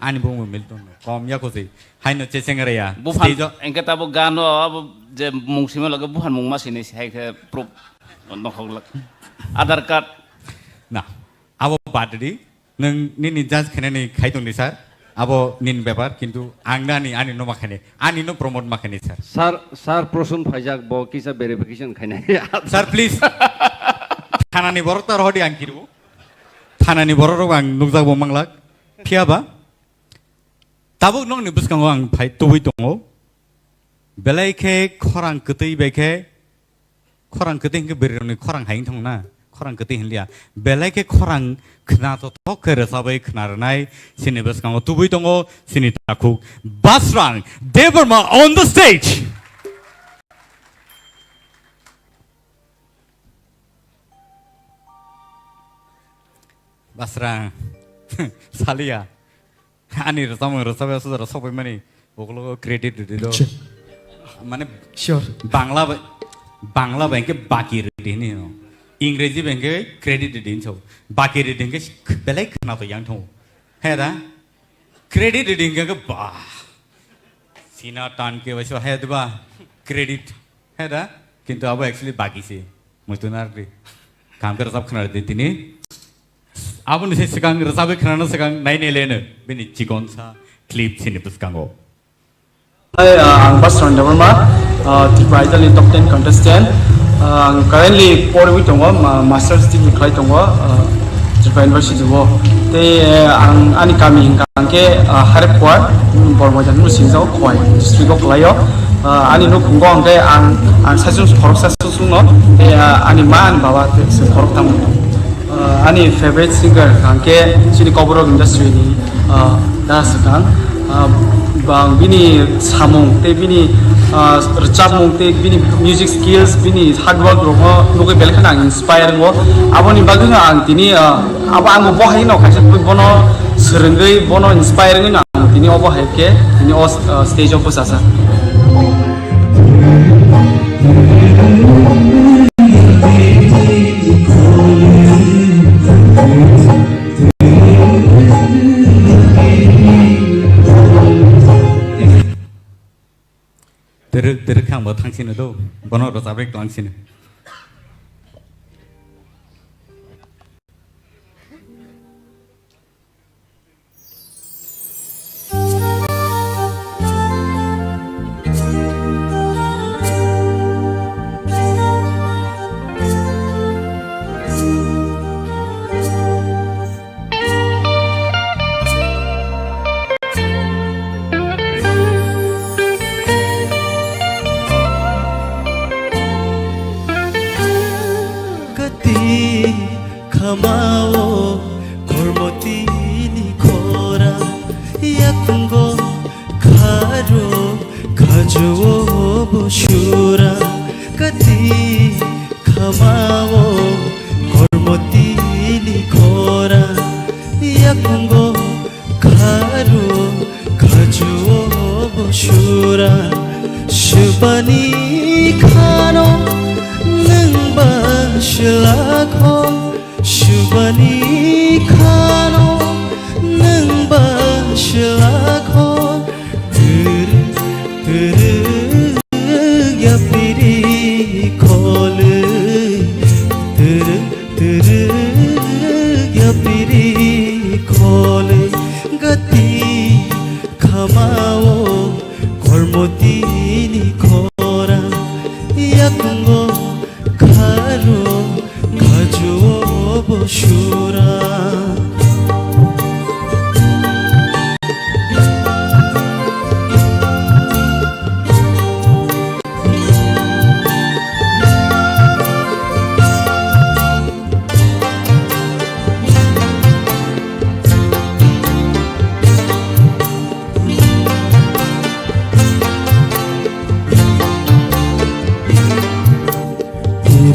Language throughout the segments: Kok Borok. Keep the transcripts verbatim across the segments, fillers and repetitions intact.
Ani bumung Milton no. Kom ya kusi. Haino checheng raya. Buphan, stage o engke tabo gano abo je mung sima lage buphan mung ma sini hai khe proof nokhok lak. Aadhaar card. Na. Abo bad di. Nwng nini judge khainani khai tongdi sir. Abo nini bepar, kintu ang nani ani no ma khainai. Ani no promote ma khainai sir. Sir, sir Prosun phaijak, bo kisa verification khainai. Sir, please. Thanani borok ta rohodi ang kiru. Thanani borok rok ang nukjak bo manglak. Phiya ba? Tabuk nokni bwskango ang phai tubui tongo. Belai khe khorang kwtwi bai khe, khorang kwtwi hwnkhe bwrwirokni khorang hai wng thangna, khorang kwtwi hinliya. Belai khe khorang khna tothok khe rwchabwi khna rwnai, chini bwskango tubui tongo chini takhuk Basrang Debbarma on the stage. Basrang, saliya. Ani rwchapmung rwchapya suda rw sokpai mani ukologo credit rwdi do. Che. Mane sure. Bangla bai, Bangla bai hwnkhe baki rwdi hini no. Ingreji bai hwnkhe credit rwdi hinso. Baki rwdi hwnkhe belai khwna to yang thango. He da? Credit rwdi hwnkhe ba. Sina tan ke bai so he da ba. Credit. He da? Kintu abo actually baki se. Muitu nardi. Kam khe rwchap khwna rwdi tini. Aboni se swkang rwchabwi khwnana swkang nainai leno bini chikonsa clip sini bwskango. Hi, uh, ang Basrang Debbarma, uh, Tripura Idol ni top ten contestant. Uh, ang currently porwi tongo, ma-, master's degree khlai tongo, uh, Tripura University o. Tei, uh, ang ani kami hwnkha hwnkhe, uh, Harepkhuar, um, Bormoidan hwnwi singjao, Khowai district o kwlaio. Uh, ani nukhungo hwnkhe ang, ang saichung khoroksa sung sungno, tei, uh, ani ma, ani baba tei se khoroktham. Uh, ani favorite singer hwnkhe chini Kokborok industry ni, uh, da swkang. Uh, bang bini samung tei bini, uh, rwchapmung tei bini music skills, bini hard work rokno nugwi belai kheno ang inspire wngo. Aboni bagwino ang tini, uh, abo ang bo hai no kaisa bono swrwngwi bono inspire wngwi no ang tini obo hai khe tini o, uh, stage o bwchajak. Twrwk twrwk khe ang bo thang sino do, bono rwchap rek tong sino. Kati khamao kormotini khora, yakungo kharo khajuo bosura. Kati khamao kormotini khora, yakungo kharo khajuo bosura. Swbani khano nwng ba swlakho, swbani khano nwng ba swlakho. Twrwk twrwk yapiri khole, twrwk twrwk yapiri khole, gati khamao kormotini khora, yakungo kharo khajuo bosura.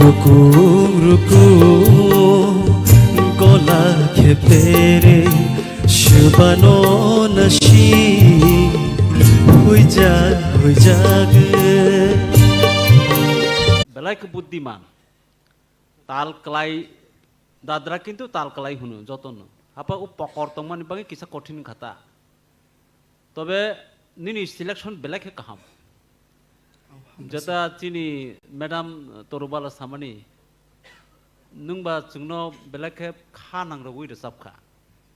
Rukum rukum gola khepere, swbano nasi huijak huijak. Belai khe buddiman. Tal kwlai dadra kintu tal kwlai hwno jotono. Hapa o pokor tongmani bagwi kisa kothin kha ta. Tobe nini selection belai khe kaham. Hambai sir. Jeta chini madam Torubala samani, nwngba chwngno belai khe kha nangrogwi rwchapkha.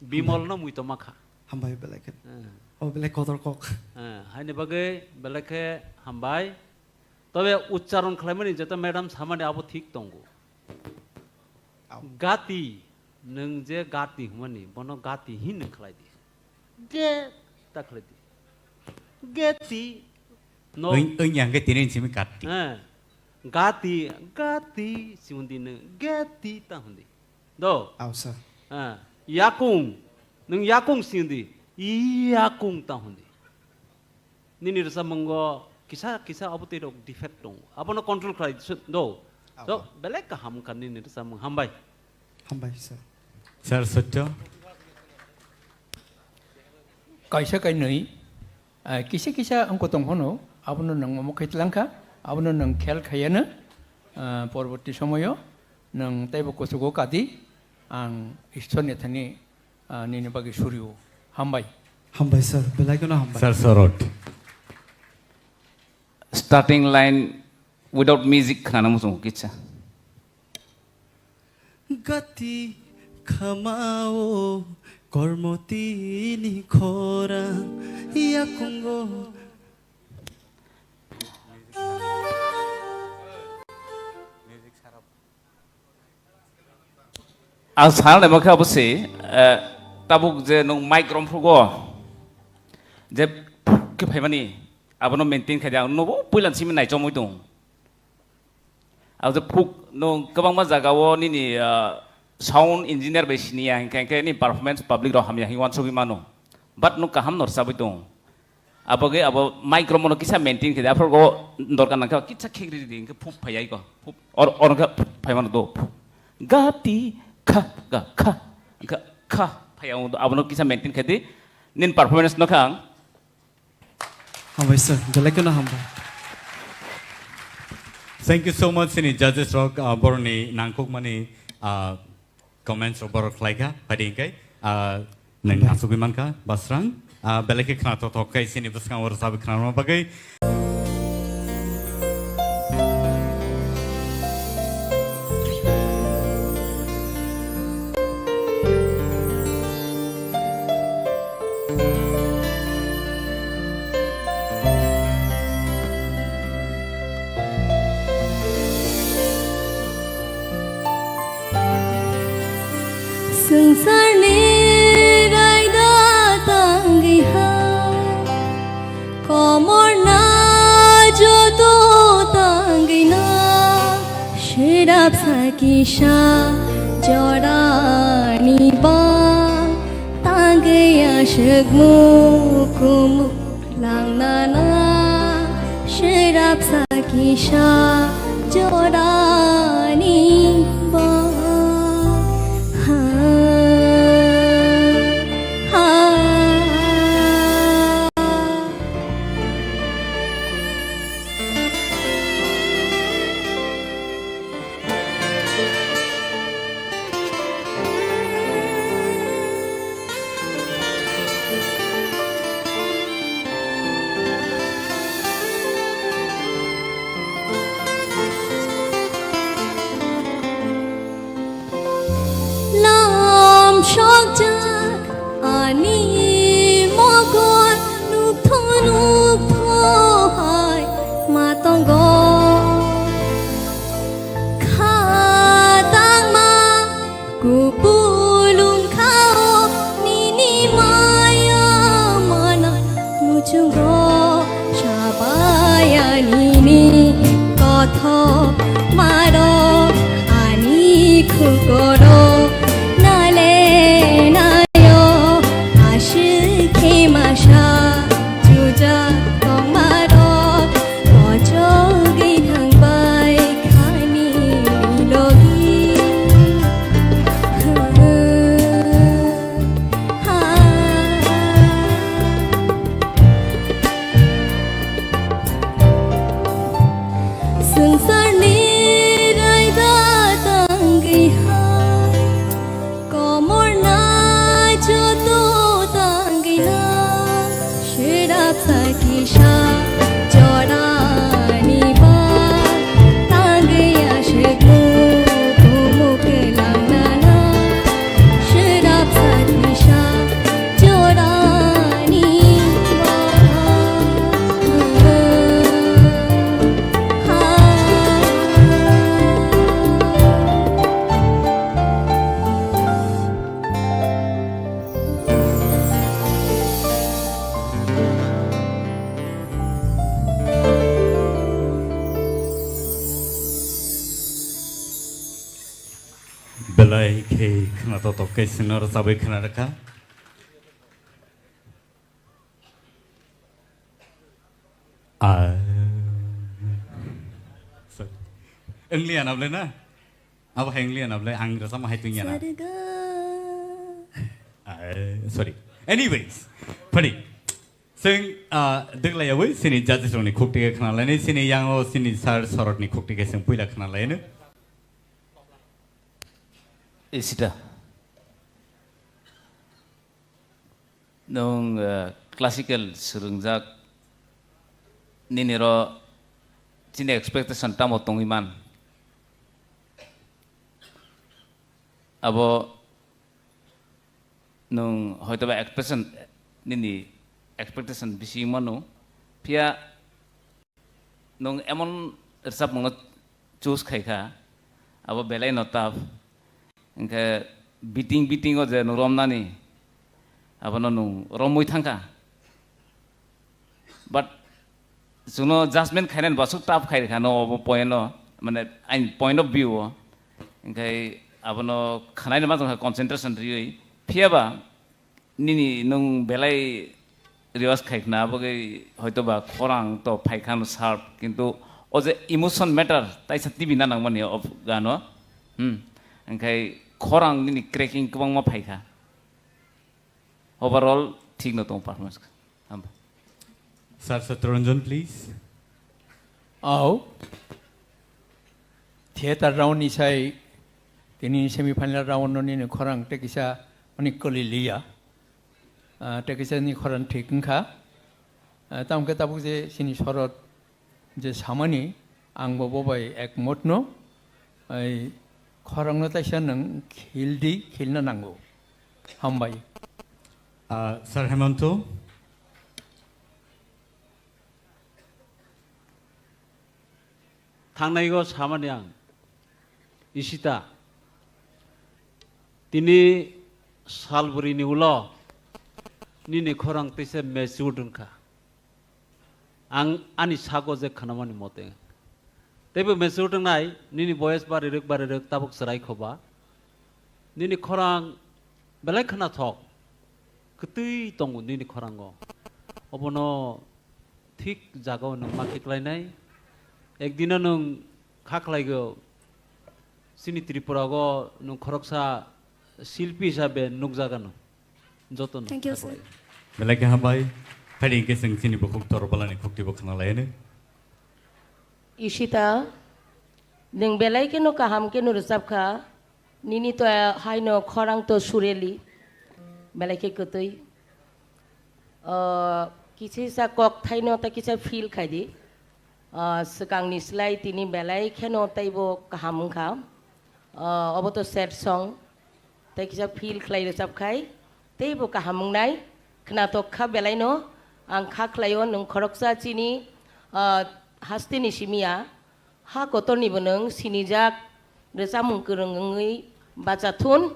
Bimolno muitoma kha. Hambai belai khe. Eh. O belai kotor kok. Eh, haini bagwi belai khe hambai. Tobe uchcharon khlaimani jeta madam samani abo thik tongo. Au. Gati, nwng je gati hwnmani, bono gati hin nwng khlai di. Ge ta khlai di. Geti. No. Oi, oi, yang ke tini simi gati. Eh. Gati, gati, si hundi nwng, geti ta hundi. Do. Au, sir. Eh. Yakung, nwng yakung si hundi, yakung ta hundi. Nini rwchapmungo kisa kisa abo twi rok defect tongo. Abono control khlai s-, do. Abo. So, belai kaham wngkha nini rwchapmung. Hambai. Hambai, sir. Sir, sotto. Kaisa kainwi, ah, kisa kisa wngkha tong phano, abono nwng omo khai tlangkha, abono nwng khel khaiya no, ah, porborti somoyo nwng teibo kuchugo kadi, ang Ishwar ni thani ah, nini bagwi surio. Hambai. Hambai, sir. Belai kheno hambai. Sir, sorot. Starting line without music khana muchungo kitsa. Gati khamao kormotini khorang yakungo. Ang sana naima khe abo se, eh, tabuk je nwng mic romphrugo, je phuk khe phaimani, abono maintain khai di, ang nobo puilan simi naichomwi tong. Ang je phuk nwng kwbangma jagao nini, eh, sound engineer bai siniya hinkhe, hinkhe nini performance public rok hamya hinwi uansugwi mano. But nwng kaham no rwchabwi tong. Abo khe abo mic romano kisa maintain khe di, aphuru go dorkar nang khe kisa khek ri di, hinkhe phuk phai ai ko. Phuk, or, or khe phai mano do. Phuk. Ga ti kha, ga kha, ga kha. Phai ang do, abono kisa maintain khe di. Nin performance no kha ang. Hambai sir, belai kheno hambai. Thank you so much, sini judges rok, ah, boroni nangkukmani, ah, comments rok borok khlai kha, phadi hinkhe, ah, nwng Hambai. Asugwi mankha, Basrang, ah, belai khe khna thok thok khe sini bwskango rwchabwi khna rwna bagwi. Swngcharni raida tangwi hai, komorna joto tangwi no, sirap sa kisa jorani ba tangwi aswk mukumu. Langnana sirap sa kisa jorani ba. Ha, ha. Lam sokjak ani mogon nukthok nukthok hai ma tongo. Kha tangma kupulung khao nini maya mana muchungo sabaya nini kothok maro ani khukoro nale nayo ashikhe masa juja tongmaro. Kochogwi thangbai khani logi. Ha. Swngcharni raida tangwi hai. Komorna joto tangwino Sakisha jorani ba tangya shiknu kumuk langnana shirap sakisha jorani ba. Belai khe khwnatotok khe chwngno rwchabwi khwnarwkha. Ah. Sorry. English anable na? Abo hai English anable, ang rasa mahai tunya na. Sarga. Ah, sorry. Anyways, padi. Sing, ah, degla yawi, sini judges roni khukti ke khna laini, sini yango, sini sir sorot ni khukti ke sing puila khna laini. Isita. Nwng, eh, classical swrwngjak, nini ro chini expectation tamo tongwi man? Abo nwng hoitoba expectation, nini expectation bisi mano, phiya nwng emon rwchapmungno choose khai kha, abo belai no tough. Hinkhe beating, beating o je nwng romnani, abono nwng romwi thangkha. But chwngno judgment khainani bo aswk tough khai rwkha no obo point no, mane aini point of view o. Hinkhe abono khwnaino ma jongkha concentration riwi. Phiyaba nini nwng belai rehearse khai khna, abo khe hoito ba khorang to phai kha no sharp, kintu o je emotion matter taisa T V na nangmani o gano, hmm, hinkhe khorang nini cracking kwbangma phai kha. Overall thik no tongo performance. Hamba. Sir Satyaranjan, please. Au. Theater round ni sai tini semi final round no nini khorang tei kisa mani kwlwi liya. Ah, tei kisa ni khorang thik wngkha. Ah, tamo khe tabuk je chini sorot je samani, ang bo bo bai ekmot no, ai khorang no taisa nwng khil di, khilna nango. Hambai. Ah, Sir Hemanto. Thangnaigo samani ang, Ishita, tini salbrini ulo nini khorang teisa matured wngkha. Ang ani sago je khnamani mote, teibo matured wngnai, nini boyes barirwk barirwk tabuk chwrai khoba. Nini khorang belai khnathok, kwtwi tongo nini khorango. Obono thik jagao nwng ma khiklainai. Ekdino nwng kha khlaigo, chini Tripurago nwng khoroksa silpi hisabe nukjagano. Jotono kha khlai. Thank you, sir. Belai khe hambai. Phaidi hinkhe chwng chini bukhuk Torobalani khuktibo khna laiyano. Ishita, nwng belai kheno kaham kheno rwchapkha. Nini to haino khorang to sureli, belai khe kwtwi. O, kisa kisa kok thaino ta kisa feel khai di. O, swkangni slai tini belai kheno teibo kaham wngkha. O, obo to sad song. Tei kisa feel khlai rwchap khai teibo kaham wngnai. Khnatok kha belai no. Ang kha khlaio nwng khoroksa chini, o, hasteni simi ya. Ha kotornibo nwng sinijak, rwchapmung kwrwng wngwi bacha thun.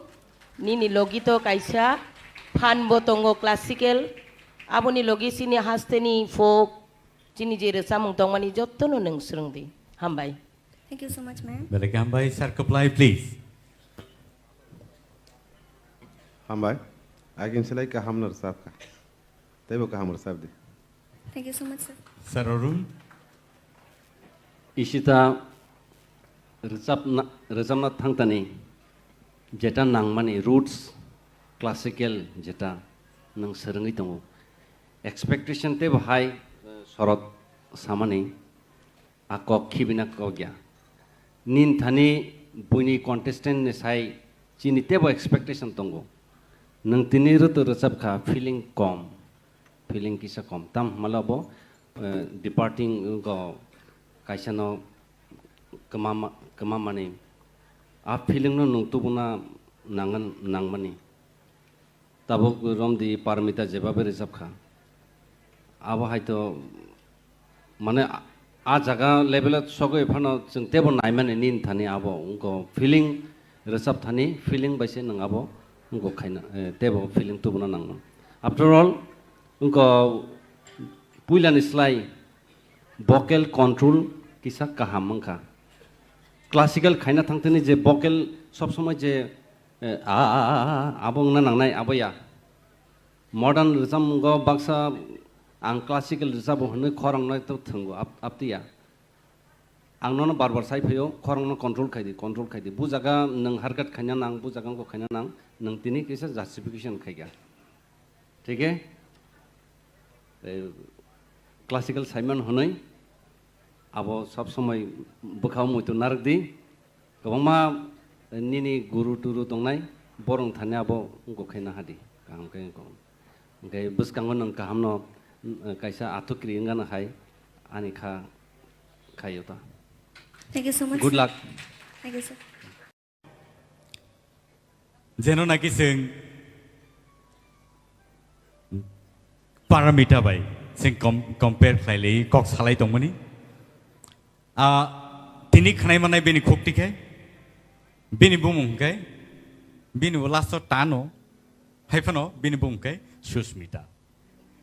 Nini logi to kaisa phan bo tongo classical. Aboni logi chini hasteni folk, chini je rwchapmung tongmani jotono nwng swrwng di. Hambai. Thank you so much, ma'am. Belai khe hambai, Sir Kwplai, please. Hambai. Akin silai kaham no rwchapkha. Teibo kaham rwchap di. Thank you so much, sir. Sir Arun. Ishita rwchapna, rwchapna thangtani jeta nangmani roots classical jeta nwng swrwngwi tongo. Expectation teibo hai, eh, sorot samani. A kok khibina kok ya. Nin thani buini contestant ni sai chini teibo expectation tongo. Nwng tini rwtwk rwchap kha feeling kom. feeling kisa kom. Tam hwnmale abo, eh, departing go kaisa no kwmama, kwmamani. A feeling no nwng tubuna nangan, nangmani. Tabuk romdi Parmita jebabe rwchapkha. Abo haito mane a, a jaga level o sogwi phano chwng tebo naimani nini thani abo wngkha feeling rwchap thani feeling bai se nwng abo wngkha khaina, eh, tebo feeling tubuna nangmano. After all, wngkha puilani slai vocal control kisa kaham wngkha. Classical khaina thangthani je vocal sob somoi je, eh, a, a, a, a, abo wngna nangnai abo ya. Modern rwchapmungo baksa ang classical rwchabo hwnwi khorang no to thwngo ap-, aptiya. Ang nono bar bar sai phaio, khorang no control khai di, control khai di. Bu jaga nwng harkat khaina nang, bu jaga wngkha khaina nang, nwng tini kisa justification khai kha. Thik he? Tei classical saiman hwnwi abo sob somoi bwkhao muitu narwk di. Kwbangma nini guru turu tongnai, borok thani abo wngkha khe naha di, kaham khe wngkha. Hwnkhe bwskango nwng kahamno, mm, kaisa athukri wngano hai ani kha khaio ta. Thank you so much, Good sir. Luck. Thank you, sir. Jeno naki chwng Paramita bai chwng com-, compare khlai lai kok salai tongmani. Ah, tini khnai manai bini khuk tikhe, bini bumung hwnkhe, bini bo last o tano, hai phano bini bumung hwnkhe Susmita.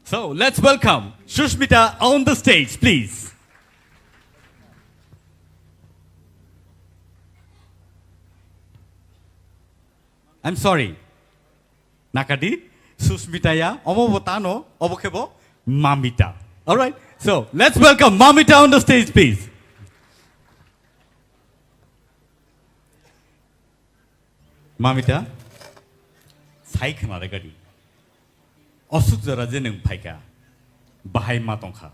So, let's welcome Susmita on the stage, please. I'm sorry. Nakadi, Susmita ya, omo bo tano, obo khe bo Mamita. All right. So, let's welcome Mamita on the stage, please. Mamita, sai khna de gadi. Osuk jora je nwng phaikha, bahai ma tongkha.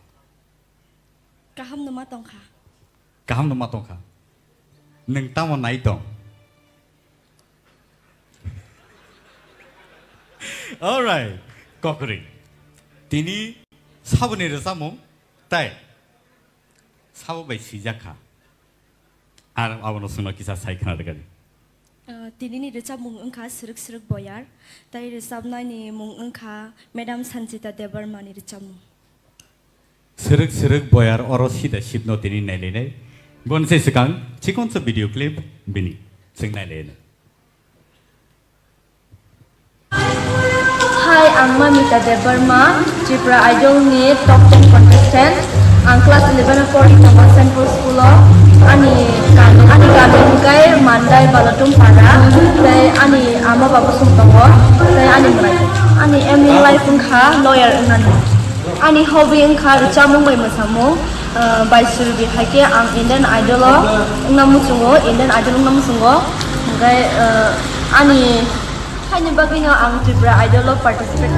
Kaham no ma tongkha. Kaham no ma tongkha. Nwng tamo nai tong? All right, kokri. Tini saboni rwchapmung tai sabo bai swijak kha. Ar abono chwngno kisa sai khna rwgadi. Ah, tinini rwchapmung wngkha Swrwk Swrwk Boyar, tai rwchapnaini mung wngkha Madam Sanjita Debbarmani rwchapmung. Swrwk Swrwk Boyar oro sida sibno tini nailainai. Boni se swkang chikonsa video clip bini chwng nailainai. Hi, ang Mamita Debbarma, Tripura Idol ni top ten contestant. Ang class eleven o pori tongo Saint Paul School o. Ani kami, ani kami hwnkhe Mandai Balatum Para, tei ani ama baba song tongo, tei ani mwrai. Ani aim in life wngkha lawyer wngnani. Ani hobby wngkha rwchapmung bai mwsamung. Ah, bai suri bi hai khe ang Indian Idol o wngna muchungo, Indian Idol wngna muchungo. Hwnkhe, ah, ani haini bagwino ang Tripura Idol o participate.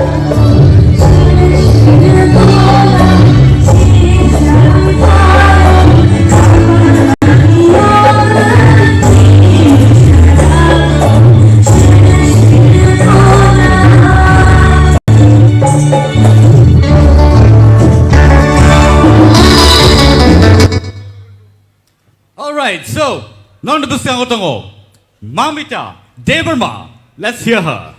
All right, so, non bwskango tongo Mamita Debbarma. Let's hear her.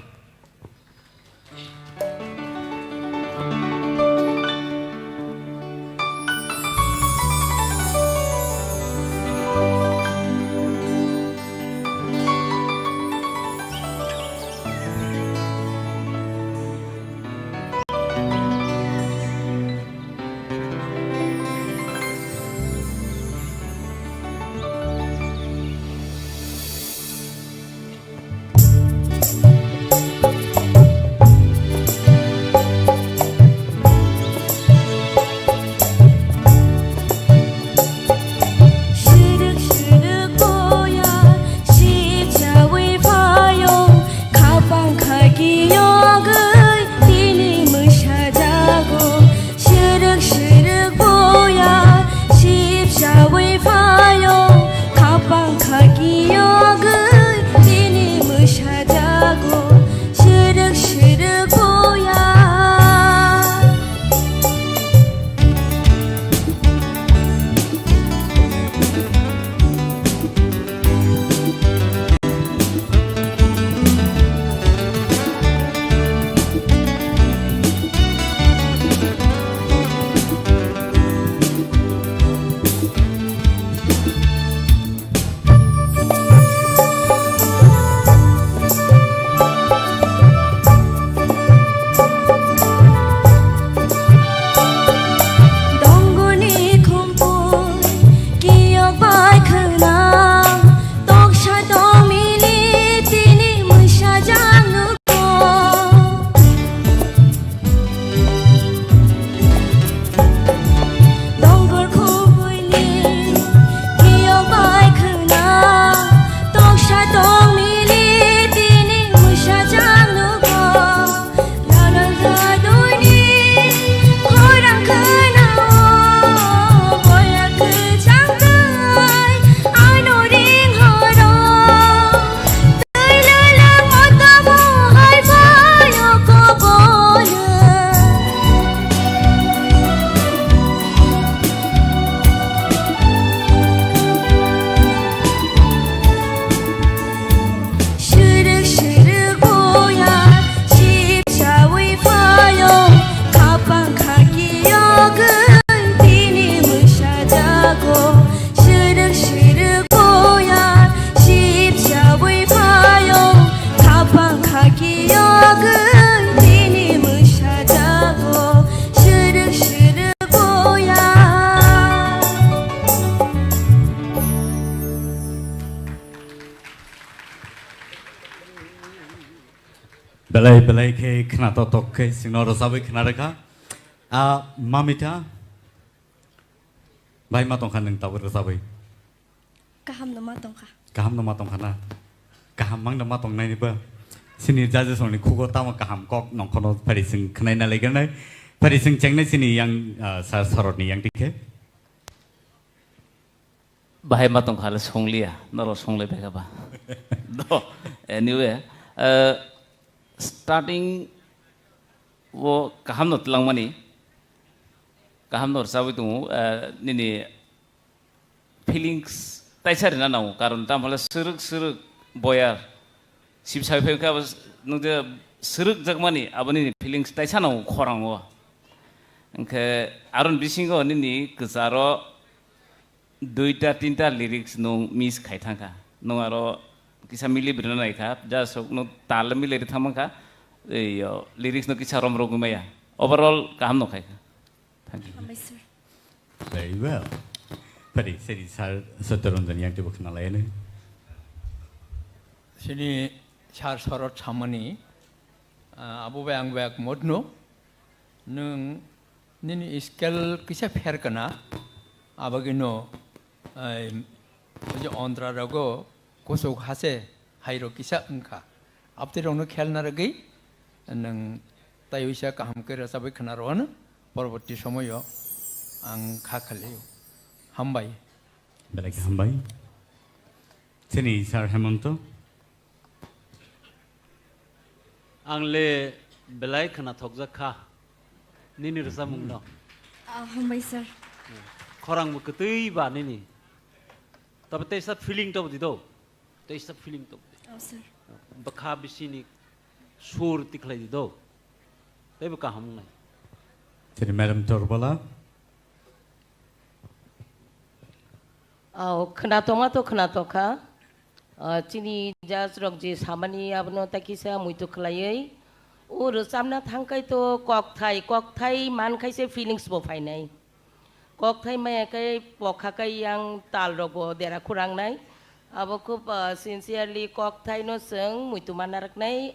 Belai belai khe khna tok tok khe singno rwchabwi khna rwkha. A Mamita, bai ma tongkha nwng tabuk rwchabwi? Kaham no ma tongkha. Kaham no ma tongkha na? Kaham mang no ma tongnaini ba? Sini judges rokni khugo tamo kaham kok nongkhono phari sing khnaina legenai. Phari sing chengnai sini yang, ah, sir sorotni yang dikhe. Bahai ma tongkha le songliya, norok songlai bai kha ba. Do, anyway, eh, starting o kaham no twlangmani, kaham no rwchabwi tongo, eh, nini feelings taisa rina nango, karon tamo le swrwk swrwk boyar, sibsai phai kha, nung je swrwk jakmani, aboni feelings taisa nango khorang o. Hwnkhe aron bisingo nini kwcharo duita tinta lyrics nung miss khai thangkha. Nung aro kisa mili brina naikha, ja sok nung tal mili ri thangmangkha, ei, yo, lyrics no kisa rom rogwi maya. Overall kaham no khaikha. Thank you. Hambai sir. Very well. Pari, seri sir Satyaranjan yang tibo khna lai ne. Sini sir sorot samani, ah, abo bai ang bai ak modno. Nwng nini scale kisa pher kana, abagino, ai, o je ontra rogo kusuk hase hairok kisa wngkha. Abtwi rokno khelna rwgwi nwng taiwisa kaham khe rwchabwi khna rwano, porborti somoyo ang kha khalio. Hambai. Belai khe hambai. Chini sir Hemonto. Ang le belai khwnathokjak kha nini rwchapmung no. Ah, hambai sir. Khorang bo kwtwi ba nini. Tabe teisa feeling to di do. Teisa feeling to. Oh, sir. Bwkha bisini sur tikhlai di do. Tei bo kaham wngnai. Chini madam Torbala. Au, khwnathokma to khwnathokha. Ah, chini judge rok je samani abono ta kisa muitu khlaiwi. O rwchapna thangkhai to kokthai, kokthai mankhaise feelings bo phainai. Kokthai maya khe pokha khe yang tal rok bo dera khurangnai. Abo khub, ah, sincerely kokthai no chwng muitu manna rwknai.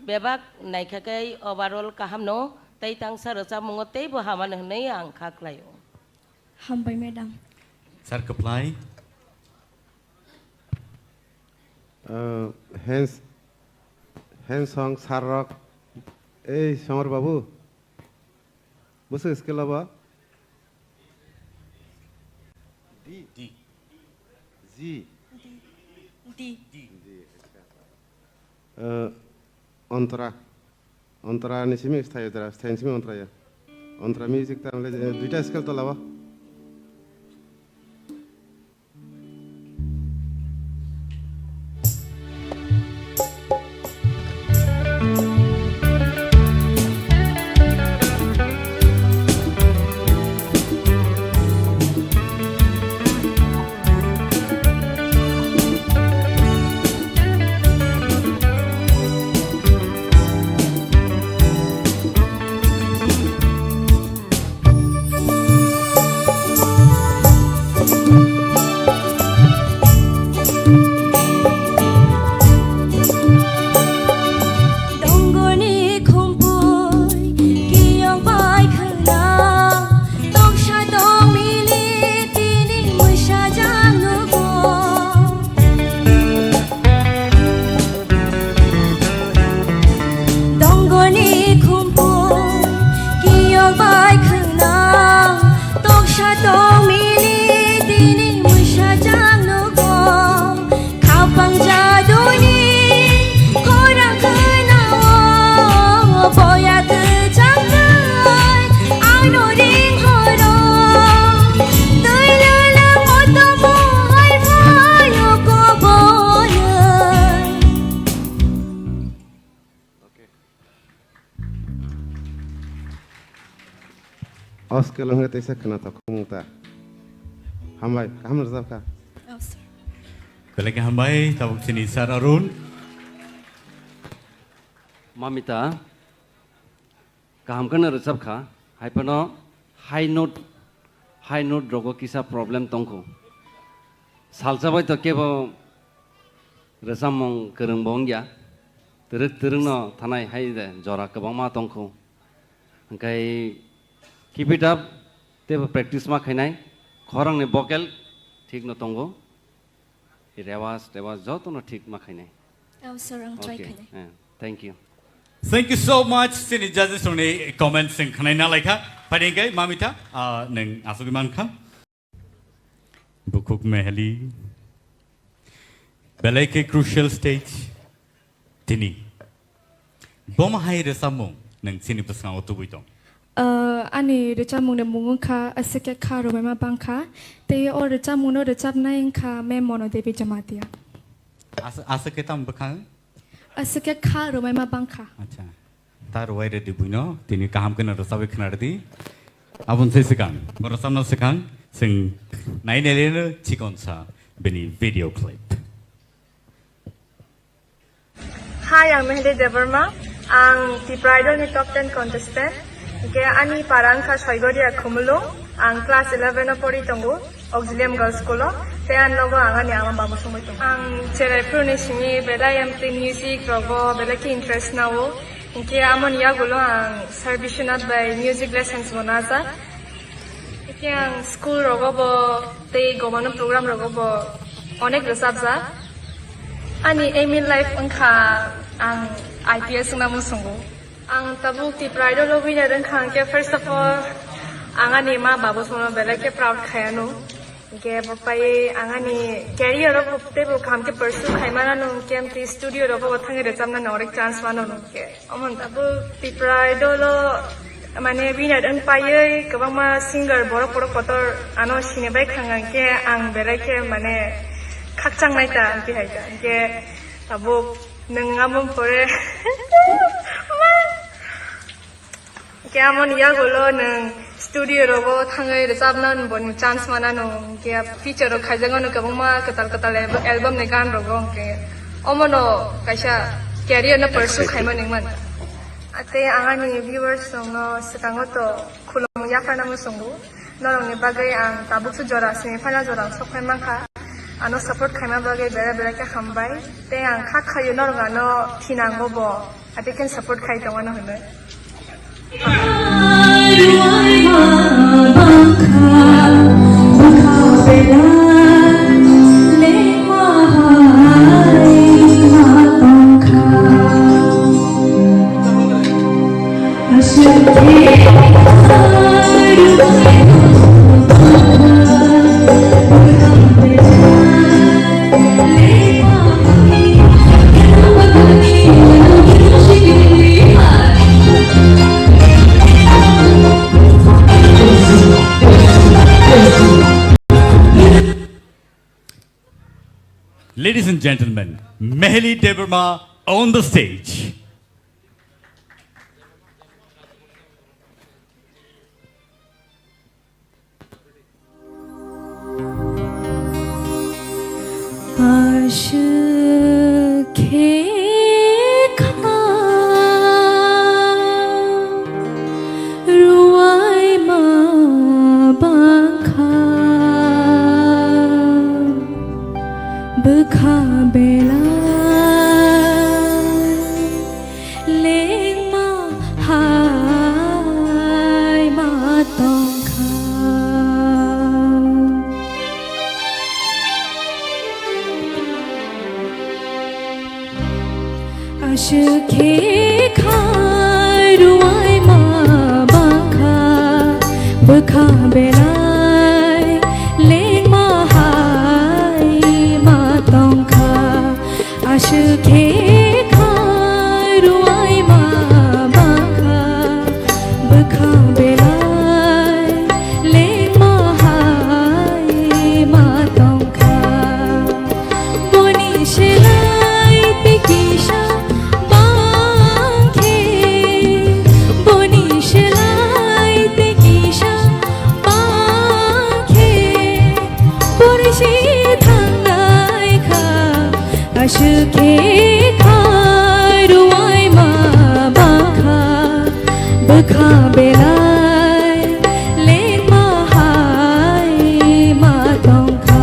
Bebak naikha khe overall kaham no tei tangsa rwchapmungo teibo hamano hwnwi ang kha khlaio. Hambai, madam. Sir, kwplai. Uh, hands, hands song, sir rok. Ei, Somar babu. Bwswk scale abo? D. D. G. D. D. D, acha. Uh, Antara. Antara ni simi sthayo dara, sthayo ni simi Antara ya. Antara music ta le, eh, duita scale to laba. Dongoni khumpui kiyong bai khwna, toksa tongmili tini mwsajak nugo. Dongoni khumpui kiyok bai khwna, toksa tongmili tini mwsajak nugo. Khapang jaduni khorang khwnao boya kwchang bai ano ring horo. Twi lwlwng o tomo hai phaio kobor. Okay. O scale wngkhe teisa khwnathok khumung ta. Hambai, kaham rwchapkha. Oh, sir. Belai khe hambai, tabuk chini sir Arun. Mamita, kaham kheno rwchapkha, hai phano high note, high note rogo kisa problem tongkho. Salsa bai to kebo rwchapmung kwrwng bo wngya. twrwk twrwkno thanai hai de jora kwbangma tongkhu. Hwnkhe keep it up, teibo practice ma khainai, khorangni vocal thikno tongo, rewaj tewaj jotono thik ma khainai. Oh, sir, ang try Okay, khainai. Eh, thank you. Thank you so much, chini judges rokni comments chwng khwnai na laikha. Phai hwnkhe Mamita, ah, nwng asugwi mankha. Bukhuk Meheli. Belai khe crucial stage tini. Boma hai rwchapmung nwng chini bwskango tubui tong? Ah, ani rwchapmungni mung wngkha Aswk khe kha rwbaima bangkha. Tei o rwchapmungno rwchapnai wngkha Ma'am Mono Devi Jamatia. As-, aswk khe tamo bwkhang? Aswk khe kha rwbaima bangkha. Acha. Ta rwai rwdi buino, tini kaham kheno rwchapwi khwnarwdi. Aboni se swkang, bo rwchapna swkang, chwng nai naileno chikonsa bini video clip. Hi, ang Mehdi Debbarma. Ang Tipra Idol ni top ten contestant. Hingke ani para wngkha Soigoria Khumulung. Ang class eleven o pori tongo, Auxilium Girls School o. Tei ani logo ang ani ama babu songwi tongo. Ang cherai phuru ni simi belai M T music rogo belai khe interest nao. Hingke amoni yagulo ang Sir Biswanath bai music lessons bo najak. Hingke ang school rogo bo tei gomano program rogo bo onek rwchapjak. Ani aim in life wngkha ang I P S wngna muchungo. Ang tabuk Tipra Idol o winner wngkha hingke first of all ang ani ma babu sono belai khe proud khai ano. Hingke bo pai ang ani career o teibo kaham khe pursue khai mano hingke M T studio rogo bo thangwi rwchapna no onek chance mano hingke. Omo tabuk Tipra Idol o mane winner wng paiwi kwbangma singer borok borok kotor ano sini bai khang ang khe ang belai khe mane khakchang nai ta amtwi hai ta. Hingke tabuk nwng amo pore hingke amoni yagulo nwng studio rogo thangwi rwchapna boni chance manano hingke future o khaijak ano kwbangma kwtal kwtal album ni gan rogo hingke omono kaisa career no pursue khaima ningman. Tei ang ani viewers rokno swkango to khulum yapharna muchungo. Norokni bagwi ang tabukso jora semi final jora ang sokphai mankha. Ano support khaima bagwi bera bera khe hambai. Tei ang kha khaio norok ano thinango bo. Ati khe support khai tongmano hwnwi. Ladies and gentlemen, Meheli Debbarma on the stage. Aswk khe kha rwai ma bangkha bwkha belai. Lengma hai ma tongkha. Aswk khe kha rwai ma bangkha, bwkha belai lengma hai ma tongkha. Aswk khe kha rwai ma bangkha, bwkha belai lengma hai ma tongkha. Boni selai tei kisa bang khe, boni selai tei kisa bang khe, pore se thangnai kha. Aswk khe kha rwai ma bangkha, bwkha belai lengma hai ma tongkha.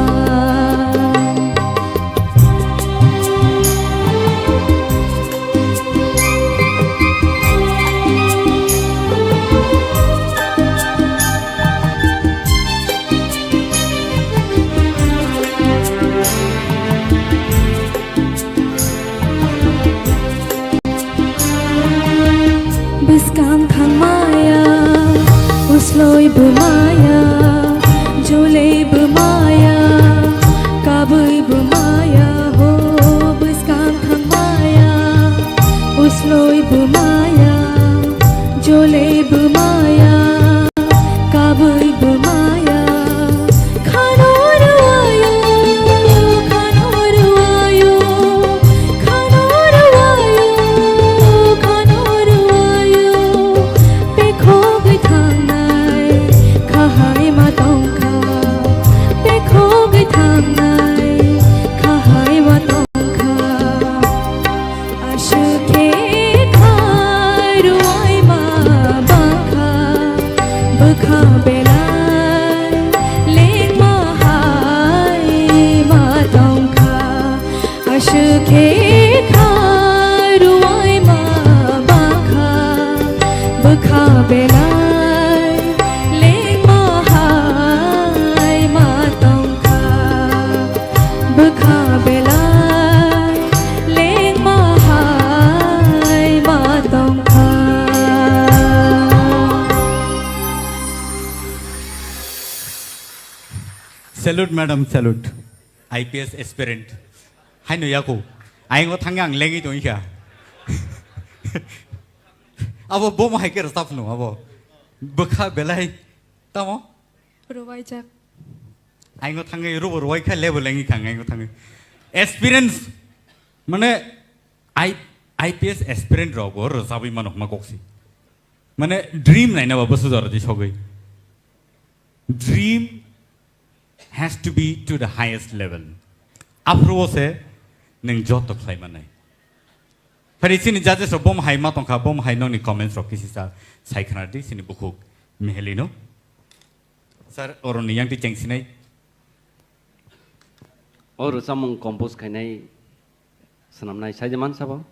Bwmaya, jolei bwmaya, kabui bwmaya, ho bwskang thangmaya. Usloi bwmaya, jolei bwmaya, kabui bwmaya. Khano rwaya, khano rwaya, khano rwaya, khano rwaya. Bekhogwi thangnai kahai ma tongkha, bekhogwi thangnai kahai ma tongkha. Aswk khe kha rwai ma bangkha, bwkha belai lengma hai ma tongkha. Aswk khe kha rwai ma bangkha, bwkha belai lengma hai ma tongkha, bwkha belai lengma hai ma tongkha. Salute, madam, salute. I P S aspirant. Haino yako. Aingo thangya ang lengwi tongkha. Abo bomo hai khe rwchapno abo. Bwkha belai. Tamo? Rwbaijak. Aingo thangwi rubo rwai kha lebo lengwi kha aingo thangwi. Experience mane I, I P S aspirant rok bo rwchabwi mano hwnma koksi. Mane dream naina ba bwsajora di sogwi. Dream has to be to the highest level. Aphuru o se nwng joto khlai manai. Phari chini judges rok bom hai ma tongkha, bom hai nokni comments rok kisi sa sai khna di chini bukhuk Miheli no. Sir, oroni yang ti chengsinai. O rwchapmung compose khainai swnamnai sai de man sabo?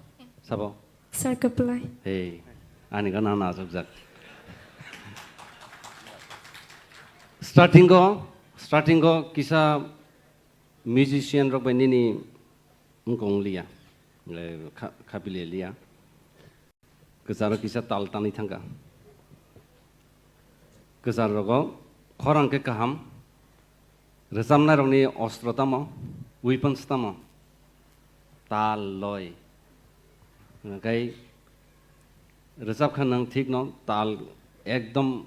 Sabo? Sir, kwplai. Hey, ani gana na ajokjak. Starting o, starting o kisa musician rok bai nini wngkong liya, le kha-, khapile liya. Kwcharo kisa tal tanwi thangkha. Kwchar rogo khorang khe kaham. Rwchapnai rokni ostro tamo, weapons tamo? Tal, loi. Hwnkhai rwchap kha nwng thik no tal ekdom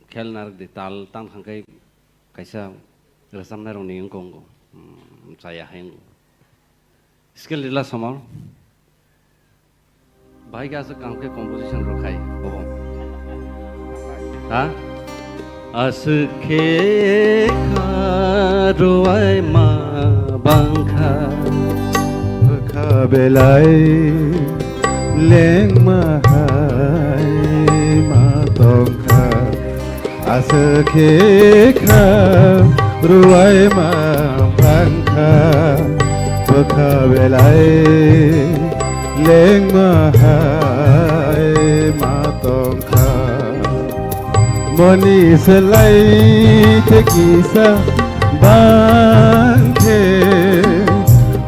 khel narwk di, tal tang thang khai kaisa rwchapnai rokni wngkong wngkong, hmm, chaya hai wngkong. Skill rila somor. Bahai khe aswk kaham khe composition rok khai, bobo. Ha? Aswk khe kha rwai ma bangkha. Bwkha belai lengma hai ma tongkha. Aswk khe kha rwai ma bangkha, bwkha belai lengma hai ma tongkha. Boni slai the kisa bang khe,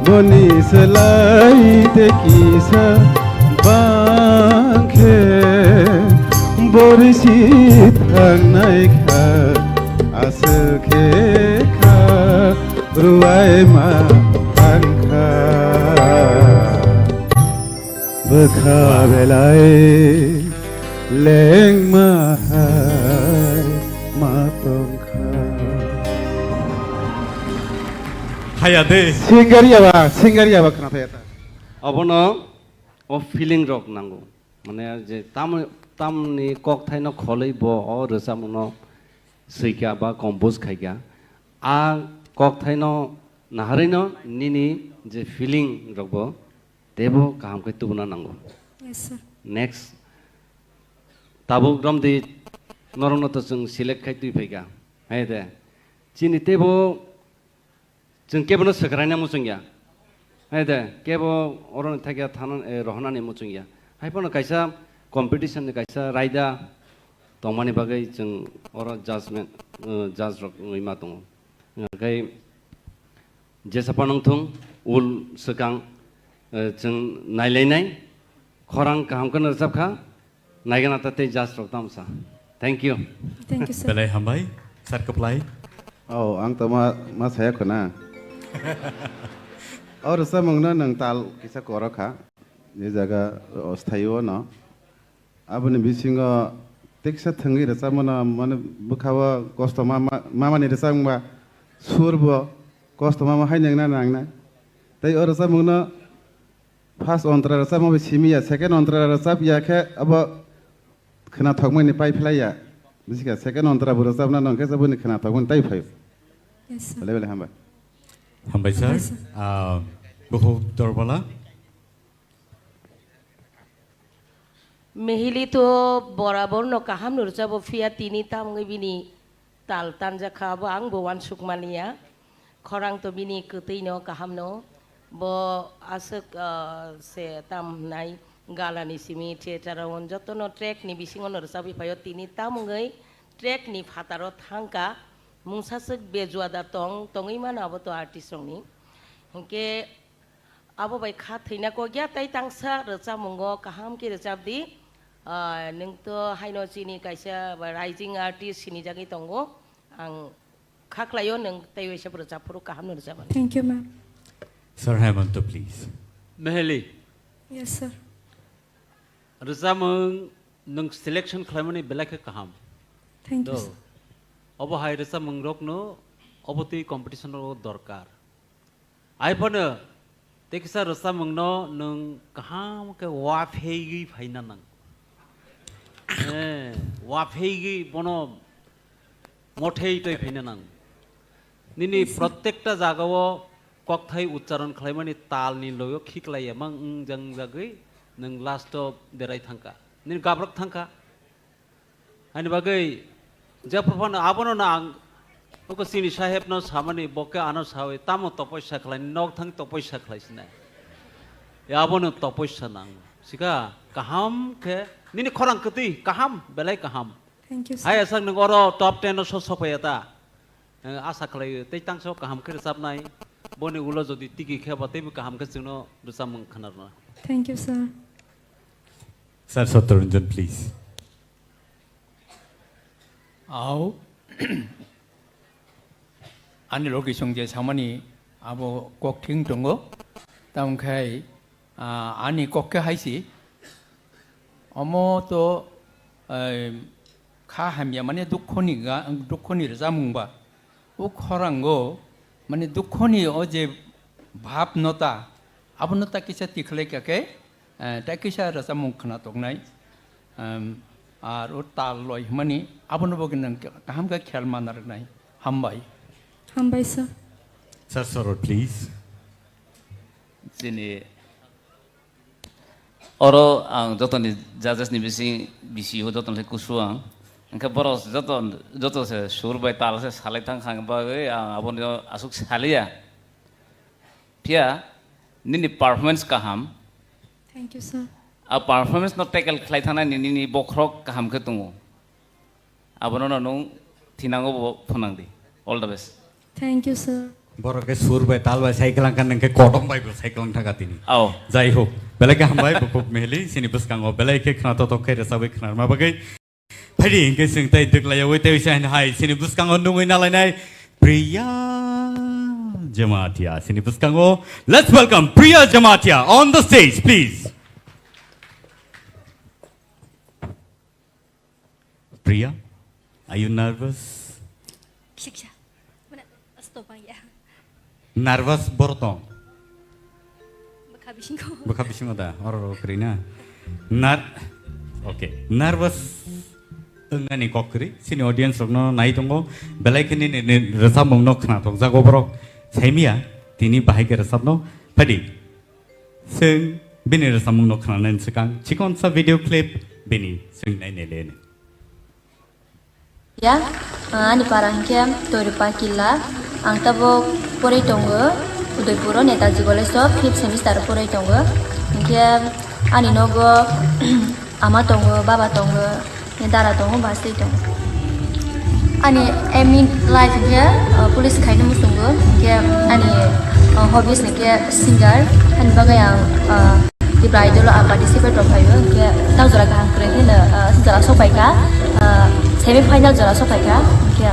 boni slai the kisa bang khe, borisi thangnai kha, aswk khe kha rwai ma bangkha. Bwkha belai lengma hai ma tongkha. Haya de. Singer ya ba, singer ya ba khna thaya ta. Abono o feeling rok nango. Mane je tam, tamni kokthaino kholwi bo o rwchapmungno swikha ba compose khaikha. A kokthaino naharwino nini je feeling rokbo teibo kaham khe tubuna nango. Yes, sir. Next, tabuk romdi norokno to chwng select khai twi phaikha. Hai de. Chini teibo Chwng kebono swkraina muchungya. Hai de, kebo oroni thakya thana, eh, rohornani muchungya. Hai phano kaisa competition ni kaisa raida tongmani bagwi chwng oro judgment, eh, judge rok wngwi ma tongo. Hwnkhe jesa phano wngthung, ul swkang, eh, chwng nailainai, khorang kaham kheno rwchapkha, naigana ta tei judge rok tamsa. Thank you. Thank you, sir. Belai hambai, sir kwplai. Oh, ang to ma, ma saya khuna. Oh, rwchapmungno nwng tal kisa koro kha. Je jaga, oh, sthaio no. Aboni bisingo teksa thwngwi rwchapmano, mane, bwkhao kosto ma, ma, mamani rwchapmungba surbo kosto mama hai nangna nangnai. Tei o rwchapmungno first ontra rwchapma bai simi ya, second ontra rwchap ya khe abo khwnathokmani pai phlai ya. Bisi kha second ontra bo rwchapna nang khe boni khwnathokmani tai phaio. Yes, sir. Belai belai hambai. Hambai, sir. Hambai, sir. Ah, Bukhuk Dorbala. Mehili to borabor no kaham no rwchabo, phiya tini tamungwi bini tal tanjakha, abo ang bo uansuk mani ya. Khorang to bini kwtwi no kaham no. Bo aswk, ah, se tam hwnai gala ni simi theater o joto no track ni bisingo no rwchabwi phaio, tini tamungwi track ni phataro thangkha. Mungsa swk bejua da tong, tongwi mano abo to artist rok ni. Hinkhe Abo bai kha thwina kok ya, tei tangsa rwchapmungo kaham khe rwchap di. Ah, nwng to haino chini kaisa rising artist sinijagwi tongo. Ang kha khlaio nwng tei waisa rwchap phuru kaham no rwchapmani. Thank you, ma'am. Sir Hemanta, please. Meheli. Yes, sir. Rwchapmung nwng selection khlaimani belai khe kaham. Thank you, sir. Obo hai rwchapmung rokno obo twi competition rok dorkar. Ai phano tei kisa rwchapmungno nwng kaham khe uaphegwi phaina nang. Eh, uaphegwi bono mothei twi phaina nang. Nini prottekta jagao kokthai uchcharon khlaimani talni loio khiklai emang wngjangjagwi nwng last o derai thangkha. Nini gabrok thangkha. Ani bagwi jephru phano abono no ang uko chini saheb no samani, bo khe ano sawi tamo topoisa khlai, nok thang topoisa khlai sinai. Ya abono topoisa nang. Sika kaham khe nini khorang kwtwi kaham, belai kaham. Thank you, sir. Hai aswk nwng oro top ten o so sokphai ya ta. Eh, asa khlai tei tangso kaham khe rwchapnai. Boni ulo jodi tigi khe ba teibo kaham khe chwngno rwchapmung khna rwna. Thank you, sir. Sir Satyaranjan, please. Au. Ani logi song je samani abo kok thing tongo. Tamo khai, ah, ani kok khe hai si. Omo to, eh, kha hamya mane dukho ni ga, dukho ni rwchapmung ba. O khorango mane dukho ni o je bhab no ta, abo no ta kisa tikhlai kha khe, eh, ta kisa rwchapmung khna tongnai. Em, ar o tal loi hwnmani abono bo gwnang kaham khe khel manna rwnai. Hambai. Hambai, sir. Sir Sorot, please. Chini oro ang jotoni judges ni bising, bisi o jotoni kusu ang. Hwnkhe borok joto, joto se sur bai tal se salai thang kha bagwi ang abono aswk saliya. Phiya nini performance kaham. Thank you, sir. A performance no tackle khlai thangna nini, nini bokhorok kaham khe tongo. Abono no nwng thinango bo phwnang di. All the best. Thank you, sir. Borok khe sur bai tal bai cycle ang kan khe kodom bai bo cycle ang thaga tini. Ao. Jai hok. Belai khe hambai bo kok mehli sini bwskango belai khe khna totok khe rwchabwi khna ma bagwi. Phaidi hinkhe chwng tei dwklaiyawi tei wisa hai chini bwskango nungwi nalainai Priya Jamatia. Chini bwskango let's welcome Priya Jamatia on the stage, please. Priya, are you nervous? Kisa kisa. Mana stop ya. Nervous borok tong? Bwkha bisingo. Bwkha bisingo da, oro oro kwrwi na. Nar-, okay, nervous wngnani kok kwrwi. Chini audience rokno nai tongo. Belai khe nini, nini rwchapmungno khna tokjago borok. Saimia, tini bahai khe rwchapno. Phaidi, chwng bini rwchapmungno khnanani swkang chikonsa video clip bini chwng nainai le. Ya, ani para hinkhe Toirupa Killa. Ang tabuk poroi tongo Udaipuro Netaji College o fifth semester o poroi tongo. Hinkhe ani nogo ama tongo, baba tongo, dara tongo, bwsai tongo. Ani aim in life hinkhe, uh, police khaina muchungo. Hinkhe ani, uh, hobbies hinkhe singer. Ani bagwi ang, uh, Tipra Idol o ang participate rok phaio, hinkhe tamo jora kaham kwrwi khe no, ah, jora sok pai kha, ah, Semi final jora sok phaikha, hwnkhe,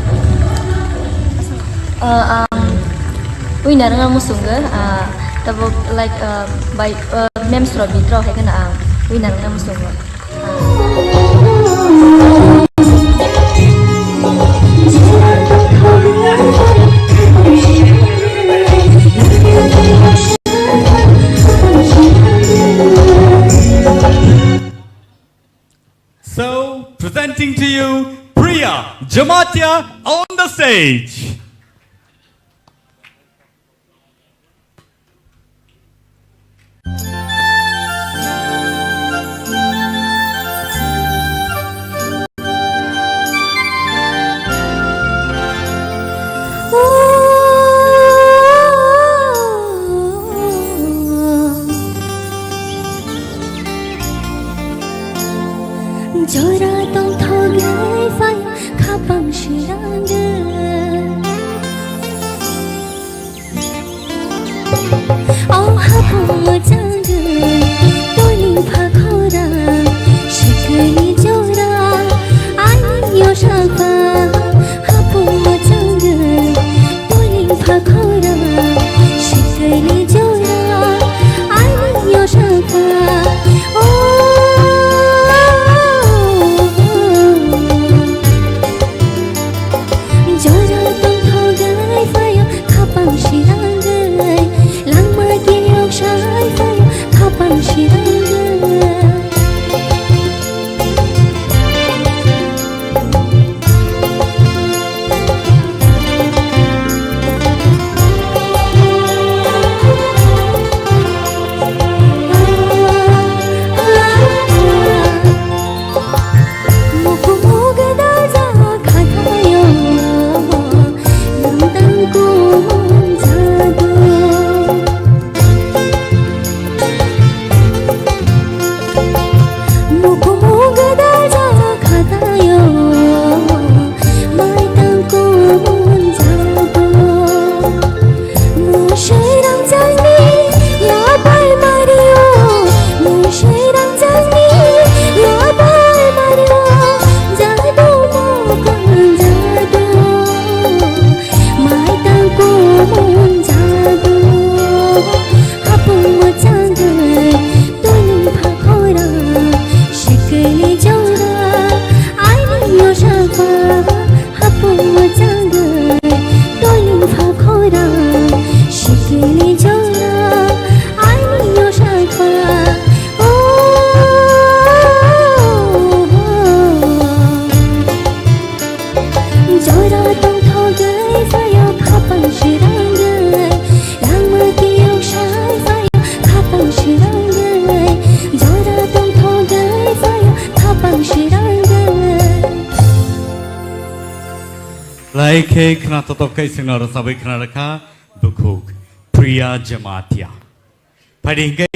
uh, ang winner wngna muchungo, uh, tabuk, like, uh, by, uh, memes rok bitrok hai kheno ang winner wngna muchungo. So, presenting to you, Priya Jamatia on the stage. Jora tongthok lai phai khapang sirangwi. O hapung mwchangwi toiling pha khorang sikini jora ani yosakha. Hapung mwchangwi toiling pha khorang sikini jora ani yosakha. O Jora tongthok lai phaio, khapang sirangwi. Langma kiyok sai phaio, khapang sirangwi. Musai rangchakni yabai mario, musai rangchakni yabai mario, jadu mokon jadu, mai tang kumun jadu, hapung mwchangwi toiling pha khorang, sikini jora, aini yosakha. Hapung mwchangwi toiling pha khorang, sikini jora aini yosakha. O, jora tongthogwi phaio khapang sirangwi, langma kiyok sai phaio khapang sirangwi, jora tongthogwi phaio khapang sirangwi. Lai khe khna totok khe chwngno rwchabwi khna rwkha bukhuk Priya Jamatia. Phaidi hinkhe,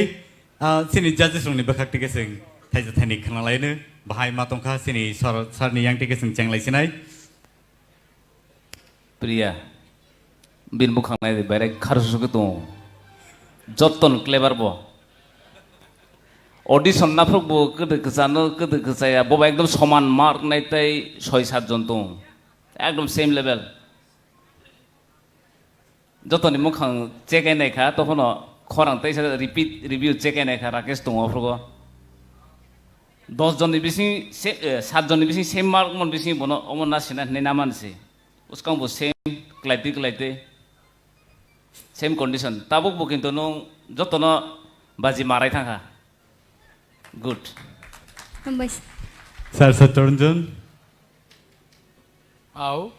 ah, chini judges rokni bwkhak tike chwng thaisa thaini khna laino bahai ma tongkha chini sir, sir ni yang tike chwng cheng lai sinai. Priya, bini bukhang nai di, berai kharsu khe tongo. Jotton clever bo. Audition naphuk bo kwdwi kwchano, kwdwi kwchaya, bo ba ekdom soman mark nai tei soi sat jon tongo. Ekdom same level. Jotoni mukhang check ai naikha, tokhono khorang teisa repeat review check ai naikha, Rakesh tongo aphrugo. Dos jonni bising se, eh, sat jonni bising same mark mon bising bono omo na sina hinwi na mansi. Uskang bo same, klaitwi klaitwi. Same condition. Tabuk bo kintu nung jotono baji marai thangkha. Good. Hambai. Sir Satyaranjan. Au,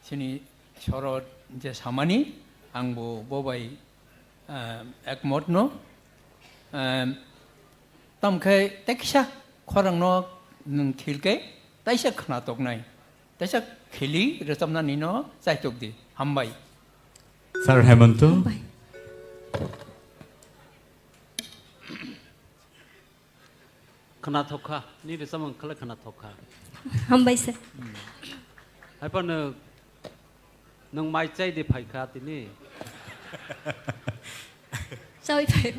chini sorot je samani, ang bo, bo bai, ah, ekmot no. Ah, tamkhe teksa khorang no nung khilke, taisa khna toknai. Taisa khili rwchapnani no chaitok di. Hambai. Sir Hemanto. Hambai. Khna thokha, ni rwchapmung khala khna thokha. Hambai sir. Hmm. Haiphano nwng mai chai di phaikha tini. Chawi phai.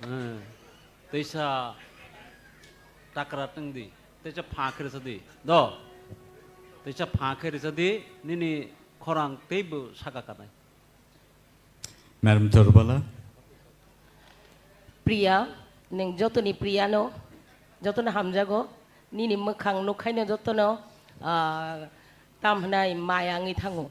Hmm. Teisa takra tong di. Teisa pha khe rwsa di. Do. Teisa pha khe rwchadi, nini khorang teibo saka kanai. Madam Chorbala. Priya, nwng jotoni Priya no, jotono hamjago, nini mwkhang nukhaino jotono, ah, tam hwnai maya wngwi thango.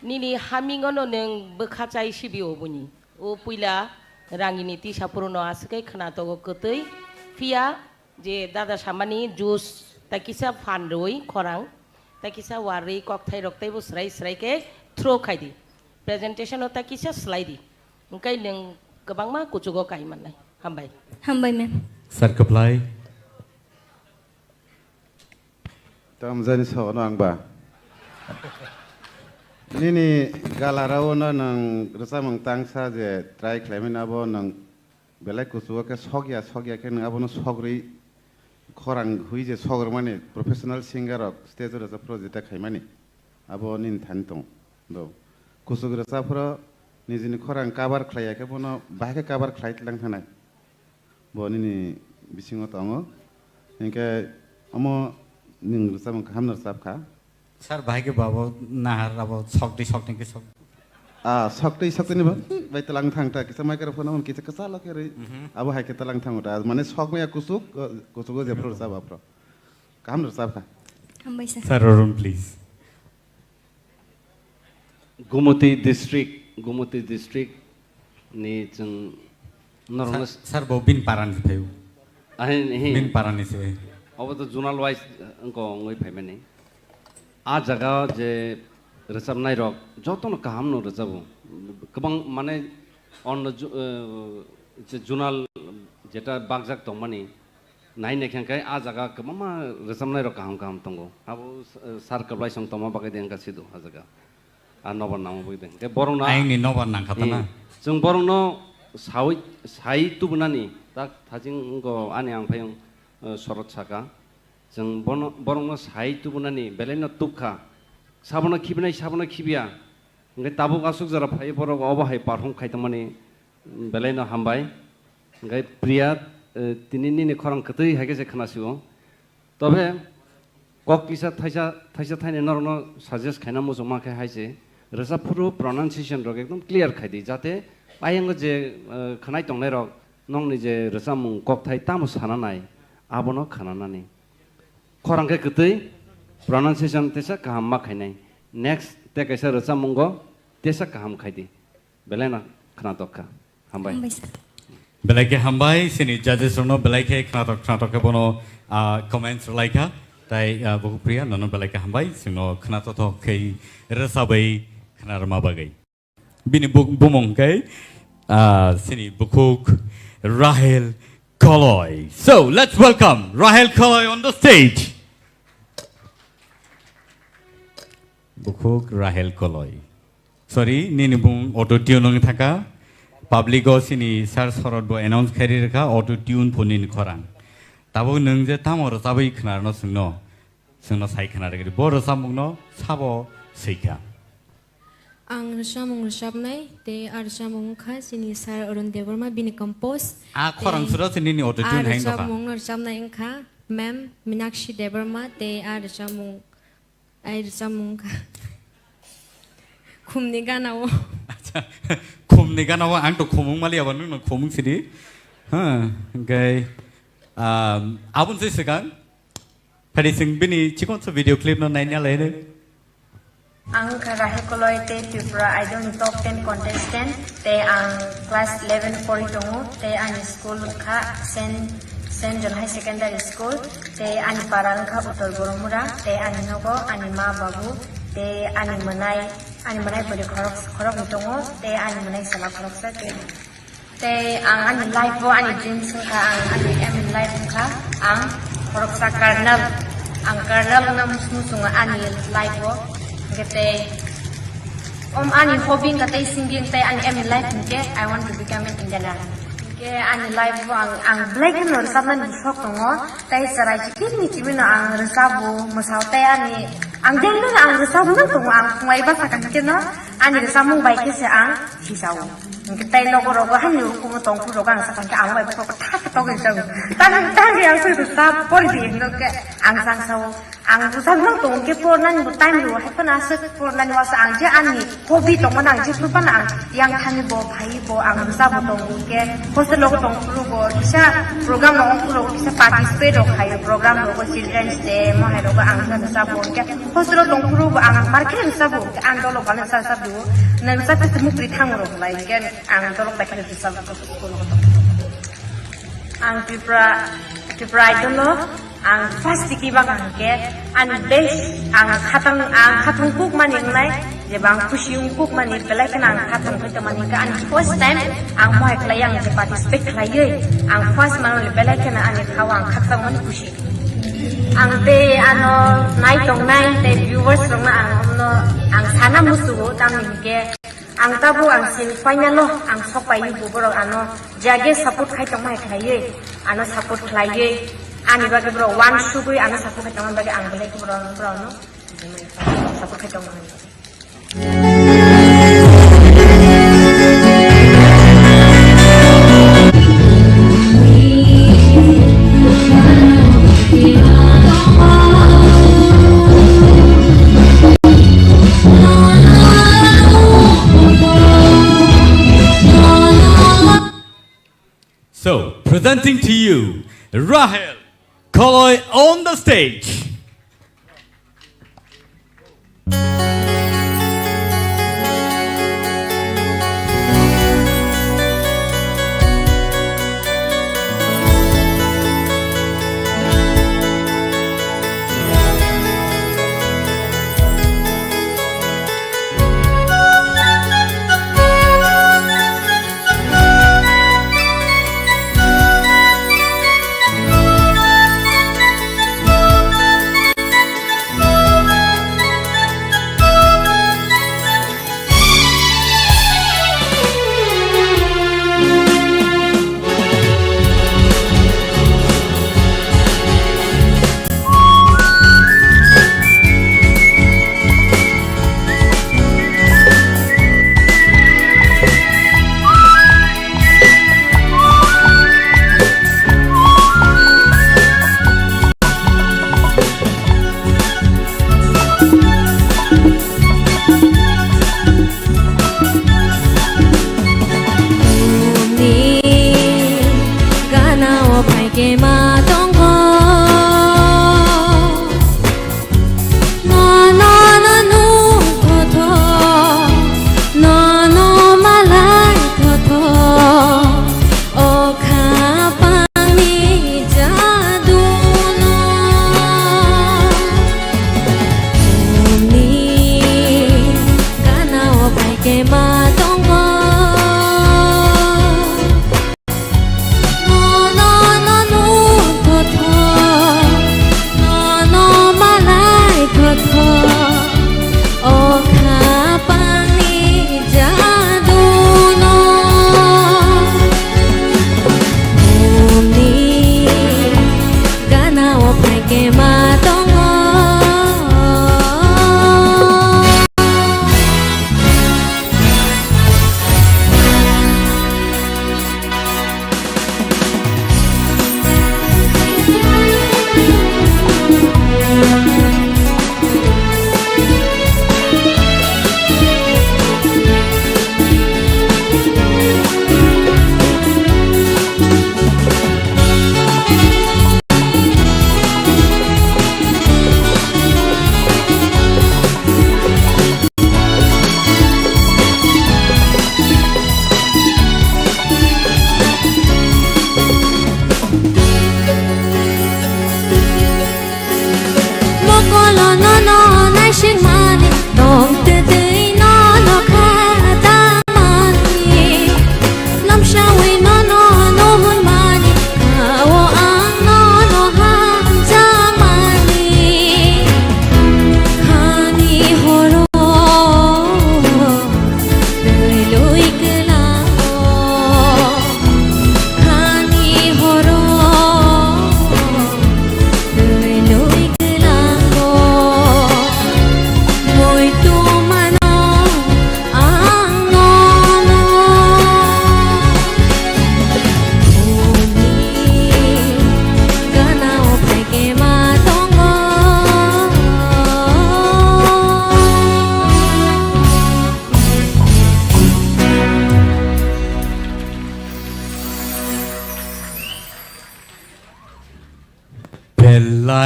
Nini hamingono nwng bwkha chai sibi o buini. O puila rangini tisa phuruno aswk khe khna togo kwtwi, phiya je dada samani juice ta kisa phan rwi khorang, ta kisa warwi kokthai rok teibo srai srai khe throw khai di. Presentation o ta kisa slai di. Hwnkhe nwng kwbangma kuchugo kai mannai. Hambai. Hambai, ma'am. Sir Kwplai. Tamjani sono ang ba. Nini galarao no nwng rwchapmung tangsa je try khlaimani abo nwng belai kuchugo khe sokya, sokya khe nwng abono sogrwi khorang hui je sogrwmani professional singer rok stage o rwchapphuru jeta khaimani abo nini thani tongo. Do kuchuk rwchapphuru nijini khorang cover khlaiya khe bono bahai khe cover khlai tlang thanai. Bo nini bisingo tongo. Hinkhe omo nwng rwchapmung kaham no rwchap kha. Sir, bahai khe babo nahar abo sokdi sokdi khe sok. Ah, sokdi sokdi ni ba, bai talang thang ta, kisa microphone on kisa kisa lo khe rwi. Mhm. Abo hai khe talang thang ta, mane sok maya kusuk, uh, kusugo je phuru rwchap aphro. Kaham no rwchap kha. Hambai sir. Sir Arun, please. Gumoti district, Gumoti district ni chwng norokno Sir, sir, bo bin parani se phaio. Ahin, hin. Bin parani se. Obo to zonal wise wngko wngwi phaimani. A jaga je rwchapnai rok jotono kaham no rwchabo. Kwbang mane onno ju-, eh, je zonal jeta bakjak tongmani, nai naikha khe a jaga kwbangma rwchapnai rok kaham kaham tongo. Abo, eh, sir Kwplai song tongma bagwi de wngkha sido a jaga. A nobar nangma bagwi de. Khe borokno Ayangni nobar nangkha ta na? Hmm. Chwng borokno sawi, sai tubunani tak thaching wngko ani ang phayung, eh, sorot saka. Chwng bono, borokno sai tubunani belaino tubkha. Sabono khibinai, sabono khibiya. Hwnkhe tabuk aswk jora phai borok obo hai perform khai tongmani. Belai no hambai. Hwnkhe Priya, eh, tini nini khorang kwtwi hai khe se khna sio. Tobe kok kisa thaisa, thaisa thaini norokno suggest khaina muchungma khe hai se, rwchap phuru pronunciation rok ekdom clear khai di, jate ayang je, eh, khwnai tongnai rok nokni je rwchapmung kokthai tamo sana nai, abono khana nani. Khorang khe kwtwi, pronunciation tesa kaham ma khainai. Next te kaisa rwchapmungo tesa kaham khai di. Belai no khnatok kha. Hambai. Hambai sir. Belai khe hambai, sini judges rokno belai khe khnatok khnatok khe bono, ah, comments rwlai kha. Tai, ah, Bukhuk Priya, nono belai khe hambai, sino khnatothok khe rwchabwi khnarwma bagwi. Bini bu-, bumung khe, ah, sini Bukhuk Rahel Koloi. So, let's welcome Rahel Koloi on the stage. Bukhuk Rahel Koloi. Sorry, nini bung auto tune wng thangkha. Public o sini sir Sorot bo announce khairi rwkha auto tune pho nini khorang. Tabuk nwng je tamo rwchabwi khwnarno swngno, swngno sai khwna rwgwi. Bo rwchapmungno sabo swikha. Ang rwchapmung rwchapnai, tei a rwchapmung wngkha chini sir Arun Debbarma bini compose. A khorang tei suro se nini auto tune a hai wngkha ba? Rwchapmungno rwchapnai wngkha ma'am Minakshi Debbarma, tei a rwchapmung Ai rwchapmung wngkha. Khumni gana o. Acha, khumni gana o ang to khumung mali abo nwng khumung sidi. Ha, gai, um, abun se segang. Phadi sing bini chikon so video clip no naina lai ne. Ang wngkha Rahel Koloi tei Tripura Idol ni top ten contestant. Tei ang class eleven pori tongo, tei ani school wngkha Saint, Saint John High Secondary School, tei ani para wngkha Uttor Boromura, tei ani nogo ani ma babu, tei ani mwnai, ani mwnai bwrwi khorok, khoroknwi tongo, tei ani mwnai chwla khoroksa, tei, tei ang ani life o ani dreams wngkha, ang ani aim in life wngkha, ang khoroksa colonel, ang colonel wngna muchungo ani life o, hwnkhe tei Om ani hobby wngkha tei singing tei ani aim in life hinkhe I want to become an Indian Army. Hinkhe ani life o ang, ang belai kheno rwchapnani sok tongo, tei chwrai chikirni chibino ang rwchabo, mwsao tei ani, ang daily no ang rwchabo no tongo, ang phungai bwsa kha hinkhe no ani rwchapmung bai khe se ang hisao. Hinkhe tei nogo rogo hani ukumo tongphuru rogo ang sakha hinkhe ang bai bwskango thak thak togwi rwchabo. Tang, tang ang se rwchap pori di hinkhe ang sangsao. Ang rwchapna tongo khe pornani bo time rwo, hai phano aswk pornani uaisa ang je ani hobby tongmani ang jephru phano ang yang thani bo, phai bo, ang rwchapbo tongo khe hostel rogo tongphuru bo kisa program rok ongphuru bo kisa participate rok khaio, program rogo, Children's Day, mo hai rogo ang khe rwchapbo khe hostel o tongphuru bo ang mar khe rwchapbo khe ang dolok bana sa sa duo, nang sa khe mukri thango rok lai khe ang dolok bai khe rwchapbo. Ang Tripura, Tripura Idol no ang first tiki bak ang ke ani best ang khatang, ang khatung kuk mani nai je bang khusi ung kuk mani belai khna ang khatung khaito mani ka ani first time ang mohai khlai ang je participate khlai ye ang first mang le belai khna ani khawa ang khatung mani khusi ang te ano nai tong nai te viewers rok na ang no ang sana musu tam ni ke Ang tabuk ang semi final o ang sok pai bo borok ano jage support khai tong mai khlaiwi ano support khlaiwi ani bagwi borok wan sugwi ano support khai tong bagwi ang belai borok borok no support khai tong mai. So, presenting to you, Rahel Koloi on the stage.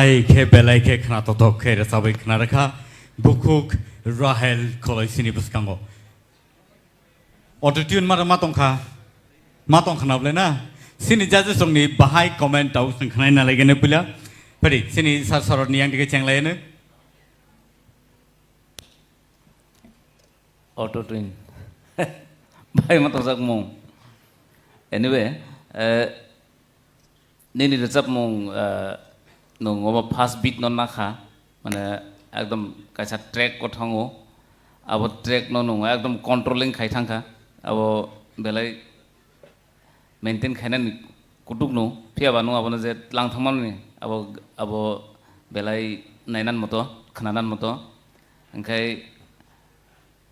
Ei khe belai khe khna tothok khe rwchabwi khna rwkha bukhuk Rahel Kholoisini bwskango. Auto tune ma, ma tongkha, ma tongkha na bwle na? Sini judges rokni bahai comment tau chwng khnaina laigene puila. Phadi sini sir sorotni yang dige chenglaino. Auto tune. Bai ma tongjak mung. Anyway, eh, nini rwchapmung, eh, nwng obo first beat no nakha, mane ekdom kaisa track o thango, abo track no nwng ekdom controlling khai thangkha, abo belai maintain khainani kutuk no, phiya ba nwng abono je tlang thangmani, abo, abo belai nainan moto, khnanan moto, hwnkhe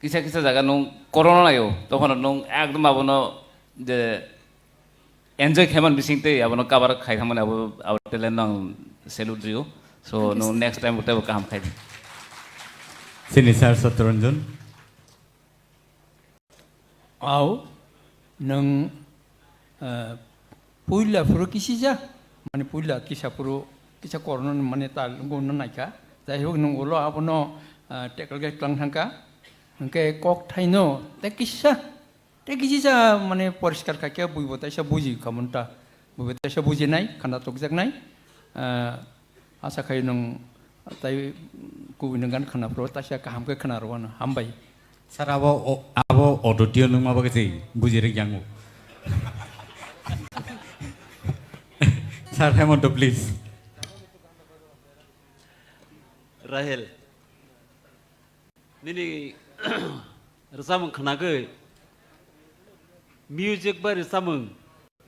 kisa kisa jaga nwng corona naio, tokhono nwng ekdom abono je enjoy khaiman bising tei abono cover khai thangmani abo, abo talent no ang salute rio. So, nwng next time teibo kaham khai di. Sini sir Satyaranjan. Au, nwng, eh, puila phuru kisija, mane puila kisa phuru, kisa corona ni mane tal guna naikha. Jai hok nwng ulo abono, eh, tackle khe tlang thangkha. Hwnkhe kok thaino tei kisa, tei kisisa mane poriskar khaikhe buibo taisa buji khamunta. Buibo taisa bujinai, khana tokjaknai. Eh, Asa khai nwng tai kubui nwng gan khwna phuru taisa kaham khe khwna rwano. Hambai. Sir, abo o-, abo auto tune wngma bagwi se buji rwk yango. Sir Hemant, please. Rahel, nini rwchapmung khwnagwi, music bai rwchapmung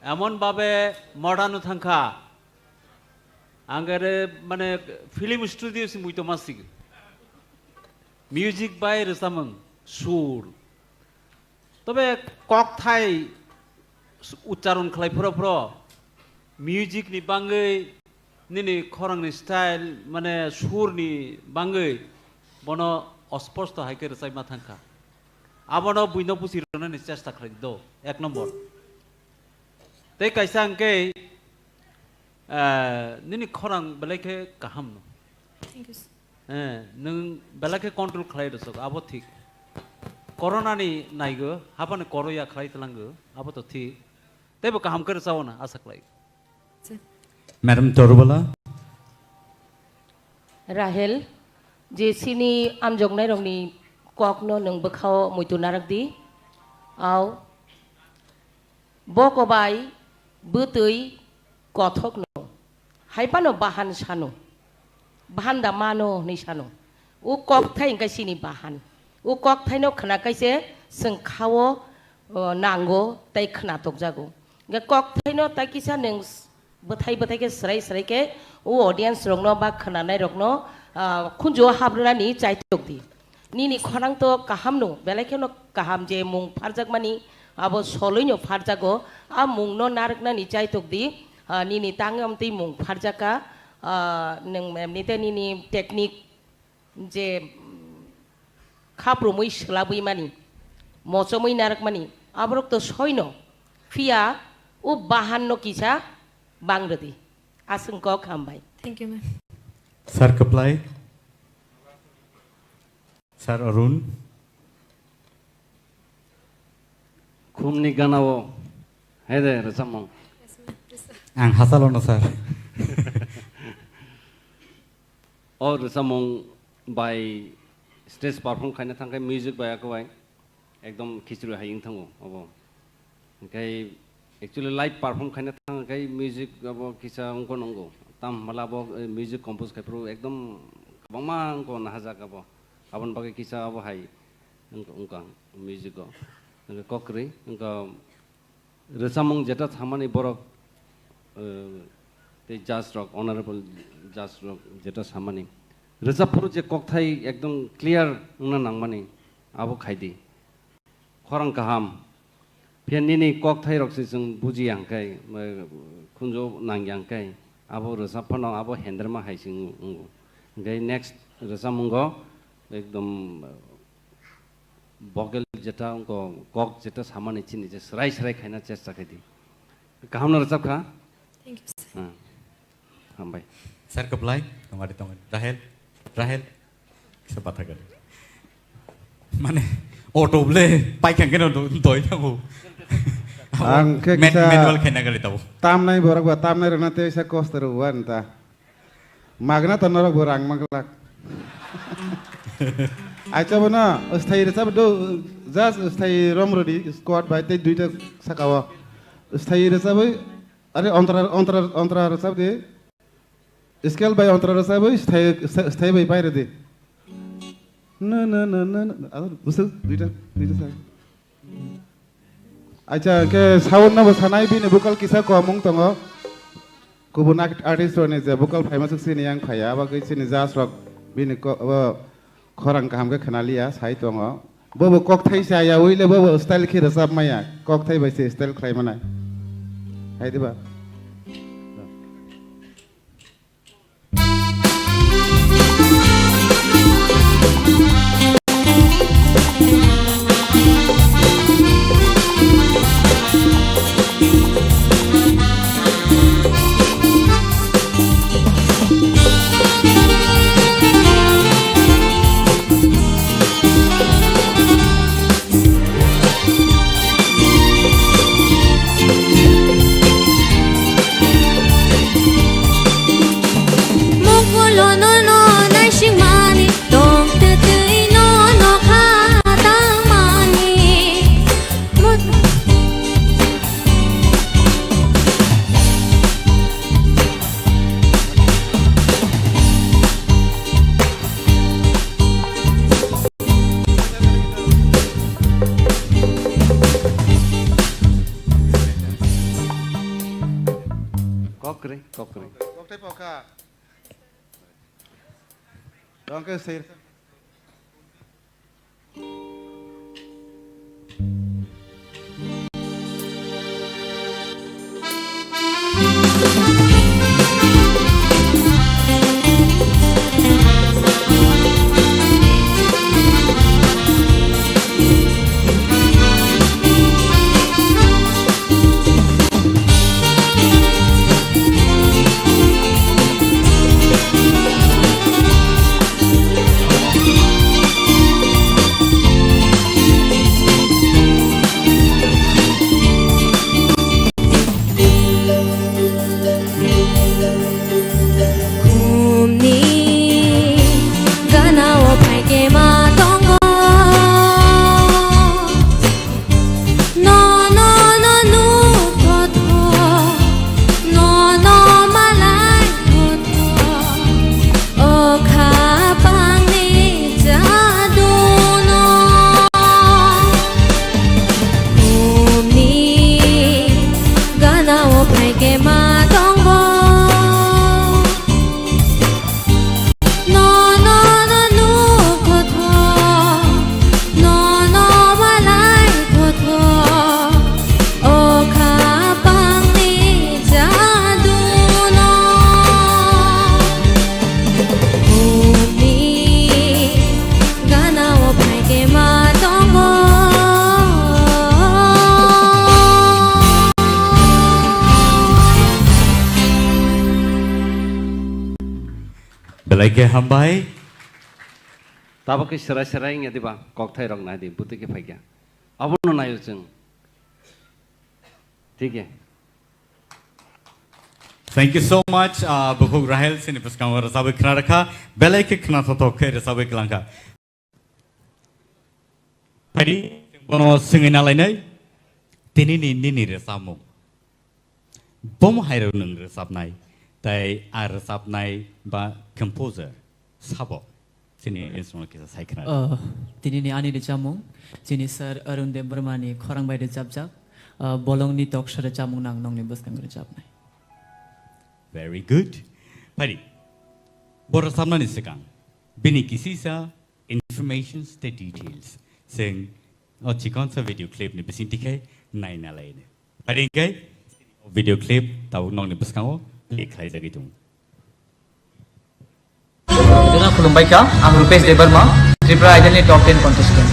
emon babe modern thangkha, ang ere mane film studio si muitu masig. Music bai rwchapmung, sur. Tobe kokthai uchcharon khlai phuro phuro music ni bangwi nini khorang ni style, mane sur ni bangwi bono osposto hai khe rwchapma thangkha. Abono buino buchi rwnani chesta khlai do, ek nombor. Tei kaisa hwnkhe, eh, nini khorang belai khe kaham no. Thank you, sir. Eh, nwng belai khe control khlai rwsok, abo thik. Corona ni naigo, haphano koroya khlai tlango, abo to thik. Teibo kaham khe rwchao na asa khlai. Sir. Madam Torubala. Rahel, je chini amjoknairokni kokno nwng bwkhao muitu narak di. Au. Boko bai bwtwi kothokno, hai phano bahan sano, bahan da mano hwnwi sano. O kokthai hwnkhe chini bahan. O kokthaino khna kaise chwng khao, o, nango tei khna tokjago. Hwnkhe kokthaino tai kisa nwng bwthai bwthai khe swrai swrai khe o audience rokno ba khwnanai rokno, ah, khunju o habrwnani chaitok di. Nini khorang to kaham no, belai kheno kaham je mung pharjakmani abo soloi no pharjago, a mung no narwknani chaitok di, ah, nini tangwi amtwi mung pharjaka, ah, nwng emnite nini technique je, mm, khaprumwi swlabwi mani, mochomwi narwkmani, aborok to soino, phiya o bahan no kisa bang rwdi. Aswk kok hambai. Thank you, ma'am. Sir Kaplai, Sir Arun. Khumni ganao, hai de, rwchapmung. Ang hachalo no, sir. O rwchapmung bai stage perform khaina thangkhe music bai akwbai ekdom khichri hai wng thango obo. Hwnkhe actually live perform khaina thangkhe music abo kisa wngkho nungo. Tam hwnba abo, eh, music compose khai phuru ekdom kwbangma wngkho nahajak abo. Aboni bagwi kisa abo hai wngkha, wngkha music o. Hwnkhe kokrwi wngkha. Rwchapmung jeta samani borok, eh, tei judge rok, honorable judge rok jeta samani. Rwchap phuru je kokthai ekdom clear wngna nangmani, abo khaidi. Khorang kaham. Phiya nini kokthai rok se chwng bujiya hwnkhe, eh, khunju nangya hwnkhe, abo rwchap phano abo henderma hai se wngo. Hwnkhe next rwchapmungo ekdom, eh, vocal jeta wngkho, kok jeta samani chini je srai srai khaina chesta khaidi. Kaham no rwchap kha? Thank you, sir. Ah, hambai. Sir kwplai, tongari tongari. Rahel, Rahel, kisa bathakari. Mane, auto ble, paikang keno do-, doi thango. Ang khe Men-, kisa manual khaina gari tabo. Tamnai borok ba, tamnai rwna tei sa kosto rw wan ta. Magna to norok bo rang manglak. Aicha bono, sthai rwchap do, just sthai rom rodi, squad bai tei duita saka o. Sthai rwchabwi, are ontra, ontra, ontra rwchap di. Scale bai ontra rwchabwi sthai, sthai, sthai bai pai rwdi. Na, na, na, na, na. Ado, busu, duita, duita sa. Acha, ke sound no bo sanai, bini vocal kisa komung tongo. Kubun art-, artist rokni je vocal phaima swk sini yang phaiya, abo khe sini judge rok bini ko-, abo khorang kaham khe khna liya, sai tongo. Bo bo kokthai sa ya, uile bo bo style khe rwchap maya, kokthai bai se style khlai manai. Hai diba? Mokolo no no naisingmani, tong twi twi no no kha tangmani. Mot- Kokre, kokre. Kokthai pokha. Rongke sir. Khumni gana o phaikhe ma tongo. No, no, no, nuk thotho. No, no, malai thotho. O khapangni jaduno. Khumni gana o phaikhe ma tongo. No, no, no, nuk thotho. No, no, malai thotho. O khapangni jaduno. Khumni gana o phaikhe ma tongo. Belai khe hambai. Tabuk khe serai serai wngya diba? Kokthai rok nai di, bwtwi khe phaikha. Abono naio chwng. Thik he. Thank you so much, uh, Bukhuk Rahel, chini bwskango rwchabwi khna rwkha, belai khe khna thothok khe rwchabwi kwlangkha. Phaidi, bono swngwi nalainai, tinini nini rwchapmung. Bomo hai rw nwng rwchapnai, tai a rwchapnai ba composer sabo chini instrument kisa sai khna. Oh, tinini ani rwchapmung, chini sir Arun Debbarma ni khorang bai rwchapjak, ah, bolongni toksa rwchapmung nang nongni bwskango rwchapnai. Very good. Phaidi, bo rwchapnani swkang, bini kisisa informations tei details. Chwng o chikonsa video clip ni bisingtwi khe naina laini. Phaidi hwnkhe video clip tabuk nokni bwskango play khlaijagwi tongo. Khulumbai kha, ang Rupesh Debbarma, Tripura Idol ni top ten contestant.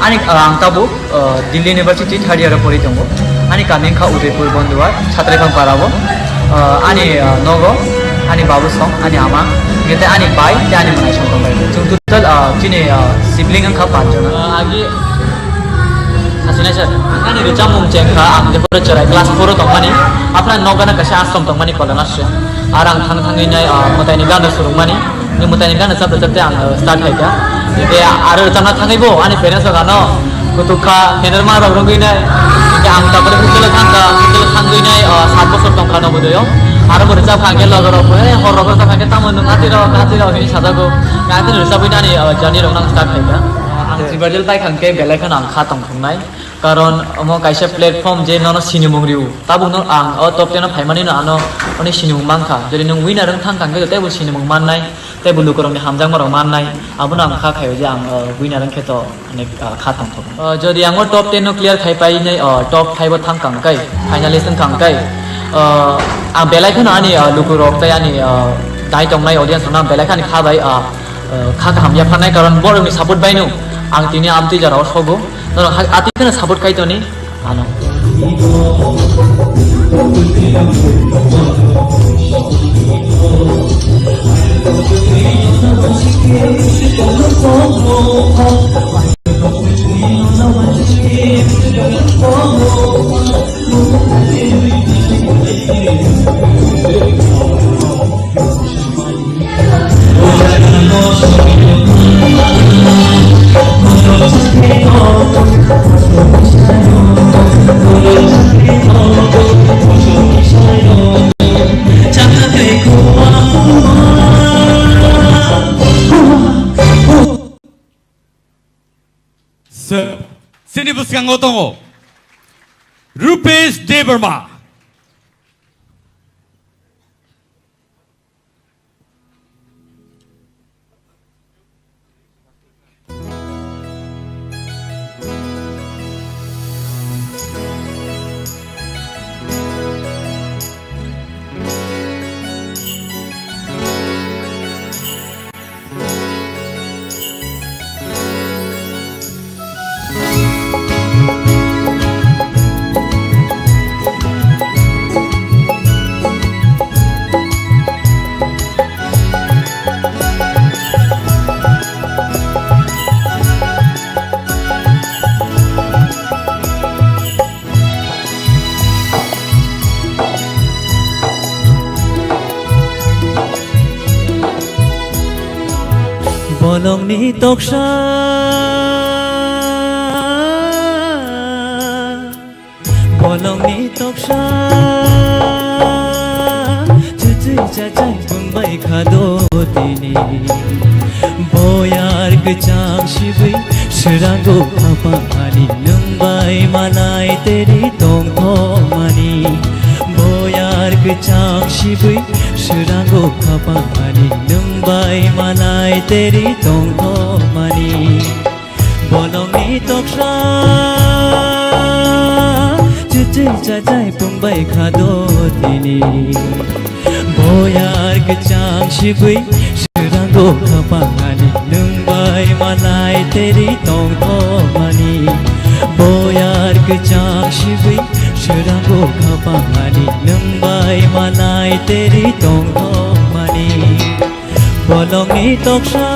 Ani, ah, ang tabuk, ah, Delhi University third year o pori tongo. Ani kami wngkha Udaipur Bondwar, Chhatraiphang para o. Ah, ani, ah, nogo, Ani babu song, ani ama, hingke tei ani bai, tei ani mwnai song tongbai. Chwng total, ah, chini, ah, sibling wngkha panch jona. Ah, agi, asinai sir, ani rwchapmung chengkha, ang jephuru chwrai class four o tongmani, aphra nokgana kaisa ashram tongmani Kolana se. Ar ang thang thangwi nai, ah, mwtaini gana surungmani, ni mwtaini gana chapte chapte ang, ah, start khaikha. Hingke aro rwchapna thangwi bo, ani parents rok ano, Kutuk kha, hener ma rok rwgwi nai. Hingke ang tabuk hostel o thang kha, hostel o thangwi nai, o, sat bosor tong kha Navodaya o. Aro bo rwchap kha, hingke loge rok bo, "Hey, hor rok rwchap kha, hingke tamo nwng atwi rok, atwi rok," hinwi sajago. Hingke atwi rwchapwi nani, o, journey rok nang start khai kha. Ang silver medal pai kha, hingke belai kheno ang kha tong thung nai. Karon omo kaisa platform je nono sinimung rio. Tabuk no ang o top ten o phaimani no ano oni sinimung man kha. Jodi nwng winner wng thang kha, hingke teibo sinimung man nai. Tei bo lukurokni hamjakmarok mannai, abono ang kha khaio je ang, o, winner wngkhe to, ani, o, kha tongthok. O, jodi ang o top ten no clear khai painai, o, top five o thang kang kai, finalist wng kang kai, o, ang belai kheno ani, o, lukurok tei ani, o, nai tongnai audience rokno ang belai kheno kha bai, o, o, kha kaham yapharnai, karon borokni support baino ang tini amtwi jora o sogo, norok ha-, atwi kheno support khai toni. Ano. Sir, chini bwskango tongo Rupesh Debbarma. Bolongni toksa, bolongni toksa, chuchwi chachai tongbai kha do tini. Boyar kwchang sibwi swrango khapang ani nwng bai malai teri tongthokmani. Boyar kwchang sibwi swrango khapang ani nwng bai malai teri tongthokmani. Bolongni toksa chuchwi chachai pungbai kha do tini. Boyar kwchang sibwi swrango khapang ani nwng bai malai teri tongthokmani. Boyar kwchang sibwi swrango khapang ani nwng bai malai teri tongthokmani. Bolongni toksa.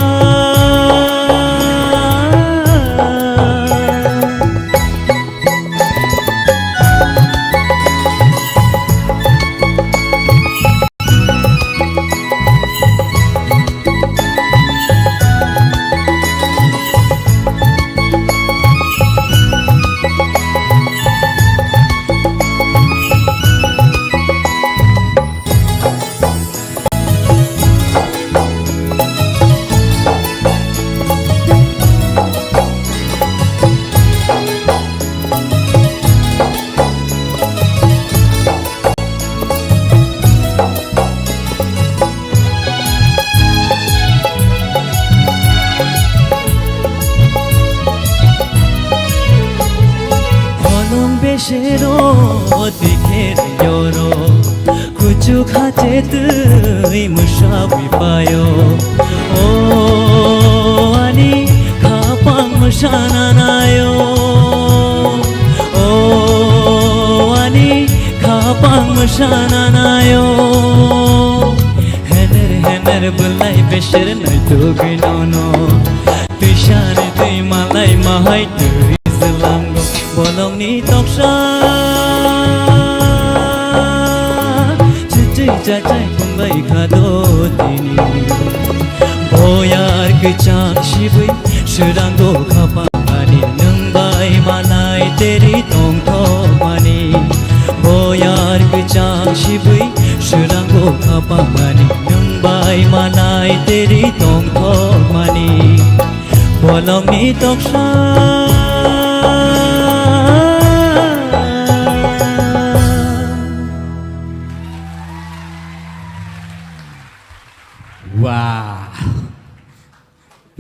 Bolong besero tikher yoro. Kuchuk hache twi mwsabwi paio. O ani khapang mwsana naio. O ani khapang mwsana naio. Ai twi slango bolongni toksa. Chwchwi chachai phunbai kha do tini. Boyar kwchang sibwi srango khapangani nwng bai manai teri tongthokmani. Boyar kwchang sibwi srango khapangani nwng bai manai teri tongthokmani. Bolongni toksa. Wow.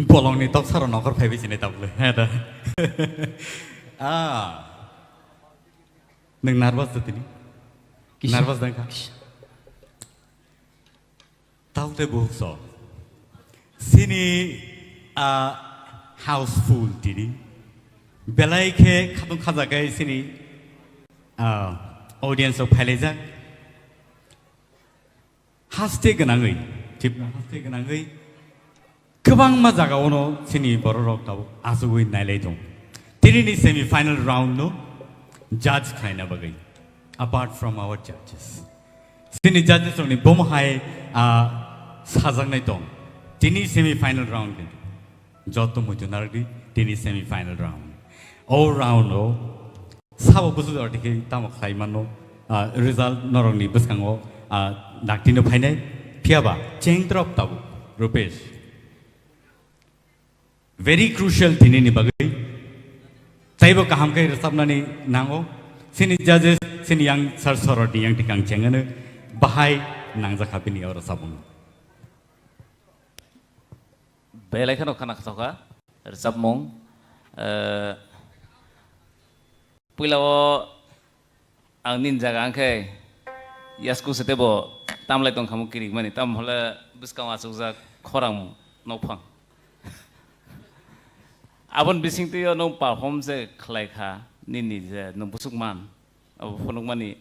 Bolongni toksaro nokhor phaibai sinai tabukle. He da. Ah. Nwng nervous da tini? Kisa. Nervous da wngkha? Kisa. Taote buhukso. Sini, ah, houseful tini. Belai khe khatung khajakai sini, ah, audience rok phailaijak. Haste gwnangwi, Tripura haste gwnangwi kwbangma jagao no chini borok rok tabuk achugwi nailai tong. Tini ni semi final round no judge khlaina bagwi, apart from our judges, chini judges rok ni bomo hai, ah, sajaknai tong. Tini semi final round ni joto muitu narwkdi, tini semi final round. O round o Sabo busu jora dikhe tamo khlai mano, ah, result norokni bwskango, ah, daktino phainai, phiyaba cheng drop tabuk, Rupesh. Very crucial tini ni bagwi. Taibo kaham khe rwchapnani nango. Chini judges, chini yang sir soror ni yang tikang chengano bahai nangjak ha bini o rwchapmung. Belai kheno khana khasokha rwchapmung. Eh, Puila o ang nini jaga ang khe yasku se tebo tamlai tong khamu kirik mani, tam hole bwskango achukjak khorang nokphang. Aboni bising twi o nwng perform se khlai kha nini je nwng busuk man, abo phunuk mani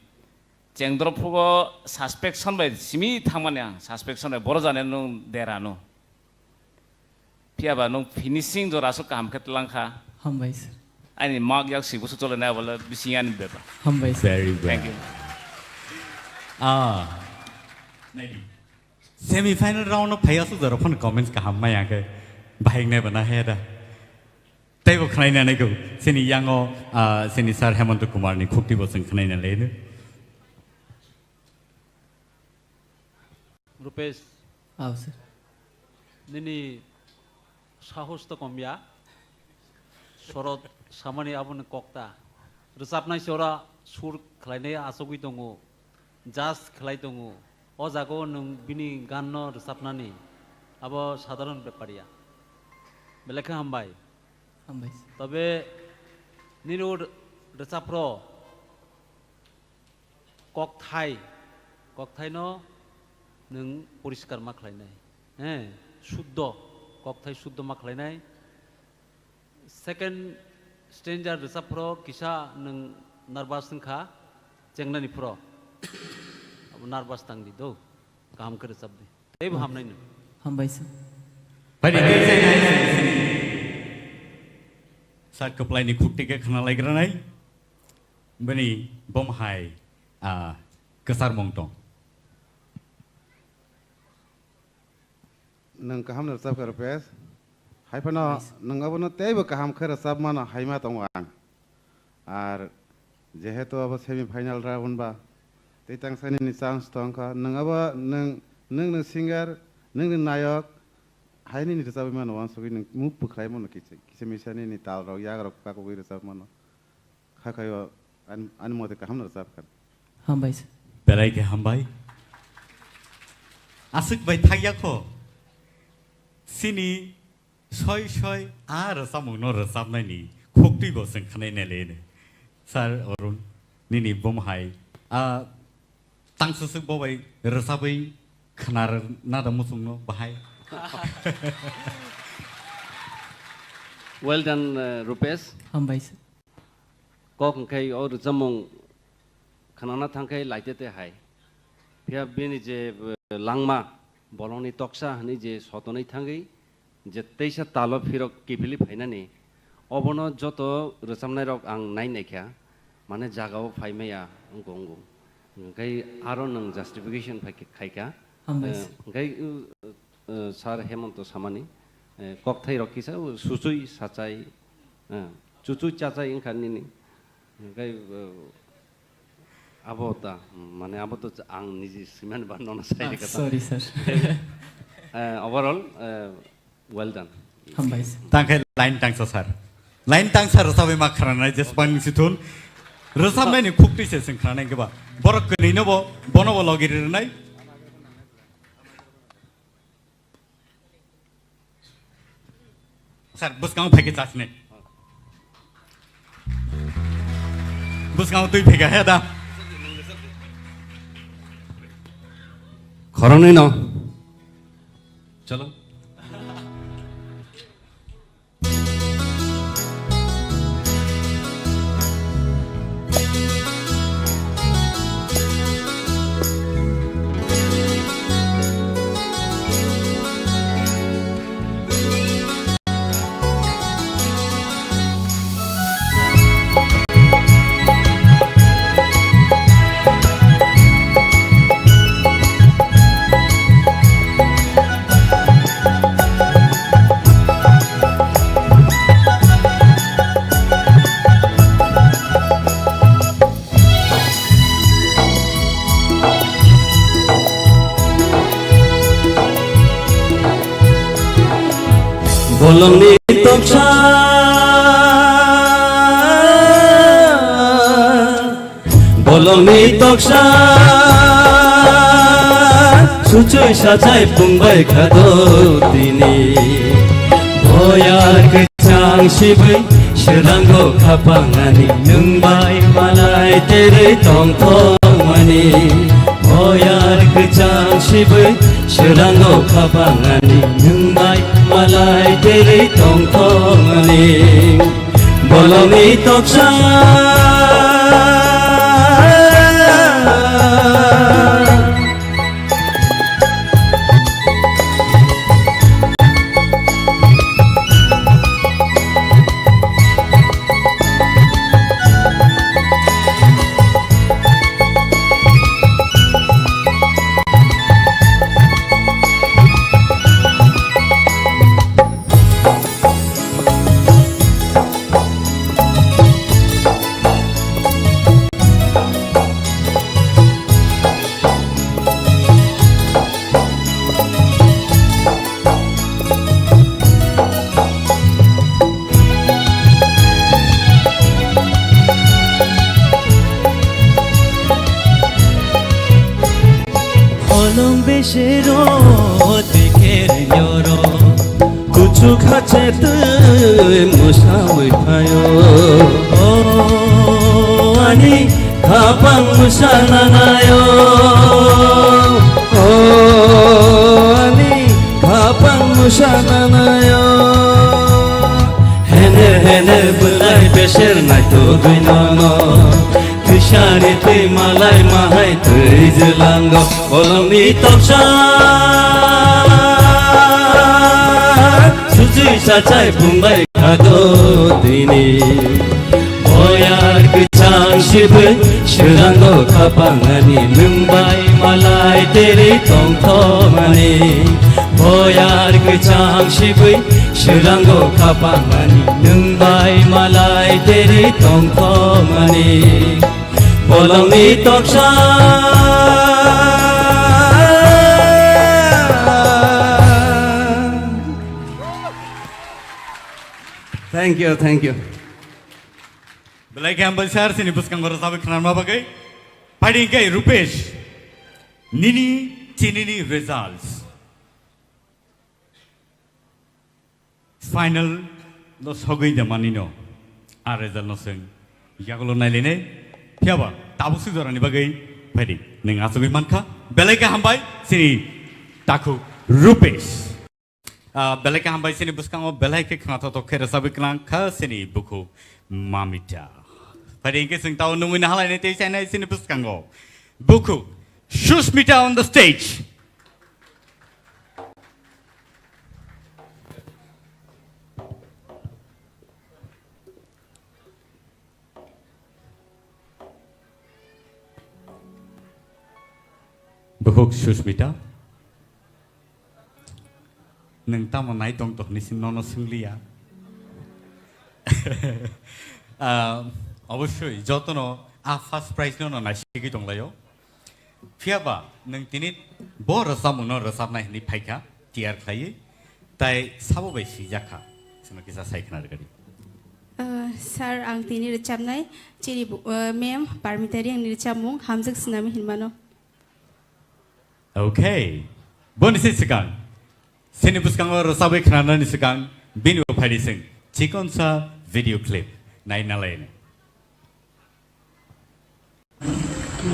chengdrop phugo suspension bai simi thangmani ang, suspension bai boro jani nwng dera no. Phiya ba nwng finishing jora aswk kaham khe tlang kha. Hambai sir. Ani mak yak si busu chole nai bole bising ani beba. Hambai sir. Very well. Thank you. Ah. Semi final round no phai aswk jora phone comments kaham maya khe bahik nai bana he da. Teibo khnaina nai go. Sini yango, ah, sini sir Hemanta Kumar ni khukti bo sing khnaina le. Rupesh, Aw, sir. Nini sahos to komya, sorot samani aboni kokta. Rwchapnai se ora sur khlainai achogwi tongo, judge khlai tongo. O jaga o nwng bini gan no rwchapnani abo sadharon bepar ya. Belai khe hambai. Hambai, sir. Tobe nini o rwchapro kokthai, kokthaino nwng poriskar ma khlainai, he, suddo, kokthai suddo ma khlainai. Second stranger rwchapphro kisa nwng nervous wngkha, chengnani phro abo nervous tangdi do, kaham khe rwchapdi, teibo hamnai nwng. Hambai sir. Bai di, tei sai nai, sai nai. Sir kwplaini khukti khe khna laikranai. Bini bom hai, ah, kwchar mung tong. Nwng kaham no rwchap kha, Rupesh. Hai phano nwng abono teibo kaham khe rwchap mano hai ma tongo ang. Ar jehetu abo semi final round ba tei tangsa nini chance tong kha. Nwng abo nwng, nwng ni singer, nwng ni nayok, hai nini rwchapwi mano uansugwi nwng move bwkhlai mano kisa, kisa misa nini tal rok yak rok pakugwi rwchap mano. Kha khaio ani, ani mote kaham no rwchap kha. Hambai sir. Belai khe hambai. Aswk bai thakya kho. Sini soi soi a rwchapmung no rwchapnai ni khuk twi bo chwng khanai nai le. Sir Arun, nini bom hai a tang swswk bo bai rwchapwi khna nada muchung no bahai. Well done, uh, Rupesh. Hambai sir. Kok hwnkhe o rwchapmung khnana thangkhe laitete hai. Phiya bini je, eh, langma, bolongni toksa hwnwi je sotonwi thangwi je teisa talo phirok kiphilwi phainani, Obono joto rwchapnairok ang nai naikha, mane jagao phai maya wngkha wngo. Hwnkhe aro nwng justification phai khe-, khaikha. Hambai Eh, se. hwnkhe, uh, uh, Sir Hemonto samani, eh, kokthairok kisa, uh, suchui sachai, uh, chuchui chachai wngkha nini. Hwnkhe, uh, abo ta, mane abo to ang niji swimani ba nono sai Ah, rikha ta. sorry, sir. Eh, overall, eh, well done. Hambai se. Tangkhe line tangsa sir. Line tangsa rwchapwi ma khranai jesbang sithun. Rwchapnaini khukti se sing khranai keba. Borok kwnwi no bo, bono bo logi rinai. Sir, bwskango phaikhe chasni. Bwskango twi phaikha he da. Khoroknwi no. Chalo. Bolongni toksa, bolongni toksa, suchui sachai pungbai khado tini. Boyar kwchang sibui, swrango khapangani nwng bai malai terwi tongthokmani. Boyar kwchang sibui, swrango khapangani nwng bai malai terwi tongthokmani. Bolongni toksa. Holong besero teker nyoro. Kuchuk hache twi mwsawi phaio. O ani khapang mwsana naio. O ani khapang mwsana naio. Hene hene bwlai beser naitugwi nono. Twisani twi malai mahai twi jwlango. Bolongni toksa. Suchui sachai pungbai khado tini. Boyar kwchang sibui swrango khapangani nwng bai malai terwi tongthokmani. Boyar kwchang sibui swrango khapangani nwng bai malai terwi tongthokmani. Bolongni toksa. Thank you, thank you. Belai khe hambai sir, chini bwskango rwchapwi khwnarma bagwi. Phaidi hwnkhe Rupesh, nini chinini results. Final no sogwi de manino. A result no swng. Yagulo nailainai. Phiyaba tabuk si jorani bagwi phaidi. Nwng achugwi mankha. Belai khe hambai chini takhuk Rupesh. Ah, belai khe hambai chini bwskango belai khe khnathok khe rwchapwi klang kha chini bukhuk Mamita. Phaidi hwnkhe chwng tao nungwi nahalainai tei chainai chini bwskango. Bukhuk Susmita on the stage. Bukhuk Susmita. Nwng tamo nai tong tong ni sing nono swng liya. Ah, obosoi jotono a first prize no no naisigwi tonglaio. Phiya ba nwng tini bo rwchapmung no rwchapnai hwnwi phaikha tiyar khlaiwi, tai sabo bai swijak kha. Chwngno kisa sai khna rwgadi. Ah, sir, ang tini rwchapnai chini bu-, ah, ma'am Parmita Reang ni rwchapmung Hamjak Snami hinmano. Okay. Boni se swkang. Sini bwskango rwchabwi khnanani swkang bini bo phaidi swng. Chikonsa video clip. Naina laini.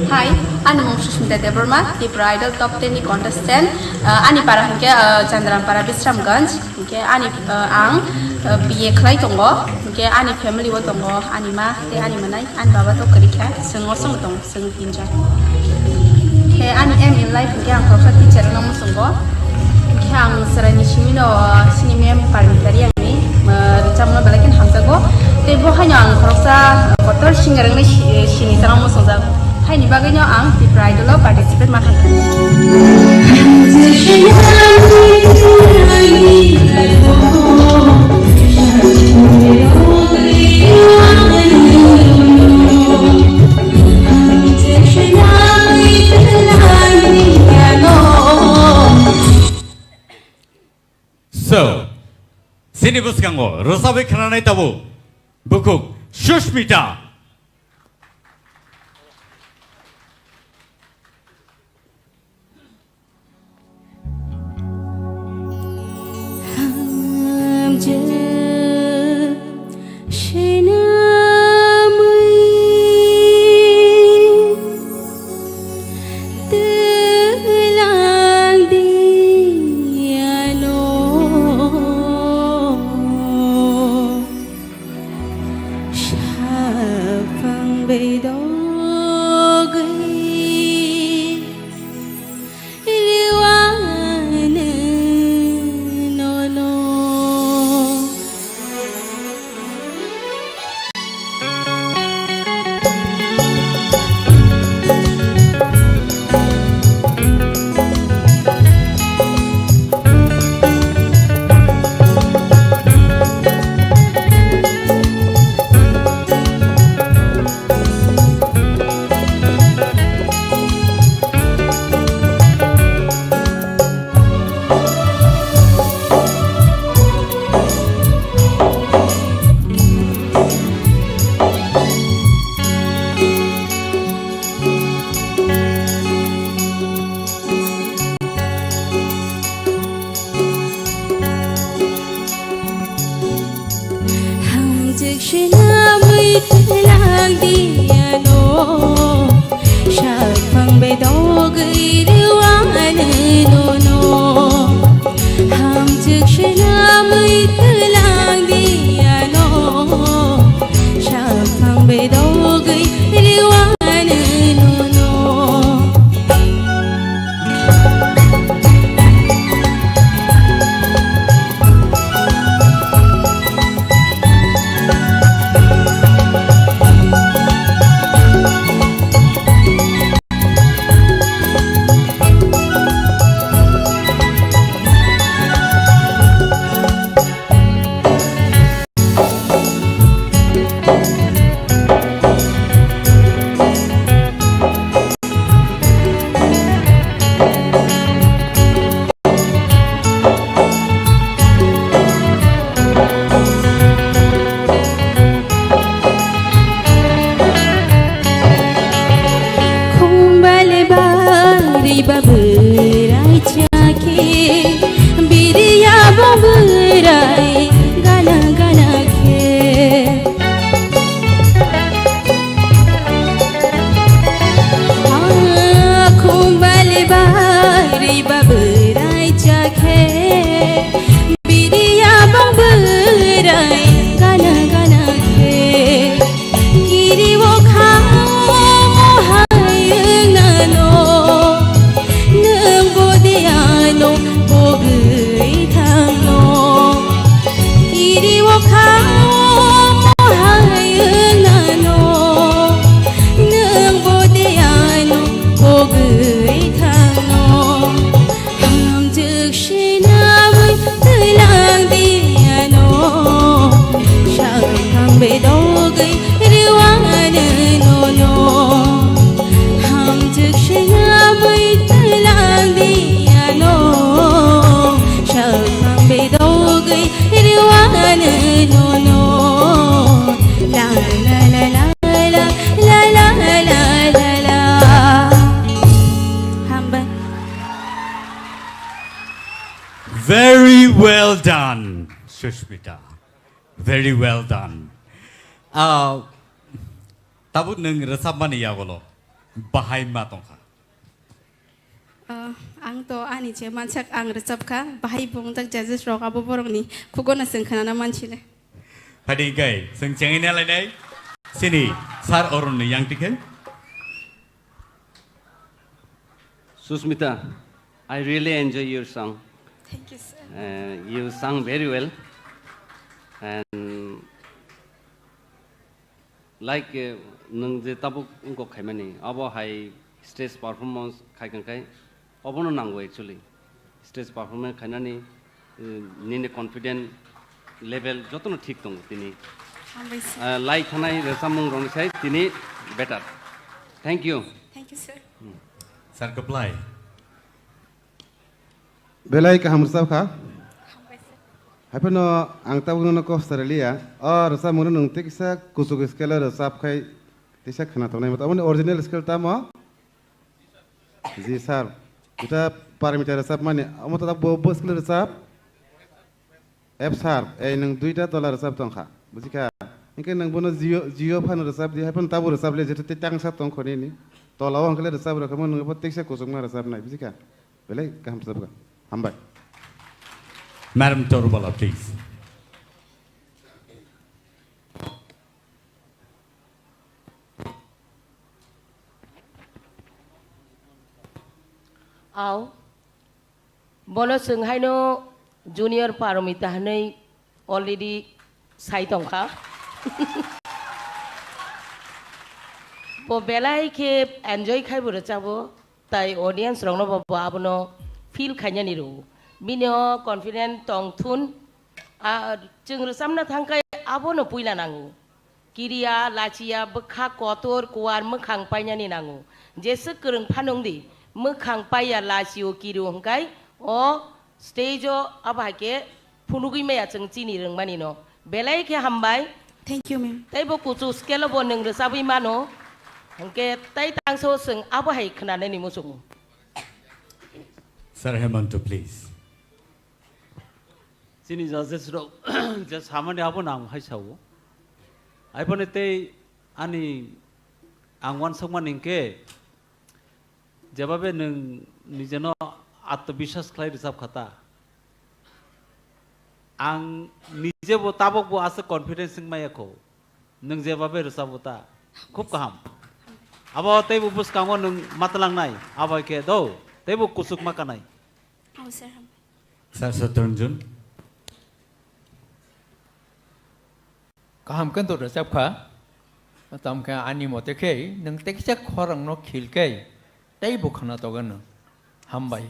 Hi, ani mung Susmita Debbarma, Tripura Idol Top ten ni contestant. Uh, ani para hwnkhe, uh, Chandrampara Bisramganj, hwnkhe ani, uh, ang, uh, B A khlai tongo, hwnkhe ani family o tongo, ani ma tei ani mwnai, ani baba to kwrwi kha, chwng osongo tongo. Chwng tinjon. Khe ani aim in life hwnkhe ang khoroksa teacher wngna muchungo. Khe ang chwraini simino, sini ma'am Parmita Reang ni, uh, rwchapmungno belai kheno hamjago. Tei bo haino ang khoroksa kotor singer wngwi si-, sini chwngno muchungjak. Haini bagwino ang Tripura Idol o participate ma khaikha. So, sini bwskango rwchabwi khnanai tabuk bukhuk Susmita. Hamjak swnamwi twlang di ano. Saphang bedogwi riwano nono. Hamjak swnamwi twlang di ano, saphang bedogwi riwano nono. Hamjak swnamwi twlang di ano, saphang bedogwi riwano nono. Khumbale bari ba bwrai chakhe, biriya bo bwrai gana gana khe. Ah, khumbale bari ba bwrai chakhe, biriya bo bwrai gana gana khe. Kiri o kha o mohai wngnano, nwng bo de ano bogwi thangno. Kiri o kha o mohai wngnano, nwng bo de ano bogwi thangno. Sushmita. Very well done. Ah, tabuk nwng rwchapmani yagulo bahai ma tongkha? Ah, ang to ani je mansak ang rwchapkha, bahai bo wngjak judges rok abo borokni khugono chwng khwnana mansile. Phadi kai, chwng chengwi nalainai. Sini, Sir Arun ni yang tikhe. Susmita, I really enjoy your song. Thank you, sir. Uh, you sung very well. And like, uh, nwng je tabuk wngkok khaimani, abo hai stage performance khai kang khai, obono nango actually. Stage performance khainani, uh, nini confident level jotono thik tongo tini. Hambai sir. Uh, lai thanai rwchapmung rokni sai tini better. Thank you. Thank you, sir. Sir, kwplai. Belai kaham rwchap kha. Hambai sir. Haiphano ang tabuk nono kok sari liya. O rwchapmung no nwng tei kisa kuchuk scale o rwchap khai tisa khwna tongnai mata. Aboni original scale tamo? Ji sir. Ita Parmita rwchapmani. Omo ta bo, bo scale rwchap. F sharp, ei nwng duita tola rwchap tongkha, bujikha? Hinkhe nwng bono G O, G O phano rwchap di, haiphano tabuk rwchap le, jeto tei tangsa tongkho nini. Tola o hinkhe le rwchap rwkha, nwng bo teisa kuchukma rwchapnai, bujikha? Belai kaham rwchapkha. Hambai. Madam Torubala, please. Au. Bono chwng haino Junior Paromita hwnwi already sai tongkha. Bo belai khe enjoy khai bo rwchabo, tai audience rokno bo, bo abono feel khainani rwo. Bini o confident tong thun, a, chwng rwchabna thang khai abono puila nango. Kiriya, lachiya, bwkha kotor, kuar, mwkhang painani nango. Jeswk kwrwng phano wng di, mwkhang paiya, lachio, kirio hwnkhe o stage o abo hai khe phunugwi maya chwng chini rwngmani no. Belai khe hambai. Thank you, ma'am. Tei bo kuchuk scale o bo nwng rwchabwi mano. Hwnkhe tei tangso chwng abo hai khwnanani muchungo. Sir Hemanta, please. Chini judges rok je samani abo nang hai sao. Aiboni tei ani ang wansukmani hinkhe jebabe nwng nijeno atmobiswas khlai rwchap kha ta. Ang nijebo tabokbo aswk confidence wng maya kho. Nwng jebabe rwchabo ta. Khub kaham. Abo teibo bwskango nwng matwlangnai. Abo hai khe do. Teibo kuchuk ma kanai. Oh, sir. Sir Satrunjun. Kaham khe to rwchap kha. Tamo khe ani mote khe nwng tei kisa khorang no khil khe tei bo khwna toga nwng. Hambai.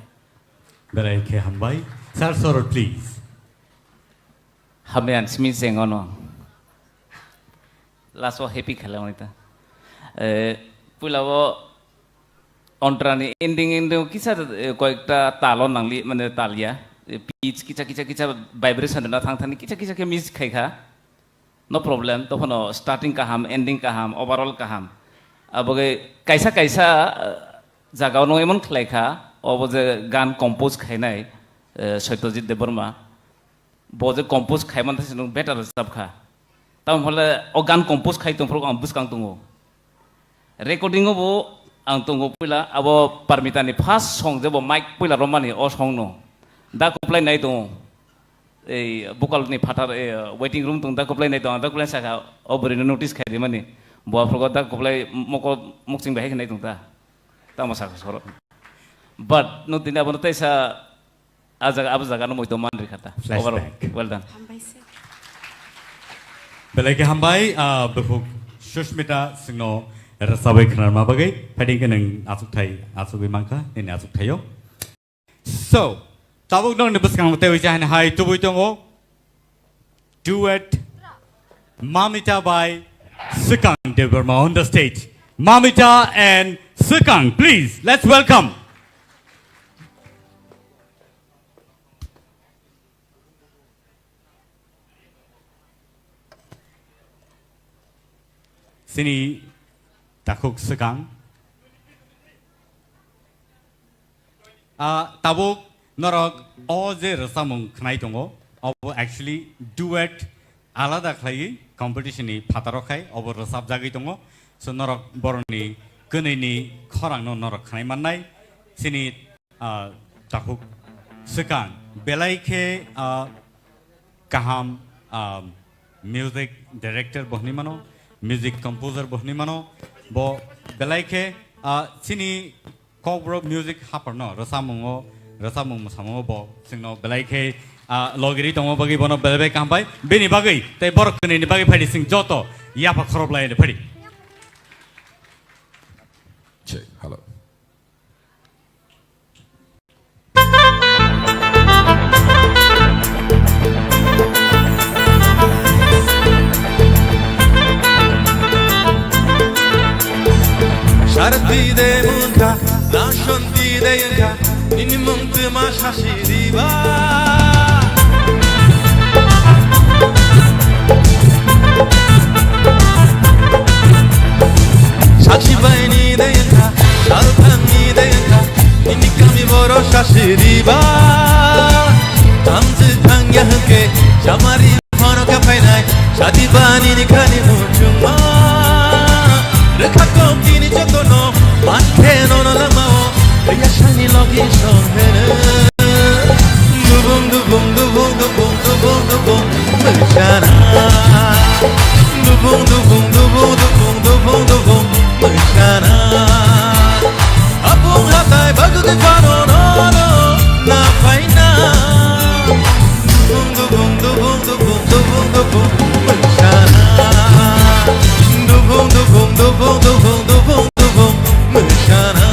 Belai khe hambai. Sir Sorot, please. Hambai ang simi sengono. Last o happy khalamani ta. Eh, puila o Ontrani ending ending kisa, eh, koyekta talo nangli, mane talya, eh, pitch kisa kisa kisa vibration na thang thani kisa kisa khe miss khai kha. No problem, tophano starting kaham, ending kaham, overall kaham. Aboge kaisa kaisa, eh, jaga no emon khlai kha, obo je gan compose khainai, eh, Satyajit Debbarma. Bo je compose khai man thai se nwng better rwchap kha. Tamo hole o gan compose khai tong phuru ang bwskang tongo. Recording o bo ang tongo puila abo Parmita ni first song je bo mic puila romani o song no. Da koplai nai tongo. Ei vocal ni phatar, eh, waiting room tong da koplai nai tongo. Da koplai saka o bwrwi no notice khai di mani. Bo aphuru da koplai moko mokching bai hai nai tong ta. Tamo saka soro. But no tini abo no taisa A jaga, abo jaga no moito man rikha ta. Flashback. Overall, well done. Hambai sir. Belai khe hambai, ah, bukhuk Sushmita singno rwchabwi khwnarma bagwi. Phaidi khe nwng achukthai, achugwi mankha, nini achukthaio. So, tabuk nokni bwskango tei uisa hani hai tubui tongo. Duet Mamita by Swkang Debbarma on the stage. Mamita and Swkang, please, let's welcome. Sini takhuk Swkang. Ah, tabuk norok o je rwchapmung khnai tongo, obo actually duet alada khlaiwi competition ni phataro khai obo rwchapjagwi tongo. So norok borokni kwnwi ni khorang no norok khnai mannai. Chini, ah, takhuk swkang belai khe, ah, kaham, ah, music director bo hwnwi mano, music composer bo hwnwi mano, bo belai khe, ah, chini Kokborok music haphar no rwchapmung o, rwchapmung mwsamung o bo chwngno belai khe, ah, logiri tongma bagwi bono belai bai kaham bai. Bini bagwi tei borok kwnwi ni bagwi phaidi chwng joto yapha khoroplai phadi. Check, hello. Sharti de munka, dashonti de yanka, nini mung tuma shashi diba. Sakshi baini de yanka, Sharthangni de yanka, nini kami boro shashi diba. Tamsi thangya hake, chamari phano ka phainai, shadi bani ni khani muchungma. Rekha kok tini jotono, man khe nono lamao, ya shani logi song hene. Dubung, dubung, dubung, dubung, dubung, dubung, mechana. Dubung, dubung, dubung, dubung, dubung, dubung, mechana. Apung hatai bagu de fano no no na paina. Dubung, dubung, dubung, dubung, dubung, dubung, mechana. Dubung, dubung, dubung, dubung, dubung, dubung, mechana.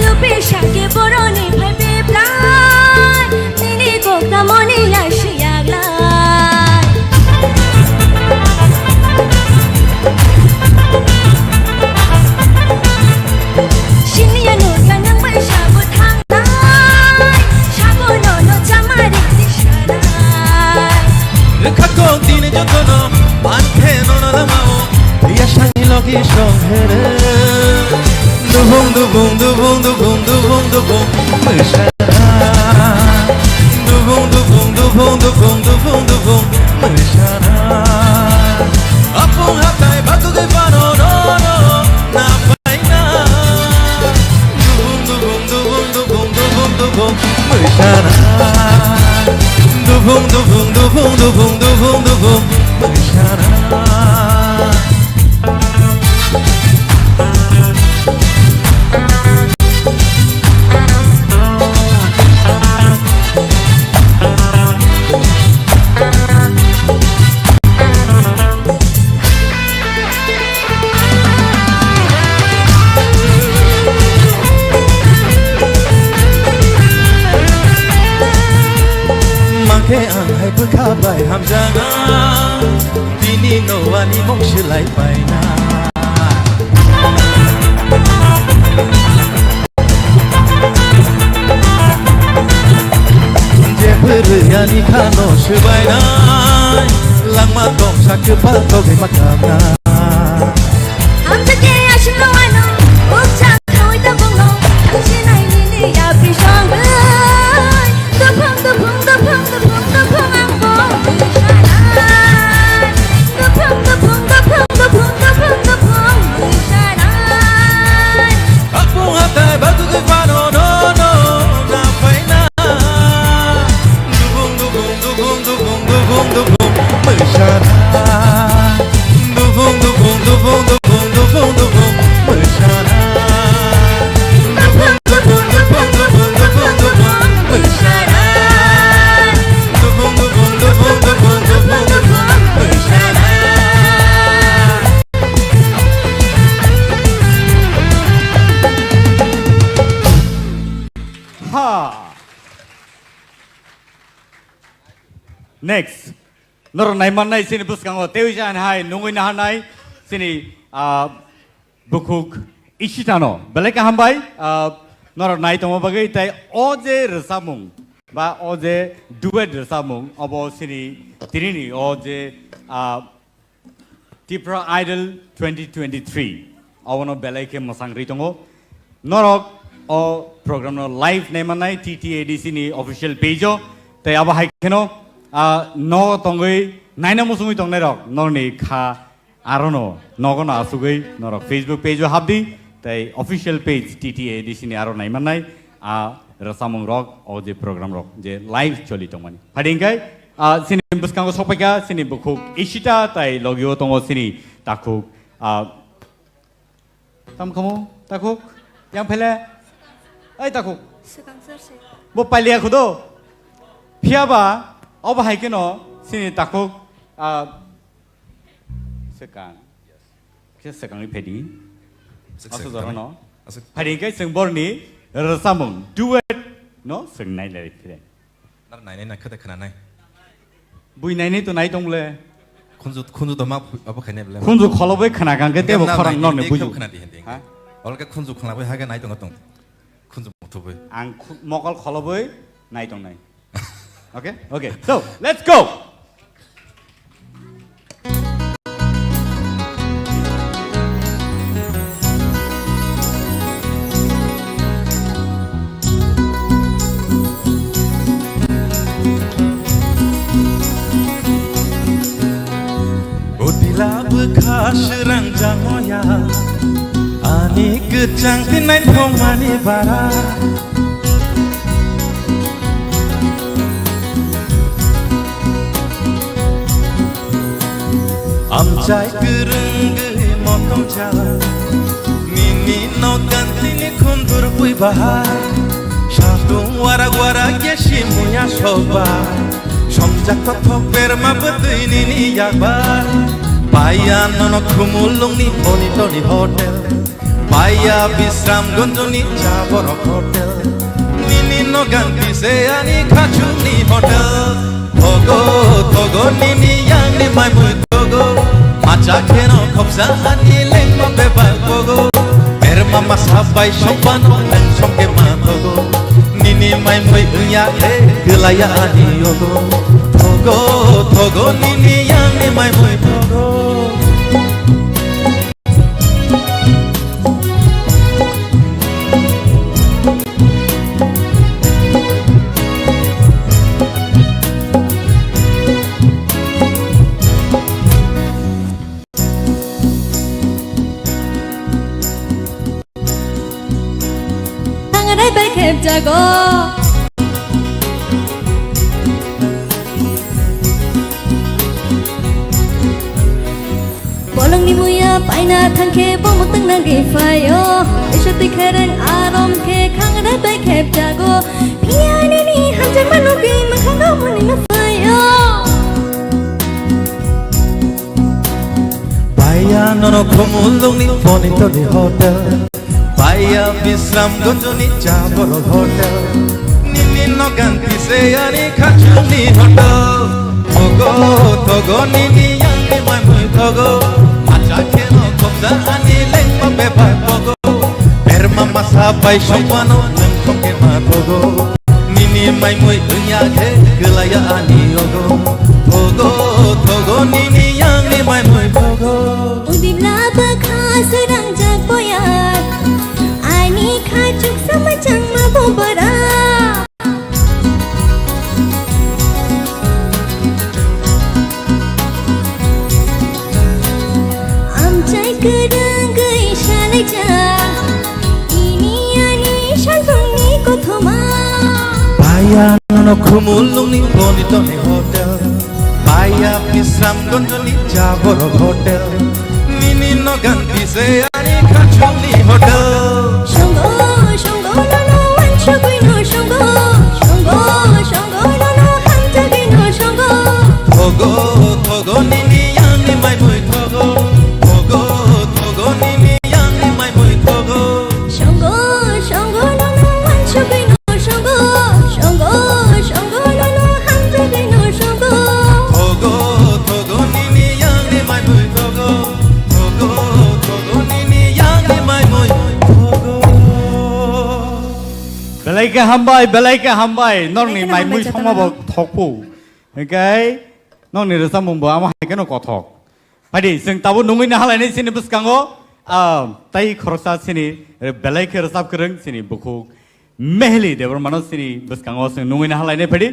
Lupi shake boroni phai biplai, nini kokta moni lai siyaglai. Siniya no ya nang bai sabo thangnai, sabo no no chamari sisanai. Lekha kok dini jotono, man khe nono lamao, ya shani logi song hene. Dubung, dubung, dubung, dubung, dubung, dubung, mechana. Dubung, dubung, dubung, dubung, dubung, dubung, mechana. Apung hatai bagu de fano no no na paina. Dubung, dubung, dubung, dubung, dubung, dubung, mechana. Dubung, dubung, dubung, dubung, dubung, dubung, mechana. Makhe ang hai bwkha bai hamjana, tini no ani mung silai paina. Jephuru ani khano swbainai, langma tongsa kwpal togwi ma kamna. Hamjake ashino ano, ukcha khawai tabungno, hamjinai nini yapri songbai. Dubung, dubung, dubung, dubung, dubung, ang bo mwisanai. Dubung, dubung, dubung, dubung, dubung, dubung, mwisanai. Apung hatai bagu de fano no no na paina. Dubung, dubung, dubung, dubung, dubung, dubung, mwisanai. Dubung, dubung, dubung, dubung, dubung, dubung, mwisanai. Dubung, dubung, dubung, dubung, dubung, dubung, mwisanai. Dubung, dubung, dubung, dubung, dubung, dubung, mwisanai. Ha. Next. Norok naimannai chini bwskango teiwi jani hai nungwi naharnai chini, ah, bukhuk Ishitano, belai kaham bai, ah, norok nai tongma bagwi, tai o je rwchapmung, ba o je duet rwchapmung, obo sini tinini o je, ah, Tipra Idol twenty twenty-three, obono belai khe mwsang rwi tongo. Norok o program no live nai mannai T T A D C ni official page o, tai abo hai kheno, ah, no tongwi naina muchungwi tongnai rok norni kha Arono nogono asugwi norok Facebook page o habdi, tei official page T T A D C ni aro naimannai a rwchapmung rok, o je program rok je live choli tongmani. Phadi hingkai, ah, chini bwskango sokpaikha chini bukhuk Ishita, tai logio tongo chini takhuk, ah, tam khamu takhuk, yang phele, ai takhuk. Swkang sir se. Bo pailiya khudo. Phiyaba obo hai kheno chini takhuk, ah, Swkang. Khe swkangwi phaidi. Aswk aswk swkang jorano. Aswk. Phaidi hwnkhe chwng borni rwchapmung duet no chwng nailai phire. Nar nainai na khata khna nai. Bui nainai to nai tong le. Khunju, khunju to ma phu-, abo khainai bole. Khunju kholobwi khna kang khe tebo khorang norni buju. Khna di hindi. Ha? Olke khunju khna bai hage nai tong tong. Khunju muthubwi. Ang khu-, mokol kholobwi nai tongnai. Okay? Okay. So, let's go. Utila bwkha swrang jamoya, ani kwchang twi naithokmani bara. Amchai kwrwngwi motom cha, nini nok gantini khundur bui bahai. Satung warak warak ya simuya sokba, somjak kothok berma bwtwi nini yakba. Paiya nono Khumulwngni Oni Toni Hotel. Paiya Bisramganjni cha borok hotel. Nini nogan kise ani khachukni hotel. Thogo, thogo nini yangni maimui thogo. Macha kheno khopsa ani lengma bebak bogo. Berma masa bai sokbano leng sokema thogo. Nini maimui wngya khe kwlaiya ani yogo. Thogo, thogo nini yangni maimui thogo. Thangrai bai khepjago. Bolongni muya paina thangkhe bomok tangna gwi phaio. Isor twi khereng arom khe khangrai bai khepjago. Phiya nini hamjakma nugwi mwkhang romani ma phaio. Paiya nono Khumulwngni Oni Toni Hotel. Paiya Bisramganjni cha borok hotel. Nini nogan kise ani khachukni hotel. Thogo, thogo nini yangni maimui thogo. Macha kheno khopsa ani lengma bebak bogo. Berma masa bai sokmano nang thokema thogo. Nini maimui wngya khe kwlaiya ani yogo. Thogo, thogo nini yangni maimui thogo. Udibla bwkha swrangjak boya. Ani khachuk samachangma bobora. Amchai kwrwngwi salaijak. Ini ani salbungni kothoma. Paiya nono Khumulwngni Oni Toni Hotel. Paiya Bisramganjni cha borok hotel. Nini nogan kise ani khachukni hotel. Songo, songo nono wansugwino songo. Songo, songo nono hamjagwino songo. Thogo, thogo nini yangni maimui thogo. Thogo, thogo nini yangni maimui thogo. Songo, songo nono wansugwino songo. Songo, songo nono hamjagwino songo. Thogo, thogo nini yangni maimui thogo. Thogo, thogo nini yangni maimui Belai khe hambai, belai khe hambai. Norokni belai khe maimui hambai, songma bo jotono thokpo. Hingkhe norokni rwchapmung bo amo hai kheno kothok. Phaidi, chwng tabuk nungwi nahalainai chini bwskango, ah, tei khoroksa chini belai khe rwchap kwrwng chini bukhuk Meheli Debbarmano chini bwskango chwng nungwi nahalainai phaidi.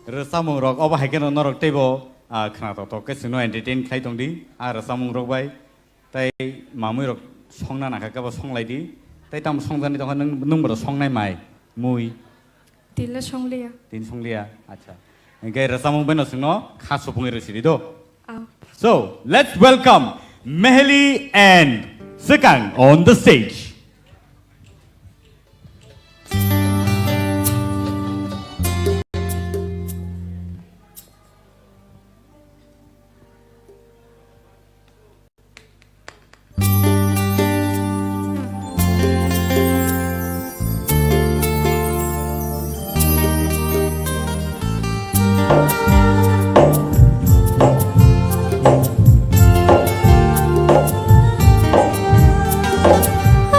Rwchapmung rok obo hai kheno norok teibo, ah, khna tok tok khe chwngno entertain khlai tong di. Ah, rwchapmung rok bai tei mamui rok songna nangkha khe bo songlai di. Tei tamo songjani tongkha nwng, nwng bo songnai mai, mui. Tila songliya. Tin songliya, acha. Hingkhe rwchapmung bai no chwngno kha supungwi rw sidi do. Ah. So, let's welcome Meheli and Swkang on the stage.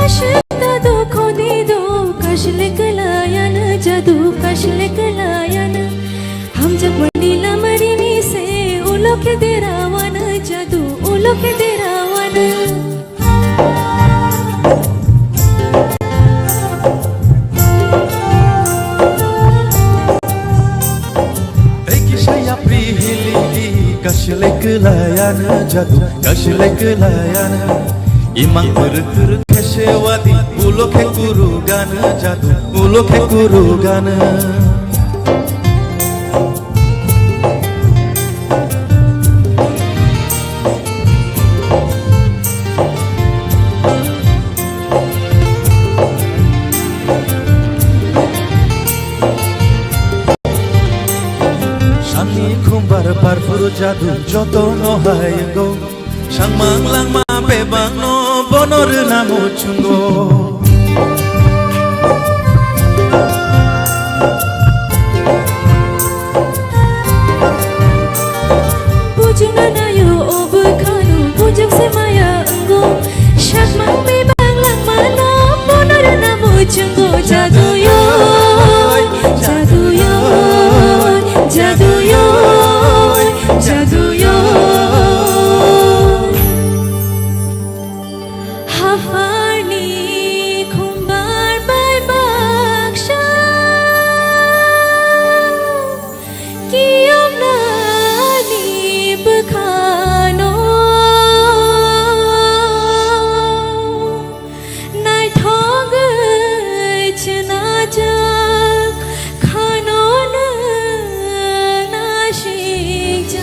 Ashita do khoni do kashle kalayan jadu kashle kalayan. Hamjakmani lama rini se, ulo khe derawana jadu, ulo khe derawana. Tei kisa yapri hili di, kashle kelayan jadu, kashle kelayan. Imang kuru kuru khe sewadi, ulo khe kuru gan jadu, ulo khe kuru gan. Sani khumbar barphuru jadu joto no hai go. Sangmang langma bebak no bono rwna muchungo. Bujuna nayo o bwkhano bujak se maya wngo. Sakmang bebak langma no bono rwna muchungo. Jadu yo, jadu yo, jadu yo, jadu yo. Haphar ni khumbar bai baksa kiyom nani bwkhano naithogwi chwnajak khano nwng nasikjak.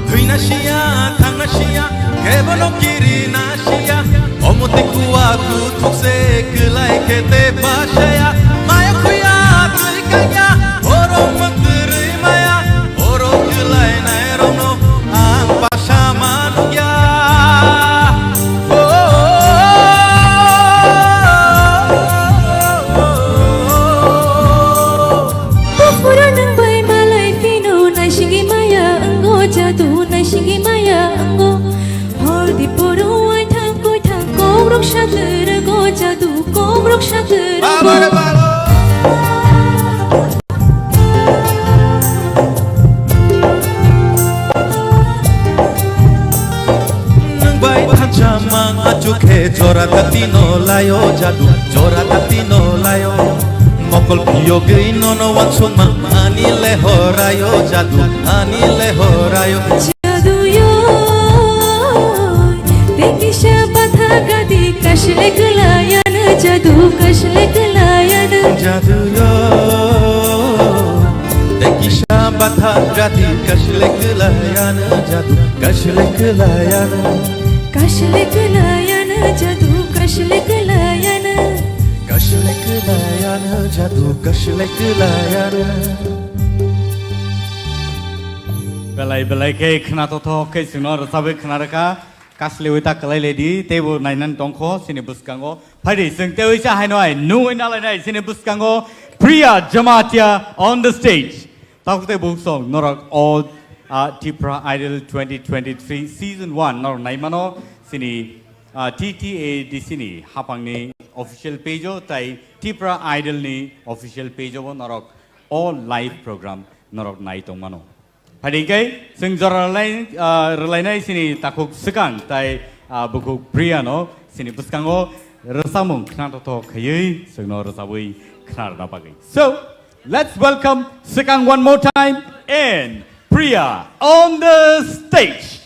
Thwina siya, thangna siya, kebono kirina siya. Omo tei kua kuthuk se kwlai khe tei bachaya. Maya khuya twi kanya, oro mwtwrwi maya, oro kwlai nai rokno ang basa manukya. Oh. Buphuru nwng bai malai phino naisingwi maya wngo jadu, naisingwi maya wngo. Hor di poro waithang koithang kokrok sathwrwgo jadu, kokrok sathwrwgo. Baba re baba. Nwng bai thansa mang achukhe jora dati no laio jadu, jora dati no laio. Mokol phiyogwi nono wansukma ani lehoraio jadu, ani lehoraio. Jadu yo, tei kisa batha gadi kashle kwlayan jadu, kashle kwlayan. Jadu yo, tei kisa batha gadi kashle kwlayan jadu, kashle kwlayan. Kashle kwlayan jadu, kashle kwlayan. Kashle kwlayan jadu, kashle kwlayan. Belai belai khe khna totho khe chwngno rwchabwi khna rwkha. Kasliwi ta kwlai ledi, teibo nainani tongkho chini bwskango. Phaidi chwng teiwi cha haino ai nungwi nalainai chini bwskango Priya Jamatia on the stage. Takhuk tei bukhuk song norok o, ah, Tipra Idol twenty twenty-three season one norok naimano chini, ah, T T A D C ni hapangni official page o tai Tipra Idol ni official page o bo norok o live program norok nai tongmano. Phaidi khe chwng jora rwlai, ah, rwlainai chini takhuk swkang tai, ah, bukhuk Priya no chini bwskango rwchapmung khna totho khaiwi chwngno rwchabwi khna rwna bagwi. So, let's welcome swkang one more time and Priya on the stage.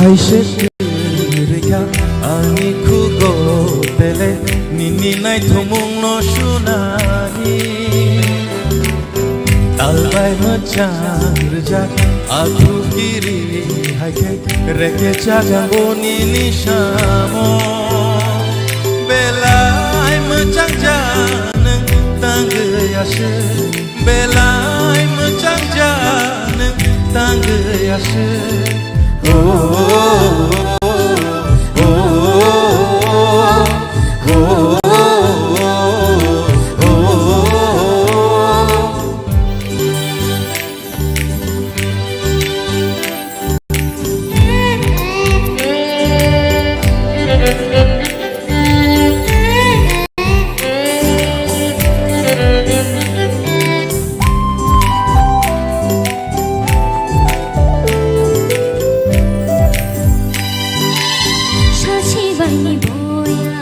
Kaisa kwrwi kha ani khugo bele nini naithokmungno sunani. Talbai mwchang rwjak athu kiri hai khe reke chagango nini samo. Belai mwchang ja nwng tangwi aswk. Belai mwchang ja nwng tangwi aswk. Oh, oh, oh, oh. Sachi baini boya,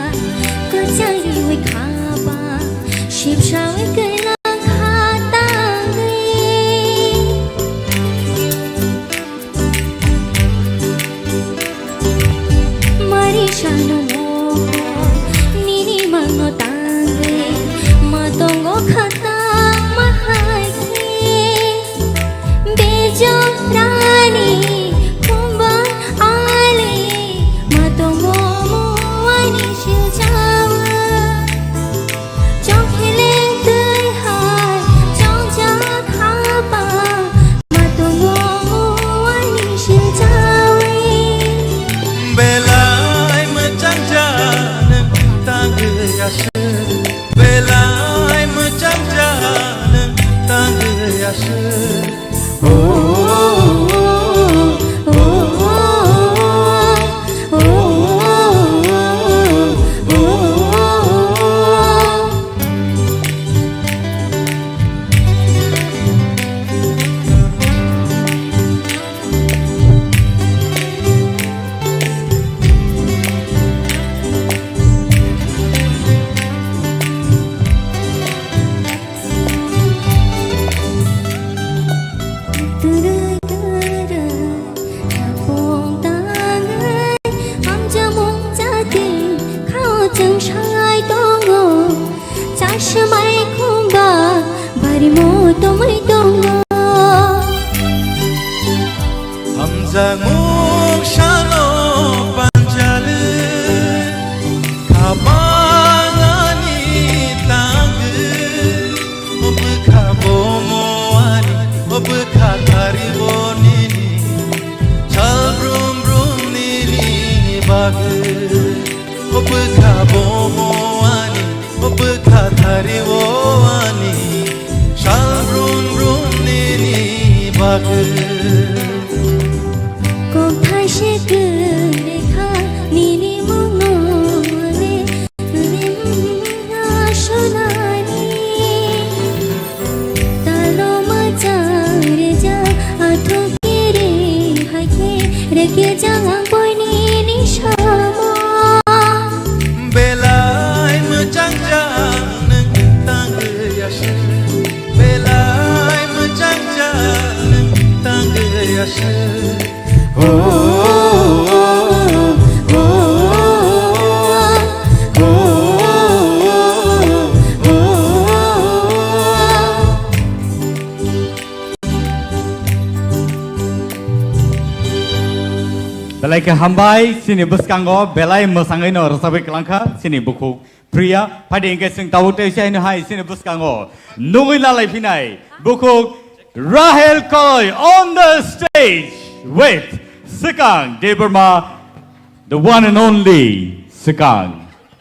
kwchangni wi khaba, sipsa wi kwlang kha tangwi. Mari sano mohor, nini mangno tangwi, ma tongo khata ma hai khe. Bejorani khumbar ali, ma tongo muani siljawa. Chongkhele twi hai chongjak haba, ma tongo muani siljawi. Belai mwchang ja nwng tangwi aswk, belai mwchang ja nwng tangwi aswk. Twrwi twrwi chapung tangwi hamjamung chati khao chwng sai tongo. Chasmai khumba bari mo tomwi tongo. Hamjakmung salo panjali khabangani tangwi, o bwkha bomo ani, o bwkha thari bo nini, sal brum brum nini bagwi. O bwkha bomo ani, o bwkha thari o ani, sal brum brum nini bagwi. Kok thaise kwrwi kha nini mungno le, rim sonani. Talo mwchang rwjak athu kiri hai khe, reke jang ang boini ni sam. Belai khe hambai, chini bwskango belai mwsangwi no rwchapwi kwlangkha chini bukhuk Priya. Phaidi hwnkhe chwng tabuk tei se haino hai chini bwskango nugwi lalai phinai bukhuk Rahel Koloi on the stage with Swkang Debbarma, the one and only Swkang.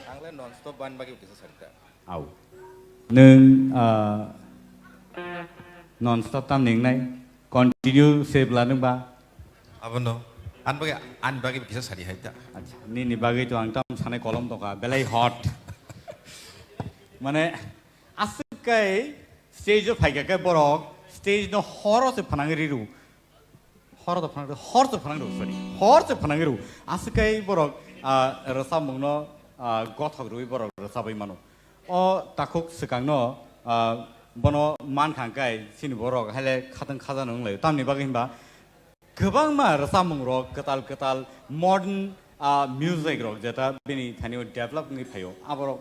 Ang le non stop ban bagwi kisa sakta. Au. Nwng, ah, non stop tam ningnai, continue se bla nwng ba? Abono, an bagwi, an bagwi kisa sadi hai ta. Acha, nini bagwi to ang tam sanai kolom tongkha, belai hot. Mane, aswk kai stage o phaikha khe borok stage no horo se phanang riru. Hor to phanang, hor to phanang rw, sorry. Hor to phanang rw. Aswk kai borok, ah, rwchapmungno, ah, gothok rwui borok rwchapwi mano. O takhuk swkangno, ah, bono mankha hwnkhe chini borok haile khatang khaja nung lai. Tamni bagwi hinba kwbangma rwchapmungrok kwtal kwtal modern, ah, music rok jeta bini thani o develop wngwi phaio. Aborok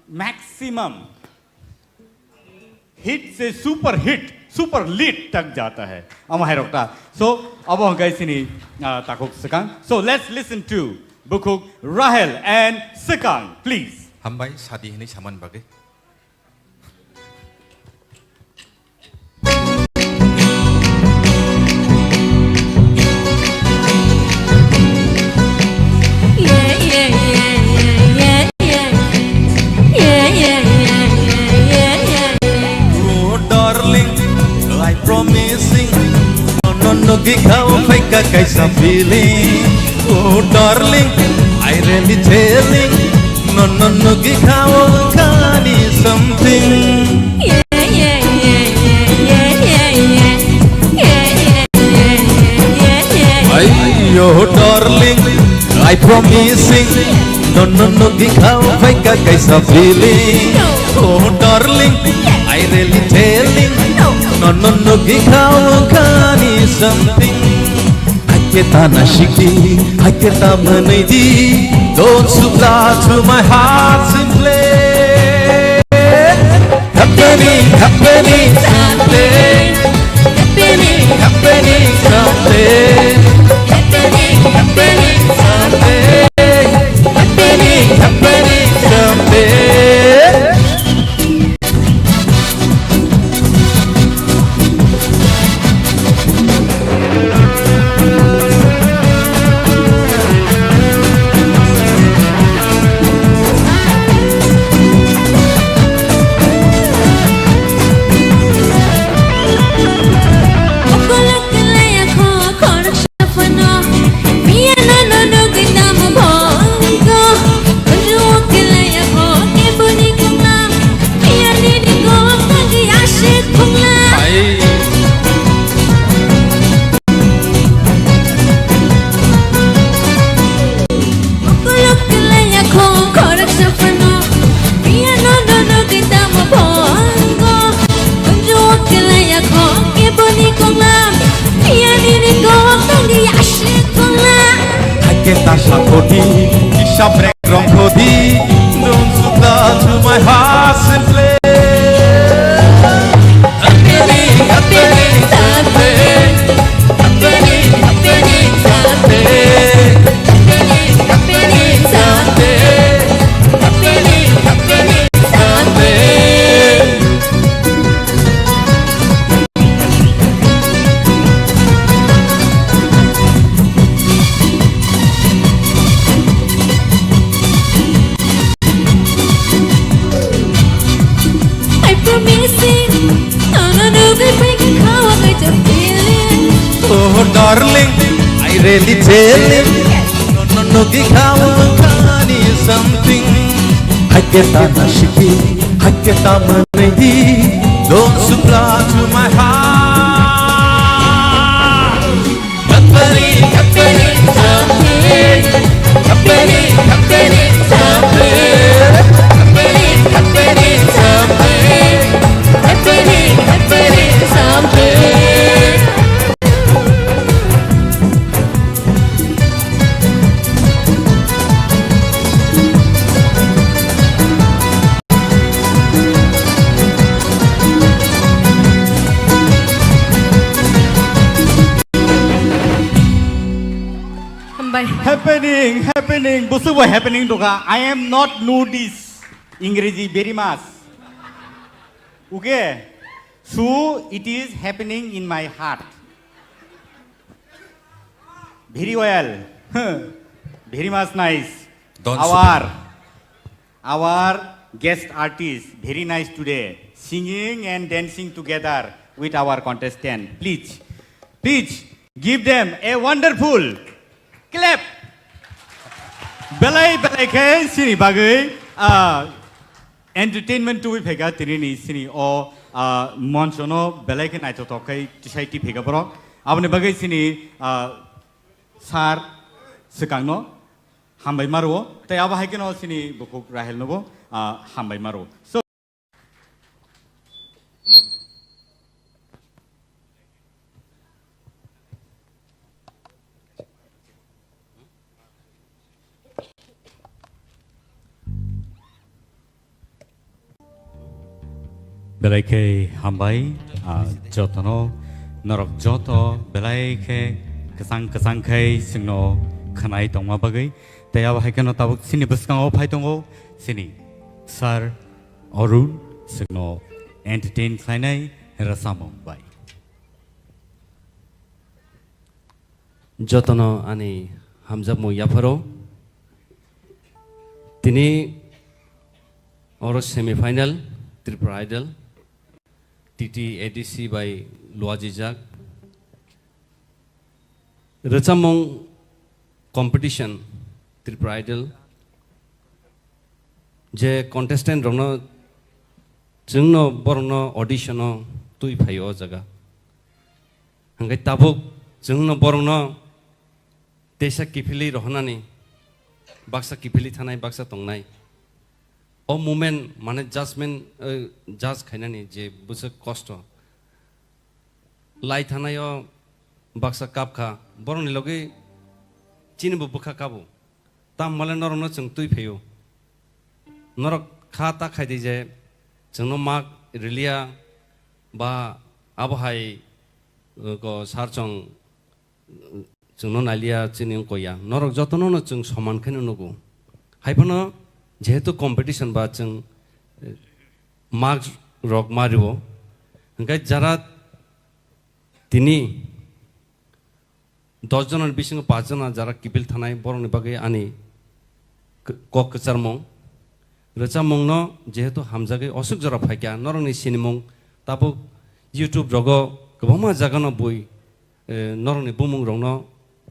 maximum hit se super hit, super lit tak jata hai. Amo hai rok ta. So, abo hwnkhe chini, ah, takhuk Swkang. So, let's listen to bukhuk Rahel and Swkang, please. Hambai sadi hinwi saman bagwi. Oh darling, I promising, no, no, no, gi khao phaika kaisa feeling. Oh darling, I really telling, no, no, no, gi khao kani something. Ay, oh darling, I promising, no, no, no, gi khao phaika kaisa feeling. Oh darling, I really telling, no, no, no, gi khao kani something. Hakhe ta na sikdi, hakhe ta mwnwidi, don't supply to my heart simply. Happening, happening someday. Happening, happening someday. Happening, happening someday. Happening, happening someday. Hakhe ta sakhodi, hisab rek rongkhodi, don't supply to my heart simply. Happening, happening someday. Happening, happening someday. Happening, happening someday. Happening, happening someday. I promising, no, no, no, baby, how am I to feeling? Oh, darling, I really telling. No, no, no, gi khao kani something. Hakhe ta na sikdi, hakhe ta mwnwidi, don't supply to my heart. Happening, happening someday. Happening, happening someday. Happening, happening someday. Happening, happening someday. Happening, happening, busu bo happening doka. I am not know this Ingreji very much. Okay? So it is happening in my heart. Very well. Very much nice. Don't Our, our guest artist, very nice today. Singing and dancing together with our contestant. Please, please give them a wonderful clap. Belai belai khe sini bagwi, ah, entertainment tubui phaikha tini ni sini o, ah, moncho no belai khe naithothok khai tisai ti phaikha borok. Aboni bagwi sini, ah, sir swkang no hambai ma rwo. Tei abo hai kheno sini bukhuk Rahel no bo, ah, hambai ma rwo. So, Belai khe hambai, ah, jotono, norok joto belai khe kwchang kwchang khai chwngno khwnai tongma bagwi. Tei abo hai kheno tabuk chini bwskango phai tongo chini sir Arun, chwngno entertain khlainai rwchapmung bai. Jotono ani hamjakmung yapharo. Tini oro semi final Tripura Idol, T T A D C bai luajijak. Rwchapmung competition Tripura Idol je contestant rokno chwngno borokno audition o twi phaio o jaga. Hwnkhe tabuk chwngno borokno teisa kiphilwi rohornani, baksa kiphilwi thanai, baksa tongnai. O moment mane judgment, eh, judge khainani je bwswk kosto. Lai thanaio baksa kap kha, borokni logi chini bo bwkha kabo. Tamo le norokno chwng twi phaio. Norok kha ta khai di je chwngno mak riliya ba abo hai, uh, ko sar chwng, uh, chwngno naliya chini wngkha ya. Norok jotono no chwng soman khe no nugo. Hai phano jehetu competition ba chwng, uh, mak rok ma rio. Hwnkhe jara tini dos jona ni bisingo paanch jona jara kiphil thanai, borokni bagwi ani k-, kok kwcharmung. Rwchapmungno jehetu hamjagwi oswk jora phaikha, norokni sinimung tabuk YouTube rogo kwbangma jagano bui, eh, norokni bumung rokno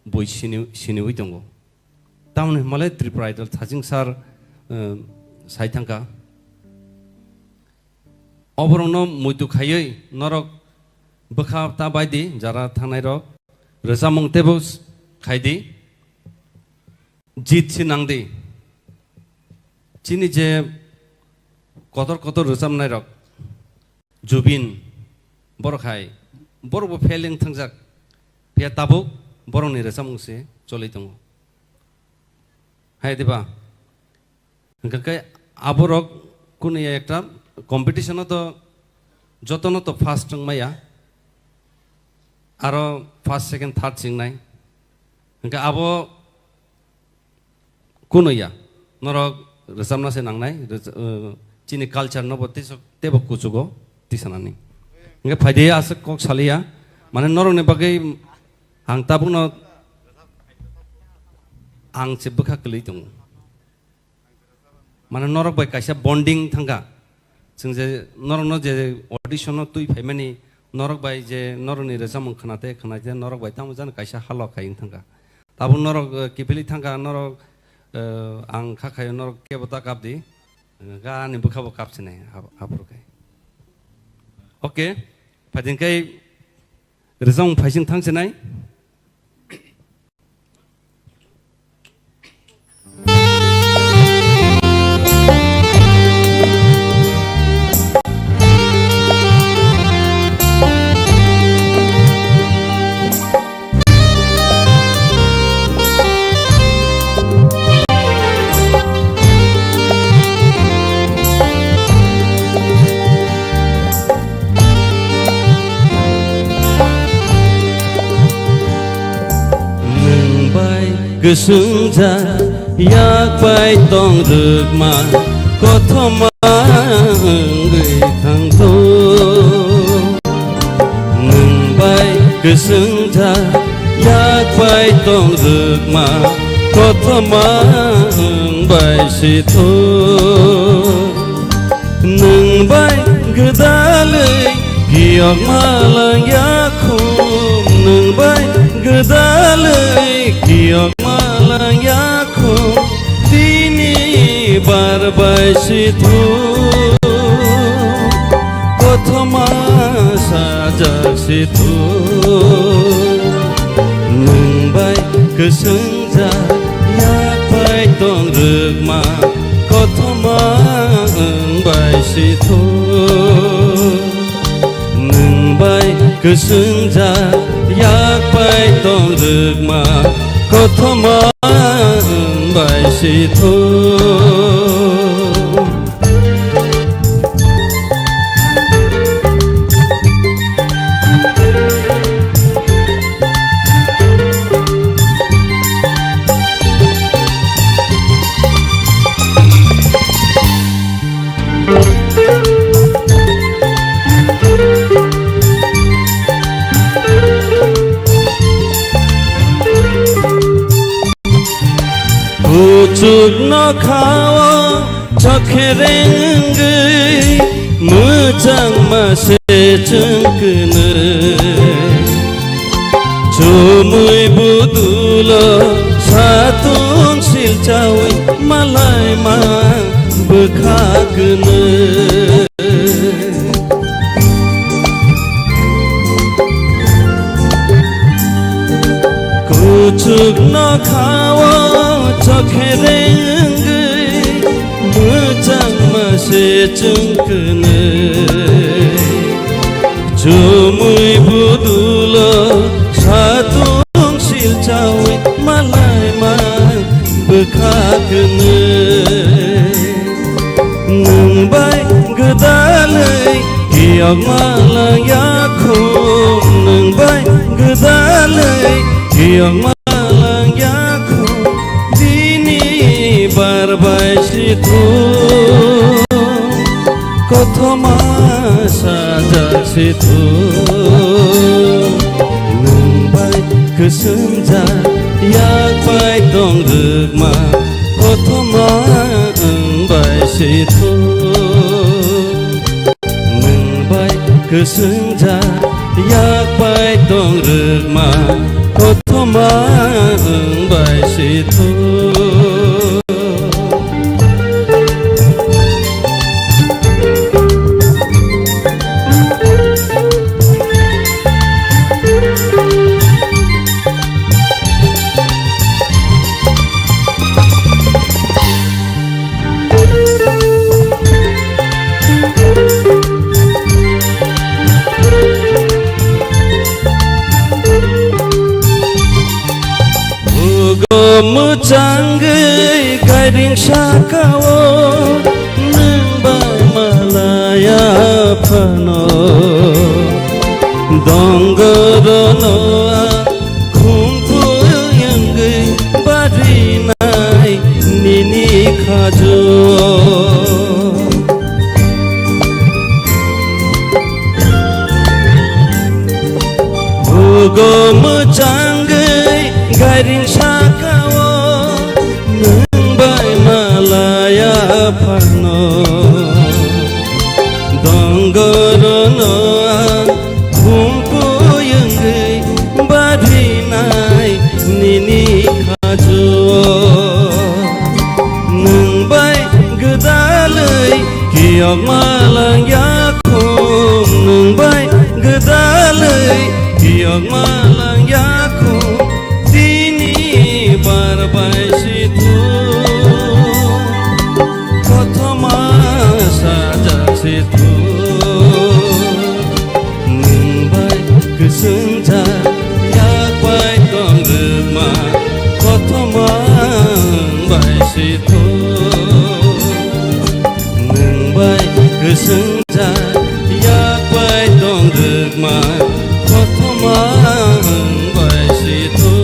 bui sini, siniwi tongo. Tamoni hwnmale Tripura Idol Thajing sir, eh, sai thangkha. Oborokno muitu khaiwi norok bwkha ta bai di, jara thangnai rok rwchapmung teibo s-, khai di, jit si nang di. Chini je kotor kotor rwchapnai rok, Jubin, borok hai, borok bo fail wng thangjak, phiya tabuk borokni rwchapmung se choli tongo. Hai diba? Hwnkhe khe aborok kunu ya ekta competition o to jotono to first wng maya, aro first, second, third se wngnai. Hwnkhe abo kunu ya, norok rwchapna se nangnai, rwch-, uh, chini culture no bo teibo kuchugo tisanani. Hwnkhe phaidi aswk kok saliya, mane norokni bagwi ang tabukno ang se bwkha kwlwi tongo. Mane norok bai kaisa bonding thangkha. Chwng je norokno je audition-o twi phaimani, norok bai je norokni rwchapmung khwnate khwnate norok bai tamo jani kaisa halo khai wng thangkha. Tabuk norok, eh, kiphilwi thangkha, norok, eh, ang kha khaio norok kebo ta kap di. Ga ani bwkha bo kap sinai, ap-, aphuru khai. Okay, phaiding khai rwchapmung phaising thang sinai. kwswngjak yak pai tong rwkma kothoma wngwi thangtho. Nwng bai kwswngjak yak pai tong rwkma kothoma wng bai sitho. Nwng bai gwdalwi kiyokma lang yakhum, nwng bai gwdalwi kiyokma lang yakhum, tini bar bai sitho, kothoma sajak sitho. Nwng bai kwswngjak yak pai tong rwkma kothoma wng bai sitho. Nwng bai kwswngjak yak pai tong rwkma kothoma wng bai sitho. Kuchuk nokhao chokherengwi mwchangma se chwng kwnwi. Chumui budulo satung silchaui malaima bwkha kwnwi. Kuchuk nokhao chokherengwi mwchangma se chwng kwnwi. Chumui budulo satung silchaui malaima bwkha kwnwi. Nwng bai gwdalwi kiyokma lang yakhum, nwng bai gwdalwi kiyokma lang yakhum, tini bar bai sitho, kothoma sajak sitho. Nwng bai kwswngjak yak pai tong rwkma kothoma wng bai sitho. Nwng bai kwswngjak yak pai tong rwkma kothoma wng bai sitho. Bugo mwchangwi gairing sakao nwng bai malaya phano. Dongorono ang khumphuyungwi barinai nini khajo. Bugo mwchangwi gairing sakao nwng bai malaya phano. Dongorono ang khumphuyungwi barinai nini khajo. Nwng bai gwdalwi kiyokma lang yakhum, nwng bai gwdalwi kiyokma lang yakhum, tini bar bai sitho, kothoma sajak sitho. Nwng bai kwswngjak yak pai tong rwkma kothoma wng bai sitho. Nwng bai kwswngjak yak pai tong rwkma kothoma wng bai sitho.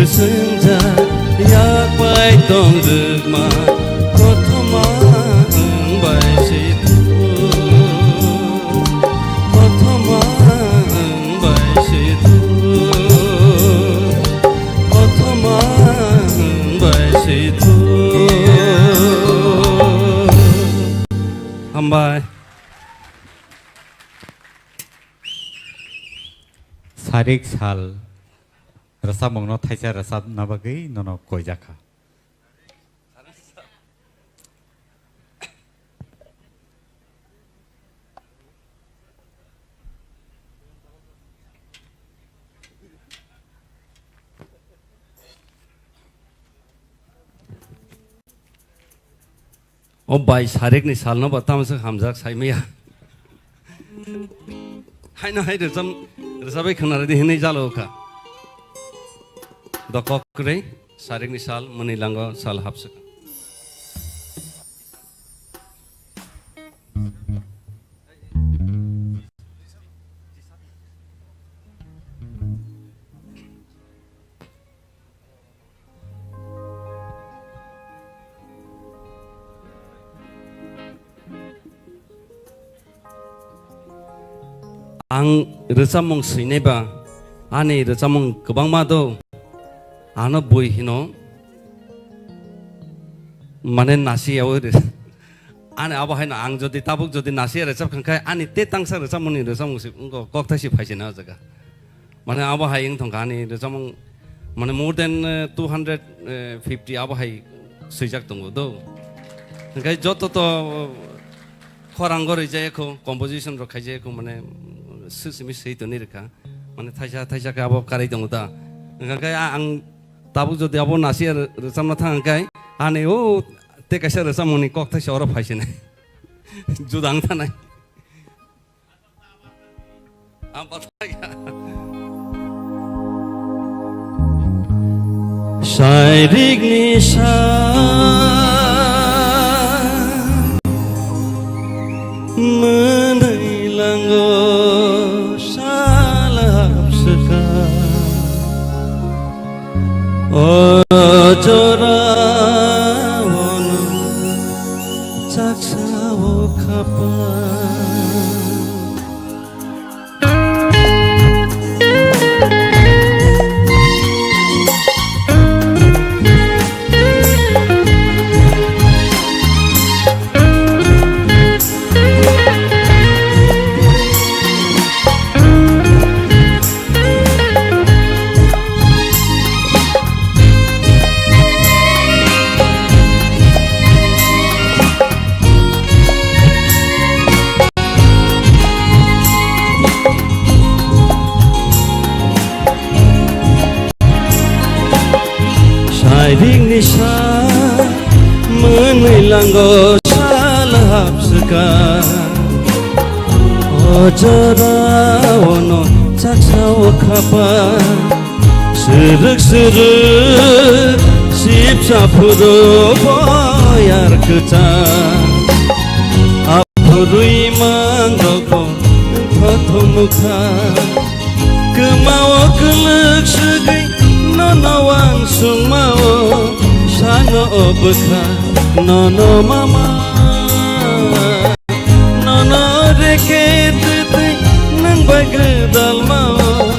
Swngjak yak bai tong rwkma, kothoma wng bai se thung, kothoma wng bai se thung, kothoma wng bai se thung. Hambai. Sarik sal. Rwchapmungno thaisa rwchapna bagwi nono koijak kha. O bai, sarikni salno bo tamo se hamjak saimaya. Haino hai rwcham-, rwchabai khwna rwdi hinwi jalo kha. Dokok kwrwi, sarikni sal, mwnwi lango sal hapswk. Ang rwchapmung swinai ba, ani rwchapmung kwbangma do, ano bui hino, mane nasi yawi rw-, ani abo haino ang jodi tabuk jodi nasi rwchap kha khe, ani te tangsa rwchapmungni rwchapmung si wngkha, kok thai si phai si na o jaga. Mane abo hai wng thangkha ani rwchapmung, mane more than, eh, two hundred fifty abo hai swijak tongo do. Hwnkhe joto to khorang gorwi jaya kho, composition rok khai jaya kho, mane swi simi swi toni rwkha. Mane thaisa thaisa khe abo karwi tongo da. Hwnkhe a-, ang tabuk jodi abo nasi rw-, rwchapna thang khe ani o te kaisa rwchapmungni kok thaisa oro phai sinai. Juda wng thanai. Sairikni sa mwnwi lango sal hapswka. O jora ono chaksa o khapa. Sairikni sa mwnwi lango sal hapswka. O jora ono chaksa o khapa. Srwk srwk sipsa phuru boyar kwchang. Aphurwi mangrokbo thothomukha. Kwmao kwlwk swgwi nono wansukmao sano o bwkha nono mama. Nono reke twtwi nwng bai gwdalmao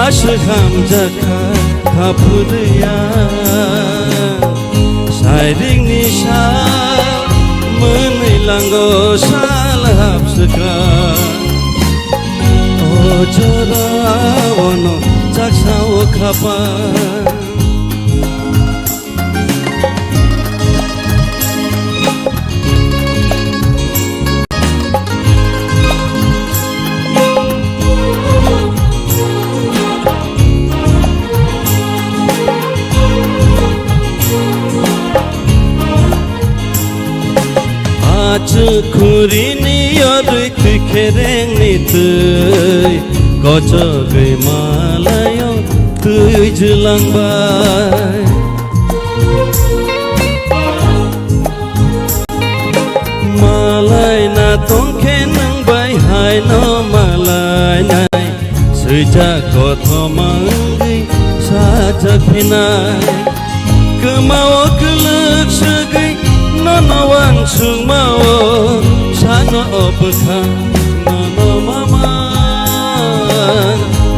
aswk hamjakha khaphurwi ang. Sairikni sal mwnwi lango sal hapswka. O jora ono chaksa o khapa. Achuk khurini yorwi twi kherengni twi kochogwi malaio twi jwlangbai. Malaina tongkhe nwng bai haino malainai. Swijak kothoma wngwi Sajak phinai, kwmao kwlwk swgwi nono wansukmao, sano o bwkha nono mama,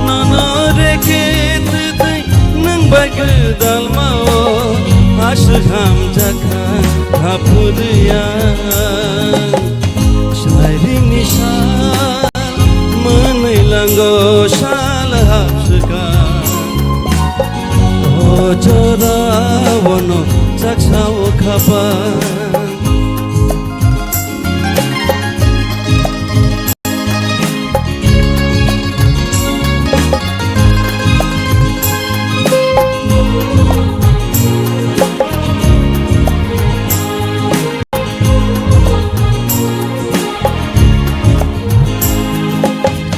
nono reke twtwi nwng bai gwdalmao, aswk hamjakha haphurwi ang. Sairingni sal mwnwi lango sal hapswka. O jora ono chaksa o khapa.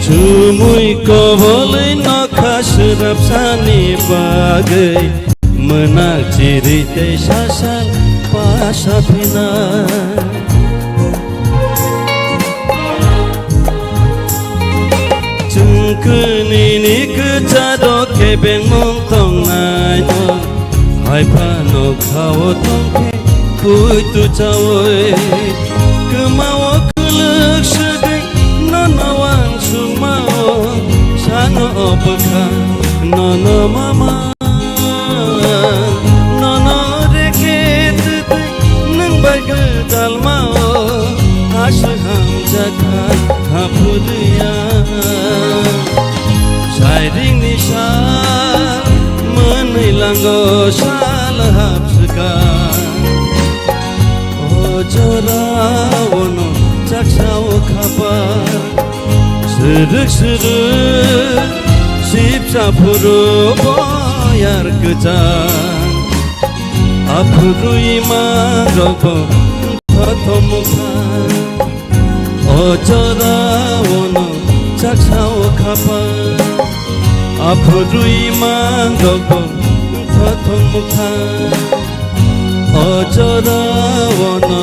Chumui kobolwi nokha swrapsani bagwi, mwnak chiri tei sasal pasa phina. Chwng kwnwini kwcharo kebengmung tongnaino, hai phano khao tongkhe puitu chaui. Kwmao kwlwk swgwi nono wansukmao, sano o bwkha nono mama. Nono reke twtwi nwng bai gwdalmao, aswk hamjakha haphurwi ang. Sairingni sal mwnwi lango sal hapswka. O jora ono chaksa o khapa. Swrwk swrwk sipsa phuru boyar kwchang. Aphurwi mangrokbo thothom mukha. O jora ono chaksa o khapa. Aphurwi mangrokbo thothom mukha. O jora ono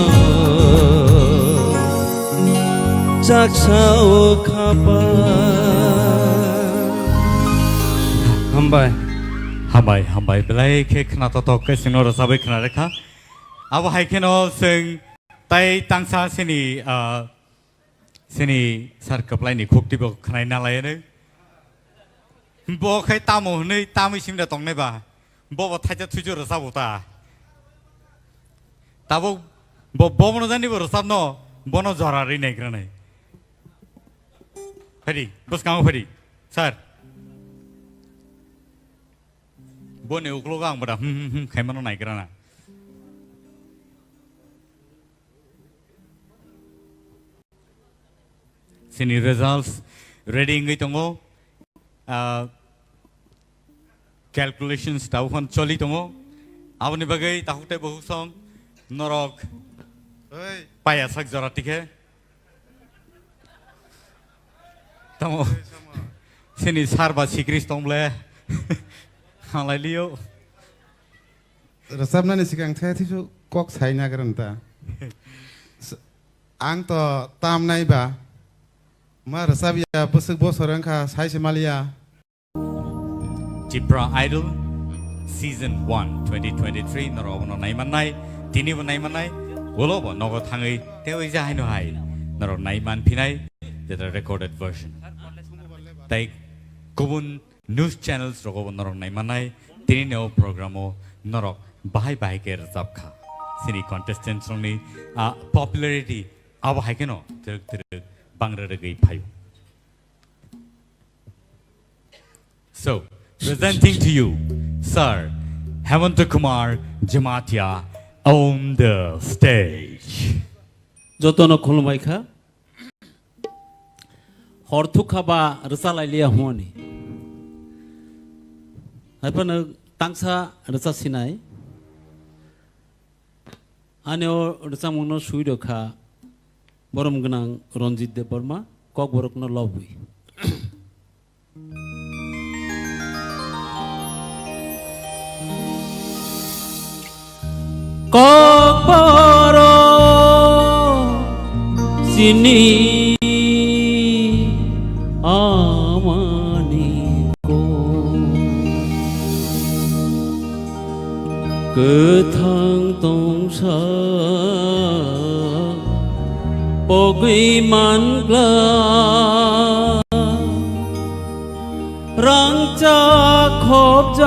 chaksa o khapa. Hambai. Hambai, hambai. Belai khe khna totok khe sino rwchabwi khna rekha. Abo hai kheno chwng tai tangsa sini, ah, sini sar kwplaini khukti bo khwnai nalai ani. Bo khai tamo hwnwi tamwi simda tongnai ba. Bo bo thaisa thuisu rwchabo ta. Tabuk bo, bo bono jani bo rwchapno bono jora ri naigra nai. Phaidi, bwskango phaidi. Sir. Boni uklogo ang bada hmm hmm hmm khaimano naigra na. Sini results ready wngwi tongo. Ah, calculations tabukhan choli tongo. Aboni bagwi takhuk tei bukhuk song norok Oi. Paya sak jora tikhe. Tamo. Oi, sama. Sini sar ba sikris tong ble. Halai liyo. Rwchapnani sikang the thisu kok sai nagrang ta. S-, ang to tam nai ba. Ma rwchap ya bwswk bosor wngkha sai se maliya. Tipra Idol Season one twenty twenty-three norok abono naimannai, tinibo naimannai, ulobo nogo thangwi tei oija haino hai norok naiman phinai, jeto recorded version. Tei kubun news channels rogobo norok naimanai, tinini o program o norok bahai bahai khe rwchap kha. Sini contestants rokni, ah, popularity abo hai kheno twrwk twrwk bangra rwgwi phaio. So, presenting to you, Sir Hemanta Kumar Jamatia on the stage. Jotono khulumbai kha. Hor thukha ba rwcha lai liya hwnwi. Hai phano tangsa rwcha sinai. Ani o rwchapmungno swi rw kha borom gwnang Ranjit Debbarma, Kokborokno lobwi. Kokborok chini amani kok. Kwthang tongsa pogwi mangla, rangchak khopjak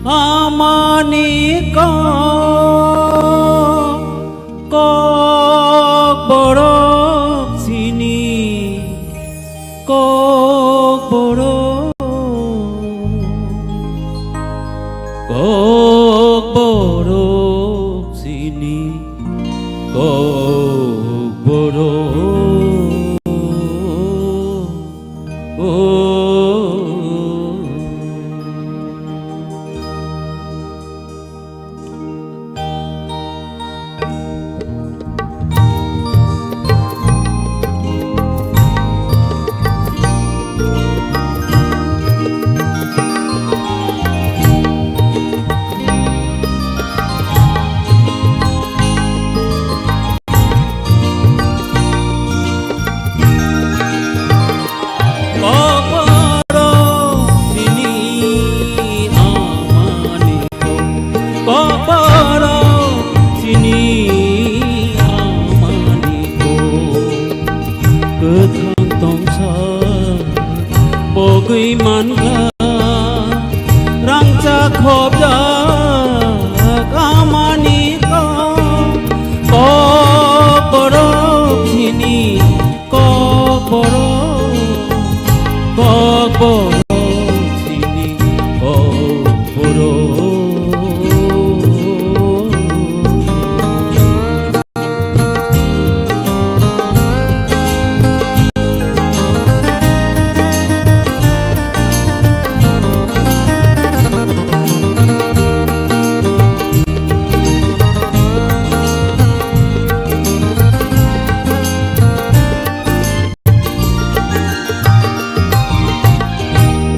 amani kok, kok borok sini. Kokborok, kokborok sini kokborok. Kokborok sini amani kok, kokborok sini amani kok. Kwthang tongsa pogwi mangla, rangchak khopjak amani kok, kokborok sini kokborok, kokborok sini kokborok.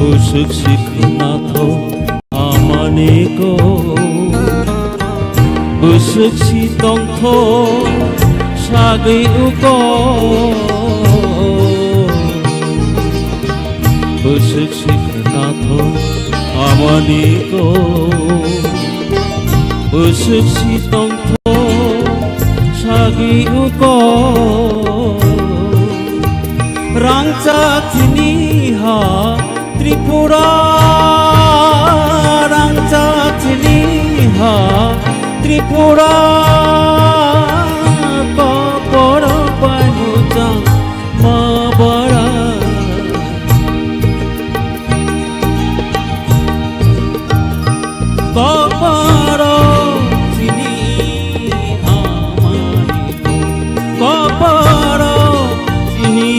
Bwswk si khwnathok amani kok, bwswk si tongthok sagwi o kok. Bwswk si khwnathok amani kok, bwswk si tongthok sagwi o kok. Rangchak chini ha Tripura, rangchak chini ha Tripura, kokborok bai muchang ma bara. Kokborok chini amani kok, kokborok chini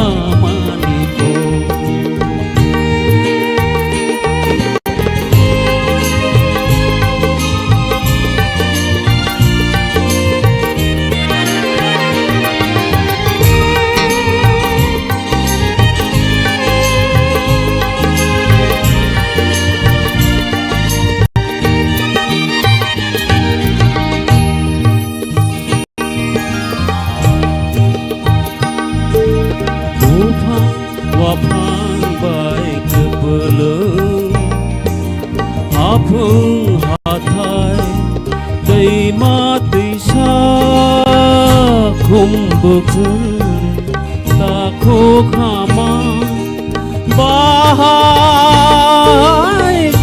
amani kok. Buphang waphang bai kwpwlwng, aphung hathai twima twisa khum bwkhwrwi takhuk hama bahai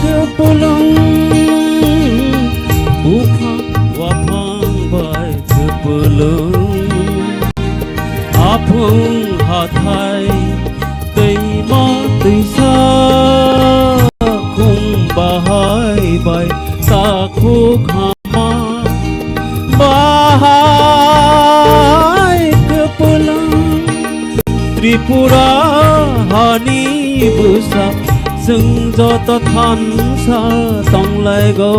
kwpwlwng. Buphang waphang bai kwpwlwng, aphung hathai twima twisa khum bahai bai takhuk hama bahai kwpwlwng. Tripura hani bwsa chwng joto thansa tonglaigo,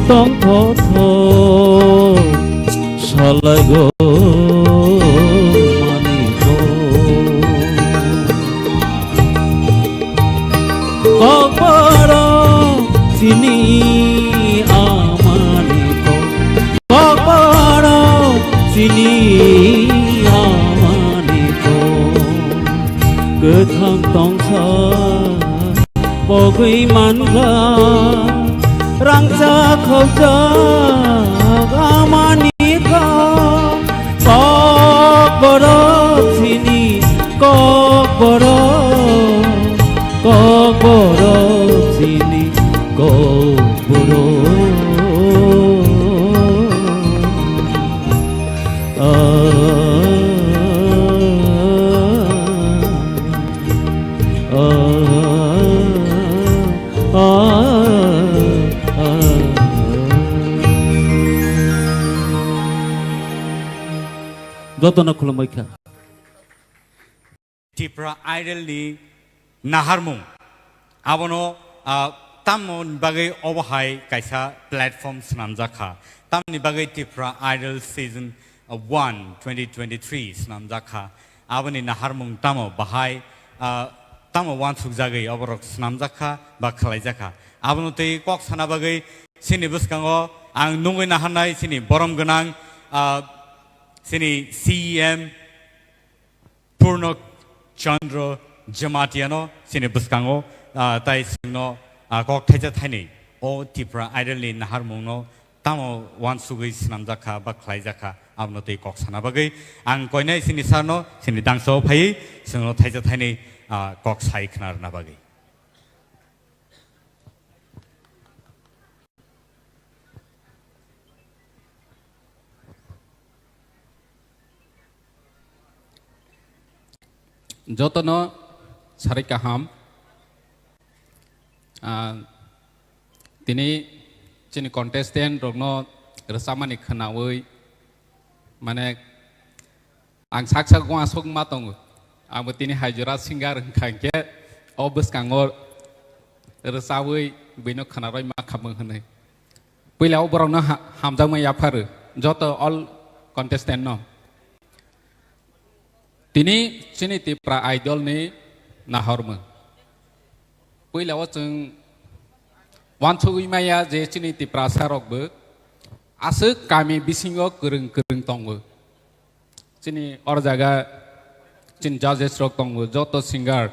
tongthotho salaigo maniko. Kokborok chini amani kok, kokborok chini amani kok. Kwthang tongsa Twi mankha rangchak khokjak amani kha. Kok borok sini kok borok, kok borok sini kok borok. Ah, ah, ah, ah. Jotono khulumui kha. Tipra Idol ni naharmung. Abono, ah, tamoni bagwi obo hai kaisa platform swnamjak kha. Tamoni bagwi Tipra Idol season, ah, one, twenty twenty-three swnamjak kha. Aboni naharmung tamo bahai, ah, tamo uansukjagwi oborok swnamjak kha ba khwlaijak kha. Abono twi kok sana bagwi chini bwskango ang nungwi naharnai chini borom gwnang, ah, chini C E M, Purno Chandra Jamatiano chini bwskango, ah, tai chwngno, ah, kok thaisa thainwi o Tipra Idol ni naharmungno tamo uansugwi swnamjak kha ba khwlaijak kha, abono twi kok sana bagwi ang koinai chini sarno chini dangso phaiwi chwngno thaisa thainwi, ah, kok sai khna rwna bagwi. Jotono sarik kaham. Ah, tini chini contestant rokno rwchapmani khwnawi, mane, ang sak sak uansuk ma tongo. Abo tini hai jora singer wngkha hinkhe o bwskango rwchabwi buino khwnarwi ma khamung hwnwi. Puila o borokno ha-, hamjakma yapharu joto all contestant no. Tini chini Tipra Idol ni nahormung. Puila o chwng uansugwi maya je chini Tiprasa rokbo aswk kami bisingo kwrwng kwrwng tongo. Chini or jaga chini judges rok tongo, joto singer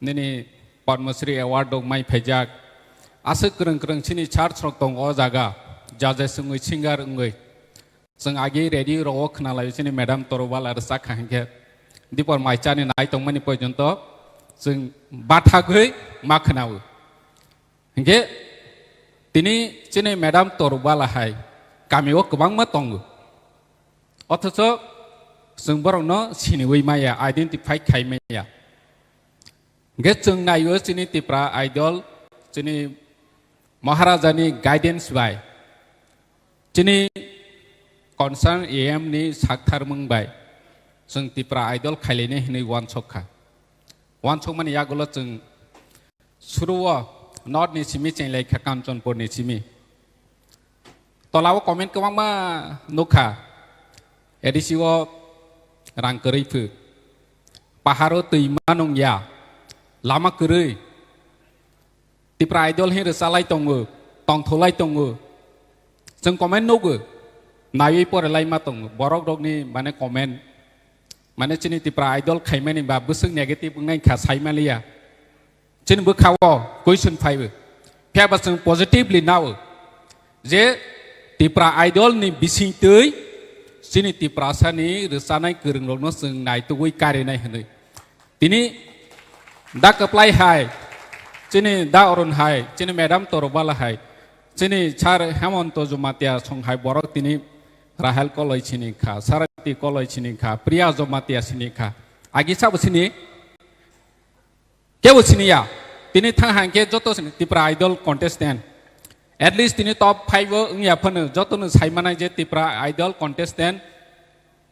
nini Padma Shri Award rok mai phaijak. Aswk kwrwng kwrwng chini church rok tongo o jaga, judges wngwi, singer wngwi. Chwng agi radio rok o khwnalaio chini madam Torubala rwchak kha hinkhe dipor mai chani nai tongmani porjonto chwng bathagwi ma khwnao. Hinkhe tini chini madam Torubala hai kami o kwbangma tongo. Othocho chwng borokno siniwi maya, identify khai maya. Hinkhe chwng naio chini Tipra Idol, chini Maharaja ni guidance bai, chini concern A M ni saktharmung bai, chwng Tipra Idol khailainai hinwi uansuk kha. Uansukmani yagulo chwng Suruo North ni simi chenglai kha Kanchanpur ni simi. Tolao comment kwbangma nukha. A D C o rang kwrwi phu. Paharo twi ma nung ya. Lama kwrwi. Tipra Idol hin rwchalai tongo. Tongtholai tongo. Chwng comment nugo. Naiwi porelai ma tongo. Borok rokni mane comment. Mane chini Tipra Idol khaimani ba bwswk negative wngnai kha saimaliya. Chini bwkha o question phaibo. Phiya ba chwng positively nao je Tipra Idol ni bisingtwi chini Tiprasa ni rwchanai kwrwng rokno chwng naitugwi karinai hwnwi. Tini da kwplai hai, chini da Arun hai, chini madam Torubala hai, chini sir Hemonto Jamatia song hai borok tini Rahel Koloi sini kha, Sarati Koloi sini kha, Priya Jamatia sini kha. Agi sabo sini? Kebo siniya. Tini thang hangkhe joto sini Tipra Idol contestant. At least tini top five o wngya phano jotono saimanai je Tipra Idol contestant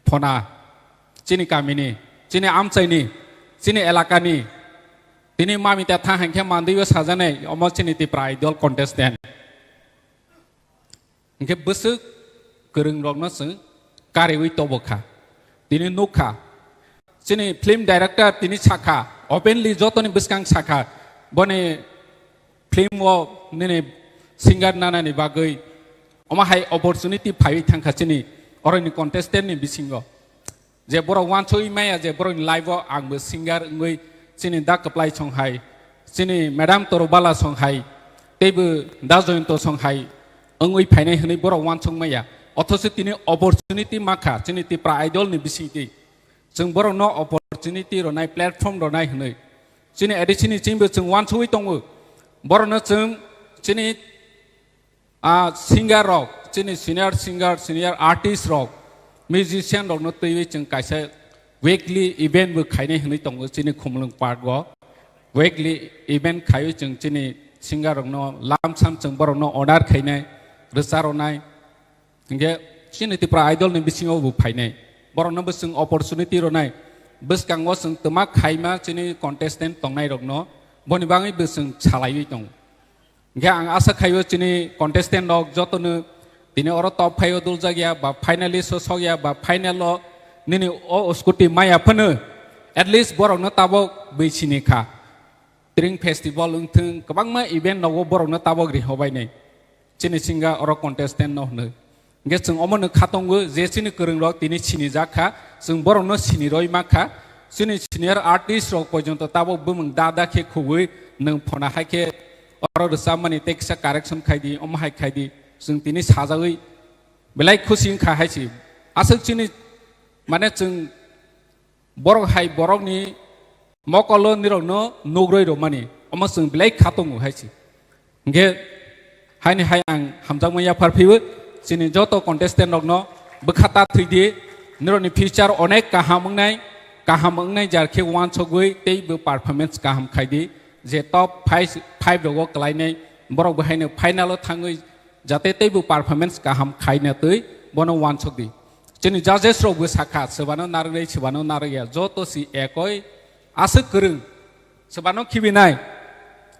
phona. Chini kamini, chini amchaini, chini elakani. Tini mamita thang hangkhe mandwi o sajanai omo chini Tipra Idol contestant. Hingke bwswk kwrwngrokno chwng kariwi tobo kha. Tini nuk kha. Chini film director tini sakha, openly jotoni bwskang sakha, boni film o nini singer nanani bagwi omo hai opportunity phaiwi thangkha chini oroni contestant ni bisingo. Je borok wansugwi maya je borokni life o ang bo singer wngwi chini da kwplai song hai chini madam Torobala song hai, teibo da Joyonto song hai wngwi phainai hwnwi borok uansuk maya. Othoso tini opportunity makha chini Tipra Idol ni bisingtwi. Chwng borokno opportunity rwnai, platform rwnai hwnwi. Chini A D C ni chwngbo chwng uansugwi tongo. Borokno chwng chini, ah, singer rok, chini senior singer, senior artist rok, musician rokno twiwi chwng kaisa weekly event bo khainai hwnwi tongo chini Khumulwng Park o. Weekly event khaiwi chwng chini singer rokno lamsam chwng borokno order khainai, rwcha rwnai. Hingke chini Tipra Idol ni bisingo bo phainai. Borokno bo chwng opportunity rwnai. Bwskango chwng twma khaima chini contestant tongnai rokno boni bagwi bo chwng salaiwi tongo. Hingke ang asa khaio chini contestant rok jotono tini oro top five o duljak ya ba finalist o sok ya ba final o nini o scooty maya phano at least borokno tabok bwi sini kha. Tring festival wngthwng kwbangma event nogo borokno tabok rihobainai. Chini singa oro contestant no hwnwi. Hingke chwng omono khatongo je chini kwrwngrok tini sinijak kha, chwng borokno siniroi ma kha. Chini senior artist rok porjonto tabok bumung da da khe khugwi nwng phona hai khe oro rwchapmani tei kisa correction khai di, omo hai khai di, chwng tini sajagwi belai khusi wngkha hai se. Aswk chini, mane, chwng borok hai borokni mokolo nirokno nugroi rwmani, omo chwng belai kha tongo hai se. Hingke haini hai ang hamjakma yaphar phiwi chini joto contestant rokno bwkha ta thwidi, nirokni future onek kaham wngnai, kaham wngnai jar khe uansugwi tei bo performance kaham khaidi, je top five, five rogo kwlainai borok bo haino final o thangwi jate tei bo performance kaham khaina twi bono uansukdi. Chini judges rok bo sakha, swbano narwknai, swbano narwkya, joto si ekoi aswk kwrwng, swbano khibinai,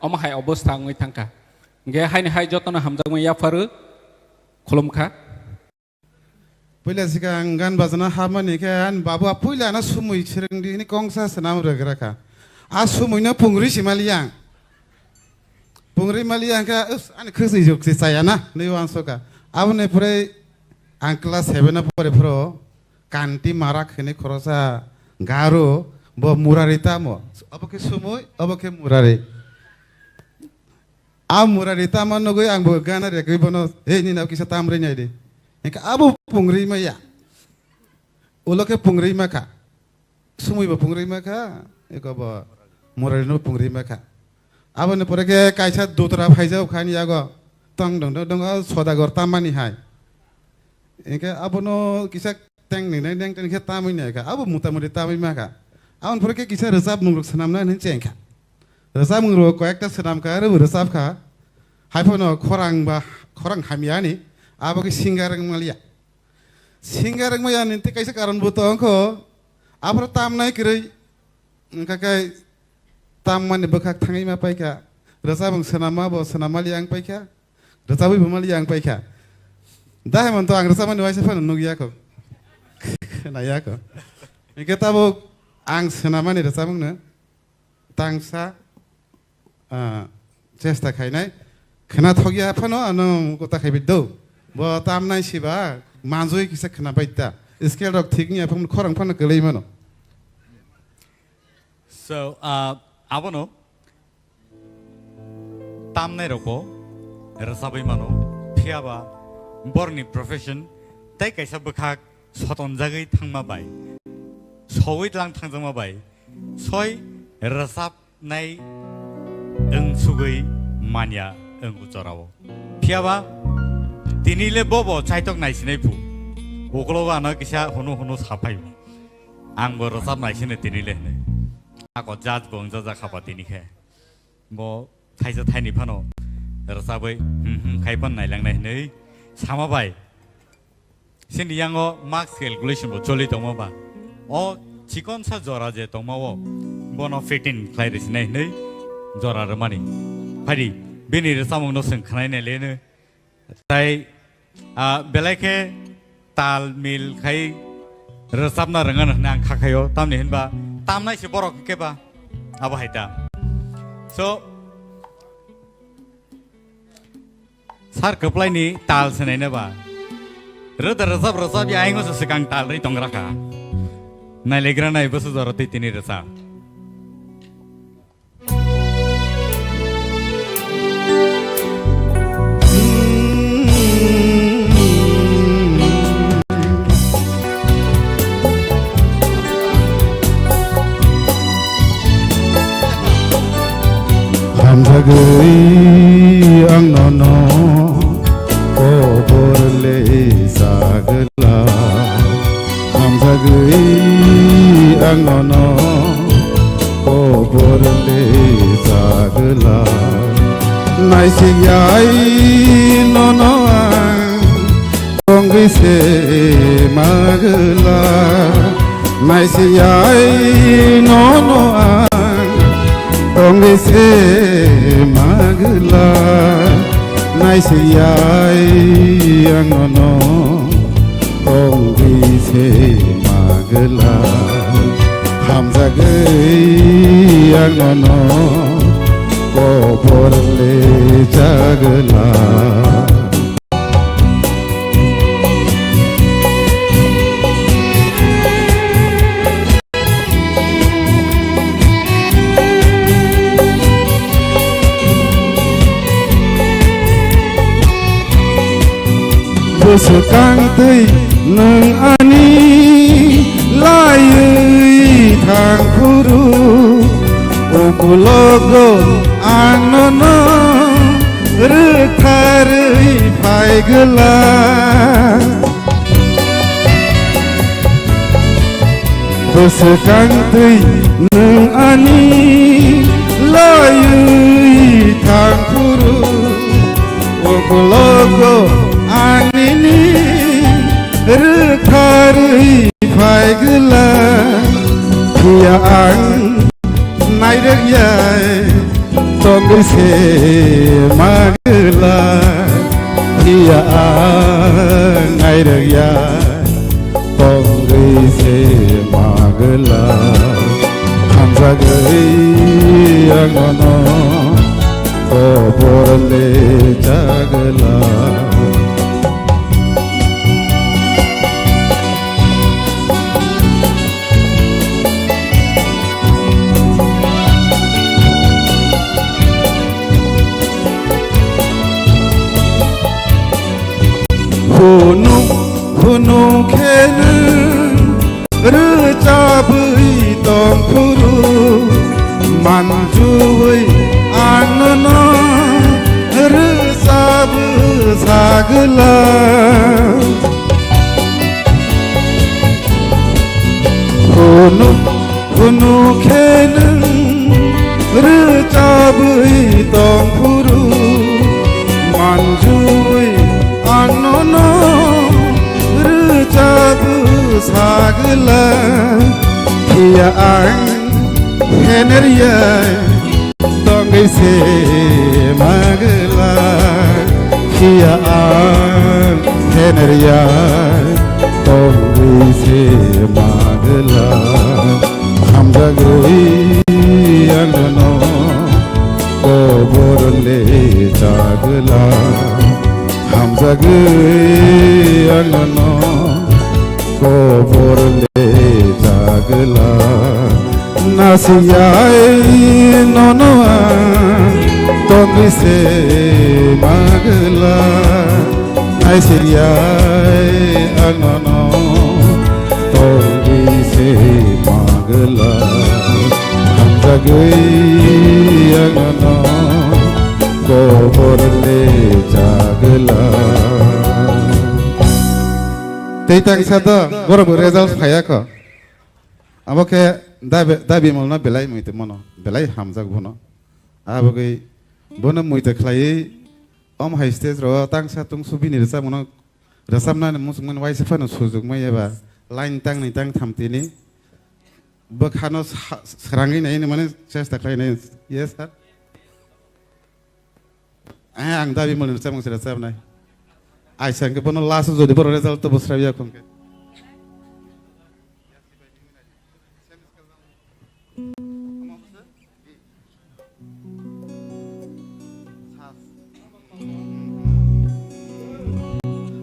omo hai obostha wngwi thangkha. Hingke haini hai jotono hamjakmani yapharu, khulumkha. Puila sikang gan bajana hamani khe ani babu a puila ano sumui swrwngdi hini kongsa swnam rwgra kha. A sumui no pungri si mali yang. Pungri mali yang khe, "Us, ani khwsni juk si chaya na," nui uansukha. Aboni pore ang class seven o pore phuru Kanti Marak hini khorosa Garo, bo Murari tamo. Obo khe sumui, obo khe Murari. A Murari tamo nugui ang bo gana rekui bono, "Hey, nini abo kisa tamrwi nai di." Hingke abo pungri maya. Ulo khe pungri ma kha. Sumui bo pungri ma kha, eko bo Murari no pungri ma kha. Aboni pore khe kaisa dutra phaijak kha ani yago. Tong dong dong dong, o Sodagar tamani hai. Hingke abono kisa teng ni nai neng teng khe tamui nai kha. Abo mota moti tamui ma kha. Aboni pore khe kisa rwchapmung rok swnam nai hinwi cheng kha. Rwchapmung rok koyekta swnam kha, aro bo rwchap kha. Hai phano khorang ba, khorang hamya ni, abo khe singer wng maliya. Singer wng maya ni tei kaisa karon bo tong kho. Aphuru tamnai kwrwi, wngkha khe tammani bwkhak thangwi ma paikha. Rwchapmung swnamma bo swnam maliya wng paikha. Rwchabwi bo maliya wng paikha. Da Hemonto ang rwchapmani waisa phano nukya kho. Khwnaya kho. Hingke tabuk ang swnamani rwchapmungno tangsa, ah, chesta khainai. Khwnathokya phano ano kota khaibai do. Bo tamnai siba manjui kisa khwnabai ta. Scale rok thik wngya phano khorang phano kwlwi mano. So, ah, abono tamnai rokbo rwchabwi mano, phiya ba borokni profession tei kaisa bwkhak sotonjagwi thangma bai, sogwi tlang thangjakma bai, soi rwchapnai wng sugwi manya wng o jorao. Phiya ba tini le bobo chaitok naisinai phu, ukologo ano kisa hunu hunu sa phaio. Ang bo rwchap naisino tini le hwnwi. Ako judge bo wngjajakha ba tini khe. Bo thaisa thaini phano rwchabwi, hmm, hmm, khai phano nailangnai hwnwi sama bai. Chini yango marks calculation bo choli tongma ba. O chikonsa jora je tongma o, bono fit in khlai rwsinai hwnwi jora rwmani. Phaidi, bini rwchapmungno chwng khwnai nai le hwnwi. Tai, ah, belai khe tal mil khai rwchapna rwngano hwnwi ang kha khaio, tamni hinba tamnai se borok hwnkhe ba abo hai ta. So, sir kwplaini tal se naina ba. Rwda rwchap rwchap ya aingo se swkang tal rwi tongra kha. Nailegra nai bwswk jora twi tini rwchap. Hamjagwi ang nono kobor le sagwla. Hamjagwi ang nono kobor le sagwla. Naisik yai nono ang tongwi se magwla. Naisiyai nono ang tongwi se magwla. Naisiyai ang nono tongwi se magwla. Hamjagwi ang nono kobor le chagwla. Bwswkang twi nwng ani laiwi thang phuru, ukulogo ang nono rwktharwi phai gwla. Bwswkang twi nwng ani laiwi thang phuru, ukulogo ang nini rwktharwi phai gwla. Phiya ang nairwk yai tongwi se magwla, phiya ang nairwk yai tongwi se magwla. Hamjagwi ang nono kobor le chagwla. Hunu hunu khe nwng rwchabwi tong phuru, manjuwi ang nono rwchabwi sagwla. Hunu hunu khe nwng rwchabwi tong phuru, manjuwi ang nono rwchabwi sagwla. Phiya ang phener yai tongwi se magwla, phiya ang phener yai tongwi se magwla. Hamjagwi ang nono kobor le chagwla. Hamjagwi ang nono kobor le chagwla. Nasiyai nono ang tongwi se magwla. Nasiyai ang nono tongwi se magwla. Hamjagwi ang nono kobor le chagwla. Tei tangsa to borok bo result phaiya kho. Abo khe dabi, dabi molno belai muitu mono, belai hamjak bono. Abogwi bono muitu khlaiwi om hai stage ro tangsa tungsu bini rwchapmano, rwchapnani muchungmani waisa phano sujukmai eba line tangni tangtham tini bwkhano sa-, srangwi nai mane chesta khlai nai. Yes, sir. Eh, ang dabi mani rwchapmung se rwchapnai. Aisa hwnkhe bono last o jodi borok result to bwswraiya khon khe.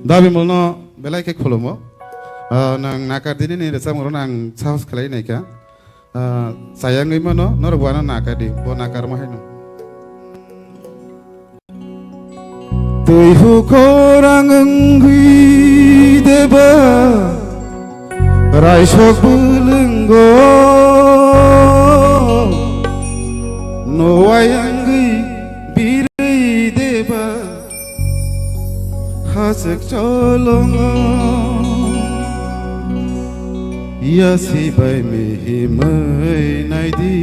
Dabi molno belai khe khulumo. Ah, nang nakar dini ni rwchapmung rok ang sahos khlai nai kha. Ah, chayangwi mano, norok bo ano nakadi, bo nakarma haino. Twi hukhorang wngwi deba, raisok bwlwngo, nowai wngwi Aswk cholongo, yasi bai mihimwi naidi.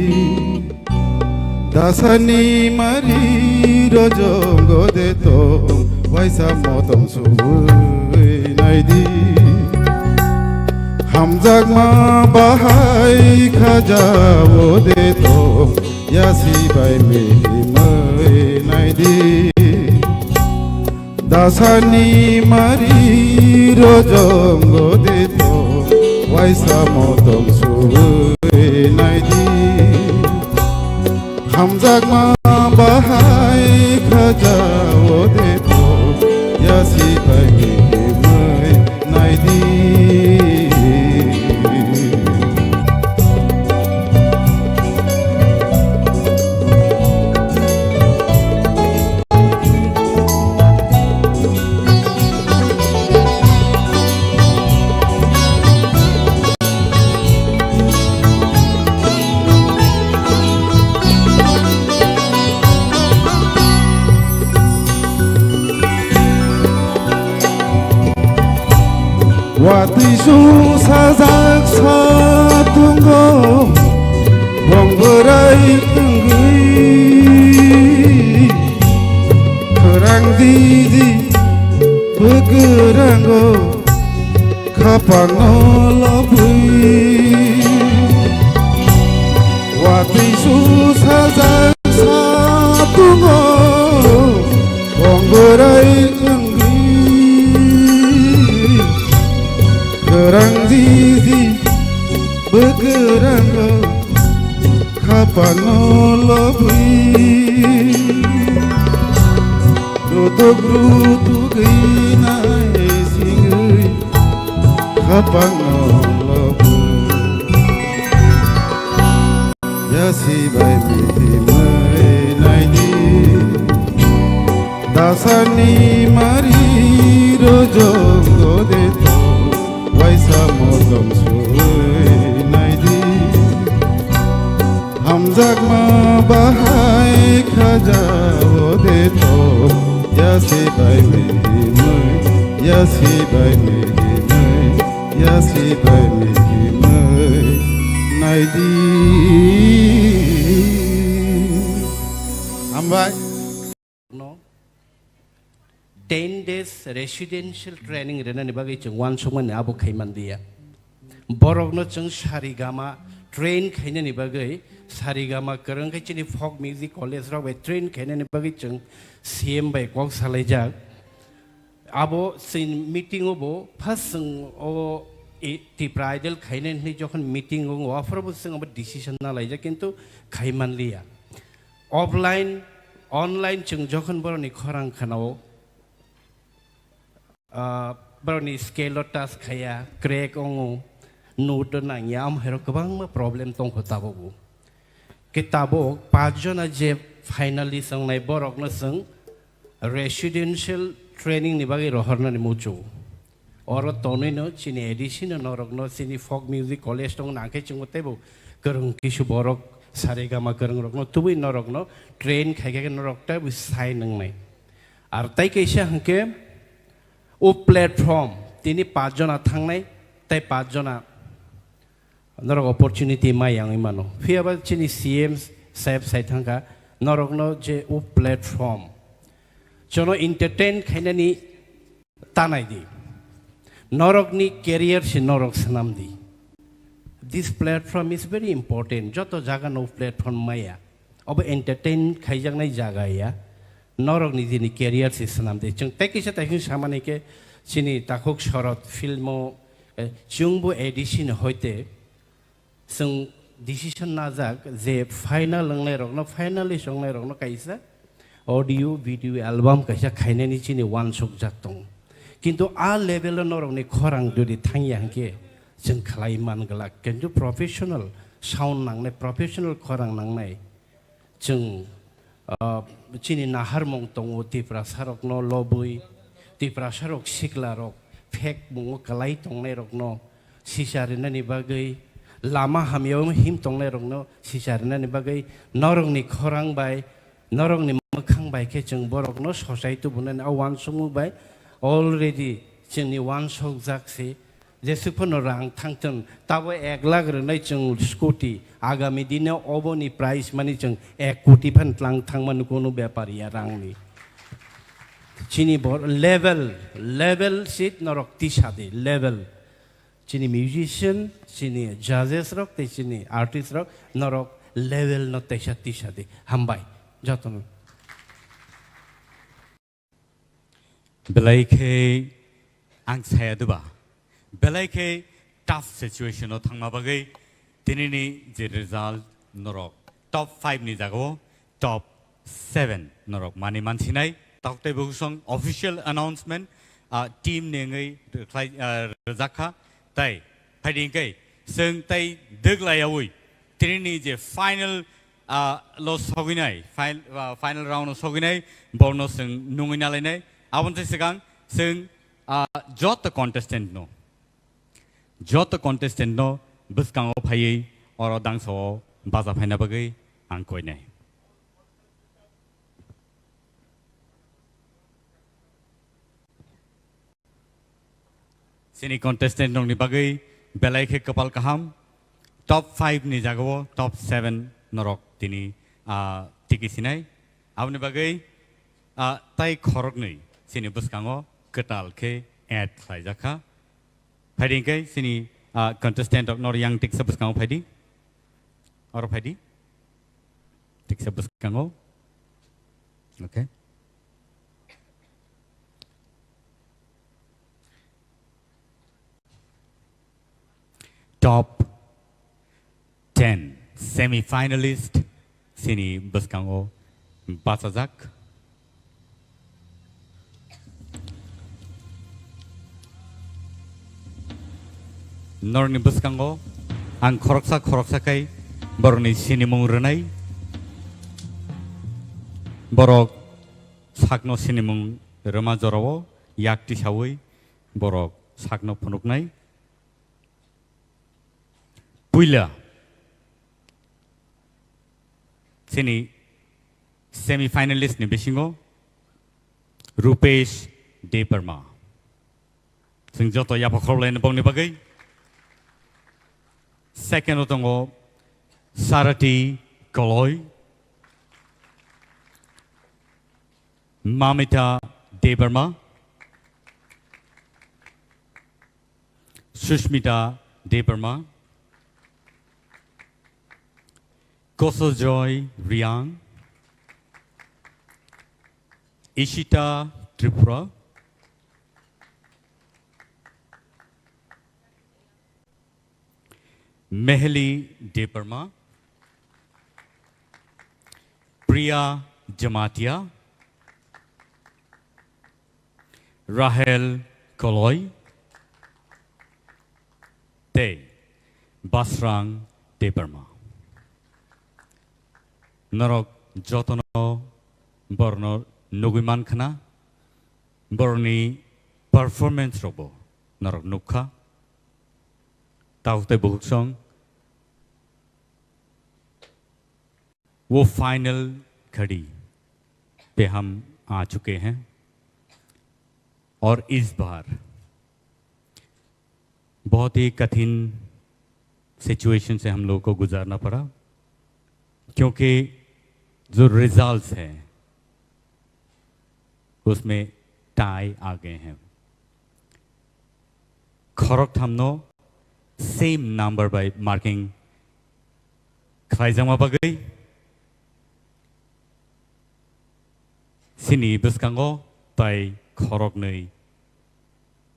Dasani mari rojongo de to, waisa motom subui naidi. Hamjakma bahai khaja o de to, yasi bai mihimwi naidi. Dasani mari rojongo de to, waisa motom subui naidi. Hamjakma bahai khaja o de to, yasi bai mihimwi naidi. Watwi sung sajak satungo, bong bwrai wngwi. Khwrang didi bwkwrango, khapangno lobwi. Watwi sung sajak satungo, bong bwrai wngwi. Khwrang didi bwkwrango, khapangno lobwi. Rutuk rutuk wngnai singwi, khapangno lobwi. Yasi bai mihimwi naidi. Dasani mari rojongo de to, waisa motom subui naidi. Hamjakma bahai khaja o de to, yasi bai mihimwi, yasi bai mihimwi, yasi bai mihimwi naidi. Hambai. No. Ten days residential training rwnani bagwi chwng uansukmani abo khai manliya. Borokno chwng sarigama train khainani bagwi, sarigama kwrwng khe chini folk music college rok bai train khainani bagwi chwng C M bai kok salaijak. Abo chini meeting o bo first chwng o i-, Tipra Idol khainani hwnwi jokhon meeting o, aphuru bo chwng abo decision na laijak, kintu khai manliya. Offline, online chwng jokhon borokni khorang khanao, ah, borokni scale o touch khaiya, crack wngo, note o nangya, amhairok kwbangma problem tongkho tabukbo. Khe tabuk paanch jona je finalist wngnai borokno chwng residential training ni bagwi rohornani muchungo. Oro tonwino chini A D C no norokno chini folk music college tong nangkhe chwngbo teibo kwrwng kisu borok saregama kwrwng rokno tubui norokno train khaikhe norok teibo sign wngnai. Ar tai kaisa hwnkhe o platform tini paanch jona thangnai tei paanch jona norok opportunity mai yang mano. Phiya ba chini C M saheb sai thangkha norokno je o platform chono entertain khainani tanai di. Norokni career se norok swnam di. This platform is very important. Joto jaga no platform maya. Obo entertain khaijaknai jaga ya. Norokni jini career se swnam di. Chwng tei kisa tei samani ke chini takhuk sorot filmo, eh, chwngbo A D C ni hoite Chwng decision najak je final wngnairokno, finalist wngnairokno kaisa audio video album kaisa khainani chini uansukjak tongo. Kintu a level o norokni khorang jodi thangya hwnkhe chwng khlai man glak. Kintu professional sound nangnai, professional khorang nangnai. Chwng, ah, chini naharmung tongo, Tiprasarokno lobwi, Tiprasarok siklarok phek mungo kwlai tongnairokno sisa rinani bagwi, lama hamyao him tongnairokno sisa rinani bagwi, norokni khorang bai, norokni mwkhang bai khe chwng borokno sochai tubunani a uansukmung bai Already chwngni uansukjak se, jesuk phano rang thangthwng, tabo ek lakh rwnai chwng scooty, agami dino oboni price mani chwng ek koti phan tlang thangmani kunu bepar ya rangni. Chini bo level, level seat norok tisa di, level. Chini musician, chini judges rok, tei chini artist rok, norok level no teisa tisa di. Hambai, jotono. Belai khe ang saya diba? Belai khe tough situation o thangma bagwi tinini je result norok top five ni jagao top seven norok mani mansinai. Tok tei bukusong official announcement, ah, team ni wngwi rwkhlai, ah, rwjak kha. Tai phaidi hwnkhe chwng tai dwglaiyaui tinini je final, ah, lo sogwinai, fin-, ah, final round o sogwinai, borno chwng nungwi nalainai. Aboni swkang chwng, ah, joto contestant no, joto contestant no bwskango phaiwi oro dangsa o baja phaina bagwi ang koinai. Chini contestant rokni bagwi belai khe kwpal kaham. Top five ni jagao top seven norok tini, ah, tiki sinai. Aboni bagwi, ah, tai khoroknwi chini bwskango kwtal khe add khlaijak kha. Phaidi hwnkhe chini, ah, contestant rok nor yang tiksa bwskango phaidi. Oro phaidi. Tiksa bwskango. Okay. Top ten semi-finalist chini bwskango bachajak. Norokni bwskango ang khoroksa khoroksa khai borokni sinimung rwnai. Borok sakno sinimung rwma jorao yak tisaui borok sakno phunuknai. Puila chini semi-finalist ni bisingo Rupesh Debbarma. Chwng joto yapha khorlaini bongni bagwi. Second o tongo Sarati Koloi, Mamita Debbarma, Sushmita Debbarma, Kosojoy Riang, Ishita Tripura, Meheli Debbarma, Priya Jamatia, Rahel Koloi tei Basrang Debbarma. Norok jotono borokno nugwi mankha na, borokni performance rokbo norok nukha. Tabuk tei bukhuk song. वो फाइनल घड़ी पे हम आ चुके हैं और इस बार बहुत ही कठिन सिचुएशन से हम लोगों को गुजारना पड़ा, क्योंकि जो रिजल्ट्स हैं उसमें टाई आ गए हैं। Khoroktham no same number bai marking khlaijakma bagwi chini bwskango tai khoroknwi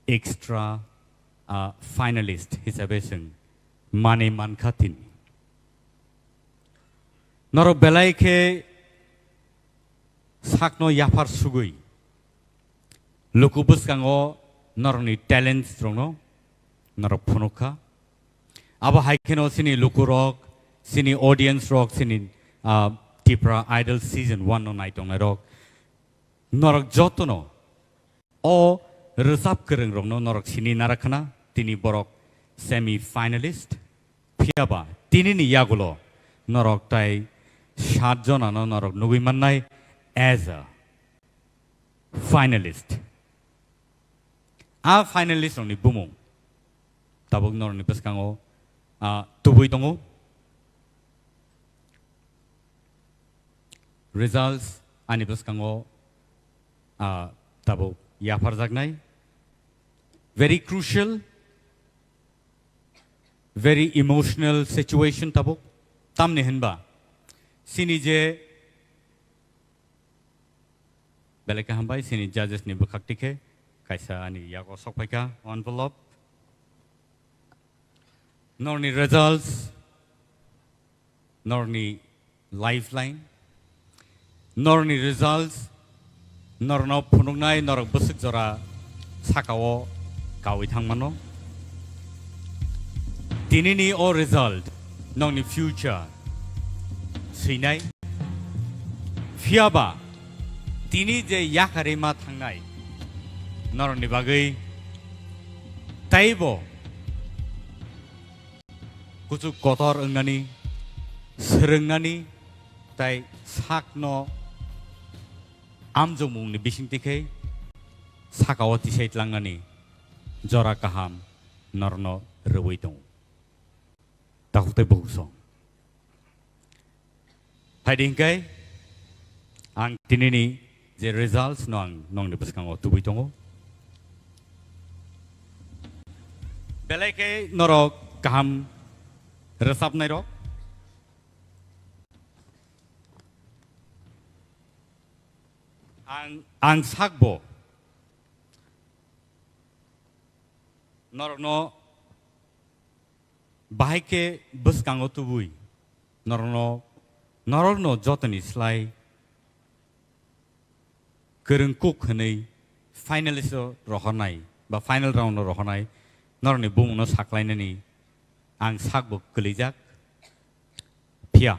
extra, ah, finalist hisabe chwng manwi mankha tini. Norok belai khe sakno yaphar sugwi luku bwskango norokni talents rokno norok phunukha. Abo hai kheno chini lukurok, chini audience rok, chini, ah, Tipra Idol season one no naitongnai rok, norok jotono o rwchap kwrwng rokno norok sini narakhana, tini borok semi finalist. Phiyaba tinini yagulo norok tai sat jonano norok nugwi mannai as a finalist. A finalist rokni bumung tabuk norokni bwskango, ah, tubui tongo. Results ani bwskango, ah, tabuk yapharjaknai. Very crucial, very emotional situation tabuk. Tamni hinba, sini je belai kaham bai sini judges ni bwkhak tikhe kaisa ani yago sok phaikha envelope. Norni results, norni lifeline, norni results, norno phunuknai norok bwswk jora sakao kawi thangmano. Tinini o result nokni future swinai. Phiyaba tini je yakarwi ma thangnai norokni bagwi taibo kuchuk kotor wngnani, swrwngnani, tai sakno amjokmungni bisingtwi khe sakao tisai tlangnani jora kaham norno rwui tongo. Takhuk tei bukhuk song. Phaidi hinkai ang tinini je results no ang nongni bwskango tubui tongo. Belai khe norok kaham rwchapnai rok. Ang, ang sakbo norokno bahai khe bwskango tubui norokno, norokno jotoni slai kwrwng kuk hwnwi finalist o rohornai ba final round o rohornai norokni bumungno saklainani ang sakbo kwlwijak. Phiya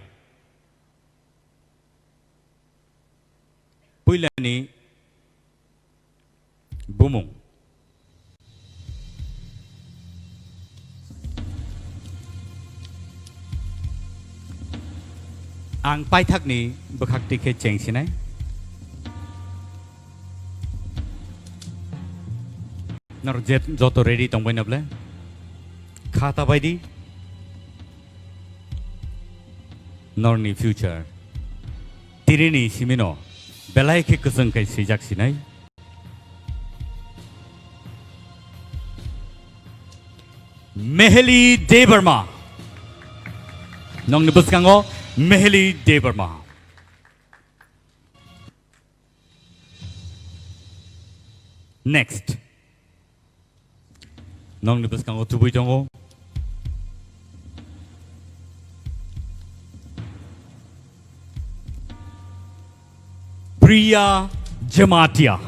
puilani bumung. Ang paithakni bwkhak tikhe chengsinai. Nor jet-, joto ready tongbai na ble? Kha ta bai di. Norni future. Tirini simino belai khe kwchwng khai swijak sinai. Meheli Debbarma. Nongni bwskango Meheli Debbarma. Next. Nongni bwskango tubui tongo. Priya Jamatia.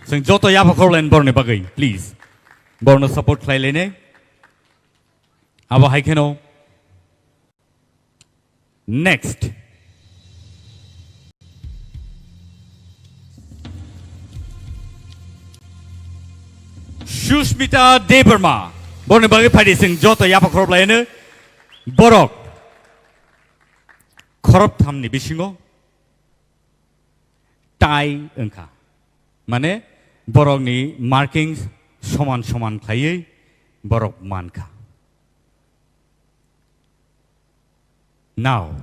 Chwng joto yapha khorlaini borokni bagwi, please. Borokno support khlai lainai. Abo hai kheno. Next. Sushmita Debbarma. Borokni bagwi phaidi chwng joto yapha khorop laino. Borok khorop thamni bisingo tie wngkha. Mane borokni markings soman soman khlaiwi borok mankha. Now.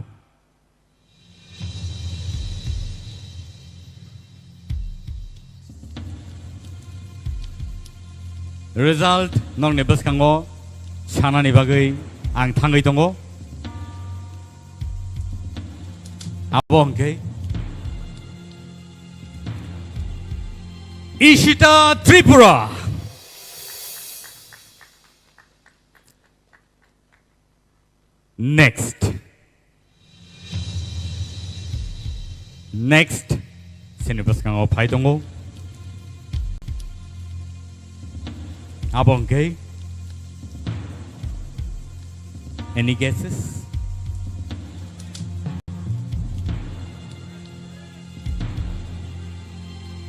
Result nokni bwskango sanani bagwi ang thangwi tongo. Abo hwnkhe Ishita Tripura. Next. Next. Sini bwskango phai tongo. Abo hwnkhe. Any guesses?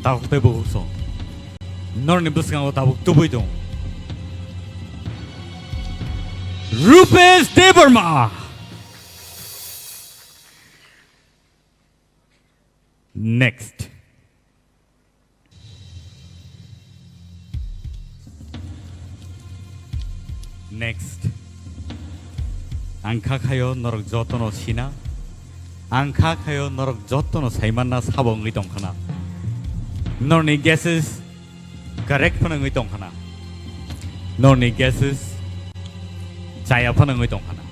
Tabuk tei bukhuk song. Norni bwskango tabuk tubui tong. Rupesh Debbarma. Next. Next. Ang kha khayo norok jotono sina. Ang kha khayo norok jotono saimanna sabo wngwi tongkhana. Norni guesses correct phano wngwi tongkhana. Norni guesses chaya phano wngwi tongkhana.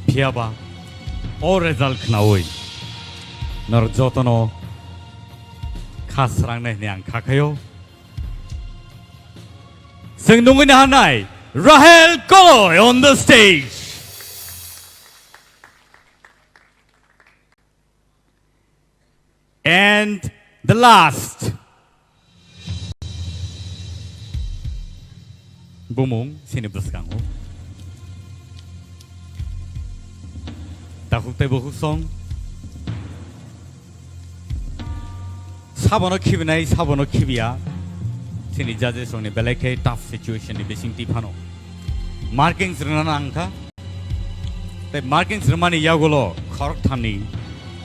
Phiyaba o result khnaui norok jotono kha srangnai hwnwi ang kha khayo. Chwng nungwi naharnai Rahel Koloi on the stage. And the last. Bumung sini bwskango. Takhuk tei bukhuk song. Sabono khibinai, sabono khibiya. Chini judges rokni belai khe tough situation ni bising twi phano. Markings rwna nang kha. Tei markings rwmani yagulo khorok thamni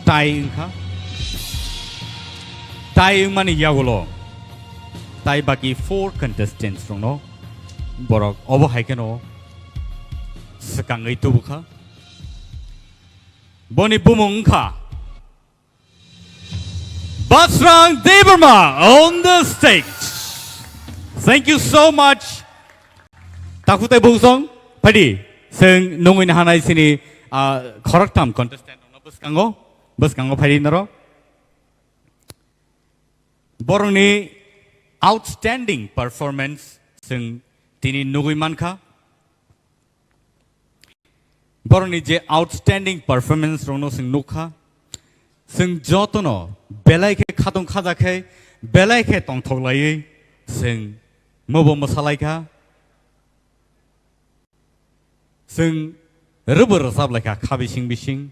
tie wngkha. Tie wngmani yagulo tai baki four contestants rokno borok obo hai kheno swkangwi tubukha. Boni bumung wngkha Basrang Debbarma on the stage. Thank you so much. Takhuk tei bukhuk song, phaidi, chwng nungwi naharnai chini, ah, khoroktham contestant rokno bwskango, bwskango phaidi norok. Borokni outstanding performance chwng tini nugwi mankha. Borokni je outstanding performance rokno chwng nukha, chwng jotono belai khe khatung khaja khe, belai khe tongthok laiwi chwng mobo mwsalaikha, chwng rwbo rwchap laikha kha bising bising.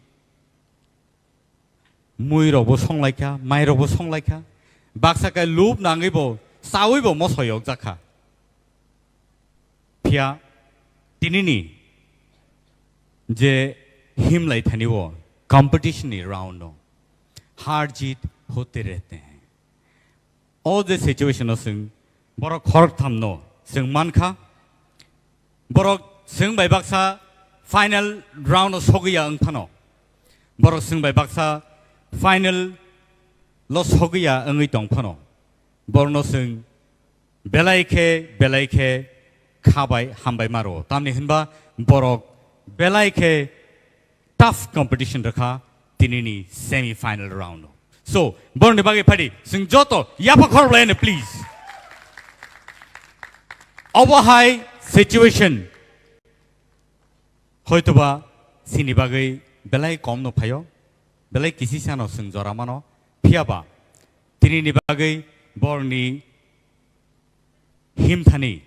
Mui rokbo song laikha, mai rokbo song laikha. Baksa khe lub nangwi bo chawi bo moso yok jakha. Phiya tinini je himlai thani o competition ni round o har jeet hote rehte hain. O je situation o chwng borok khoroktham no chwng mankha. Borok chwng bai baksa final round o sogwi ya wng phano. Borok chwng bai baksa final lo sogwi ya wngwi tong phano. Borokno chwng belai khe, belai khe kha bai hambai ma rwo. Tamni hwnba borok belai khe tough competition rwkha tinini semi final round o. So, borokni bagwi phaidi, chwng joto yapha khorok laino, please. Obo hai situation. Hoitoba chini bagwi belai kom no phaio, belai kisi sano chwng jora mano, phiyaba tinini bagwi borokni himthani,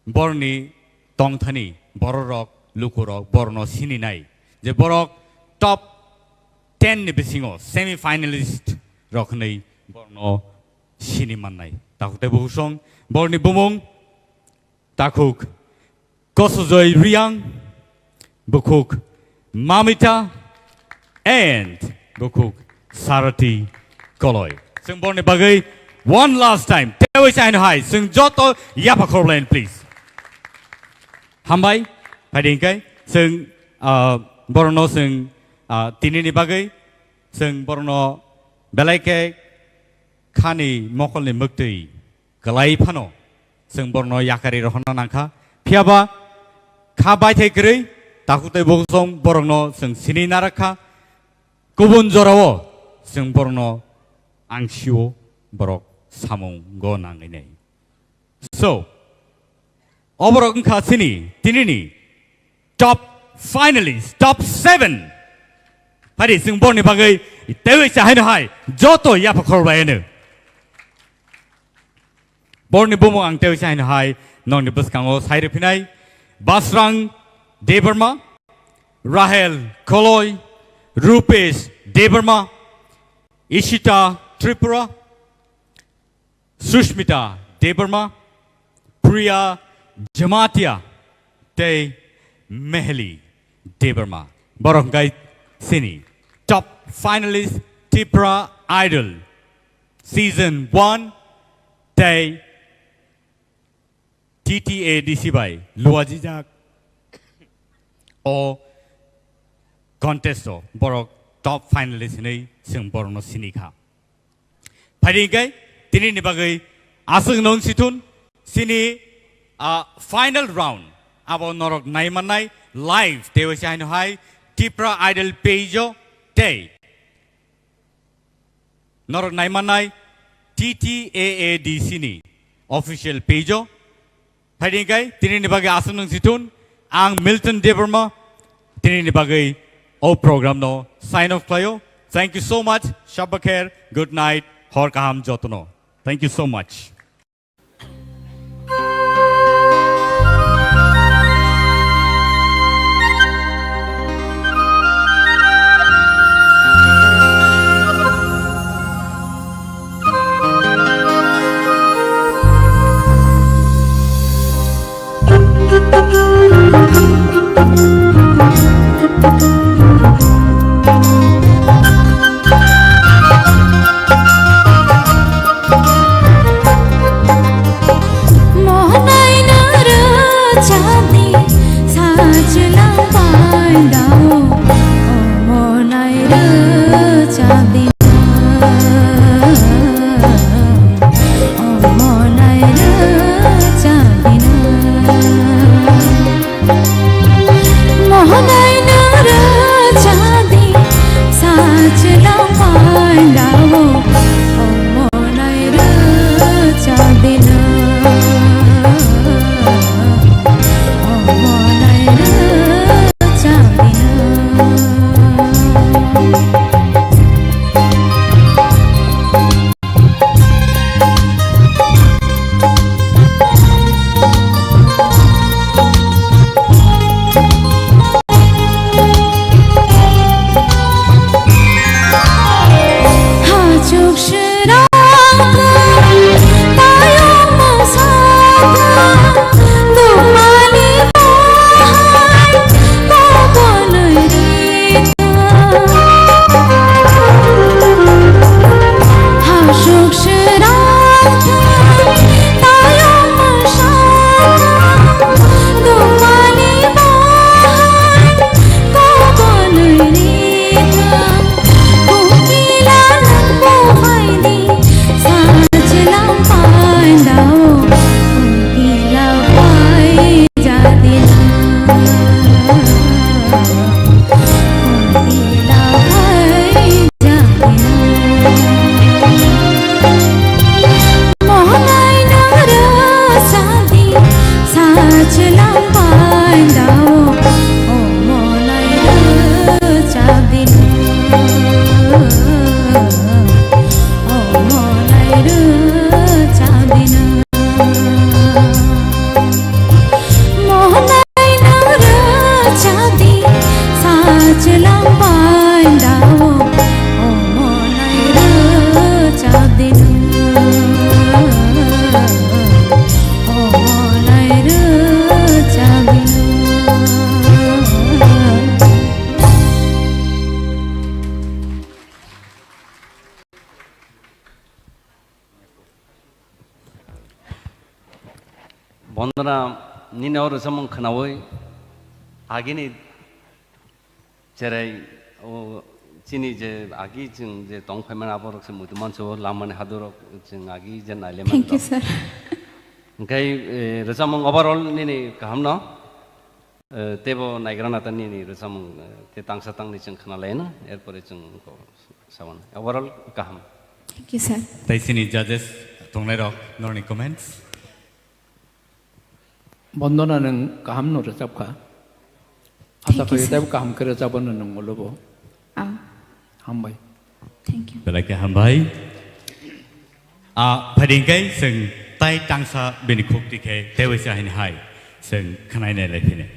borokni tongthani, bororok, lukurok, borokno sininai je borok top ten ni bisingo semi finalist rok hwnwi borokno sini mannai. Takhuk tei bukhuk song, borokni bumung, takhuk Kosojoi Riang, bukhuk Mamita, and bukhuk Sarati Koloi. Chwng borokni bagwi one last time, tewi chaino hai, chwng joto yapha khorok laino, please. Hambai, phaidi hwnkhe, chwng, ah, borokno chwng, ah, tinini bagwi, chwng borokno belai khe khani mokolni mwktwi kwlai phano chwng borokno yakarwi rohorna nangkha. Phiyaba kha baithai kwrwi takhuk tei bukhuk song borokno chwng sini narakha. Kubun jorao chwng borokno ang sio borok samungo nangwi nai. So, oborok wngkha chini tinini top finalist, top seven. Phari chwng borni bagwi tewi chahaino hai joto yapha khorbai hwno. Borni bumung ang tewi chahaino hai nokni bwskango sai rwphinai Basrang Debbarma, Rahel Koloi, Rupesh Debbarma, Ishita Tripura, Sushmita Debbarma, Priya Jamatia, tei Meheli Debbarma. Borok hwnkhe chini top finalist Tipra Idol season one tei T T A D C bai luajijak o contest o borok top finalist hinwi chwng borokno sini kha. Phaidi hwnkhe tini ni bagwi aswk nung sithun sini, ah, final round abo norok naimannai live tei waisa haino hai Tipra Idol page o tei norok naimannai T T A A D C ni official page o. Phaidi hwnkhe tini ni bagwi aswk nung sithun ang Milton Debbarma tini ni bagwi o program no sign off khlaio. Thank you so much. Shabba kher. Good night. Hor kaham jotono. Thank you so much. Bondona, nini o rwchapmung khwnaui agini cherai o chini je agi chwng je tong phaimani aborok se muitu manso lamani hadurok chwng agi je nailaimani Thank you, rok. Sir. Hwnkhe, eh, rwchapmung overall nini kahamno, eh, teibo naigrana ta nini rwchapmung, eh, tei tangsa tangni chwng khwnalaino, erpore chwng ko sawan. Overall kaham. Thank you, sir. Tei chini judges tongnairok norni comments. Bondona, nwng kaham no rwchap kha. Asa Thank you, khaio sir. Teibo kaham khe rwchapano nwng ulo bo. Ah. Hambai. Thank you. Belai khe hambai. Ah, phaidi hwnkhe chwng tai tangsa bini khuk tikhe teibo se haini hai chwng khwnai nai lai phini.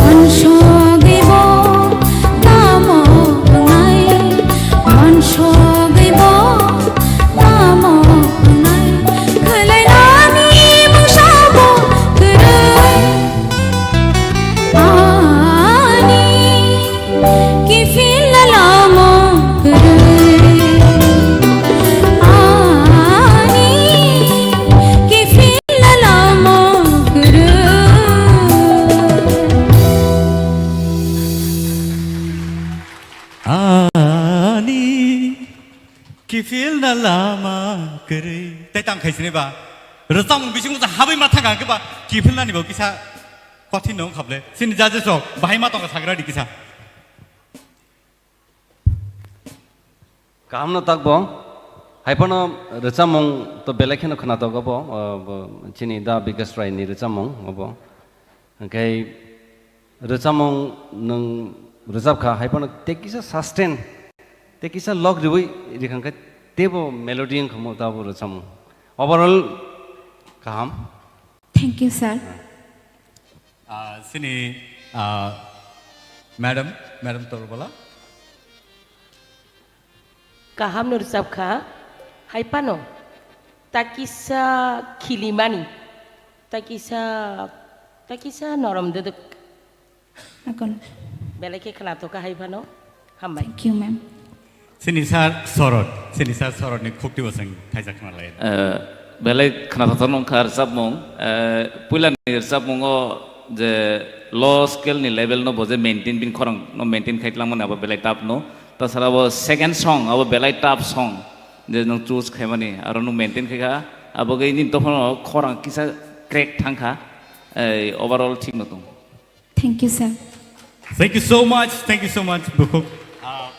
Mansugwi bo tamo wngnai, mansugwi bo tamo wngnai, khwlainani mungsa bo kwrwi. Ani kiphilna lama kwrwi. Ani kiphilna lama kwrwi. Ani kiphilna lama kwrwi. Tei tang khai sini ba. Rwchapmung bisingo sa habwi ma thangkha hwnkhe ba kiphilnani bo kisa kothin no wngkha ble. Sini judges rok bahai ma tongkha sagra di kisa. Kaham no takbo. Hai phano rwchapmung to belai kheno khwnatok obo, o, bo chini Da Bikas Rai ni rwchapmung obo. Hwnkhe rwchapmung nwng rwchapkha, hai phano tei kisa sustain, tei kisa log riwi rikhangkhe teibo melody wngkha mo tabo rwchapmung. Overall kaham. Thank you, sir. Ah, sini, ah, madam, madam Torbala. Kaham no rwchapkha, hai phano takisa khilimani, takisa, takisa norom dwdwk. Akon. Belai khe khwnathokha hai phano. Hambai. Thank you, ma'am. Sini sir Sorot, sini sir Sorot ni khukti bo chwng thaijak khna lai. Eh, belai khwnathok nongkha rwchapmung. Eh, puila ni rwchapmungo je low scale ni level no bo je maintain, bini khorang no maintain khai tlangmani abo belai tough no. Tasara bo second song, abo belai tough song. Je nwng choose khaimani, aro nwng maintain khaikha, abo gwi nini dophano khorang kisa crack thangkha, ei, overall thik no tong. Thank you, sir. Thank you so much, thank you so much, bukhuk. Ah,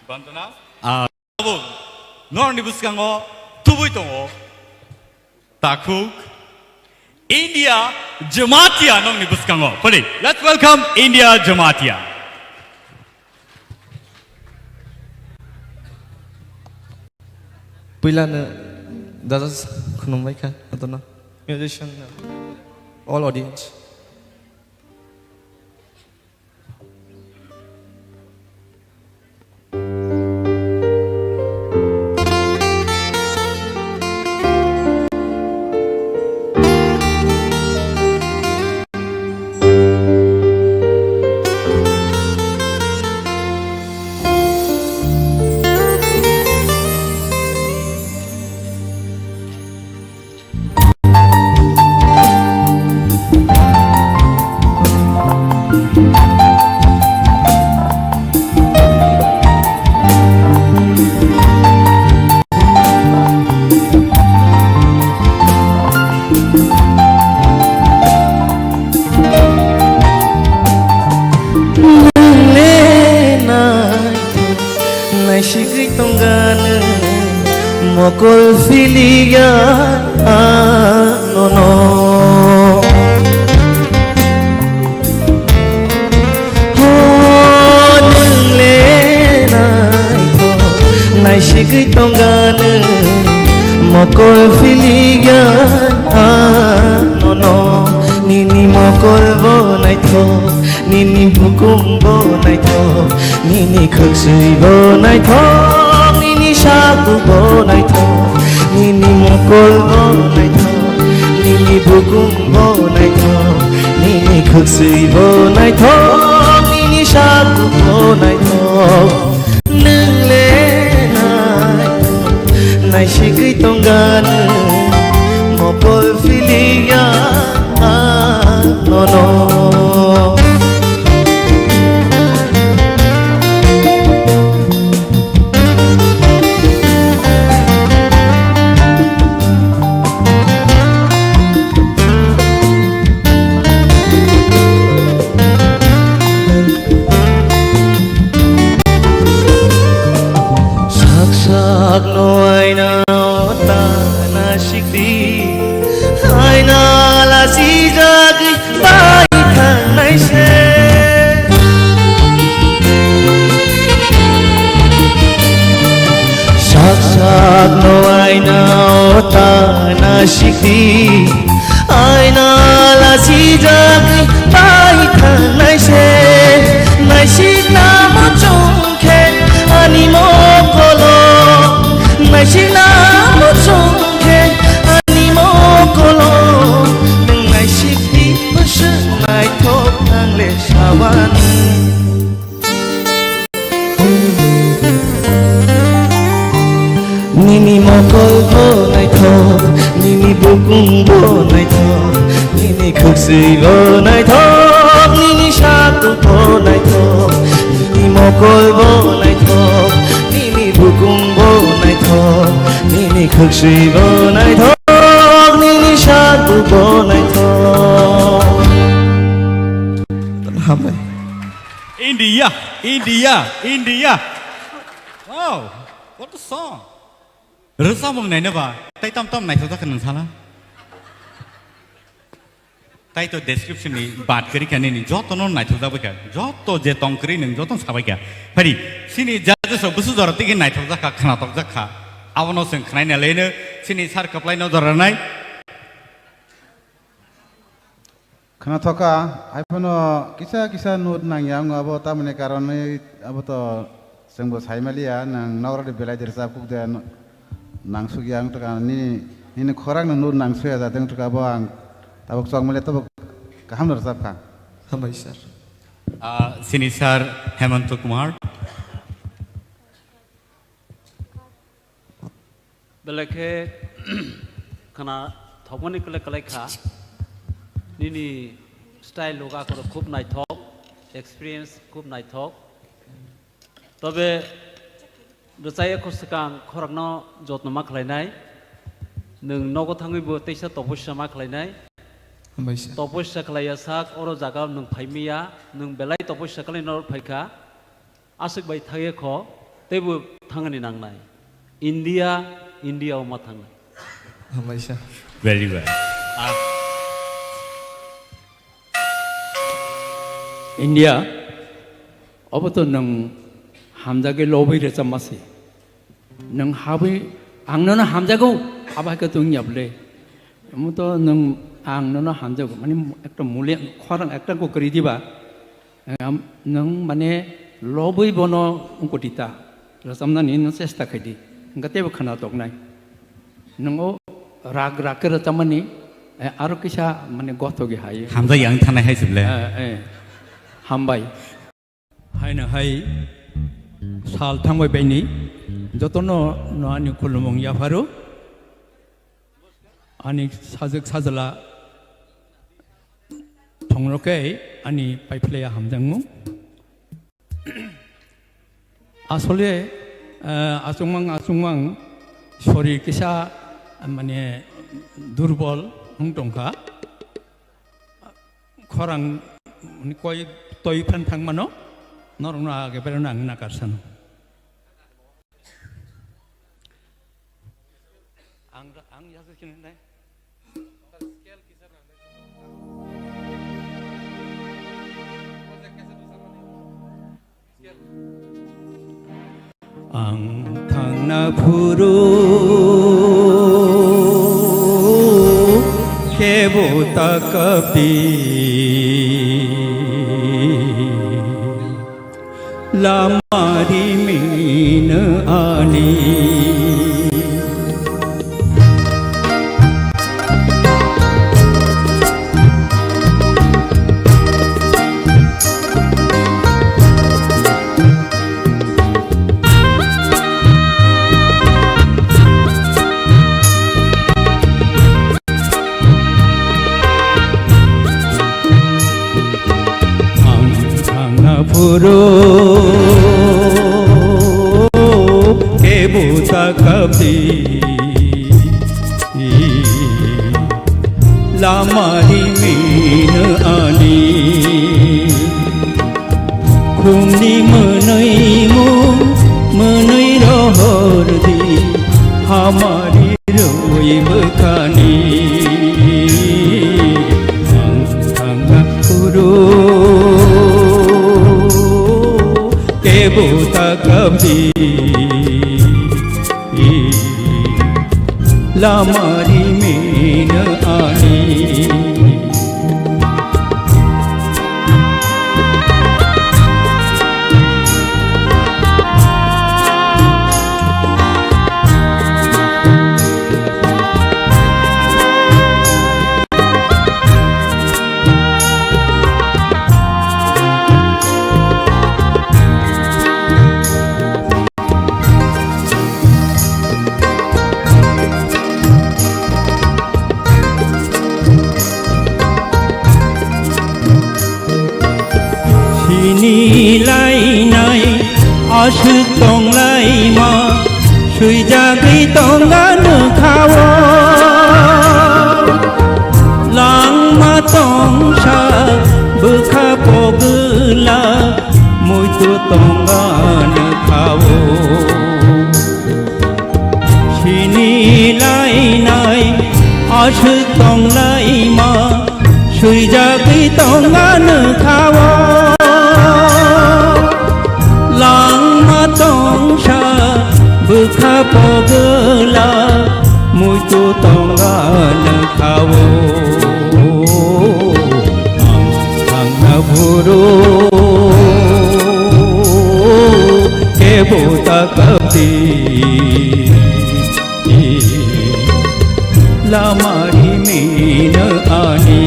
Bandana. Ah, abo, norokni bwskango tubui tongo. Takhuk, India Jamatia nokni bwskango. Pwdi, let's welcome India Jamatia. Puilano judges khulumbaikha, jotono musician, all audience. Nwng le naithok naisigwi tongkha nwng, mokol philiya nono. Ho, nwng le naithok naisigwi tongkha nwng, mokol philiya nono. Nini mokol bo naithok, nini bukum bo naithok, nini khwksui bo naithok, nini sabu bo naithok, nini mokol bo naithok, nini bukum bo naithok, nini khwksui bo naithok, nini sabu bo naithok. Nwng le nai, naisigwi tongkha nwng, mokol philiya nono. Sak sak no aina o ta na sikdi, aina la sijagwi bai thangnai se. Sak sak no aina o ta na sikdi, aina la sijagwi bai thangnai se. Bukung bo naithok, nini khwksui bo naithok, nini satung bo naithok, nini mokol bo naithok, nini bukung bo naithok, nini khwksui bo naithok, nini satung bo naithok. Hambai. India, India, India. Wow, what a song. Rwchapmung naina ba, tei tam tam naithok jak kha nwng sala. Tai to description ni bat kwrwi kha nini, joto no naithok jak bai kha, joto je tong kwrwi nwng joto no sabai kha. Phari, chini judges rok bwswk jora tigi naithok jak kha, khnatok jak kha. Abono chwng khnaina leno, chini sir kwplai no jora nai. Khwnathok kha, hai phano kisa kisa note nangya wngo, abo tamoni karonwi abo to chwngbo saimaliya, nwng nokrokni belai de rwchap kuk de no-, nangsukya wng tongkha, nini, nini khorang no note nangsuya jateng tongkha, abo ang tabuk chokmaliya tabuk kaham no rwchap kha. Hambai sir. Ah, chini sir Hemanta Kumar. Belai khe khwnathokmani kwlai kwlai kha. Nini style loga khoro khub naithok, experience khub naithok. Tobe rwchaya kho swkang khorokno jotno ma khlainai. Nwng nogo thangwi bo teisa topossa ma khlainai. Hambai sir. Topossa khlaiya sak oro jaga nwng phaimiya, nwng belai topossa khlai norok phaikha. Aswk bai thangya kho, teibo thangani nangnai. India, India o ma thangnai. Hambai sir. Very well. Ah. India, obo to nwng hamjagwi lobwi rwchapma se. Nwng habwi ang nono hamjago, abo hai khe tong ya bwle. Omo to nwng ang nono hamjago, mane ekta mule khorang ekta ko kwrwi diba. Em, nwng mane lobwi bono wngkoti ta, rwchapnani no chesta khai di, hwnkhe teibo khwnathoknai. Nwng o rag rag khe rwchapmani, eh, aro kisa mane gothogwi hai. Hamjak yang thanai hai se bwle. Eh, eh. Hambai. Haino hai sal thangbai baini jotono no ani khulumung yapharo. Ani sajwk sajla thongno khe ani paiphlaiya hamjakmung. Asole, eh, achukmang achukmang sorir kisa, mane, durbol wng tongkha. Khorang, mane, koi toi phan thangmano norokno age berano ang nakarsano. Ang, ang yasakhe nai. Ang thangna phuru kebo ta kapdi. Lama rimino ani. Ang thangna phuru kebo ta kapdi. Lama rimino ani. Khumni mwnwi mung mwnwi rohor di, hamari roi bwkhani. Ang thangna phuru kebo ta kapdi. Lama rimino ani. Sini lainai aswk tonglaima, swijagwi tonga nokha-o. Langma tongsa bwkha pogwla, muitu tonga nokha-o. Sini lainai aswk tonglaima, swijagwi tonga nokha-o. Langma tongsa bwkha pogwla, muitu tonga nokha-o. Ang thangna phuru kebo ta kabdi. Lama rimino ani.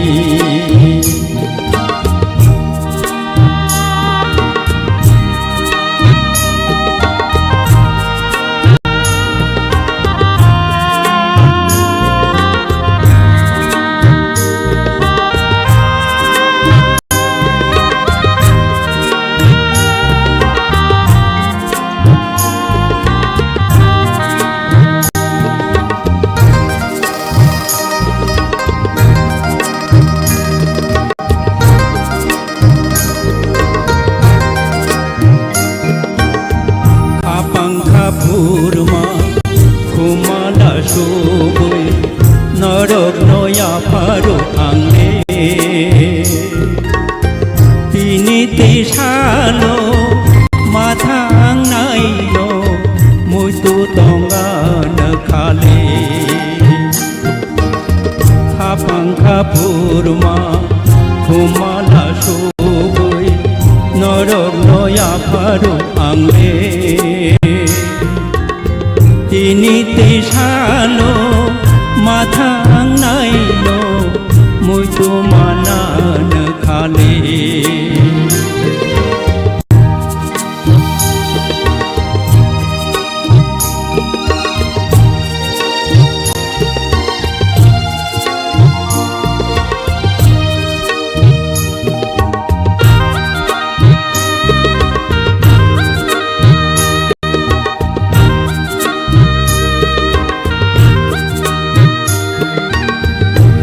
Khapang khaphurma khumala subui norokno yapharo ang le. Tini tisalo mathang naino muitu tonga nokha le. Khapang khaphurma khumala subui norokno yapharo ang le. Tini tisalo mathang naino muitu mana nokha le.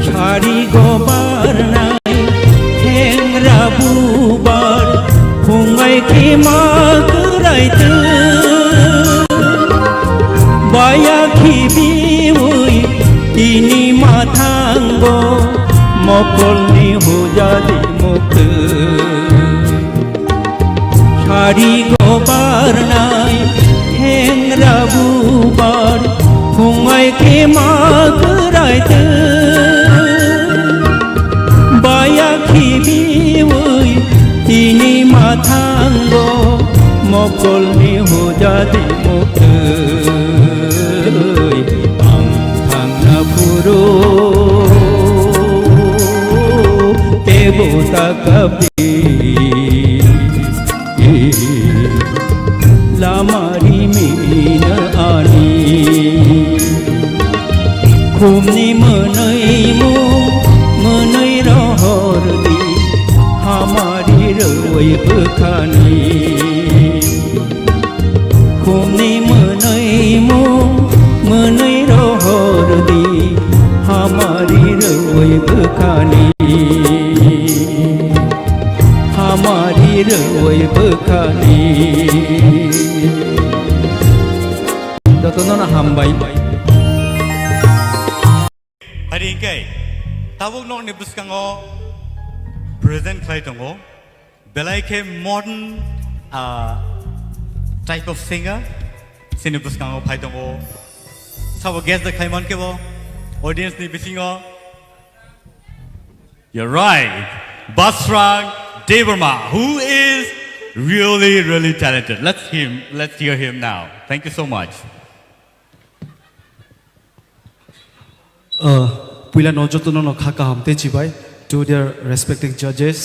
Sari gobar nai thengra bubar, phungai khima kwrai twi. Baya khibiwi tini mathango, mokolni hujadi muktwi. Sari gobar nai thengra bubar, phungai khima kwrai twi. Baya khibiwi tini mathango, mokolni hujadi muktwi. Ang thangna phuru tebo ta kabdi. Lama rimino ani. Khumni mwnwi mung mwnwi rohor di, hamari rwi bwkhani. Khumni mwnwi mung mwnwi rohor di, hamari rwi bwkhani. Hamari rwi bwkhani. Jotono no hambai. Hari hingke tabuk nokni bwskango present khlai tongo. Belai khe modern, ah, type of singer chini bwskango phai tongo. Sabo guess da khlai man kebo audience ni bisingo. You're right. Basrang Debbarma, who is really, really talented. Let's him, let's hear him now. Thank you so much. Uh, puila no joto no no kha kaham tei chibai to their respective judges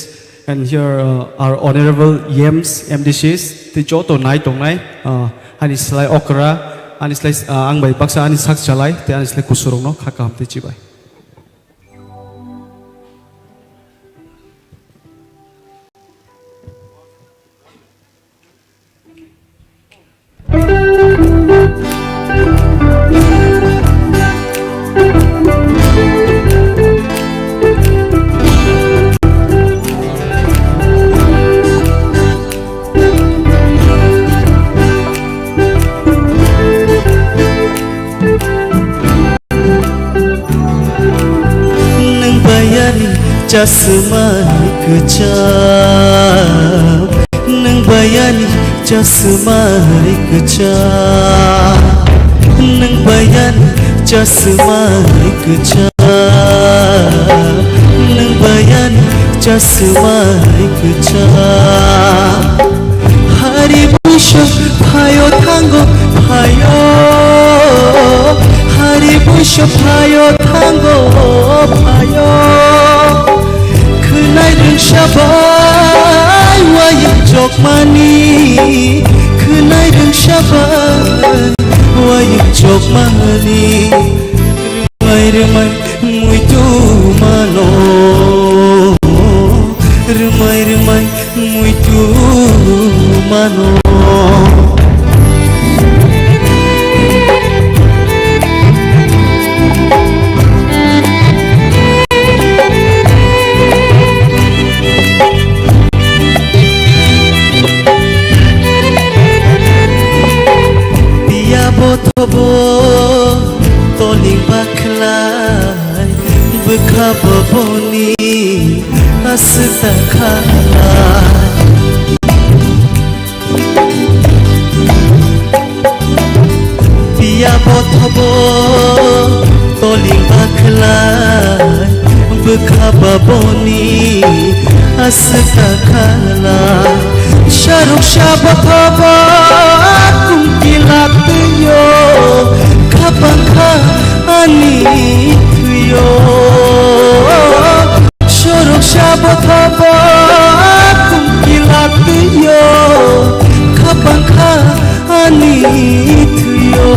and here, uh, our honorable E Ms, M D Cs tei joto nai tongnai, uh, ani slai okra, ani slai, uh, ang bai baksa ani sak chalai tei ani slai kusurok no kha kaham tei chibai. Chasmai kwcham, nwng bayani chasmai kwcham, nwng bayani chasmai kwcham, nwng bayani chasmai kwcham. Hari buiso phaio thango phaio, hari buiso phaio thango phaio. Khwnai rwngsa bai wayung chokmani, khwnai rwngsa bai wayung chokmani. Rwmai rwmai muitu mano, rwmai rwmai muitu mano. Piya bothobo toling bakhlai, bwkha boboni aswk ta khalai. Piya bothobo toling bakhlai, bwkha boboni aswk ta khalai. Saruk sa bothobo kumti laktwio, khapang kha ani thwio. Sorok sa bothobo kumti laktwio, khapang kha ani thwio.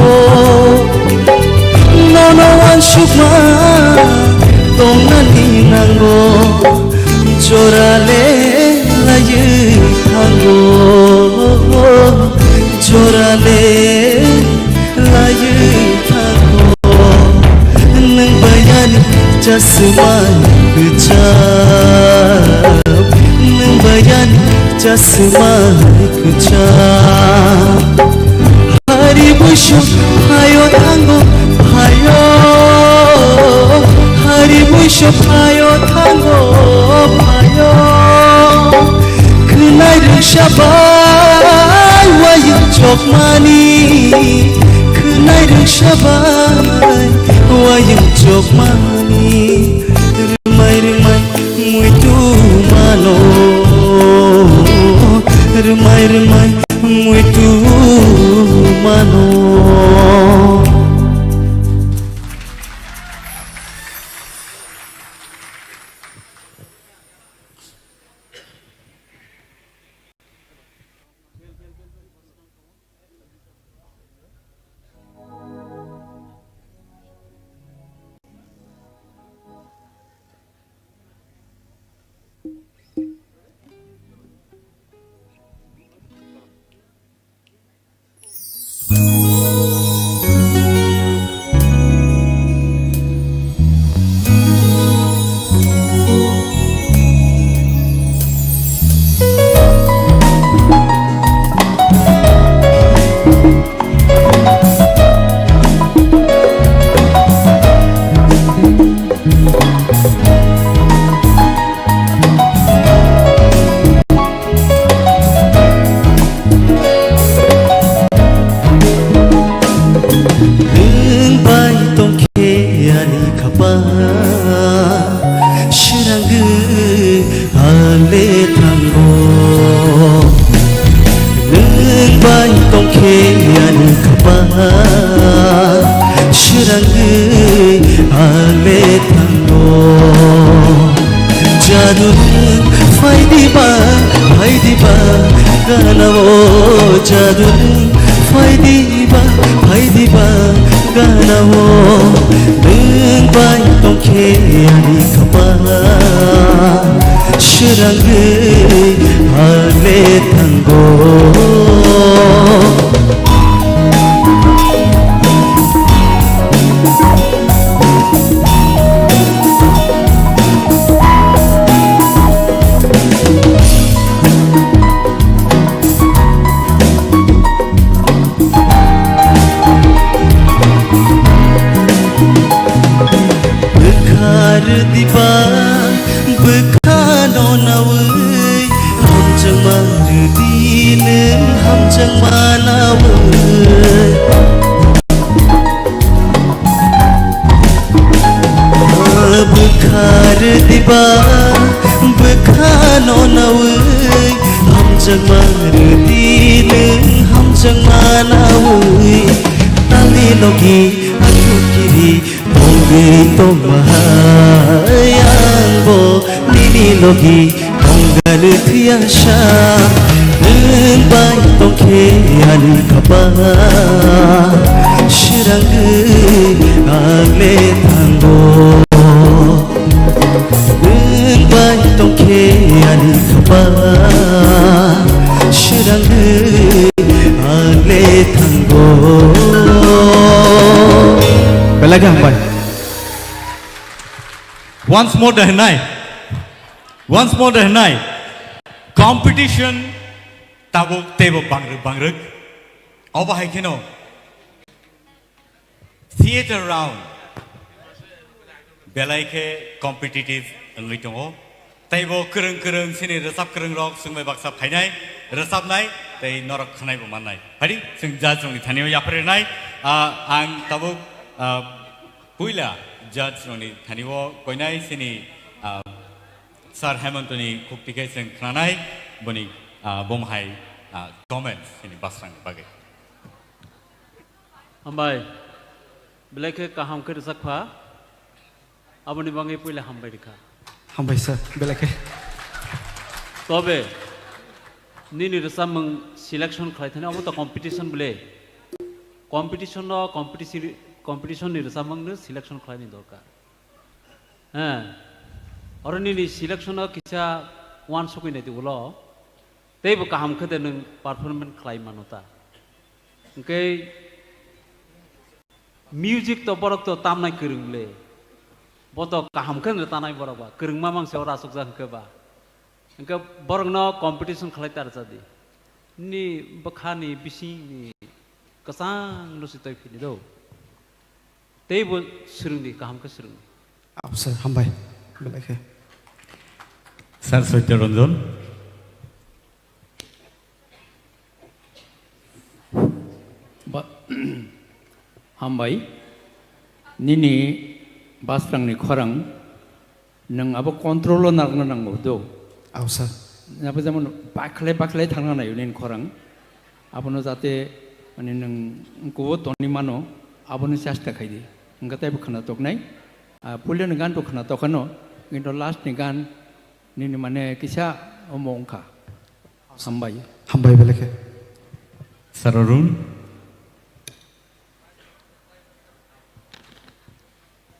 Nono wansukma tongnani nango, jorale laiwi thango, jorale laiwi thango. Nwng bayani chasmai kwcham, nwng bayani chasmai kwcham. Hari buiso phaio thango phaio, hari buiso phaio thango phaio. Khwnai rwngsa bai wayung chokmani, khwnai rwngsa bai wayung chokmani. Rwmai rwmai muitu mano, rwmai rwmai muitu mano. Nwng bai tongkhe ani khapang, swrangwi ale thango. Nwng bai tongkhe ani khapang, swrangwi ale thango. Jadu nwng phai diba, phai diba gana o, jadu nwng phai diba, phai diba gana o. Nwng bai tongkhe ani khapang, swrangwi ale thango. Bwkha rw diba, Hamjakma rwdi nwng hamjakma nawi. Bwkha rwdiba bwkhano nawi. Hamjakma rwdi nwng hamjakma nawi. Talni logi athukiri tongwi tongma hai angbo nini logi tongani thiyasa. Nwng bai tongkhe ani khapa sirangwi ang le thango. Nwng bai tongkhe ani khapa sirangwi ang le thango. Belai khe hambai. Once more da hwnai. Once more da hwnai. Competition tabuk teibo bangrwk bangrwk. Obo hai kheno theatre round belai khe competitive wngwi tongo. Teibo kwrwng kwrwng chini rwchap kwrwng rok chwngbai baksa phainai, rwchapnai tei norok khwnaibo mannai. Phadi chwng judge rokni thani o yapharnai. Ah, ang tabuk, ah, puila judge rokni thani o koinai chini, ah, Sir Hemantoni khukti khe chwng khnanai, boni, ah, bomo hai, ah, comments chini basrangni bagwi. Hambai, belai khe kaham khe rwchap kha. Aboni bagwi puila hambai rwkha. Hambai sir, belai khe. Tobe, nini rwchapmung selection khlai thani, omo to competition bwle. Competition no, competition, competition ni rwchapmung no selection khlaini dorkar. He. Oro nini selection o kisa uansukwi naidi ulo. Teibo kaham khe de nwng performance khlai mano ta. Hwnkhe music to borok to tamnai kwrwng le. Bo to kaham khe no tanai borok ba. Kwrwngma mangse oro asukjak hwnkhe ba. Hwnkhe borokno competition khlai ta rwchadi. Nini bwkhani bisingni kwchang no se twi phini do. Teibo swrwngdi, kaham khe swrwngdi. Aw, sir, hambai. Belai khe. Sir Satya Ranjan. Ba-, hambai. Nini basrangni khorang nwng abo control o narwkna nango do. Aw, sir. Abo jemon bakhlai bakhlai thangna naio nini khorang. Abono jate, mane, nwng kubo toni mano, abono chesta khaidi. Hwnkhe teibo khwna toknai. Ah, puilani gan to khwna tokano, kintu last ni gan nini, mane, kisa omo wngkha. Hambai. Hambai belai khe. Sir Arun.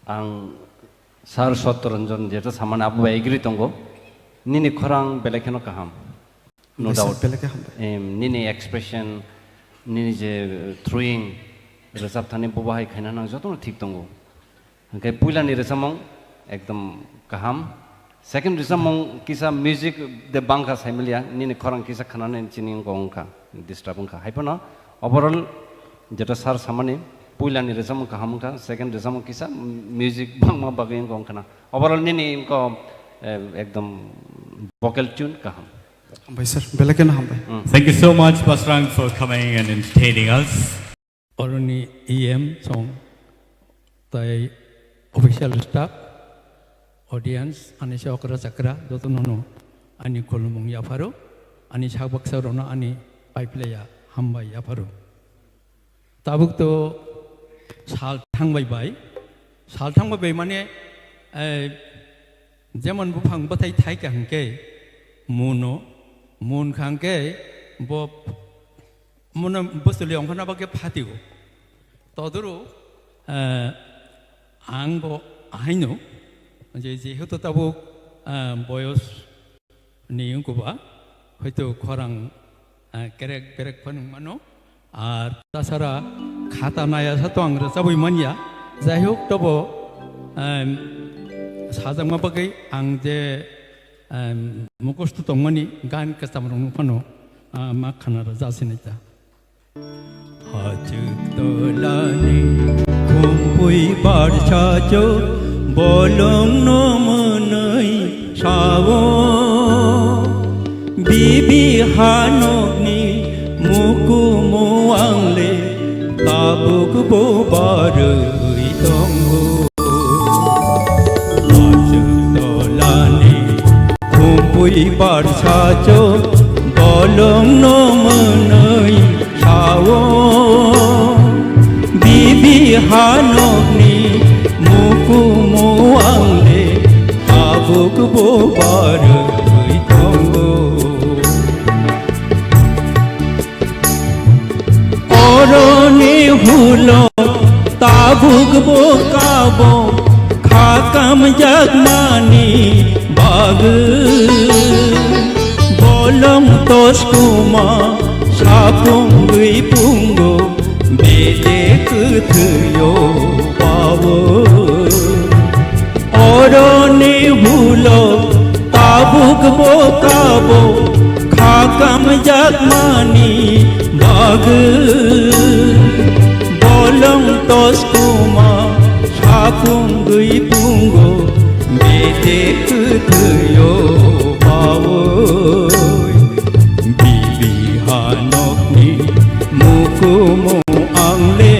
Ang Sir Satya Ranjan jeta samani abo bai agree tongo. Nini khorang belai kheno kaham. No doubt. Belai khe hambai. Em, nini expression, nini je, uh, throwing, rwchap thani bobo hai khaina nang jotono thik tongo. Hwnkhe puilani rwchapmung ekdom kaham. Second rwchapmung kisa music de bangkha saimiliya, nini khorang kisa khwnani chini wngkha, wngkha, disturb wngkha. Haiphano overall jeta sir samani puilani rwchapmung kaham wngkha, second rwchapmung kisa music bangma bagwi wngkha, wngkha na. Overall nini wngkha, eh, ekdom vocal tune kaham. Hambai sir, belai kheno hambai. Mm. Thank you so much, Basrang, for coming and entertaining us. Oroni E M song, tai official staff, audience, ani se okra chakra, jotono no ani khulumung yapharo, ani sak baksa rono ani paiplaya hambai yapharo. Tabuk to sal thangbai bai, sal thangbai bai mane, eh, jemon buphang bwthai thai kha hwnkhe muno, mun kha hwnkhe bo Mona bosoli ongkhorna bagwi phatio. Todoro, eh, ang bo ahaino, je, jehetu tabuk, eh, boyos ni wngkha ba, hoito khorang, eh, kerek berek phano wngmano. Ar tasara khata naya sa to ang rwchabwi manya. Jai hok, tobo, em, sajakma bagwi ang je, em, mukhusto tongmani gan kwcham rokno phano, ah, ma khana rwja sinai ta. Hachwk tolani khumpui barsa chwk bolongno mwnwi sao. Bip Bibi hanokni mukumu ang le tabuk bo barwi tongo. Hachwk tolani khumpui barsa cho bolongno mwnwi sao. Bibi hanokni mukumu ang le tabuk bo barwi tongo. Oroni hulo tabuk bo kabo kha kamjakmani bagwi. Bolong toskuma sapungwi pungo bede kwthwio pawo. Oroni hulo tabuk bo kabo kha kamjakmani bagwi. Bolong toskuma sapungwi pungo bede kwthwio pawo. Bibi hanokni mukumu ang le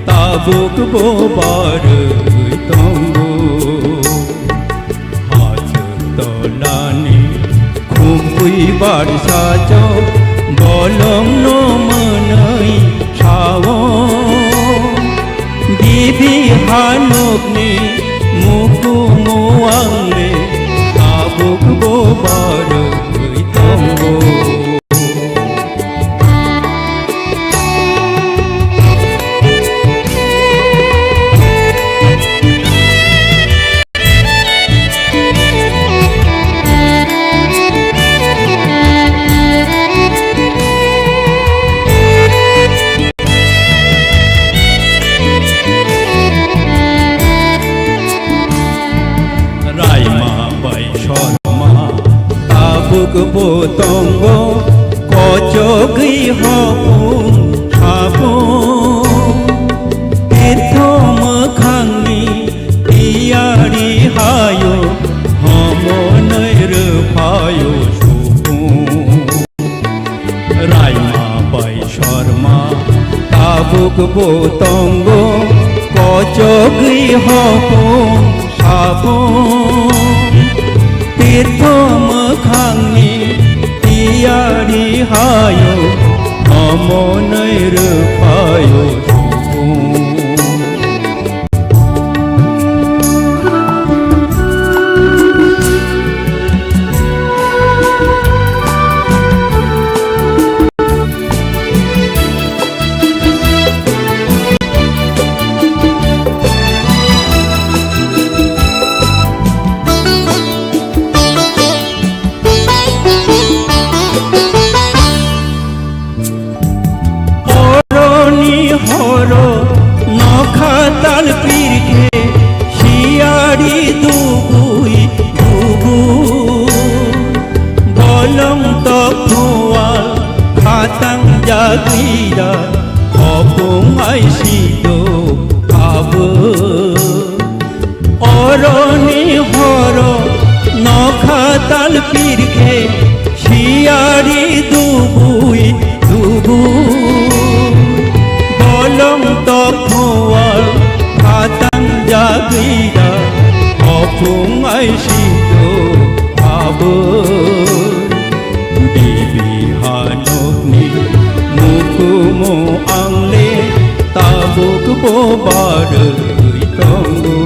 tabuk bo barwi tongo. Hachwk tolani khumpui barsa cho bolongno mwnwi sao. Bibi hanokni mukumu ang le tabuk bo barwi tongo. Raima bai sorma tabuk bo tongo, kochogwi hopung hapung. Tirtho mwkhangni tiyari hayo, homonwi rwphayo supung. Raima bai sorma tabuk bo tongo, kochogwi hopung hapung. Tirtho mwkhangni tiyari hayo, homonwi rwphayo supung. Oroni horo nokha tal pirkhe siyari dubui dubu. Bolong tokhual khatang jagwida hopung aisido abo. Oroni horo nokha tal pirkhe siyari dubui dubu. Bolong tokhual khatang jagwida hopung aisido abo. Bibi hanokni mukumu ang le tabuk bo barwi tongo.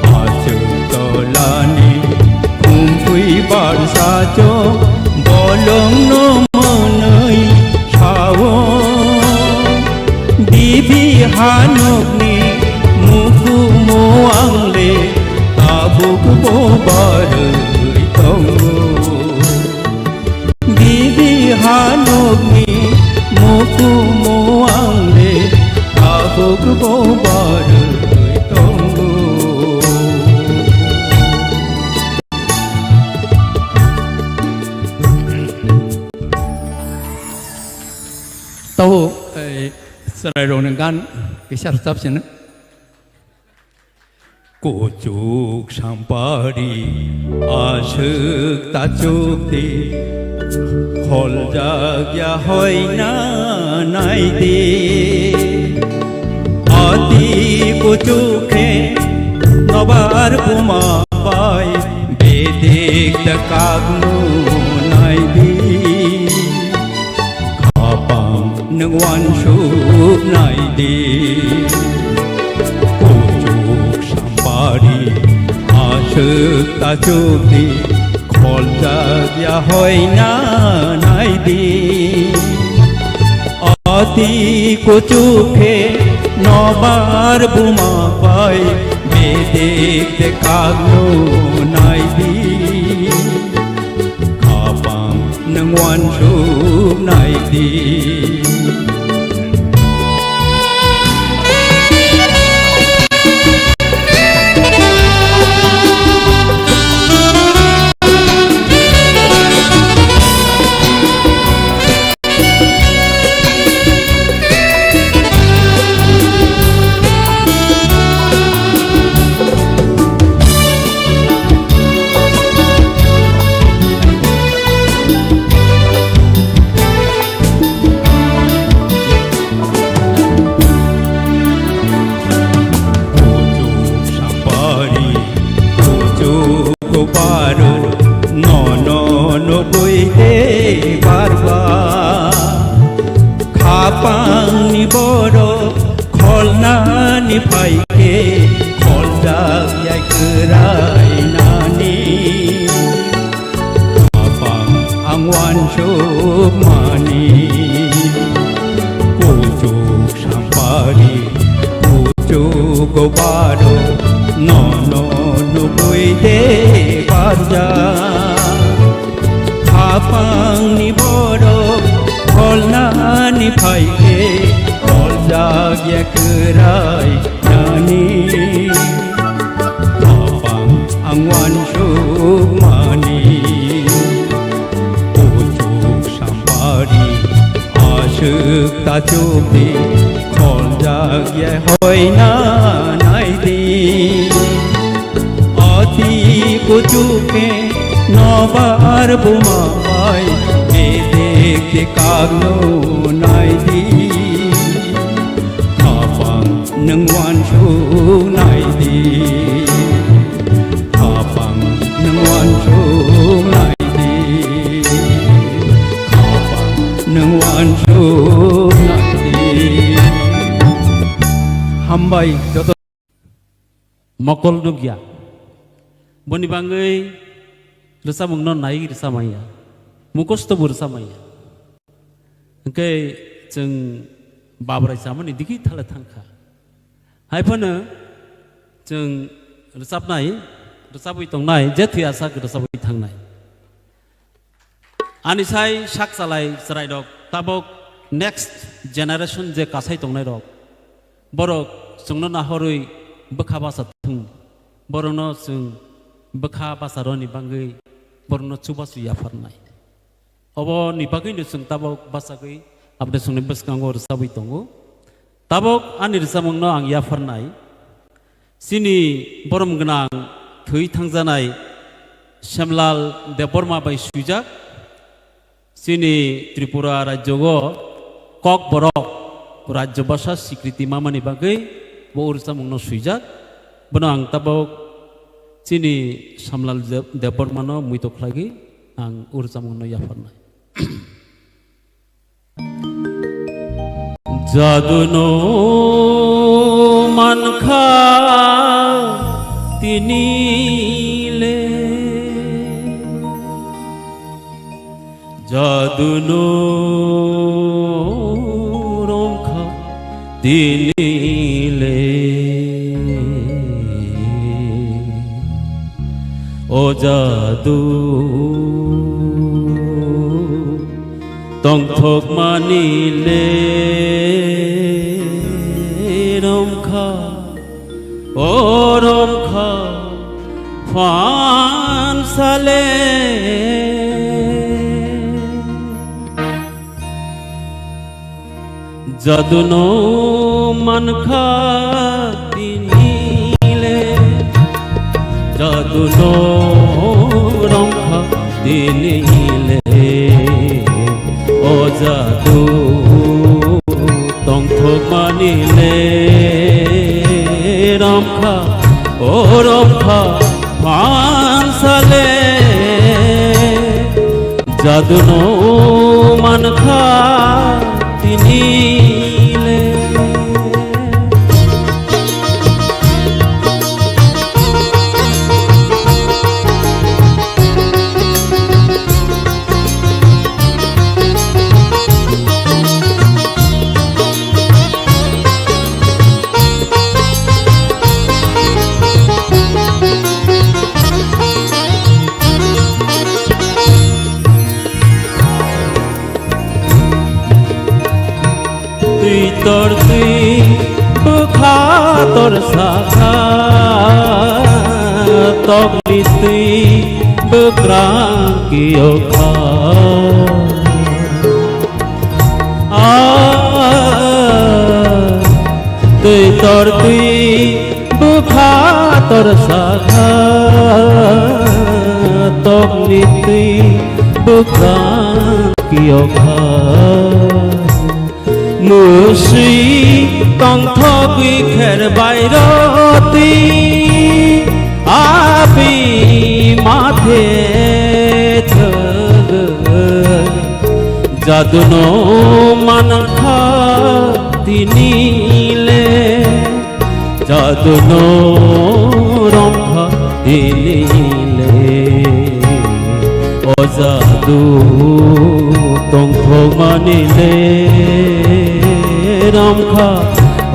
Hachwk tolani khumpui barsa cho bolongno mwnwi sao. Bibi hanokni mukumu ang le tabuk bo barwi tongo. Bibi hanokni mukumu ang le tabuk bo barwi tongo. Tabuk, eh, chwrairokni gan kisa rwchap sino. Kuchuk sampari aswk tachuk di, kholjak ya hoina nai di. Ati kuchuk khe nobar buma bai bedik da kagnu nai di. Khapang nwng wansuk nai di. Kuchuk sampari aswk tachuk di, kholjak ya hoina nai di. Ati kuchuk khe nobar buma bai bedik de kagnu nai di. Khapang nwng wansuk nai di. Kuchuk sampari, kuchuk baru, nono nugui de barba. Khapang ni borok kholna ni phaikhe, kholjak ya kwrai nani. Khapang ang wansuk mani. Kuchuk sampari, kuchuk baro, nono nugui de barja. Khapang ni borok kholna ni phaikhe, kholjak ya kwrai nani. Khapang ang wansuk mani. Kuchuk sampari aswk tachuk di, kholjak ya hoina nai di. Ati kuchuk khe nobar buma bai bedik de kagnu nai di. Khapang nwng wansuk nai di. Khapang nwng wansuk nai di. Khapang nwng wansuk nai di. Hambai joto. Mokol nukya. Boni bangwi rwchapmungno nai rwchapmanya. Mukhusto bo rwchapmanya. Hwnkhe chwng Babrai chamani digi thale thangkha. Hai phano chwng rwchapnai, rwchapwi tongnai, je thwi aswk rwchapwi thangnai. Ani sai sak chalai chwrairok tabok next generation je kasai tongnairok, borok chwngno nahorwi bwkha basa thung, borokno chwng bwkha basa rwni bangwi borokno chubachu yapharnai. Oboni bagwino chwng tabok bachagwi aboni chwngni bwskango rwchabwi tongo. Tabok ani rwchapmungno ang yapharnai. Chini borom gwnang thwi thangjanai Semlal Debbarma bai swijak. Chini Tripura rajyo o Kokborok rajyo basa sikriti mamani bagwi bo rwchapmungno swijak. Bono ang tabok chini Semlal Deb-, Debbarmano muito khlaiwi ang rwchapmungno yapharnai. Jadu no mankha tini le, jadu no romkha tini le. O jadu tongthokmani le romkha, o romkha phansale. Jadu no mankha tini le, no romkha tini le, o jadu tongthokmani le romkha, o romkha phansale. Jadu no mankha tini le. Twi tor twi bwkha tor sakha, tokni twi bwkrang kiyokha. Ah, twi tor twi bwkha tor sakha, tokni twi bwkrang kiyokha. Mwswi tongthogwi kher bai roti, abi mathe thwgwi. Jadu no mankha tini le, jadu no romkha tini le. O jadu tongthokmani le romkha,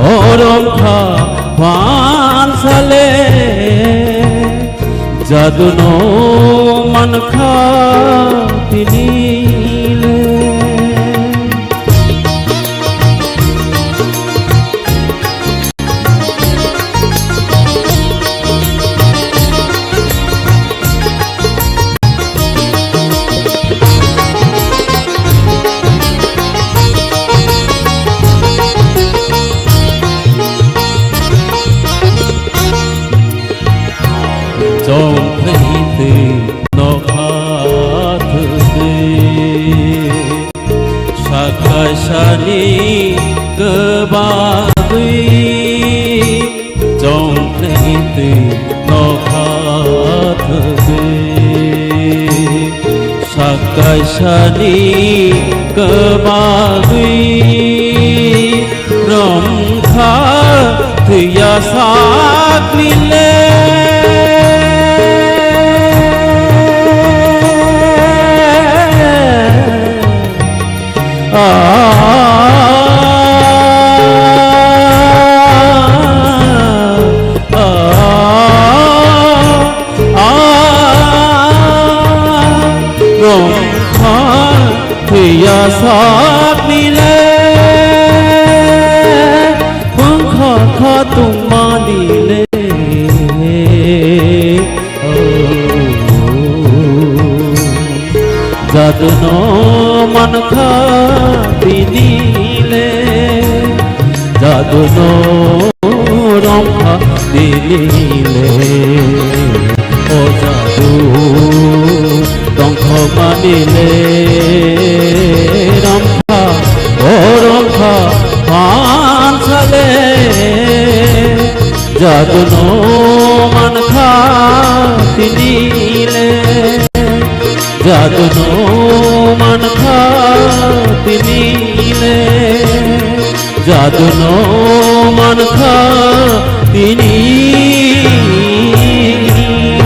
o romkha phansale. Jadu no mankha tini le. Chongphai twi nokha thwgwi, sakaisani kwbagwi. Chongphai twi nokha thwgwi, sakaisani kwbagwi. Romkha thwiya sakni le. Ah, ah, ah, ah, romkha thwiya sakni le, bwngkha kha tongmani le. Jadu no mankha tini le, jadu no romkha tini le. O jadu tongthokmani le romkha, o romkha phansale. Jadu no mankha tini le, jadu no mankha tini le, jadu no mankha tini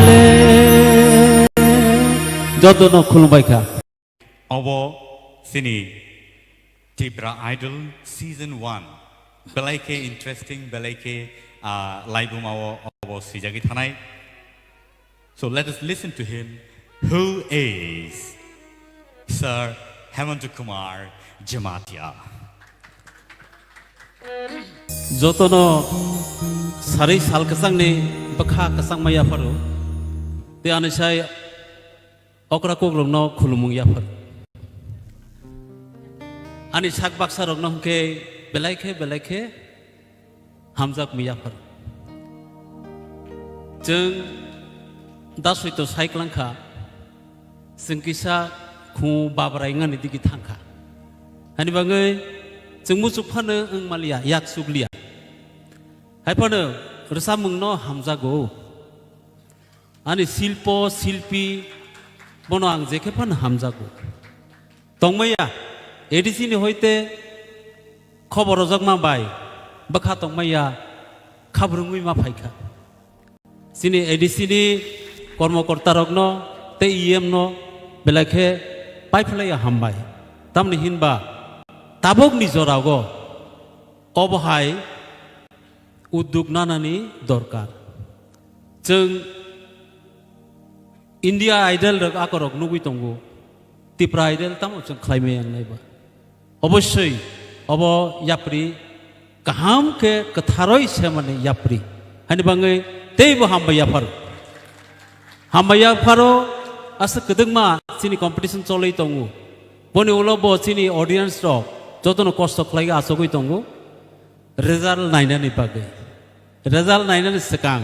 le. Jotono khulumbai kha. Obo chini Tipra Idol Season one. Belai khe interesting, belai khe, ah, laibuma o obo swijagwi thanai. So let us listen to him, who is Sir Hemanta Kumar Jamatia. Jotono sari sal kwchangni bwkha kwchangma yapharo. Tei ani sai okra kokrokno khulumung yaphar. Ani sak baksa rokno hwnkhe belai khe, belai khe hamjakmung yaphar. Chwng Da soito sai klang kha, chwng kisa khu babrai wngnani digi thang kha. Hani bagwi chwng muchuk phano wng maliya, yak chukliya. Hai phano rwchapmungno hamjago. Ani silpo, silpi bono ang je khe phano hamjago. Tongmaya, A D C ni hoite khobor rwjakma bai bwkha tongmaya, khabrwngwi ma phaikha. Chini A D C ni kormokortarokno tei E M no belai khe paiphlaiya hambai. Tamni hinba tabukni jorao obo hai udduk nanani dorkar. Chwng India Idol rok akorok nugwi tongo, Tipra Idol tamo chwng khlaimaya wngnai ba. Obossoi obo yapri kaham khe kwtharoi semani yapri. Hani bagwi teibo hambai yapharo. Hambai yapharo, aswk kwdwkma chini competition cholwi tongo. Boni ulo bo chini audience rok jotono kosto khlaiwi achugwi tongo. Result nainani bagwi. Result nainani swkang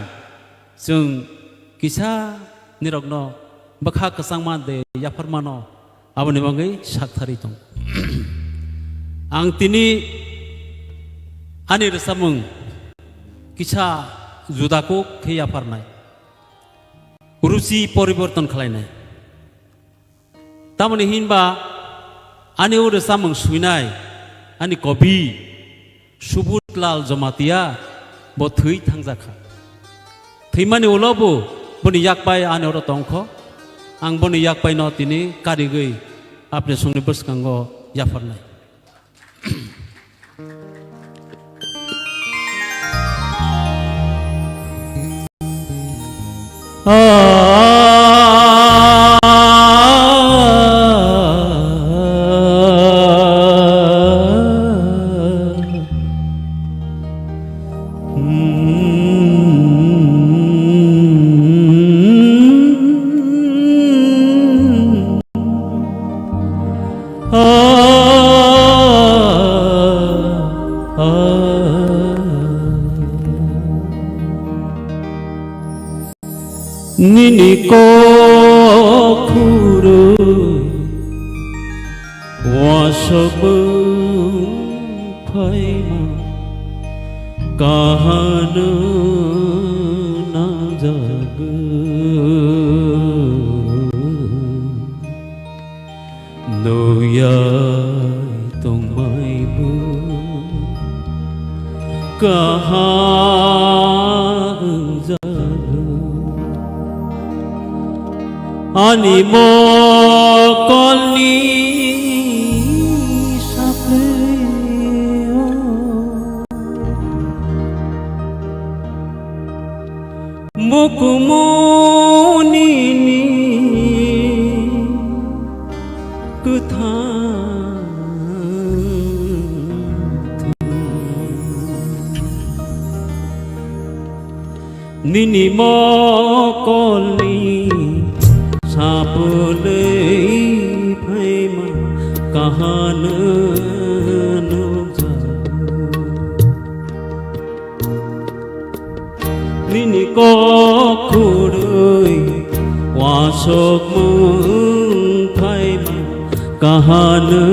chwng kisa nirokno bwkha kwchangma de yapharmano aboni bagwi saktharwi tongo. Ang tini ani rwchapmung kisa juda kuk khe yapharnai, ruchi poriborton khlainai. Tamoni hinba ani o rwchapmung swinai ani kobi Subudlal Jamatia bo thwi thangjakha. Thwimani ulo bo boni yakpai ani oro tongkho. Ang boni yakpaino tini karigwi apni songni bwskango yapharnai. Nini kok khurui wasok bwng phaima kahano nangjagwi. Nuyai tongmaibo kaha wngjago. Ani mokolni sapleo mukumunini kwthang thwi. Nini mokolni sapulwi phaima kahano nukjago. Nini kok khurui wasok mung phaima kahano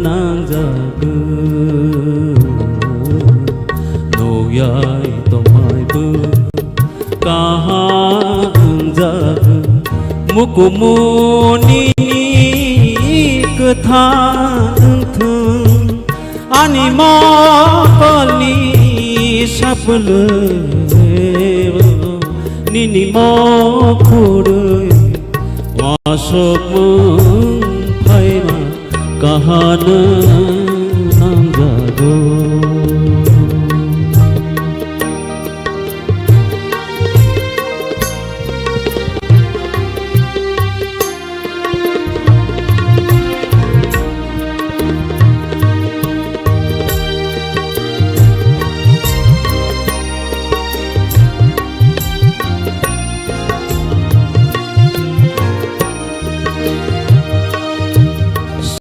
nangjago. Nuyai tongmaibo kaha wngjago. Mukumunini kwthang wngthung. Ani mokolni sapulwi nini mokhorwi wasok mung phaima kahano nangjago.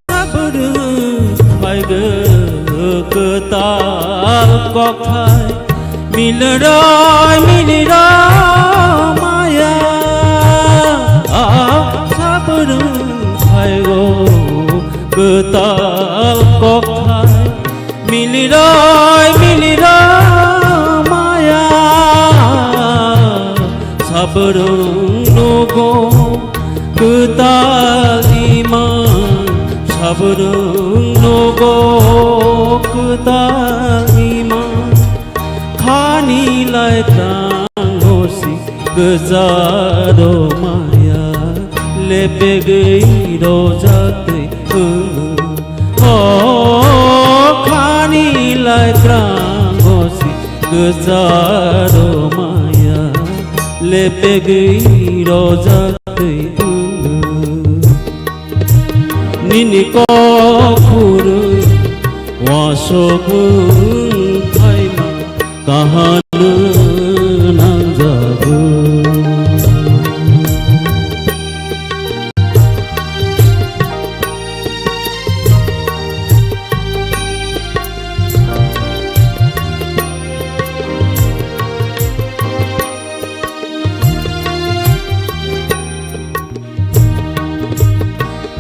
Sabrwng bai kwtal kokthai, milroi milroi maya. Kwtal kokthai miliroi miliroi maya, sabrung nugo kwtal ima, sabrung nugo kwtal ima. Khani lai krango si gwja rw maya, lepegwi rwjak twi wngo. O khani lai krango si gwja rw maya, lepegwi rwjak twi wngo. Nini kok phuru wasok wng phaima kaham nangjago.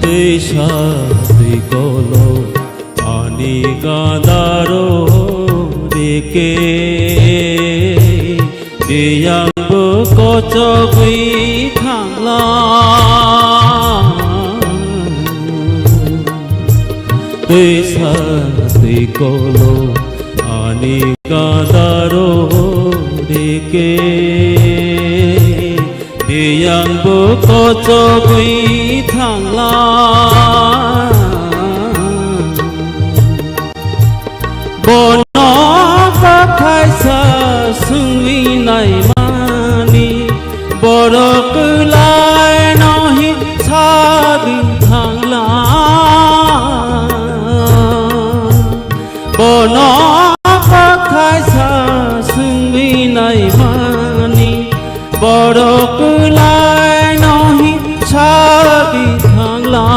Twisa twi kolo ani gandaro rike, biyangbo kochogwi thangla. Twisa twi kolo ani gandaro rike, biyangbo kochogwi thangla. Bono kok thaisa swngwi naimani, borok kwlaino hi sagwi thangla. Bono kok thaisa swngwi naimani, borok kwlaino hi sagwi thangla.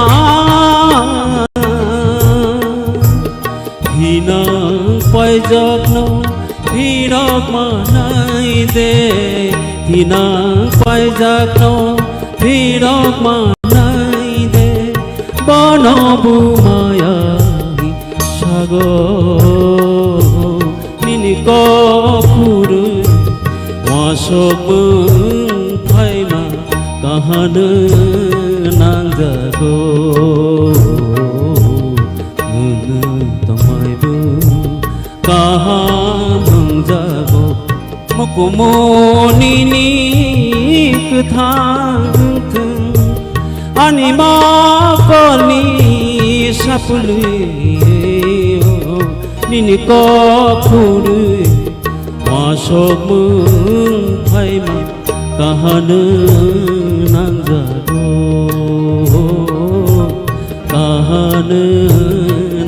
Hinang paijakno phirok manai de, hinang paijakno phirok manai de, bono bumaya sago. Nini kok phuru wasok wng phaima kaham nangjago. Nwng tongmaibo kaham nangjago. Mukumu nini kwthang wngthung, ani mokolni sapulwi, nini kok phurwi wasok wng phaima kaham nangjago, kaham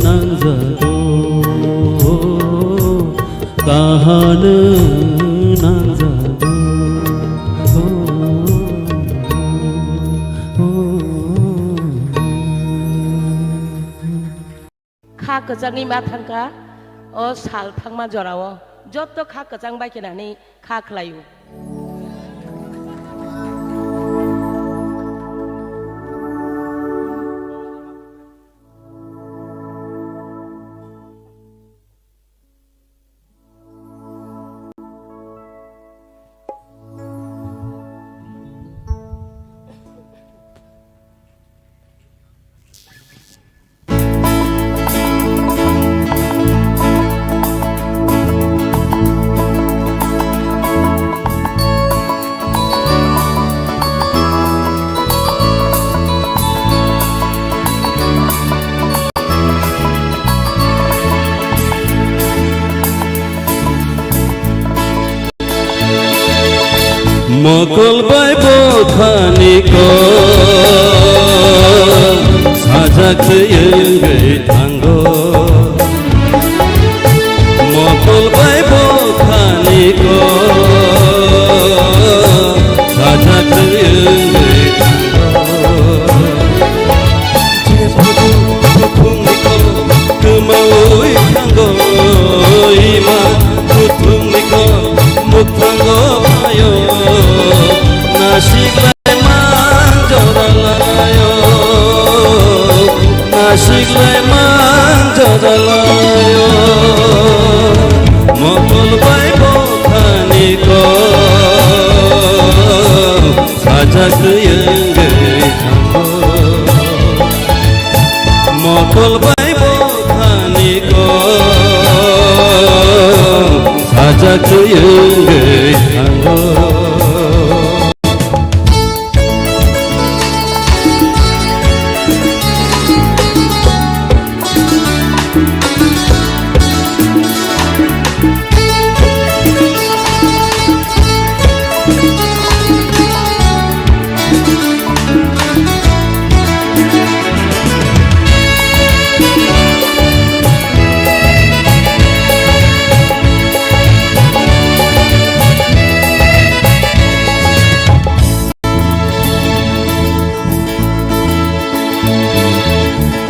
nangjago. Kaham nangjago. Kha kwchangwi ma thangkha, o sal thangma jorao joto kha kwchang bai khe nani kha khlaio. Mokol bai bothani kok sajak twi wngwi thango. Mokol bai bothani kok sajak twi wngwi thango. Jephuru bukhukni kok kwmawi thango, ima bukhukni kok mukthango phaio. Nasik lai mang jora laio, na Nasikhlai man jora laio, mokol bai bokhani kok sajak twi wngwi thango. Mokol bai bokhani kok sajak twi wngwi thango.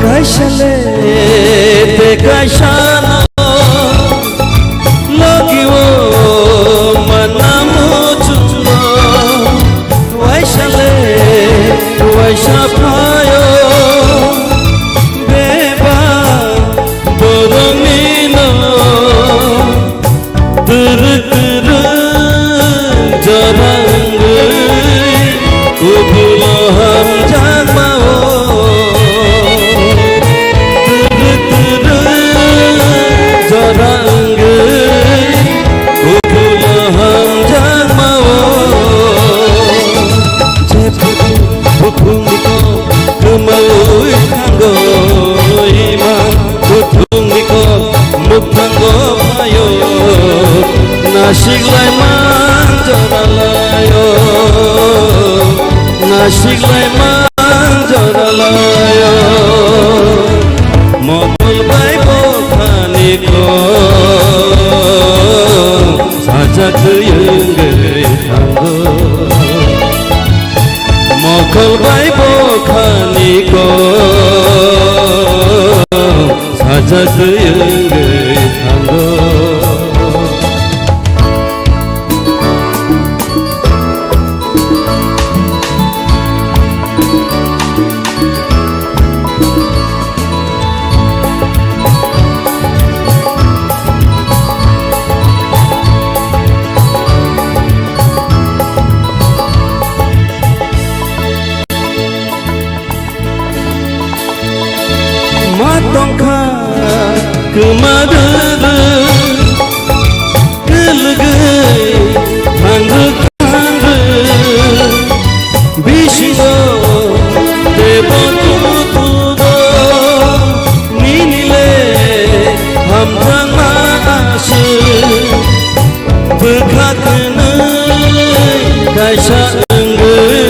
Kaisa le te kaisa no logi o manna muchungo, waisa le waisa phaio beba borokni no. Twrwk twrwk jora wngwi kubulo hamjakma-o. Twrwk twrwk jora wngwi kubulo hamjakma-o. Jephuru bukhukni kok kwmawi thango, ima bukhukni kok mukthango phaio. Nasikhlai man jora laio, nasikhlai man jora laio. Mokol bai bokhani kok sajak twi wngwi thango. Mokol bai bokhani kok sajak twi wngwi thango. Ma tongkha kwma rwrwk, kwlwgwi thangrwk thangrwk, bisingo teibo tutugo, nini le hamjakma aswk. Bwkha kwnwi kaisa wngwi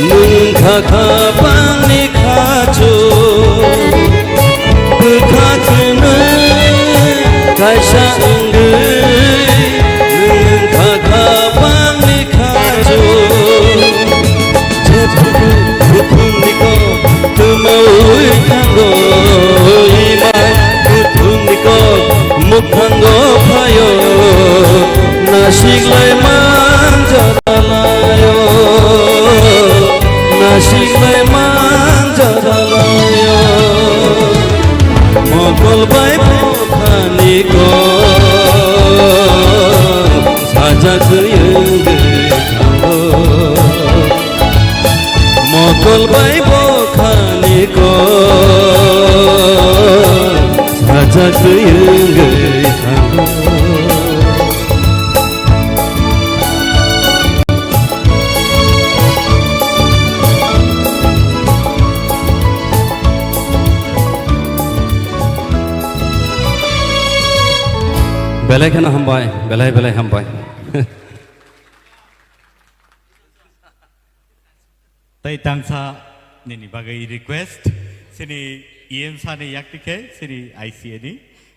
nwng kha kha bangni khachu. Bwkha kwnwi kaisa wngwi nwng kha kha bangni khachu. Jephuru bukhukni kok kwmawi thango, ima bukhukni kok mukthango phaio. Nasikhlai man jora laio, nasikhlai man jora laio. Mokol bai bokhani kok sajak twi wngwi thango. Mokol bai bokhani kok sajak twi wngwi thango. Belai kheno hambai, belai belai hambai. Tei tangsa nini bagwi request, sini E M sir ni yakti khe, sini I C A ni,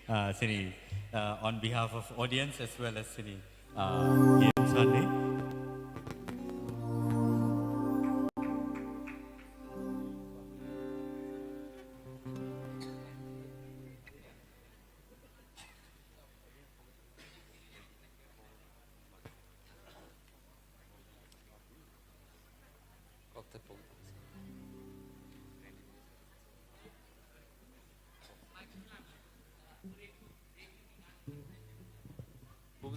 ah, sini, ah, on behalf of audience as well as sini, ah, E M sir ni.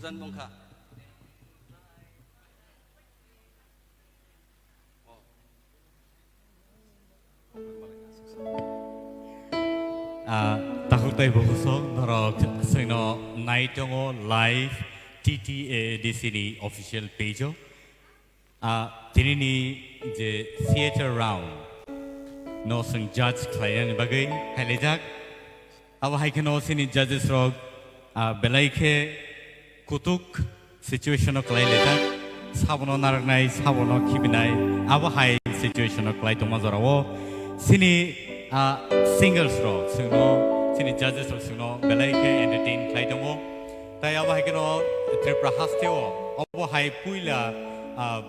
Jan wngkha. Ah, takhuk tei bukhuk sok norok chwngno nai tongo live T T A D C ni official page o. Ah, tinini je theater round no chwng judge khlainani bagwi hailaijak. Abo hai kheno chini judges rok, ah, belai khe kutuk situation o kwlai laijak, sabono narwknai, sabono khibinai, abo hai situation o kwlai tongma jorao chini, ah, singers rok chwngno, chini judges rok chwngno belai khe entertain khlai tongo. Tai abo hai kheno Tripura hasteo obo hai puila, ah,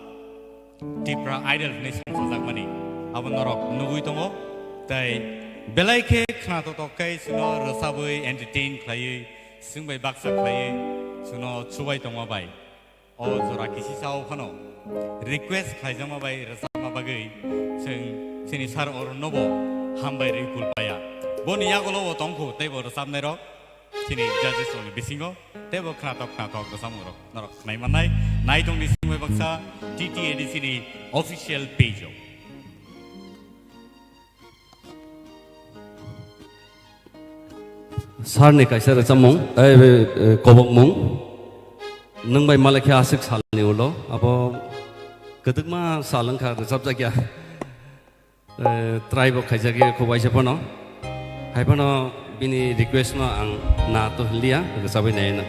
Tipra Idol hwnwi songchajakmani abo norok nugwi tongo. Tai belai khe khnatok tok khe chwngno rwchabwi entertain khlaiwi, chwng bai baksa khlaiwi chwngno chubai tongma bai. O jora kisisa o phano request khlaijakma bai rwchapma bagwi chwng chini sir Arun nobo hambai rwi kulpaya. Boni yagulo bo tongkhu teibo rwchapnairok. Chini judges rokni bisingo teibo khnatok khnatok rwchapmung rok norok khnai mannai. Naitongni simi baksa T T A D C ni official page o. Sir ni kaisa rwchapmung, eh, eh, kobokmung. Nwng bai malai khe aswk salni ulo, abo kwdwkma sal wngkha rwchapjakya. Eh, try bo khaijakya kho waisa phano. Hai phano bini request no ang na to hiliya, rwchabwi naina.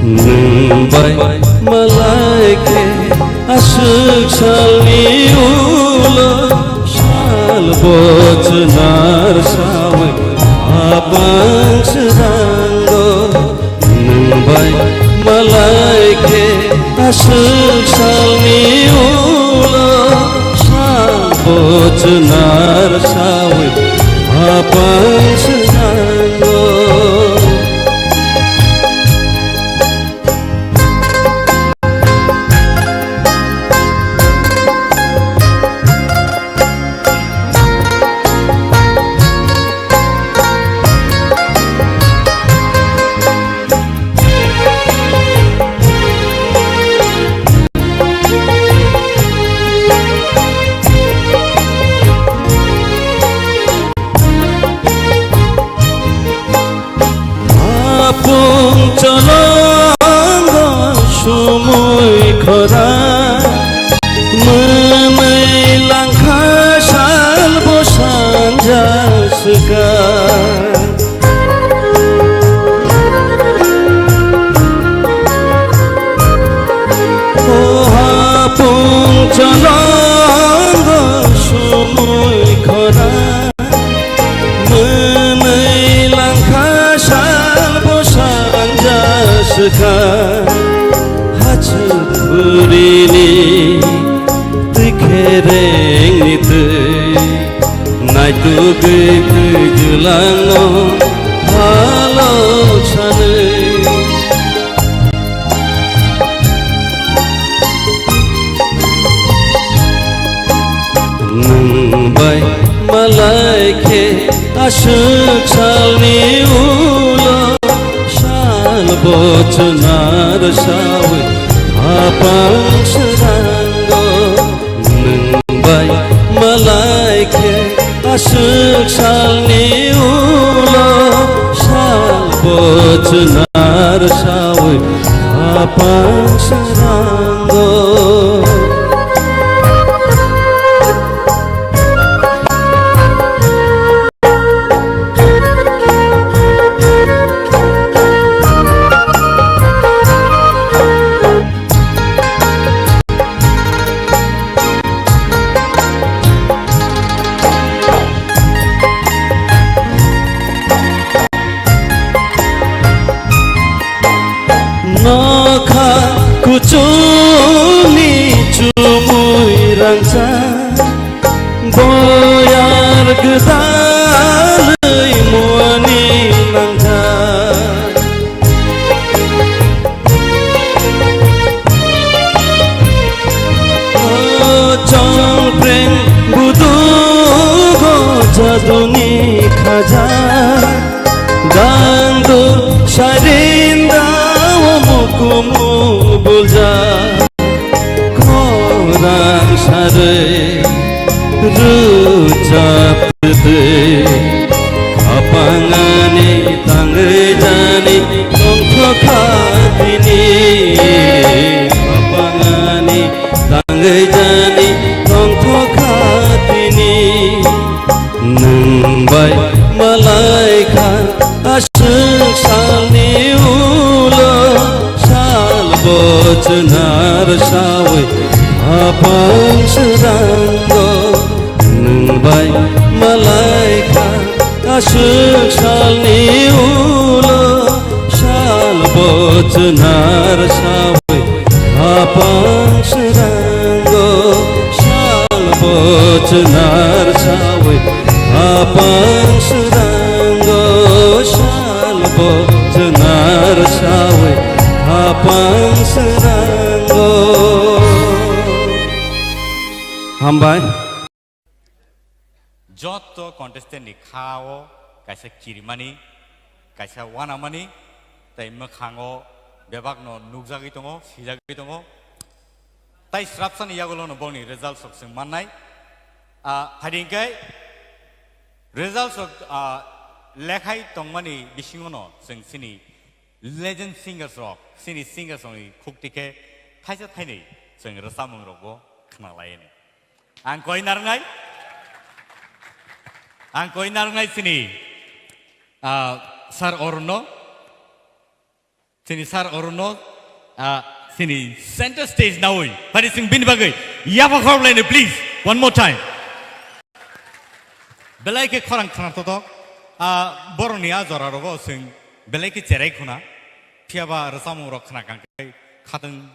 Nwng bai malai khe aswk salni ulo sal bo chwnar sawi apang srango. Nwng bai malai khe aswk salni ulo sal bo chwnar sawi apang srango. Apung cholongo sumui khora, mwnwi langkha salbo sanja swkang. O apung cholongo sumui khora, mwnwi langkha salbo sanja swkha. Hachuk burini twi kherengni twi naitugwi twi jwlangno halok sanwi. Nwng bai malai khe aswk salni ulo sal bo chwnar sawi apang srango. Nwng bai malai khe aswk salni ulo sal bo chwnar sawi apang srango. Chumni chumui rangchak, boyar gwdalwi muani nangkha. O chongpreng budugo jaduni khaja, dangdu sarinda o mukumu bulja. Khorang sarwi rwchaptwi, khapangani tangwi jani tongthokha tini. Khapangani tangwi jani tongthokha tini. Nwng bai malaikha aswk salni ulo, sal bo chwnar sawi khapang srango. Nwng bai malaikha aswk salni ulo, sal bo chwnar sawi khapang srango, sal bo chwnar sawi khapang srango, sal bo chwnar sawi khapang srango. Hambai. Jotto contestant ni kha o kaisa kirimani, kaisa wanamani, tei mwkhango bebakno nukjagwi tongo, sijagwi tongo. Tai srapsani yagulono bongni result sok chwng mannai. Ah, phaidi hwnkhe result sok, ah, lekhai tongmani bisingono chwng chini legend singers rok, chini singers rokni khukti khe thaisa thainwi chwng rwchapmung rokbo khna laini. Ang koi narwngnai, ang koi narwngnai chini, ah, Sir Arunno, chini Sir Arunno, ah, chini center stage nawi. Phaidi chwng bini bagwi yapha khorokhlaino, please, one more time. Belai khe khorang khna totok, ah, borokni a jora rogo chwng belai khe cherai khuna, phiyaba rwchapmung rok khna kang khe khatwng,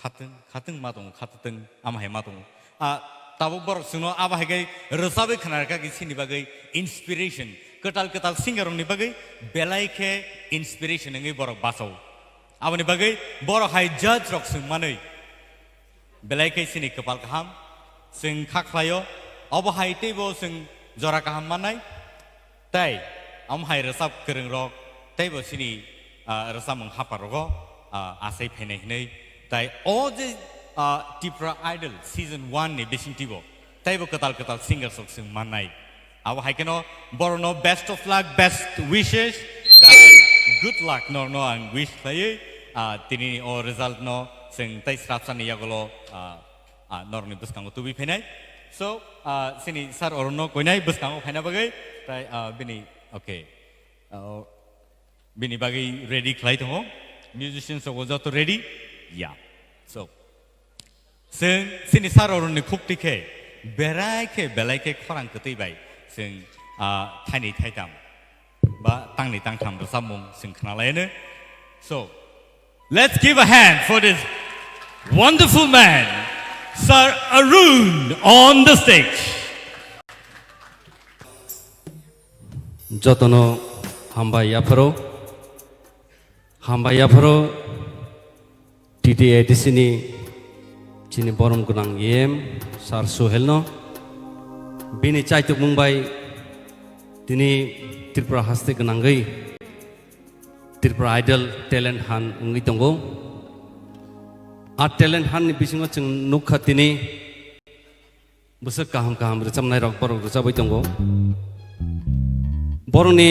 khatwng, khatwng ma tongo, khatwng ama hai ma tongo. Ah, tabuk borok chwngno abo hai khe rwchabwi khna rwkha khe chini bagwi inspiration, kwtal kwtal singer rokni bagwi belai khe inspiration wngwi borok bachao. Aboni bagwi borok hai judge rok chwng manwi belai khe chini kwpal kaham, chwng kha khlaio, obo hai teibo chwng jora kaham mannai. Tai, omo hai rwchap kwrwng rok, teibo chini, ah, rwchapmung hapar rogo, ah, achai phainai hinwi. Tai o je, ah, Tipra Idol season one ni bisingtwibo, teibo kwtal kwtal singers rok chwng mannai. Abo hai kheno borokno best of luck, best wishes, tai good luck norokno ang wish khlaiwi, ah, tini o result no chwng tai srapsani yagulo, ah, ah, norokni bwskango tubui phainai. So, ah, chini Sir Arunno koinai bwskango phaina bagwi, tai, ah, bini, okay. Ah, bini bagwi ready khlai tongo. Musicians rok joto ready? Ya. So, chwng chini Sir Arunni khukti khe, berai khe, belai khe khorang kwtwi bai chwng, ah, thaini thaitam ba tangni tangtham rwchapmung chwng khna laino. So, let's give a hand for this wonderful man, Sir Arun, on the stage. Jotono hambai yapharo, hambai yapharo T T A D C ni chini borom gwnang E M Sir Suhel no, bini chaitukmung bai tini Tripura haste gwnangwi Tripura Idol talent hunt wngwi tongo. A talent hunt ni bisingo chwng nukha tini bwswk kaham kaham rwchapnai rok borok rwchabwi tongo. Borokni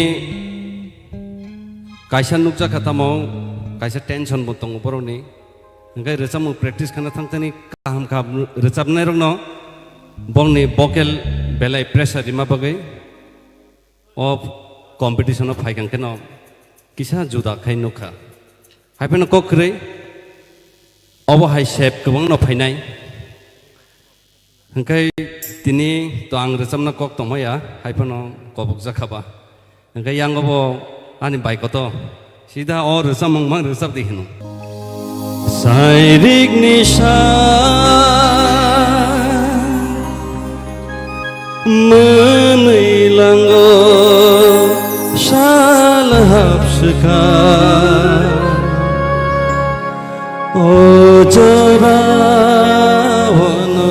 kaisa nukjakha tamo kaisa tension bo tongo borokni. Hwnkhe rwchapmung practice khana thangthani kaham kaham rwchapnai rokno borokni vocal belai pressure rima bagwi o competition o phaikang kheno kisa juda khai nukha. Hai phano kok kwrwi obo hai sep kwbangno phainai. Hwnkhe tini to ang rwchapna kok tongmaya, hai phano kobokjak kha ba. Hwnkhe yang obo ani bai koto, sida o rwchapmung mang rwchap di hino. Tairikni sa mwnwi lango sal hapswkha. O jorao no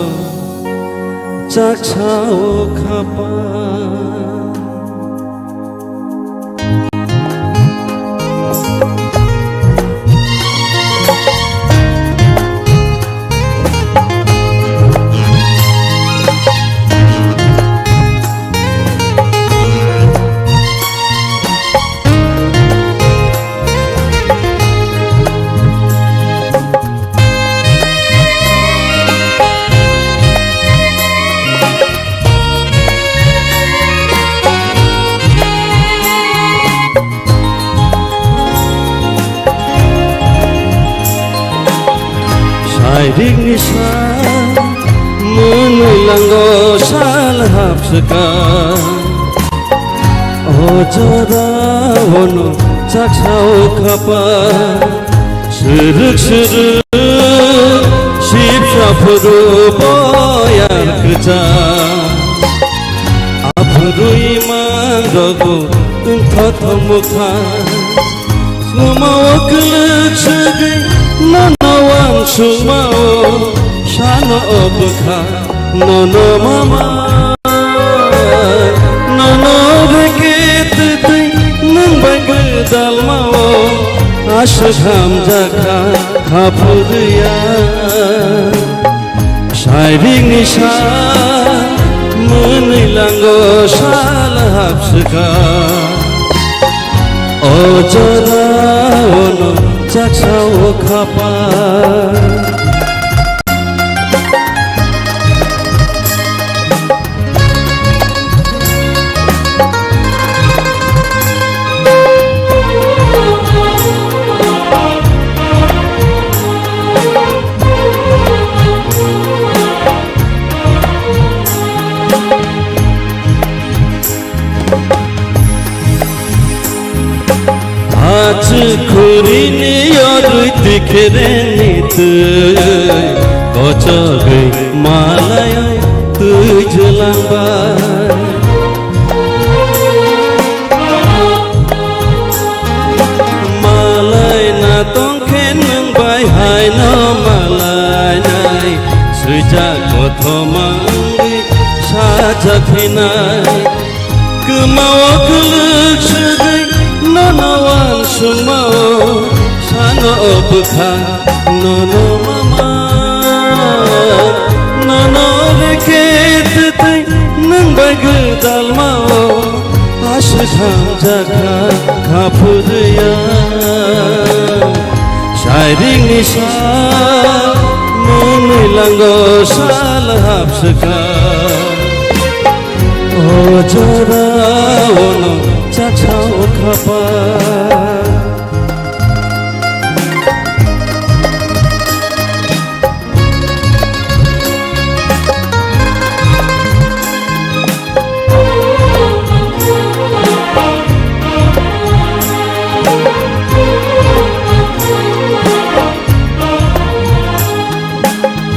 chaksa o khapa. Sairikni sa mwnwi lango sal hapswkha. O jorao no chaksa o khapa. Swrwk swrwk sipsa phuru boyar kwchak. Aphuru imang rogo wngthothok mwkha. Sumao kwlwk swgwi nono wansukmao sano o bwkha. Nono mama, nono reke twtwi nwng bai gwdalmao aswk hamjakha haphurya. Sairikni sa mwnwi lango sal hapswkha. O jorao no chaksa o khapa. Achukhurini yorwi tikhereni twi, kochogwi malai twi jwlangbai. Malai na tong khe nwng bai haino malainai, swijak kothoma wngwi sajak phinai. Kwmao kwlwk swgwi nono wansukmao sano o bwkha nono mama. Nono reke twtwi nwng bai gwdalmao aswk hamjakha kha phurya. Sairikni sa mwnwi lango sal hapswkha. O jorao no chaksa o khapa.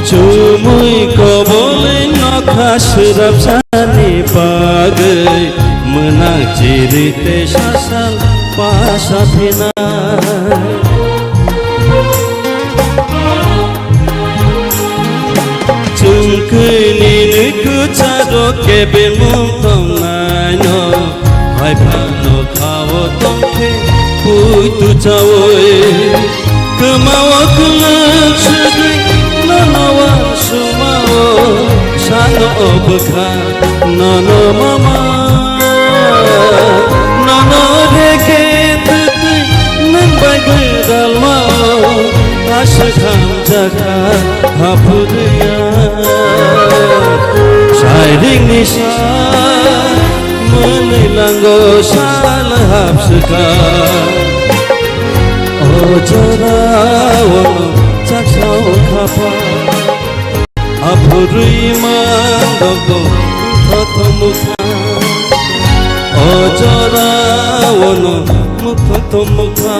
Chumui kobolwi nokha swrapsani bagwi mwnang chiri tei sasal pasa phinai. Chwng kwnwi nwi kwcharo kebengmung tongnaino, hai phano khao tongkhe puitu chaui. Kwmao kwlwk swgwi nono wansukmao, sano o bwkha nono mama. Nono reke twtwi nwng bai gwdalmao, aswk hamjakha haphurya. Sairikni sa mwnwi lango sal hapswkha. O jorao chaksa o khapa. Aphurwi mandok thothom mukha. O jorao no mukha thom mukha.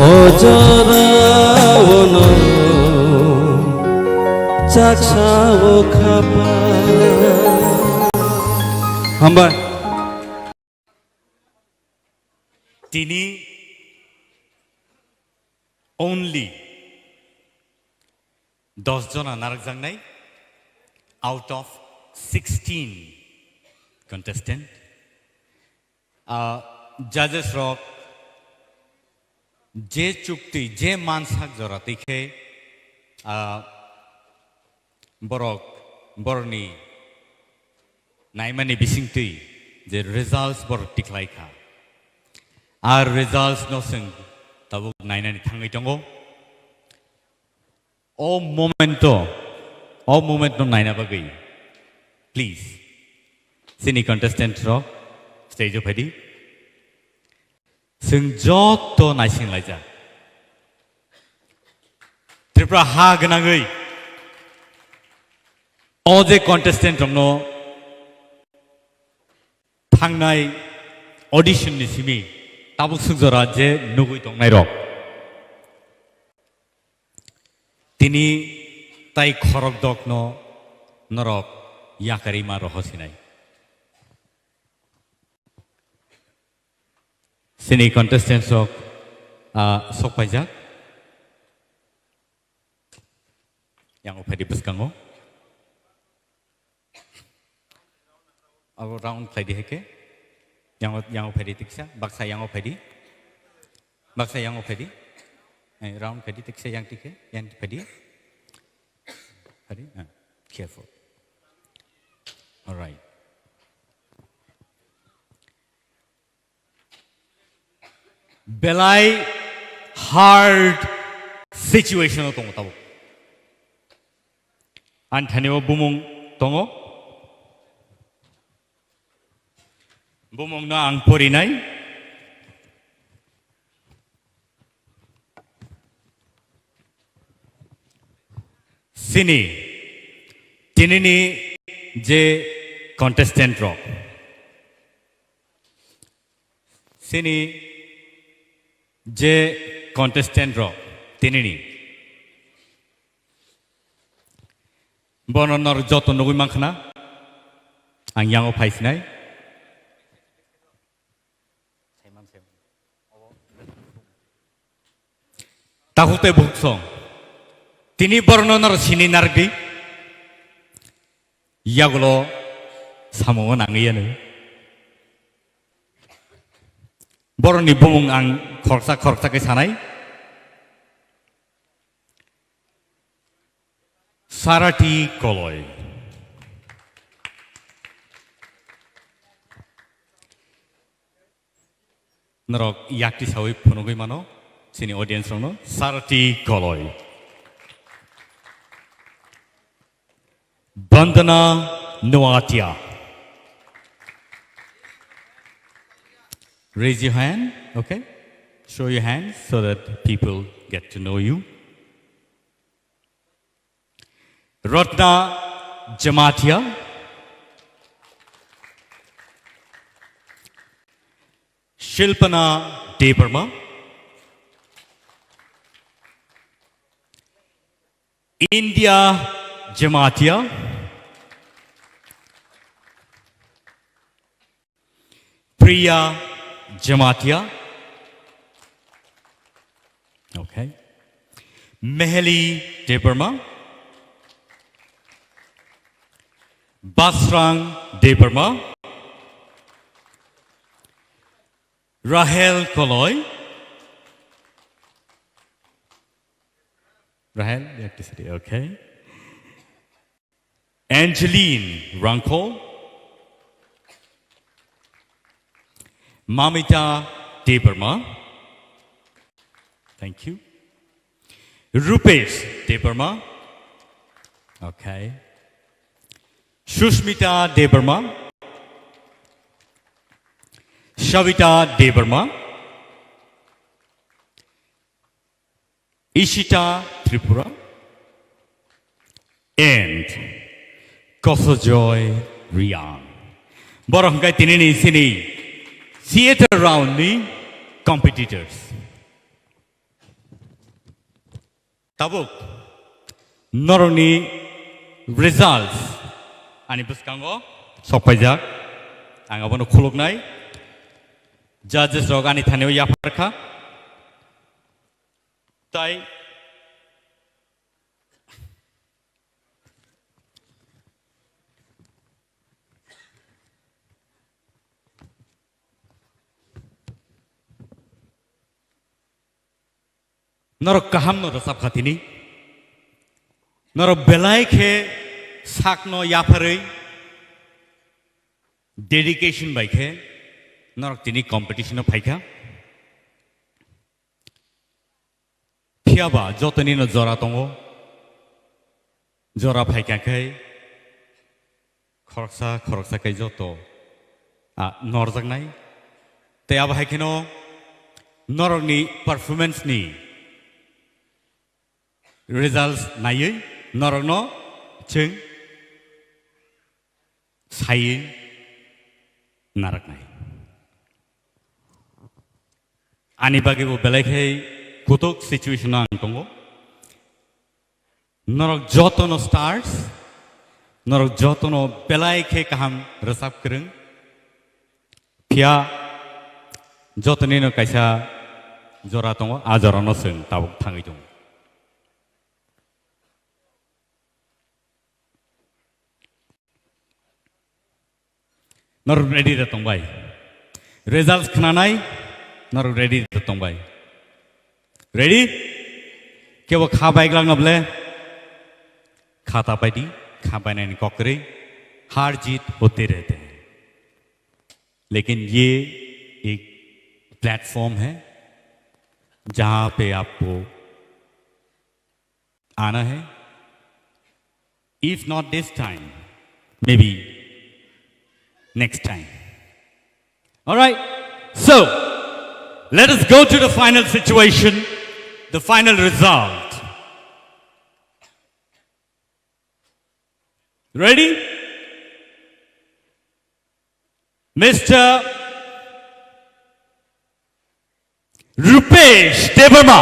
O jora Chaksa o khapa. Hambai. Tini only dos jona narwkjaknai out of sixteen contestant. Ah, judges rok je chukti, je mansak jora twi khe, ah, borok, borokni naimani bisingtwi je results borok tikhlai kha. Ar results no chwng tabuk nainani thangwi tongo. O moment o, o moment no naina bagwi, please, chini contestant rok stage o phaidi. Chwng joto naising laijak. Tripura ha gwnangwi o je contestant rokno thangnai audition ni simi tabuk swk jora je nugwi tongnai rok. Tini tai khorok dokno norok yakarima roho sinai. Sini contestants rok, ah, sok paijak. Yang o phaidi bwskango. Abo round khlai di hai khe. Yang o, yang o phaidi tiksa, baksa yang o phaidi. Baksa yang o phaidi. Eh, round khlai di tiksa yang tikhe, yang phaidi. Phaidi, ah, careful. All right. Belai hard situation o tongo tabuk. Ani thani o bumung tongo. Bumung no ang porinai. Sini, tinini je contestant rok. Sini je contestant rok tinini. Bono nor joto nugwi mankha na? Ang yango phaisinai. Takhuk tei bukhuk song. Tini borokno noro sini narwkdi. Yagulo samungo nangwi yanu. Borokni bumung ang khoroksa khoroksa khe sanai. Sarati Koloi. Norok yakti sawi phunugwi mano, chini audience rokno Sarati Koloi. Bandana Noatia. Raise your hand, okay? Show your hand so that people get to know you. Ratna Jamatia, Shilpana Debbarma, India Jamatia, Priya Jamatia. Okay. Meheli Debbarma. Basrang Debbarma. Rahel Koloi. Rahel, you have to sit here, okay. Angeline Rangkol. Mamita Debbarma. Thank you. Rupesh Debbarma. Okay. Sushmita Debbarma. Savita Debbarma. Ishita Tripura and Kosojoy Riang. Borok hwnkhe tinini sini theater round ni competitors. Tabuk norokni results ani bwskango sokpaijak. Ang abono khuluknai. Judges rok ani thanio yaphar kha. Tai norok kaham no rwchap kha tini. Norok belai khe sakno yapharwi dedication bai khe norok tini competition o phaikha. Phiya ba jotoni no jora tongo. Jora phaikha khe khoroksa khoroksa khe joto, ah, norjaknai. Tei abo hai kheno norokni performance ni results naiwi norokno chwng saiwi narwknai. Ani bagwi bo belai khe kutuk situation o ang tongo. Norok jotono stars, norok jotono belai khe kaham rwchap kwrwng. Phiya jotonino kaisa jora tongo, a jorano chwng tabuk thangwi tongo. Norok ready da tongbai? Results khnanai, norok ready da tongbai? Ready? Kebo kha baiglak na ble? Kha ta paidi, kha bainani kok kwrwi. हार जीत होते रहते हैं, लेकिन ये एक प्लेटफॉर्म है जहाँ पे आपको आना है. If not this time, maybe next time. All right. So, let us go to the final situation, the final result. Ready? Mister Rupesh Debbarma.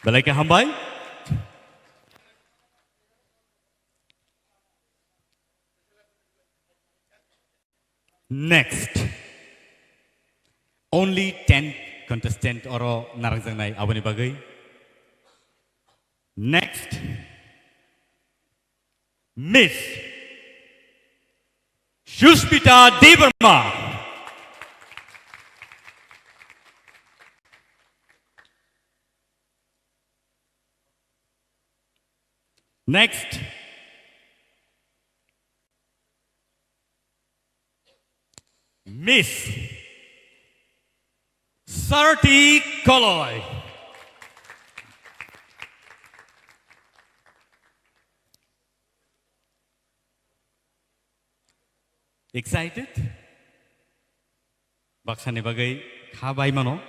Belai khe hambai. Next. Only ten contestant oro narwkjaknai aboni bagwi. Next. Miss Sushmita Debbarma. Next. Miss Sarati Koloi. Excited? Baksani bagwi kha bai mano,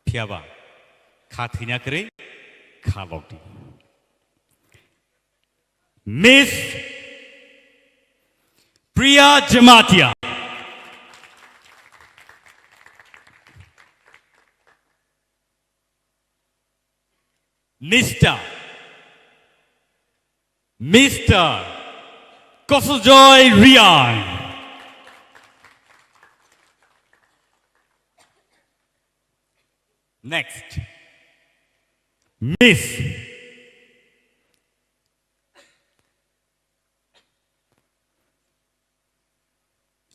phiya ba kha thwina kwrwi kha lokdi. Miss Priya Jamatia. Mister Mister Kosojoy Riang. Next. Miss.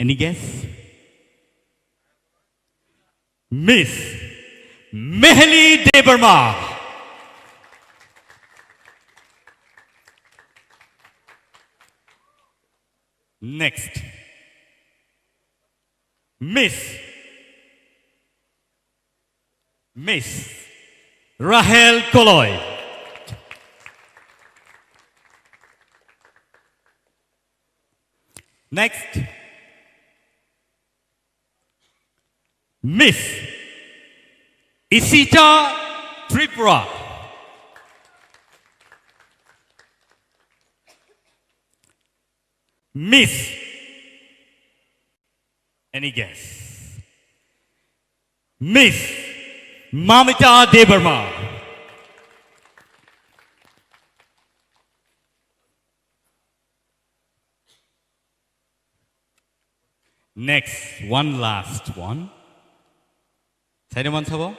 Any guess? Miss Mehli Debbarma. Next. Miss. Miss Rahel Koloi. Next. Miss Isita Tripura. Miss. Any guess? Miss Mamita Debbarma. Next, one last one. Saineman sabo?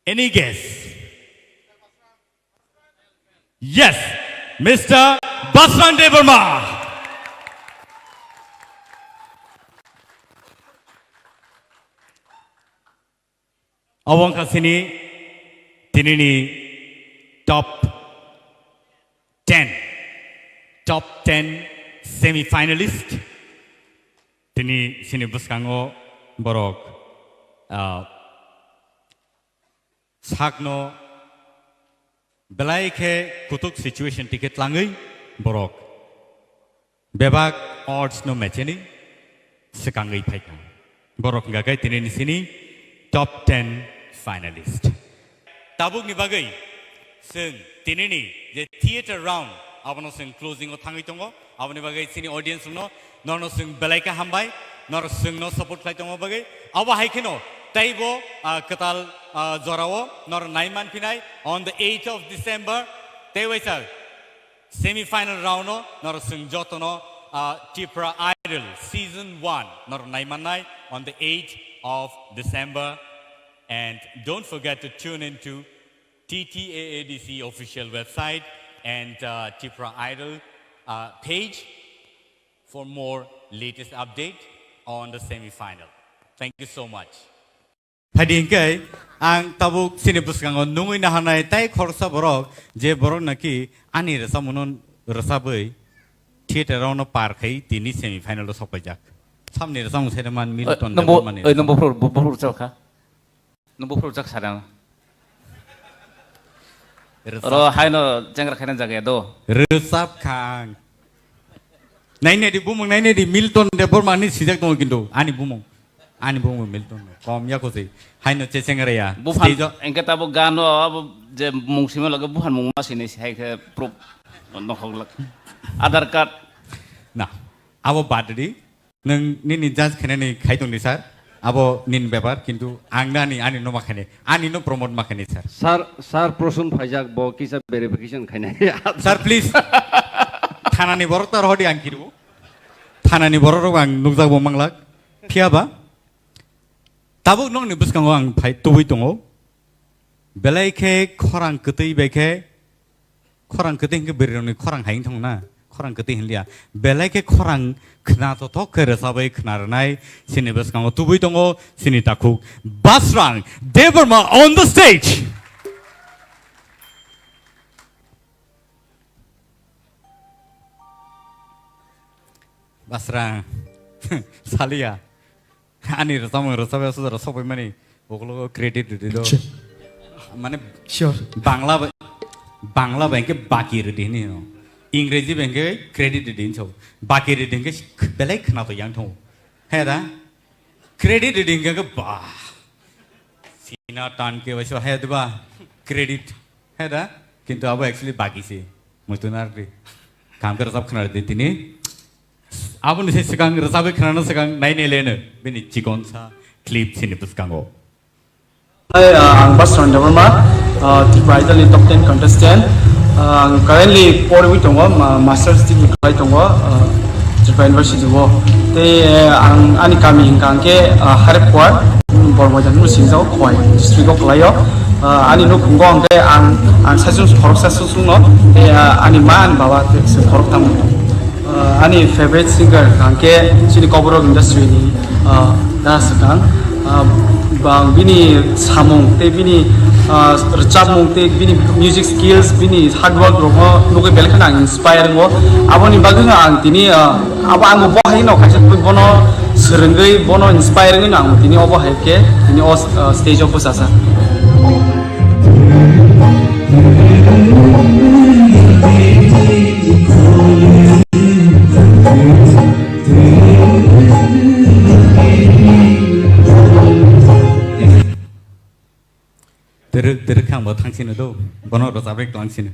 Any guess? Yes, Mister Basran Debbarma. Obo wngkha chini tinini top ten, top ten semi finalist. Tini chini bwskango borok, ah, sakno belai khe kutuk situation tike tlangwi borok bebak odds no mecheni swkangwi phaikha. Borok hwnkha khe tini ni sini top ten finalist. Tabukni bagwi chwng tinini je theater round abono chwng closing o thangwi tongo. Aboni bagwi chini audience rokno norno chwng belai khe hambai, nor chwngno support khlai tongma bagwi. Abo hai kheno teibo, ah, kwtal, ah, jorao nor nai man phinai on the eighth of December. Tei waisa semi final round o nor chwng jotono, ah, Tipra Idol season one nor nai mannai on the eighth of December. And don't forget to tune in to T T A A D C official website and, uh, Tipra Idol, uh, page for more latest update on the semi-final. Thank you so much. Phadi hingke ang tabuk chini bwskango nungwi naharnai tai khoroksa borok je borok naki ani rwchapmungno rwchapwi theater-o no par khai tini semi-final-o sokpaijak. Samni rwchapmung saiman Milton Debbarmani. Oi, nang bo phuru, bo phuru chal kha. Nung buphuru jak sarang. Rwchap. Oro haino chengra khaina jaga do. Rwchap khang. Nainedi bumung nainedi Milton Debbarma ni sijak tongo kintu ani bumung. Ani bumung Milton. Kom ya kosi. Haino che chengra ya. Buphan stage o. Engke tabo gano abo je mung sima lage buphan mung ma sini hai khe proof nokhok lak. Aadhaar card. Na. Abo badri. Nwng nini judge khainani khai tongdi, sir. Abo nini bepar, kintu ang nani, ani no ma khainai, ani no promote ma khainai, sir. Sir, sir, Prosun phaijak, bo kisa verification khainai. Sir, please. Thanani borok ta rohodi ang kiru. Thanani borok rok ang nukjak bo manglak. Phiya ba? Tabuk nokni bwskango ang phai tubui tongo. Belai khe khorang kwtwi bai khe Khorang kwtwi hinkhe bwrwirokni khorang hai wngthang na? Khorang kwtwi hinliya. Belai khe khorang khna tothok khe rwchabwi khna rwnai chini bwskango tubui tongo chini takhuk Basrang Debbarma on the stage. Basrang. Saliya. Ani rwchapmung rwchapya sujaro sokpaimani ukologo credit rwdi do. Acha. Mane sure. Bangla bai, Bangla bai hwnkhe baki rwdi hini no. Ingreji bai hwnkhe credit rwdi hinwi sao. Baki rwdi hwnkhe belai khwnato yang thango. He da? Credit rwdi hwnkhe ba. Sina tan ke bai so he da ba. Credit. He da? Kintu abo actually baki se. Muitu nardi. Kam khe rwchap khwna rwdi tini. Aboni se swkang rwchabwi khwnano swkang nainai leno bini chikonsa clip chini bwskango. Hi, uh, ang Basran Debbarma, uh, Tripura Idol ni top ten contestant. Uh, ang currently porwi tongo, ma-, master's degree khlai tongo, uh, Tripura University o. Tei, uh, ang ani kami hingka hingke, uh, Harephuar, Bormoidan no singjao, Khowai district o khlaio. Uh, ani nukhungo hingke ang, ang saichung khoroksa susungno, tei, uh, ani ma ani baba tei se khoroktham. Uh, ani favorite singer hingke chini Kokborok industry ni, uh, da swkang. Uh, bang bini samung tei bini, uh, rwchapmung tei bini music skills, bini hard work rokno nugwi belai kheno ang inspire wngo. Aboni bagwino ang tini, uh, abo ang bo hai no kaisa twi bono swrwngwi bono inspire wngwi no ang tini obo hai khe tini o, uh, stage o bwchajak. Twrwk twrwk khe ang bo thangsino do, bono rwchapwi klangsino.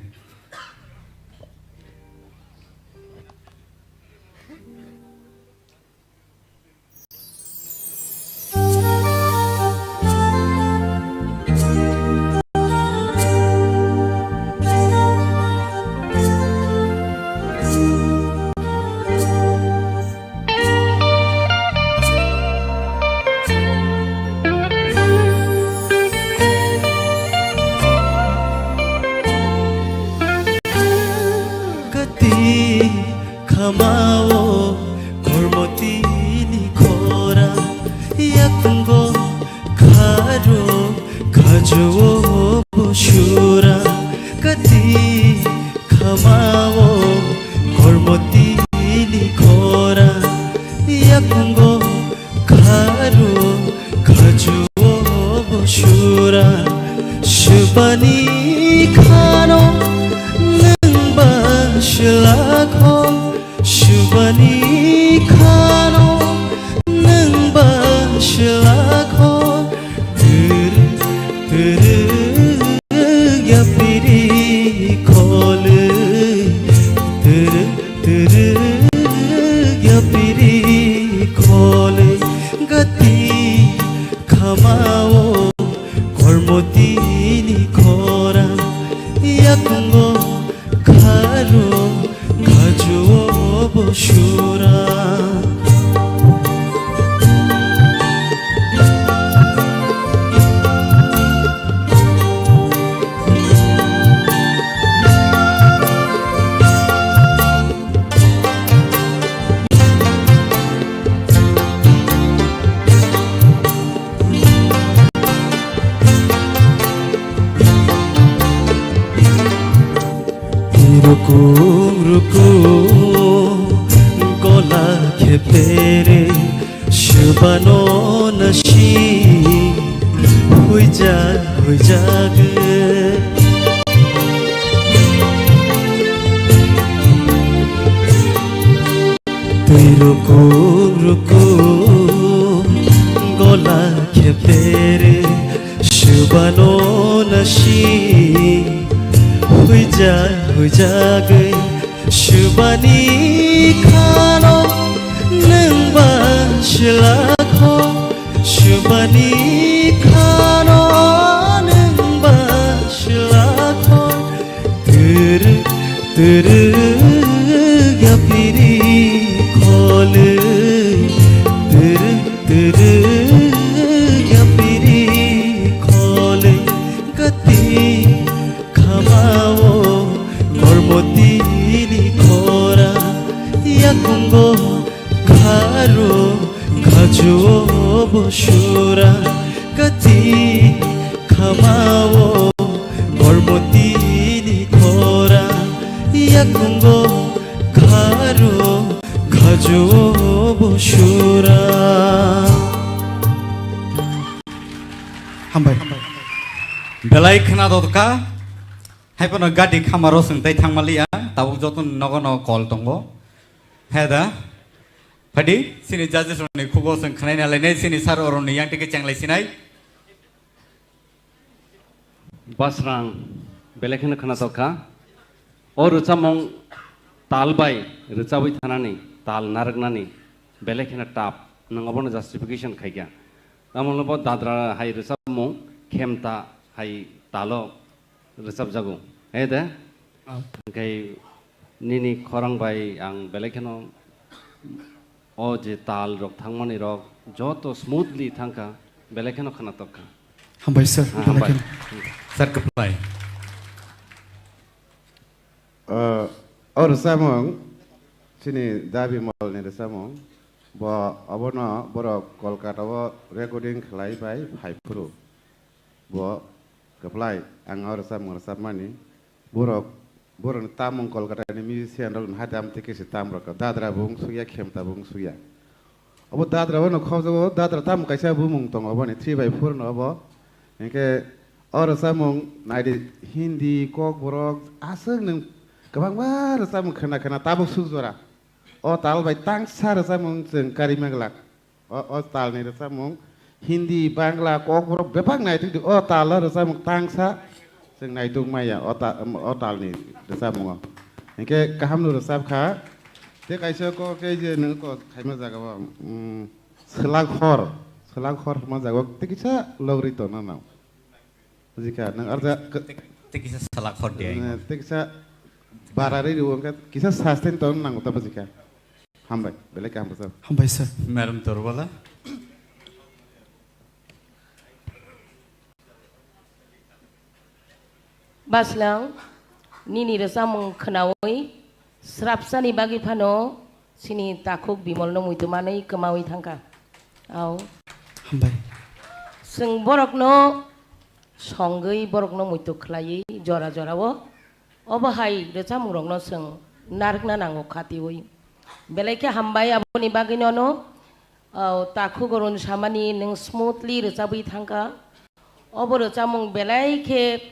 Rukung rukung gola khepere shubano nasi huijak huijak. Twi rukung rukung gola khepere shubano nasi huijak huijagwi shubani khano nwng ba silakho shubani khano nwng ba silakho. Turu turu yapiri khole, turu turu yapiri khole, kati khamao kormoti ni khora, yakungo kharo khajuo bo sura, kati khamao kormoti ni khora, yakungo kharo khajuo bo sura. Hambai. Belai khna dotka. Hai phano gati khamaro swng tai thangmaliya. Tabuk joto nogo no call tongo. Heda. Phadi, sini judges rokni khugo swng khnaina lainai, sini sir oroni yang tike chenglai sinai. Basrang, belai kheno khna tokha. O rwchapmung tal bai rwchabwi thanani, tal narwknani, belai kheno tough. Nwng obono justification khaikha. Tamoni bo dadra hai rwchapmung, khemta hai talo rwchapjago. He de? Ah. Hwnkhe nini khorang bai ang belai kheno o je tal rok thangmani rok joto smoothly thangkha, belai kheno khna tokkha. Hambai sir, ah, belai hambai kheno. Sir, kwplai. Ah, o rwchapmung chini Dabi Mol ni rwchapmung. Bo obono borok Kolkata o recording khlai bai phai phuru. Bo kwplai, ang o rwchapmung rwchapmani. Borok, borokni tamung Kolkata ni musician rok ni hati am tei kisi tam rok. Dadra bo wng sukya, khemta bo wng sukya. Obo dadra bono khobjago, dadra tamung kaisa bumung tongo oboni, three by four no obo. Hinkhe o rwchapmung naidi Hindi, Kokborok, aswk nwng kwbangma rwchapmung khna khna tabuk suk jora. O tal bai tangsa rwchapmung chwng karima glak. O, o talni rwchapmung Hindi, Bangla, Kokborok bebak naitugdi. O talo rwchapmung tangsa chwng naituk maya o ta-, o talni rwchapmungo. Hinkhe kahamno rwchapkha. Tei kaisa kok khe je nwng kok khaima jagao, mm, swlak hor, swlak hor hwnma jagao tei kisa logri tongna nang. Bujikha, nang arja k-, tei kisa swlak hor de ai. Eh, tei kisa barari rwo, hwnkhe kisa sustain tong nango ta bujikha. Hambai, belai kaham bwsajak. Hambai sir. Madam Torbala. Baslang, nini rwchapmung khnaui srapsani bagwi phano chini takhuk Bimolno muitu manwi kwmaui thangkha. Au. Hambai. Chwng borokno songwi borokno muitu khlaiwi jora jorao obo hai rwchapmungrokno chwng narwkna nango khatiui. Belai khe hambai aboni bagwi nono, o, takhuk Arun samani nwng smoothly rwchabwi thangkha. Obo rwchapmung belai khe,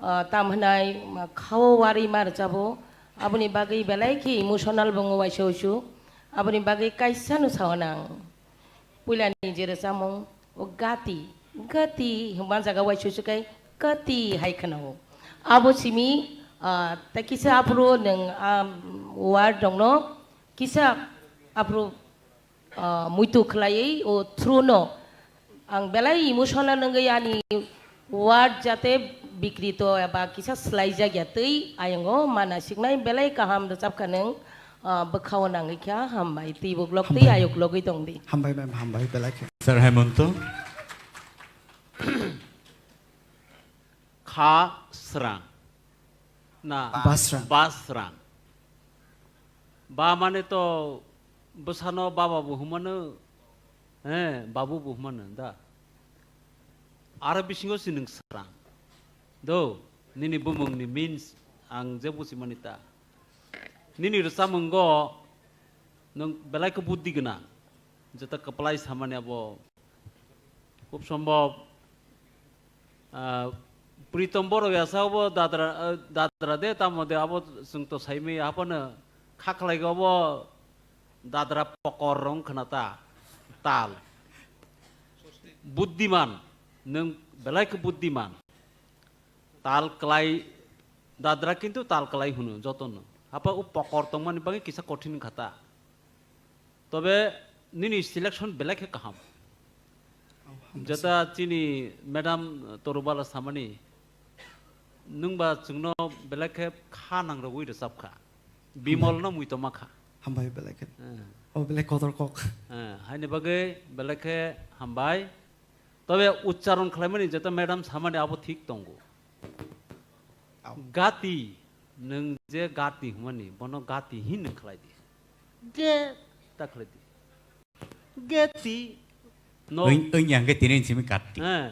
ah, tam hwnai, ma, khao warwi ma rwchabo. Aboni bagwi belai khe emotional bo wngo waisa wasu. Aboni bagwi kaisa no sao nang. Puilani je rwchapmung, o gati, gati hwnba jaga waisa wasu kai gati hai khwnao. Abo simi, ah, tei kisa aphuru nwng, ah, word rokno kisa aphuru ah, muitu khlaiwi o through no ang belai emotional wngwi ani word jate bikrito eba kisa swlaijak ya twi ayongo mana siknai belai kaham rwchapkha nwng, ah, bwkhao nangwi kha hambai twi buklok twi hambai ayuk logwi tongdi. Hambai ma'am, hambai belai khe. Sir Hemonto. Kha srang. Na, ba srang. Ba srang. Ba mane to bwsano baba bo hwnmano, he, babu bo hwnmano da. Aro bisingo si nwng srang. Do, nini bumungni means ang je busimani ta. Nini rwchapmungo nwng belai khe buddhi gwnang. Jeta kwplai samani abo khub sombhob, ah, Pritom Borok yasa obo dadra, ah, dadra de tamo de abo chwng to saimaya haphano kha khlai obo dadra pokor rong khna ta tal. Buddhiman, nwng belai khe buddhiman. Tal kwlai, dadra kintu tal kwlai hwno jotono. Hapa o pokor tongmani bagwi kisa kothin kha ta. Tobe nini selection belai khe kaham. Hambai sir. Jeta chini madam Torubala samani, nwngba chwngno belai khe kha nangrogwi rwchap kha. Bimol no muitoma kha. Hambai belai khe. Eh. O belai kotor kok. Eh, haini bagwi belai khe hambai. Tobe uchcharon khlaimani jeta madam samani abo thik tongo. Au. Gati, nwng je gati hwnmani, bono gati hin nwng khlai di. Ge ta khlai di. Geti. No. Oi, oi, yang ke tini simi gati. Eh.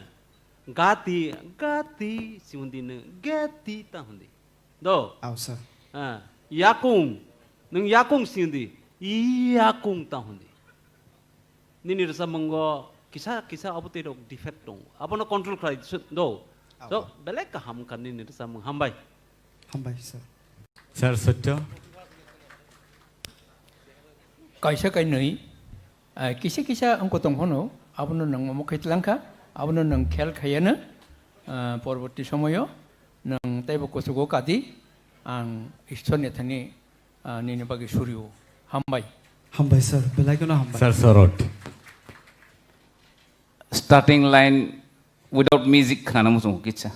Gati, gati, si hundi nwng, geti ta hundi. Do? Au, sir. Ah, yakung. Nwng yakung si hundi. Yakung ta hundi. Nini rwchapmungo kisa kisa abo twi rok defect tongo. Abono control khlai se do. Abo. So, belai kaham wngkha nini rwchapmung. Hambai. Hambai, sir. Sir, sotto. Kaisa kainwi, ah, kisa kisa wngkha tong phano, abono nwng omo khe tlangkha, abono nwng khel khaiya no, ah, porborti somoyo nwng teibo kuchugo kadi, ang Ishwar ni thani, ah, nini bagwi surio. Hambai. Hambai, sir. Belai kheno hambai. Sir, sorot. Starting line without music khana muchung kitsa.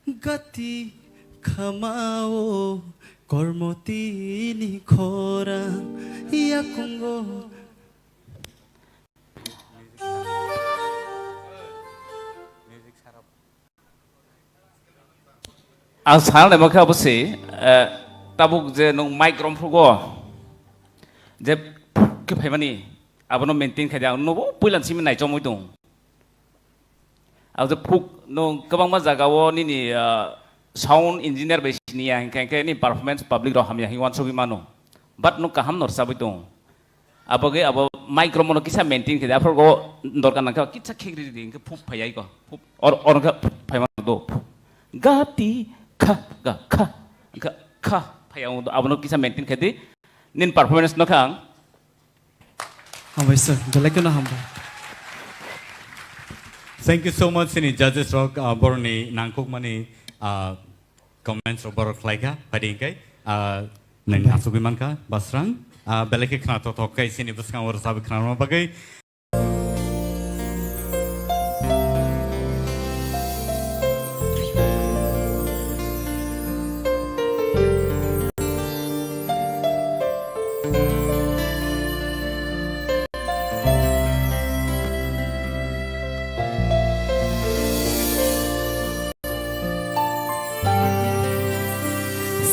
Gati khamao kormoti ni khorang yakungo. Ang sana naima khe abo se, eh, tabuk je nwng mic romphrugo, je phuk khe phaimani, abono maintain khaidi ang nobo puila simi naichomwi tong. Ang je phuk nwng kwbangma jagao nini, ah, sound engineer bai siniya, hinkhe, hinkhe nini performance public rok hamya hinwi uansugwi mano. But nwng kaham no rwchabwi tong. Abo ge abo mic rok mono kisa maintain khe, aphuru go dorkar nangkhe kisa khegri di, hinkhe phuk phaiya iko. Phuk, or, or khe phuk phai mano do. Phuk. Ga ti kha, ga kha, ga kha phaiya, abono kisa maintain khe di. Nini performance no kha ang. Hambai sir, belai kheno hambai. Thank you so much, sini judges rok, ah, boroni nangkukmani, ah, comments rok borok khlaikha, phaidi hwnkhe, ah, nini hambai. Asugwi mankha, Basrang, ah, belai khe khna thok thok khe sini bwskango rwchapwi khna rwna bagwi.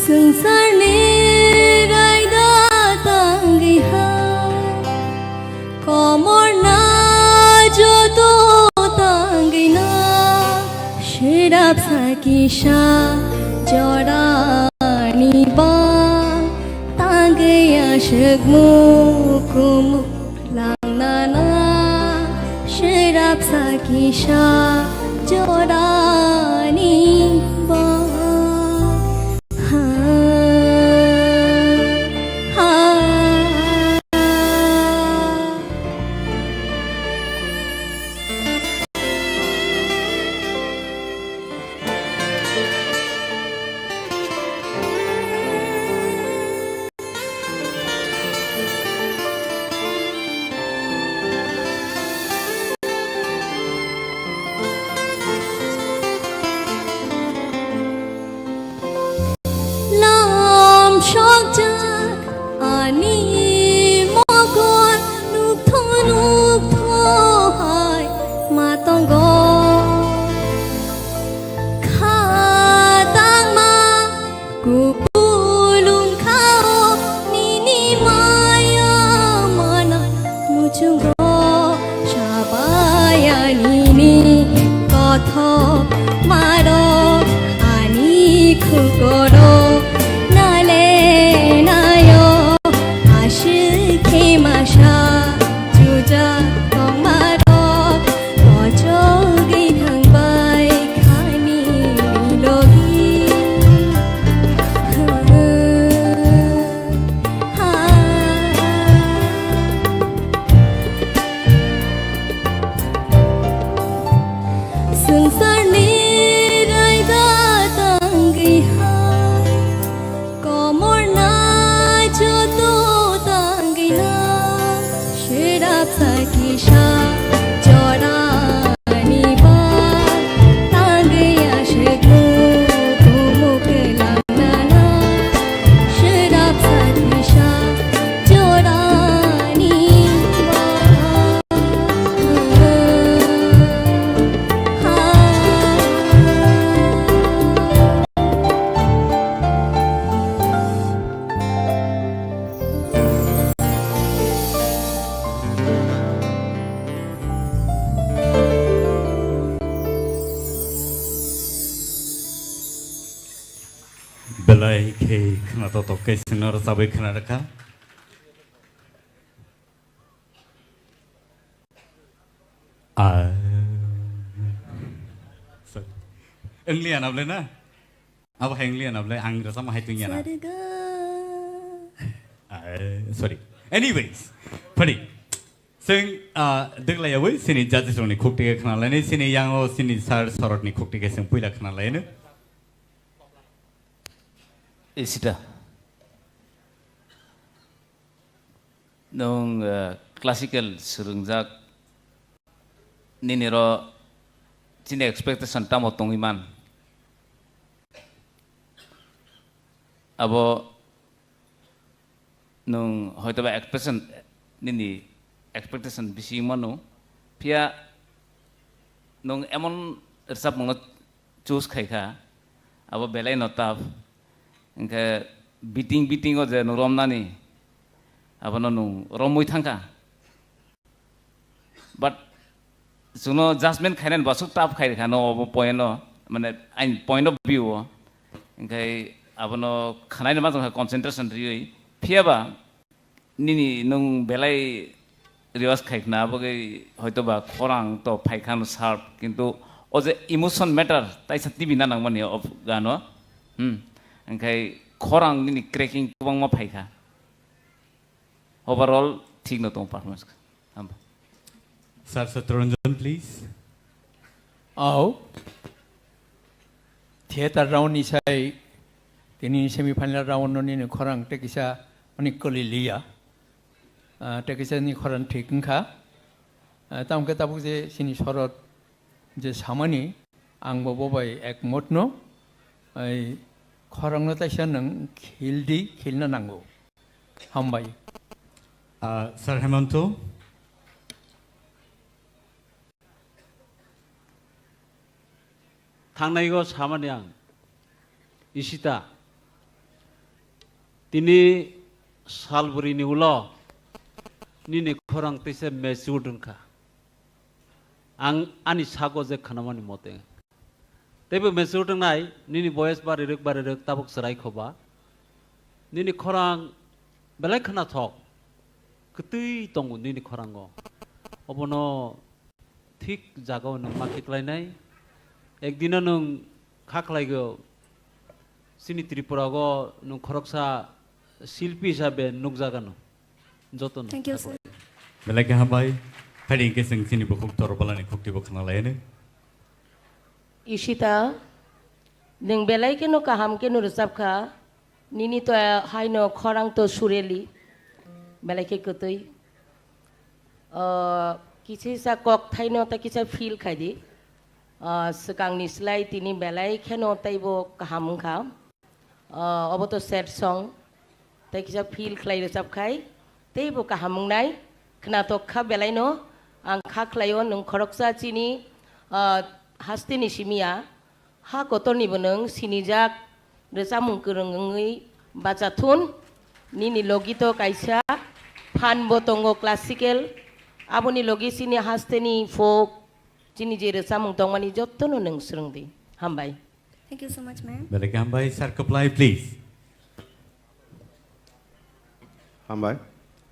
Swngcharni raida tangwi ha, komorna joto tangwi na, sirap sa kisa jorani ba, tangwi aswk mukumu. Langnana sirap sa kisa jorani ba. Ha, ha. Lam sokjak ani mogon nukthong nukthong hai ma tongo. Kha tangma Kupulung khao nini maya mana muchungo sabaya nini kothok maro ani khukoro na Belai khe khwnatok tok khe chwngno rwchabwi khwna rwkha. Ah. Sorry. English anable na? Abo hai English anable ang rwchapma hai tungya na? Ah, sorry. Anyways, phadi. Chwng, ah, dwglaiyawi chini judges rokni khukti khe khwnalaini, chini yango chini sir Sorotni khukti khe chwng puila khwnalaino. Isita. Nwng, eh, classical swrwngjak, nini ro chini expectation tamo tongwi man? Abo nwng hoitoba expectation, nini expectation bisi mano, phiya nwng emon rwchapmungno choose khai kha, abo belai no tough. Hinkhe beating, beating o je nwng romnani, abono nwng romwi thangkha. But chwngno judgment khainani bo aswk tough khai rwkha no obo point o, mane aini point of view o. Hinkhe abono khwnaino ma tongkha concentration riwi. Phiyaba nini nwng belai rehearse khai khna, abo khe hoito ba khorang to phai kha no sharp, kintu o je emotion matter taisa tibi na nangmani o gano. Hmm. Hinkhe khorang nini cracking kwbangma phai kha. Overall thik no tongo performance kha. Hamba. Sir Satranjan, please. Au. Theater round ni sai tini semi final round no nini khorang tei kisa mani kwlwi liya. Ah, tei kisa ni khorang thik wngkha. Ah, tamo khe tabuk je chini Sorot je samani ang bo bo bai ekmot no, ai khorang no taisa nwng khil di, khilna nango. Hambai. Ah, Sir Hemanto. Thangnaigo samani ang, Ishita, tini salbrini ulo nini khorang teisa matured wngkha. Ang ani sago je khnamani mote. Teibo matured wngnai, nini boyes barirwk barirwk tabuk chwrai khoba. Nini khorang belai khnathok. Kwtwi tongo nini khorango. Obono thik jagao nwng ma khiklainai. Ekdino nwng kha khlaigo, chini Tripurago nwng khoroksa silpi hisabe nukjagano. Jotono. Thank you, sir. Belai khe hambai. Phaidi hinkhe chwng chini bukhuk Torobalani khuktibo khwnalaino. Ishita, nwng belai kheno kaham kheno rwchapkha. Nini to haino khorang to sureli. Belai khe kwtwi. Ah, kisa kisa kok thaino ta kisa feel khaidi. Ah, swkangni slai tini belai kheno teibo kaham wngkha. Ah, obo to sad song. Tei kisa feel khlai rwchap khai. Teibo kaham wngnai. Khnatok kha belaino. Ang kha khlaio nwng khoroksa chini, ah, hasteni simiya. Ha kotornibo nwng sinijak rwchapmung kwrwng wngwi bachathun. Nini logi to kaisa phan bo tongo classical. Aboni logi chini hasteni folk, chini je rwchapmung tongmani jottono nwng swrwngdi. Hambai. Thank you so much, ma'am. Belai khe hambai, Sir Kwplai, please. Hambai.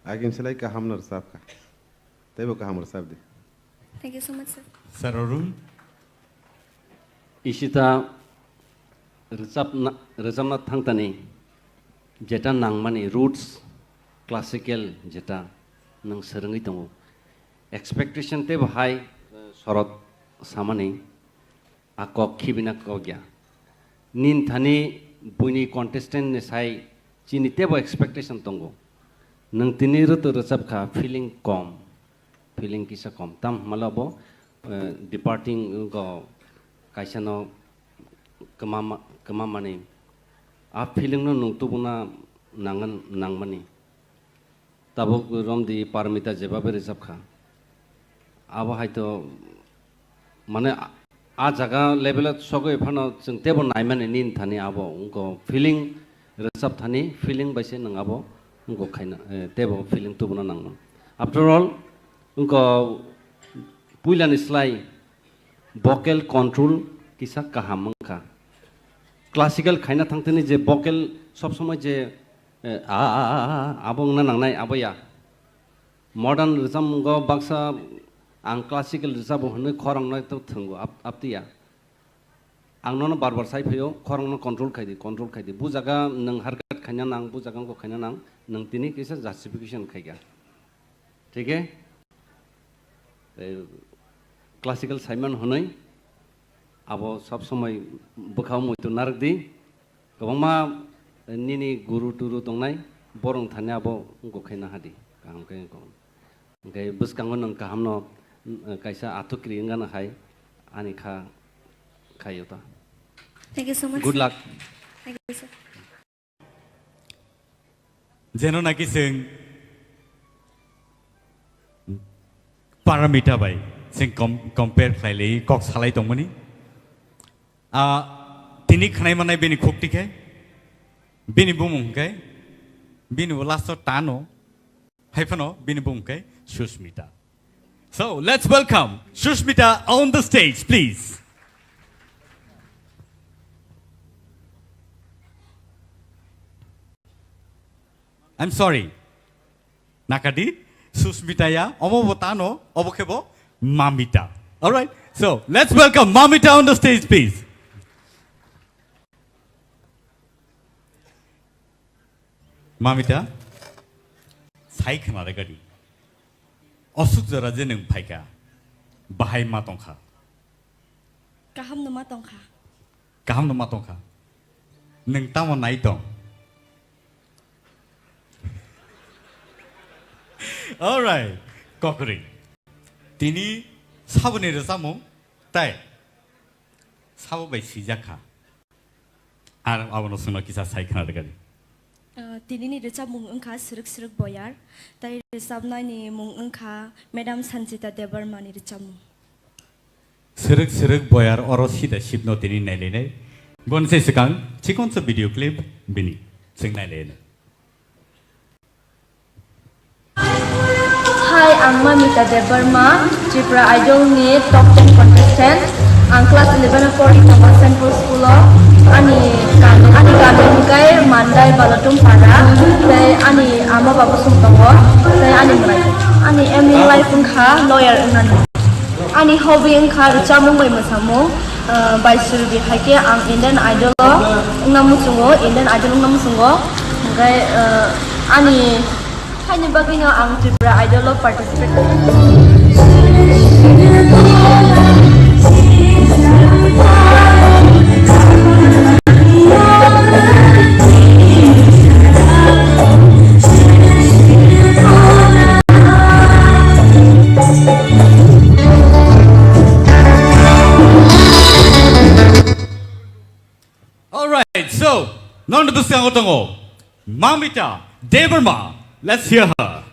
Agin selai kaham no rwchapkha. Teibo kaham rwchapdi. Thank you so much, sir. Sir Arun. Ishita rwchapna, rwchapna thangtani jeta nangmani roots, classical jeta nwng swrwngwi tongo. Expectation teibo hai, eh, Sorot samani a kok khibina kok ya. Nin thani buini contestant ni sai chini teibo expectation tongo. Nwng tini rwtwk rwchapkha feeling kom. Feeling kisa kom. Tam hwnmale bo, eh, departing go kaisa no kwma ma-, kwma mani. A feeling no nwng tubuna nangan, nangmani. Tabuk romdi Parmita jebabe rwchapkha. Abo hai to mane a, a jaga level o sogwi phano chwng teibo naimani nin thani abo wngkha feeling rwchap thani feeling bai se nwng abo wngkha khaina, eh, teibo feeling tubuna nangmani. After all, wngkha puilani slai vocal control kisa kaham wngkha. Classical khaina thangthani je vocal sob somoi je, eh, a, a, a, a, a, abo wngna nangnai, abo ya. Modern rwchapmungo baksa ang classical rwchabo hwnwi khorangno to thwngo, ap-, aptiya. Ang nono bar bar sai phaio, khorangno control khai di, control khai di. Bu jaga nwng harkat khaina nang, bu jaga wngkha khaina nang, nwng tini kisa justification khai kha. Thik he? Tei classical saiman hwnwi abo sob somoi bwkhao muitu narwk di. Kwbangma nini guru turu tongnai, borok thani abo wngkha khaina hadi. Kaham khe wngkha. Hwnkhe bwskango nwng kahamno, eh, kaisa athukri wngano hai ani kha khaio ta. Thank you so much, Good sir. Luck. Thank you, sir. Jeno naki chwng Paramita bai chwng com-, compare khlailai kok salai tongmani. Ah, tini khwnai manai bini khuk tikhe, bini bumung hwnkhe, bini bo last o tano, hai phano bini bumung khe Susmita. So, let's welcome Susmita on the stage, please. I'm sorry. Nakadi, Susmita ya, omo bo tano, obo khe bo Mamita. All right? So, let's welcome Mamita on the stage, please. Mamita, sai khna re gadi. Osuk jora je nwng phaikha, bahai ma tongkha? Kaham no ma tongkha. Kaham no ma tongkha. Nwng tamo nai tong? All right, kokri. Tini saboni rwchapmung tai sabo bai swijak kha. Ar abono chwngno kisa sai khna rwgadi. Ah, tinini rwchapmung wngkha Swrwk Swrwk Boyar, tai rwchapnaini mung wngkha Madam Sanjita Debbarmani rwchapmung. Swrwk Swrwk Boyar oro sida sibno tini nailainai. Boni se swkang chikonsa video clip bini chwng nailainai. Hi, ang Mamita Debbarma, Tripura Idol ni top ten contestant. Ang class eleven o pori tongo Saint Paul School o. Ani kam, ani kami hwnkhe Mandai Balotum Para, tei ani ama baba song tongo, tei ani mwrai. Ani aim in life wngkha lawyer wngnani. Ani hobby wngkha rwchapmung bai mwsamung. Ah, bai surbi hai khe ang Indian Idol o wngna muchungo, Indian Idol wngna muchungo. Hwnkhe, ah, ani haini bagwino ang Tripura Idol o participate. All right, so, non bwskango tongo Mamita Debbarma. Let's hear her.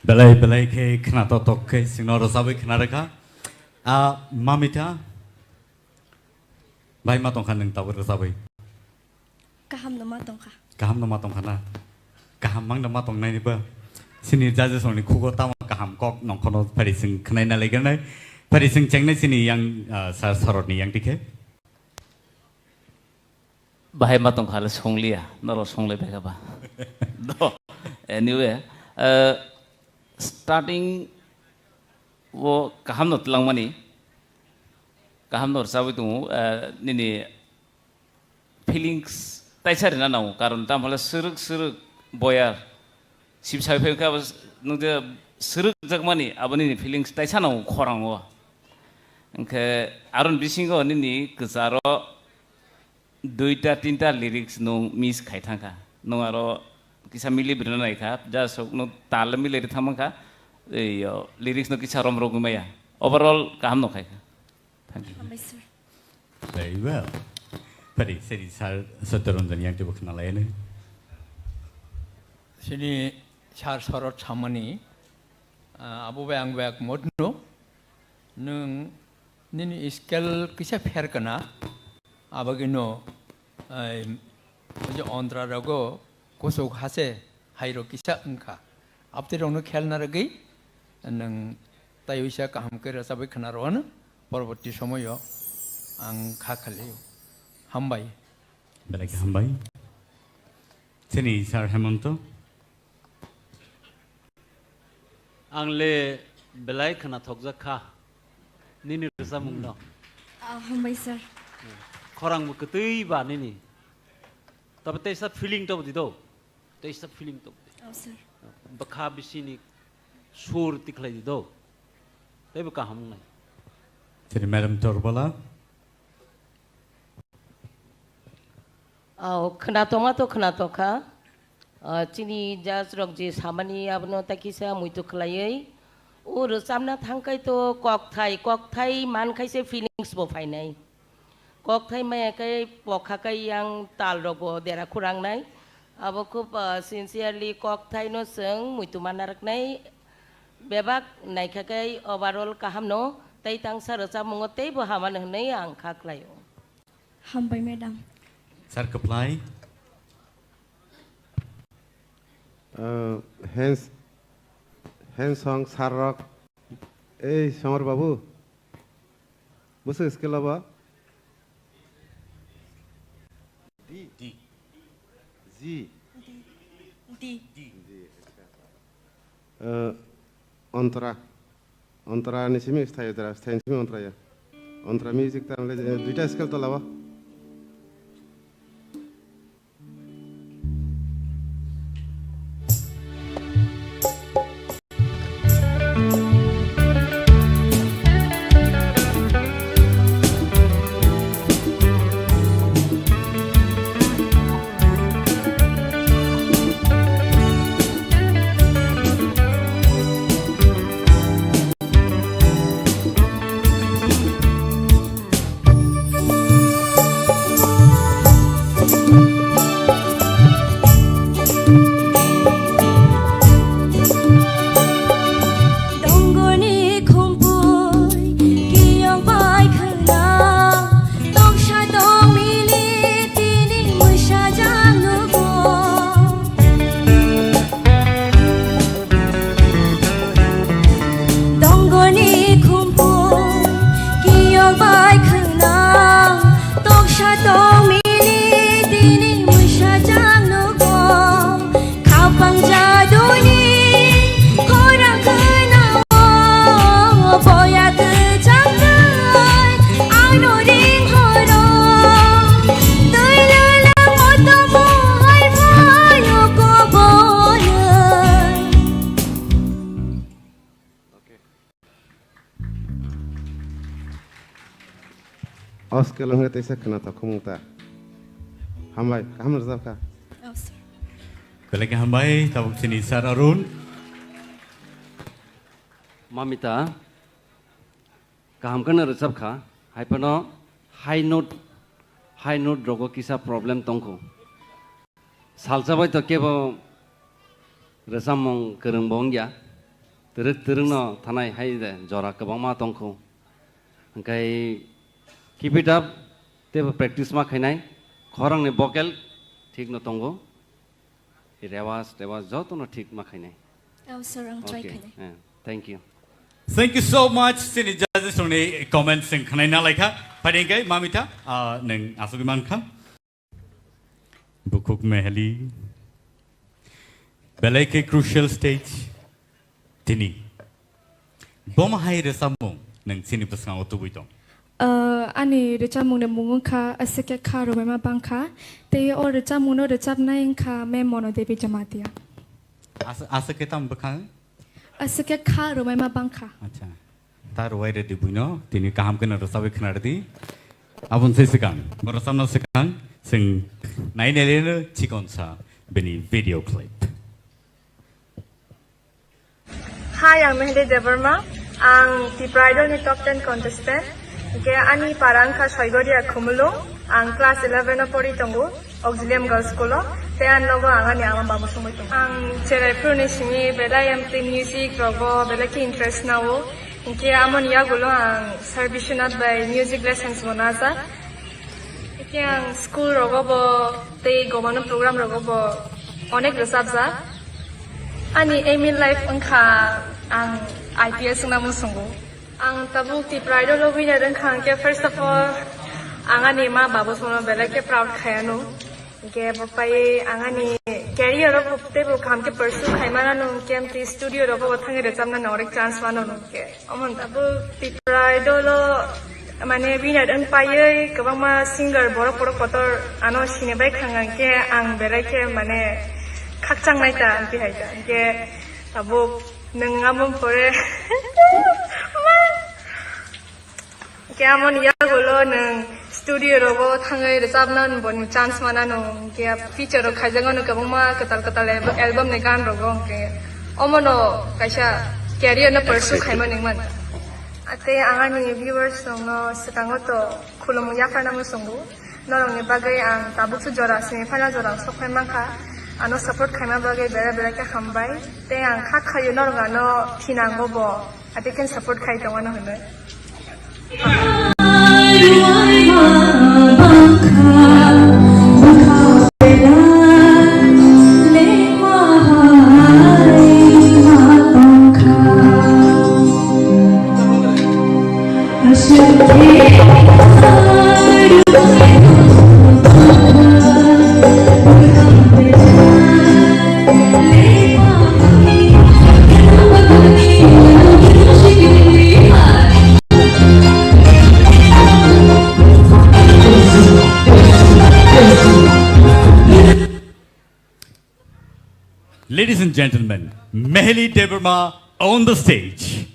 Belai belai khe khna tok tok khe chwngno rwchabwi khna rwkha. A Mamita, bai ma tongkha nwng tabuk rwchabwi? Kaham no ma tongkha. Kaham no ma tongkha na? Kaham mang no ma tongnaini ba? Chini judges rokni khugo tamo kaham kok nongkhono phari chwng khnaina laiganai. Phari chwng chengnai chini yang, ah, sir Sorotni yang tikhe. Bahai ma tongkha le songliya, norok songlai bai kha ba. Do. Anyway, eh, starting o kaham no twlangmani, kaham no rwchabwi tongo, eh, nini feelings taisa rina nango, karon tamo le swrwk swrwk boyar sibsai phai kha, nung je swrwk jakmani abo nini feelings taisa nango khorang o. Hwnkhe aron bisingo nini kwcharo duita tinta lyrics nung miss khai thangkha. Nung aro kisa mili brina naikha, ja sok nung tal mili ri thangmankha, ei, yo, lyrics no kisa rom rogwi maya. Overall kaham no khaikha. Thank you. Hambai sir. Very well. Pari, seri sir Satyaranjan yang tibo khna layani. Sini sir Sorot samani, ah, abo bai ang bai ak modno. Nwng nini scale kisa pher kana, abagino, ai, o je ontra rogo kusuk hase hairok kisa wngkha. Abtwi rokno khel narwgwi nwng taiwisa kaham khe rwchabwi khna rwano, porborti somoyo ang kha khali. Hambai. Belai khe hambai. Chini sir Hemonto. Ang le belai khwnathokjak kha nini rwchapmungno. Ah, hambai sir. Khorang bo kwtwi ba nini. Tabe teisa feeling to di do. Teisa feeling to di. Oh, sir. Bwkha bisini sur tikhlai di do. Tei bo kaham wngnai. Chini madam Torbala. Oh, khwnathokma to khwnathokha. Ah, chini judge rok je samani abono ta kisa muitu khwlaiwi. O rwchapna thangkhai to kokthai, kokthai mankhai se feelings bo phainai. Kokthai maya khe pokha khe yang tal rok bo dera khurangnai. Abo khub, ah, sincerely kokthai no chwng muitu manna rwknai. Bebak naikha khe overall kaham no tei tangsa rwchapmungo tei bo hamano hwnwi ang kha khlaio. Hambai, madam. Sir, kwplai. Uh, hands, hands song, sir rok. Ei, Somar babu. Bwswk skill abo? D. D. G. D. D. D, acha. Uh, Ontra. Ontra ni simi sthayo dra, sthayo ni simi ontra ya. Ontra music ta le, eh, duita scale to labo. Dongoni khumpui kiyong bai khwna, tongsa tongmili tini mwsajak nugo. Dongoni khumpui kiyong bai khwna, toksa tongmili tini mwsajak nugo. Khapang jaduni khorang khwnao, boya kwchang twi ano ring horo. Twi lwlwng o tomo hai phaio kobonwi. O scale wngkhe teisa khwnathok khumung ta. Hambai, kaham rwjak kha. Oh, sir. Belai khe hambai, tabuk chini Sir Arun. Mamita, kaham kheno rwchap kha, hai phano high note, high note rogo kisa problem tongkho. Salsa bai to kebo rwchapmung kwrwng bo wngya. twrwk twrwkno thanai hai de jora kwbangma tongkhu. Hwnkhe keep it up, teibo practice ma khainai, khorangni vocal thikno tongo, rewas, rewas jotono thik ma khainai. Oh, sir, ang try Okay, khainai. Eh, thank you. Thank you so much, chini judges rokni comments chwng khwnai na laikha. Phaidi hwnkhe Mamita, ah, nwng asugwi mankha. Bukhuk Meheli. Belai khe crucial stage tini. Boma hai rwchapmung nwng chini bwskango tubui tong? Ah, ani rwchapmungni mung wngkha Aswk khe kha rwbaima bangkha. Tei o rwchapmungno rwchapnai wngkha Ma'am Mono Devi Jamatia. As-, aswk khe tamo bwkhang? Aswk khe kha rwbaima bangkha. Acha. Ta rwai rwdi buino, tini kaham kheno rwchabwi khwnardi. Aboni se swkang, bo rwchapna swkang, chwng nai naileno chikonsa bini video clip. Hi, ang Mehdi Debbarma. Ang Tipra Idol ni top ten contestant. Hingke ani para wngkha Soigoria Khumulung. Ang class eleven o pori tongo, Auxilium Girls School o. Tei ani logo ang ani ama babu songwi tongo. Ang cherai phuru ni simi belai M T music rogo belai khe interest nao. Hingke amoni yagulo ang Sir Biswanath bai music lessons bo najak. Hingke ang school rogo bo tei gomano program rogo bo onek rwchapjak. Ani aim in life wngkha ang I P S wngna muchungo. Ang tabuk Tipra Idol o winner wngkha hingke first of all ang ani ma babu sono belai khe proud khai ano. Hingke bo pai ang ani career o bo tei bo kaham khe pursue khai mano hingke amtwi studio rogo bo thangwi rwchapna no onek chance mano hingke. Omo tabuk Tipra Idol o mane winner wng paiwi kwbangma singer borok borok kotor ano sini bai khang hingke ang belai khe mane khakchang nai ta amtwi hai ta hingke tabuk nwng amo pore Khe amoni yagulo nwng studio rogo thangwi rwchapna boni chance manano, khe feature rok khaijak mano kwbangma kwtal kwtal album ni gan rogo, khe omono kaisa career no pursue khaima nang man. Tei ang ani viewers rokno swkango to khulumung yapharna muchungo. Norokni bagwi ang tabukso jora semi final jora ang sokphai mankha. Ano support khaima bagwi belai belai khe hambai. Tei ang kha khaio norok ano thinango bo. Ati khe support khai tongmano hwnwi. Ladies and gentlemen, Meheli Debbarma on the stage.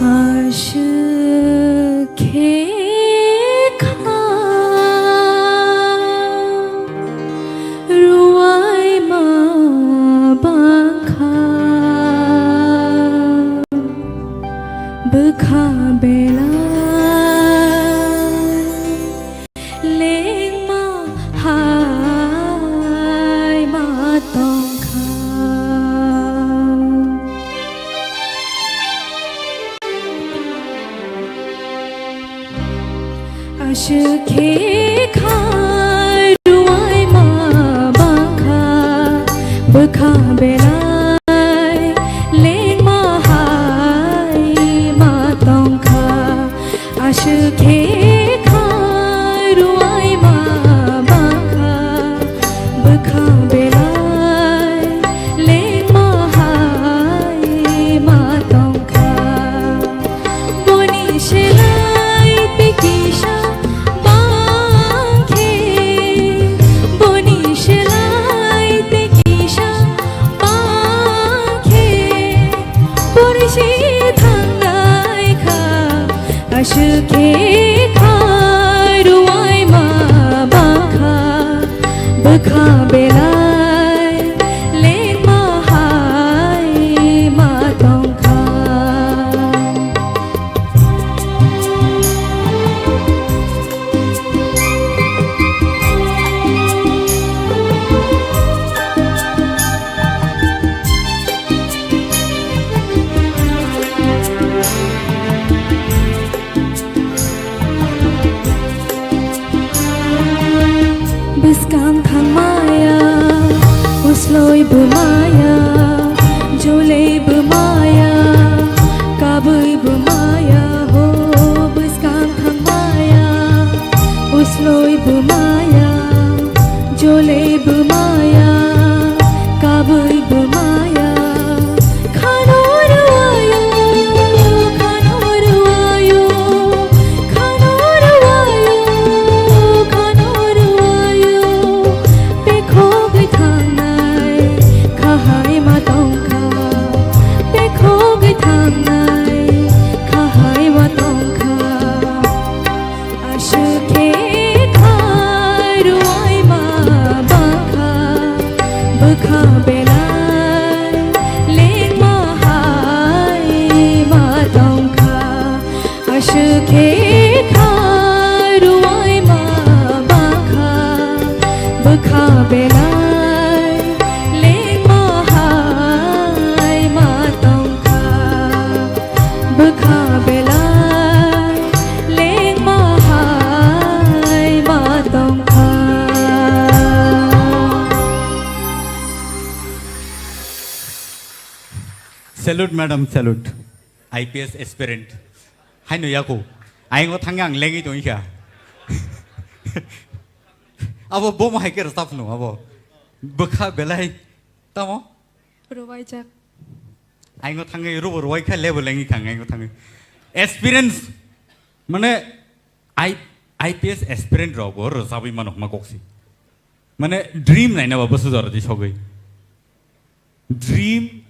Aswk khe kha rwai ma bangkha bwkha belai. Lengma hai ma tongkha. Aswk khe kha rwai ma bangkha bwkha belai lengma hai ma tongkha. Aswk khe kha rwai ma bangkha bwkha belai lengma hai ma tongkha. Boni selai tei kisa bang khe, boni selai tei kisa bang khe, pori se thangnai kha. Aswk khe kha rwai ma bangkha, bwkha belai lengma hai ma tongkha. Salute, madam, salute. I P S aspirant. Haino yako. Aingo thangya ang lengwi tongikha. Abo bomo hai khe rwchapno abo. Bwkha belai. Tamo? Rwbaijak. Aingo thangwi rubo rwai kha lebo lengwi kha aingo thangwi. Experience mane I, I P S aspirant rok bo rwchabwi mano hma koksi. Mane dream naina ba bwsajora di sogwi. Dream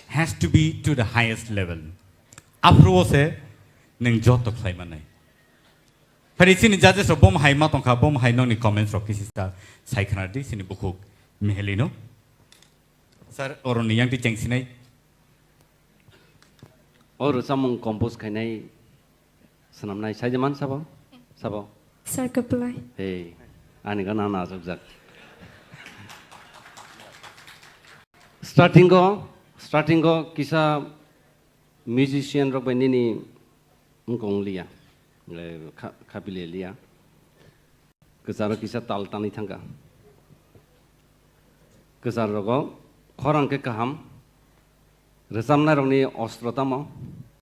has to be to the highest level. Aphuru o se nwng joto khlai manai. Phari chini judges rok bom hai ma tongkha, bom hai nokni comments rok kisi sa sai khna di chini bukhuk Miheli no. Sir, oroni yang ti cheng sinai. O rwchapmung compose khainai swnamnai sai de man sabo? Sabo? Sir Kaplai. Hey, ani gana na ajokjak. Starting o, starting o kisa musician rok bai nini wngkong liya, eh, kha-, khapile liya. Kwcharo kisa tal tanwi thangkha. Kwchar rogo khorang khe kaham. Rwchapnai rokni ostro tamo,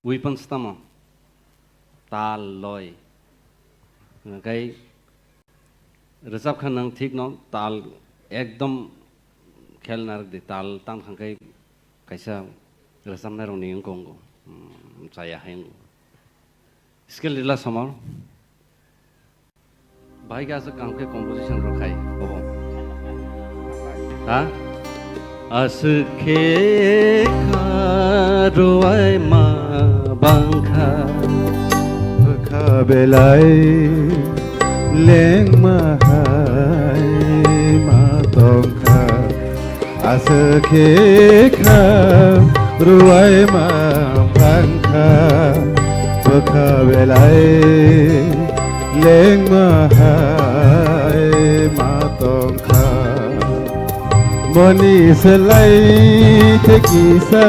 weapons tamo? Tal, loi. Hwnkhai rwchap kha nwng thik no tal ekdom khel narwk di, tal tang thang khai kaisa rwchapnai rokni wngkong go. Hmm, chaya hai wngkho. Skill rila somor. Bahai khe aswk kaham khe composition rw khai, obo. Ha? Aswk khe kha rwai ma bang kha. Bwkha belai lengma hai ma tong kha. Aswk khe kha rwai ma bang kha, bwkha belai lengma hai ma tong kha. Boni slai the kisa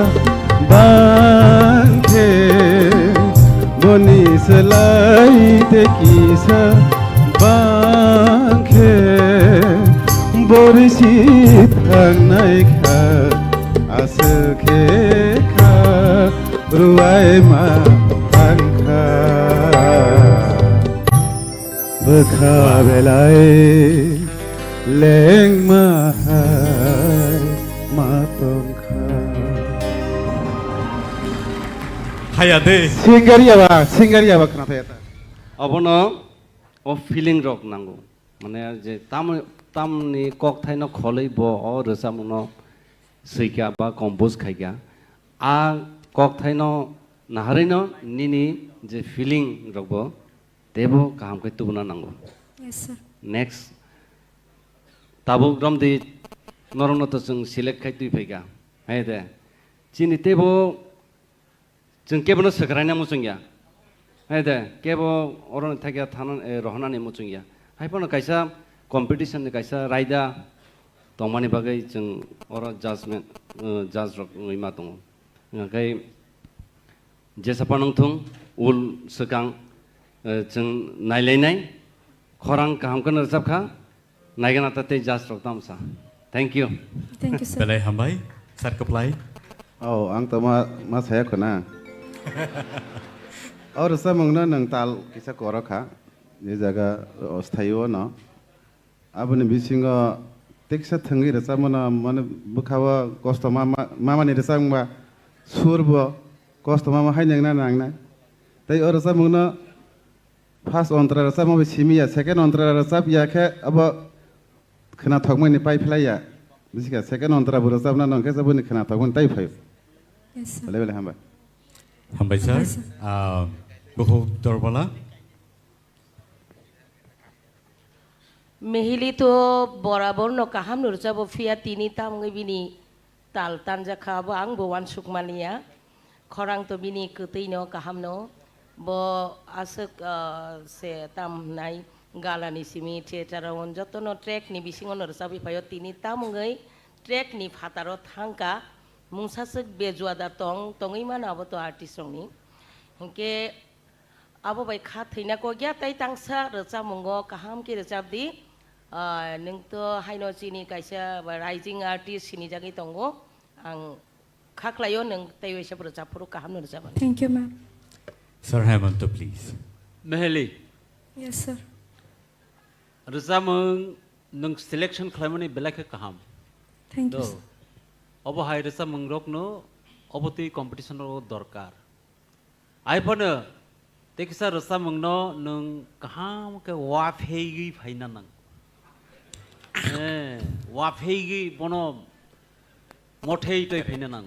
bang khe, boni slai the kisa bang khe, borisi thangnai kha, aswk khe kha, rwai ma thang kha. Bwkha belai lengma hai ma tong kha. Haya de. Singer ya ba, singer ya ba khna thaya ta. Abono o feeling rok nango. Mane je tam, tamni kokthaino kholwi bo o rwchapmungno swikha ba compose khaikha. A kokthaino naharwino nini je feeling rokbo teibo kaham khe tubuna nango. Yes, sir. Next, tabuk romdi norokno to chwng select khai twi phaikha. Hai de. Chini teibo chwng kebono swkraina muchungya. Hai de, kebo oro thakya thana, eh, rohonani muchungya. Hai phano kaisa competition ni kaisa raida tongmani bagwi chwng oro judgment, eh, judge rok wngwi ma tongo. Hwnkhai jesa phano wngthung, ul swkang, eh, chwng nailainai, khorang kaham kheno rwchapkha, naigana ta tei judge rok tamsa. Thank you. Thank you, sir. Belai hambai, sir kwplai. Oh, ang to ma, ma saya khuna. Oh, rwchapmungno nwng tal kisa korokha, je jaga, oh, sthaio no. Aboni bisingo teksa thwngwi rwchapmano, mane bwkhao kosto ma, ma, mamani rwchapmungba surbo kosto mama hai nangna nangnai. Tei o rwchapmungno first ontra rwchapma bai simi ya, second ontra rwchap ya khe abo khwnathokmani pai phlai ya. Bisi kha second ontra bo rwchapna nang khe boni khwnathokmani tai phaio. Yes, sir. Belai belai hambai. Hambai, sir. Hambai, sir. Ah, bukhuk Dorbala. Mihili to borabor no kaham no rwchabo, phiya tini tamungwi bini tal tanjakha, abo ang bo uansukmaniya. Khorang to bini kwtwi no kaham no. Bo aswk, ah, se tam hwnai galani simi theater o jotono track ni bisingo no rwchabwi phaio, tini tamungwi track ni phataro thangkha. Mungsaswk bejua da tong, tongwi mano abo to artist rokni. Hinkhe abo bai kha thwina kok ya, tei tangsa rwchapmungo kaham khe rwchap di. Ah, nwng to haino chini kaisa rising artist sinijagwi tongo. Ang kha khlaio, nwng tei waisa bo rwchap phuru kaham no rwchapmani. Thank you, ma'am. Sir Hemanta, please. Meheli. Yes, sir. Rwchapmung nwng selection khlaimani belai khe kaham. Thank you, sir. Obo hai rwchapmung rokno obo twi competition rok dorkar. Ai phano tei kisa rwchapmungno nwng kaham khe wapheigwi phaina nang. Eh, wapheigwi bono mothei twi phaina nang.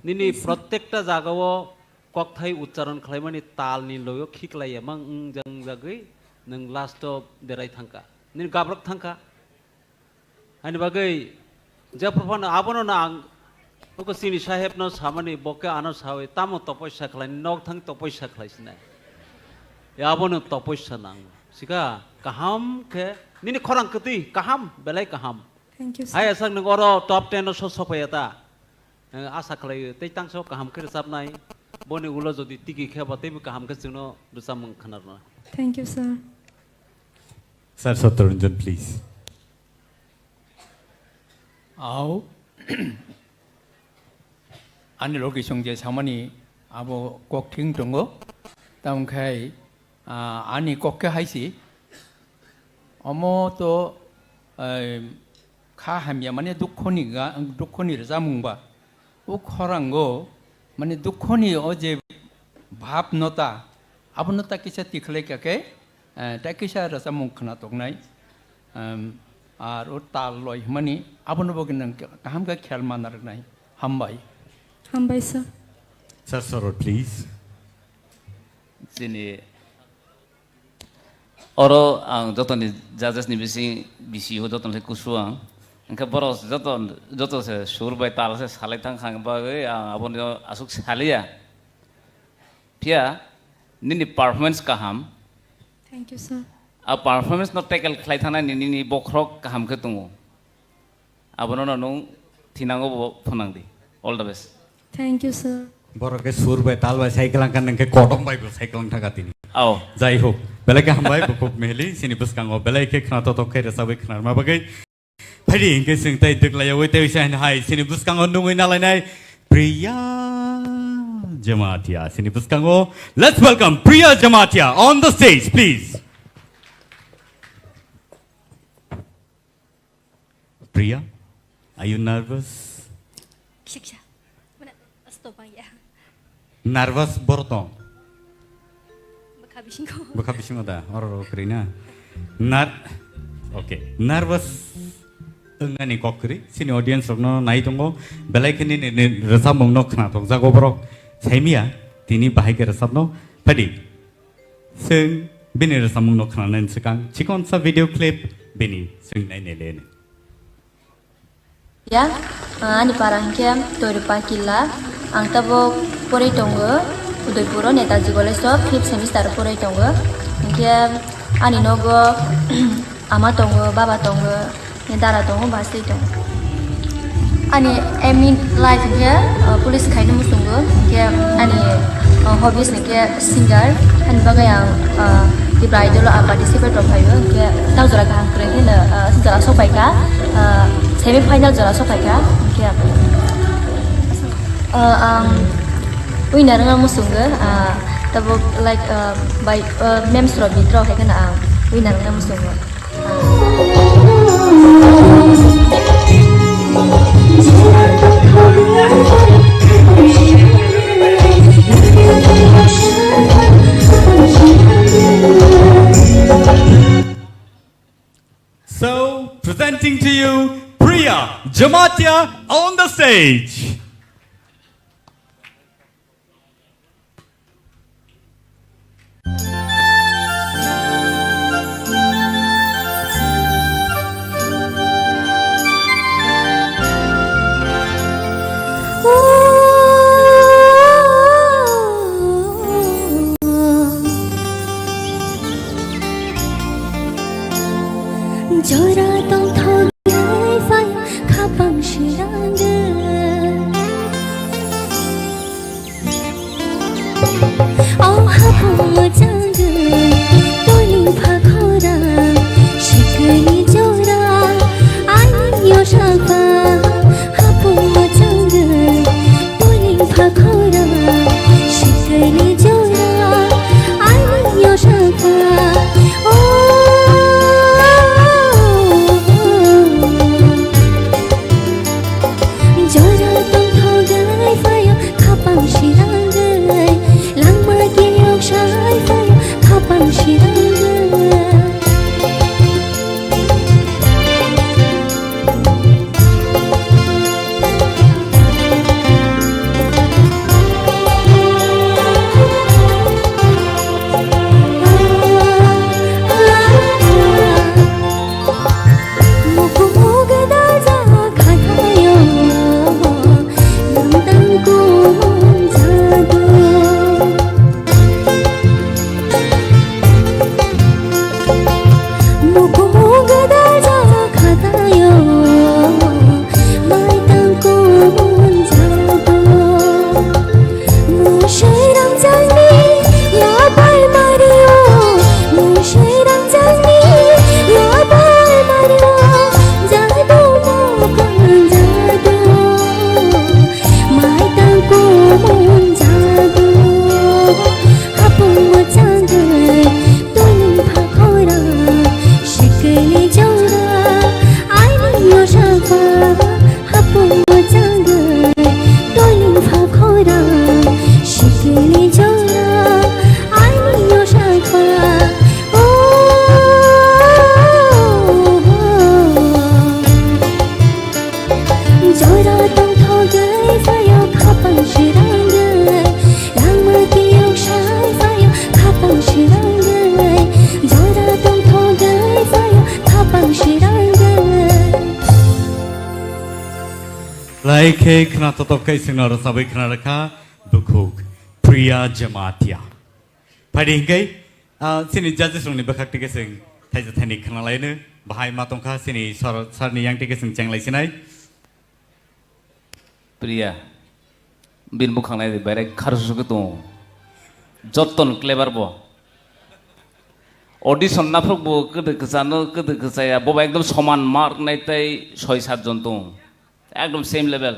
Nini, yes, sir, protekta jagao kokthai uchcharon khlaimani talni loyo khiklai emang wng jang jagwi nwng last o derai thangkha. Nini gabrok thangkha. Ani bagwi je phano abono na ang uko chini saheb no samani, bo khe ano sawi tamo topoisa khlai, nok thang topoisa khlai sinai. Ya abono topoisa nang. Sika kaham khe nini khorang kwtwi kaham, belai kaham. Thank you, sir. Hai aswk nwng oro top ten o so sophaiya ta. Eh, asa khlai tei tangso kaham khe rwchapnai. Boni ulo jodi tigi khe ba teibo kaham khe chwngno rwchapmung khna rwna. Thank you, sir. Sir Satyaranjan, please. Au. Ani logi song je samani abo kok thing tongo. Tamo khai, ah, ani kok khe hai si. Omo to, eh, kha hamya mane dukho ni ga, dukho ni rwchapmung ba. O khorango, mane, dukhoni o je bhab no ta, abono ta kisa tikhlai kha khe, eh, ta kisa rwchapmung khna toknai, em, ar o tal loi hwnmani, abono bo nwng kaham khe khel ma narwknai. Hambai. Hambai, sir. Sir Sarot, please. Chini Oro ang jotoni judges ni bising, bisi o jotoni se kusu ang. Hingke borok joto, joto se sur bai tal se salai thang thang bagwi ang aboni aswk saliya. Phiya nini performance kaham. Thank you, sir. A performance no tackle khlai thangna ni nini bokhorok kaham khe tongo. Abono no nwng thinango bo phwnang di. All the best. Thank you, sir. Borok khe sur bai tal bai cycle ang kan nang khe kodom bai bo cycle ang thaga tini. Ao. Jai hok, belai khe hambai bo kok mehli sini bwskango belai khe khna totok khe rwchabwi khna rwma bagwi. Phaidi hingke chwng tei dwklai yawi tei wisa hin hai sini bwskango nungwi nalainai Priya Jamatia sini bwskango. Let's welcome Priya Jamatia on the stage, please. Priya, are you nervous? Kisa kisa. Mana, stop ang ya. Nervous borok tong? Bwkha bisingo. Bwkha bisingo da, oro ro kwrwi na. Nar-, okay, nervous wngnani kok kwrwi. Chini audience rokno nai tongo. Belai khe nini, nini rwchapmungno khna tokjago borok. Saimiya, tini bahai khe rwchapno. Phaidi. Chwng bini rwchapmungno khnanani swkang chikonsa video clip bini chwng nainai le. Ya, ani para hwnkhe Toirupa Killa. Ang tabuk porwi tongo Udaipuro Netaji College o fifth semester o porwi tongo. Hwnkhe ani nogo ama tongo, baba tongo. Ni dara tongo, bus twi tongo. Ani aim in life hwnkhe, uh, police khaina muchungo, hwnkhe ani, uh, hobbies hwnkhe singer, ani bagwi ang, uh, Tipra Idol o ang participate rok phaio, hwnkhe tamo jora kaham kwrwi hwno, uh, jora sok phaikha, uh, semi final jora sok phaikha, hwnkhe, uh, ang winner wngna muchungo, uh, tabuk like, uh, by, uh, memes rok bit rok hai kheno ang winner wngna muchungo. So, presenting to you, Priya Jamatia on the stage. Jora tongthok lai phai khapang sirangwi. Hapung mwchangwi toiling pha khorang, sikili jora, aini yosakha. Hapung mwchangwi toiling pha khorang, sikili jora, aini yosakha. Oh, jora tongthogwi phaio khapang sirangwi, langma tiyok sai phaio khapang sirangwi, jora tongthogwi phaio khapang sirangwi. Lai khe khna totok khe singno rwchabwi khna rwkha bukhuk Priya Jamatia. Phaidi hinkhe, ah, chini judges rokni bwkhak tike chwng thaisa thaini khna laino bahai ma tongkha chini sor-, sarni yang tike chwng chenglai sinai. Priya, bini bwkhang nai di, berai kharsu khe tongo. Jotton clever bo. Audition naphuk bo kwdwi kwchano, kwdwi kwchaya, bo ba ekdom soman mark nai tei soi sat jon tongo. Ekdom same level.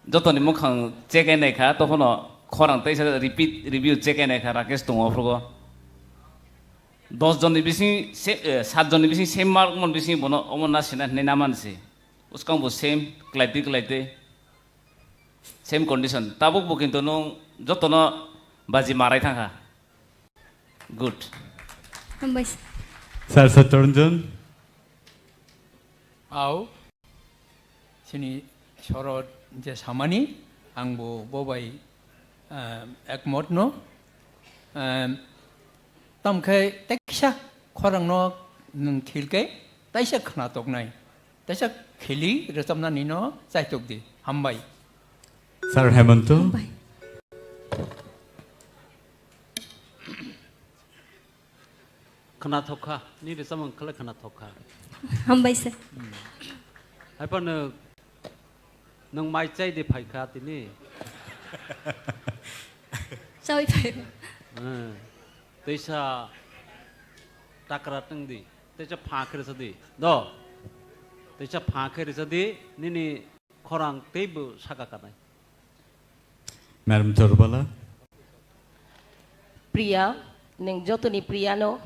Jotoni mukhang check ai naikha, tokhono khorang teisa repeat review check ai naikha, Rakesh tongo ophrugo. Dos jonni bising se, eh, sat jonni bising same mark mon bising bono omo na sina hinwi na mansi. Uskang bo same, kwlaitwi kwlaitwi. Same condition. Tabuk bo kintu nung jotono baji marai thangkha. Good. Hambai. Sir Satyaranjan. Au, chini sorot je samani, ang bo bobai, ah, ekmot no. Ah, tamkhe teksa khorang no nung khilke, taisa khna toknai. Taisa khili rwchapnani no chaitok di. Hambai. Sir Hemanto. Hambai. Khwnathok kha, nini rwchapmung khlai khwnathok kha. Hambai sir. Hmm. Haiphano nwng mai chai di phai kha tini. Chawi phai. Hmm. Teisa takra tong di, teisa pha khe rwsa di. Do. Teisa pha khe rwsa di, nini khorang teibo saka kanai. Madam Chorbala. Priya, nwng jotoni Priya no,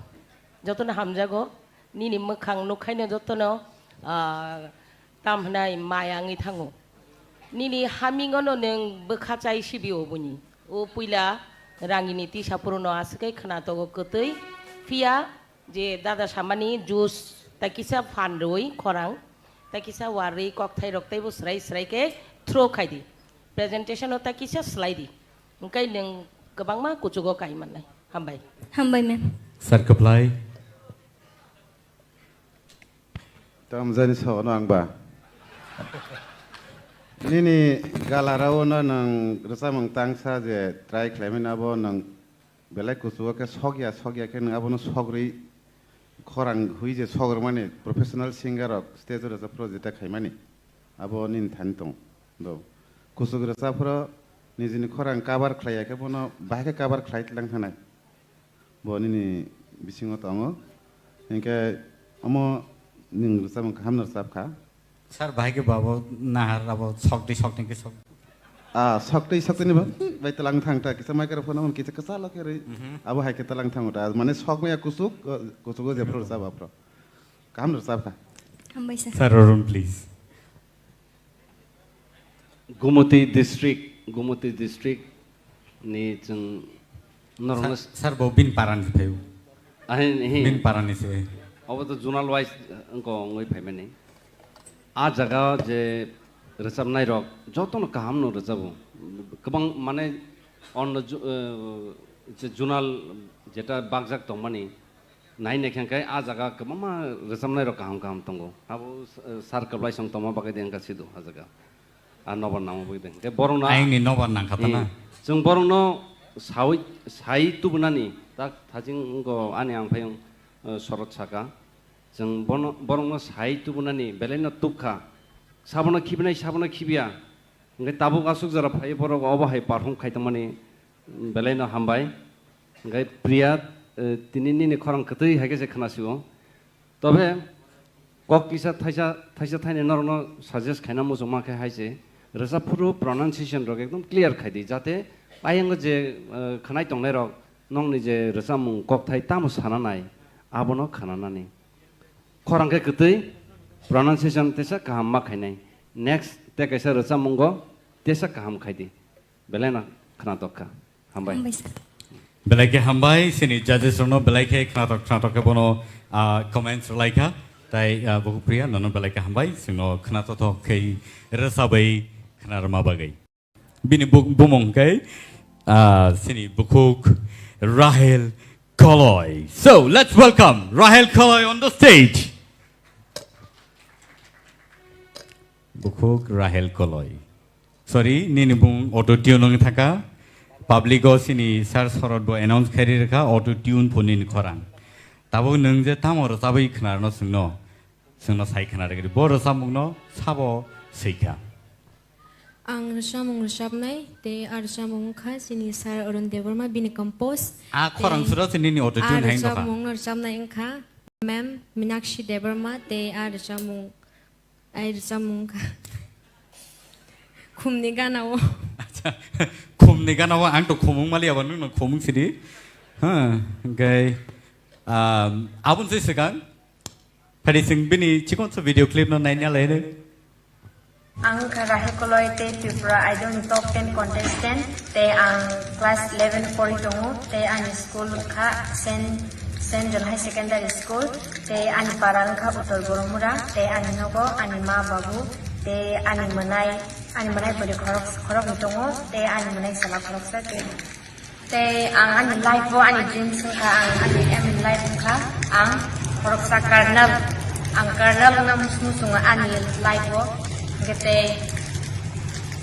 jotono hamjago, nini mwkhang nukhaino jotono, ah, tam hwnai maya wngwi thango. Nini hamingono nwng bwkha chai sibi oboni. O puila rangini tisa phuruno aswk khe khwna togo kwtwi, phiya je dada samani juice tai kisa phan rwi khorang, tai kisa warwi kokthai rok teibo swrai swrai khe throw khai di. Presentation o tai kisa slai di. Hwnkhe nwng kwbangma kuchugo kai mannai. Hambai. Hambai, ma'am. Sir Kwplai. Tamjani sono ang ba. Nini galarao no nwng rwchapmung tangsa je try khlaimani abo nwng belai kuchugo khe sokya, sokya khe nwng abono sogrwi khorang hui je sogrwmani professional singer rok stage o rwchapphru jeta khaimani abo nini thani tongo. Do. Kuchuk rwchapphru nijini khorang cover khlaiya khe bono bahai khe cover khlai tlang thanai. Bo nini bisingo tongo. Hinkhe omo nwng rwchapmung kaham no rwchap kha. Sir, bahai khe bo abo nahar abo sokti sokti khe sok. Ah, sokti sokti ni ba, bai tlang thang ta kisa microphone on kisa kisa lo khe rwi. Mhm. Abo hai khe tlang thang ta. Mane sok maya kusuk, kusuk je pro sa ba pro. Kaham rwchap kha. Hambai sir. Sir, Arun, please. Gumoti district, Gumoti district ni chwng norokno Sir, sir, bo bin parani phaio. Ahin, hi. Bin parani se. Obo to zonal wise wngkha wngwi phaimani. A jaga je rwchapnai rok jotono kaham no rwchabo. Kwbang mane onno ju-, eh, je zonal jeta bakjak tongmani, nai naikha khe a jaga kwbangma rwchapnai rok kaham kaham tongo. Abo, eh, sir kwplai song tongma bagwi de wngkha sido a jaga. A nobar nangma bagwi de. Hwnkhe borokno Ayangni nobar nangkha ta na? Hmm. Chwng borokno sawi, sai tubunani tak thajing wngkho ani ang phai wng, eh, sorot saka. Chwng bono, borokno sai tubunani belaino tubkha. Sabono khibinai, sabono khibiya. Hwnkhe tabuk aswk jora phai borok obo hai perform khai tongmani. Belai no hambai. Hwnkhe Priya, eh, tini nini khorang kwtwi hai khe se khna sio. Tobe kok kisa thaisa, thaisa thaini norokno suggest khaina muchungma khe hai se. Rwchap phuru pronunciation rok ekdom clear khai di, jate ayang je, eh, khwnai tongnai rok nokni je rwchapmung kokthai tamo sana nai, abono khwnanani. Khorang khe kwtwi, pronunciation tesa kaham ma khainai. Next te kaisa rwchapmungo tesa kaham khai di. Belai no khwnatok kha. Hambai. Hambai sir. Belai khe hambai, sini judges rokno belai khe khwnatok khwnatok khe bono, ah, comments rwlai kha. Tai, ah, Bukhuk Priya, nono belai khe hambai, sino khwnatok khe rwchapwi khwnarwma bagwi. Bini bu-, bumung khe, ah, sini Bukhuk Rahel Koloi. So, let's welcome Rahel Koloi on the stage. Bukhuk Rahel Koloi. Sorry, nini bung auto tune wng thaka. Public o sini sir sorot bo announce khairi rwkha auto tune pho nini khorang. Tabuk nwng je tamo rwchabwi khwnarno swngno, swngno sai khwna rwgri. Bo rwchapmungno sabo swikha. Ang rwchapmung rwchapnai, tei a rwchapmung wngkha chini sir Arun Debbarma, bini compose. A khorang tei suro se nini auto tune a hai wngkha. Rwchapmungno rwchapnai wngkha ma'am Minakshi Debbarma, tei a rwchapmung Ai rwchapmung wngkha. Khumni gana o. Acha, khumni gana o ang to khumung mali abo nwng no khumung sidi. Ha, gai, um, abun se segang. Phadi sing bini chikon so video clip no naina lai ne. Ang wngkha Rahel Koloi tei Tripura Idol ni top ten contestant. Tei ang class eleven pori tongo, tei ani school wngkha Saint, Saint John High Secondary School, tei ani para wngkha Uttor Boromura, tei ani nogo ani ma babu, tei ani mwnai, ani mwnai bwrwi khorok, khoroknwi tongo, tei ani mwnai chwla khoroksa, tei, tei ang ani life o ani dreams wngkha, ang ani aim in life wngkha, ang khoroksa colonel, ang colonel wngna muchungo ani life o, hwnkhe tei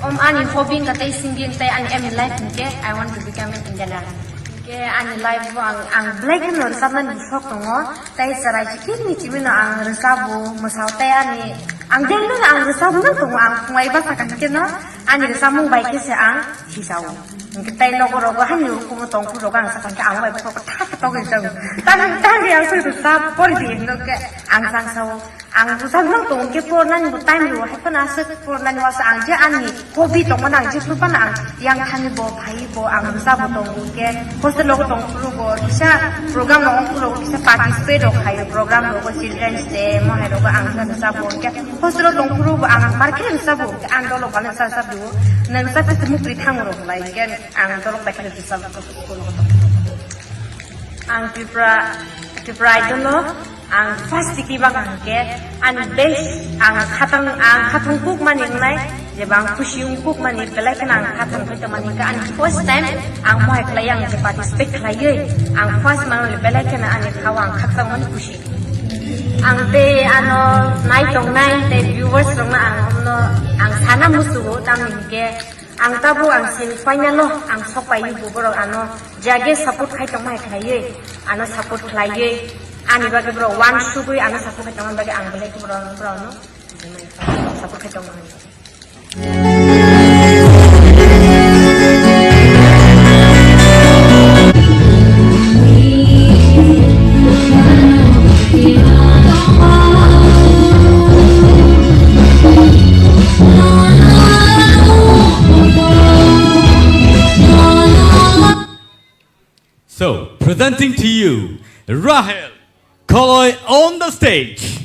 Om ani hobby wngkha tei singing tei ani aim in life hinkhe I want to become an Indian Army. Hinkhe ani life o ang, ang belai kheno rwchapnani sok tongo tei chwrai chikirni chibino ang rwchabo, mwsao tei ani ang daily no ang rwchabo nang tongo, ang phungai bwsa kaham kheno ani rwchapmung bai khe se ang sijao. Hinkhe tei nogo rogo haino ukumu tongphuru rogo ang sakha khe ang bai bokhorok khe thak khe togwi rwchabo. Tang tang ang se rwchap pori di hinokhe ang sangsao. Ang bwsajwk tongo khe pornani bo time rwo, hai phano aswk pornani uaisa ang je ani hobby tongmani ang jephru phano ang yang thani bo phai bo ang bwsa bo tongo khe hostel rogo tong phuru bo kisa program rogo phuru kisa participate rok khaio program rogo children's day mo hai rogo ang bwsa bwsa bo khe hostel o tong phuru bo ang market bwsa bo khe ang dolo bana bwsa bwsa bo nang bwsa bwsa mukri thango rok lai khe ang dolo bai khe bwsa bo school rogo tong. Ang Tripura, Tripura Idol o ang first tikli bak ang khe ani best ang khatang, ang khatang kuk mani wngnai je bang khusi wng kuk mani belai kheno ang khatang khe tongmani khe ani first time ang mohai khlai ang je participate khlaiwi ang first mano le belai kheno ani khao ang khatang mani khusi. Ang tei ano nai tongnai tei viewers rokno ang omno ang sana musugo tamni hwnkhe Ang tabuk ang semi final o ang sok pai bo borok ano jage support khai tongma hai khlaiwi ano support khlaiwi ani bagwi borok uansugwi ano support khai tongma bagwi ang belai khe borok borok no support khai tongma hai. So, presenting to you, Rahel Koloi on the stage.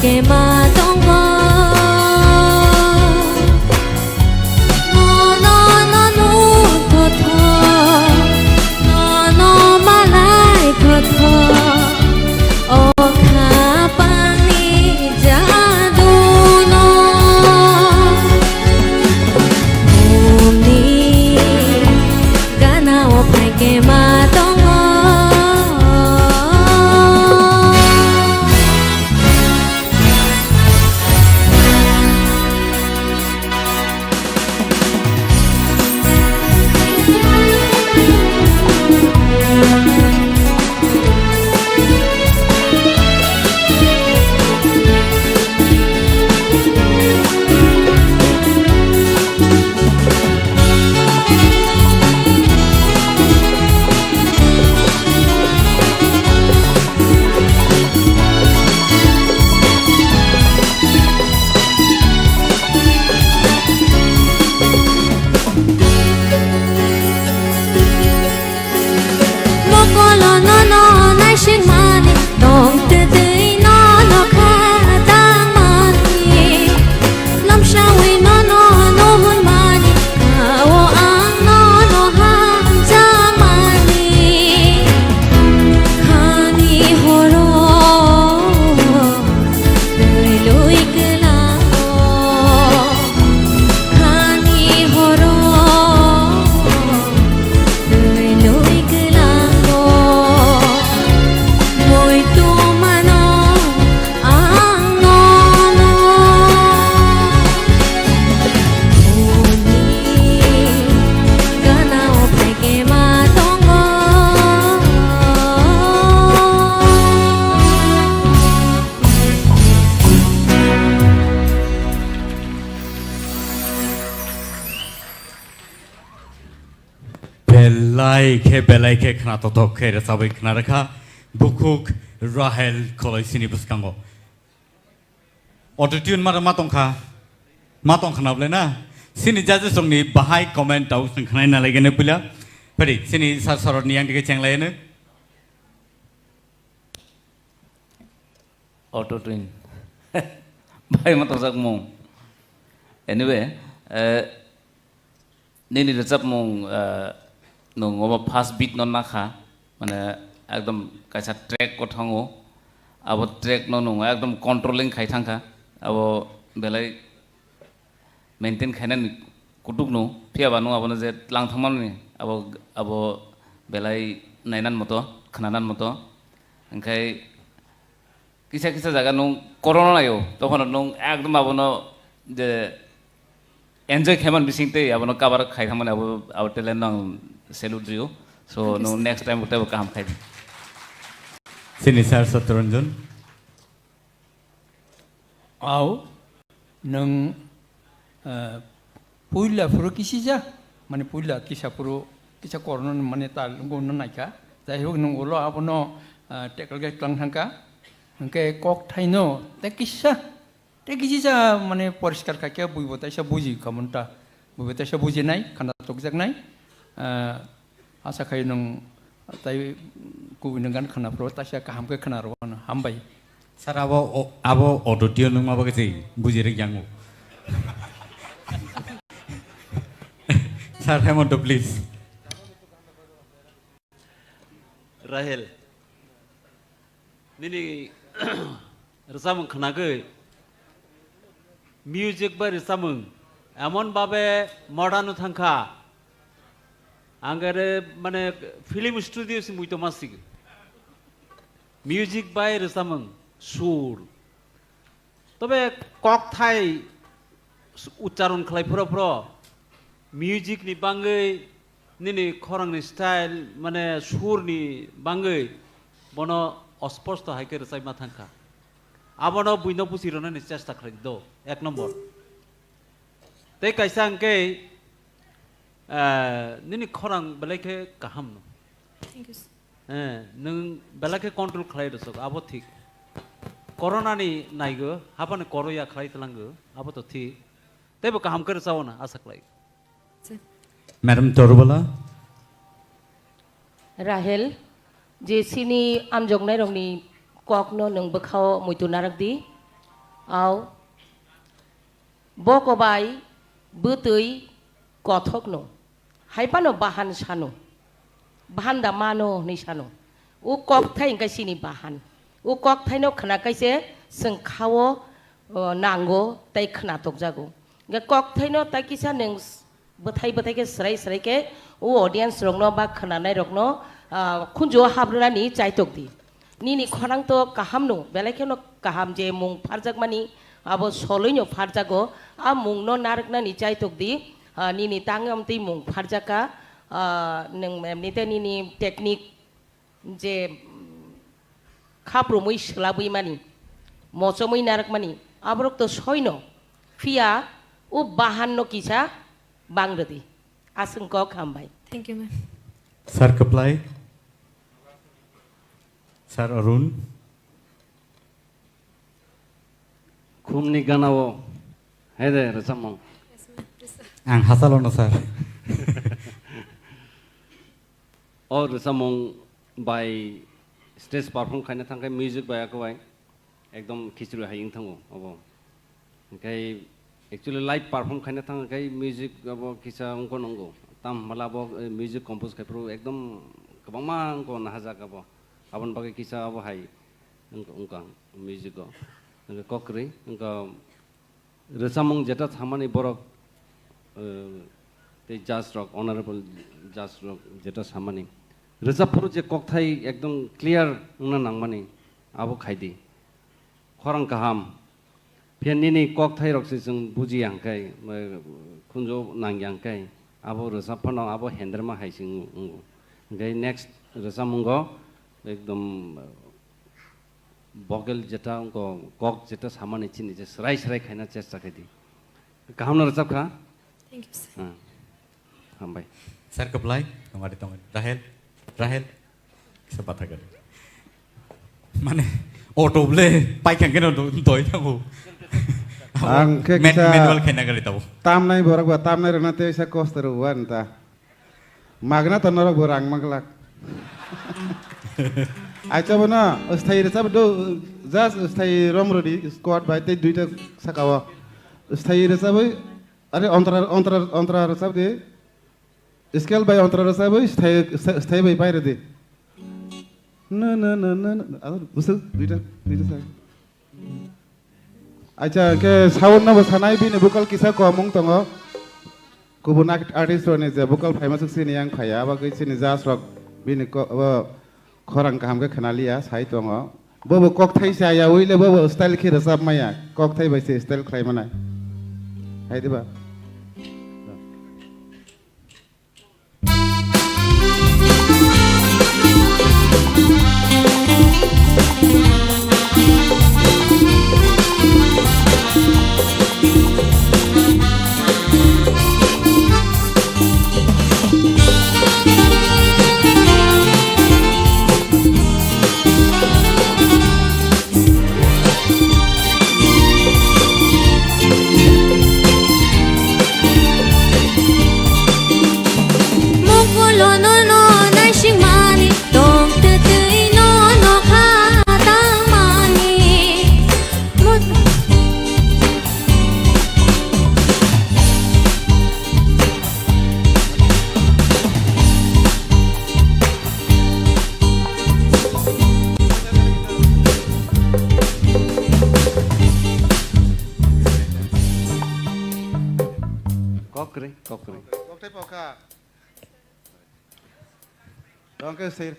Kema tongo, nono no nuthothok, nono malai thothok, o khapangni jaduno. Bumni ganao phaikhe ma tongo. Mokolo nono naisingmani, tongtwtwi nono kha tangmani, lomsawi nono nuhunmani, kao ang nono hamjakmani. Khani horo twi lui kwlango, khani horo twi lui kwlango, muitu mano ang nono. Bumni ganao phaikhe ma tongo. Belai khe, belai khe khnatothok khe rwchabwi khna rwkha bukhuk Rahel Kholoisini bwskango. Auto tune ma, ma tongkha, ma tongkha na bwle na? Sini judges rokni bahai comment tau chwng khnaina laigene puila. Phadi, sini sir sorotni yang dige chenglaiyeno. Auto tune. Bai ma tongjak mung. Anyway, eh, nini rwchapmung, eh, nwng obo first beat no nakha, mane ekdom kaisa track o thango, abo track no nwng ekdom controlling khai thangkha, abo belai maintain khainani kutuk no, phiya ba nwng abono je tlang thangmani abo, abo belai nainan moto, khnanan moto, hwnkhe kisa kisa jaga nwng corona naio, tokhono nwng ekdom abono je enjoy khaiman bising tei abono cover khai thangmani abo, abo talent no ang salute rio. So, nwng next time teibo kaham khai di. Sini sir Satyaranjan. Au, nwng, eh, puila phuru kisija, mane puila kisa phuru, kisa corona mane tal wngno naikha. Jai hok nwng ulo abono, eh, tackle khe tlang thangkha. Hwnkhe kok thaino tei kisa, tei kisisa mane poriskar khaikhe buibo taisa buji kha monta. Buibo taisa bujinai, khana tokjaknai. Eh, asa khai nwng tai kubui nwng gan khana phuru taisa kaham khe khna rw ano. Hambai. Sir, abo o-, abo auto tune nwngma bagwi se buji rwk yango. Sir Hemanta, please. Rahel, nini rwchapmung khnagwi, music bai rwchapmung emon babe modern thangkha, ang ere mane film studio se muitu masigi. Music bai rwchapmung, sur, tobe kokthai ucharon khlai phuro phuro music ni bangwi nini khorang ni style mane sur ni bangwi bono osposto hai khe rwchai ma thangkha. Abono buino buchi rwnani chesta khlai do, ek nombor. Tei kaisa hwnkhe, eh, nini khorang belai khe kaham no. Thank you, sir. Eh, nwng belai khe control khlai rwsok, abo thik. Corona ni naigo, haphano koro ya khlai tlango, abo to thik. Teibo kaham khe rwchao na asa khlai. Madam Torubala. Rahel, je sini amjoknai rokni kokno nwng bwkhao muitu narak di. Au, boko bai bwtwi kothokno, hai phano bahan sano, bahan da mano hwnwi sano. O kokthai hwnkhe chini bahan. O kokthaino khna kaise chwng khao, o, nango tei khna tokjago. Hwnkhe kokthaino tai kisa nwng bwthai bwthai khe swrai swrai khe o audience rokno ba khwnanai rokno, ah, khunju o habrwnani chaitok di. Nini khorang to kaham no, belai kheno kaham je mung pharjakmani abo soloi no pharjago, a mung no narwknani chaitok di, ah, nini tangwi omtwi mung pharjaka, ah, nwng emnite nini technique je, mm, khaprumwi swlabwi mani, mochomwi narwkmani, aborok to soino, phiya o bahan no kisa bang rwdi. Aswng kok hambai. Thank you, ma'am. Sir Kwplai, Sir Arun. Khumni ganao, hai de, rwchapmung. Ang hasalo no, sir. O rwchapmung bai stage perform khaina thangkhe music bai ako bai ekdom khichri hai wng thango obo. Hwnkhe actually live perform khaina thangkhe music abo kisa wngkho nungo. Tam hwnba abo, eh, music compose khai phuru ekdom kwbangma wngkho nahajak abo. Aboni bagwi kisa abo hai wngkha, wngkha music o. Hwnkhe kok kwrwi wngkha. Rwchapmung jeta samani borok, eh, tei judge rok, honorable judge rok jeta samani. Rwchap phuru je kokthai ekdom clear wngna nangmani, abo khaidi. Khorang kaham. Phiya nini kokthai rok se chwng bujiya hwnkhe, eh, khunju nangya hwnkhe, abo rwchap phano abo hendrema hai se wngo. Hwnkhe next rwchapmungo ekdom, eh, vocal jeta wngkho, kok jeta samani chini je swrai swrai khaina chesta khaidi. Kaham no rwchap kha? Thank you, sir. Ah, hambai. Sir Kwplai, tongari tongari. Rahel, Rahel, kisa batha gari. Mane, auto ble, paikang keno do-, doi thango. Ang khe Men-, kisa manual khaina gari tabo. Tamnai borok ba tamnai rwna tei sa kosto rw wan ta. Magna to norok bo rang maglak. Acha bono sthai rwchap do, just sthai rom rodi squad bai tei duita saka o. Sthai rwchabwi, are ontra, ontra, ontra rwchap di. Scale bai ontra rwchabwi sthai, sthai bai pai rodi. Na, na, na, na, na. Ado, busu, duita, duita saka. Acha, ke sound no bo sanai bini vocal kisa komung tongo. Kubun art-, artist rokni je vocal phaima swk sini yang phaiya, abo khe chini judge rok bini ko-, abo khorang kaham khe khna liya, sai tongo. Bobo kokthai se aya, uile bobo style khe rwchap maya, kokthai bai se style khlai mano. Hai diba? Mokolo nono naisingmani tong twtwi nono kha tangmani. Mot- Kokre, kokre. Kokte poka. Tongke sir.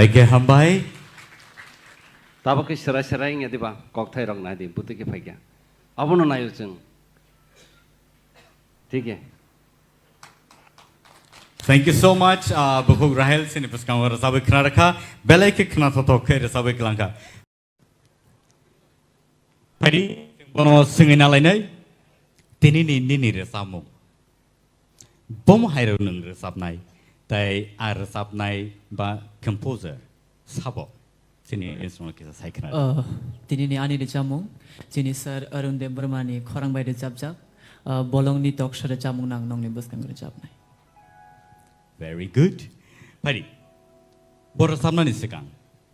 Belai khe hambai. Tabuk khe serai serai wngya diba, kokthai rok nai di, bwtwi khe phaikha. Abono naio chwng. Thik khe. Thank you so much, ah, Bukhuk Rahel, chini bwskango rwchabwi khna rwkha, belai khe khna thothok khe rwchabwi kwlangkha. Phaidi, bono swngwi nalainai, tinini nini rwchapmung. Bomo hairo nwng rwchapnai, tai a rwchapnai ba composer sabo chini instrument kisa sai khna. Oh, tinini ani rwchapmung, chini sir Arun Debbarma ni khorang bai rwchapjak, ah, Bolongni Toksa rwchapmung nang nongni bwskango rwchapnai. Very good. Phaidi, bo rwchapnani swkang,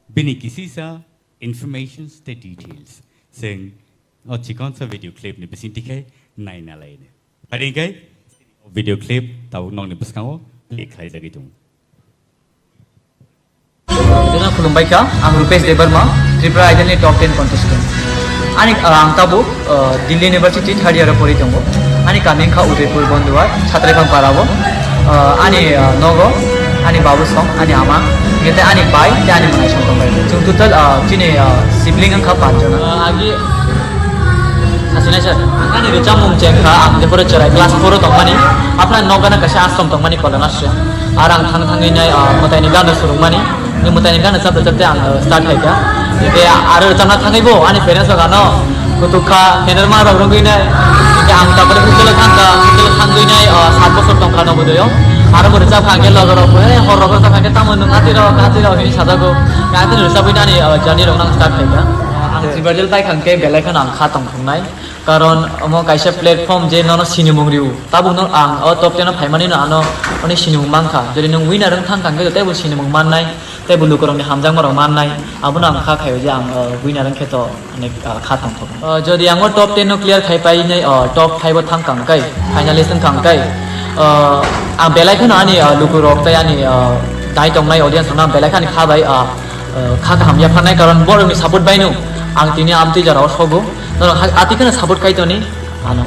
bini kisisa informations tei details chwng o chikonsa video clip ni bisingtwi khe naina laini. Phaidi hwnkhe video clip tabuk nokni bwskango play khlaijagwi tongo. Jona khulumbai kha, ang Rupesh Debbarma, Tripura Idol ni top ten contestant. Ani, ah, ang tabuk, ah, Delhi University third year o pori tongo. Ani kami wngkha Udaipur Bonduar, Chhatraikhan para o. Ah, ani, ah, nogo, ani babu song, ani ama, hingke ani bai, tei ani mwnai song tongbai. Chwng total, ah, chini, ah, sibling wngkha panch jona. Ah, agi Hasinai sir, ang ani rwchapmung chengkha, ang jephuru chwrai class four o tongmani, aphra nokgana kaisa ashram tongmani Kolana se. Ar ang thang thangwi nai, ah, mwtaini gana surungmani, ni mwtaini gana chapte chapte ang, ah, start khaikha. Hingke aro rwchapna thangwi bo ani parents rok ano kutukha, henerma rok rwgwi nai. Hingke ang tabore hostel o thangkha, hostel o thangwi nai, ah, sat bosor tongkha Nobodoyo. Aro bo rwchapkha hingke loge rok bo, "Hey, hor rok rwchapkha hingke tamo nwng atwi rok, atwi rok," hinwi sajago. Hingke atwi rwchapwi nani, ah, journey rok nang start khaikha. Ang Silver Jail paikha hingke belai kheno ang kha tongthoknai. Karon omo kaisa platform je nono sinimung rio. Tabukno ang o top ten o phaimani no ano oni sinimung mankha. Jodi nwng winner wng thangkha hingke teibo sinimung mannai, teibo lukurokni hamjakmarok mannai. Abono ang kha khaio je ang, o, winner wngkhe to onek, o, kha tongthok. O, jodi ang o top ten no clear khai painai, o, top five o thangkha hingke, finalist wngkha hingke, o, ang belai kheno ani, o, lukurok tei ani, o, nai tongnai audience rokno ang belai kheno ani kha bai, o, o, kha kaham yapharnai, karon borokni support baino ang tini amtwi jora o sogo. Norok ha-, atwi kheno support khai toni ano.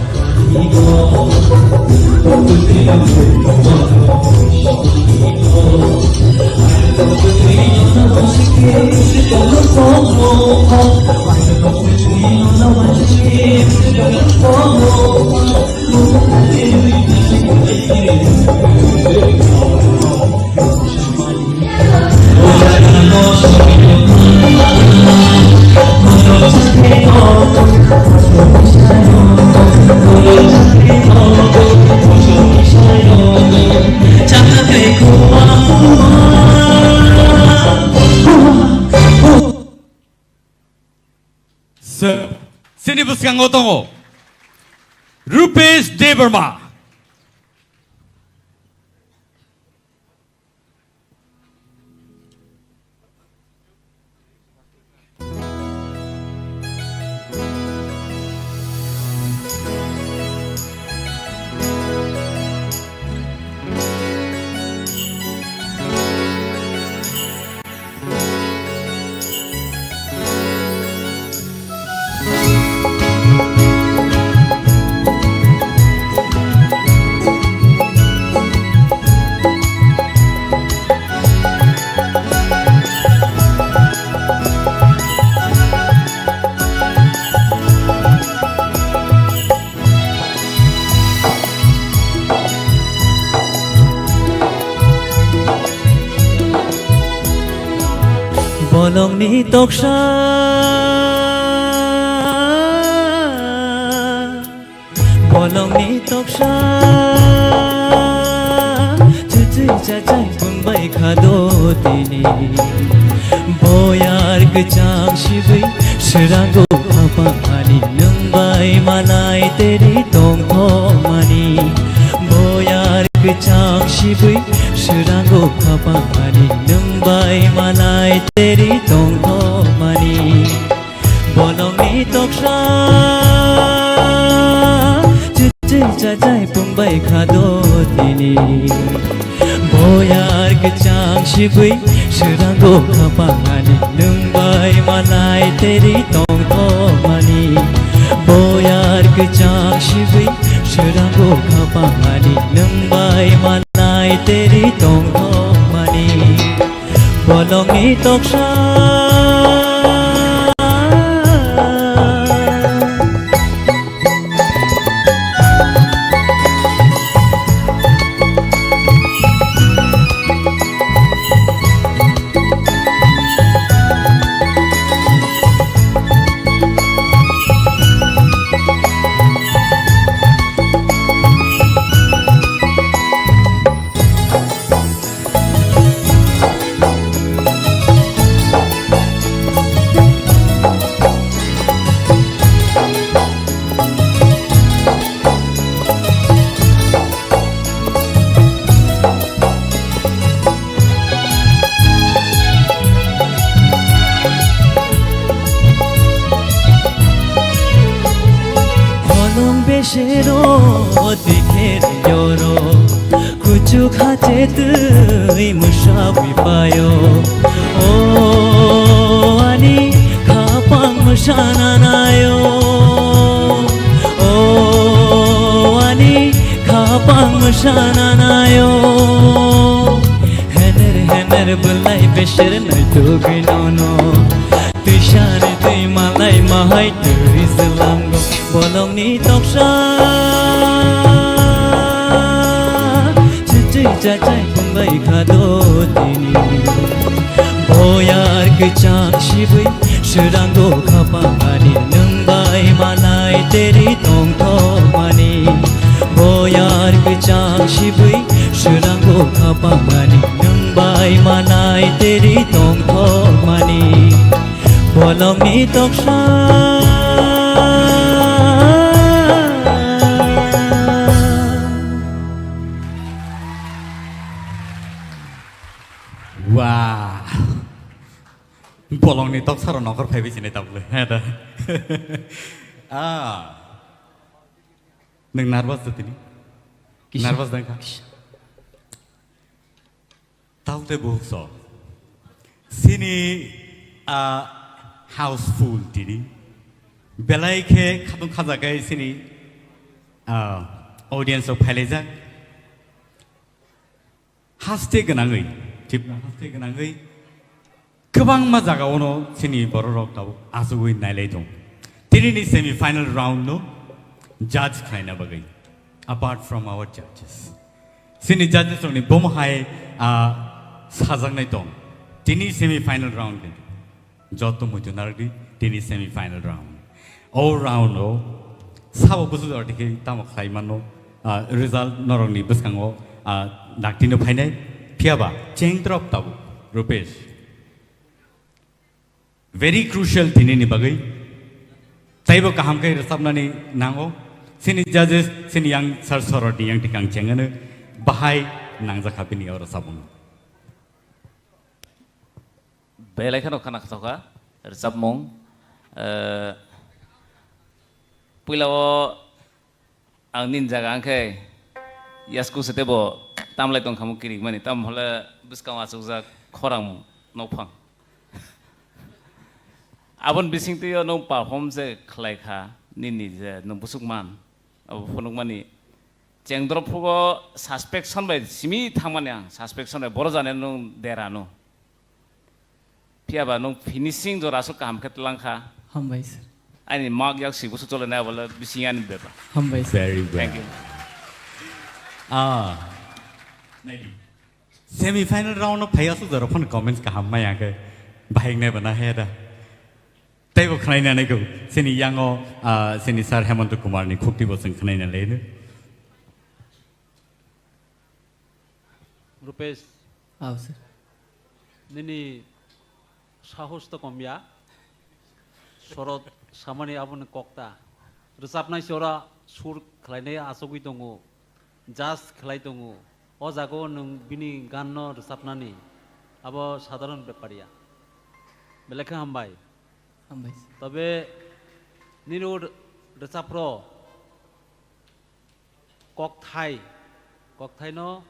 Sir, chini bwskango tongo Rupesh Debbarma. Bolongni toksa, bolongni toksa, chuchwi chachai pungbai khado tini. Boyar kwchang sibwi swrango khapangani nwng bai malai teri tongthokmani. Boyar kwchang sibwi swrango khapangani nwng bai malai teri tongthokmani. Bolongni toksa, chuchwi chachai pungbai khado tini. Boyar kwchang sibwi swrango khapangani nwng bai malai teri tongthokmani. Boyar kwchang sibwi swrango khapangani nwng bai malai teri tongthokmani. Bolongni toksa. Holong besero dikhe yoro, kuchuk hache twi musawi payo. O ani khapang musananayo, o ani khapang musananayo. Hener hener belai beser nai tugwi nono. Twisani twi malai mahai twi selango bolongni toksa. Chachai chachai pungbai khado tini. Boyar kwchang sibui serango khapangani nwng bai malai teri tongthokmani. Boyar kwchang sibui serango khapangani nwng bai malai teri tongthokmani. Bolongni toksa. Wow. Bolongni toksa ro nokhor phaibi sini tabule. He da. Ah. Nwng nervous da tini? Kisa. Nervous da wngkha? Kisa. Talte buhukso. Sini, ah, houseful tini. Belai khe khatung khajagai sini, ah, audience rok phailaijak. Haste gwnangwi, Tripura haste gwnangwi kwbangma jagao no chini bororok tabuk achugwi nailai tong. Tinini semi final round no judge khlaina bagwi, apart from our judges. Chini judges rokni bomo hai, ah, sajaknai tong. Tini semi final round ni. Joto muitu narwkdi, tini semi final round. O round o sabo busu jora dikhe tamo khlai mano, ah, result norokni bwskango, ah, daktino phainai. Phiyaba cheng drop tabuk, Rupesh. Very crucial tinini bagwi. Taibo kaham khe rwchapnani nango. Chini judges, chini yang sir sorotni yang tikang chengano bahai nangjakha bini o rwchapmung. Belai kheno khana khathokha rwchapmung. Eh, puila o ang nini jaga ang khe yasku se tebo tamlai tong khamu kirik mani, tam hole bwskang achukjak khorang nokphang. Aboni bising twi o nwng perform je khlai kha nini je nwng busuk man, abo phunuk mani. Chengdrop phugo suspension bai simi thangmani ang, suspension bai boro jani nwng dera no. Phiyaba nwng finishing jora aswk kaham khe twlang kha. Hambai sir. Ani mak yak si busu chole nai bole bising ani beba. Hambai sir. Very well. Thank you. Ah. Semi final round no phai aswk jora phone comments kaham maya khe bahik nai bana he da. Teibo khnaina nai kho. Sini yango, ah, sini sir Hemanta Kumar ni khukti bo sing khnaina le. Rupesh, Aw, sir. Nini sahos to kom ya. Sorot samani aboni kokta. Rwchapnai se ora sur khlainai achugwi tongo. Judge khlai tongo. O jaga o nwng bini gan no rwchapnani. Abo sadharon bepar ya. Belai khe hambai. Hambai, sir. Tobe nini o rwchapro kokthai, kokthaino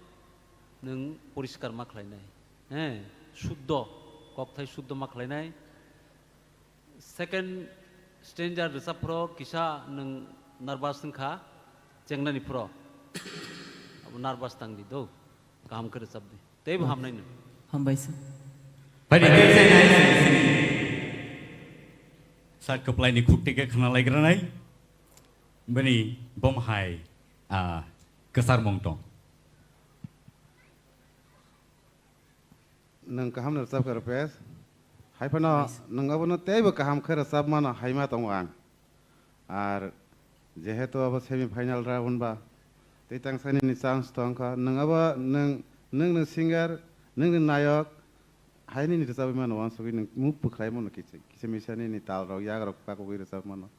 nwng poriskar ma khlainai, he, suddo, kokthai suddo ma khlainai. Second stanza rwchap phro kisa nwng nervous wngkha, chengnani phro abo nervous tangdi do, kaham khe rwchapdi, teibo hamnai nwng. Hambai sir. Bai de, khe sai nai, sai nai. Sir kwplaini khukti khe khna laigranai. Bini bom hai, ah, kwchar mung tong. Nwng kaham no rwchap kha, Rupesh. Hai phano nwng abono teibo kaham khe rwchap mano hai ma tongo ang. Ar jehetu abo semi final round ba, tei tangsa nini chance tong kha. Nwng abo nwng, nwng ni singer, nwng ni nayok, hai nini rwchapwi mano uansugwi nwng muk pwkhlai mano kisa, kisa misa nini tal rok yak rok pakugwi rwchap mano.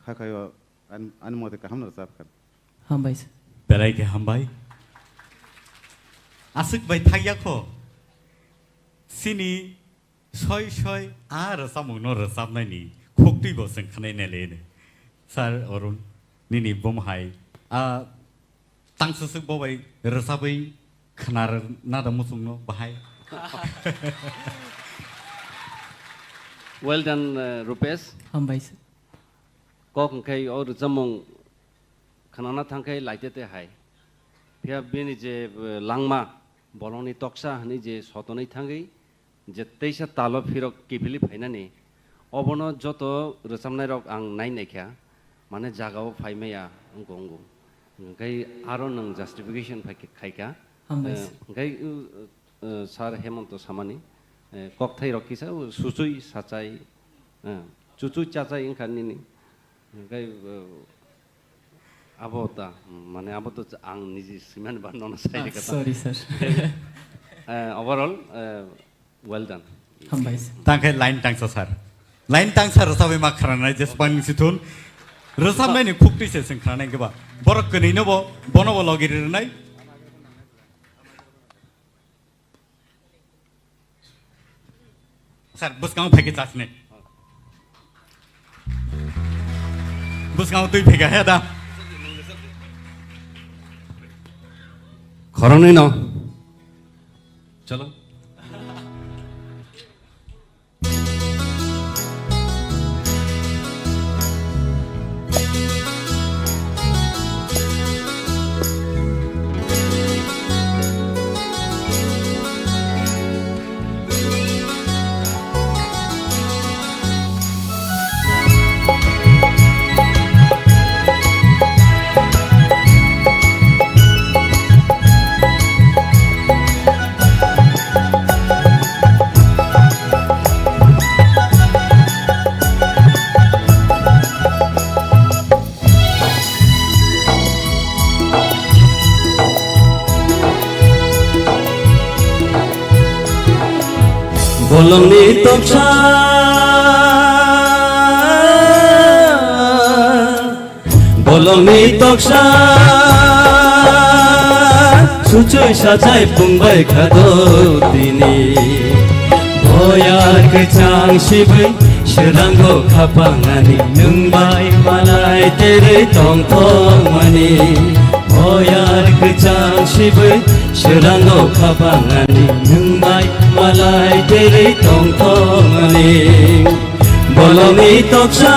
Kha khaio ani, ani mote kaham no rwchap kha. Hambai sir. Belai khe hambai. Aswk bai thakya kho. Sini soi soi a rwchapmung no rwchapnai ni khukti bo chwng khnai nai le. Sir Arun, nini bom hai a tang swswk bo bai rwchapwi khna na da muchung no bahai. Well done, uh, Rupesh. Hambai sir. Kok hwnkhe o rwchapmung khnana thangkhe laitete hai. Phiya bini je, eh, langma, bolongni toksa hwnwi je sotonwi thangwi je teisa talo phirok kiphilwi phainani, obono joto rwchapnairok ang nai naikha, mane jagao phai maya wngkha wngo. Hwnkhe aro nwng justification phai khe-, khaikha. Hambai sir. Eh, hwnkhe, uh, uh, Sir Hemonto samani, eh, kokthairok kisa, uh, suchui sachai, eh, chuchui chachai wngkha nini. Hwnkhe, uh, abo ta, mane abo to ang niji swimani ba nono sai Ah, rwkha ta. Sorry, sir. Eh, overall, eh, well done. Hambai sir. Tangkhe line tangsa sir. Line tangsa rwchapwi ma khranai jesbang sithun. Rwchapnaini khukti se chwng khranai khe ba. Borok kwnwi no bo, bono bo logi rinai. Sir, bwskango phaikhe chasni. Bwskango twi phaikha he da. Khoroknwi no. Chalo. Bolongni toksa, bolongni toksa, suchui sachai pungbai khado tini. Boyar kwchang sibui, swrango khapangani nwngbai malai terwi tongthokmani. Boyar kwchang sibui, swrango khapangani nwngbai malai terwi tongthokmani. Bolongni toksa.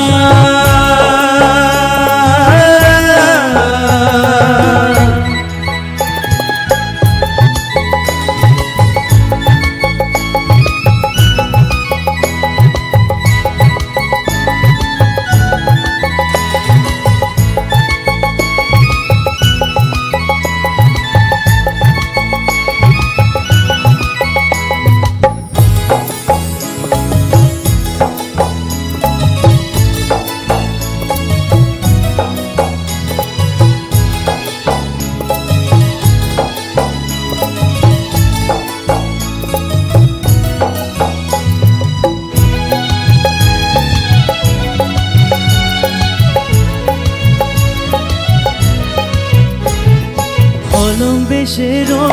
Holong besero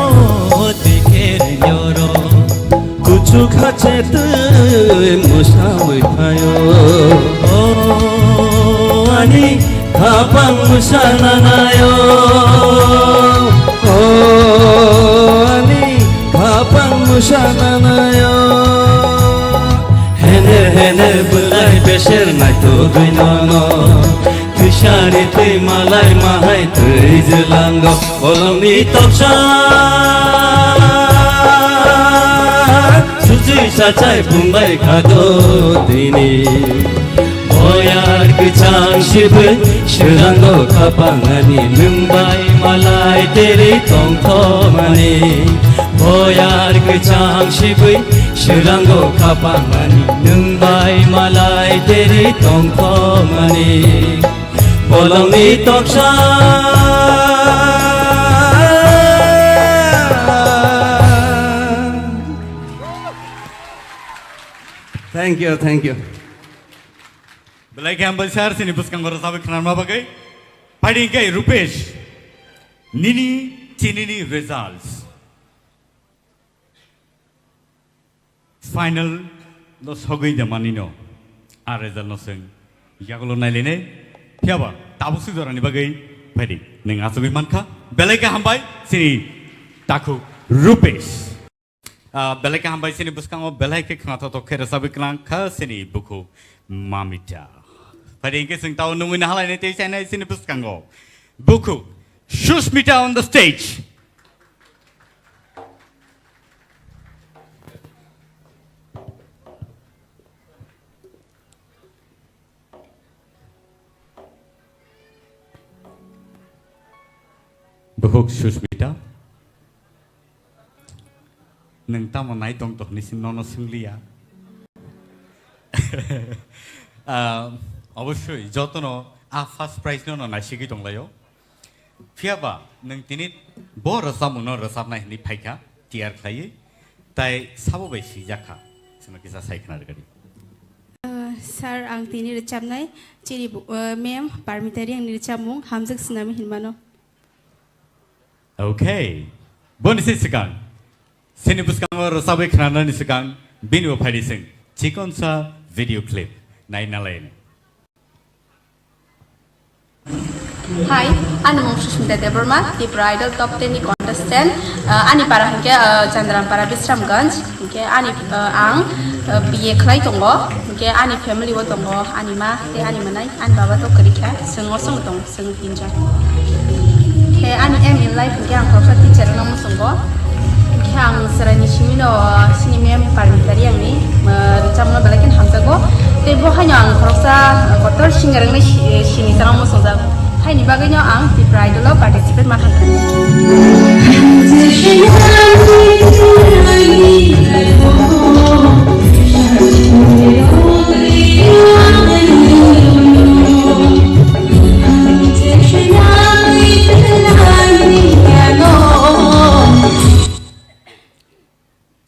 teker nyoro. Kuchuk hache twi mwsawi phaio. O ani khapang mwsa nanaio. O ani khapang mwsa nanaio. Hene hene bwlai beser naitugwi nono. Twisani twi malai mahai twi jwlango. Bolongni toksa. Tujui sachai bumbai khado tini. Boyar kwchang sibui srango khapangani nwng bai malai teri tongthomani. Boyar kwchang sibui srango khapangani nwng bai malai teri tongthomani. Bolongni toksa. Thank you, thank you. Belai khe hambai sir, chini bwskango rwchapwi khwnarma bagwi. Phaidi hwnkhe Rupesh, nini chinini results. Final no sogwi de manino. A result no swng. Yagulo nailine. Phiyaba tabuk sujorani bagwi phaidi. Nwng achugwi mankha. Belai khe hambai chini takhuk Rupesh. Ah, belai khe hambai chini bwskango belai khe khnathok khe rwchapwi kwlang kha chini bukhuk Mamita. Phaidi hwnkhe chwng tao nungwi nahalaini tei chainai chini bwskango. Bukhuk Susmita on the stage. Bukhuk Susmita, nwng tamo nai tong tong hinwi nono swngliya? Ah, obosoi jotono a first prize no no naisigwi tonglaio. Phiyaba nwng tini bo rwchapmungno rwchapnai hwnwi phaikha tiyar khlaiwi, tai sabo bai swijak kha, chwngno kisa sai khna rwgadi. Ah, sir, ang tini rwchapnai chini bu-, ah, ma'am Parmita Reangni rwchapmung Hamjwk Swnami hinmano. Okay. Boni se swkang, chini bwskango rwchapwi khnanani swkang bini bo phaidi chwng chikonsa video clip nai nalaini. Hi, ani mung Susmita Debbarma, Tipra Idol Top ten ni contestant. Uh, ani para hwnkhe, uh, Chandrampara Bisramganj, hwnkhe ani, uh, ang, uh, B A khlai tongo, hwnkhe ani family o tongo, ani ma tei ani mwnai, ani baba to kwrwi kha, chwng osong tong, chwng tinjon. Khe ani aim in life hwnkhe ang khoroksa teacher wngna muchungo. Khe ang chwraini simino, uh, chini ma'am Parmita Reangni, uh, rwchapmungno belai kheno hamjago. Tei bo haino ang khoroksa, uh, kotor singer wngwi si-, sini chwng muchungjak. Haini bagwino ang Tipra Idol o participate ma khankha.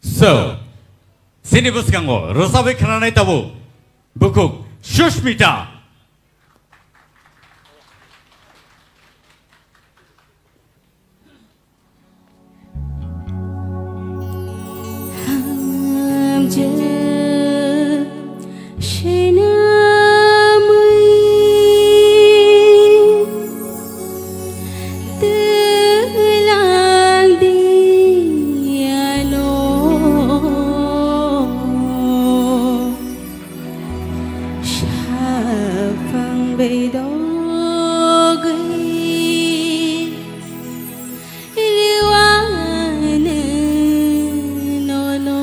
So, chini bwskango rwchapwi khnanai tabuk bukhuk Susmita. Shapang bedogwi liwano nono.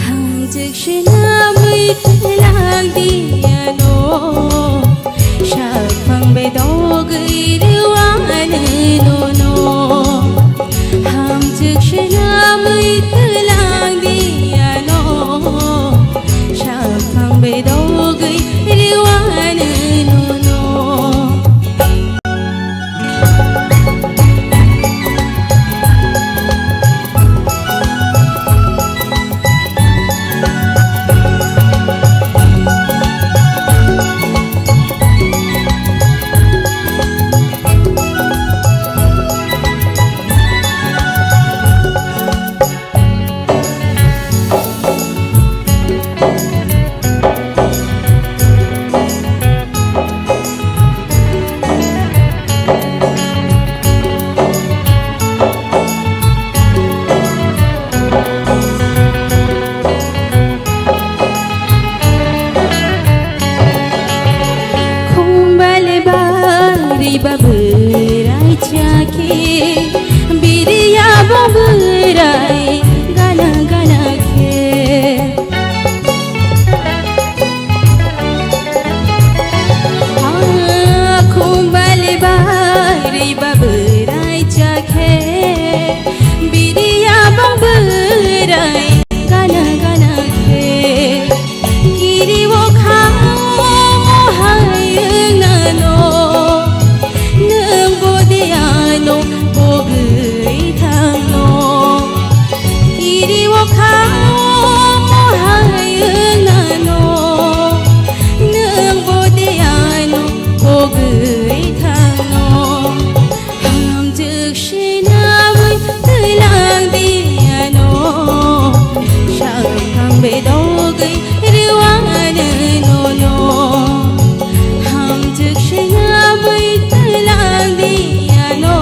Hamjwk swnamwi twlang di ano, shapang bedogwi rwani nono. Hamjwk swnamwi twlang di ano, shapang bedogwi rwani nono. Ba bwrai chakhe, biriya bo bwrai gana gana khe. Ah, khumbali bari ba bwrai chakhe, biriya bo bwrai gana gana khe. Kiri o kha o mohai wngnano, nwng bo de ano pogwi thangno. Kiri o kha o mohai wngnano, nwng bo de ano pogwi thangno. Hamjwk sinawi twilang di ano, sakang bedogwi rwani nono. Hamjwk sinawi twilang di ano,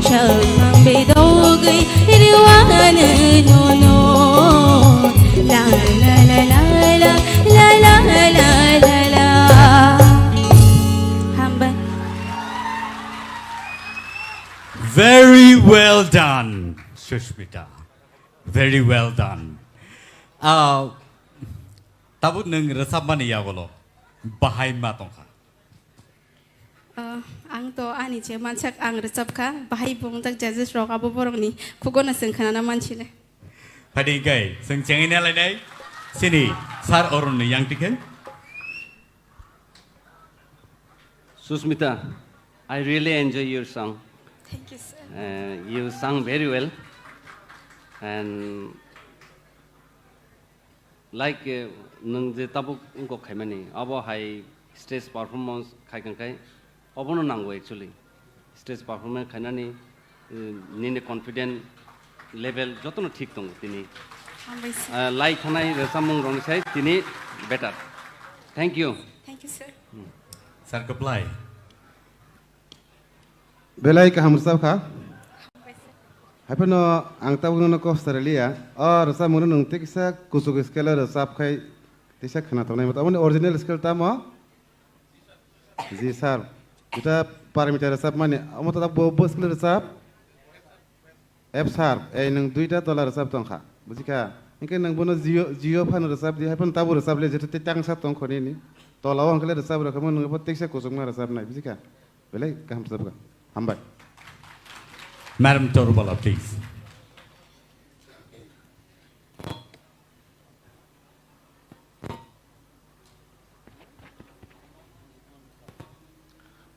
sakang bedogwi rwani nono. La la la la la la la la la la. Hambai. Very well done, Sushmita. Very well done. Ah, tabuk nwng rwchapmani yagolo bahai ma tongkha? Ah, ang to ani je mansak ang rwchapkha, bahai bo wngjak judges rok abo borokni khugono chwng khnana mansile. Phadi kai, chwng chengwi nalainai, chini Sir Arun ni yang tikhe. Susmita, I really enjoy your song. Thank you, sir. Uh, you sung very well. And like, uh, nwng je tabuk wngkok khaimani, abo hai stage performance khai kang khai, obono nango actually. Stage performance khainani, uh, nini confident level jotono thik tongo tini. Hambai sir. Uh, lai thanai rwchapmung rokni sai tini better. Thank you. Thank you, sir. Sir, kwplai. Belai kaham rwchap kha. Haiphano ang tabuk nono kok swrwliya. O rwchapmungno nwng tei kisa kuchuk scale o rwchap khai tisa khna tongnai. Aboni original scale tamo? Ji sir. Juta Parmita rwchapmani. Omo to bo, bo scale rwchap? F sharp, ei nwng duita tola rwchap tongkha, bujikha? Hinkhe nwng bono G o, G o phano rwchap di, haiphano tabuk rwchap le, jeto tei tangsa tongkho nini. Tola o hinkhe le rwchap rwkha, nwng bo teksa kuchukma rwchapnai, bujikha? Belai kaham rwchapkha. Hambai. Madam Torubala, please.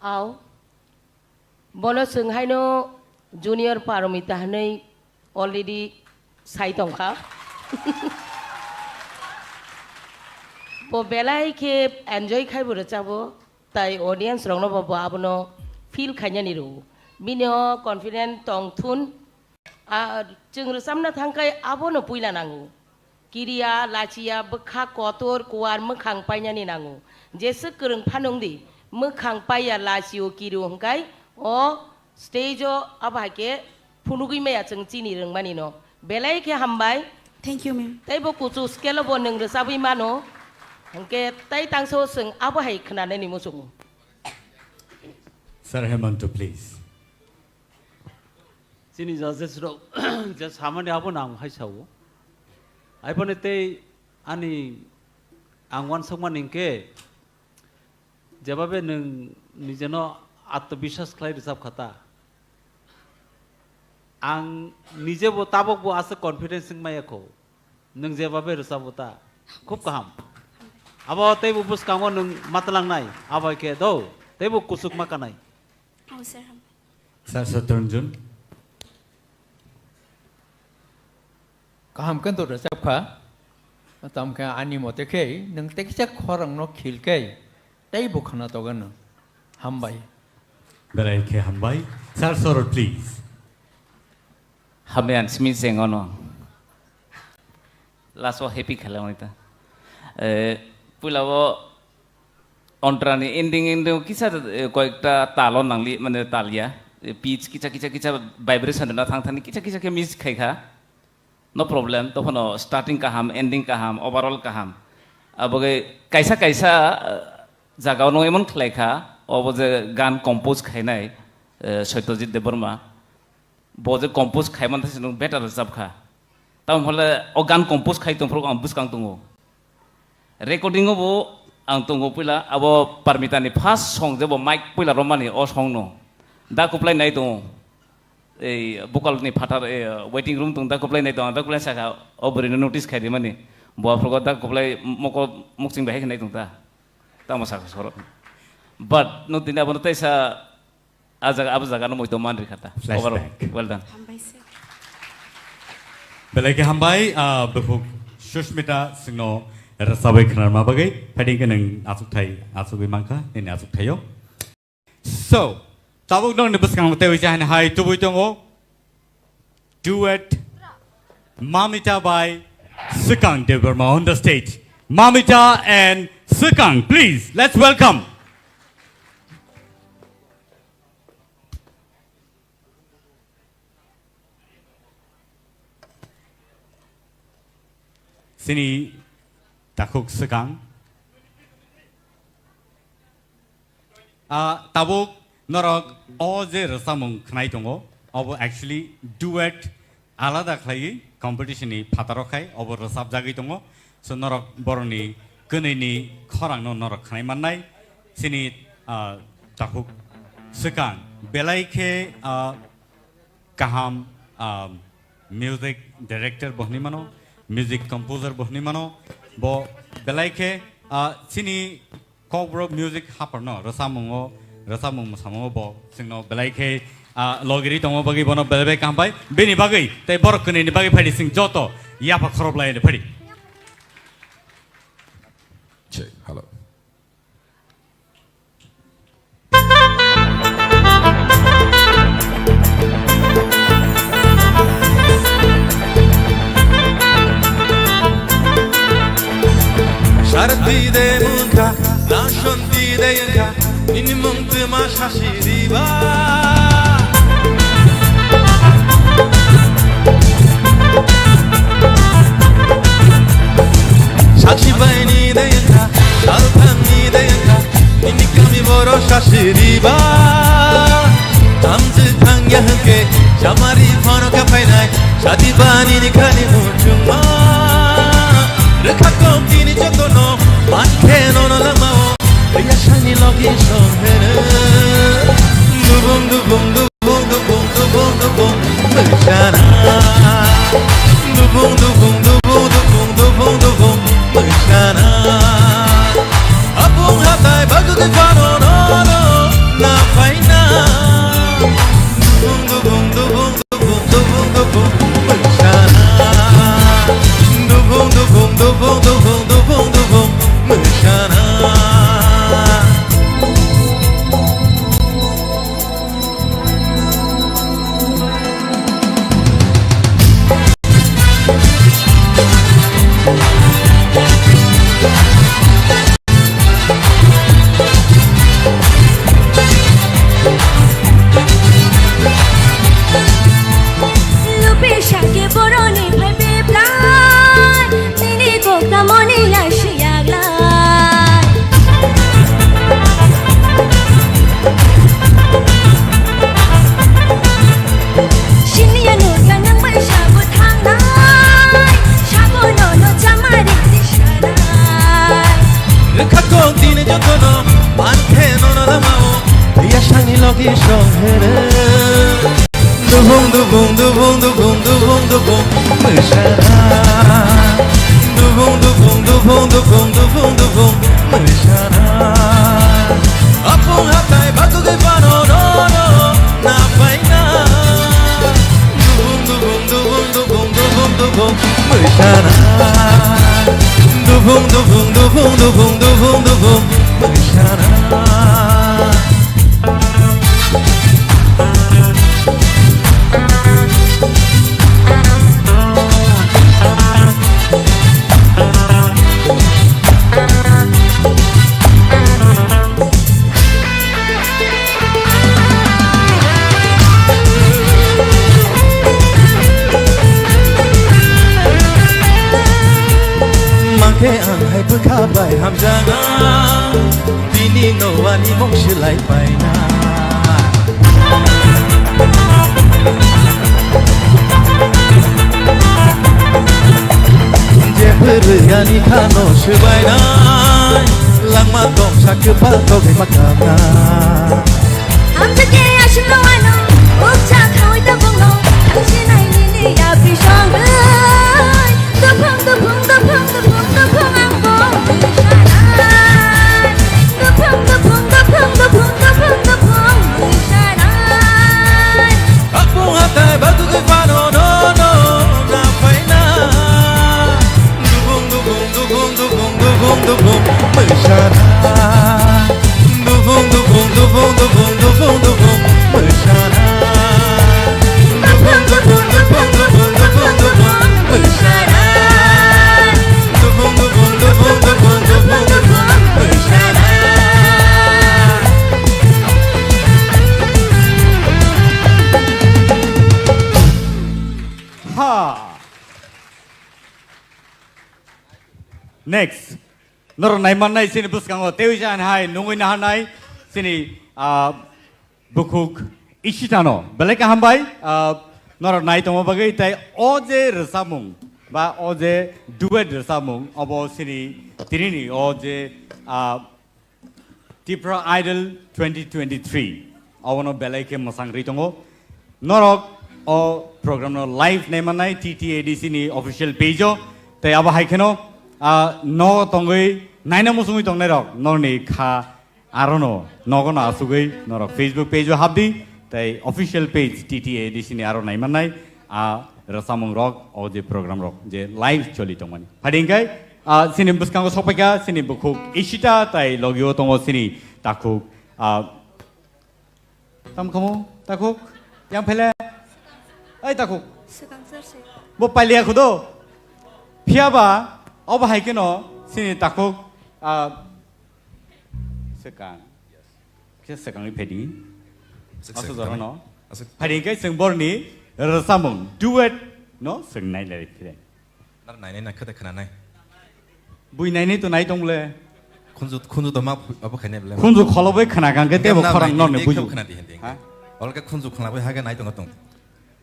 Ao. Bono chwng haino Junior Paromita hwnwi already sai tongkha. Bo belai khe enjoy khai bo rwchabo, tai audience rokno bo, bo abono feel khainani rwo. Bini o confident tong thun. A, chwng rwchapna thang khai abono puila nango. Kiriya, lachiya, bwkha kotor, kuar, mwkhang painani nango. Jeswk kwrwng phano wng di, mwkhang paiya, lachio, kirio hwnkhe o stage o abo hai khe phunugwi maya chwng chini rwngmani no. Belai khe hambai. Thank you, ma'am. Tei bo kuchuk scale o bo nwng rwchabwi mano. Hwnkhe tei tangsa o chwng abo hai khwnanani muchungo. Sir Hemanta, please. Chini judges rok je samani abo nang hai sao. Aiboni tei ani ang uansukmani hinkhe jebabe nwng nijeno atmobiswas khlai rwchap kha ta. Ang nijebo tabokbo aswk confidence wng maya kho. Nwng jebabe rwchabo ta. Khub kaham. Abo teibo bwskango nwng matwlangnai. Abo hai khe do. Teibo kuchuk ma kanai. Oh, sir. Sir Satrunjun. Kaham khe to rwchap kha. Tamo khe ani mote khe nwng tekisa khorang no khil khe tei bo khna toga nwng. Hambai. Belai khe hambai. Sir Sorot, please. Hambai ang simi cheng ono. Last o happy khalamani ta. Eh, puila o Ontrani ending, ending kisa, eh, koyekta talo nangli, mane talya. Eh, pitch kisa, kisa, kisa vibration na thang thani kisa, kisa khe miss khai kha. No problem, tophano starting kaham, ending kaham, overall kaham. Aboge kaisa, kaisa, eh, jagao no emon khlai kha, obo je gan compose khainai, eh, Satyajit Debbarma, bo je compose khaimani thaising nwng better rwchapkha. Tamo hwnle o gan compose khai tongphuru ang bwskang tongo. Recording o bo ang tongo puila, abo Parmita ni first song je bo mic puila romani o song no. Da kuplai nai tongo. Ei vocal ni phatar, eh, waiting room tong da kuplai nai tongo. Da kuplai saka o bwrwi no notice khai di mani. Bo aphuru da kuplai moko mukching bai hai nai tong ta. Tamo saka soro. But no tini abo no taisa A jaga, abo jaga no moito man rikha ta. Flashback. Overall, well done. Hambai se. Belai khe hambai, ah, buphuk Sushmita singno rwchabwi khwnarma bagwi. Phaidi khe nwng achukthai, achugwi mankha, nini achukthaio. So, tabuk nokni bwskango tei uisa hani hai tubui tongo. Duet Mamita by Swkang Debbarma on the stage. Mamita and Swkang, please, let's welcome. Chini takhuk Swkang. Ah, tabuk norok o je rwchapmung khwnai tongo, obo actually duet alada khlaiwi competition ni phataro khai obo rwchapjagwi tongo. So norok borokni kwnwini khorangno norok khwnai mannai. Chini, ah, takhuk Swkang belai khe, ah, kaham, ah, music director bo hwnwi mano, music composer bo hwnwi mano. Bo belai khe, ah, chini Kokborok music haphar no rwchapmung o, rwchapmung mwsamung o bo chwngno belai khe, ah, logiri tongma bagwi bono belai bai kaham bai. Bini bagwi tei borok kwnwini bagwi phaidi chwng joto yapha khorop lai phadi. Check, hello. Sharti de munka, nashonti de yanka, nini mung tuma shashiriba. Sakshi baini de yanka, salthangni de yanka, nini kami boro shashiriba. Tamjwk thangya hwnkhe, chamari phano khe phainai, sadi bani ni khani muchungma. Rwkha kok tini jotono, man khe nono langmao, Kaya sani logi song hene. Dubung, dubung, dubung, dubung, dubung, dubung, mwchana. Dubung, dubung, dubung, dubung, dubung, dubung, mwchana. Apung hatai bagwi phano no, no, na phaina. Dubung, dubung, dubung, dubung, dubung, dubung, mwchana. Dubung, dubung, dubung, dubung, dubung, dubung, mwchana. Lupi shake boroni phai biplai, nini kokta moni ya shiyaglai. Siniya nurga nang bai sabo thangnai, sabo nono chamari di sanai. Rwkha kok tini jotono, man khe nono lamao, ya sani logi song hene. Dubung, dubung, dubung, dubung, dubung, dubung, mwchana. Dubung, dubung, dubung, dubung, dubung, dubung, mwchana. Apung hatai bagwi phano no, no, na phaina. Dubung, dubung, dubung, dubung, dubung, dubung, mwchana. Dubung, dubung, dubung, dubung, dubung, dubung, mwchana. Mankhe ang hai bwkha bai hamjana, bini nowani bo Silai paina. Jephuru ani khano swbainai, langma tong sakhe pal togwi ma kamna. Hamjake ashino ano, ukcha khawai tabungno, tangsinai nini yapri songwi. Duphung, duphung, duphung, duphung, duphung, ang bong mwisana. Duphung, duphung, duphung, duphung, duphung, duphung mwisana. Apung hatai batu ke pano no no na paina. Duphung, duphung, duphung, duphung, duphung, duphung mwisana. Duphung, duphung, duphung, duphung, duphung, duphung mwisana. Duphung, duphung, duphung, duphung, duphung, duphung mwisana. Duphung, duphung, duphung, duphung, duphung mwisana. Ha! Next. Norok naimannai chini bwskango teiwi se ani hai nungwi naharnai chini, ah, bukhuk Ishitano. Belai kaham bai, ah, norok nai tongma bagwi tei o je rwchapmung ba o je duet rwchapmung obo chini tinini o je, ah, Tipra Idol twenty twenty-three. Obono belai khe mwsang rwi tongo. Norok o program no live naimannai T T A D C ni official page o. Tei abo hai kheno, ah, nogo tongwi naina muchungwi tongnairok norni kha arono nogono asugwi norok Facebook page o habdi tei official page T T A D C ni aro naimannai. A rwchapmung rok, o je program rok je live choli tongmani. Phadi hwnkhe, ah, chini bwskango sokpaikha chini bukhuk Ishita tei logio tongo chini takhuk, ah, tam khamu takhuk, yang phele, ai takhuk. Swkang sir se. Bo pailiya khudo. Phiya ba, obo hai kheno chini takhuk, ah, swkang. Khe swkangwi phaidi. Aswk aswk jora no. Aswk. Phaidi khe chwng borni rwchapmung duet no chwng nailai phire. Nar nainai na khede khna nai. Bui nainai to nai tong le. Khunju, khunju to ma abo khainai le. Khunju kholobwi khna kang khe tebo khorang nor ne buju. Khna di hindi. Ha? Olke khunju khna bai hage nai tong tong.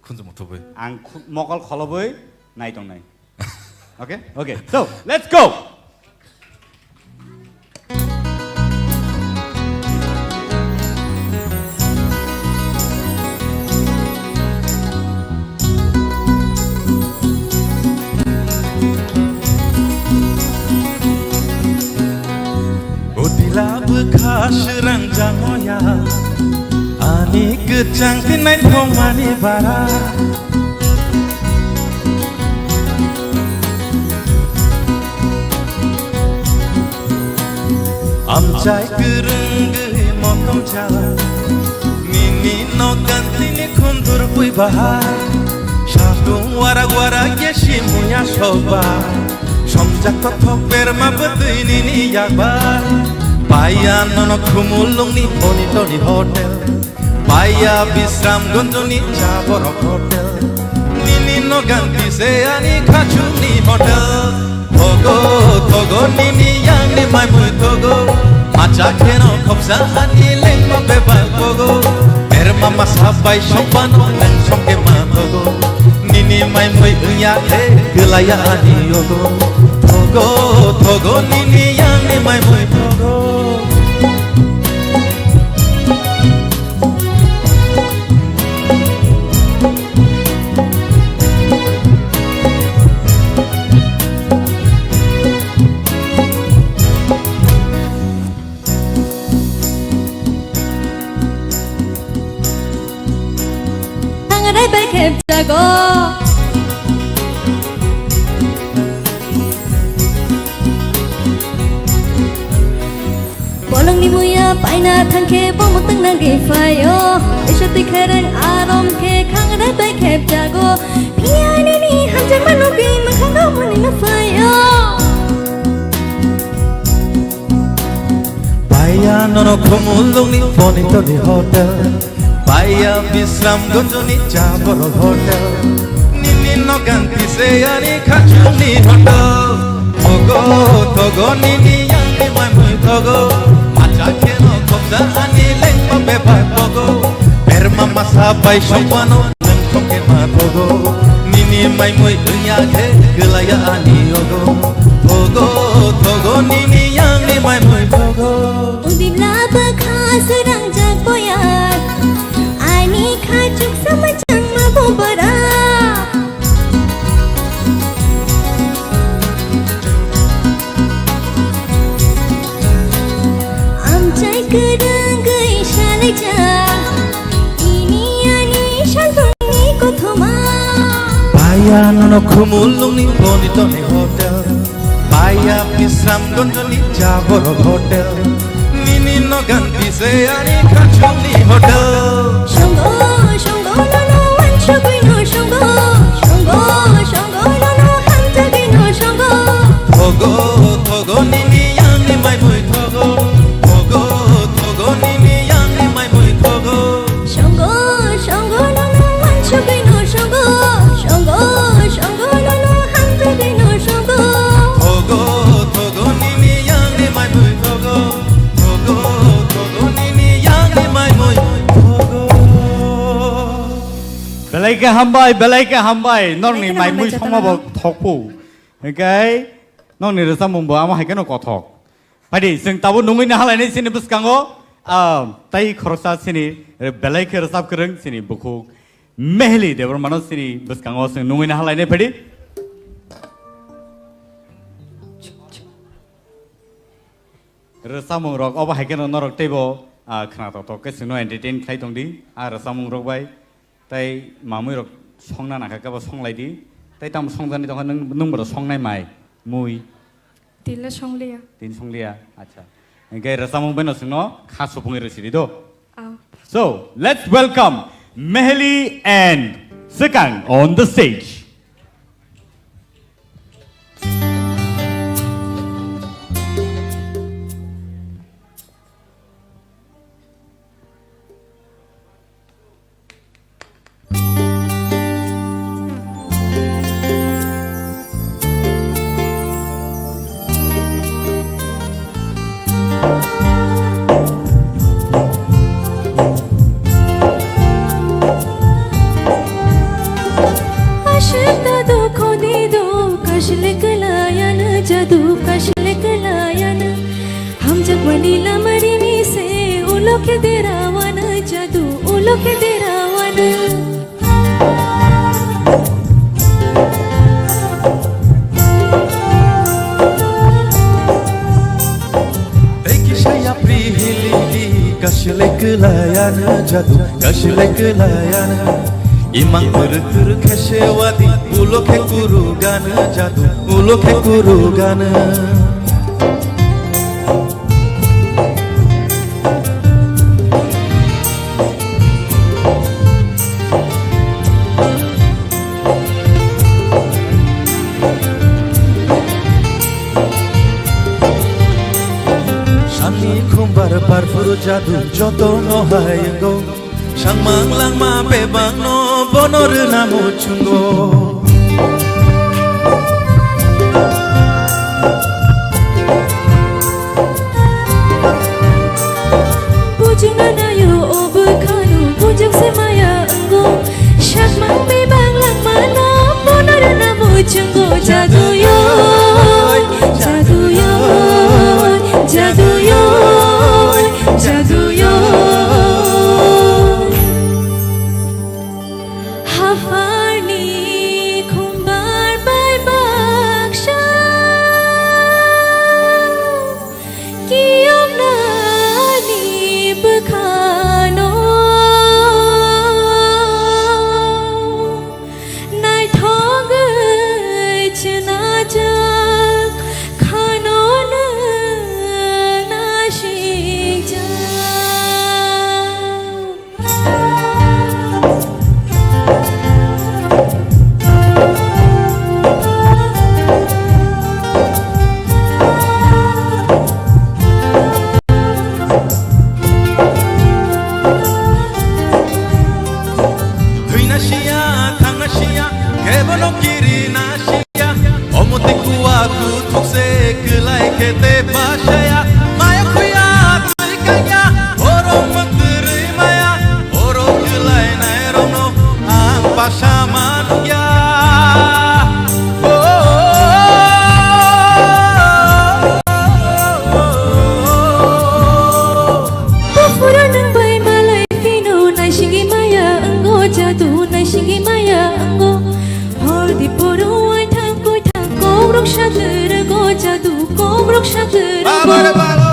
Khunju muthubwi. Ang khu-, mokol kholobwi nai tong nai. Okay? Okay. So, let's go. Utila bwkha swrang jangoya, ani kwchang twi naithokmani bara. Amchai kwrwngwi motom cha, nini nok gantini khundur bui bahai. Satung warak warak ye simuya sokba, somjak kothok berma bwtwi nini yakba. Paiya nono Khumulwngni Bonitoni hotel. Paiya Bisramganjni cha borok hotel. Nini nogan kise ani khachukni hotel. Thogo, thogo nini yangni maimui thogo. Macha kheno khopsa ani lengma bebak bogo. Berma masa bai sokbano leng sokema thogo. Nini maimui wngya khe kwlaiya ani yogo. Thogo, thogo nini yangni maimui thogo. Thangrai bai khepjago. Bolongni muya paina thangkhe bomo twngnang ri phaio. Isha twi khereng arom khe khangrai bai khepjago. Phiya nini hamjakma nugwi mwkhang romani nukphaio. Paiya nono Khumulwngni Bonitoni hotel. Paiya Bisramganjni cha borok hotel. Nini nogan kise ani khachukni hotel. Thogo, thogo nini yangni maimui thogo. Macha kheno Ani lengma bebak bogo, berma masa bai songmano nang thongke ma thogo. Nini maimui wngya khe kwlaiya ani ogo. Thogo, thogo nini yangni maimui thogo. Udibla bwkha swrangjak boya, ani kha chuksa mwchangma bubara. Amchai kwrwngwi salaijak, ini ani salbumni kothoma. Paya nono khumulungni Bonitoni hotel, paya Bisramganjni Jabor hotel, nini nogan bise ani khachungni hotel. Songo, songo nono wansugwino songo, songo, songo nono hamjagwino songo. Thogo, thogo nini yangni maimui thogo. Thogo, thogo nini yangni maimui thogo. Songo, songo nono wansugwino songo, songo, songo nono hamjagwino songo. Thogo, thogo nini yangni maimui thogo. Thogo, thogo nini yangni maimui thogo. Belai khe hambai, belai khe hambai. Norokni belai khe maimui hambai songma bo jotono. Thokpu. Hingkhe norokni rwchapmung bo amo hai kheno kothok. Phaidi, chwng tabuk nungwi nahalainai chini bwskango, ah, tei khoroksa chini belai khe rwchap kwrwng chini bukhuk Meheli Debbarmano chini bwskango chwng nungwi nahalainai phaidi. Rwchapmung rok obo hai kheno norok teibo, ah, khna tok tok khe chwngno entertain khlai tongdi, ah, rwchapmung rok bai. Tei mamui rok songna nangkha khe bo songlai di. Tei tamo songjani tongkha nwng, nwng bo songnai mai, mui. Tila songliya. Tin songliya, acha. Hingkhe rwchapmung bai no chwngno kha supungwi rw sidi do. Aw. So, let's welcome Meheli and Swkang on the stage. Ashita do khoni do kashlik layan jadu kashlik layan. Hamjakmani lamarini se ulo khe derawana jadu ulo khe derawana. Tei kisa yapri hili di kasile kwlayana jadu kasile kwlayana. Imang puruk puruk khe sewadi ulo khe kuru gana jadu ulo khe kuru gana. Sani khumbar barphuru jadu joto no hai wngo. Sangmang langma bebak no bono rwna muchungo. Bujuna nayo o bwkhano bujak se maya wngo. Sakmang bebak langma no bono rwna muchungo. Jaduyo, jaduyo, jaduyo, jaduyo. Hafarni khumbar bai baksa kiyomnani bwkhano naithogwi chnajak khano nwng naisijak. Thwina siya, thangna siya, kebono kirina siya. Omo tei kuwa kuthuk se kwlai khe tei basaya. Maya khuya twi kanya. Baba re baba.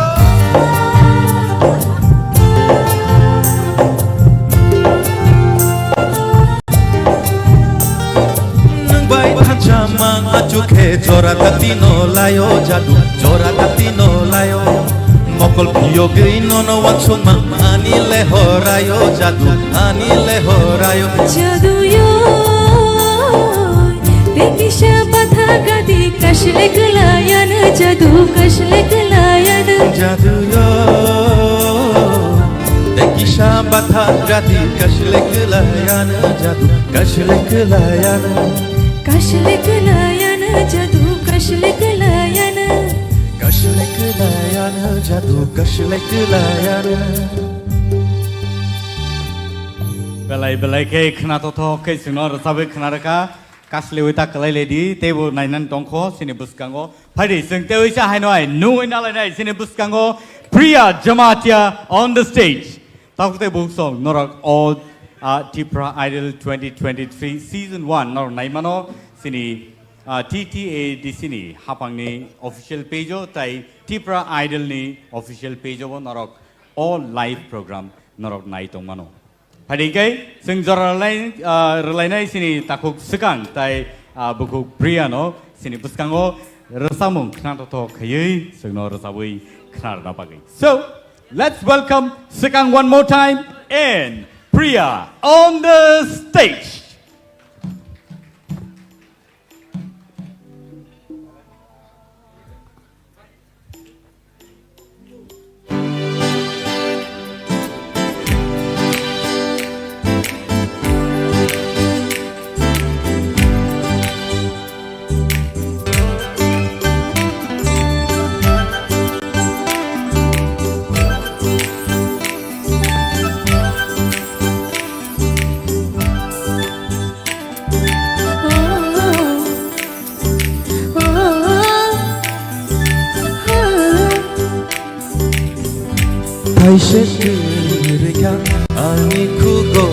Nwng bai thansa mang achukhe jora dati no layo jadu, jora dati no layo. Mokol phiyogwi nono wansukma ani lehorayo jadu, ani lehorayo. Jadu yo, te kisa batha gadi kashle klayana jadu, kashle klayana. Jadu yo, te kisa batha gadi kashle klayana jadu, kashle klayana. Kashle klayana jadu, kashle klayana. Kashle klayana jadu, kashle klayana. Belai belai khe khna totho khe chwngno rwchabwi khna rwkha. Kaslewi ta kwlai ledi, teibo nainani tongkho chini bwskango. Phaidi chwng teiwi cha haino ai nungwi nalainai chini bwskango Priya Jamatia on the stage. Tabuk tei buk song norok o, ah, Tipra Idol twenty twenty-three season one norok naimano chini, ah, T T A D C ni hapangni official page o tai Tipra Idol ni official page o bo norok o live program norok nai tongmano. Phaidi khe chwng jora rwlai, ah, rwlainai chini takhuk swkang tai, ah, bukhuk Priya no chini bwskango rwchapmung khna totho khaiwi chwngno rwchabwi khna rwna bagwi. So, let's welcome Swkang one more time and Priya on the stage. Kaisa kwrwikha ani khugo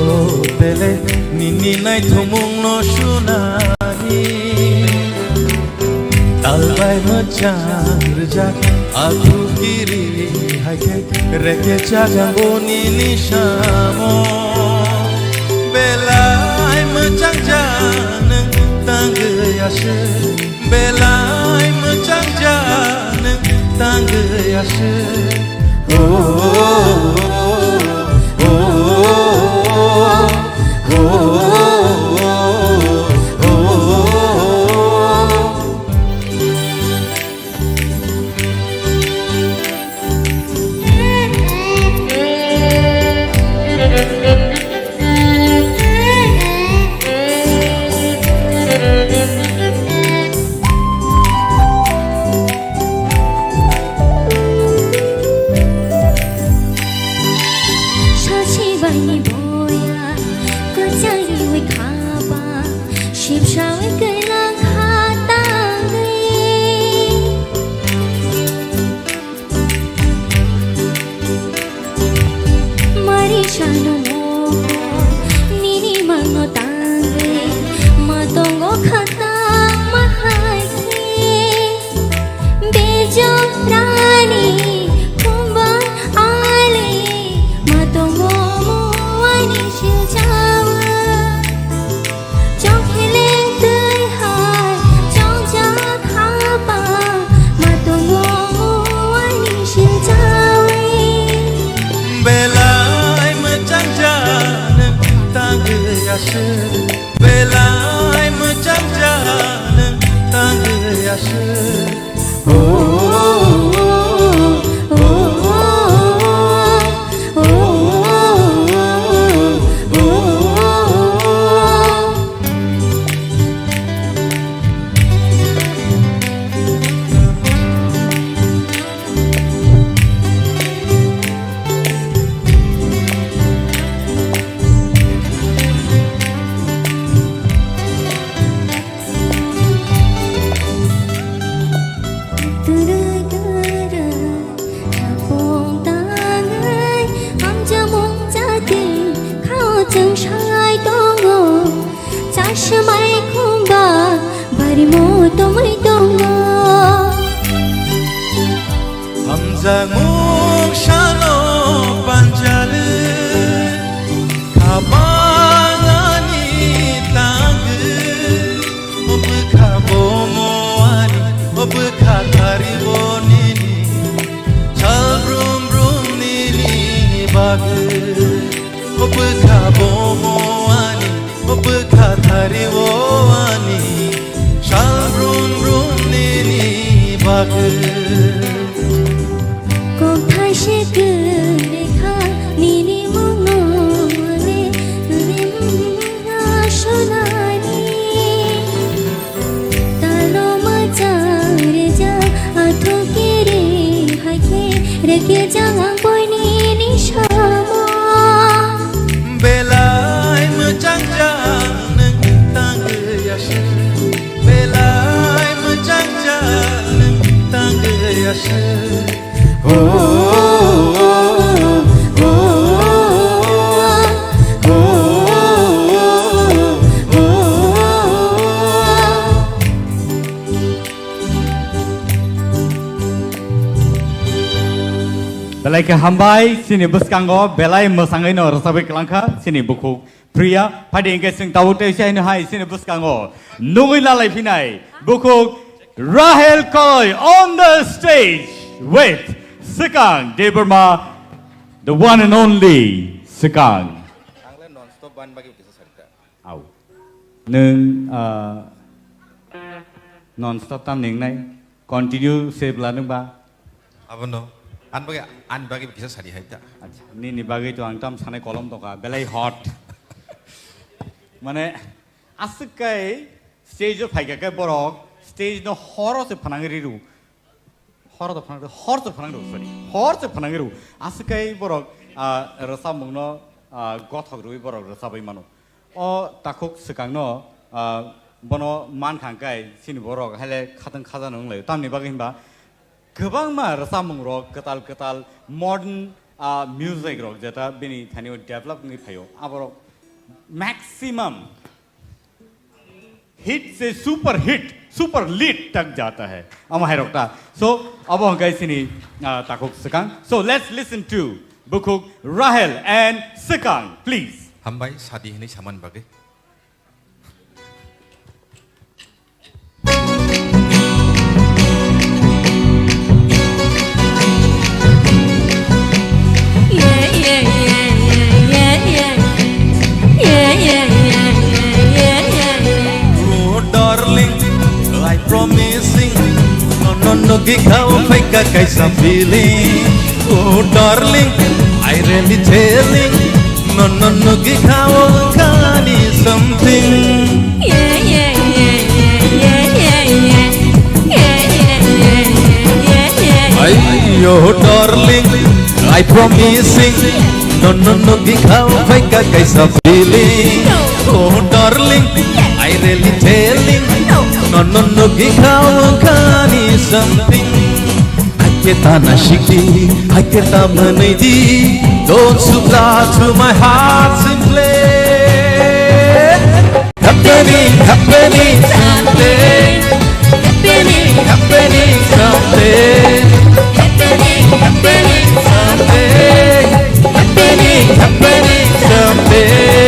bele nini naithokmungno sunani. Talbai mwchang rwjak athu kiri hai khe reke chajango nini samo. Belai mwchang ja nwng tangwi aswk. Belai mwchang ja nwng tangwi aswk. Oh, oh, oh. Sachi bai ni boya, kwchang riwi khaba, sibsawi kailang kha tangwi. Mari sano moko, nini mangno tangwi, ma tongo khatang ma hai khe. Bejorani khumba ali, ma tongo muani siljawa. Chokheleng twi hai chongjak haba, ma tongo muani siljawi. Belai mwchang ja nwng tangwi aswk, belai mwchang ja nwng tangwi aswk. Mung salo panjale, kabang ani tangwi, o bwkha bomo ani, o bwkha thari o nini, sal brum brum nini bagwi. O bwkha bomo ani, o bwkha thari o ani, sal brum brum nini bagwi. Kok thaise kwrwi kha nini mungno mole rim asonani. Talo mwchang rwjak, athuk kiri hai khe rwkhe jang ang boini ni samo. Belai mwchang jang nwng tangwi aswk, belai mwchang jang nwng tangwi aswk. Belai khe hambai, chini bwskango belai mwsangwi no rwchapwi kwlangkha chini bukhuk Priya. Phaidi hwnkhe chwng tabuk tei se haino hai chini bwskango nugwi lalai phinai bukhuk Rahel Koloi on the stage with Swkang Debbarma, the one and only Swkang. Ang le non stop ban bagwi kisa sarita. Au. Nwng, ah, non stop tam ningnai, continue se bwla nwng ba? Abono, an bagwi, an bagwi kisa sadi hai ta. Acha, nini bagwi to ang tam sanai kolom tongkha, belai hot. Mane, aswk kai stage o phaikha khe borok, stage no horo se phanangwi riru. Hor to phanang, hor to phanang rw, sorry. Hor to phanang rw. Aswk kai borok, ah, rwchapmungno, ah, gothok rwui borok rwchapwi mano. O takhuk swkangno, ah, bono mankha hwnkhe chini borok haile khatang khajano wnglaio. Tamni bagwi hinba kwbangma rwchapmungrok kwtal kwtal modern, ah, music rok jeta bini thani o develop wngwi phaio. Aborok maximum hit se super hit, super lit tak jata hai. Ama hai rok ta. So, abo hwnkhe chini, ah, takhuk Swkang. So, let's listen to bukhuk Rahel and Swkang, please. Hambai, sadi hinwi saman bagwi. Oh darling, I promising, no no no gikha o phaika kaisa feeling. Oh darling, I really telling, no no no gikha o khani something. Ayo darling, I promising, no no no gikha o phaika kaisa feeling. Oh darling, I really telling, no no no gikha o khani something. Aketana shikdi, aketa manaidi, don't supply to my heart simply. Happening, happening someday. Happening, happening someday. Happening, happening someday. Happening, happening someday.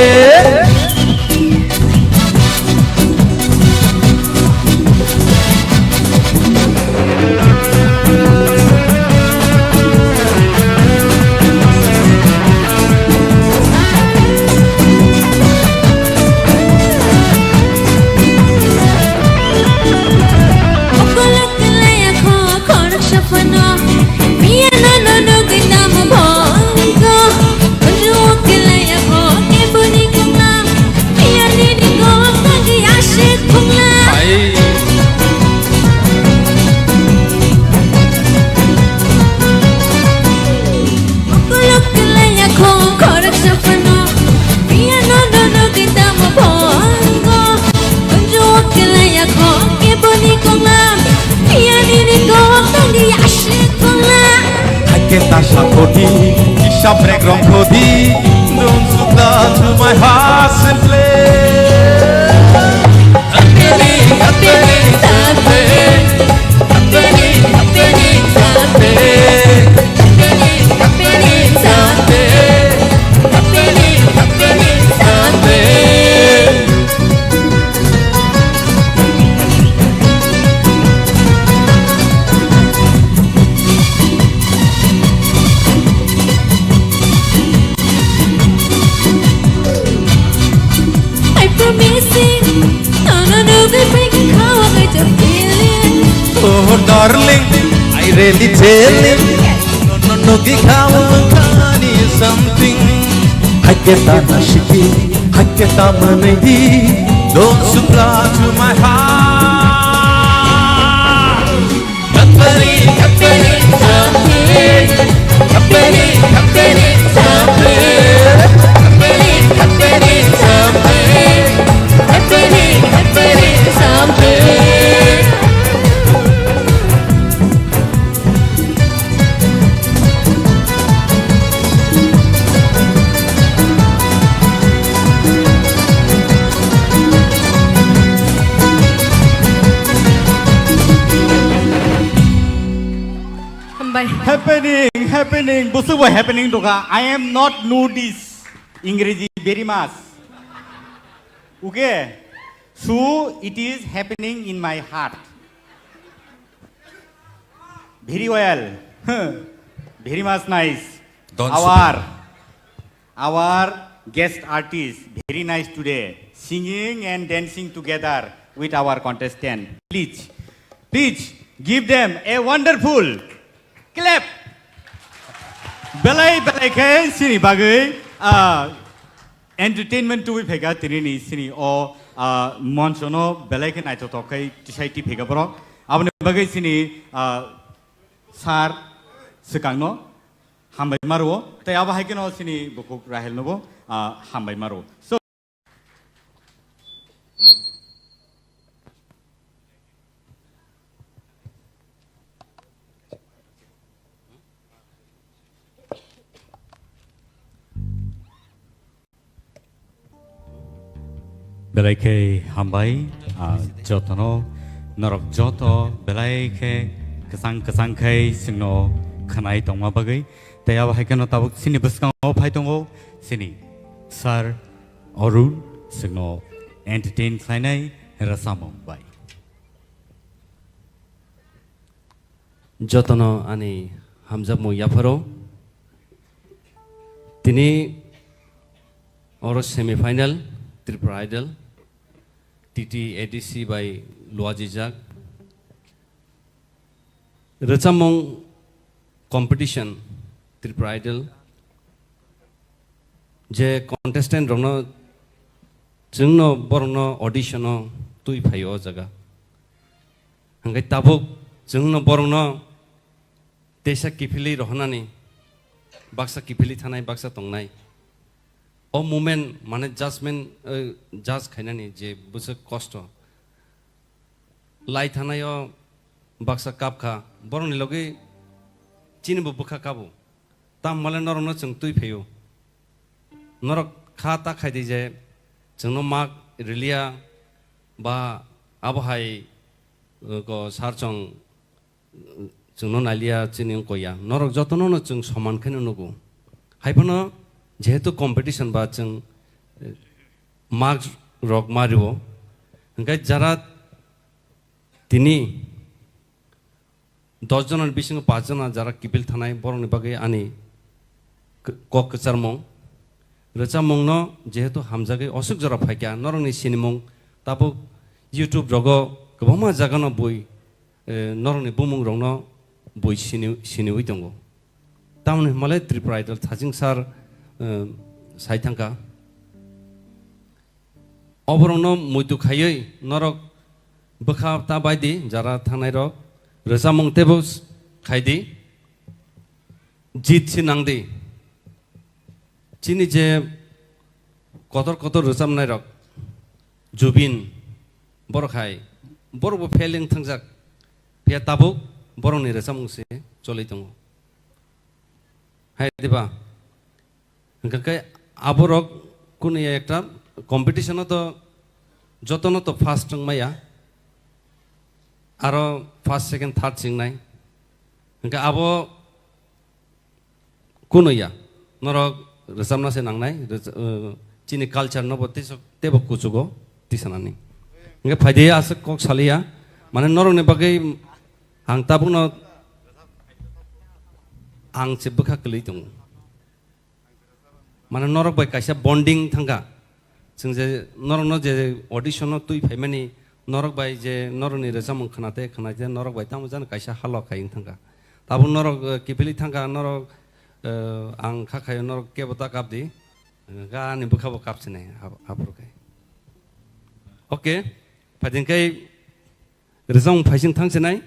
Hakhe ta sakhodi, hisab rek rongkhodi, don't supply to my heart simply. Happening, happening someday. Happening, happening someday. Darling, I really telling. No, no, no, gikawa kani something. Haketa na shiki, haketa manidi. Don't supply to my heart. Happening, happening, something. Happening, happening, something. Happening, happening, something. Happening, happening, something. Hambai. Happening, happening, busu bo happening doka. I am not know this Ingreji very much. Okay? So it is happening in my heart. Very well. Very much nice. Don't Our, our guest artist, very nice today. Singing and dancing together with our contestant. Please, please give them a wonderful clap. Belai, belai khe sini bagwi, ah, entertainment tubui phaikha tini ni sini o, ah, moncho no belai khe naithothok khai tisai ti phaikha borok. Aboni bagwi sini, ah, sir swkang no hambai ma rwo. Tei abo hai kheno sini bukhuk Rahel no bo, ah, hambai ma rwo. So, Belai khe hambai, ah, jotono, norok joto belai khe kwchang kwchang khai chwngno khwnai tongma bagwi. Tei abo hai kheno tabuk chini bwskango phai tongo chini sir Arun, chwngno entertain khlainai rwchapmung bai. Jotono ani hamjakmung yapharo. Tini oro semi final Tripura Idol, T T A D C bai luajijak. Rwchapmung competition Tripura Idol, je contestant rokno, chwngno borokno audition o twi phaio o jaga. Hwnkhe tabuk chwngno borokno teisa kiphilwi rohornani, baksa kiphilwi thanai, baksa tongnai. O moment mane judgment, eh, judge khainani je bwswk kosto. Lai thanai o baksa kap kha, borokni logi chini bo bwkha kabo. Tamo le norokno chwng twi phaio. Norok kha ta khai di je chwngno mak riliya ba abo hai, uh, ko sar chwng, uh, chwngno naliya chini wngkha ya. Norok jotono no chwng soman khe no nugo. Hai phano jehetu competition ba chwng, uh, mak rok ma rio. Hwnkhe jara tini dos jona ni bisingo paanch jona jara kiphil thanai, borokni bagwi ani k-, kok kwcharmung. Rwchapmungno jehetu hamjagwi oswk jora phaikha, norokni sinimung tabuk YouTube rogo kwbangma jagano bui, eh, norokni bumungrokno bui sini, siniwi tongo. Tamoni hwnmale Tripura Idol thajing sar, eh, sai thangkha. Oborokno muitu khaiwi norok bwkha ta bai di, jara thangnai rok rwchapmung teibo s-, khai di, jit si nang di. Chini je kotor kotor rwchapnai rok, Jubin, borok hai, borok bo fail wng thangjak, phiya tabuk borokni rwchapmung se choli tongo. Hai diba? Hwnkhe khe aborok kunu ya ekta competition-o to jotono to first wng maya, aro first, second, third se wngnai. Hwnkhe abo kunu ya, norok rwchapna se nangnai, rwch-, uh, chini culture no bo teibo kuchugo tisanani. Hwnkhe phaidi aswk kok saliya, mane norokni bagwi ang tabukno ang se bwkha kwlwi tongo. Mane norok bai kaisa bonding thangkha. Chwng je norokno je audition-o twi phaimani Norok bai je norokni rwchapmung khwnate khwnate norok bai tamo jani kaisa halok hai wng thangkha. Tabuk norok, eh, kiphilwi thangkha, norok, eh, ang kha khaio norok kebo ta kapdi. Ga ani bwkhabo kapsinai ap-, aphuru khai. Okay, phaiding khai rwchapmung phaising thangsinai.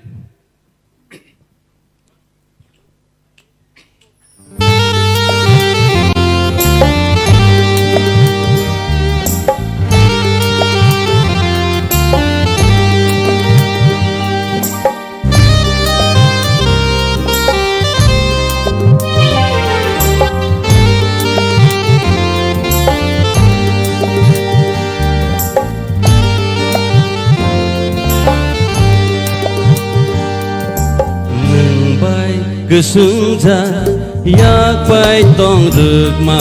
Nwng bai kwswngjak yak bai tong rwkma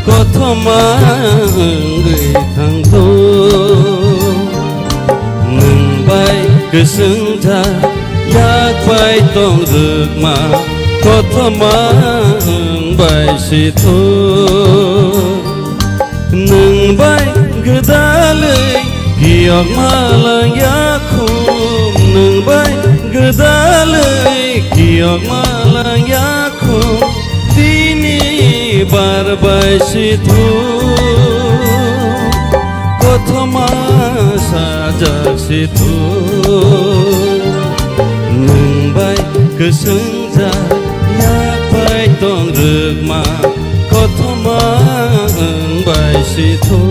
kothoma wngwi thangtho. Nwng bai kwswngjak yak bai tong rwkma kothoma wng bai sitho. Nwng bai gwdalwi kiyokma lang yakhum, nwng bai gwdalwi kiyokma lang yakhum, tini bar bai sithu, kothoma sajak sithu. Nwng bai kwswngjak yak bai tong rwkma kothoma wng bai sithu.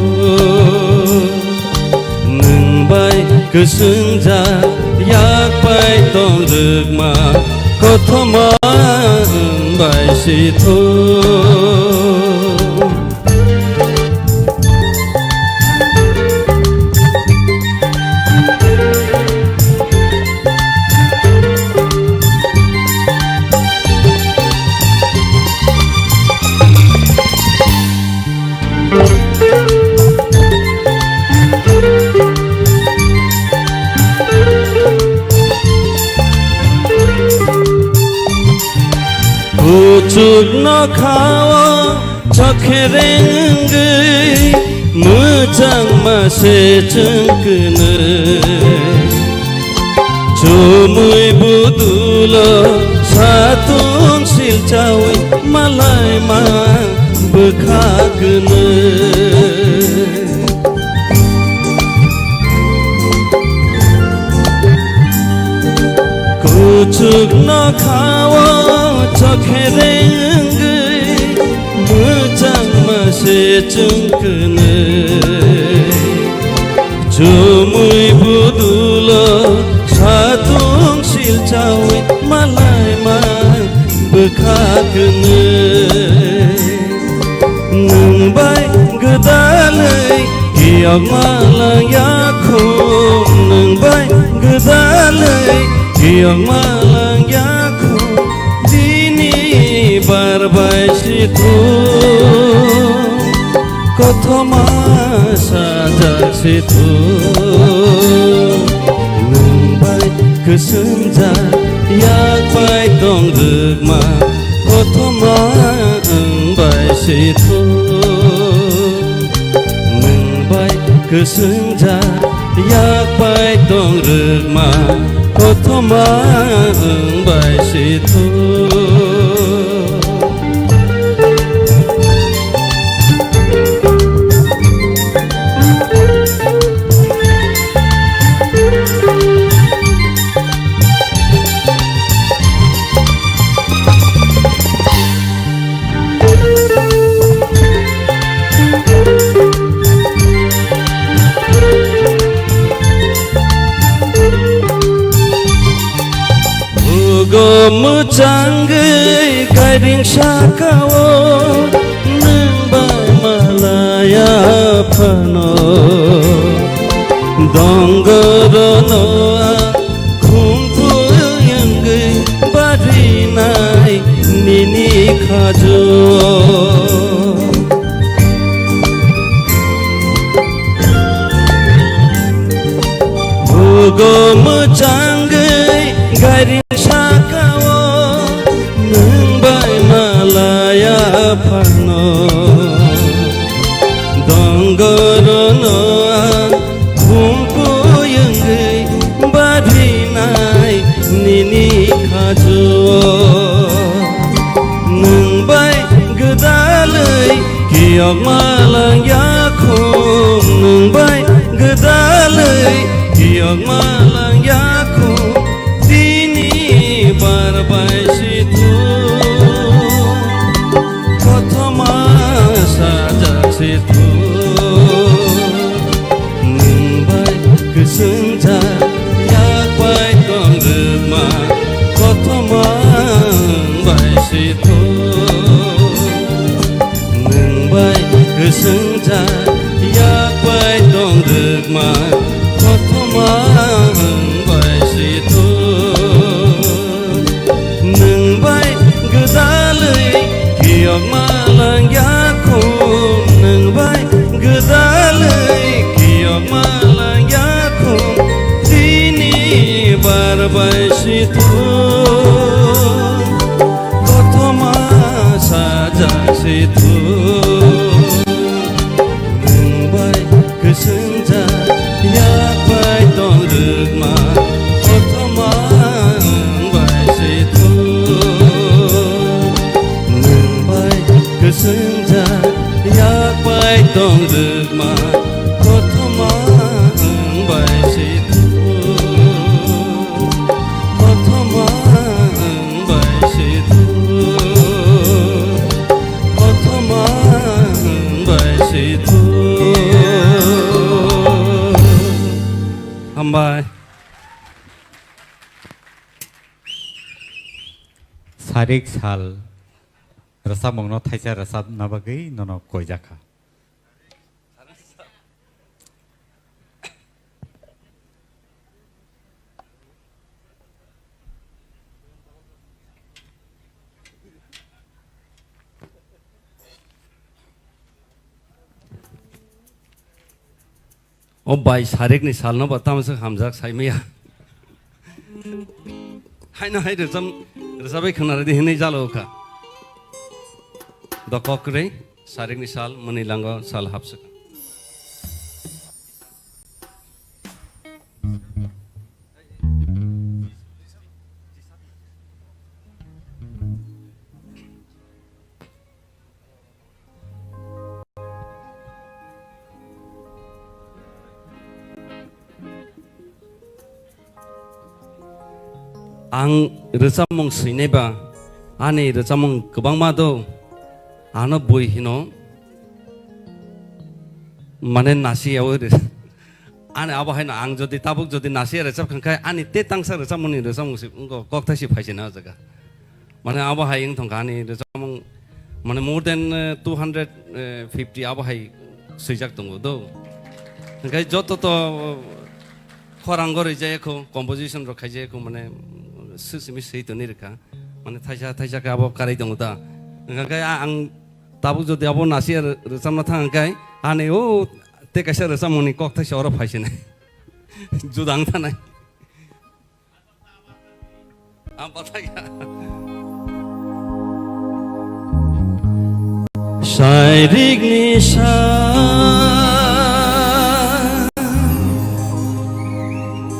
Nwng bai kwswngjak yak bai tong rwkma kothoma wng bai sithu. Kuchuk nokhao chokherengwi mwchangma se chwngkwnwi. Chumui budulo satung silchawi malaima bwkha kwnwi. Kuchuk nokhao chokherengwi mwchangma se chwngkwnwi. Chumui budulo satung silchawi malaima bwkha kwnwi. Nwng bai gwdalwi kiyokma lang yakhum, nwng bai gwdalwi kiyokma lang yakhum, tini bar bai sithu, kothoma sajak sithu. Nwng bai kwswngjak yak bai tong rwkma kothoma wng bai sithu. Nwng bai kwswngjak yak bai tong rwkma kothoma wng bai sithu. Bugo mwchangwi kairing sakao nwng bai malaya phano. Dongorono khumpu wngwi barinai nini khajo. Bugo mwchangwi gari sakao nwng bai malaya phano. Dongorono ang khumpu wng Malang yakhung nwng bai gwdalwi kiyok malang yakhung tini bar bai sithung kothoma sajak sithung nwng bai kwswngjak yak bai tong rwkma kothoma nwng bai sithung. Nwng bai kwswngjak yak bai tong rwkma kothoma nwng bai sithung. Nwng bai gwdalwi kiyok malang yakhung, nwng bai gwdalwi kiyok malang yakhung, tini bar bai sithung. Kothoma sajak sithung, nwng bai kwswngjak yak bai tong rwkma. Kothoma nwng bai sithung, nwng bai kwswngjak yak bai tong rwkma. Kothoma nwng bai sithung, kothoma nwng bai sithung, kothoma nwng bai sithung. Hambai. Sarik sal rwchapmungno thaisa rwchapna bagwi nono koijakha. O bai, sarikni salno bo tamsa hamjak saimaya. Haino hai rwcham-, rwchabai khwnaridi hinwi jalo kha. Dokok kwrwi, sarikni sal, mwnwi lango sal hapswk. Ang rwchapmung swinai ba, ani rwchapmung kwbangma do, ano bui hino, mane nasi yawi rw-, ani abo haino ang jodi tabuk jodi nasi ya rwchap khankhe, ani te tangsa rwchapmungni rwchapmung si wngkha, kokthai si phaisina o jaga. Mane abo hai wng thangkha ani rwchapmung, mane more than, eh, two hundred fifty abo hai swijak tongo do. Hwnkhe joto to khorang gori jaya kho, composition rok khai jaya kho, mane swi simi swi toni rwkha. Mane thaisa thaisa khe abo karai tongo ta. Hwnkhe a-, ang tabuk jodi abo nasi ya rwchapna thang khe ani o te kaisa rwchapmungni kokthai se oro phaisinai. Juda wng thanai. Ang pathakya. Sairikni sa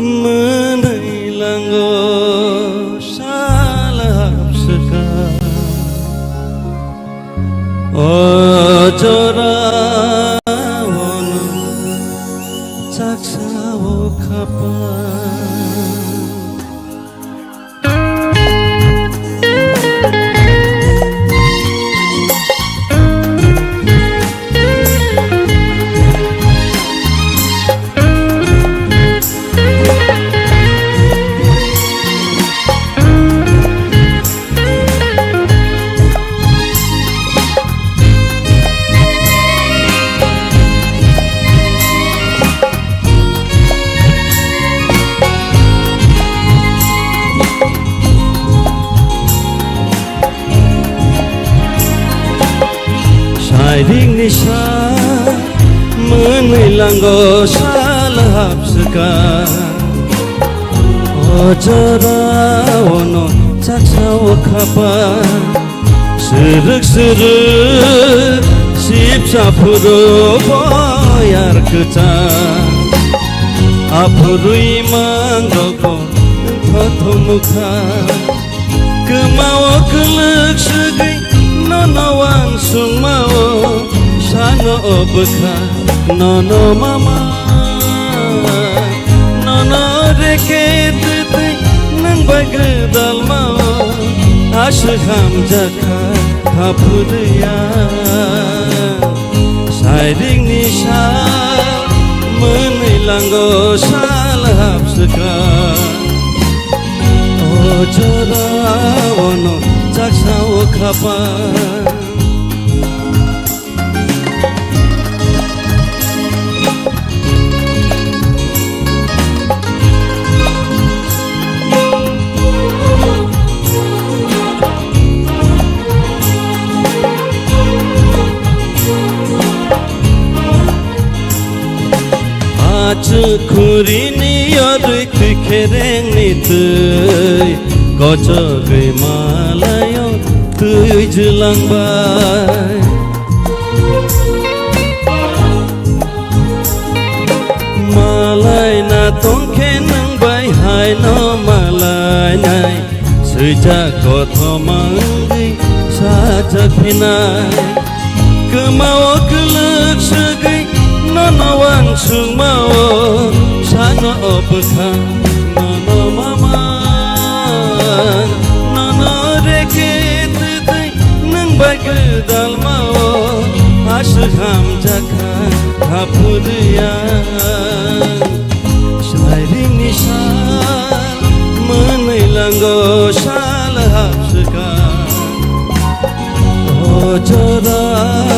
mwnwi lango sal hapswka. O jora ono chaksa o khapa. Sairikni sa mwnwi lango sal hapswka. O jora ono chaksa o khapa. Srwk srwk sipsa phuru boyar kwchang. Aphuru imang rokbo wngkha thumukha. Kwmao kwlwk swgwi nono wansukmao. Sano o bwkha nono mama, nono reke twtwi nwng bai gwdalma o, aswk hamjakha khaphurya. Sairing ni sal mwnwi lango sal hapswka, o jora ono chaksa o khapa. Achuk khuri ni yorwi twi khereng ni twi, kochogwi malai o twi jwlang bai. Malai na tong khe nwng bai hai no malai nai, swijak kothoma wngwi sajak phinai. Kwmao kwlwk swgwi nono wansukmao, sano o bwkha nono mama, nono reke twtwi nwng bai gwdalmao, aswk hamjakha khaphurya. Sairing ni sal mwnwi lango sal hapswka, o jora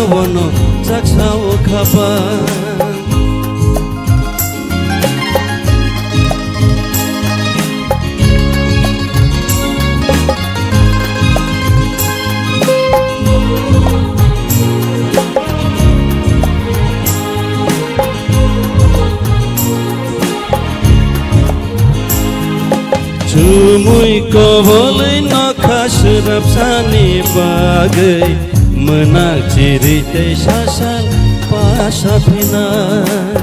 ono chaksa o khapa. Chumui kobolwi nokha swrapsani bagwi, mwnak chiri tei sasal pasa phinai.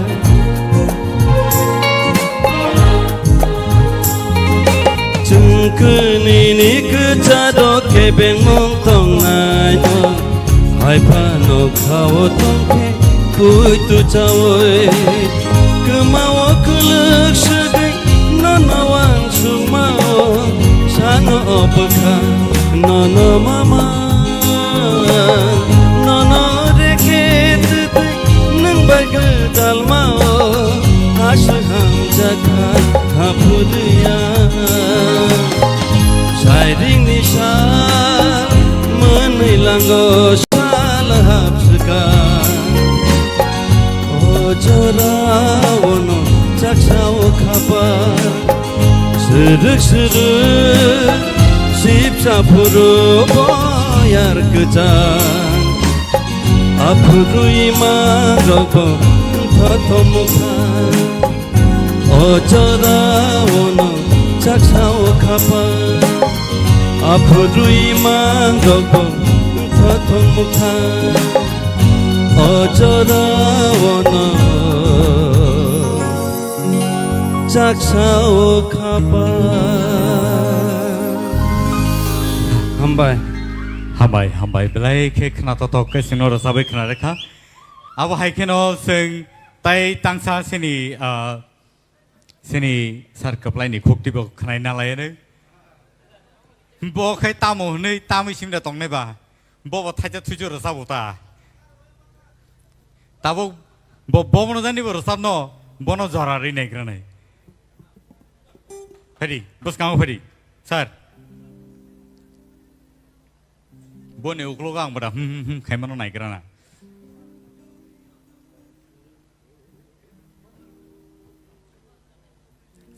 Chwng kwnini kwcharo kebengmung tongnaino, hai phano khao tongkhe puitu chaui. Kwmao kwlwk swgwi nono wansukmao, sano o bwkha nono mama, nono reke twtwi nwng bai gwdalmao, aswk hamjakha khaphurya. Sairing ni sal mwnwi lango sal hapswka, o jora ono chaksa o khapa. Swrwk swrwk sipsa phuru boyar kwchang, aphuru imang rokbo wngthothomukha. O jora ono chaksa o khapa, aphuru imang rokbo wngthothomukha. O jora ono chaksa o khapa. Hambai. Hambai, hambai. Belai khe khna totok khe chwngno rwchabwi khna rekha. Abo hai kheno chwng tai tangsa sini, ah, sini sar kwplaini khukti bo khnai nalaiyanw. Bo khai tamo hwnwi tamwi simda tongnai ba. Bo bo thaisa thuisu rwchabo ta. Tabuk bo, bo bono jani bo rwchapno, bono jora ri naigra nai. Phaidi, bwskango phaidi, sir. Boni uklogo ang bada hmm, hmm, hmm khaimano naigra na.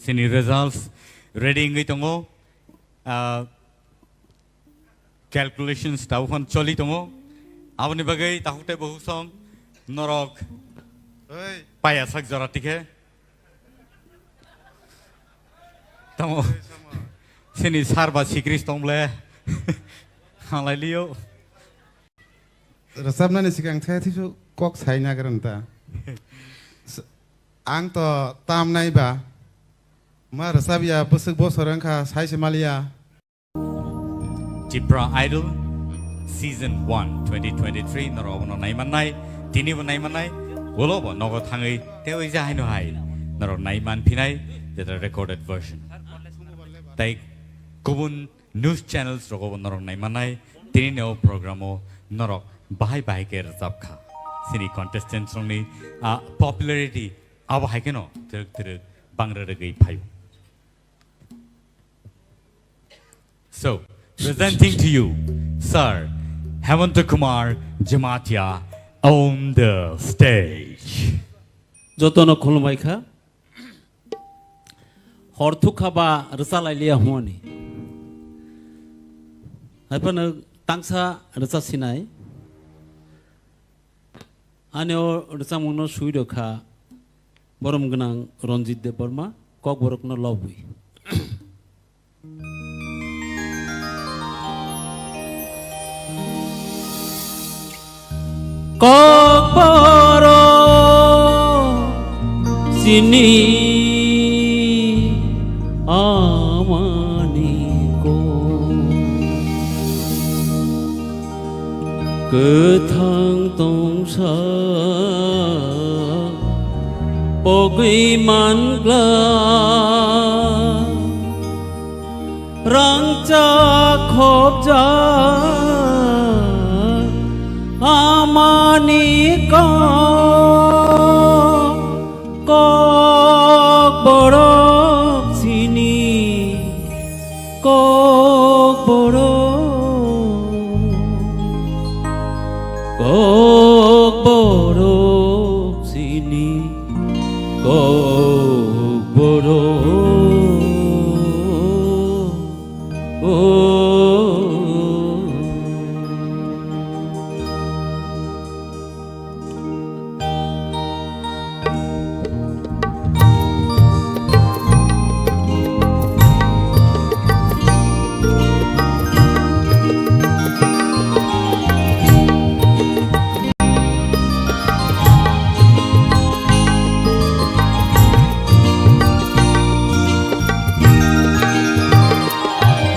Chini results ready wngwi tongo. Ah, calculations tabuk phano choli tongo. Aboni bagwi takhuk tei bukhuk song norok Oi. Paya sak jora tikhe. Tamo. Oi, sama. Chini sar ba sikris tong ble. Halai liyo. Rwchapnani sikang the thisu kok sai nagra nta. S-, ang to tam nai ba. Ma rwchap ya bwswk bosor wng kha sai se maliya. Tipra Idol Season one twenty twenty-three norok abono nai mannai. tini bo naimanai, ulo bo nogo thangwi tei oi ja haino hai norok naiman phinai, jeta recorded version. Tai kubun news channels rogo bo norok naimanai, tini ni o program o norok bahai bahai khe rwchap kha. Sini contestants rokni, ah, popularity abo hai kheno twrwk twrwk bangra rwgwi phaio. So, presenting to you, Sir Hemanta Kumar Jamatia on the stage. Jotono khulumbai kha. Hor thuk kha ba rwcha lai liya hwnwi. Hai phano tangsa rwcha sinai. Ani o rwchapmungno swi rw kha borom gwnang Ranjit Debbarma, Kokborokno lobwi. Kokborok chini amani kok. Kwthang tongsa pogwi mangla, rangchak khopjak amani kok, Kokborok chini Kokborok, Kokborok chini Kokborok. Oh.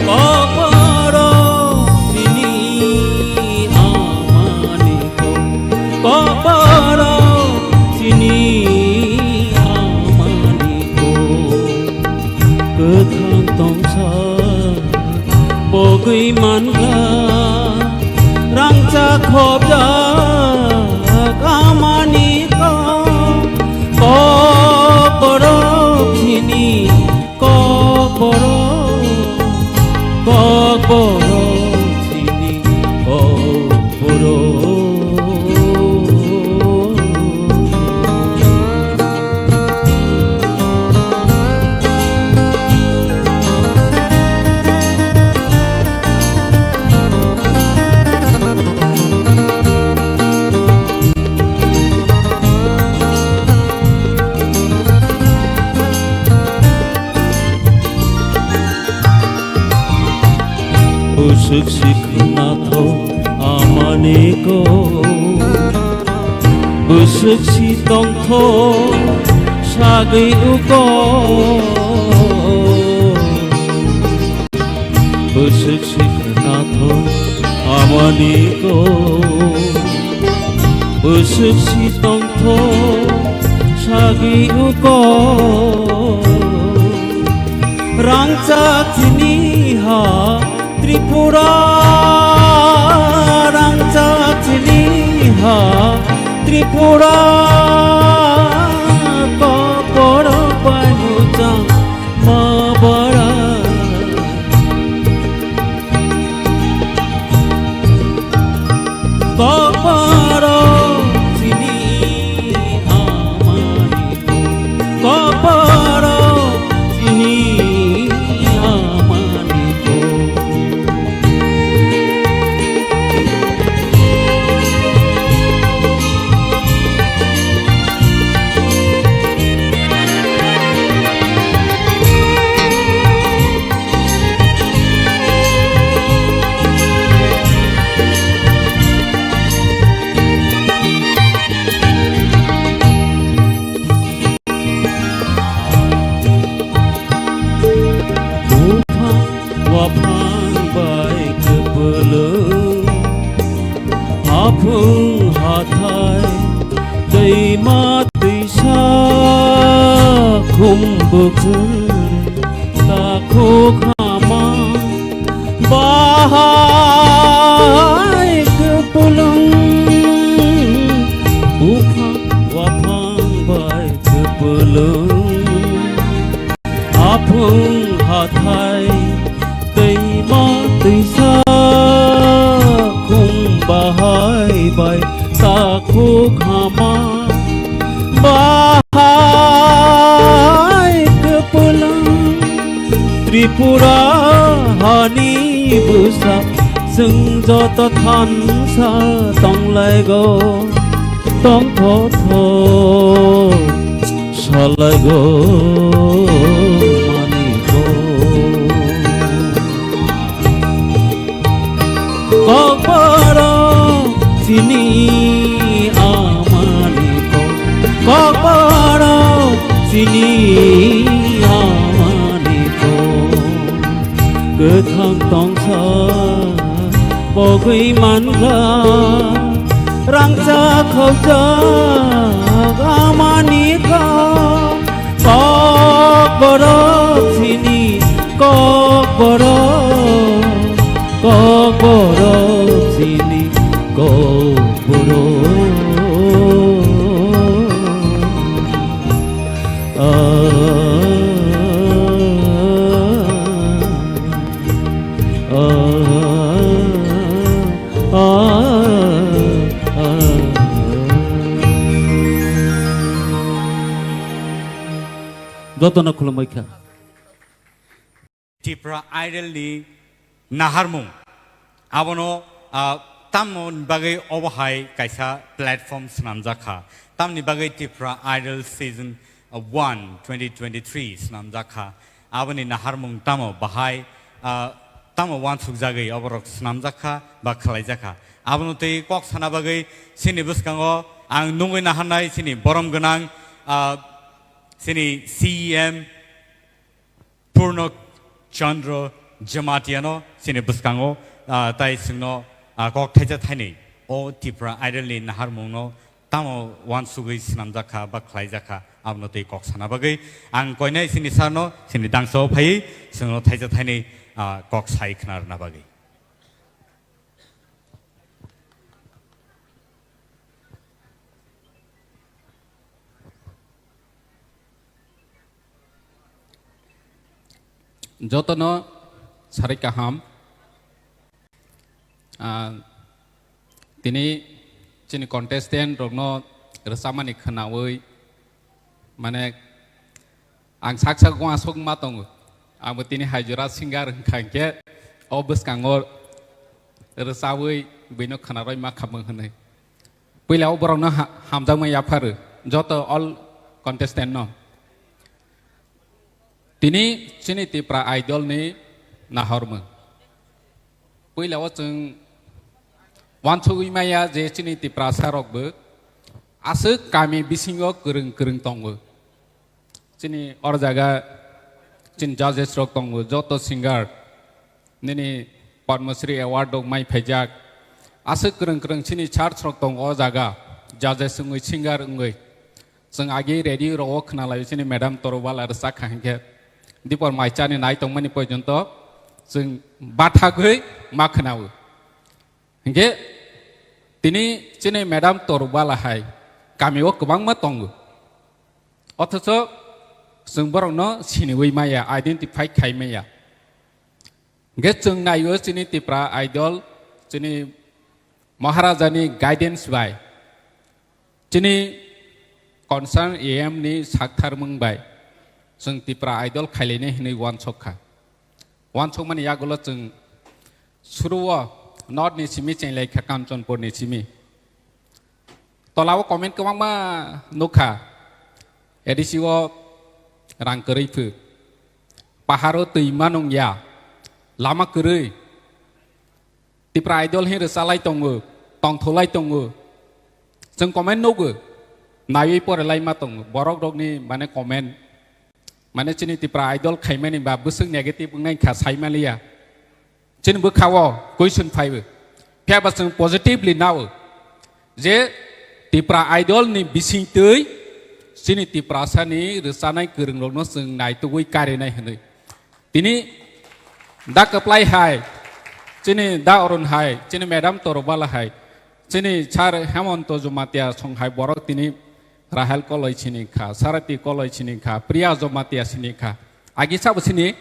Kokborok chini amani kok, kokborok chini amani kok. Kwthang tongsa pogwi mangla, rangchak khopjak amani kok, Kokborok chini Kokborok, Kokborok chini Kokborok. Bwswk si khwnathok amani kok, bwswk si tongthok sagwi ukok. Bwswk si khwnathok amani kok, bwswk si tongthok sagwi ukok. Rangchak chini ha Tripura, rangchak chini ha Tripura, Kokborok bai muchang ma bara. Kokborok chini amani kok, Kokborok chini amani kok. Twima twisa khum bukhur takhuk hama bahai kwpulung buphang waphang bai kwpulung. Aphung hathai twima twisa khum bahai bai takhuk hama bahai kwpulung. Tripura hani bwsa chwng joto thansa tonglaigo tongthotho. Salaigo maniko. Kokborok chini amaniko. Kokborok chini amaniko. Kwthang tongsa pogwi mankha, rangchak khokjak amani kha. Kokborok chini kokborok, kokborok chini kokborok. Ah, ah, ah. Jotono khulumui kha. Tipra Idol ni naharmung. Abono, ah, tamoni bagwi obo hai kaisa platform swnamjak kha. Tamni bagwi Tipra Idol season, ah, one, twenty twenty-three swnamjak kha. Aboni naharmung tamo bahai, ah, tamo uansukjagwi oborok swnamjak kha ba khwlaijak kha. Abono twi kok sana bagwi chini bwskango ang nungwi naharnai chini borom gwnang, ah, chini C E M, Purno Chandra Jamatiano chini bwskango, ah, tai chwngno, ah, kok thaisa thainwi o Tipra Idol ni naharmungno tamo uansugwi swnamjak kha ba khwlaijak kha, abono twi kok sana bagwi ang koinai chini sarno chini dangsa o phaiwi chwngno thaisa thainwi, ah, kok sai khna rwna bagwi. Jotono sarik kaham. Ah, tini chini contestant rokno rwchapmani khwnawi, mane, ang sak sak uansuk ma tongo. Abo tini hai jora singer wngkha hinkhe o bwskango rwchabwi buino khwnarwi ma khamung hwnwi. Puila o borokno ha-, hamjakma yapharu joto all contestant no. Tini chini Tipra Idol ni nahormung. Puila o chwng uansugwi maya je chini Tiprasa rok bo aswk kami bisingo kwrwng kwrwng tongo. Chini or jaga chini judges rok tongo, joto singer nini Padma Shri Award rok mai phaijak. Aswk kwrwng kwrwng chini church rok tongo o jaga, judges wngwi, singer wngwi. Chwng agi radio rok o khwnalai chini madam Torubala rwchak kha hinkhe dipor mai chani nai tongmani porjonto chwng bathagwi ma khwnao. Hinkhe tini chini madam Torubala hai kami o kwbangma tongo. Othocho chwng borokno siniwi maya, identify khai maya. Hinkhe chwng naio chini Tipra Idol, chini Maharaja ni guidance bai, chini concern A M ni saktharmung bai chwng Tipra Idol khailainai hinwi uansuk kha. Uansukmani yagulo chwng suruo North ni simi chenglai kha Kanchanpur ni simi. Tola o comment kwbangma nukha. A D C o rang kwrwi phu. Pahar o twi manung ya. Lama kwrwi. Tipra Idol hin rwchalai tongo. Tongtholai tongo. Chwng comment nugo. Naiwi porelai ma tongo. Borok rokni mane comment. Mane chini Tipra Idol khaimani ba bwswk negative wngnai kha saimaliya. Chini bwkha o question phaibo. Phiya ba chwng positively nao je Tipra Idol ni bisingtwi chini Tiprasa ni rwchanai kwrwng rokno chwng naitugwi karinai hwnwi. Tini da kwplai hai, chini da Arun hai, chini madam Torobala hai, chini sir Hemonto Jamatia song hai borok tini Rahel Koloi sini kha, Sarati Koloi sini kha, Priya Jamatia sini kha. Agi sabo sini?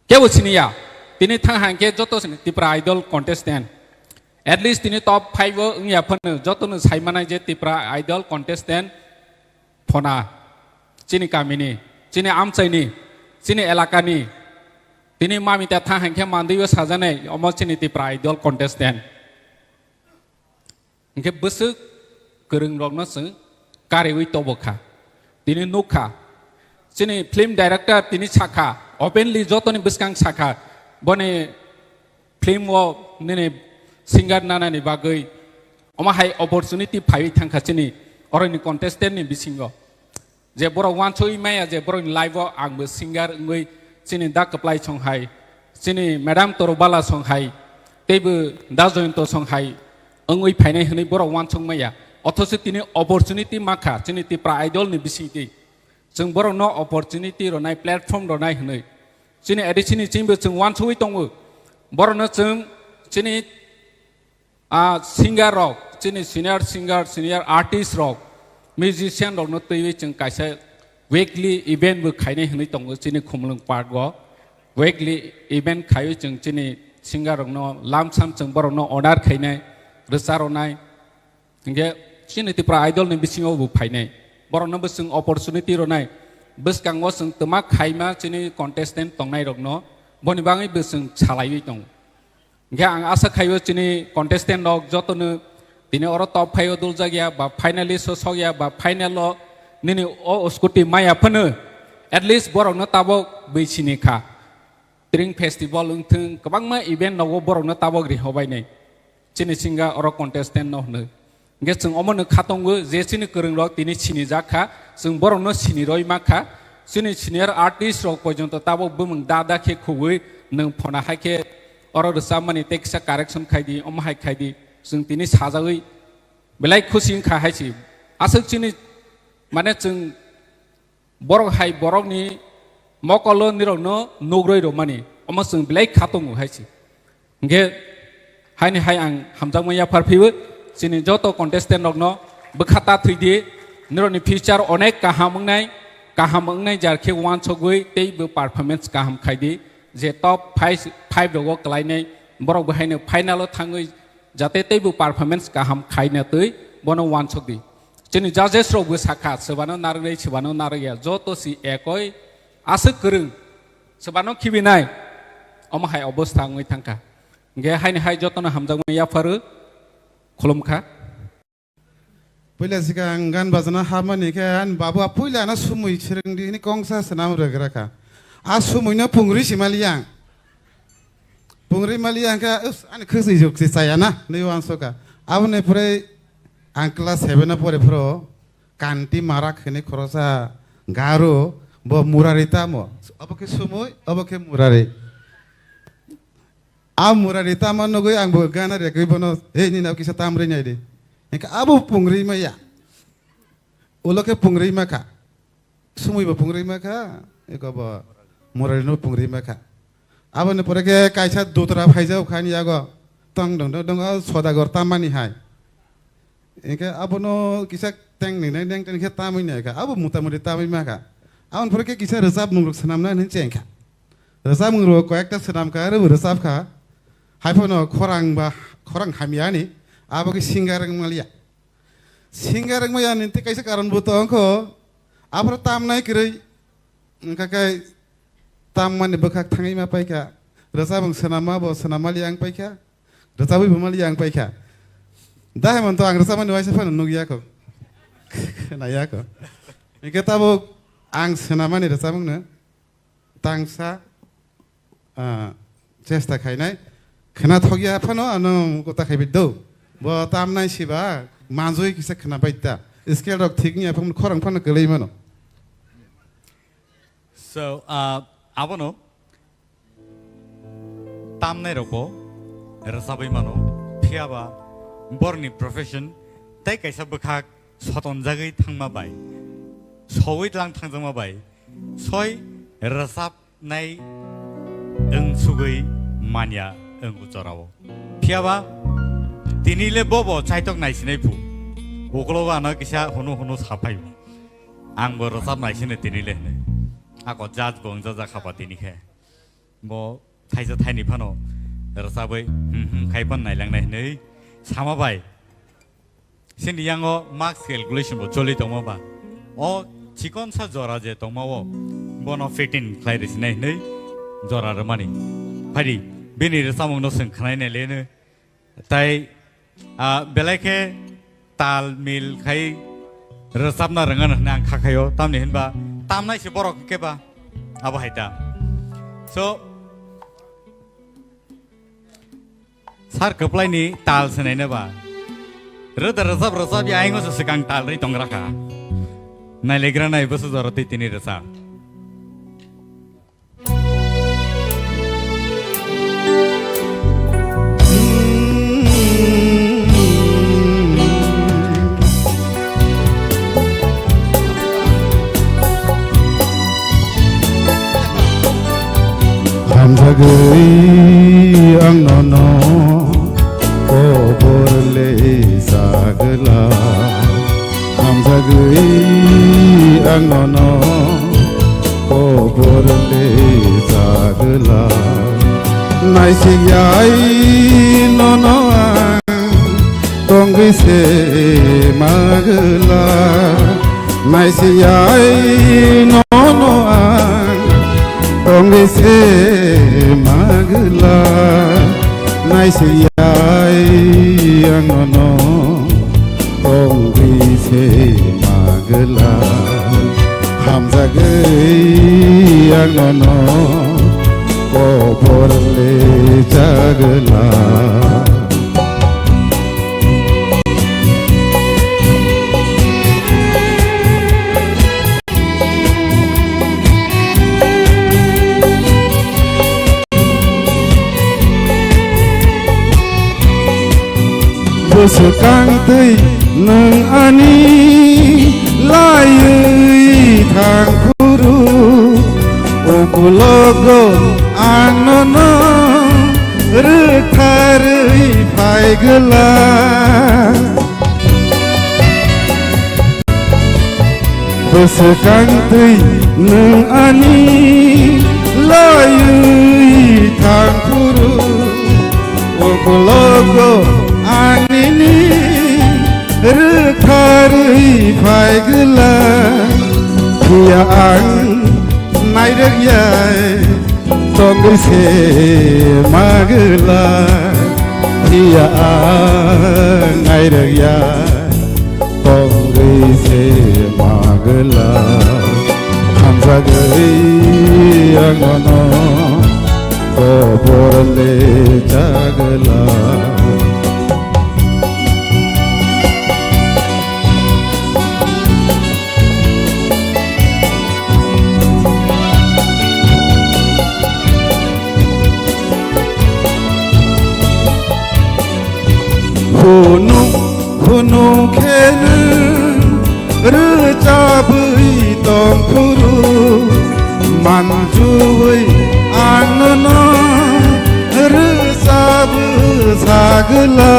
Kebo sini ya. Tini thang hang khe joto sini Tipra Idol contestant. At least tini top five o wngya phano joto no sai manai je Tipra Idol contestant phona. Chini kamini, chini amchaini, chini elakani. Tini mami ta thang hang khe mandwi o sajanai omo chini Tipra Idol contestant. Hingke bwswk kwrwng rokno chwng kariwi tobo kha. Tini nuk kha. Chini film director tini sakha, openly jotoni bwskang sakha. Boni film o nini singer nanani bagwi omo hai opportunity phaiwi thangkha chini oroni contestant ni bisingo. Je borok wansugwi maya je borokni life o ang bo singer wngwi chini da kwplai song hai, chini madam Torobala song hai, teibo da Joyonto song hai wngwi phainai hwnwi borok wansuk maya. Othocho tini opportunity mankha chini Tipra Idol ni bisingtwi. Chwng borokno opportunity rwnai, platform rwnai hwnwi. Chini A D C ni chwngbo chwng wansugwi tongo. Borokno chwng chini a singer rok, chini senior singer, senior artist rok, musician rokno twiwi chwng kaisa weekly event bo khainai hwnwi tongo chini Khumulwng Park o. Weekly event khaiwi chwng chini singer rokno lamsam chwng borokno order khainai, rwcha rwnai. Hingke chini Tipra Idol ni bisingo bo phainai. Borokno bo chwng opportunity rwnai. Bwskango chwng twma khaima chini contestant tongnai rokno boni bagwi bo chwng salaiwi tongo. Hingke ang asa khaio chini contestant rok jotono tini oro top five o duljak ya ba finalist o sok ya ba final o nini o scooty maya phano at least borokno tabok bwi sini kha. Tring festival wngthwng kwbangma event nogo borokno tabok rihobainai. Chini singa oro contestant no hwnwi. Hingke chwng omono khatongo je chini kwrwng rok tini sinijak kha, chwng borokno siniroi ma kha. Chini senior artist rok porjonto tabok bumung da da khe khugwi nwng phona hai khe oro rwchapmani tei kisa correction khai di, omo hai khai di, chwng tini sajagwi belai khusi wngkha hai se. Aswk chini mane chwng borok hai borokni mokolo nirokno nugroi rwmani, omo chwng belai kha tongo hai se. Hingke haini hai ang hamjakma yaphar phiwi chini joto contestant rokno bwkha ta thwi di, nirokni future onek kaham wngnai, kaham wngnai jar khe wansogwi tei bo performance kaham khai di, je top five, five rogo kwlainai borok bo haino final o thangwi jate tei bo performance kaham khaina twi bono wansok di. Chini judges rok bo sakha, swbano narwknai, swbano narwkya, joto si ekoi aswk kwrwng, swbano khibinai, omo hai obostha wngwi thangkha. Hingke haini hai jotono hamjakmani yapharu, khulumkha. Puila sikang gan bajana habmani khe ani babu a puila ano sumui swrwngdi hini kongsa swnam rwgra kha. A sumui no pungri si mali yang. Pungri mali yang khe, "Us, ani khwswi juk si chaya na," nui wansoka. Aboni pore ang class seven o pore phro Kanti Marak hini khorosa Garo bo Murari tamo. Obo khe sumui, obo khe Murari. A Murari tamo nugui ang bo gana rekui bono, "Ei, nini kisa tamri nai di." Engkha abo pungri maya. Ulo khe pungri ma kha. Sumui bo pungri ma kha, eko bo Murari no pungri ma kha. Aboni pore khe kaisa dutra phaijao kha ani yago. Tong dong dong dong, o Sodagar tamani hai. Engkhe abono kisa teng ni nai neng teng khe tamui nai kha. Abo mota moti tamui ma kha. Aboni pore khe kisa rwchapmung rok swnam nai hinwi cheng kha. Rwchapmung rok koyekta swnam kha, aro bo rwchap kha. Haiphano khorang ba, khorang hamya ni, abo khe singer wng maliya. Singer wng maya ni tei kaisa karon bo tong kho. Aphro tamnai kwrwi. Wngkha khe tammani bwkhak thangwi ma paikha. Rwchapmung swnamma bo swnam maliya wng paikha. Rwchabwi bo maliya wng paikha. Da hai man to ang rwchapmani waisa phano nukya kho. Khwnaya kho. Hingkhe tabuk ang swnamani rwchapmungno tangsa, ah, chesta khainai. Khwnathokya phano ano kota khaibai do. Bo tamnai siba manjui kisa khwnabai ta. Scale rok thik wngya phano khorang phano kwlwi mano. So, ah, abono tamnai rokbo rwchabwi mano, phiya ba borni profession tei kaisa bwkhak sotonjagwi thangma bai, sowi tlang thangjakma bai, soi rwchapnai wng sugwi manya wng o jorao. Phiyaba tini le bobo chaitok naisinai phu. Uklogo ano kisa hunu hunu saphaio. Angbo rwchap naisino tini le hwnwi. Ako judge bo wngjajakha ba tini khe. Bo thaisa thaini phano rwchabwi, hmm, hmm, khai phano nailangnai hwnwi sama bai. Chini yango marks calculation bo choli tongma ba. O chikonsa jora je tongma o, bono fitting khlai rwsinai hwnwi jora rwmani. Phaidi, bini rwchapmungno chwng khwnai nai le hwnwi. Tai, ah, belai khe tal mil khai rwchapna rwngano hwnwi ang kha khaio, tamni hinba tamnai se borok hwnkhe ba abo hai ta. So, sir kwplaini tal swnaina ba rwda rwchap rwchap ya aingo se swkang tal ri tong rakha. Nailegra nai bwswk jora twi tini rwchap. Hamjagwi ang nono kobor le sagla. Hamjagwi ang nono kobor le sagla. Naisik yai nono ang tongwi se magla. Naisik yai nono ang tongwi se magla. Naisik yai ang nono tongwi se magla. Hamjagwi ang nono kobor le chagla. Bwswkang twi nwng ani laiwi thang phuru, ukulogo ang nono rwktharwi phai gwla. Bwswkang twi nwng ani laiwi thang phuru, ukulogo ang nini rwktharwi phai gwla. Phiya ang nairwk yai tongwi se magwla, phiya ang nairwk ya tongwi se magwla. Hamjagwi ang nono kobor le chagwla. Hunu, hunu khe nwng rwchabwi tong phuru, manjuwi ang nono rwchap sagwla.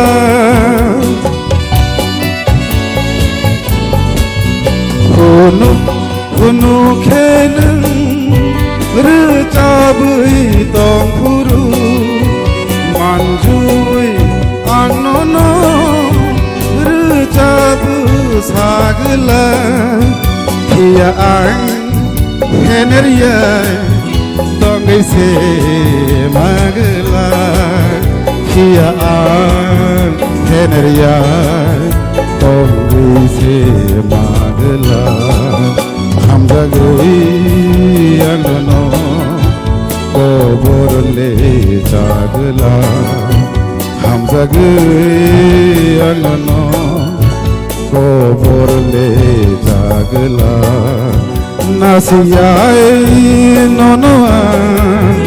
Hunu, hunu khe nwng rwchabwi tong phuru, manjuwi ang nono rwchap sagwla. Phiya ang hener yai tongwi se magwla, phiya ang hener yai tongwi se magwla. Hamjagwi ang nono kobor le chagwla. Hamjagwi ang nono kobor le chagwla. Nasiyai nono ang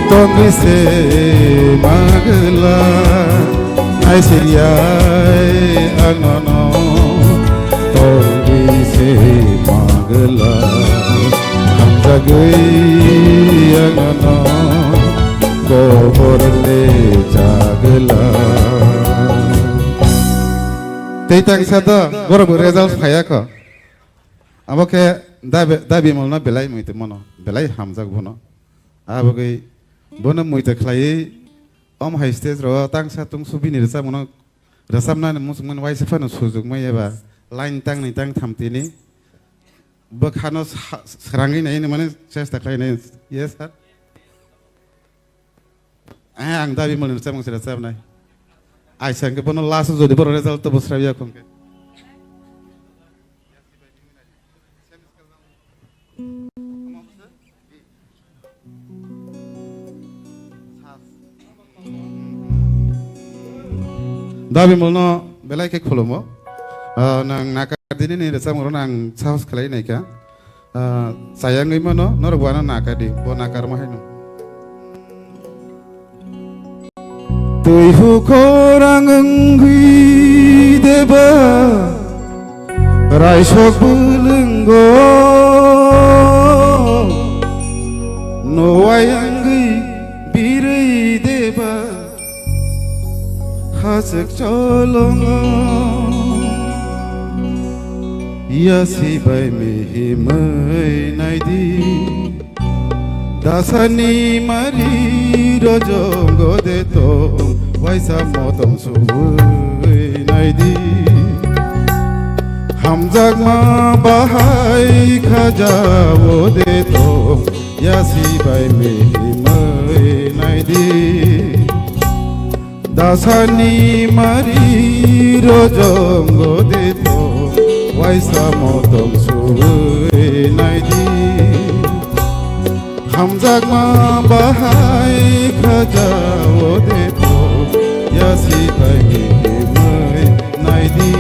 tongwi se magwla. Naisiyai ang nono Hamjagwi ang no kobor le jagla. Tei tangsa to borok bo result phaiya kho. Abo khe dabi, dabi molno belai muitu mono, belai hamjak bono. Abo gwi bono muitu khlaiwi om hai stage ro tangsa tungsu bini rwchapmano Rwchapnani muchungmani waisa phano sujukma eba line tangni tangtham tini bwkhano sa-, srangwi naini mani chesta khlainai. Yes, sir. Eh, ang dabi mani rwchapmung se rwchapnai. Aisa hwnkhe bono last jodi borok result to bwsraiya khongkhe. Dabi molno belai khe khulumo. Ah, nang nakar dini ni rwchapmung rok nang sahos khlai nai kha. Ah, chayangwi mano, norok bo ano nakar di, bo nakar ma haino. Twi hukhorang wngwi deba, raisok bwlwngo, nowai wngwi birwi deba, hachwk cholongo, yasi bai mihimwi naidi. Dasani mari rojongo de to, waisa motom subui naidi. Hamjakma bahai khajawo de to, yasi bai mihimwi naidi. Dasani mari rojongo de to, waisa motom subui naidi. Hamjakma bahai khajawo de to, yasi bai mihimwi naidi.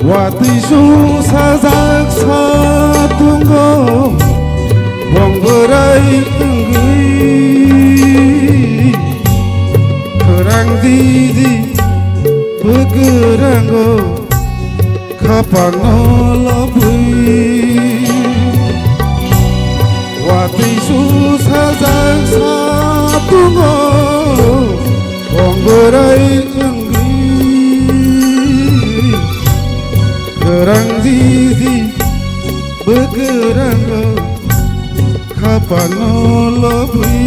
Watwi sung sajak sa tungo, bongborai wngwi khorang didi bwkrango khapangno lobwi. Watwi su sajak sa tungo, bongborai wngwi khorang didi bwkrango khapangno lobwi.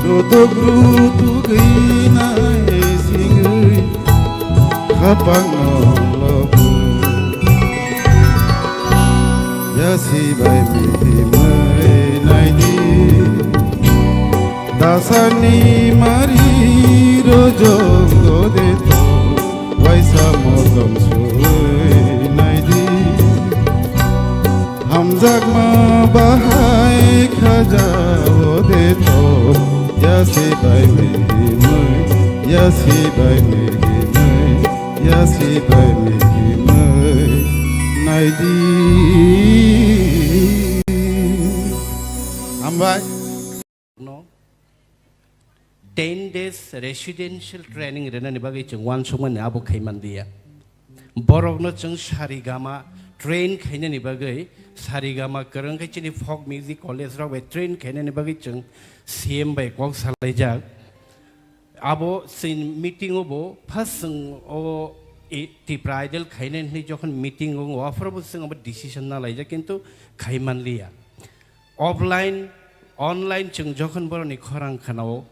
Rutuk rutuk wi nai singwi khapangno lobwi. Yasi bai mihimwi naidi. Dasani mari rojongo de to, waisa motom sui naidi. Hamjakma bahai khajawo de to, yasi bai mihimwi, yasi bai mihimwi, yasi bai mihimwi naidi. Hambai. No. Ten days residential training rwnani bagwi chwng uansukmani abo khai manliya. Borokno chwng sarigama train khainani bagwi, sarigama kwrwng khe chini folk music college rok bai train khainani bagwi chwng C M bai kok salaijak. Abo chini meeting o bo first chwng o i-, Tipra Idol khainani hwnwi jokhon meeting o, aphuru bo chwng abo decision na laijak, kintu khai manliya. Offline, online chwng jokhon borokni khorang khanao,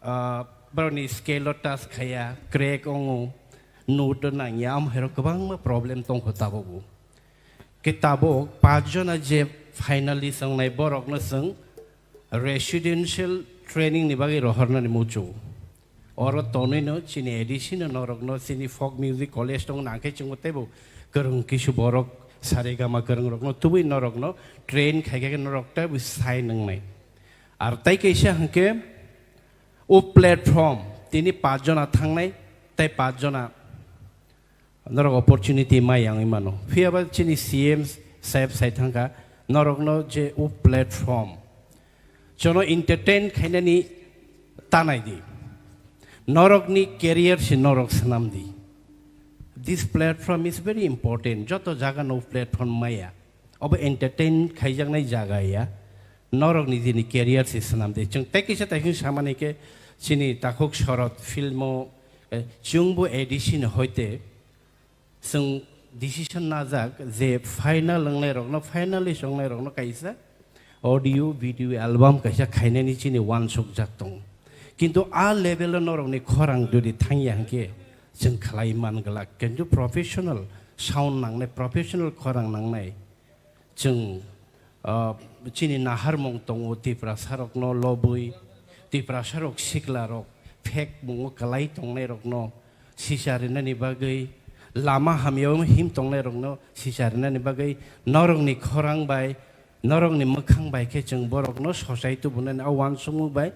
ah, borokni scale o touch khaiya, crack wngo, note o nangya, amhairok kwbangma problem tongkho tabukbo. Khe tabuk pachjona je finalist wngnai borokno chwng residential training ni bagwi rohornani muchungo. Oro tonwi no chini A D C no norok no chini folk music college tong nang khe chwng teibo kwrwng kisu borok saregama kwrwng rok no tubui norok no train khai khe norok teibo sai nang nai. Ar tai kaisa hwnkhe o platform tini paanch jona thangnai tei paanch jona norok opportunity mai yang mano. Phiya ba chini C M saheb sai thangkha, norokno je o platform, jono entertain khainani tanai di. Norokni career se norok swnam di. This platform is very important. Joto jaga no platform maya. Obo entertain khaijaknai jaga ya. Norokni jini career se swnam di. Chwng tei kisa tei samani khe chini takhuk Shorod filmo, eh, chwngbo A D C ni hoite Chwng decision najak je final wngnairokno, finalist wngnairokno kaisa audio video album kaisa khainani chini uansukjak tongo. Kintu a level o norokni khorang jodi thangya hwnkhe chwng khlai man glak. Kintu professional sound nangnai, professional khorang nangnai. Chwng, ah, chini naharmung tongo, Tiprasarokno lobwi, Tiprasarok siklarok phekmungo kwlai tongnairokno sisa rinani bagwi, lama hamyao him tongnairokno sisa rinani bagwi, norokni khorang bai, norokni mwkhang bai khe chwng borokno sochai tubunani a uansukmung bai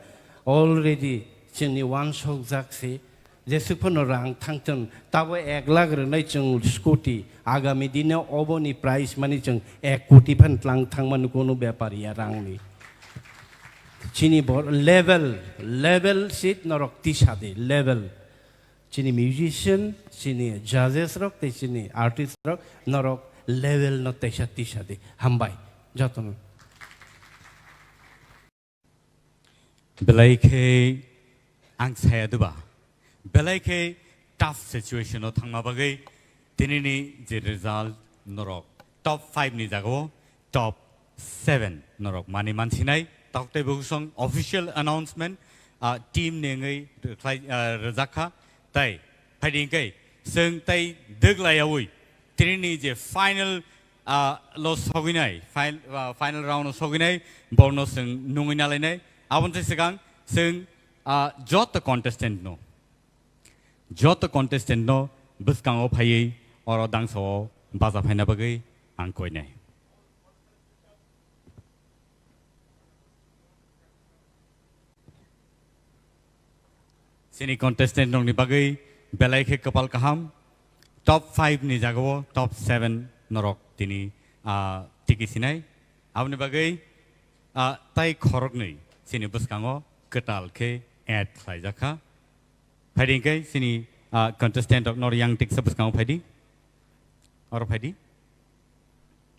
already chwngni uansukjak se. Jesuk phano rang thangthun, tabo ek lakh rwnai chwng scooty, agami dino oboni price mani chwng ek koti phan tlang thangmani kunu bepar ya rangni. Chini bor level, level seat norok tisa di, level. Chini musician, chini judges rok, tei chini artist rok, norok level no teisa tisa di. Hambai, jotono. Belai khe ang saya diba, belai khe tough situation o thangma bagwi tinini je result norok top five ni jagao top seven norok mani mansinai tok tei bwswng official announcement, ah, team ni wngwi rwkhlai, ah, rwjak kha. Tai phaidi hwnkhe chwng tai dwglaiyaui tinini je final, ah, lo sogwinai, fin-, ah, final round o sogwinai borno chwng nungwi nalainai. Aboni swkang chwng, ah, joto contestant no, joto contestant no bwskango phaiwi oro dangsa o bacha phaina bagwi ang koinai. Chini contestant rokni bagwi belai khe kwpal kaham. Top five ni jagao top seven norok tini, ah, tiki sinai. Aboni bagwi, ah, tai khoroknwi chini bwskango kwtal khe add khlaijak kha. Phaidi hwnkhe chini, ah, contestant rok nor yang tiksa bwskango phaidi. Oro phaidi.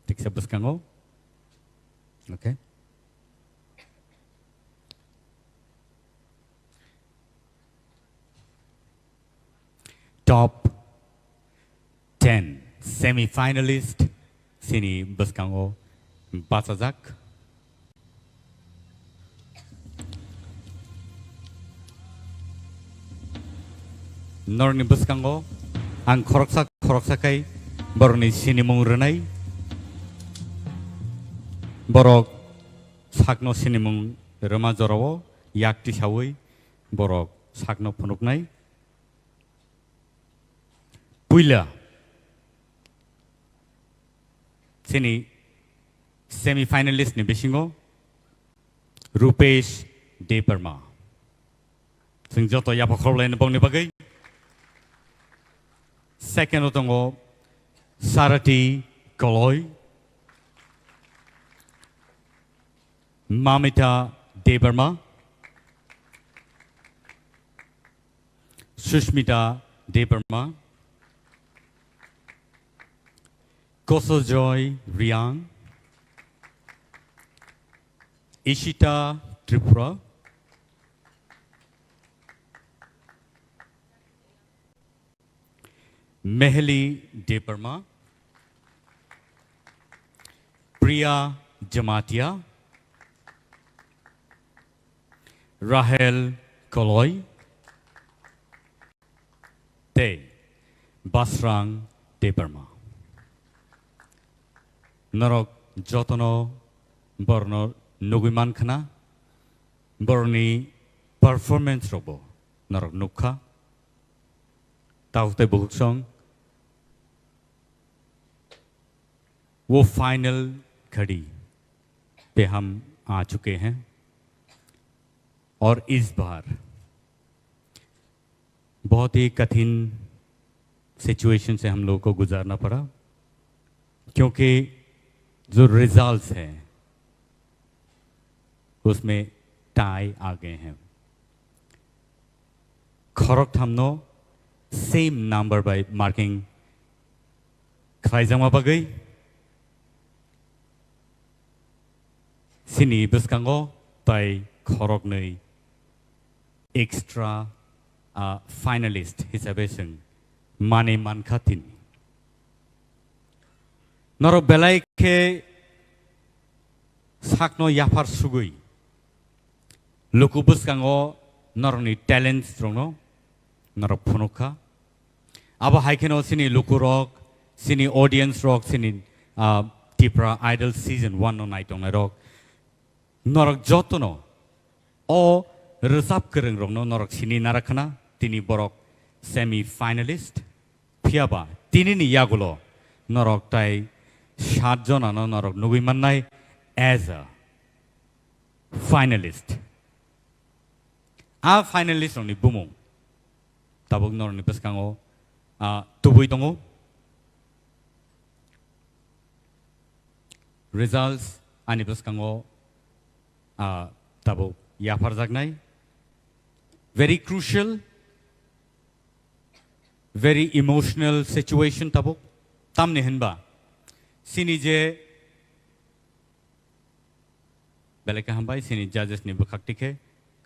Tiksa bwskango. Okay. Top ten semi-finalist chini bwskango bachajak. Norokni bwskango ang khoroksa khoroksa khai borokni sinimung rwnai. Borok sakno sinimung rwma jorao yak tisaui borok sakno phunuknai. Puila chini semi-finalist ni bisingo Rupesh Debbarma. Chwng joto yapha khorokhlaino bongni bagwi. Second o tongo Sarati Koloi, Mamita Debbarma, Sushmita Debbarma, Kosojoy Riang, Ishita Tripura, Meheli Debbarma, Priya Jamatia, Rahel Koloi, tei Basrang Debbarma. Norok jotono borno nugui mankhna, borni performance rokbo norok nukha. Tabuk tei bukhuk song, वो फाइनल घड़ी पे हम आ चुके हैं और इस बार बहुत ही कठिन सिचुएशन से हम लोगों को गुजारना पड़ा, क्योंकि जो रिजल्ट्स हैं, उसमें टाई आ गए हैं। Khoroktham no same number by marking khlaijakma bagwi chini bwskango tai khoroknwi extra, ah, finalist hisabe chwng manwi mankha tini. Norok belai khe sakno yaphar sugwi luku bwskango norokni talents rokno norok phunukha. Abo hai kheno chini lukurok, chini audience rok, chini, ah, Tipra Idol Season one no naitongnai rok, norok jotono o rwchap kwrwng rokno norok sini narakhana, tini borok semi finalist. Phiyaba tinini yagulo norok tai sat jonano norok nugwi mannai as a finalist. A finalist rokni bumung tabuk norokni bwskango, ah, tubui tongo. Results ani bwskango, ah, tabuk yapharjaknai. Very crucial, very emotional situation tabuk. Tamni hinba chini je belai khe hambai, chini judges ni bwkhak tikhe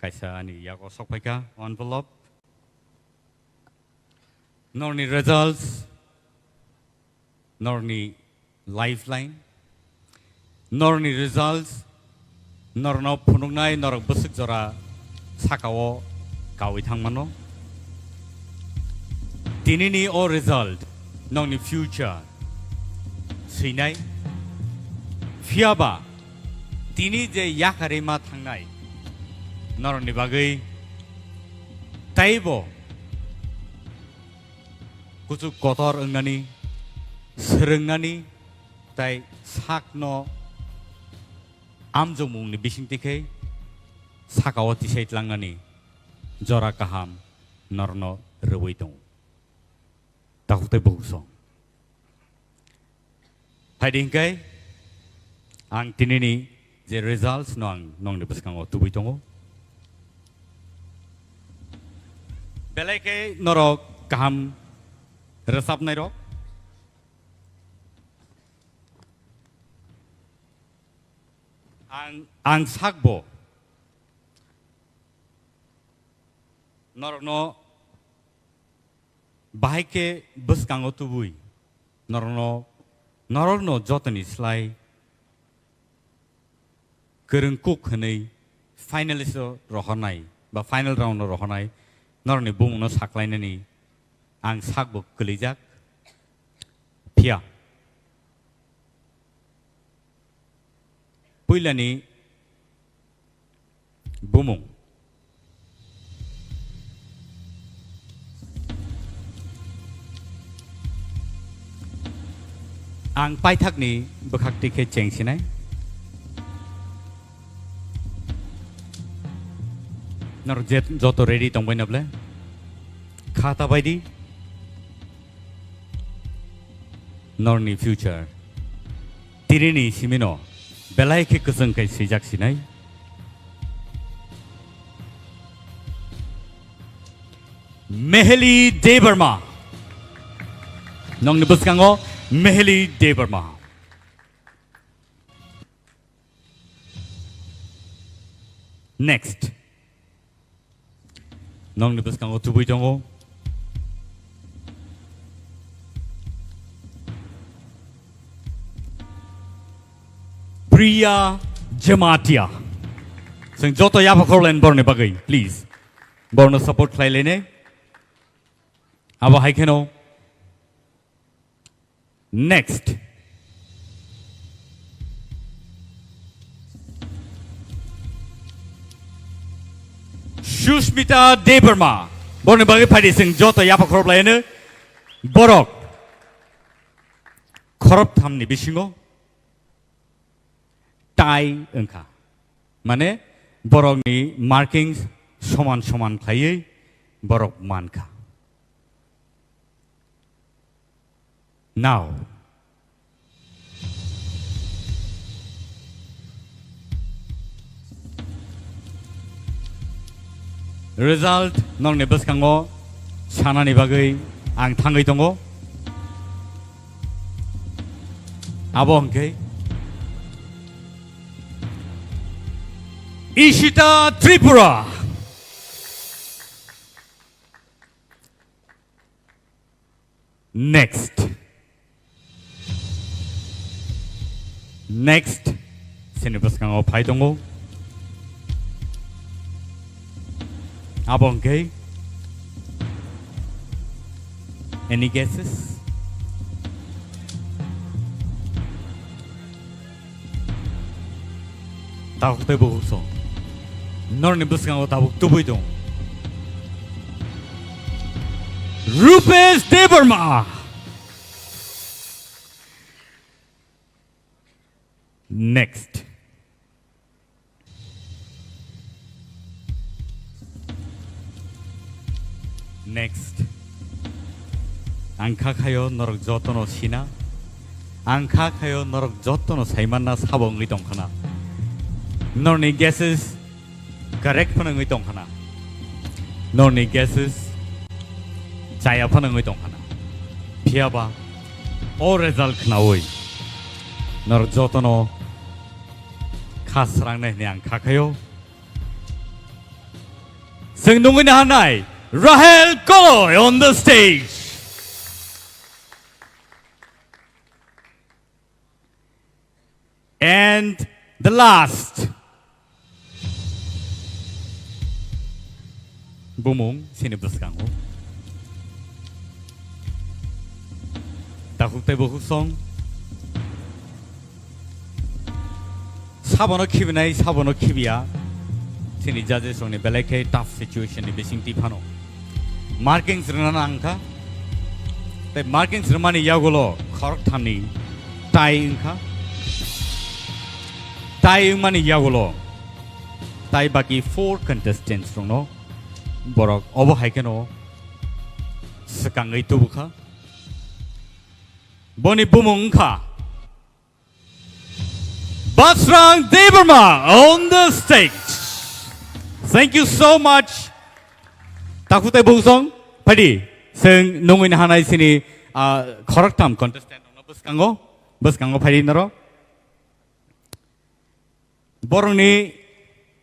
kaisa ani yago sokphaikha envelope. Norni results, norni lifeline, norni results, norno phunuknai norok bwswk jora sakao kawi thangmano. Tinini o result nokni future swinai. Phiyaba tini je yakarwi ma thangnai norokni bagwi teibo kuchuk kotor wngnani, swrwngnani, tai sakno amjokmungni bisingtwi khe sakao tisai tlangnani jora kaham norokno rwui tongo. Takhuk tei bukhuk song. Phaidi hinkai ang tinini je results no ang nongni bwskango tubui tongo. Belai khe norok kaham rwchapnai rok. Ang, ang sakbo norokno bahai khe bwskango tubui norokno, norokno jotoni slai kwrwng kuk hwnwi finalist o rohornai ba final round o rohornai norokni bumungno saklainani ang sakbo kwlwijak. Phiya puilani bumung. Ang paithakni bwkhak tikhe chengsinai. Norok je joto ready tongbai na ble? Kha ta bai di. Norni future. Tirini simino belai khe kwchwng khai swijak sinai. Meheli Debbarma. Nongni bwskango Meheli Debbarma. Next. Nongni bwskango tubui tongo Priya Jamatia. Chwng joto yapha khorlaini borokni bagwi, please. Borokno support khlai lainai. Abo hai kheno next. Sushmita Debbarma. Borokni bagwi phaidi chwng joto yapha khorop laino. Borok khorop thamni bisingo tie wngkha. Mane borokni markings soman soman khlaiwi borok mankha. Now, result nokni bwskango sanani bagwi ang thangwi tongo. Abo hwnkhe Ishita Tripura. Next. Next. Chini bwskango phai tongo. Abo hwnkhe, any guesses? Tabuk tei bukhuk song. Norokni bwskango tabuk tubui tong. Rupesh Debbarma. Next. Next. Ang kha khayo norok jotono sina. Ang kha khayo norok jotono saimanna sabo wngwi tongkhana. Norni guesses correct phano wngwi tongkhana. Norni guesses chaya phano wngwi tongkhana. Phiyaba o result khnaui norok jotono kha srangnai hwnwi ang kha khayo. Chwng nungwi nahanai Rahel Koloi on the stage. And the last. Bumung sini bwskango. Takhuk tei bukhuk song. Sabono khibinai, sabono khibiya. Chini judges rokni belai khe tough situation ni bising twi phano. Markings rwna nang kha. Tei markings rwmani yagulo khorok thamni tie wngkha. Tie wngmani yagulo tai baki four contestants rokno borok obo hai kheno swkangwi tubukha. Boni bumung wngkha Basrang Debbarma on the stage. Thank you so much. Takhuk tei bukhuk song, phaidi, chwng nungwi nahanai chini, ah, khoroktham contestant rokno bwskango, bwskango phaidi norok. Borokni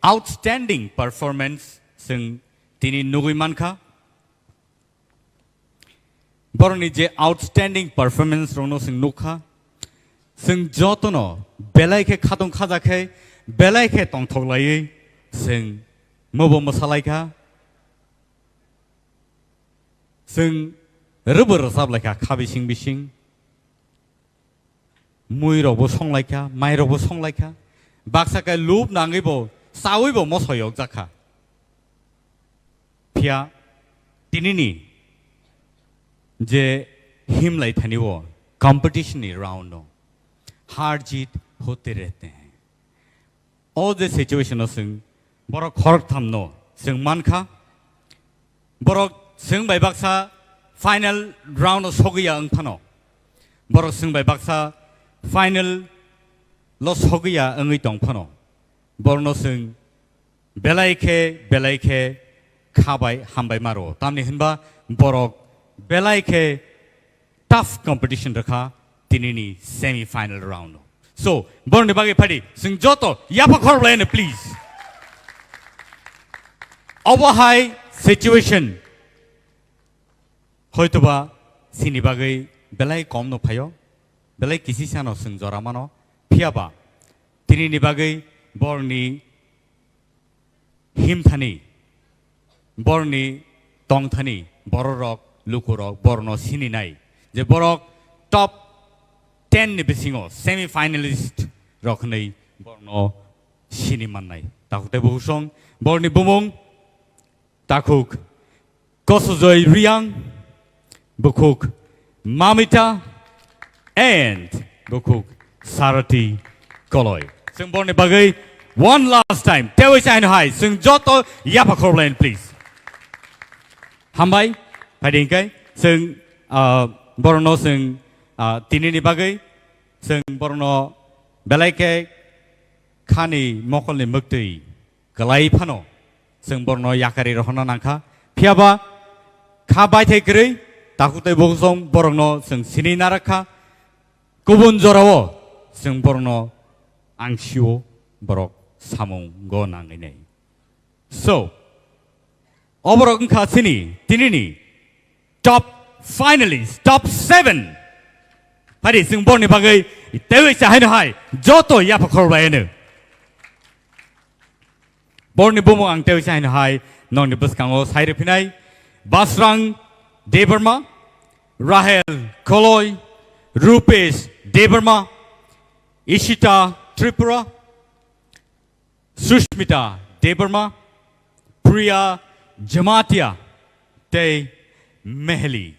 outstanding performance chwng tini nugwi mankha. Borokni je outstanding performance rokno chwng nukha, chwng jotono belai khe khatong khaja khe belai khe tongthok laiwi chwng mobo mwsalaikha, chwng rwbo rwchap laikha kha bising bising. Mui rokbo song laikha, mai rokbo song laikha. Baksa khe lub nangwi bo chawi bo moso yok jakha. Phiya tinini je himlai thani o competition ni round no har jeet hote rehte hain. O je situation o chwng borok khoroktham no chwng mankha, borok chwng bai baksa final round o sogwi ya wng phano, borok chwng bai baksa final lo sogwi ya wngwi tong phano, borokno chwng belai khe, belai khe kha bai hambai ma rwo. Tamni hwnba borok belai khe tough competition rwkha tinini semi final round o. So, borokni bagwi phaidi, chwng joto yapha khorok laino, please. Obo hai situation hoitoba chini bagwi belai kom no phaio, belai kisi sano chwng jora mano, phiyaba tinini bagwi borokni himthani, borokni tongthani, bororok, lukurok, borokno sininai je borok top ten ni bisingo semi finalist rok hwnwi borokno sini mannai. Takhuk tei bukhuk song, borokni bumung takhuk Kosojoy Riang, bukhuk Mamita, and bukhuk Sarati Koloi. Chwng borni bagwi one last time, tewi chaino hai, chwng joto yapha khorlain, please. Hambai, phaidi hingkai, chwng, ah, borokno chwng, ah, tinini bagwi, chwng borokno belai khe khani mokolni mwktwi kwlai phano chwng borokno yakari rohorna nangkha. Phiyaba kha baithai kwrwi takhuk tei bukhuk song borokno chwng sini narakha. Kubun jorao chwng borokno ang sio borok samungo nangwi nai. So, oborok wngkha chini tinini top finalist, top seven. Phaidi chwng borni bagwi tewi chahaino hai joto yapha khorbai hino. Borni bumung ang tewi chahaino hai nongni bwskango sai rwphinai Basrang Debbarma, Rahel Koloi, Rupesh Debbarma, Ishita Tripura, Sushmita Debbarma, Priya Jamatia, tei Meheli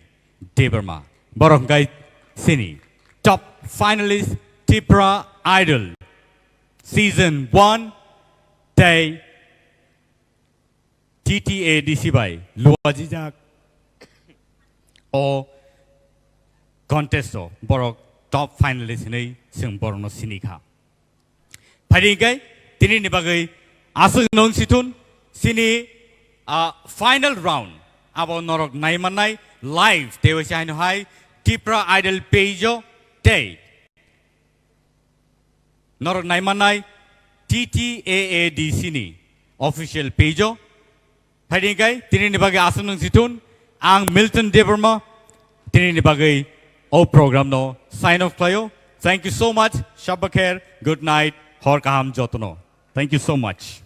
Debbarma. Borok hwnkhe chini top finalist Tipra Idol season one tei T T A D C bai luajijak o contest o borok top finalist hinwi chwng borokno sini kha. Phaidi hingkhe tinini bagwi aswk nung sithun chini, ah, final round abo norok naimannai live tewi se haino hai Tipra Idol page o tei norok naimannai T T A A D C ni official page o. Phaidi hingkhe tinini bagwi aswk nung sithun ang Milton Debbarma tinini bagwi o program no sign off khlaio. Thank you so much. Shabba kher. Good night. Hor kaham jotono. Thank you so much.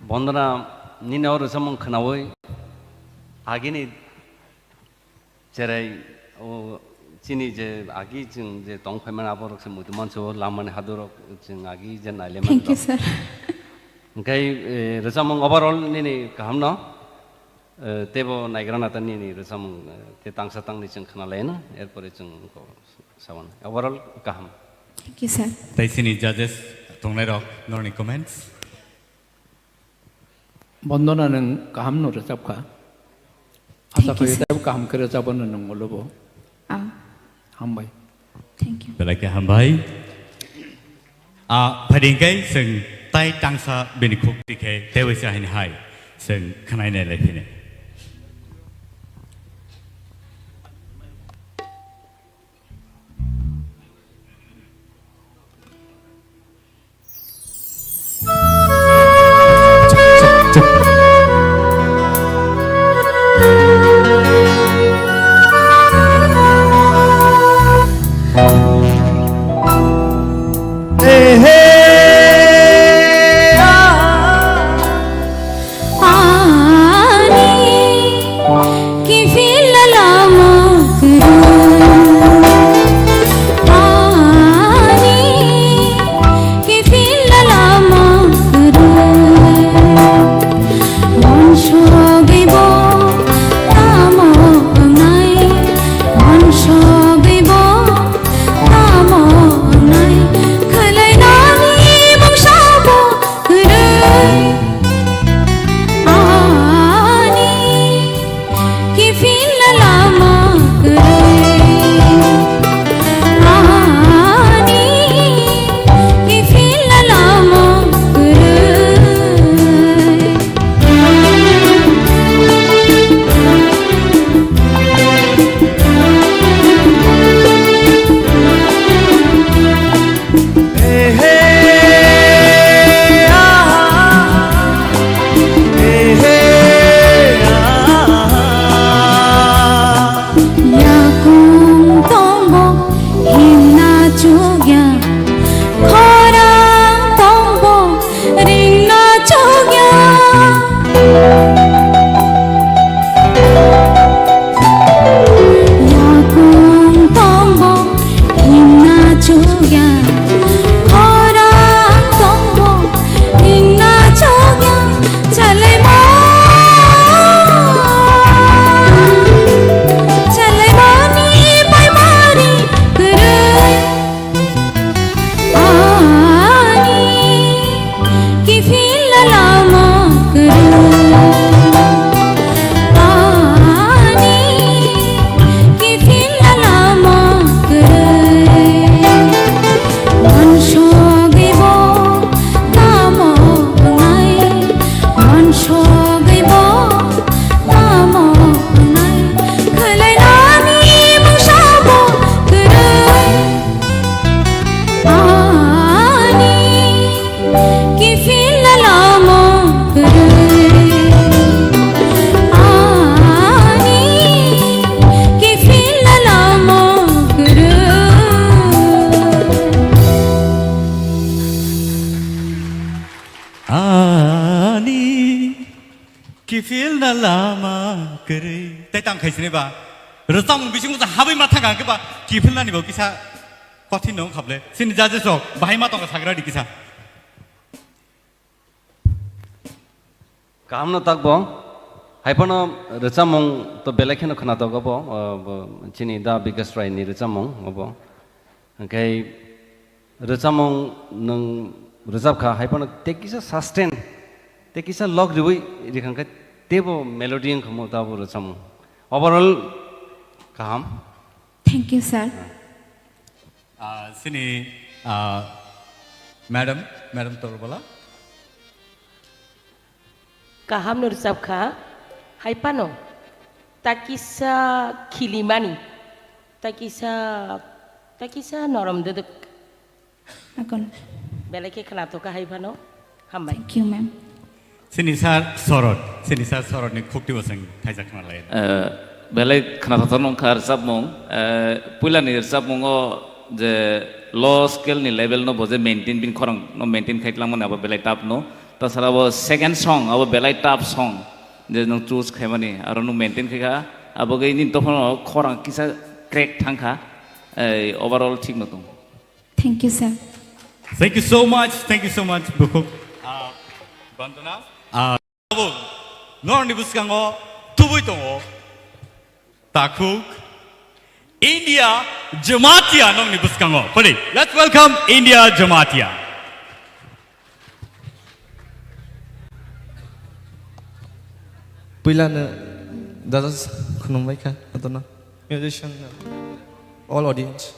Bondona, nini o rwchapmung khwnaui agini cherai o chini je agi chwng je tong phaimani aborok se muitu manso lamani hadurok chwng agi je nailemani Thank you, rok. Sir. Hwnkhe, eh, rwchapmung overall nini kahamno, eh, teibo naigrana ta nini rwchapmung, eh, te tangsa tangni chwng khwnalaino, erpore chwng ko sabon. Overall kaham. Thank you, sir. Tai sini judges tongnairok norni comments. Bondona nwng kaham no rwchap kha. Asa Thank you, khayo sir. Taibo kaham khe rwchapano nwng ulo bo. Ah. Hambai. Thank you. Belai khe hambai. Ah, phaidi hwnkhe chwng tai tangsa bini khuk tikhe teibo se haini hai chwng khwnai nai lai phini. Hey, hey, ah. Ani, kiphil lama kwrwi. Ani, kiphil lama kwrwi. Monsogwi bo tamo wngnai, monsogwi bo tamo wngnai, khwlainani mungsa bo kwrwi. Ani, kiphil lama kwrwi. Ani, kiphil lama kwrwi. Yakung tongbo himna chukya, khorang tongbo ringna chukya. Yakung tongbo himna chukya, khorang tongbo ringna chukya. Chalaima, chalaimani paimari kwrwi. Ani, kiphil lama kwrwi. Ani, kiphil lama kwrwi. Monsogwi bo tamo wngnai, monsogwi bo tamo wngnai, khwlainani mungsa bo kwrwi. Ani, kiphil lama kwrwi. Ani, kiphil lama kwrwi. Ani, kiphilna lama kwrwi. Tei tang khai sini ba. Rwchapmung bisingo sa habwi ma thangkha hwnkhe ba kiphilnani bo kisa kothin no wngkha ble. Sini judges rok bahai ma tongkha sagra di kisa. Kahamno takbo, hai phano rwchapmung to belai kheno khwnatok obo, o, bo, chini Da Bikas Rai ni rwchapmung obo. Hwnkhe rwchapmung nwng rwchapkha, hai phano tei kisa sustain, tei kisa log riwi rikhangkhe teibo melody wngkha mo tabo rwchapmung. Overall kaham. Thank you, sir. Ah, sini, ah, madam, madam Torbala. Kaham no rwchapkha, hai phano takisa khilimani, takisa, takisa norom dwdwk. Akon. Belai khe khwnathokha hai phano. Hambai. Thank you, ma'am. Sini sir Sorot, sini sir Sorot ni khukti bo chwng thaijak khna lai. Eh, belai khwnathok nong kha rwchapmung. Eh, puila ni rwchapmung o je low scale ni level no bo je maintain, bini khorang no maintain khai tlangmani abo belai tough no. Tasala abo second song, abo belai tough song. Je nwng choose khaimani, aro nwng maintain khaikha. Abo gwi nini tokhono khorang kisa crack thangkha. Ei, overall thik no tong. Thank you, sir. Thank you so much, thank you so much, bukhuk. Ah, Bandana. Ah, abo, norokni bwskango tubui tongo. Takhuk, India Jamatia nokni bwskango. Pwdi, let's welcome India Jamatia. Puilano judges khulumbaikha, jotono. Musician, all audience.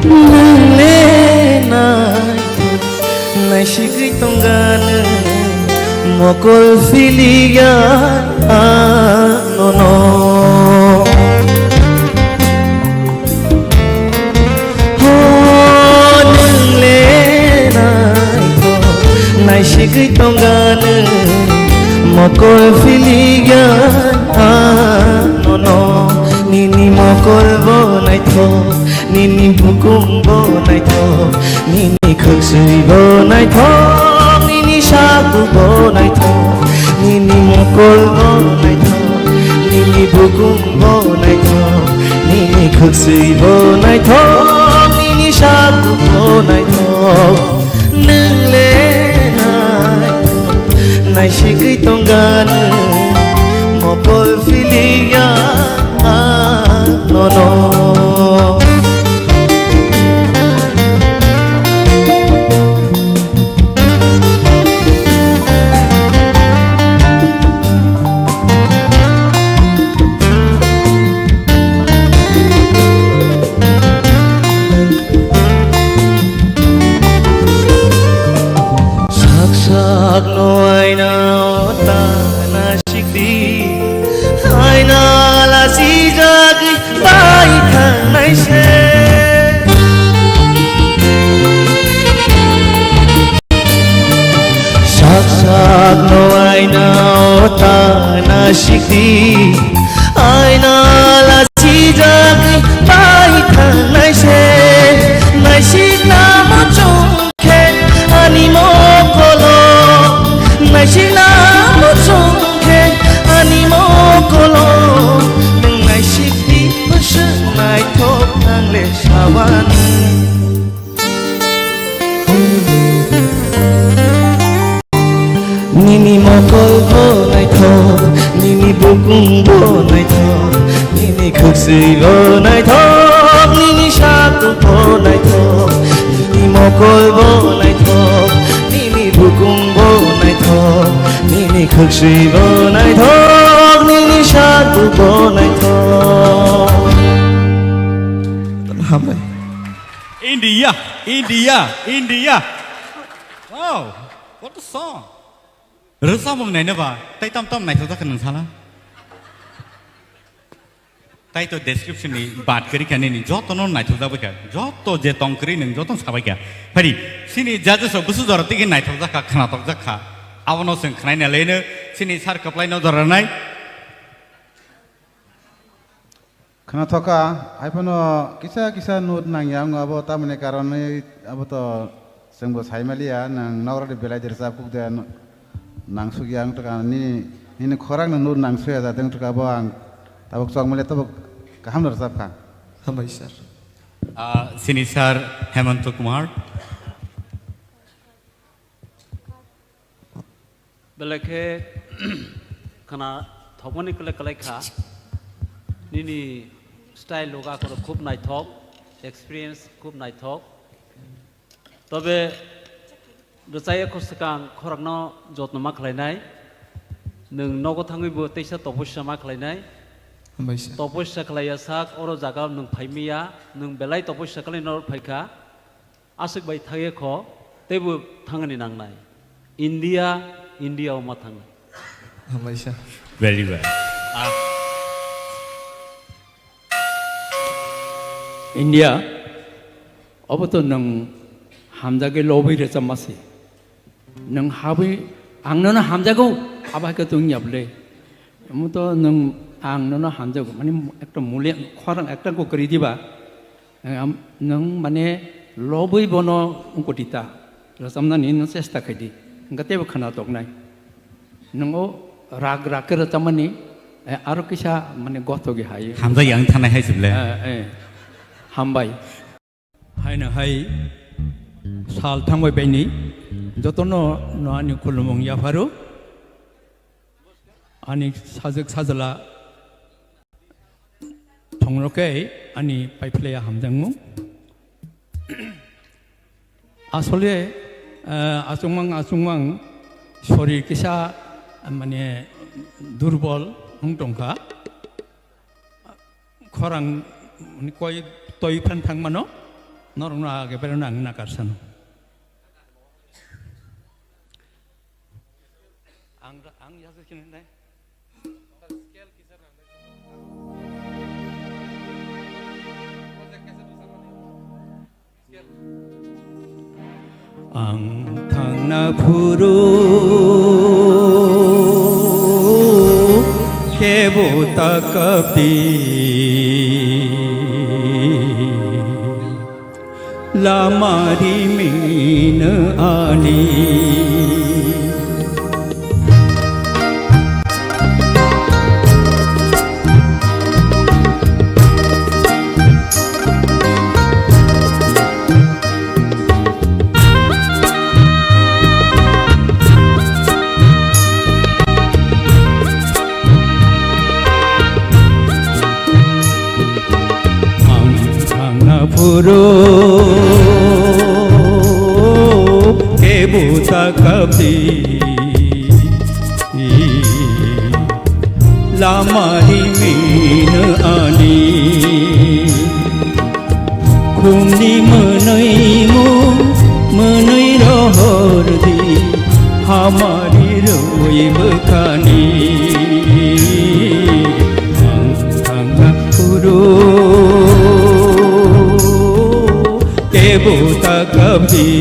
Nwng le nai Naisigwi tongganw mokol philikya anono. Ho nwng le naikho naisigwi tongganw mokol philikya anono. Nini mokol bo naithok, nini bukum bo naithok, nini khwksui bo naithok, nini saku bo naithok, nini mokol bo naithok, nini bukum bo naithok, nini khwksui bo naithok, nini saku bo naithok. Nwng le naithok, naisigwi tongganw mokol philikya nono. Sak sak no aina o ta nasikdi, aina lasijagwi bai thangnai se. Sak sak no aina o ta nasikdi, aina lasijagwi bai thangnai se. Naisikna muchung khe ani mokolo, naisikna muchung khe ani mokolo, nwng naisikdi bwswk naithok ang le sawan. Nini mokol bo naithok, nini bukum bo naithok, nini khwksui bo naithok, nini saku bo naithok, nini mokol bo naithok, nini bukum bo naithok, nini khwksui bo naithok, nini saku bo naithok. Hambai. India, India, India. Wow, what a song. Rwchapmung naina ba, tai tam tam naithok jak kha nwng sala. Tai to description ni bat kwrwi kha nini joto no naithok jak bai kha. Joto je tong kwrwi nwng joto no sabai kha. Phari, sini judges rok bwswk jora tigi naithok jak kha, khnathok jak kha. Abono chwng khnaina leno sini sir kwplai no jora nai. Khnathokha, haiphano kisa kisa note nangya wngo abo, tamoni karonwi abo to chwngbo saimaliya, nwng nokrokni belai de rwchap kuk de, nangsukya wngtwkha, nini, nini khorang no note nangsuya jatwng wngtwkha, abo ang tabuk chokmaliya, tabuk kaham no rwchapkha. Hambai sir. Ah, sini sir Hemanta Kumar. Belai khe khna thokmani kwlai kwlai kha. Nini style loga khoro khub naithok, experience khub naithok. Tobe Rwchaya kho swkang khorokno jotno ma khlainai. Nwng nogo thangwi bo teisa toposia ma khlainai. Hambai sir. Toposia khlaiya sak oro jaga nwng phaimiya, nwng belai toposia khlai noro phaikha. Aswk bai thangya kho, teibo thangani nangnai. India, India o ma thangnai. Hambai sir. Very well. Ah. India, obo to nwng hamjagwi lobwi rwchapma se. Nwng habwi ang nono hamjago, abo hai khe to wngya bwle. Omo to nwng ang nono hamjago, mane ekta muli khorang ekta kok kwrwi diba. Nwng mane lobwi bono wngkoti ta, rwchapnani nwng chesta khai di, hwnkhe teibo khwna toknai. Nwng o rag rag khe rwchapmani, eh, aro kisa mane gothogwi hai. Hamjak yang thanai hai se bwle. Eh, eh. Hambai. Haino hai sal thangbai baini jotono no ani khulumung yapharo. Ani sajwk sajla thongrokhe ani paiphlaiya hamjakmung. Asole, eh, achukmang achukmang sorir kisa, mane, durbol wng tongkha. Khorang, mane, koi toi phan thangmano, norokno age berano ang nakarsano. Ang, ang yasa sini dai. Ang thangna phuru kebo ta kapdi. Lama rimino ani. Ang thangna phuru kebo ta kapdi, lama rimino ani. Khumni mwnwi mung, mwnwi rohor di, hamari rwi bwkhani. Ang thangna phuru kebo ta kapdi.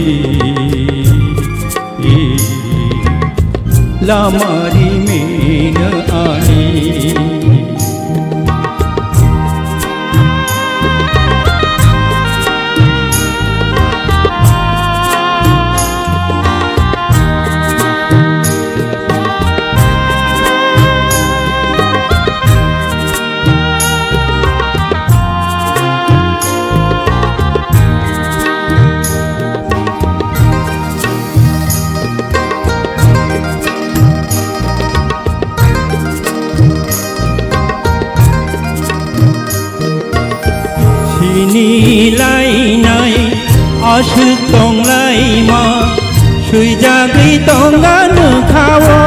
Lama rimino ani. Sini lainai aswk tonglaima, swijagwi tongano khao.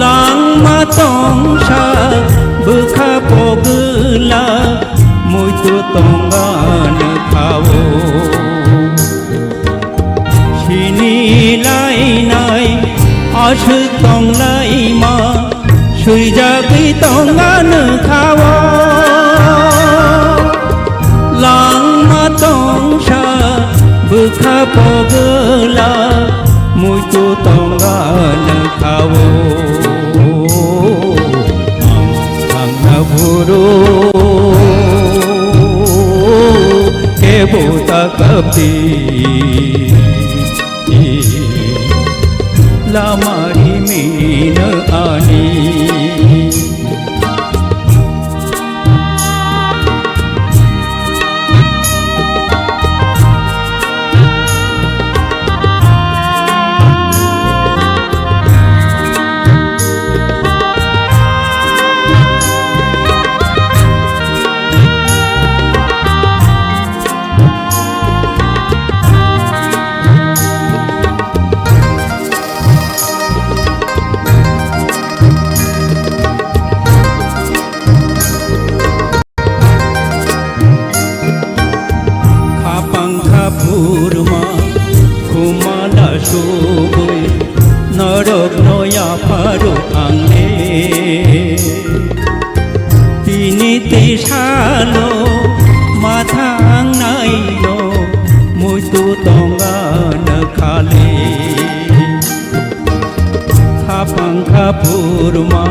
Langma tongsa bwkha pogwla, muitu tongano khao. Sini lainai aswk tonglaima, swijagwi tongano khao. Langma tongsa bwkha pogwla, muitu tongano khao. Ang thangna phuru kebo ta kapdi. Lama rimino ani. Tei salo ma thangnai no muitu tonga na khale. Khapang khaphurma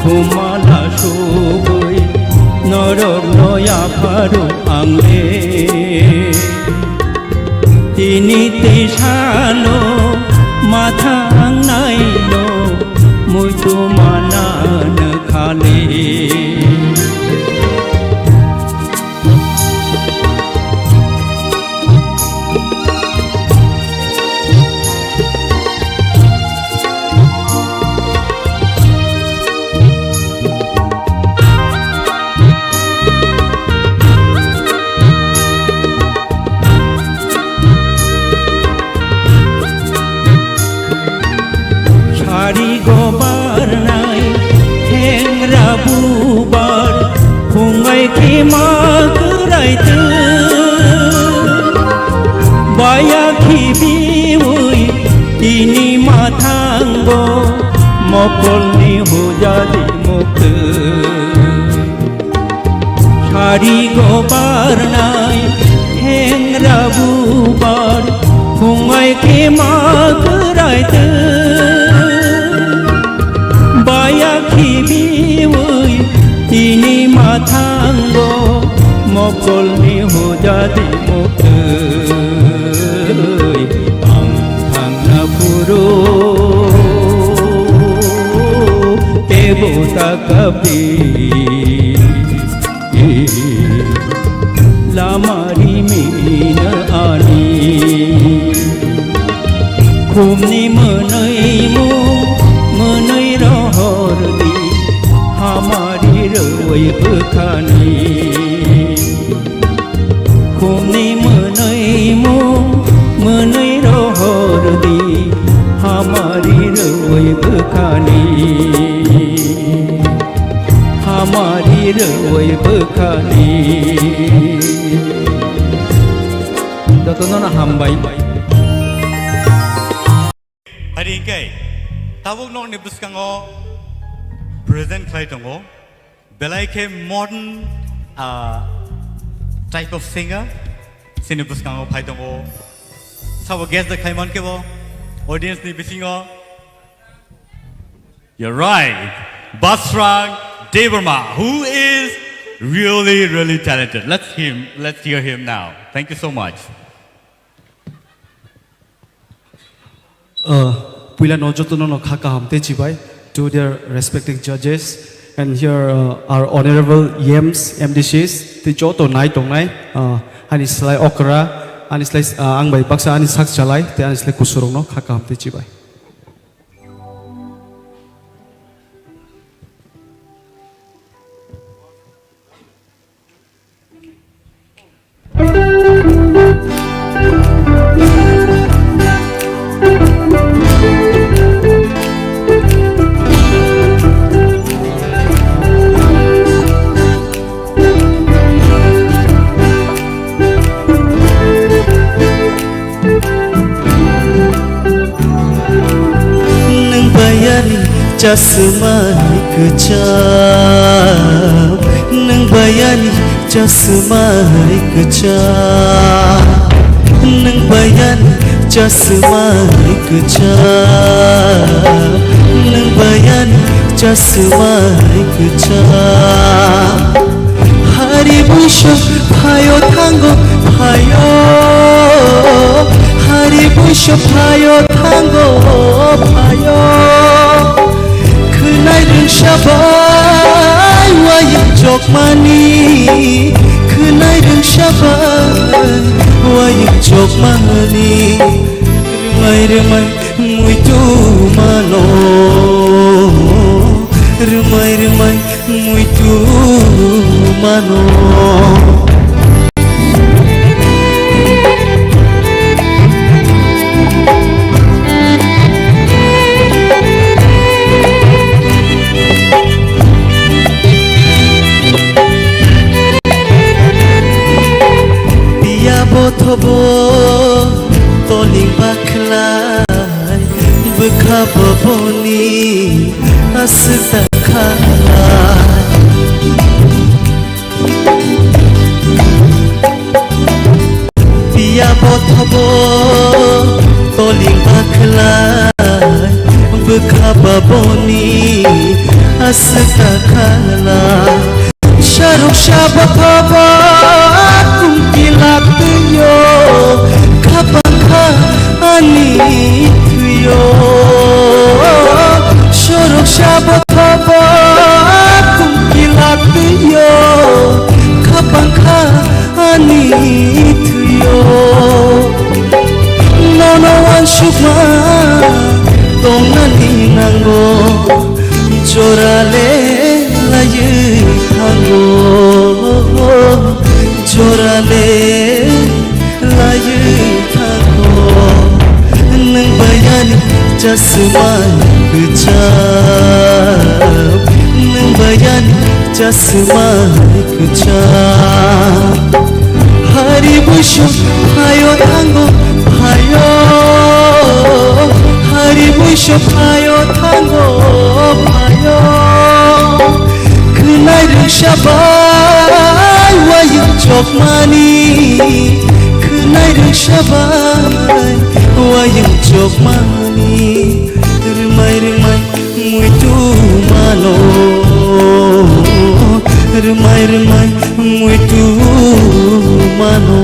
khumala sugui norok no yapharo ang le. Tini tei salo ma thangnai no muitu mana na khale. Sari gobar nai thengra bubar phungai khima kwrai tw. Baya khibiwi tini ma thango mokolni hujadi muktw. Sari gobar nai thengra bubar phungai khima kwrai tw. Baya khibiwi tini ma thango mokolni hujadi muktw. Ang thangna phuru tebo ta kapdi. Lama rimina ani khumni mwnwi mu mwnwi rohor di hamari roi bwkhani. Khumni mwnwi mu mwnwi rohor di hamari roi bwkhani. Hamari roi bwkhani. Jotono no hambai. Hari hingke tabuk nokni bwskango present khlai tongo. Belai khe modern, ah, type of singer sini bwskango phai tongo. Sabo guest da khlai mankhe bo audience ni bisingo. You're right. Basrang Debbarma, who is really, really talented. Let's him, let's hear him now. Thank you so much. Uh, puila no jotono no kha kaham tei chibai to their respective judges, and here, uh, our honorable E Ms, M D Cs, tei joto nai tongnai, uh, ani slai okra, ani slai, uh, ang bai baksa ani sak chalai, tei ani slai kusurok no kha kaham tei chibai. Nwng bayani chasma hai kwcham, nwng bayani chasma hai kwcham, nwng bayani chasma hai kwcham, nwng bayani chasma hai kwcham. Hari buiso phaio thango phaio, hari buiso phaio thango phaio. Khwnai rwngsa bai wayung chokmani, khwnai rwngsa bai wayung chokmani. Rwmai rwmai muitu mano, rwmai rwmai muitu mano. Piya bothobo toling bakhlai, bwkha boboni aswk da khalai. Sabo thoba kum pilak yo, khapang kha ani thwi yo. Sorok sabo thoba kum pilak yo, khapang kha ani thwi yo. Nono wansukma tongnani nango, jorale laywi thango, jorale laywi thango. Nwng bayani chasma kwcham, nwng bayani chasma kwcham. Hari buisu phaio thango phaio, hari buisu phaio thango phaio. Khwnai rwngsa bai wayung chokmani, khwnai rwngsa bai wayung chokmani. Rwmai rwmai muitu mano, rwmai rwmai muitu mano.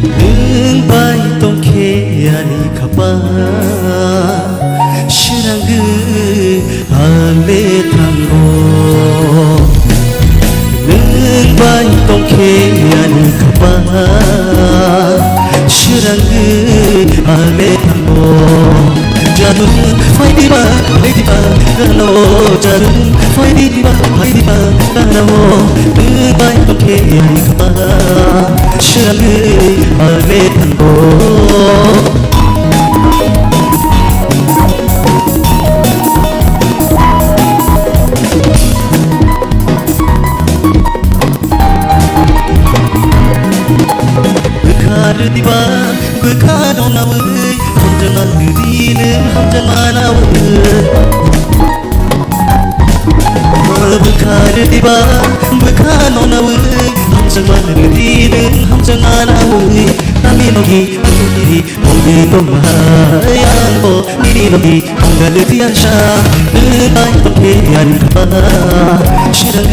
Nwng bai tongkhe ani khapang, srangwi ale thango. Nwng bai tongkhe ani khapang, srangwi ale thango. Jarung phaidiba, phaidiba, gano. Jarung phaidiba, phaidiba, gano. Nwng bai tongkhe ani khapang, srangwi ale thango. Bwkha rwdiba, bwkha rwnawi, hamjakma rwdi nwng hamjakma nawi. Bwkha rwdiba, bwkha rwnawi, hamjakma rwdi nwng hamjakma nawi. Tamni nogi, tamni nogi, Tongdi tongmai ang bo nini logi ang gale tiang sa. Nai tongke ang kapa sirang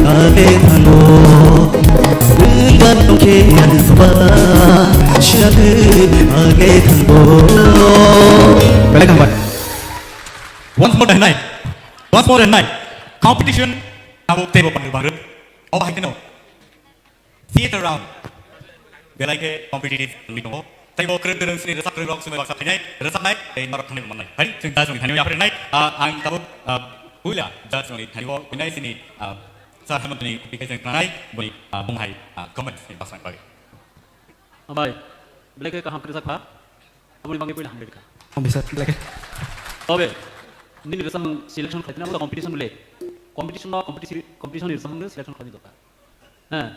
ale thango. Nai tongke ang kapa sirang ale thango. Belai hambai. Once more and night. Once more and night. Competition abo tebo baru baru. Oh, I know. Theater round. Belai khe competitive wngwi tongo. Tei bo kwrwng kwrwng sini rwchap kwrwng rok swmai baksa phainai, rwchapnai, tei norok thangnai rwmannai. Hai, chwng judge rokni thani yaphar rinai. Ah, ang tabuk, ah, puila judge rokni thani o winai sini, ah, Sir Hemantni topik hai chwng khnanai, boni, ah, bung hai, ah, comments ni baksa bagwi. Hambai, belai khe kaham kwrwchap kha. Aboni bagwi puila hambai kha. Hambai sir, belai khe. Tobe, nini rwchapmung selection khlaina bo competition le. Competition no competition, competition ni rwchapmung selection khlaina dorkar. Heh,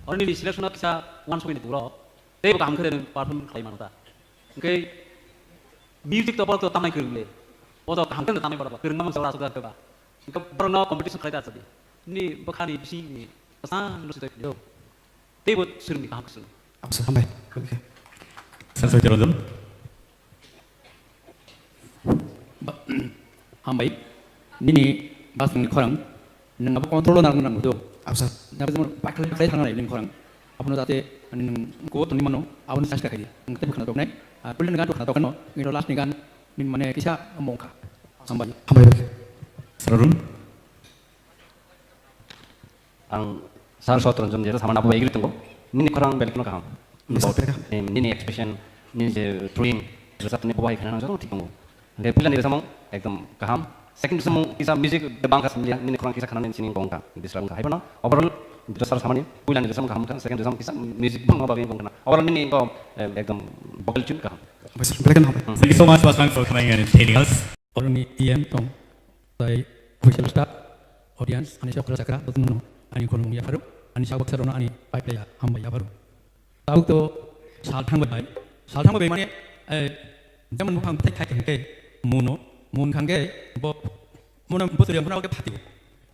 oro nini selection o kisa uansukmani borok teibo kaham khe nwng perform khlai mano ta? Hwnkhe music to borok to tamnai kwrwng le, o to kaham khe nwng tamnai borok ba, kwrwngma mungsa oro aswk jak ba. Hwnkhe borokno competition khlai ta achadi. Nini bwkhani bisingni kwchangno swtwi phai di o. Teibo swrwngdi kaham khe swrwng. Hamsa, hambai. Sir Saitya Ranjan. Ba-, hambai, nini bwswkni khorang, nwng abo control o narwkna nangdo. Absa. Nabo jemon bakhla khlai thangna nini khorang. Abono jate nwng ko tongni mano, aboni chance kha khaidi. Nwng tei bwkhwna toknai, ah, puilani gan bwkhwna tokno, ino last ni gan, nini mane kisa mongkha. Hambai. Hambai bai. Sararun. Ang Sir Sot Ranjan je samani abo bai tongo. Nini khorang belai kheno kaham. Yes, sir, belai kaham. Em, nini expression, nini je drawing, rwchapni bo bai kheno joto thik tongo. Hingke puila ni rwchapmung ekdom kaham. Second rwchapmung kisa music de bangkha simliya, nini khorang kisa khanani sini bongkha. Bisra bongkha. Haiphano overall rwchap samani puila ni rwchapmung kaham kha, second rwchapmung kisa music bangma bagwi bongkha. Overall nini ko, em, ekdom vocal tune kaham. Yes, sir, belai kheno hambai. Hmm. Thank you so much, Pasang, for coming and entertaining us. Oroni E M tong, tai official staff, audience, ani chokra chakra, bothumno, ani khulumung yapharu, ani sabak sarono, ani paiplaya, hambai yapharu. Tabuk to sal thangbai bai, sal thangbai bai mane, eh, jemon buphang bwthai khai khai khe muno, mun khangkhe bo, mona boturi mona ke phatio.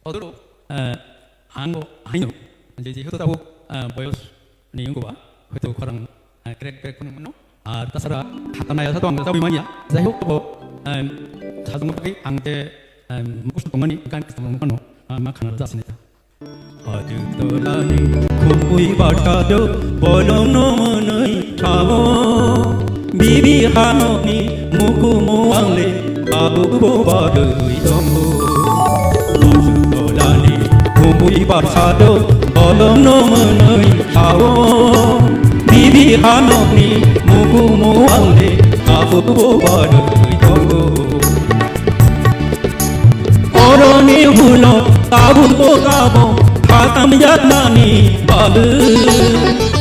Odoro, eh, ang bo haino, je, jehetu tabuk, eh, boyos ni wngkha ba, hoito khorang, eh, krek krek phano mano. Ar tasara khata naya sa to ang rwchapwi manya. Jai hok bo, em, sajwkma bagwi ang je, em, mukhus tongmani gan kwcham rok phano, ah, ma khana rwchap sinai ta. Hajutolani khumui bathado bolongno mwnwi sao. Bibi hanokni mukumu angle tabukbo barwi tongo. Hajutolani khumui bathado bolongno mwnwi sao. Bibi hanokni mukumu angle tabukbo barwi tongo. Oroni hulo tabukbo tabo khatam yakmani bagwi.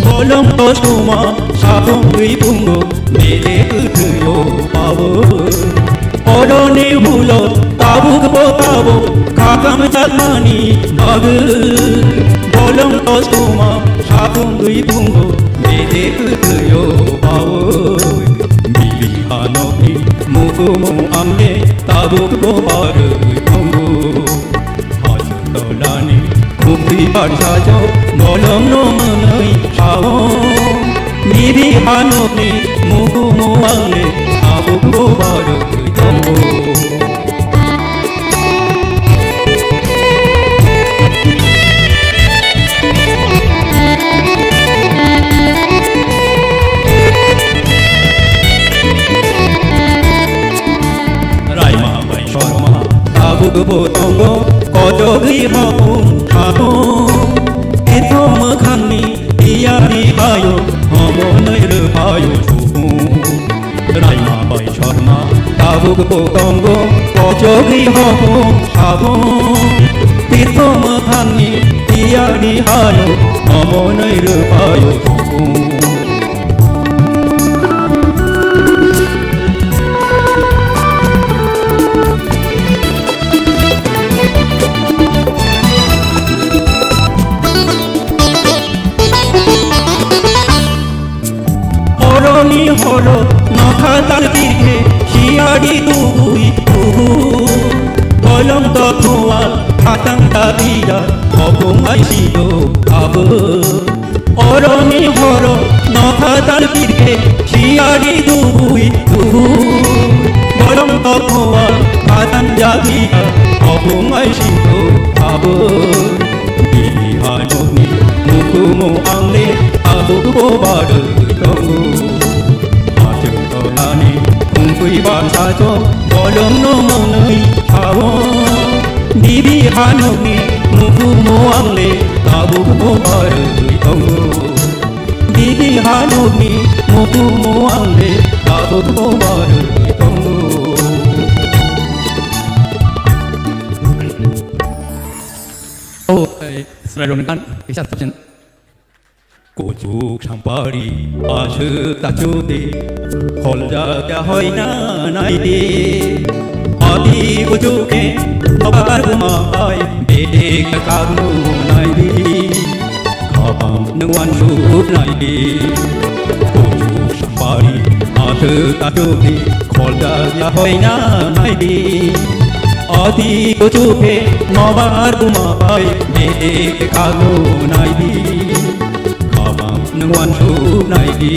Bolong to suma sabong twi pungo bede kwthwio pawo. Oroni hulo tabukbo tabo khatam yakmani bagwi. Bolong to suma sabong twi pungo bede kwthwio pawo. Bibi hanokni mukumu angle tabukbo barwi tongo. Hajutolani khumui barsajo bolongno mwnwi sao. Bibi hanokni mukumu angle tabukbo barwi tongo. Raima bai sorma tabukbo tongo, kochogwi hapung hapung. Ito mwkhangni tiyari hayo, omonwi rwphaio supung. Raima bai sorma tabukbo tongo, kochogwi hapung hapung. Ito mwkhangni tiyari hayo, omonwi rwphaio supung. Oroni horo nokha tal birkhe siyadi tubui tubu. Bolong to thuwa khatang tabira hopung ai sido abo. Oroni horo nokha tal birkhe siyadi tubui tubu. Bolong to thuwa khatang tabira hopung ai sido abo. Bini hanokni mukumu angle tabukbo barwi tongo. Hajutolani khumui barsajo bolongno mwnwi sao. Bibi hanokni mukumu angle tabukbo barwi tongo. Bibi hanokni mukumu angle tabukbo barwi tongo. Oh, eh, Israel Roman, Isa Sachin. Kuchuk sampari aswk tachude, kholjak ya hoina naide. Adi kuchuk khe nobar buma bai bedek kaklu naide. Khabang nwng wansuk naide. Kuchuk sampari aswk tachude, kholjak ya hoina naide. Adi kuchuk khe nobar buma bai bedek kaklu naide. Khabang nwng wansuk naidi.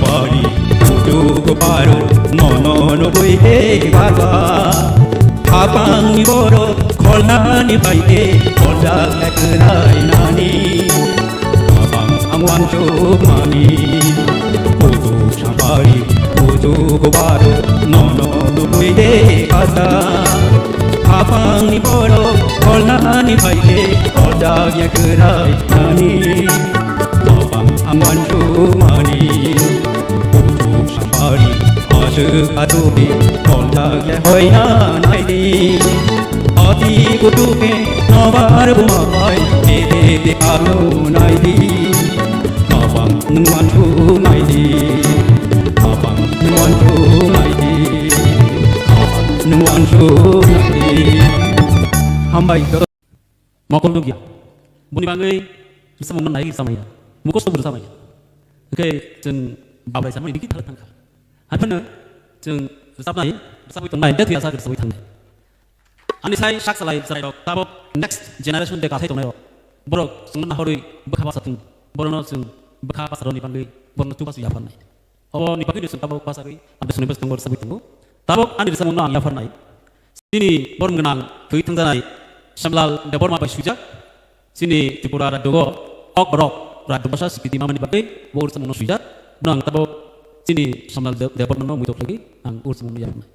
Bari, ujuk baro, no Nono nugwi de baba, hapangni borok kholnani bai de, kholjak ekrai nani. Hapang ang wansuk mani, uju sampari, uju gubaro, nono nugwi de basa. Hapangni borok kholnani bai de, kholjak ekrai nani. Hapang ang wansuk mani, uju sampari, aswk atwkni, kolthak le hoina naidi. Ati kutuke nobar buma bai, tete te alo naidi. Hapang nwng wansuk naidi. Hapang nwng wansuk naidi. Hapang nwng wansuk naidi. Hambai. Mokol nukya. Boni bagwi rwchapmung nai rwchapmaya. Mukhusto bo rwchapmaya. Hwnkhe chwng babrai sanmani bikhi thalai thangkha. Haiphano chwng rwchapnai, rwchapwi tongnai, de thwiya sak rwchapwi thangnai. Ani sai sak salai chwrairok tabok next generation de kathai tongnairok. Borok chwngno nahorwi bwkha basa thung. Borokno chwng bwkha basarokni bagwi borokno chubachu yapharnai. Oboni bagwino chwng tabok bwsagwi ang Biswani bwskango rwchapwi tongo. Tabok ani rwchapmungno ang yapharnai. Chini borom gwnang thwi thangjanai Samlal Debbarma bai swijak. Chini Tripura rajyogo Kokborok rajyo bhasha sikriti mamani bagwi bo rwchapmungno swijak. Bono ang tabok chini Samlal De-, Debbarmano muitok khlaiwi ang rwchapmungno yapharnai.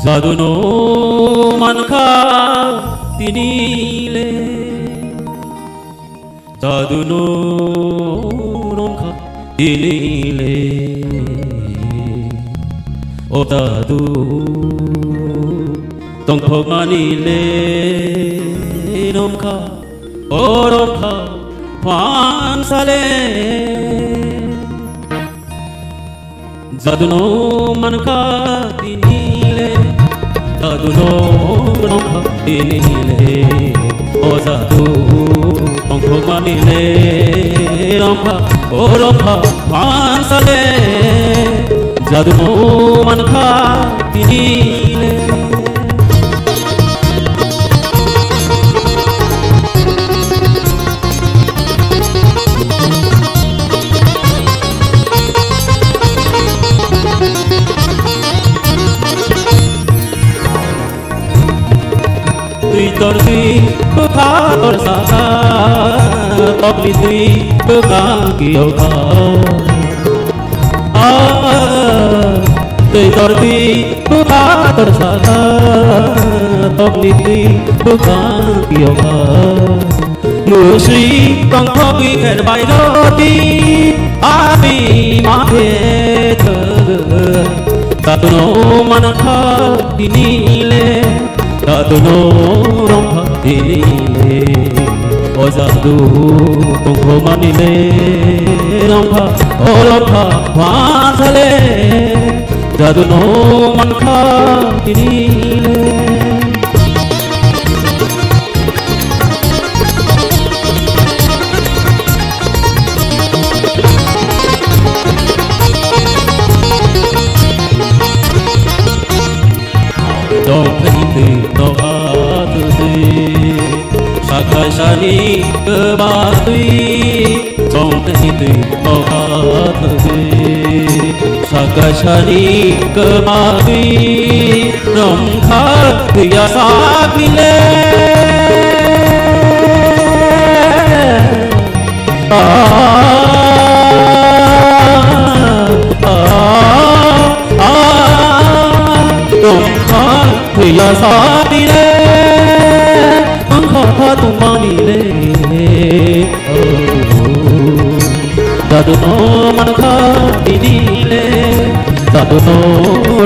Jaduno mankha tinile, jaduno romkha tinile. O jadu tongthokmanile romkha, o romkha phansale. Jaduno mankha tinile, jaduno mankha tinile, o jadu tongthokmanile romkha, o romkha phansale. Jaduno mankha tinile. Twi tor twi bwkha tor saka, tokni twi bwkha kiyokha. Ah, twi tor twi bwkha tor saka, tokni twi bwkha kiyokha. Musui tongthokwi kher bai roti, abi ma khe thwk. Tatuno mankha tinile, tatuno romkha tinile. O jadu tongthokmanile romkha, o romkha phansale. Jaduno mankha tinile. Dongphai twi nokha twi, sakhai sani kwba twi. Chongthai twi nokha thwi, sakasani kwma twi, romkha thwiya sakni le. Ah, ah, ah, romkha thwiya sakni le, romkha tongmani le. Jaduno mankha tinile, jaduno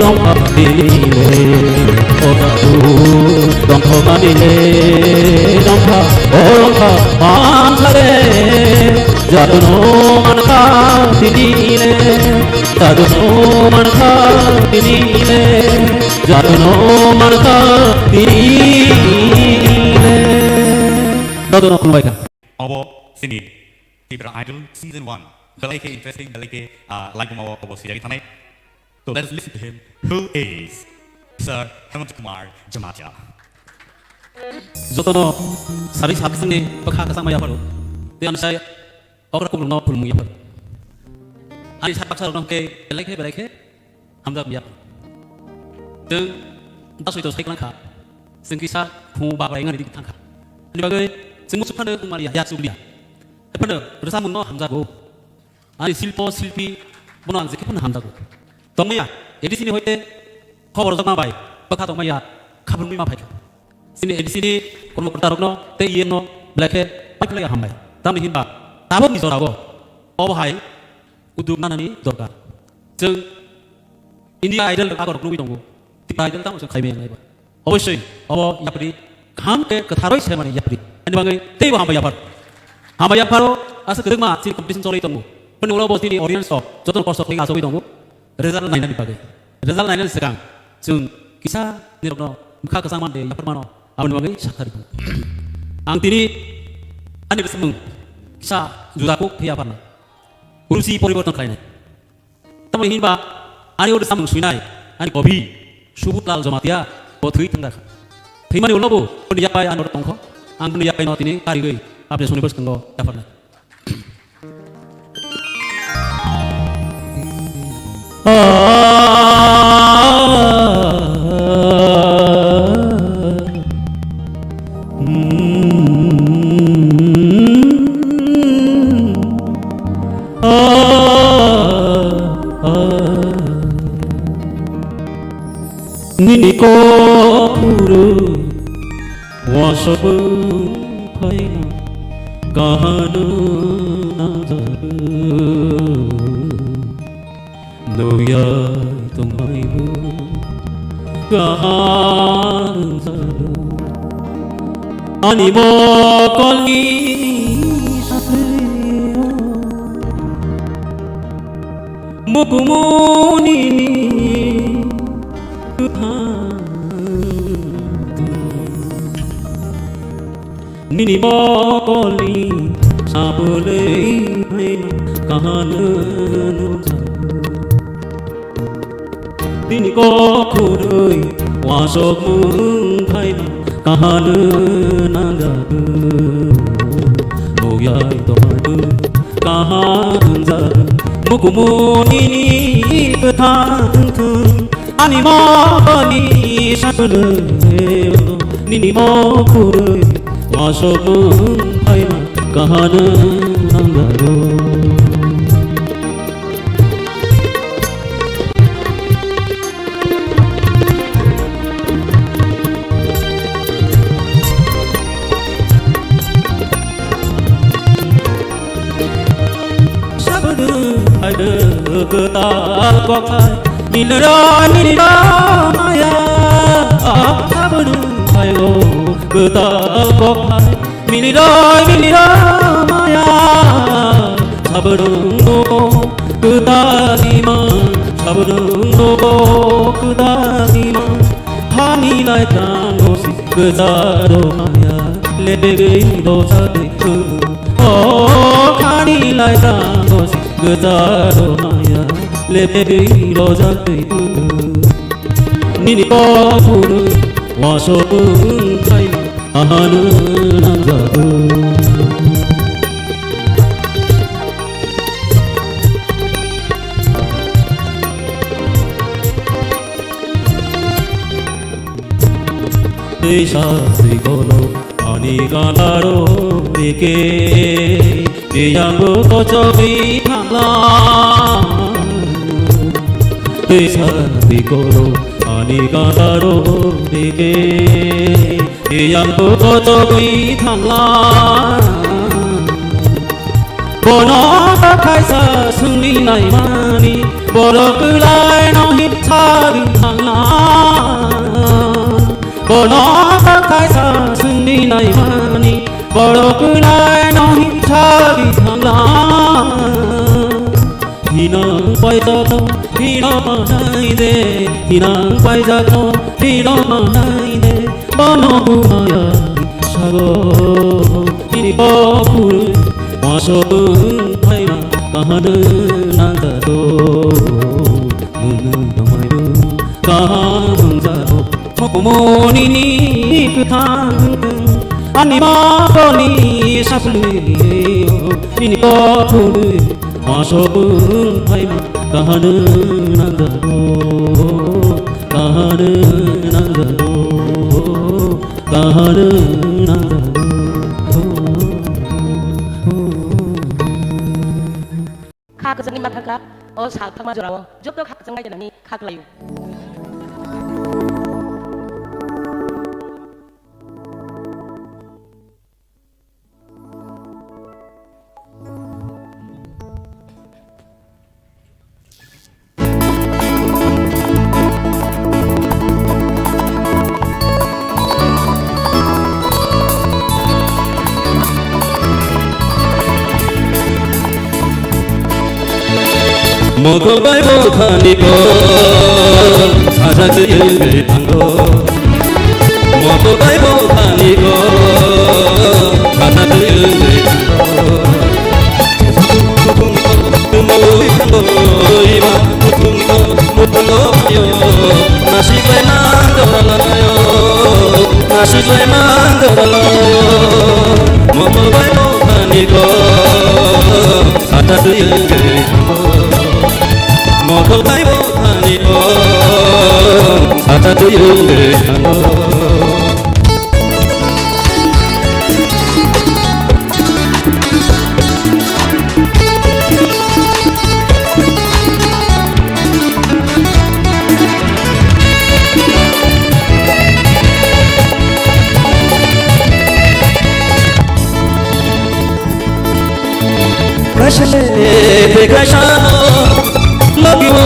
romkha tinile. O jadu romkha manile, romkha, o romkha mankhare. Jaduno mankha tinile, jaduno mankha tinile, jaduno mankha tinile. Jaduno khulumbaikha. Obo chini Tipra Idol Season one. Belai khe interesting, belai khe, ah, laibuma o obo swijagwi thanai. So let us listen to him, who is Sir Hemant Kumar Jamatia. Jotono sari sakisingni bwkha kwchangma yapharo. Tei anisai okra kuplungno khulumung yapharo. Ani sak baksa rok no hwnkhe belai khe belai khe hamjak ya. Chwng da soito sai kwlang kha. Chwng kisa phu ba bai ngani dik thang kha. Ani bagwi chwng muchuk phano wng mani ya, ya chuk liya. Phano rwchapmung no hamjago. Ani silpo silpi bono ang jekhe phano hamjago. Tongmaya A D C ni hoite khobor rwjakma bai bwkha tongmaya khabrumwi ma phaikha. Chini A D C ni kormokorta rokno tei E M no belai khe paiphlaiya hambai. Tamni hinba tabukni jorao obo hai udyog nanani dorkar. Chwng India Idol rok agorok nugwi tongo. Tipra Idol tamo chwng khaimaya wngnai ba. Obosoi obo yapri kaham khe kwtharoi se mani yapri. Ani bagwi teibo hambai yaphar. Hambai yapharo asa kwrwngma chini competition cholwi tongo. Bini ulo bo chini audience rok jotono kosto khlai achogwi tongo. Result nainani bagwi. Result nainani swkang chwng kisa nirokno bwkha kwchang mande yaphar mano. Aboni bagwi saktharwi tongo. Ang tini ani bwswkmung kisa juda kuk khe yapharnai. Rusi poriborton khlainai. Tamoni hinba ani oro samung suinai ani kobi Subut Lal Jamatia bo thwi thangkha. Thwimani ulo bo boni yapai ano tongkho. Ang boni yapai no tini karigwi apni soni bwskango yapharnai. Nini kophuru wasok phaina kahano najago. Nuyai tongmaibo kaham jago. Ani mokolni satheo mukumunini kwthang. Nini mokolni sabole phaina kahano nukjago. Nini kokhoroi wasokmung phaina kahano nangjago. Nuyai tongmaibo kaham jago. Mukumunini kwthang thung. Ani mokolni sakoloi nini mokhoroi wasokmung phaima kahano nangjago. Sabudung phaidung kwtal kokthai, miliroi miliroi maya. Sabudung phaigo kwtal kokthai, miliroi miliroi maya. Sabudung nugo kwtal ima, sabudung nugo kwtal ima. Hani lai tango si kwtal maya, lebegwi dojak twi. O khani lai tango si kwtal maya, lebegwi dojak twi. Nini kokhoroi wasokmung phaima kahano nangjago. Teisa twi kono ani ganaro rike, tiyangbo kochogwi thangla. Teisa twi kono ani ganaro rike, tiyangbo kochogwi thangla. Bono khaisa swngwi naimani, borok kwlaino himsagwi thangla. Bono khaisa swngwi naimani, borok kwlaino himsagwi thangla. Hinang paijato, hino manai de, hinang paijato, hino manai de. Bono bumaya sago, nini kokhoroi wasokmung phaima kahano nangjago. Nwng tongmaibo kaham wngjago. Mukumunini kwthang, ani mokolni saplio, nini kokhoroi Asok wng phaima kahano nangjago, kahano nangjago, kahano nangjago. Kha kwchangni ma thangkha, o sal thangma jorao joto kha kwchang bai nangni kha kwlaio. Mokol bai bo thani ko, saja twi wngwi thango. Mokol bai bo thani ko, saja twi wngwi thango. Kutung ko, kutung ko, ima, kutung ko, kutung ko, ayo. Nasik lai mang dora layo, nasik lai mang dora layo. Mokol bai bo thani ko, saja twi wngwi thango. Mokol bai bo thani ko, saja twi wngwi thango. Kaisa le, kaisa no, logi o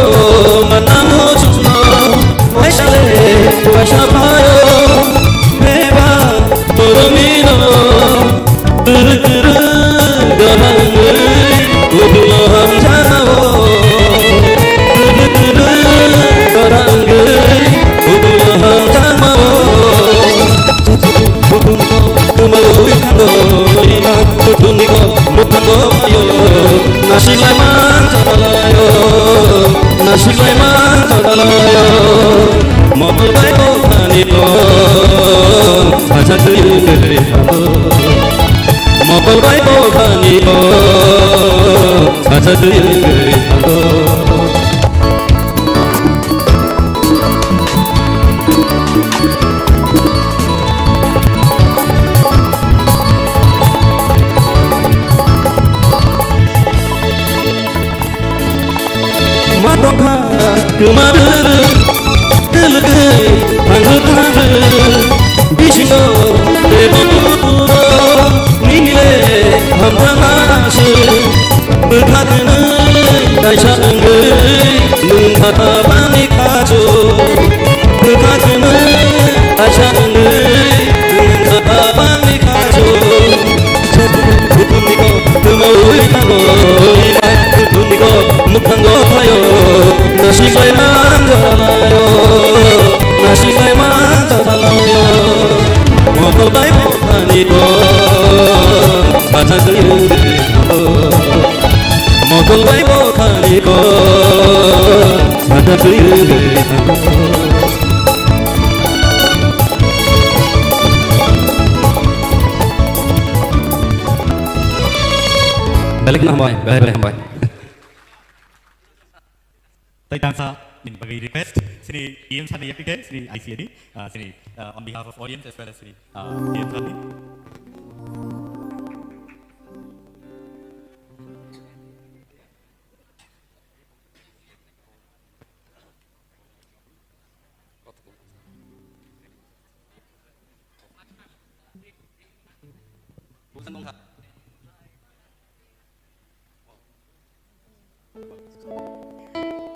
manamo chukno, kaisa le, kaisa phayo, beba, boromino, turu turu, gabangwi, udulo hamjao, turu turu, gabangwi, udulo hamjao. Kutung ko, kutung ko, muthang ko, ayo. Nasik lai mang jora layo, nasik lai mang jora layo. Mokol bai bo thani ko, saja twi wngwi thango. Mokol bai bo thani ko, saja twi wngwi thango. Ma tongkha kwma rwrwk, twlwk thangwk thangwk, bisingo bebo buro nini le hamjakma se. Bwkha kwnwi kaisa wngwi nwng kha bangni khachu. Bwkha kwnwi kaisa wngwi nwng kha bangni khachu. Kuthumni kok kwmawi thango, kuthumni kok mwkhango phaio. Nasik lai mang jora laio, nasik lai mang jora laio. Mokol bai bo thani kok, saja twi wngwi thango. Mokol bai bo thani ko, saja twi wngwi thango. Belai kheno hambai, belai belai hambai. Tai tangsa nini bagwi request, sini E M sir ni application, sini I C A ni, ah, sini, ah, on behalf of audience as well as sini, ah, E M sir ni.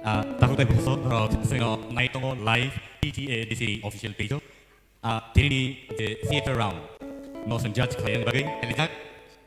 Ah, takhuk tei bwswk rok chwngno nai tongo live T T A D C official page o. Ah, tini je theater round no chwng judge khlaina bagwi khaijak.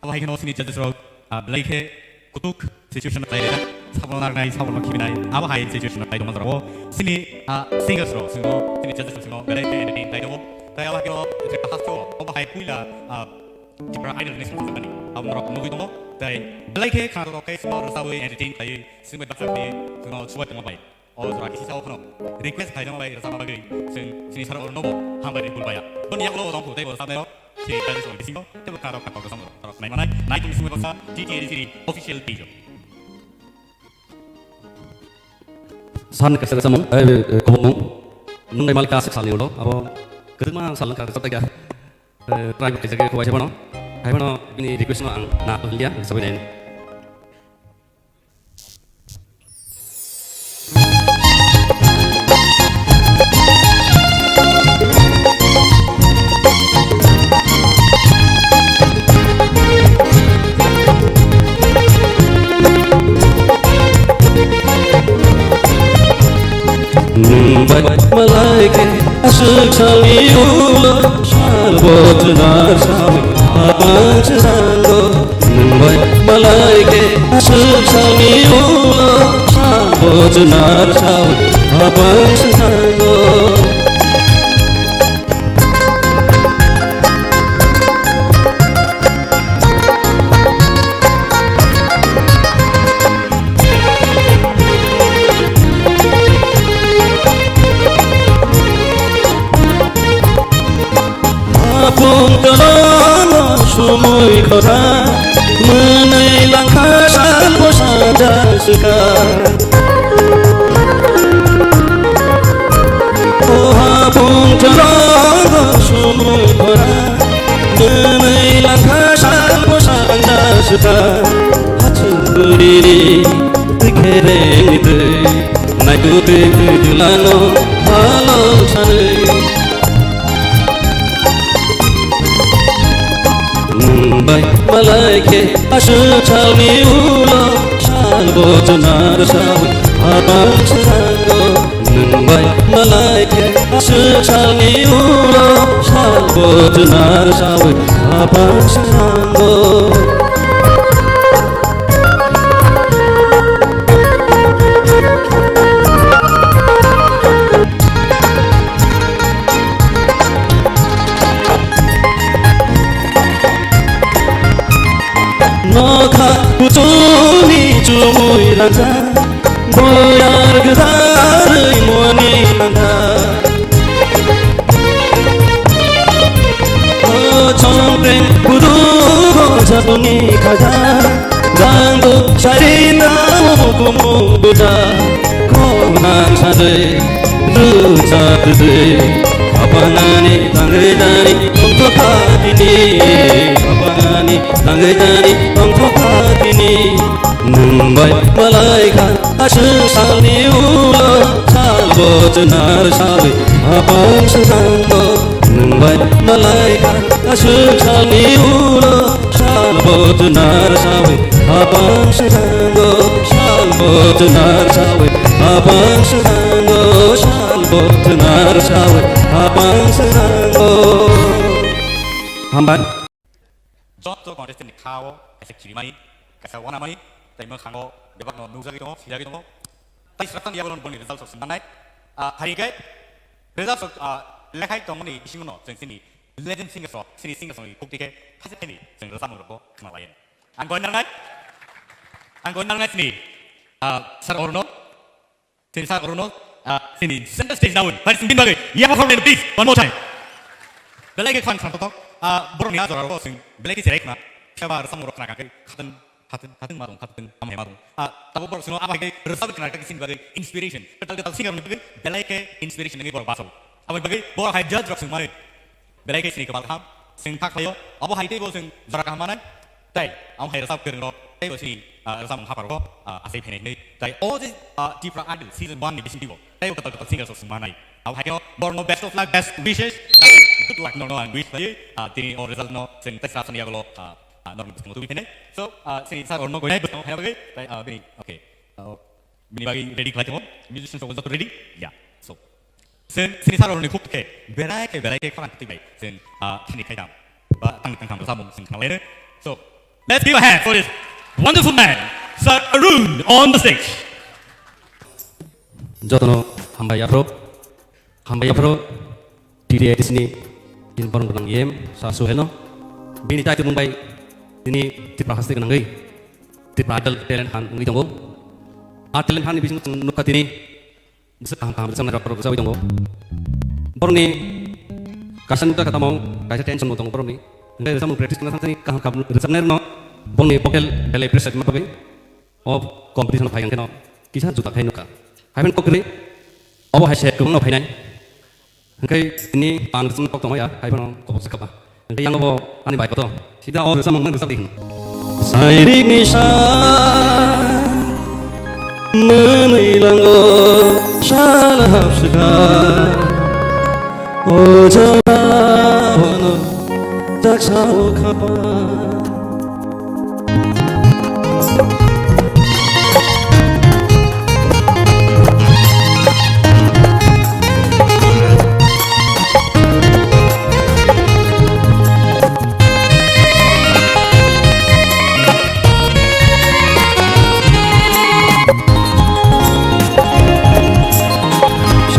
Abo hai kheno chini judges rok, ah, belai khe kutuk situation no khlai rijak. Sabono narwknai, sabono khibinai, abo hai situation no khlai tongma jorao. Chini, ah, singers rok chwngno, chini judges rok chwngno belai khe entertain khlai tongo. Tai abo hai kheno je kaham o, abo hai puila, ah, Tipra Idol ni song song mani abo norok nugwi tongo. Tai belai khe khana rok khe chwngno rwchabwi entertain khlaiwi chwng bai baksa khlaiwi chwngno chubai tongma bai. O jora kisi sao phano request khlaina bai rwchapna bagwi chwng chini sara oro nobo hambai rwi kulbaya. Boni yaklo rwchapnai rok chini judges rok bisingo teibo khana rok kha rwchapnai rok nai manai nai tongwi sumui baksa T T A D C ni official page o. Sani kaisa kaisa mung, eh, eh, kubuk mung. Nung bai malika aswk salni ulo, abo kwrwngma sal wngkha, rwchaptaikha. Eh, try bo khaijak khe, khubai se bono. Hai bono bini request no ang na hiliya, rwchapwi naino. Nwng bai malai khe aswk salni ulo sal bo chwnar sawi habang swnango. Nwng bai malai khe aswk salni ulo sal bo chwnar sawi habang swnango. Apung tolongo sumui khora, mwnwi langkha sal bwsa da swkang. O apung tolongo sumui khora, mwnwi langkha sal bwsa da swkang. Hachuk bwrwini twi kherengni twi, naitu twi twi dulano halok sanwi. Nwng bai malai khe aswk salni ulo sal bo chwnar sawi habang swnango. Nwng bai malai khe aswk salni ulo sal bo chwnar sawi habang swnango. Nokha kuchukni chumui rangkha, boyar gwdalwi moni nangkha. O chongpreng kudugo jatoni khaja, ranggo sarita mukumu buja, khonang sadai. Rwchaptwi, apanani tangwi tani tongthokha tini, apanani tangwi tani tongthokha tini. Nwng bai malai kha aswk salni ulo sal bo chwnar sawi habang swnango. Nwng bai malai kha aswk salni ulo sal bo chwnar sawi habang swnango, sal bo chwnar sawi habang swnango, sal bo chwnar sawi habang swnango. Hambai. Joto contestant ni kha o kaisa khibimani, kaisa wanamani, tei mwkhango bebakno nukjagwi tongo, sijagwi tongo. Tei swrapsani yago boni result rok swng manai. Ah, hai hwnkhe result rok, ah, lekhai tongmani bisingo no chwng chini legend singers rok, chini singers rokni kuk twi khe thaisa thaini chwng rwchapmung rokbo khna lai. Ang koi nangnai, ang koi nangnai chini, ah, sir Arno, chini sir Arno, ah, chini center stage nawi, pai chwng bini bagwi yapha khoroknai please, one more time. Belai khe khwlai khna tongthok, ah, borokni a jora rogo chwng belai khe cherai khna, phiya ba rwchapmung rok khna kha khe khatwng, khatwng, khatwng ma tong, khatwng tamo hai ma tong. Ah, tabuk borok chwngno abo hai khe rwchapwi khna kha khe chini bagwi inspiration, kwtal kwtal singer rokni bagwi belai khe inspiration wngwi borok bachago. Aboni bagwi borok hai judge rok chwng manwi. Belai khe chini kwbal kaham, chwng kha khlaio, abo hai teibo chwng jora kaham manai. Tei amo hai rwchap kwrwng rok, teibo chini, ah, rwchapmung hapar rok, ah, asai phainai hinwi. Tei o je, ah, Tipra Idol season one ni bising teibo, teibo kwtal kwtal singers rok chwng manai. Abo hai khe borokno best of luck, best wishes, tei good luck norokno ang wish khlaio. Ah, tini o result no chwng tei srapsani yagulo, ah, ah, norokni bwskango tubui phainai. So, ah, chini sir Arno koinai bwskango phaina bagwi, tei, ah, bini, okay. Ah, Bini bagwi ready khlai tongo. Musicians rok joto ready? Ya. So, chwng chini sir rokni khuk khe berai khe, berai khe khorang kwtwi bai chwng, ah, thani khai tam ba tang tang tham rwchapmung chwng khna laino. So, let's give a hand for this wonderful man, Sir Arun, on the stage. Jotono hambai yaphro. Hambai yaphro, T D I T C ni tin borong gwnang E M, Sir Suhel no. Bini title mung bai tini Tripura haste gwnangwi Tripura Idol talent hunt wngwi tongo. A talent hunt ni bisingo chwng nukha tini bwswk kaham kaham rwchapnai rok rwchapwi tongo. Borokni kaisa nukha tamo kaisa tension bo tongo borokni. Hwnkhe rwchapmung practice khlai thangwi kaham kaham rwchapnai rokno borokni vocal belai impress khlaima bagwi o competition phai hwnkhe no kisa juda khai nukha. Hai phano kok kwrwi. Obo hai se kwbangno phainai. Hwnkhe tini ang rwchapmung kok tongmaya, hai phano kobok se kaba. Hwnkhe yang bo ani bai koto. Sida o rwchapmung nang rwchap di hwn. Sairik ni sa mwnwi lango sal hapswkha. O jora bono tak sao khapa.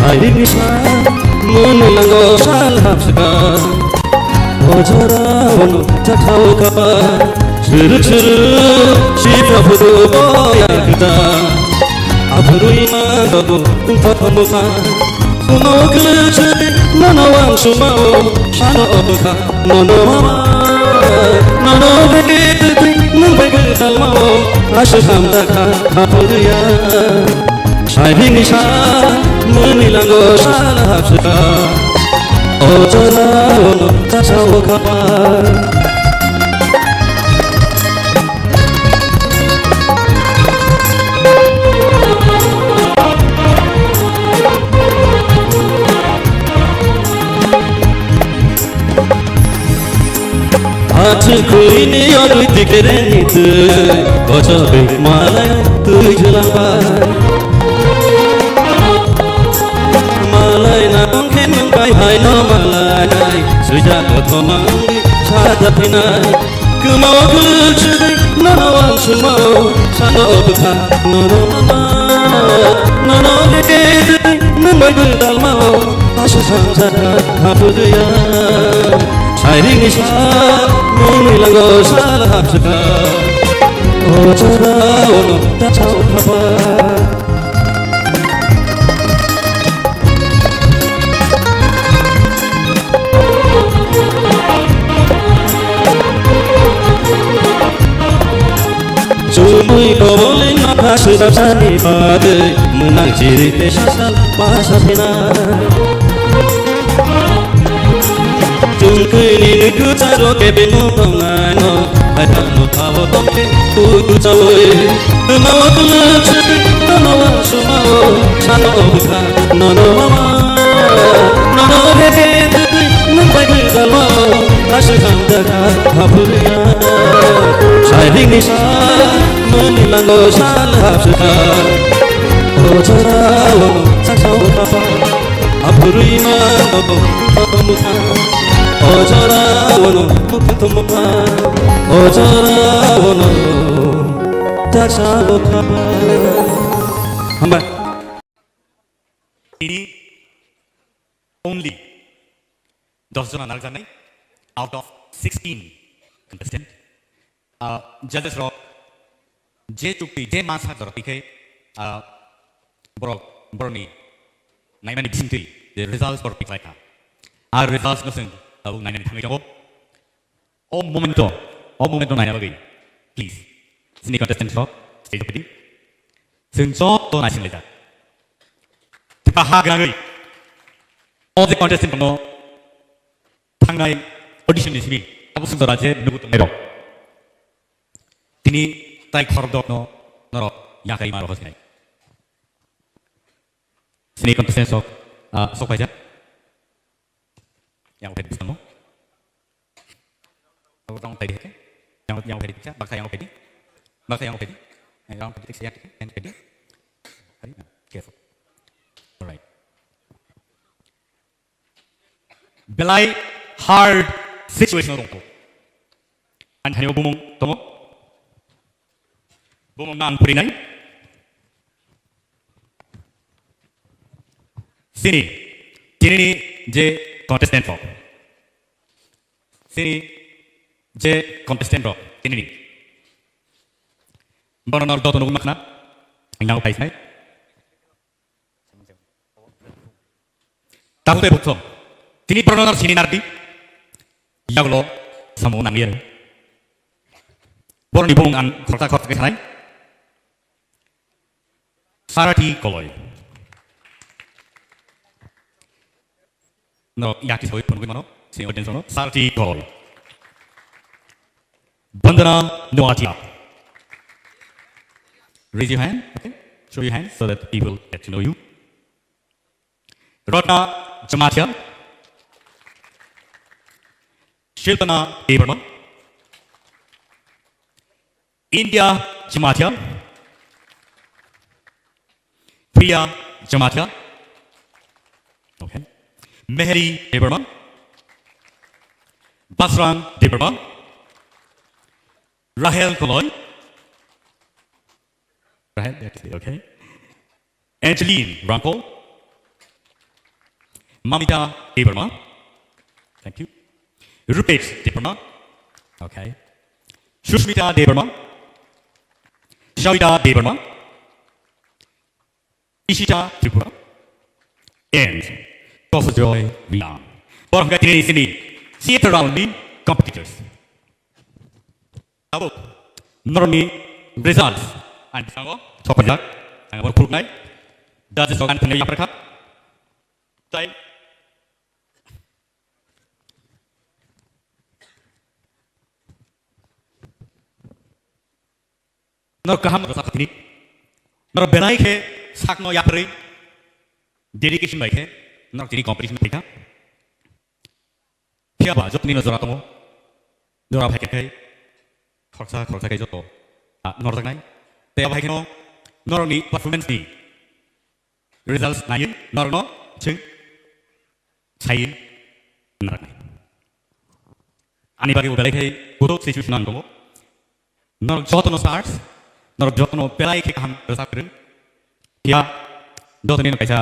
Sairik ni sa mwnwi lango sal hapswkha. O jora bono chathao kapa. Chwrwk chwrwk sipra phudu boya kwta. Aphurwi ma dobo wngtha thomokha. Sumo kwlwk chwrwk nono wansukmao sano obwkha. Nono mama, nono beke twtwi nwng bai gwdalmao aswk hamjakha aphurwiya. Saibini sa mwnwi lango sal hapswkha. O jora ono chasao khapa. Athwk khwini yogwi tikereni twi, kochok malai twi jwlangbai. Malai na tongkhe nwng bai hai no malai, swijak kothoma wngwi sajak phinai. Kwmao kwlwk swgwi nono wansukmao sano bwkha nono mama. Nono beke twi nwng bai gwdalmao aswk sangjak kha haphuduya. Sairing ni sa mwnwi lango sal hapswkha. O jora ono ta chao khapa. Chumui kobolwi nokha swrapsani bagwi mwnang chiri tei sasal basa phina. Chungkui ni nukhu charo kebengno tongnai no, hai tangno thabo tongkhe tuku chaui. Mao tuluk sitwi nono wansukmao sano bwkha nono mama. Nono beke twi nwng bai gwdalmao aswk hamjakha haphuya. Sairing ni sa mwnwi lango sal hapswkha. O jora ono chasao khapa. Aphurwi ma nobo mukha. O jora ono mukha. O jora ono chasao khapa. Hambai. Tini only dos jona narwkjaknai out of sixteen contestant. Ah, judges rok je chukti, je ma sak jorok twi khe, ah, borok, borokni naimani bisingtwi je results borok tikhlai kha. Ar results no chwng tabuk nainani thangwi tongo. O momento, o momento naina bagwi, please, chini contestant rok stage o phai di. Chwng joto naisinglaijak. Kaha gwnangwi o je contestant rokno thangnai audition ni simi abo sung jora je nugu tongnai rok. Tini tai khorokdokno norok yakarima rohor sinai. Chini contestant rok, ah, sok paijak. Yang uphai di bwskango. Abo tang uphai di hake. Yang, yang uphai di kisa, baksa yang uphai di. Baksa yang uphai di. Yang uphai di, yang uphai di. Hai, careful. Alright. Belai hard situation o tongkho. Ani thani o bumung tongo. Bumung no ang phurinai. Chini, chini ni je contestant rok. Chini je contestant rok, chini ni. Bono nor joto nugwi makhna. Ang nang phai sai. Tabuk tei bukthom. Tini borok no sini nardi. Yagulo samung nangya. Borok ni bumung ang khoroksa khoroksa khe sanai. Sarathi Koloi. Norok yakti sawi phunugwi mano, sini audience no, Sarti Gol. Bandana Noatia. Raise your hand, okay? Show your hand so that people get to know you. Ratna Jamatia. Shilpana Debbarma. India Jamatia. Priya Jamatia. Okay. Mehri Debbarma. Basrang Debbarma. Rahel Koloi. Rahel, okay. Angeline Rangkol. Mamita Debbarma. Thank you. Rupesh Debbarma. Okay. Sushmita Debbarma. Shavita Debbarma. Ishita Tripura. And Kosojoy Riang. Borok hwnkhe tini sini theater round ni competitors. Tabuk norokni results ang bisingo sokphaijak, ang abo khuluknai. Judges rok ang thangwi yapharkha. Tai norok kaham rwchapkha tini. Norok belai khe sakno yapharwi dedication bai khe norok tini competition phaikha. Phiya ba jotoni no jora tongo. Jora phai khe khoroksa khoroksa khe joto, ah, norjaknai. Tei abo hai kheno norokni performance ni results naiwi norokno chwng saiwi narwknai. Ani bagwi bo belai khe kuthuk situation ang tongo. Norok jotono stars, norok jotono belai khe kaham rwchap kwrwng. Phiya jotoni no kaisa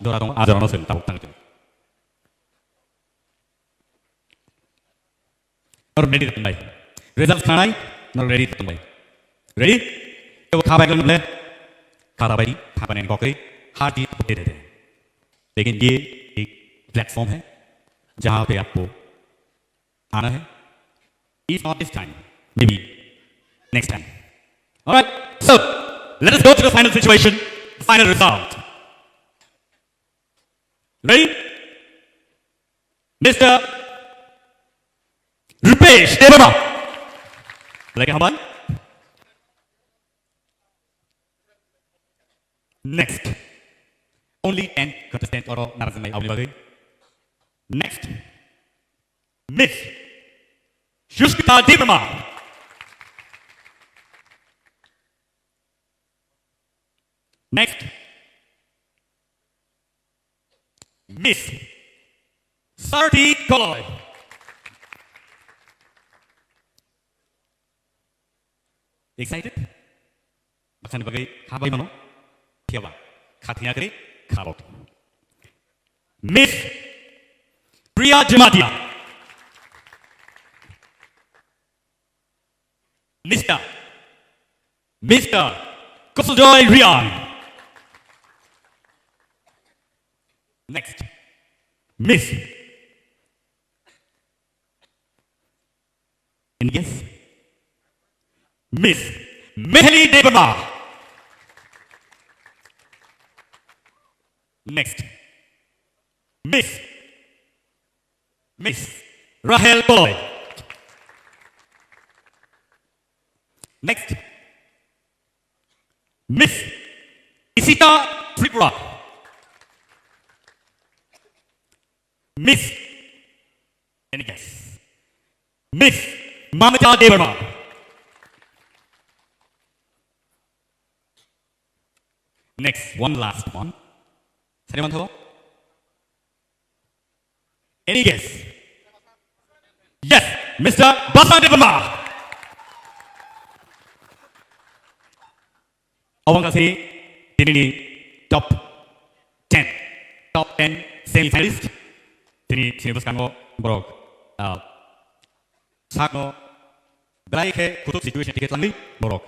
jora tongo, a jorano chwng tabuk thang chwng. Nor ready tongbai. Result khanai, nor ready tongbai. Ready? Kebo khabai gwn ble. Khata bai, khata nen kokri, hard di de de de. लेकिन ये एक प्लेटफॉर्म है, जहाँ पे आपको आना है। If not this time, maybe next time. All right, so let us go to the final situation, the final result. Ready? Mister Rupesh Debbarma. Lagi haban. Next. Only ten contestant oro narajak nai aboni bagwi. Next. Miss Sushmita Debbarma. Next. Miss Sarti Koloi. Excited? Baksani bagwi khabai mano. Phiya ba khathina kri khabok. Miss Priya Jamatia. Mister Mister Kosojoy Riang. Next. Miss. Any guess? Miss Mehli Debbarma. Next. Miss Miss Rahel Poi. Next. Miss Isita Tripura. Miss. Any guess? Miss Mamita Debbarma. Next, one last one. Sari mantho? Any guess? Yes, Mister Basa Debbarma. Abang kasi tini ni top ten, top ten semi finalist. Tini sini bwskango borok, ah, sakno belai khe kutuk situation tike tlangwi borok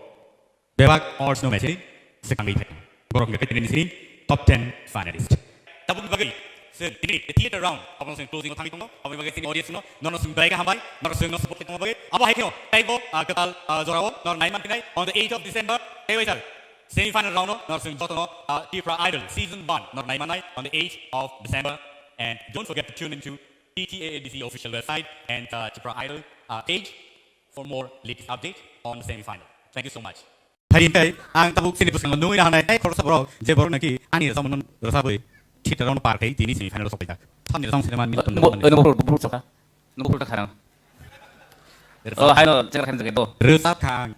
bebak odds no mecheri swkangwi thai. Borok hwnkhe tini sini top ten finalist. Tabuk bagwi sir tini theater round abang sing closing thangwi tongo. Abang bagwi sini audience no nono sing belai khe hambai, nono sing no support tongo bagwi. Abo hai kheno taibo, ah, kwtal, ah, jorao nor naiman tinai on the eighth of December. Taibo sir semi final round no nor sing jotono, ah, Tipra Idol season one nor naimanai on the eighth of December. And don't forget to tune into T T A A D C official website and uh, Tipra Idol uh, page for more latest update on the semi-final. Thank you so much. Phai hingkai ang tabuk sini bwskango nungwi nahanai tei khoroksa borok je borok naki ani rwchapmung rwchabwi theater-o par khai tini semi-final-o sokphaijak. Tamni rwchapmung sinema ni Nungbo, nungbo, nungbo, nungbo, nungbo, nungbo, nungbo, Oh, haino, chengra khan jagaibo. Rwchap thang.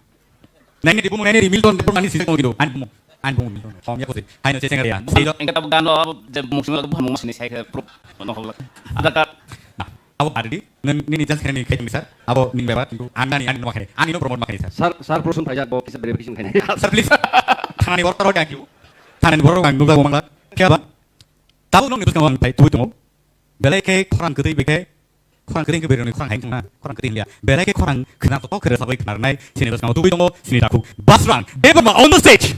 Naini di bumung naini di Milton de bumung ani sijak mungino. Ani bumung. Ani bumung Milton. Hom ya kosi. Haino che chengra ya. Stage. Engka tabuk gano abo je bumung simi abo bumung sini sai khe proof. Ono hobla. Ada ka. Nah, abo badi di. Nini jas khani khai tumi sir. Abo ning beba kintu anani ani no khani. Ani no promote ma khani sir. Sir, sir, promotion phaijak bo kisa verification khani. Sir, please. Thanani borok taro kang kiu. Thanani borok ang nukjak bo mangla. Kya ba? Tabuk nokni bwskango ang phai tubui tongo. Belai khe khorang kwtwi bai khe, khorang kwtwi hwnkhe beroni khorang hai wngkha na, khorang kwtwi hwnliya. Belai khe khorang khna to khre sabai khnarnai, sini bwskango tubui tongo, sini takhuk. Basrang Debbarma on the stage.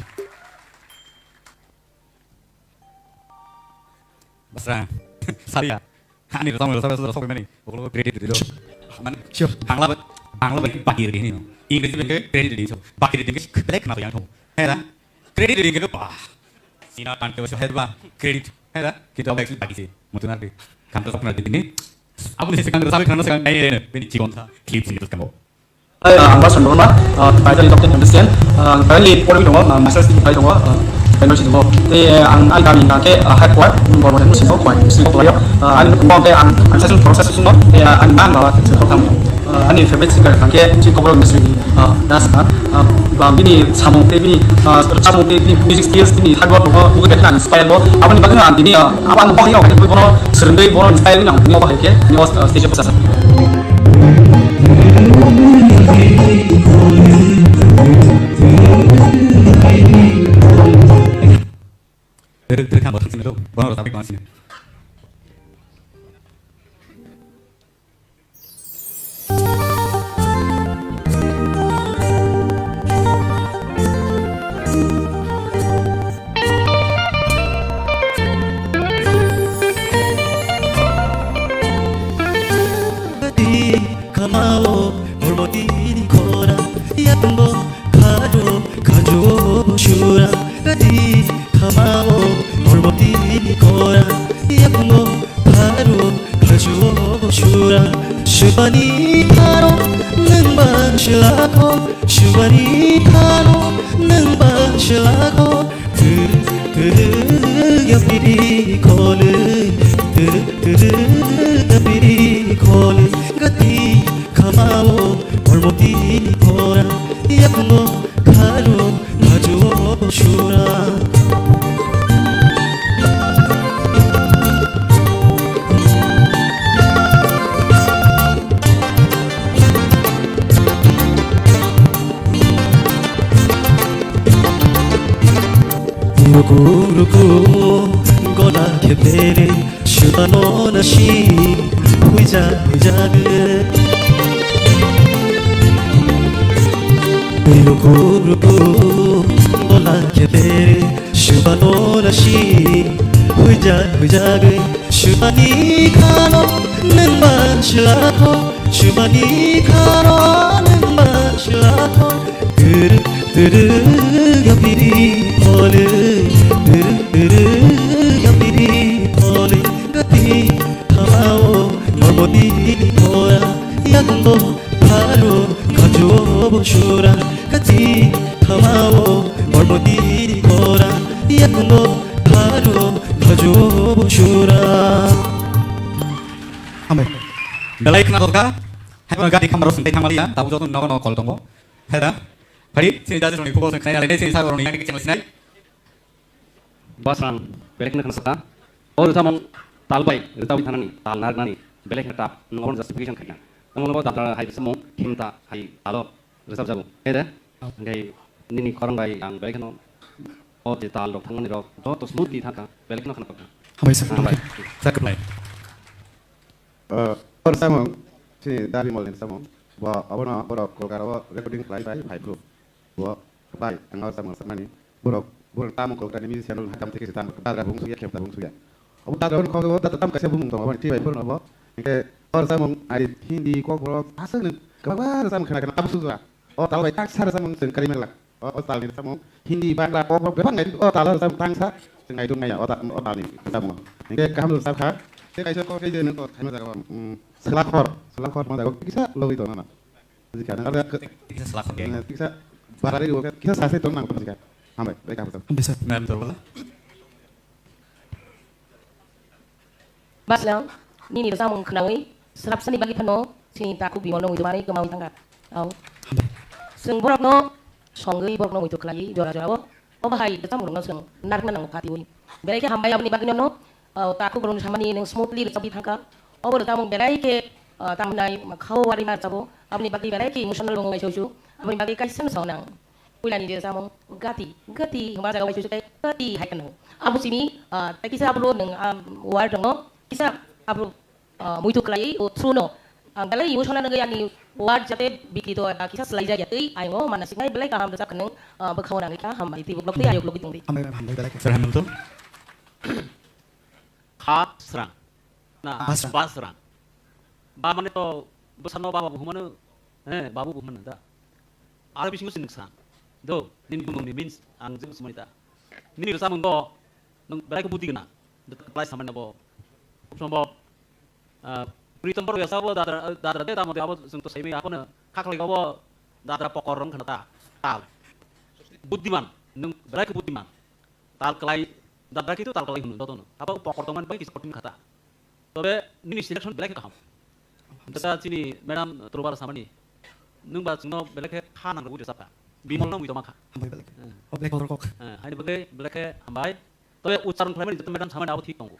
Basrang, saria. Ani rwchapmung rwchap rwchap rwchap mani, okolo credit rilo. Man, sure. Bangla ba, Bangla ba baki rwdi hini. English ba credit rwdi so. Baki rwdi hini belai khna to yang tho. Hera. Credit ring ke ba. Sina tan ke ba credit. Hera, kita ba actually bagi sih. Mutu nanti. Kan terus pernah di sini. Aku di sini kan terus kan kan ini ini ini cikon sa clip sini terus kamu. Hai, ah, ang Basrang Debbarma, ah, title ni Doctor Understand. Ah, ang currently pori dong, ah, master's degree dong, ah, university dong. Te, ah, ang ai kami na ke, ah, headquarter, Bormani musi dong, kwai, musi dong, kwai. Ah, ang dong te ang, ang session process dong, te, ah, ang man bawa, session program. Ah, ani favorite singer hingke chini Kokborok Misri ni, ah, das kha. Ah, ba bini samung tei bini, ah, rwchapmung tei bini music skills, bini hard work rokno ugwi khe ang inspire bo. Aboni bagwi ang tini, ah, abo ang bahai rok khe bono swrwngwi bono inspire wngwi ang tini bahai khe tini o, ah, stage o bwchajak. Rwk, rwk, ang bo thang sini rw, bono rwchapwi tongma sini. Kamao hormotini khora, yakungo khado khajo sura. Kati kamao hormotini khora, yakungo khado khajo sura. Shubani kharo nangba shilakho, shubani kharo nangba shilakho. Turu turu yapiri khole, turu turu yapiri khole. Gati khamao hormotini khora, yakungo kharo khajo sura. Ruku ruku gola khepere shubano nashi huija huija ge. Ruku ruku gola khepere shubano nashi huija huija ge. Shubani khano nangba shilakho, shubani khano nangba shilakho. Turu turu yapiri pole, turu turu yapiri pole. Gati khamao hormotini khora, yakungo kharo khajo sura. Gati khamao hormotini khora, yakungo kharo khajo sura. Hambai. Belai khna dorkar. Hai kono gari khamaro sing tei thangmaliya, tabuk joto nogo nogo kol tongo. Heda. Phari, sini judges rokni khubok sing khnai, alai sini sir rokni yang kecil sinai. Basrang, belai khna khna saka. O rwchapmung tal bai, rwchapwi thanani, tal narnani, belai khna tap, nogo justification khaina. Tamo lobo dapra hai rwchapmung, himta hai talo. Rwchapjago. Ede? Hwnkhe nini khorang bai ang belai kheno o je tal rok thangmani rok joto smoothly thangkha, belai kheno khna kokha. Hambai sir. Hambai. Sir, goodbye. Eh, o rwchapmung, chini Dabi Mol ni rwchapmung. Bo, obono borok Kolkata o recording khlai bai phai phuru. Bo, bai, ang o rwchapmung rwchapmani. Borok, borok tamo Kolkata ni musician rok hakam teke se tamo, dadra bung suya, khemta bung suya. Obo dadra bung khok, dadra tam kaisa bumung tongo, aboni twi bai phuru no bo. Hwnkhe o rwchapmung ari Hindi, Kokborok, aswk nwng kwbangma rwchapmung khna khna abo sujura. O tal bai taksa rwchapmung chwng karwi mangla. O, o talni rwchapmung Hindi, Bangla, Kokborok bebak nai, o tal rwchapmung tangsa chwng naidung naiya o ta-, o talni rwchapmungo. Hwnkhe kaham rwchap kha. Tei kaisa kok khe je nang kok khaina jaga, um, Selakhor, Selakhor ma jaga kisa logwi tong nana. Bujikha nang, aro kisa Selakhor khe. Eh, kisa barari ro kisa sase tong nang bujikha. Hambai, bai ka hambai. Hambai sir. Ma'am, to bola. Baslang, nini rwchapmung khnawi, swrapsani bagwi phano chini takhuk Bimal no muitu manwi kwmawi thangkha. Au. Hambai. Chwng borokno songwi borokno muitu khlaiwi jora jorao. Obo hai rwchapmung rokno chwng narwkna nango phatiwi. Belai khe hambai aboni bagwi nono, au, takhuk borokni samani nwng smoothly rwchapwi thangkha. Obo rwchapmung belai khe, ah, tamo hinai khao warwi ma rwchabo. Aboni bagwi belai khe emotional wngo waisa uisu. Aboni bagwi kaisa no sao nang. Puilani je samung gati, gati hwnba jaga waisa uisu tei gati hai kheno. Abo simi, ah, tei kisa abro nwng, ah, word rokno kisa abro, ah, muitu khlai o through no. Ang belai emotional nangwi ani word jate bikrito eba kisa swlai jak ya tei ayung o mana siknai belai kaham rwchap kheno, ah, bwkhao nangwi kha hambai tei buklok tei ayuk logwi tongdi. Hambai, hambai, belai khe. Sir, hambai to. Kha srang. Na, Basrang. Basrang. Ba mane to bwsano baba bo hwnmano, eh, babu bo hwnmano da. Aro bisingo se nwng sa. Do, nini bumungni means ang jeng sumani ta. Nini rwchapmung bo nwng belai khe buddhi gwnang. Do, apply samani bo. Khub sombhob, ah, puri tombor yasa bo dadra, dadra de tamo de abo chwng to saimaya abono khaklai abo dadra pokor rong khna ta. Tal. Buddhiman, nwng belai khe buddhiman. Tal kwlai, dadra khe to tal kwlai hwno jotono. Abo pokor tongmani bai kisa kothim kha ta. Tobe nini selection belai khe kaham. Tata chini madam Trubar samani. Nwng ba chwngno belai khe kha nang rwui rwchapkha. Bimal no muitu mankha. Hambai belai khe. Eh. O black color kok. Eh, haini bagwi belai khe hambai. Tobe uchcharon khlaimani joto madam samani abo thik tongo.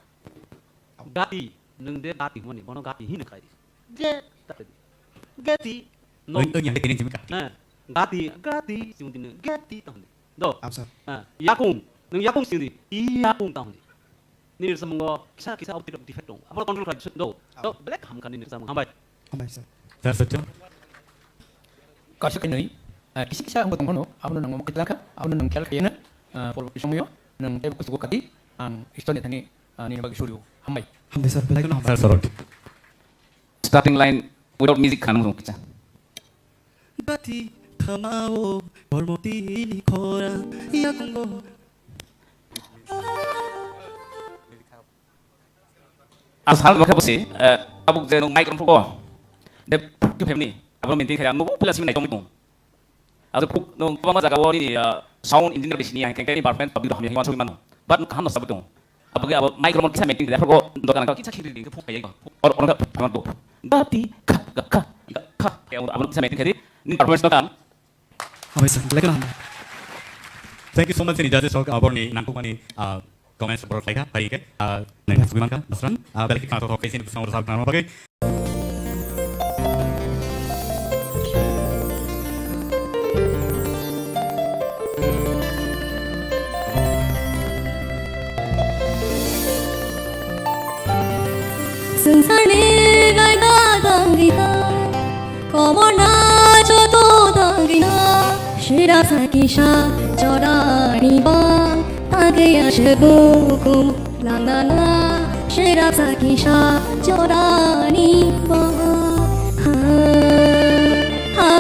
Gati, nwng de gati hwnmani, bono gati hino khai di. Ge, ta di. Gati. No. Oi, oi, yang de kini jimika. Eh, gati, gati, chwng di nwng gati ta hwndi. Do. Am sir. Eh, yakung, nwng yakung chwng di. I yakung ta hwndi. Nini rwchapmungo kisa kisa outfit of defect tongo. Abono control khlai do. Do, belai kaham kha nini rwchapmung. Hambai. Hambai sir. Sir, sir, sir. Kaisa kainwi, ah, kisa kisa wngwi tongphano, abono nwng mokhe tlangkha, abono nwng khel khaiya, ah, porborti somoyo nwng teibo kuchugo kadi, ang Ishwar ni thani, ah, nini bagwi suryo. Hambai. Hambai sir, belai kheno hambai. Sir, sorry. Starting line without music khanung rung kisa. Bati thamao, kormoti ni khora, yakungo. Ang sal bakha bosi, eh, tabuk je nung microphone ko. De, ke family, abo maintain kaya, nung pula simi nai tong tong. Abo puk, nung pama jaga wo ni, eh, sound engineer bisi ni, yang kengkeng ni department, public hamya himan sui mano. But nung kaham no sabu tong. Abo ke abo microphone kisa maintain kaya, ko dokan ka kisa khiri ding, puk kaya, or, or ka pama do. Gati, kha, ga, kha, ga, kha. Kaya abo kisa maintain kaya, ni performance no kan. Hambai sir, belai kheno hambai. Thank you so much, ni judges rok, ah, borni nangkukmani, ah, comments borok khlaikha, bai khe, ah, nang sugui mankha, Basrang, ah, belai khe khna thok thok khe sini bwskango rwchap khna bagwi. Swngcharni gaida tangriha, komorna joto tangriha, shirap sakisa jorani ba, tangriya shebuku langnana, shirap sakisa jorani ba. Ha, ha.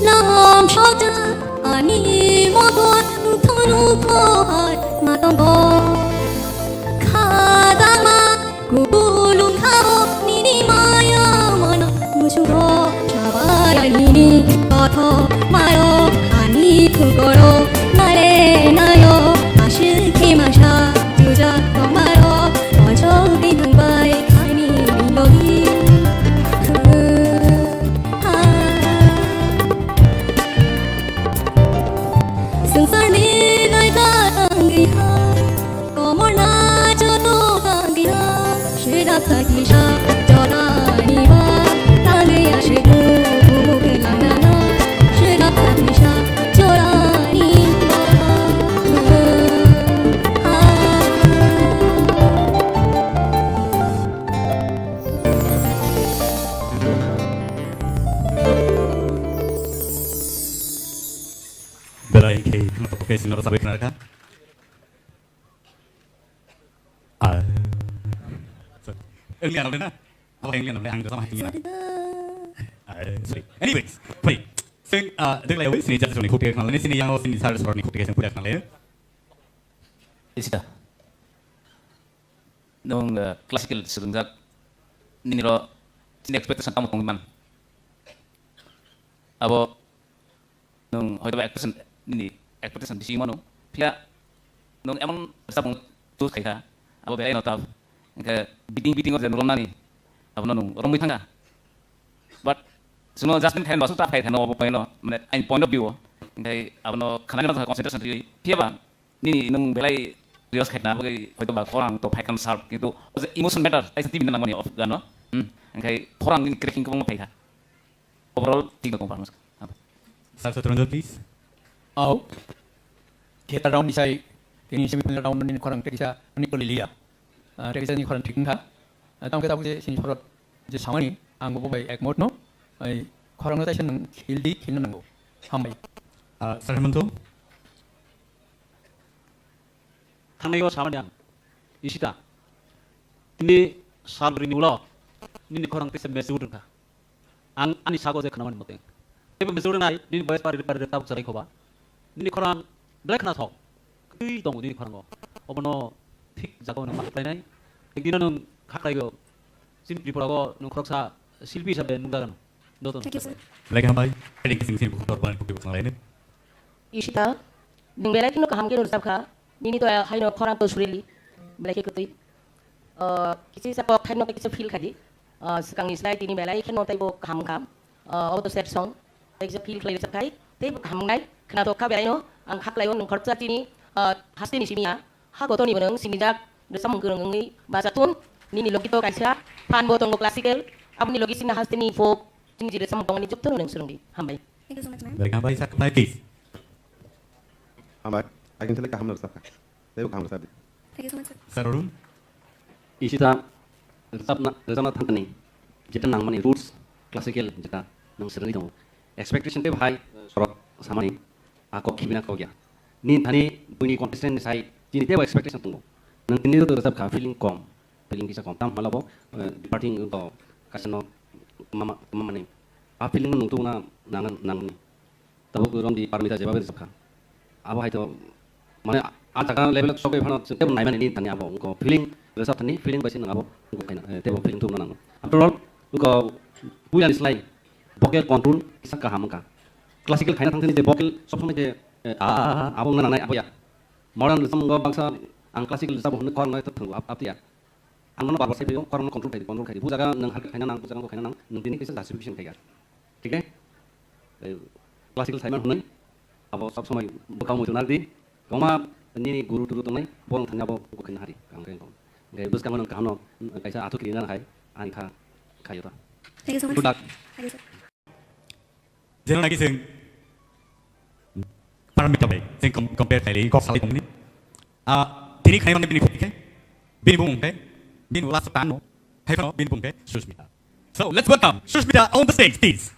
Lam sokja ani motor thonu kohar matongo. Khadama Kubulung khao nini maya mana musugo chabai nini kotho maro ani kukoro nare nayo ashiki masha tuja tomaro ojo binung bai ani logi. Swngcharni naikha tangriha, komorna joto tangriha, shirap sakisa jorani ba, tangriya shibu bubu khe langnana, shirap sakisa jorani ba. Belai khe khna thok khe sini rwchapwi khna rwkha. Ah. Ang lian na. Apa yang lian na? Ang sama hati. Sorry. Anyways, sorry. Sing, ah, dek lai wis ni jati sini kutia kenal ni sini yang sini sar sor ni kutia sini kutia kenal ya. Isita. Nung, eh, classical swngjak nini ro chini expectation tamo tongwi man. Abo nung hoito ba expectation nini expectation bisi mano. Phiya nung emon sabung choose khaikha. Abo belai no tough. Engke beating beating of the nuromnani. Abo no nung romwi thangkha. But suno just in time basu tough khai thano abo point no. Mane, in point of view. Engke abo no khanani no concentration riwi. Phiya ba Nini nung belai reels khaina bagwi hoito ba khorang to phaikha sharp, kintu o je emotion matter, taisa T V na nangmani of gano. Hmm. Engkhai khorang nini cracking kwbangma phaikha. Overall, thik no tong pharma. Sir Satranjan, please. Au. Theater round ni sai, tini semi final round ni khorang tekisa ani koli liya. Ah, tekisa ni khorang thik wngkha. Ah, tamo khe tabuk je sini sorot je samani, ang bo bai ekmot no. Ai khorang no taisa nung healthy khelna nango. Hambai. Ah, Sir Hemanta? Thangnai o samani ang, Ishita, tini sal bwrwini ulo nini khorang teisa message wngkha. Ang ani sago je khwnamani mote. Teibo message wngnai, nini boyes pari pari tabuk chwrai khoba. Nini khorang belai khnathok. Kwtwi tongo nini khorango. Obono thik jagao nang ma khlainai. Ekdino nwng kha khlaigo. Chini Tripura o nwng khoroksa silpi hisabe nukjagano. Joto. Thank you, sir. Belai khe hambai. Thank you, sir. Ishita, nwng belai kheno kaham khe no rwchapkha. Nini to haino khorang to surili. Belai khe kwtwi. Ah, kisa kisa kok thaino kisa feel khadi. Ah, swkangni slai tini belai kheno taibo kaham kha. Ah, obo to sad song. Tei kisa feel khlai rwchapkhai. Teibo kaham wngnai. Khnathok kha belaino. Ang kha khlaio nwng khoroksa tini, ah, hasteni simi ya. Ha gotoni bo nwng sinijak, rwchapmung kwrwng wngwi bachatun, nini logi to kaisa fan bo tongo classical, aboni logi sini hasteni folk, chini je rwchapmung tongmani joto nwng swrwngdi. Hambai. Thank you so much, ma'am. Welcome, hambai, sir, please. Hambai, I can tell kaham rwchapkha. Teibo kaham rwchapdi. Thank you so much, sir. Sir Arun? Ishita, rwchapna, rwchapna thangkani, jeta nangmani roots, classical jeta nwng swrwngwi tongo. Expectation teibo hai, sorok samani, a kok khibina kok ya. Ni thani buini contestant ni sai chini teibo expectation tongo. Nang tini rwchap kha feeling kom, feeling kisa kom. Tam hwnlabo, eh, departing to kasano mama, mama ni. A feeling nung tuna nang, nang ni. Tabuk romdi Parmita jeba bai rwchap kha. Abo hai to mane a jaga level sokoi phano teibo naimani ni thani abo ko feeling rwchap thani feeling bai se nang abo ko kaina, eh, teibo feeling tuna nang. After all, ko puila ni slai vocal control kisa kaham wngkha. Classical khaina thangthani je vocal sob somoi je, eh, a, a, a, abo wngna nangnai abo ya. Modern rwchapmungo baksa ang classical rwchapbo hwnwi khorang nai thango ap-, aptiya. Ang nono bar bar sai phaio, khorang no control khai di, control khai di. Bu jaga nwng harkhe khaina nang, bu jaga bo khaina nang, nwng tini kisa justification khai ya. Thik de? Eh, classical saiman hwnwi abo sob somoi bwkhao muitu nardi. Kwbangma nini guru turu tongnai, borok thani abo gokhe nahari, kaham khe wngkha. Hwnkhe bwskango nwng kaham no, kaisa athuki rina hai, ani kha khaio ta. Thank you so much. Good luck. Thank you, sir. Jeno naki chwng Parmita bai chwng com-, compare khailai, kok salai tongmani. Ah, tini khaimani bini khoti khe, bini bumung khe, bini last tan no, hai phano bini bumung khe Sushmita. So, let's welcome Sushmita on the stage, please.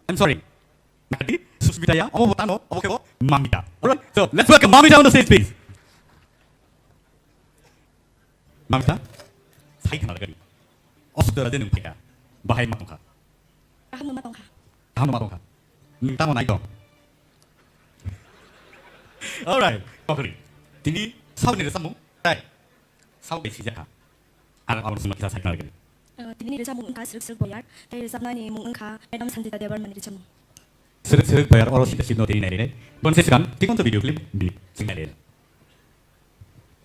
I'm sorry. Nadi, Sushmita ya, omo bo tano, omo kebo Mamita. Alright, so let's welcome Mamita on the stage, please. Mamita, sai khna lagani. Osuk dara de nung phaikha. Bahai ma tongkha. Kaham no ma tongkha. Kaham no ma tongkha. Nung tamo nai tong. Alright, kokri. Tini sauni rwchapmung, tai. Sao bai sijak kha. Ang aboni sima kisa sakna lagani. Eh, tini ni rwchapmung wngkha Srwk Srwk Boyar, tei rwchapnani mung wngkha Madam Sanjita Debbarma ni rwchapmung. Srwk Srwk Boyar oro sita sitno tini nai rinai. Bonse sikang, tikon to video clip bini sing nai rinai.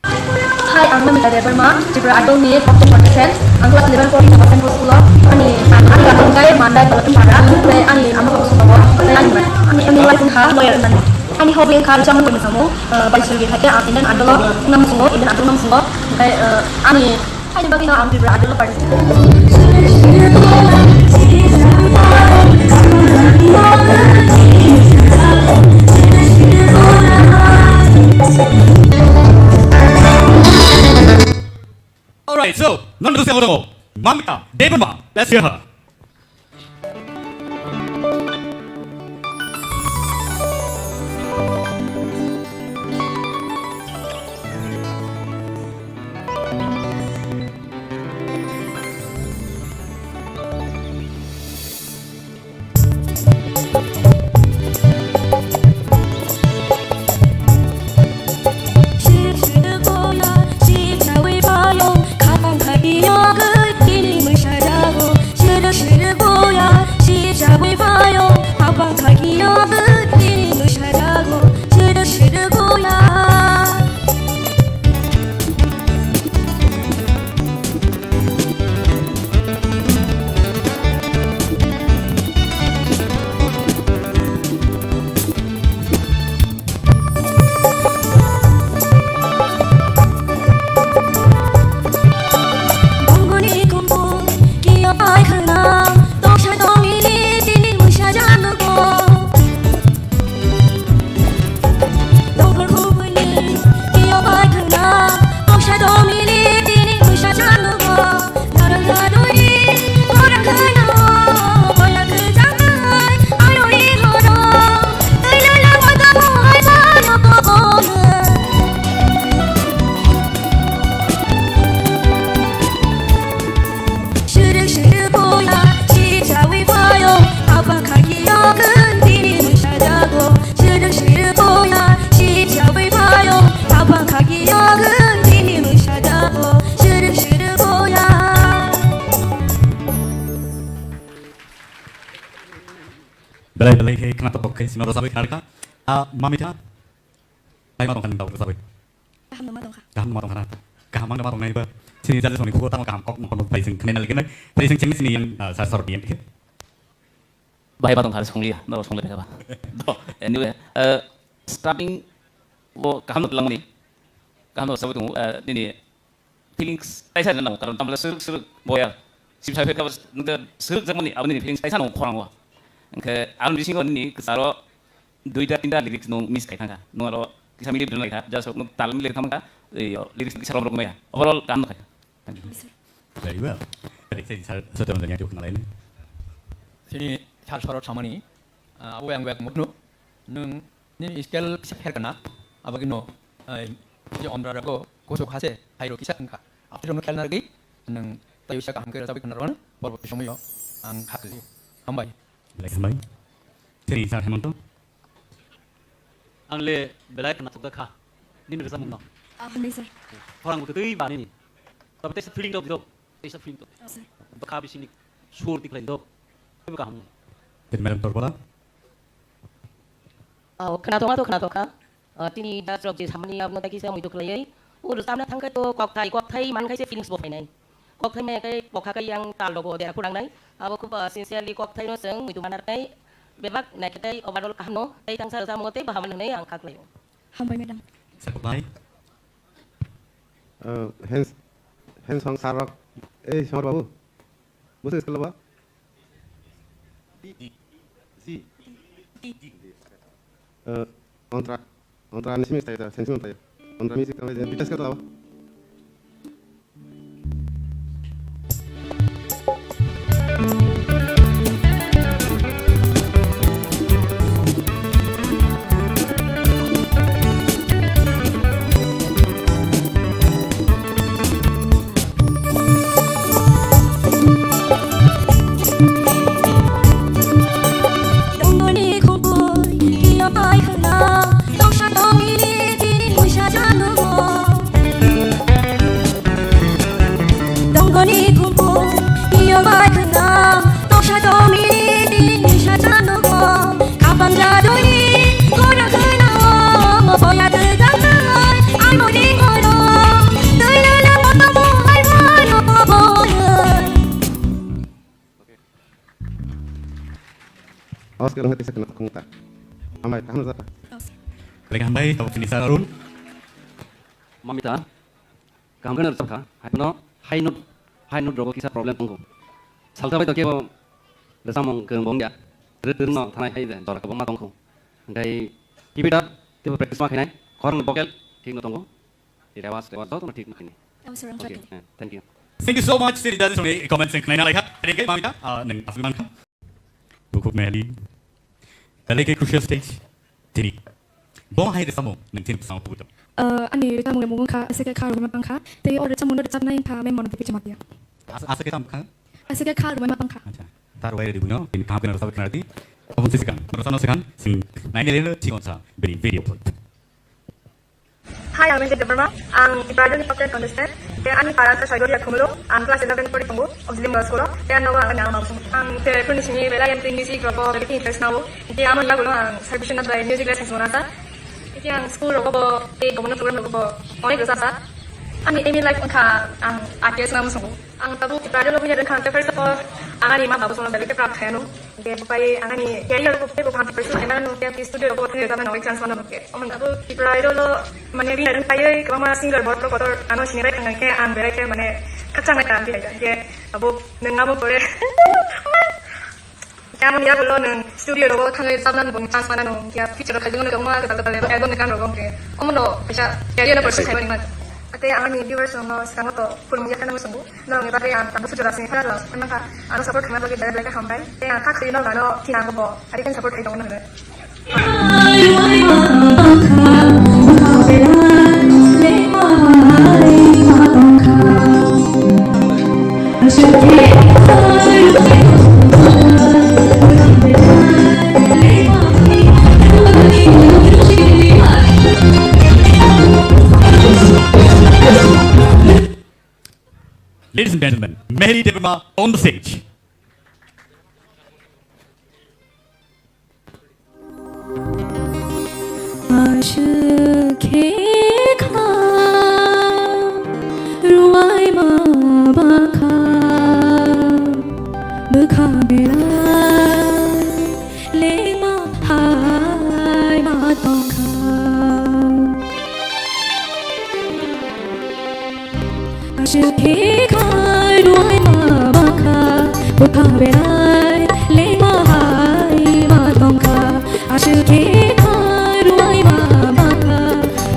Hi, ang Mamita Debbarma, Tripura Idol ni top ten contestant. Ang class eleven pori Bhasan School o. Ani, ani gam wngkha Mandai Balatunpara, tei ani ama baba Sundor, tei ani, ani, ani life wngkha lawyer wngnani. Ani hobby wngkha rwchapmung tei mwsamung, eh, bai suri khe ang Indian Idol o wngna muchungo, Indian Idol wngna muchungo. Hwnkhe, eh, ani haini bagwino ang Tripura Idol o participate. Alright, so, nono dusya mo Mamita Debbarma, let's hear her. Khe khwnathok khe sima rwchabwi khnarwkha. A Mamita. Bai ma tongkha nini tabuk rwchabwi. Kaham no ma tongkha. Kaham no ma tongkha na? Kaham ang no ma tongnai ba. Chini judges rokni khugo tamo kaham kok mokol bai chwng khnaina liginai. Tei chwng chengni chini yang, ah, sir, sir, yang khe. Bai ma tongkha, songliya, no songlai kha ba. Do, anyway, eh, starting o kaham no twlangmani. Kaham no sabai tongo, eh, nini feelings taisa rwna nango, karon tamle siruk siruk boya. Sibsa phekha nungda siruk jakmani aboni feelings taisa nango khorang o. Hwnkhe aboni bisingo nini kwcharo duita tinta lyrics nung miss khai thangkha. Nung aro kisa milik dun laikha, just nung tal milik thangkha, ei, lyrics kisa rom rok maya. Overall kaham no khai. Thank you. Very well. Very exciting, sir. Sir, teman yang cukup kenal ini. Sini sir sorot samani, ah, abo yang yak muknu, nung nini scale kisa pher kana, abagino, eh, je omra rago kosok hase, hairo kisa wngkha. After no khel nargi, nung tayo sa kaham kera sabi kana rona, porbo somoyo, ang hakli. Hambai. Like hambai. Sini sir Hemanto. Ang le belai khwnathok da kha nini rwchapmung no. Ah, hambai sir. Khorang bo twtwi ba nini. Tobe teisa feeling rok didok, teisa feeling to. Oh, sir. Bwkha bisingni sur tikhlai dok. Teibo kaham. Tei madam Torbala. Oh, khwnathok ma to khwnathok kha. Ah, tini judge rok je samani abono tai kisa muitu khlaiwi. O rwchapna thangkhe to kokthai, kokthai mankhai se feelings bo phainai. Kokthai maya khe kokha khe yang tal rogo dera khurang nai. Abo khub, ah, sincerely kokthai no chwng muitu manar nai. Bebak naikhe tei overall kaham no tei tangsa rwchapmung tei baham hwnwi ang kha khlaio. Hambai madam. Sir, kokthai. Uh, hands, hands on sir rok. Ei, Somar babu. Busu school ba? G. Uh, ontra, ontra ni simi stay da, sensi montai. Ontra music tamai je, bitas ka tau. Oscar hati sakna kungta. Amai kaham jata. Lagi hambai, tabuk sini Sir Arun. Mamita. Kaham khe no rwchapkha, haiphano high note, high note rogo kisa problem tongo. Salsa bai to kebo rwchapmung kwrwng bo wngya, rwtwrwng no thanai hai je jora kwbangma tongkho. Hwnkhe keep it up, teibo practice ma khainai, khorang ni vocal thik no tongo, rewas, rewas joto no thik no khainai. Thank you. Thank you so much, sir, judges rokni comments wng khnaina laikha. Thank you, Mamita, ah, nwng aswk mankha. Bukhuk Mehli. Belai khe crucial stage. Tini. Bo hai rwchapmung nwng tini bwskango tubu tong? Ah, ani rwchapmung ni mung wngkha Aswk khe kha rwmani bangkha. Tei o rwchapmung no rwchapnai wngkha Mem Mono Bipi Chamatia. As-, aswk khe tamo kha? Aswk khe kha rwmani bangkha. Acha. Ta rwbai rwdi buino, tini kaham khe no rwchapwi khna rwdi. Obo se swkang, rwchapno swkang, chwng nainai rwno thik onsa bini video clip. Hi, ang Minjit Debbarma. Ang Tribal ni top ten contestant. Tei ani para wngkha Saigoriya Khumulwng. Ang class eleven pori tongo, Auxiliary Model School o. Tei ang nogo ang ani ama bosong. Ang tei phone ni simi belai M P music rogo belai khe interest nao. Tei amoni bagwi no ang Sir Biswanath bai music lessons mona sa. Tei ang school rogo bo tei government program rogo bo onek rwsa sa. Ani aim in life wngkha ang I P S wngna muchungo. Ang tabuk Tribal o buina rwngkha, ang tei first of all, ang ani ma baba songno belai khe proud khaiyano. Hingke bupai ang ani career bo teibo kaham pursue khaimano, hingke studio rok bo thangwi rwchapnai chance mano hingke. Omo tabuk Tribal o mane buina rwngkhaiwi kwbangma singer borok rok kotor ano sinibai thangkhe ang belai khe mane khakchang nai ta hingke, hingke tabuk nwng abo pore. Tamoni yagulo nwng studio rogo thangwi rwchapnani bo chance manano, hwnkhe future o khaijwkno kwbangma kwtal kwtal album ni gan rogo hwnkhe omono kaisa career no pursue khaimani man. Tei ang ani viewers rokno swkango to khulumya kheno muchungo, norokni bagwi ang tabuk future o aswk khe khana rwchapnai mankha, ano support khaina bagwi belai belai khe hambai. Tei ang kha khwlwino gano thina ang bo ari khe support khai tongo nang. Ladies and gentlemen, Mehri Debbarma on the stage. Aswk khe kha, ruaima bakha, bwkha belai lengma hai ma tongkha. Aswk khe kha, ruaima bakha, bwkha belai lengma hai ma tongkha. Aswk khe kha, ruaima bakha,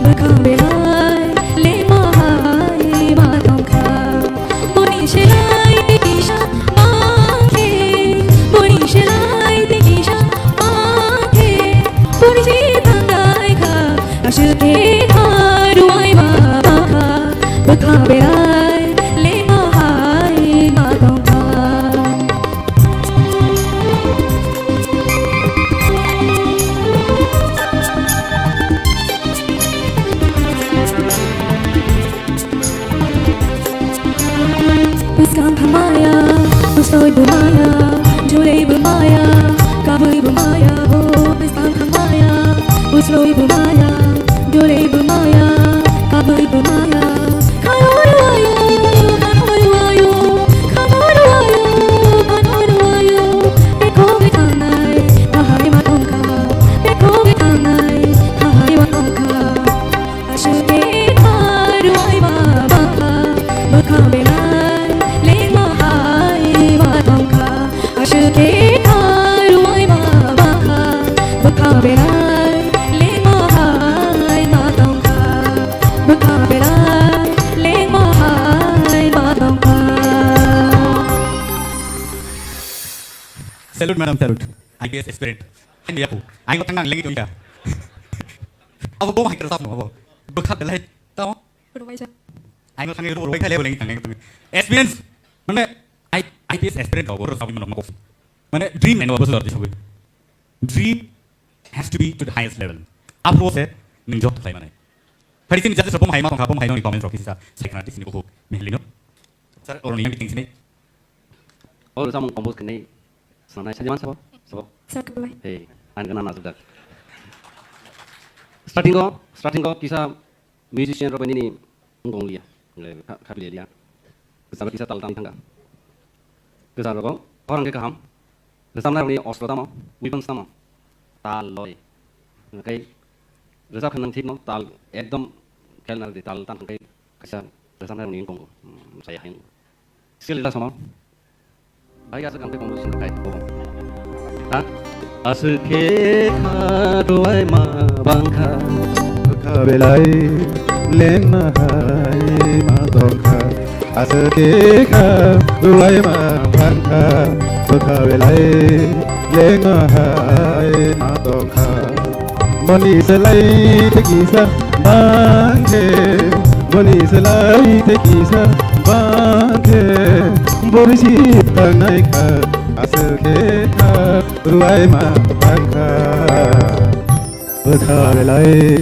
bwkha belai lengma hai ma tongkha. Boni selai tei kisa bangkhe, boni selai tei kisa bangkhe, boni se thangnai kha. Aswk khe kha, ruaima bakha, bwkha belai lengma hai ma tongkha. Bwskang thangmaya, bwsoi bwmaya, jolei bwmaya, kabui bwmaya, oh, bwskang thangmaya, bwsoi bwmaya, jolei bwmaya, kabui bwmaya. Khanoi wayo, khanoi wayo, khanoi wayo, khanoi wayo. Bekhogwi thangnai, kahai ma tongkha. Bekhogwi thangnai, kahai ma tongkha. Aswk khe kha, ruaima bakha, bwkha belai lengma hai ma tongkha. Aswk khe kha, ruaima bakha, bwkha belai lengma hai ma tongkha. Bwkha belai lengma hai ma tongkha. Salute, madam, salute. I P S aspirant. Ani yaku. Ai ngotang nang lengi tongka. Abo bo hai kerja mo abo. Bwkha belai tamo. Rwbaijak. Ai ngotang nang rwbai kha lebo lengi tang lengi tong. Experience. Mane I, I P S aspirant rok rwjak mano mako. Mane dream nai no abo sor disabui. Dream has to be to the highest level. Aphuru se ning job khlai mane. Phari sini judges rok bo hai ma tongkha, bo hai no ni comment rok kisa sai khna sini bukhuk mehlino. Sir, oro ni meeting sini. O rwchapmung compose khenai sanai sadi man sabo? Sabo? Sir, kebelai. Hey, ang gana nasuk dak. Starting o, starting o kisa musician rok nini wngkong liya. Kha-, khapi liya. Kisa kisa tal tam thangka. Kisa rok, orang ke kaham. Rwchapnai rokni ostro tamo, weapons tamo? Tal loi. Hwnkhe rwchap khe nang thik no, tal ekdom khel nang di, tal tang hwnkhe kaisa rwchapnai rokni wngkong, hmm, saya hai wngkong. Skill ila sono. Bai aswk ang tei composition khai bo. Ha? Aswk khe kha rwai ma bangkha. Bwkha belai lengma hai ma tongkha. Aswk khe kha rwai ma bangkha. Bwkha belai lengma hai ma tongkha. Boni selai te kisa bangkhe, boni selai te kisa bangkhe, bori si tangnai kha, aswk khe kha, ruai ma bangkha, bwkha belai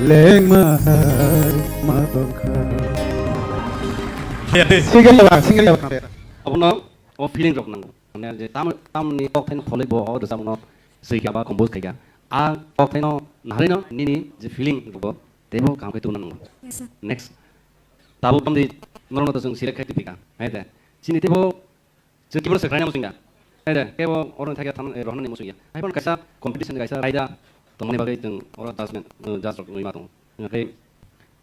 lengma hai ma tongkha. Singer ya ba, singer ya ba. Abono o feeling rok nango. Mane je tam, tamni kok thaino kholwi bo o rwchapmungno swi kha ba compose khai kha. A kok thaino naharino nini je feeling rwgo teibo kaham khe tubuna nango. Yes, sir. Next. Tabuk tamni norokno to chwng select khai twi phi kha. Hai de. Chini teibo chwng keyboard swkranai muchung ya. Hai de. Kebo oro thakya tham, eh, rohornani muchung ya. Hai phano kaisa competition kaisa raida tongmani bagwi chwng oro judgment, eh, judge rok wngwi ma tongo. Hwnkhe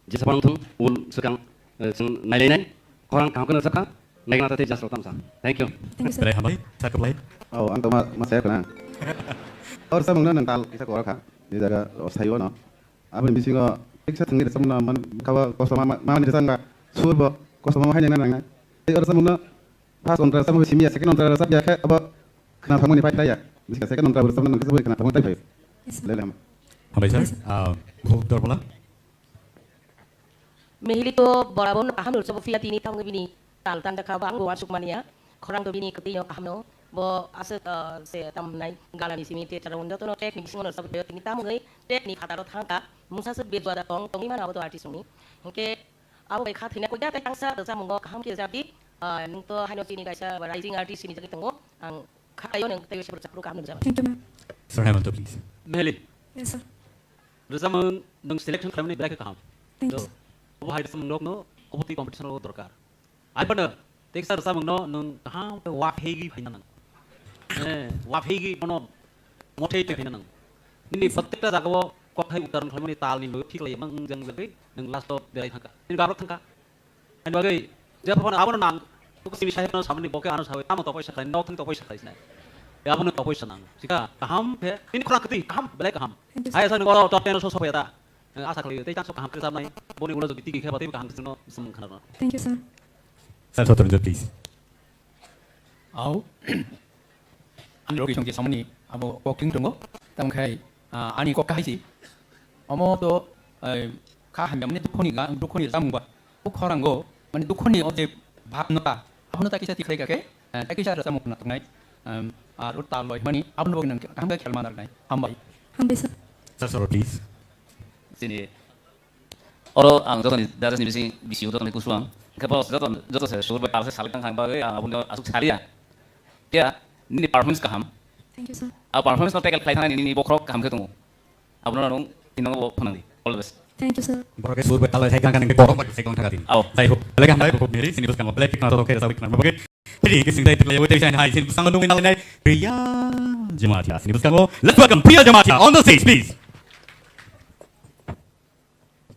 jesa phano wngthung, ul swkang, eh, chwng nailainai, khorang kaham khe nukjakha, naigwna tei judge rok tamsa. Thank you. Thank you, sir. Belai hambai, sakhublai. Oh, ang to ma, ma saya kena. Or sa mungna nang tal kisa kora kha, di jaga o sai wono. Aboni bisingo kisa thangni resa mungna man khawa kosto ma, ma, ma ni resa nga sur bo kosto ma hai nang nang. Tei or sa mungna first ontra sa simi ya, second ontra sa ya khe abo khna thangmani phai ya. Bisi second ontra sa nang kisa khna thangmani phai. Yes, sir. Lele ham. Hambai sir. Yes, sir. Ah, khub dor pala. Mihili to borabo no kaham rwchapmung phiya tini tamo bini tal tanda kha, bo ang bo uansuk manya. Khorang to bini kwtwi no kaham no. Bo aswk, ah, se tam nai gala ni simi te chara wng joto no track ni bisingo no rwchapmung phiya tini tamo hwnwi track ni phataro thang kha. Mungsa swk bejua da tong, tongwi mano abo to artist rokni. Hwnkhe abo bai kha thwina koida tei tangsa rwchapmungo kaham khe rwchapdi. Ah, nwng to haino chini kaisa rising artist sini jagwi tongo. Ang kha kaio nwng tei se rwchapmung kaham no rwchapmung. Thank you, ma'am. Sir, Hemant, please. Mihili. Yes, sir. Rwchapmung nwng selection khlaimani belai khe kaham. Thank you, sir. Obo hai rwchapmung rokno obo twi competition o dorkar. Aphano teksa rwchapmung no nwng kaham khe waphegwi phaina nang. Eh, waphegwi bono mothei twi phaina nang. Nini, yes, sir, prottekta jagao kokthai uchcharon khlaimani talni logi thik lai mang jang jagwi nwng last o derai thangkha. Nini gabrok thangkha. Ani bagwi je phano abono nang, sini sahibno samani boke ano sawi, tamo topoi sakhai, nok thang topoi sakhai sinai. Ya abono topoi sanang. Sika kaham khe, ini khorang kwtwi, kaham, belai kaham. Thank you, sir. Hai sa nwng oro top ten o so sophai ta. Asa khlai tei chang so kaham khe sabnai. Boni ulo jodi tigi khe ba tei kaham khe no samung khana. Thank you, sir. Sir, Sotoranjan, please. Au. Ani logi songchi samani abo kok thing tongo. Tamo khai, ah, ani kok kahai si. Omo to, eh, kha hamya mani dukhoni ga, dukhoni rwchapmung ba. O khorango, mani dukhoni o je bhab no ta. Abono ta kisa tikhlai kha khe, eh, ta kisa rwchapmung khna tongnai. Em, ar o tal loi mani abono bo nang kaham khe khel ma narnai. Hambai. Hambai, sir. Sir, sir, please. Sini. Oro ang jotoni judges ni bising, bising jotoni kusu ang. Khe bo joto, joto se sur bai tal se salai tang kha bagwi ang abono asuk saliya. Phiya nini performance kaham. Thank you, sir. A performance no tackle khlai thangni nini bokhorok kaham khe tongo. Abono nang tino bo phwnangdi. All the best. Thank you, sir. Borok ke sur bai tal bai thai kang kang ke borok bai se kong thangati. Ao. Jai hok. Belai hambai, bo meri sini bwskango belai pikna to khe sa pikna bo ke. Tiri ke sing dai tikla yo tei sai hai sini bwskango nungwi nalai nai. Priya Jamatia sini bwskango. Let's welcome Priya Jamatia on the stage, please.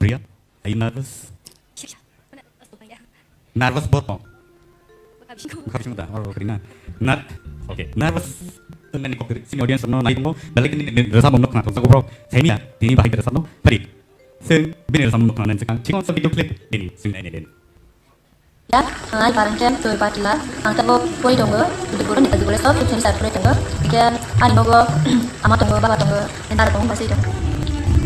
Priya, are you nervous? Nervous borok. Bwkha bising da, oro kri na. Nar-, okay, nervous. Nani kok sini audience no nai mo, belai kini rasa mo nok na to borok. Saimia, tini bahai rasa mo. Pari. Sing bini rasa mo nok na nang sekang. Chikon sa video clip bini sing nai nai. Ya, ang ai parang kem tui patila, ang tabo poi tongo, di buru ni tadi boleh stop, sini sar poi tongo. Kem ani nogo, ama tongo, baba tongo, nendar tongo, basi tongo.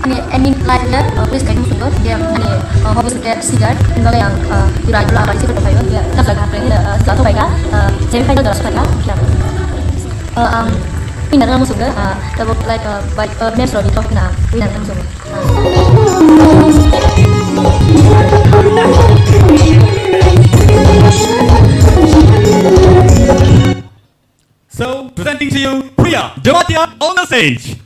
Ani ending line ya, uh, please kain musugo, dia ani, uh, hobby suka singer, ini yang, uh, ira dulu apa sih kita payo, dia tak lagi apa ini, uh, satu baik, uh, semi final dah sudah ya. Uh, um, ini dah musugo, uh, tabo like, uh, baik, uh, main story talk na, ini dah musugo. So, presenting to you, Priya Jamatia on the stage.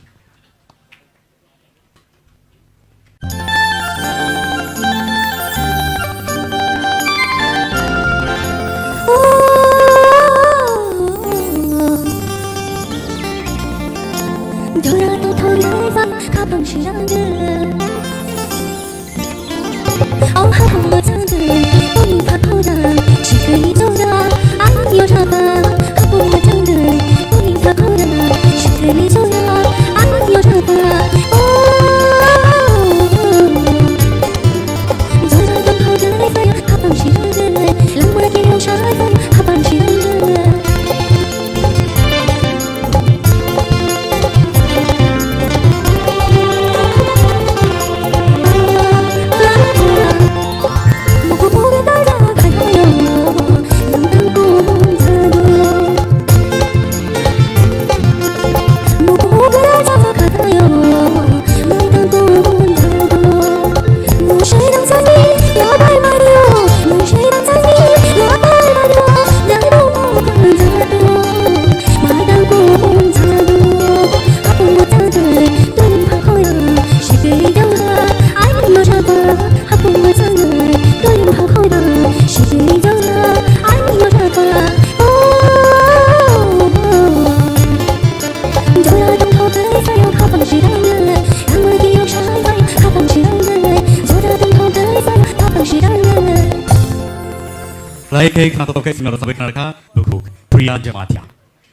Lai khe khna totok khe singno rwchapwi khna rwkha bukhuk Priya Jamatia.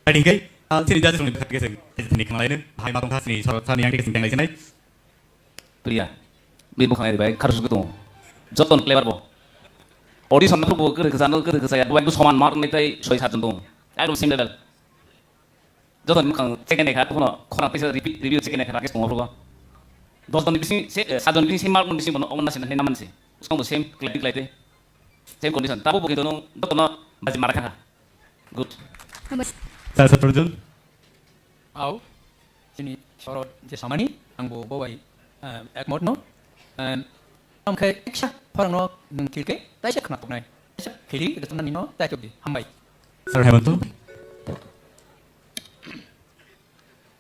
Ani hwnkhe, ah, chini judges rokni bwkha khe chwng thani khna laino hai ma tongkha chini sor-, sani yang khe chwng teng lai sinai. Priya, bini bwkhang bai khar sugwi tongo. Joto ni clever bo. Audition no bo kwrwi kwchang, kwrwi kwchang ya, bo soman mark ni tai soi sat jon tongo. Ekdom same level. Joto ni bwkhang check naikha, kono khorang teisa repeat, review check naikha, Rakesh tongo phuru. Dos jon ni bising, se, eh, sat jon ni bising, se mark ni bising bono omo nasi na, nasi. Swkang bo same, klai, klai te. Same condition. Tabo bo kintu nung joto no baji mara kha. Good. Hambai. Sir, Sir Arjun. Au, chini sorot je samani, ang bo bo bai, eh, ekmot no. Em, am khai eksa phorang no nung thil khe, taisa khna toknai. Taisa kheli, rwchapnani no, tai chok di. Hambai. Sir Hemanto.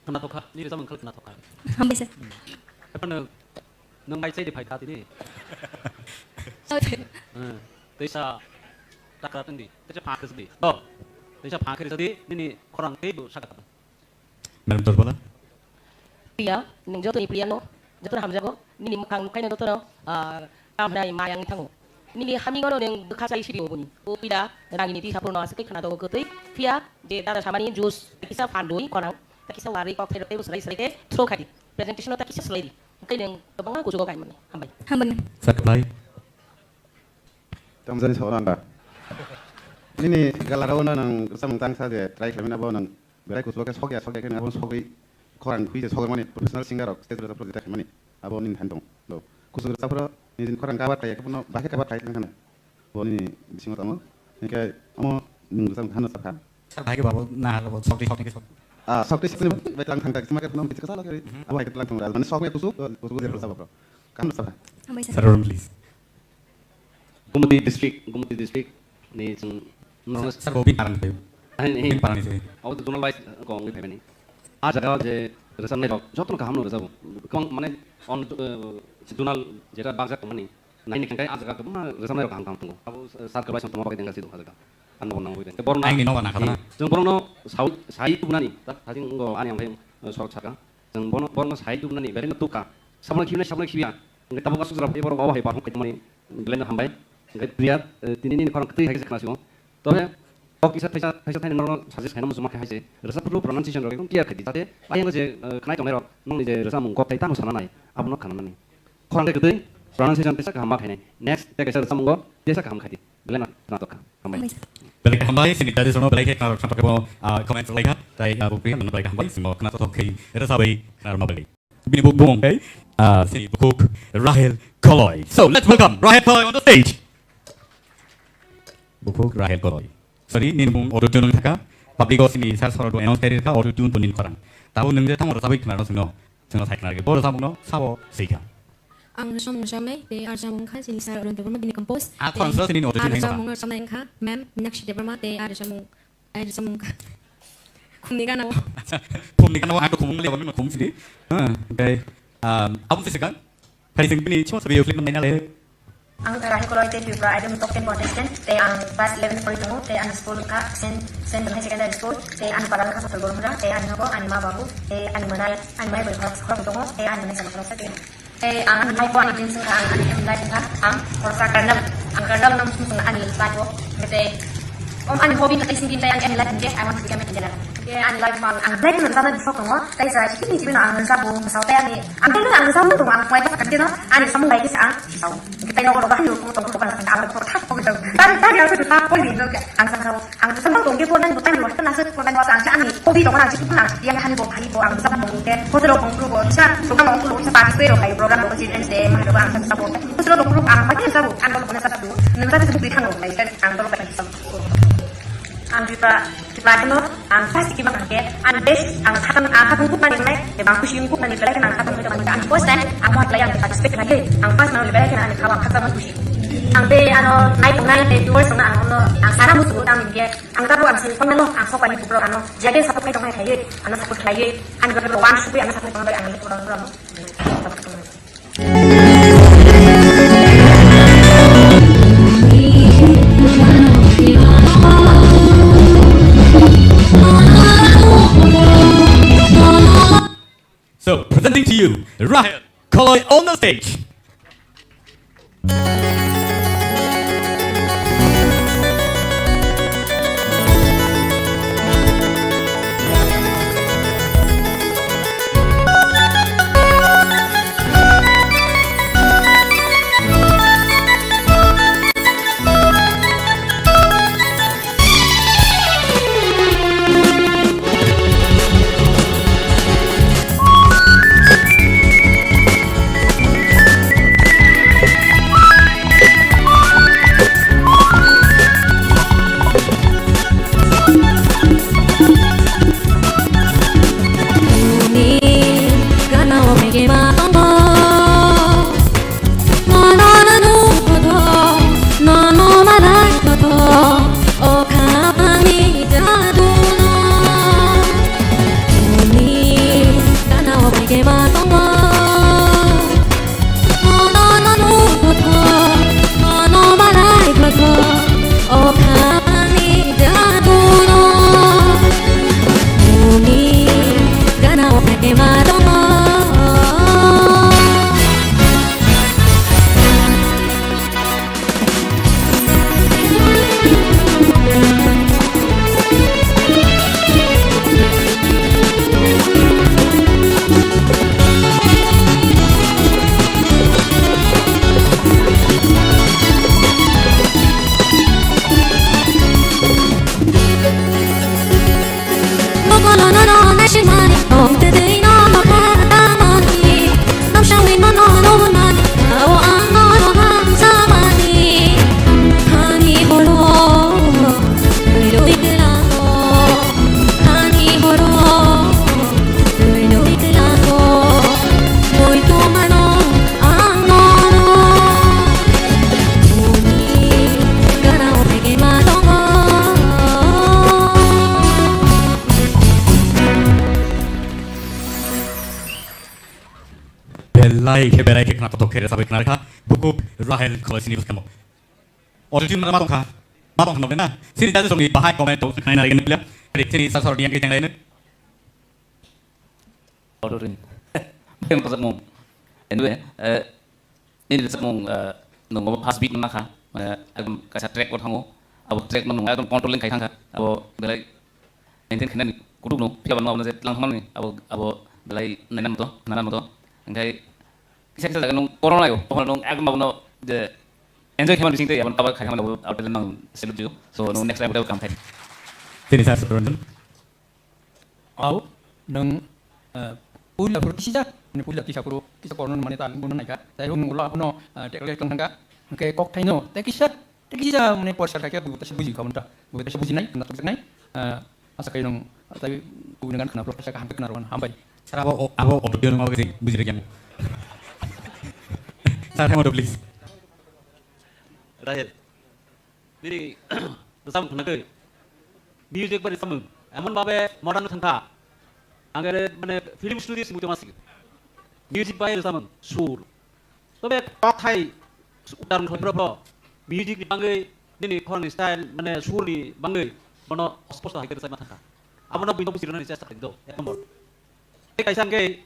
Khna tokha, ni rwchapmung khal khna tokha. Hambai, sir. Ephano Nwng bai chai di phai kha tini. Chai di. Hmm. Teisa takra tong di. Teisa phang khe di. Do. Teisa phang khe di, nini khorang tei bo saka. Madam Torbala. Priya, nwng joto ni priya no, joto no hamjago. Nini mwkhang nukhaino joto no, ah, kam hwnai mayang thango. Nini hamingo no nwng bwkha chai sidi oboni. O pida, rangini tisa purno aswk khwna tongo kwtwi. Phiya, je dada samani juice, kisa phandui, khorang, ta kisa wari kok therok tei bwswlai swlai khe throw khadi. Presentation no ta kisa swlai di. Hwnkhe nwng kwbangma kuchugo kaimani. Hambai. Hambai. Sir, kwplai. Tamjani sawi ang da. Nini galarao no nwng samung tang sa je try khlaimani abo nwng berai kuchugo khe sokya sokya khe nwng abo sogwi khorang khui je sogwi mani professional singer rok stage rok project khlaimani abo nini than tong. Do kuchugo rwchapro nini khorang cover khlai khe bono bahai cover khlai thang thang. Bo nini bisingo tamo. Hwnkhe omo nwng rwchapung thano sakha. Sir, bahai khe babo na halo bo sokti sokti khe sok. Ah, sokti sokti bai tlang thang thang sima khe phano bithi kwchalo khe. Mhm. Abo hai khe tlang thang mani sokya kuchuk kuchugo je rwchapro bro. Kam rwchapha. Hambai sir. Sir, room please. Gumoti district, Gumoti district ni chwng Sir, sir, bo bin parang thayo. Ani, Bin parang ni thayo. Abo to zonal wise, uh, kong wngwi phaimani. A jaga je rwchapnai rok jotono kaham no rwchabo. Kwbang mane on, uh, zonal jeta bakjak tongmani. Naini khe a jaga kwbangma rwchapnai rok kaham kaham tongo. Abo, uh, sir kwbai song tongma bagwi tengka sido a jaga. Ano nang wide. Borno Aini no ba nakha na. Chwng borno sai, sai tubunani. Tak thajing ngo ani ang phai, uh, sorok saka. Chwng bono, borno sai tubunani. Beri no tukha. Sabna khibnai, sabna khibya. Hwnkhe tabuk aswk jora phai borok obo hai perform khaimani belai no hambai. Hwnkhe Priya, eh, tini nini khorang kwtwi hai khe se khna sio. Tobe kok kisa thaisa, thaisa thaini norok suggest khaina muchungma khe hai se. Rwchap phuru pronunciation rok ekdom clear khai di. Jate ayang je, eh, khnai tongnai rok nongni je rwchapmung kok thai tamo sana nai, abono khana nani. Khorang khe kwtwi pronunciation tesa kaham ma khainai. Next tei kaisa rwchapmungo tesa kaham khai di. Belai no khna tokha. Hambai. Belai khe hambai, sini judges rokno belai khe khna rok thangtok khe bo, ah, comment rwlai kha. Tai, ah, bo Priya no belai khe hambai, simo khna tokha khe rwchapwi khna rwma belai. Bini buk bumung khe, ah, sini bukhuk Rahel Koloi. So, let's welcome Rahel Koloi on the stage. Bukhuk Rahel Koloi. Sorry, nini bumung auto tune wng thaka. Public o sini sir soro do announce khairi kha auto tune to nin khorang. Tabo nwng je tamo rwchapwi khna rw sino. Chwngno sai khna rw bo rwchapmung no sabo sei kha. Ang rwchapmung rwchapnai, tei a rwchapmung wngkha sini sir Arun Debbarma bini compose. A khorang sro sini auto tune wngkha. Ang rwchapmung rwchapnai wngkha ma'am Minakshi Debbarma, tei a rwchapmung Ai, rwchapmung kha. Khumni gana o. Acha, khumni gana o, ang to khumung le, khumung sidi. Ha, okay. Um, aboni saka. Hari sing bini chuma sabi yuklik nang nale. Ang Rahel Koloi tei Tripura Idol top ten contestant, tei ang class eleven pori tongo, tei ang school kha Saint, Saint High Secondary School, tei ang para kha Sotol Bormura, tei ang nogo ani ma babu, tei ani manai, ani mai bai khorok tongo, tei ani manai sama khorok sa tei. Eh, ang ani life o ani dreams wngkha, ang ani aim life wngkha, ang khoroksa karnam, ang karnam nang sung sung ani life o. Hingke, om ani hobby no tei singing tei ani aim life hingke, I want to become an engineer. Hingke ani life o ang, ang black no rwchapnai bwswk tongo, tei sa chikini chikini no ang rwchapbo, bwsao tei ani, ang tei ang rwchapbo tongo, ang kwlai bwswk khe no, ani samung bai khe sa ang rwchapbo. Hingke tei nogo rogo ani rwchapbo tongo, tongo ang, ang rwchapbo thak tongo. Tari, tari ang rwchapbo, ang rwchapbo. Ang rwchapbo tongkhe pornai bo time rwchapna se pornai bo ang ani hobby tongo, ang chikung ang yang hani bo phai bo ang rwchapna bo hingke hotel rok bongkru bo sa program bongkru bo sa participate rok khai program bo children's day ma rok ang rwchapbo hotel rok bongkru ang ma khe rwchapbo ang bo rwchapbo nwng rwchapbo twi thang rok lai ang bo rwchapbo ang bipa kiba dino ang first kiba hingke ang best ang khatang ang khatang kuk nani nai de bang kusi kuk nani belai ang khatang kuk nani ang first time ang mo lai ang participate khai ang first nang belai ang khatang kusi ang be ano nai tongnai de viewers ang ano ang sana musu tang hingke Ang tabuk ang sini phone no, ang sok pai ni bukrok ano, jagel sapok kai tong hai khaye, ano sapok khaye, ang bukrok wan supui ano sapok tong bai ang ni bukrok bukrok ano. So, presenting to you, Rahel Koloi on the stage. Tai khe berai khe khna kothok khe rwchapwi khna rwkha, bukhuk Rahel Kholaisini bwskamo. Audio tune ma tongkha, ma tongkha nokle na? Sini judges rokni bahai comment rok khnai nai nai nukle. Sini sir sorni yang khe teng lai nuk. Audio tune. Bayang kojakmung. Anyway, eh, nini rwchapmung, eh, nung obo first beat ma kha, mane ekdom kaisa track o thango, abo track no nung ekdom control ling khai thangkha, abo belai maintain khainani kutuk no phiya bangma abono je tlang thangmani, abo, abo belai naina moto, khna moto, hingkhai kisa kisa jaga nung corona yo, tokhono nung ekdom abono je enjoy khaimani bising tei abo cover khai thangmani abo, abo talent no salute you, so nung next time whatever kam khai. Tini sir Ranjan. Au, nwng, eh, puila phuru kisa, nini puila kisa phuru, kisa korno mane ta nungbo naikha. Jai hok, nung ulo abono, eh, tackle khlai thangkha. Hwnkhe kokthaino, tei kisa, tei kisa mane porsa khaikhe, bo tesa buji kha manta. Bo tesa bujinai, khna tokjaknai. Eh, asa khai nwng, tai kubuni gan khna, phuru tesa kaham khna rwgano, hambai. Sir, abo, abo audio nwng abo khe buji rwkya. Sir, audio, please. Rahel. Bini rwchapmung khwnagwi music bai rwchapmung emon babe modern thangkha. Ang khe mane film studio simi tongma sigi. Music bai rwchapmung sur. Tobe kothai udaron khlai phuru music ni bangwi nini khorang ni style mane sur ni bangwi bono sposto hai khe rwchapma thangkha. Abono buino buji rwnani chesta khlai do ek number. Tei kaisa hwnkhe,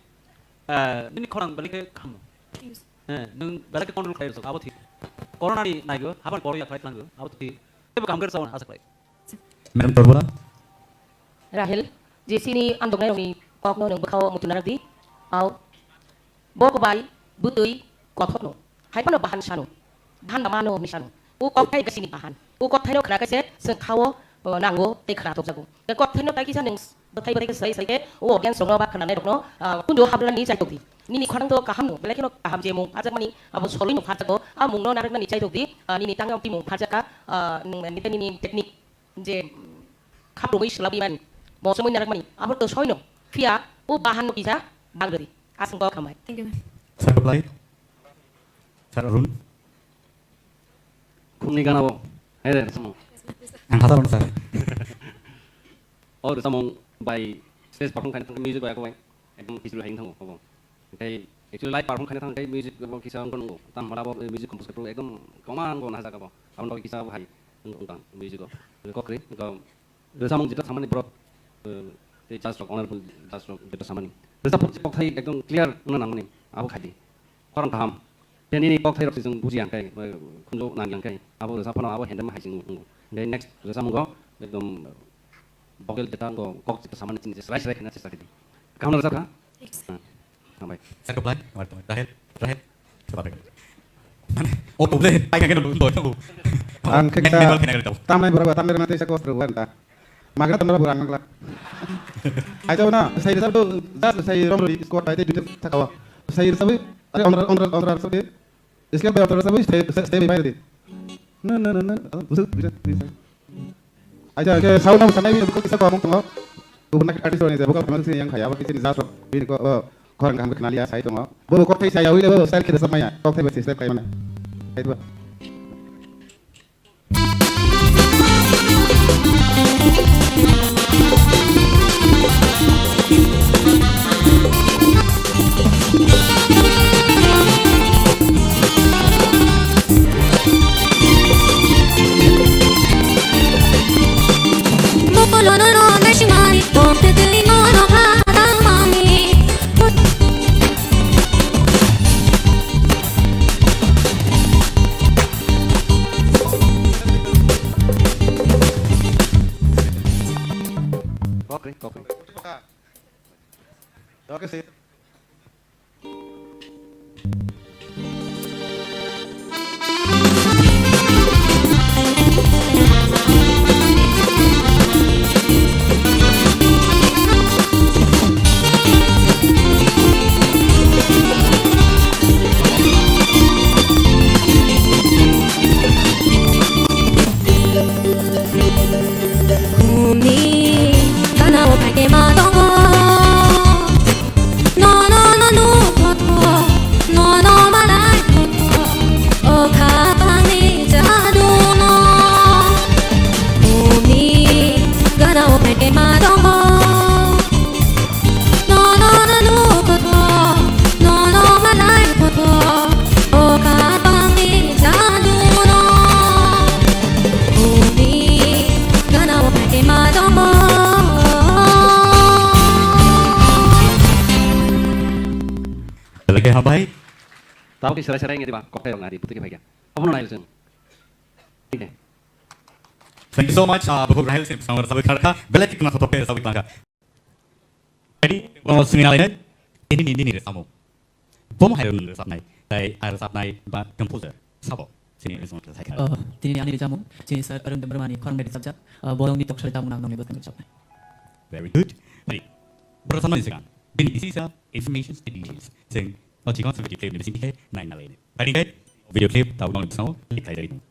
eh, nini khorang belai khe kaham. Thanks. Eh, nwng belai khe control khlai rwchapkha, abo thik. Corona ni naigo, habani koro ya khlai thanggo, abo thik. Teibo kaham khe rwchapmani asa khlai. Madam Torbora. Rahel, je sini andoknai rokni kokno nwng bwkhao muchung narwk di. Au. Bo bai bwtwi kothokno. Hai phano bahan sano. Bahan ba mano hinwi sano. O kokthai khe sini bahan. O kokthaino khna khe se chwng khao, o, nango tei khna tokjago. Tei kokthaino tai kisa nwng bwthai bwthai khe sai sai khe o audience rokno ba khnanai rokno, ah, kundu habra ni chai tokdi. Nini khorang to kaham no, belai kheno kaham je mung pharjakmani abo soloi no pharjago. A mung no narwknani chai tokdi, ah, nini tangwi twi mung pharjakha, ah, nini, nini technique je, mm, khaprumwi swlabwi mani, mosomwi narwkmani abo to soino. Phiya o bahan no kisa bang rwdi. Aswk kok hambai. Thank you, ma'am. Sir, reply. Sir Arun. Khumni gana o. Hai de, rwchapmung. Ang hasa rwno sir. O rwchapmung bai stage perform khaina thangkha music bai ako bai. Ekdom khichlu hai wng thango obo. Tei actually live perform khaina thangkha music bo kisa wng nungo. Tam hora bo music compose khe ekdom koma wng nahajak abo. Aboni bagwi kisa bo hai wng tang music o. Kokri, ko Rwchapmung jeta samani borok, eh, tei judge rok, honorable judge rok jeta samani. Rwchapmung kokthai ekdom clear wngna nangmani, abo khaidi. Khorang kaham. Tei nini kokthai rok se chwng buji ang khe, eh, khunju nang yang khe, abo rwchap phano abo handle ma hai chwng wngo. Tei next rwchapmung go ekdom, eh, vocal jeta wngkha, kok jeta samani chini je srai srai khaina chesta khaidi. Kaham rwchap kha? Hambai. Sir, reply. Hambai, tongwi. Rahel, Rahel. Coba, Rahel. Mane, o problem, pai kang keno doi tongo. Ang khe kisa tamnai borok, tamnai rwna teisa kos rwgo ang ta. Magra tamnai borok ang nangla. Aisa na, sai rwchap do, just sai rom rwi squad bai te duty thakawa. Sai rwchap, are, onra, onra, onra rwchap de. Scale bai order sabu stay, stay, stay bai bai di. No, no, no, no. Acha, ke sound ang sanai bi ko kisa ko among tongo. Ko bukan artist ni, bukan family sini yang kaya, apa kisi ni jasro. Bini ko, oh, khorang kaham khna liya sai tongo. Bo kokthai saya wile bo style kita sama ya. Kokthai besi style kayak mana? Itu. Kokri, kokri. Oke, sip. Khumni ganao phaikhe ma tongo. No, no, no, no, no, no, no, Hambai. Tamo khe serai serai wngya diba, kokthai rok nari, bwtwi khe phaikha. Obono naio chwng. Thik khe. Thank you so much. Ah, bukhuk Rahel sini samar sabai kharkha. Belai khikma khotok pe sabai kharkha. Jadi, bono sini nalai nai. Ini, ini, ini, ini, samo. Bomo hai rwchapnai, tei a rwchapnai ba composer sabo chini instrumental thai kha. Oh, tini ani rijamung, chini sir Arun Debbarma ni khorang bai rijapjak, ah, Bolongni Toksari tabuk nang nongni bwskango rwchapnai. Very good. Tei, borok sanmani swkang, bini bisi sa information and details. Chwng o chikon song video clip ni bising khe nai nalai. Tei, video clip tabuk nongni bwskango click khai jagwi tongo.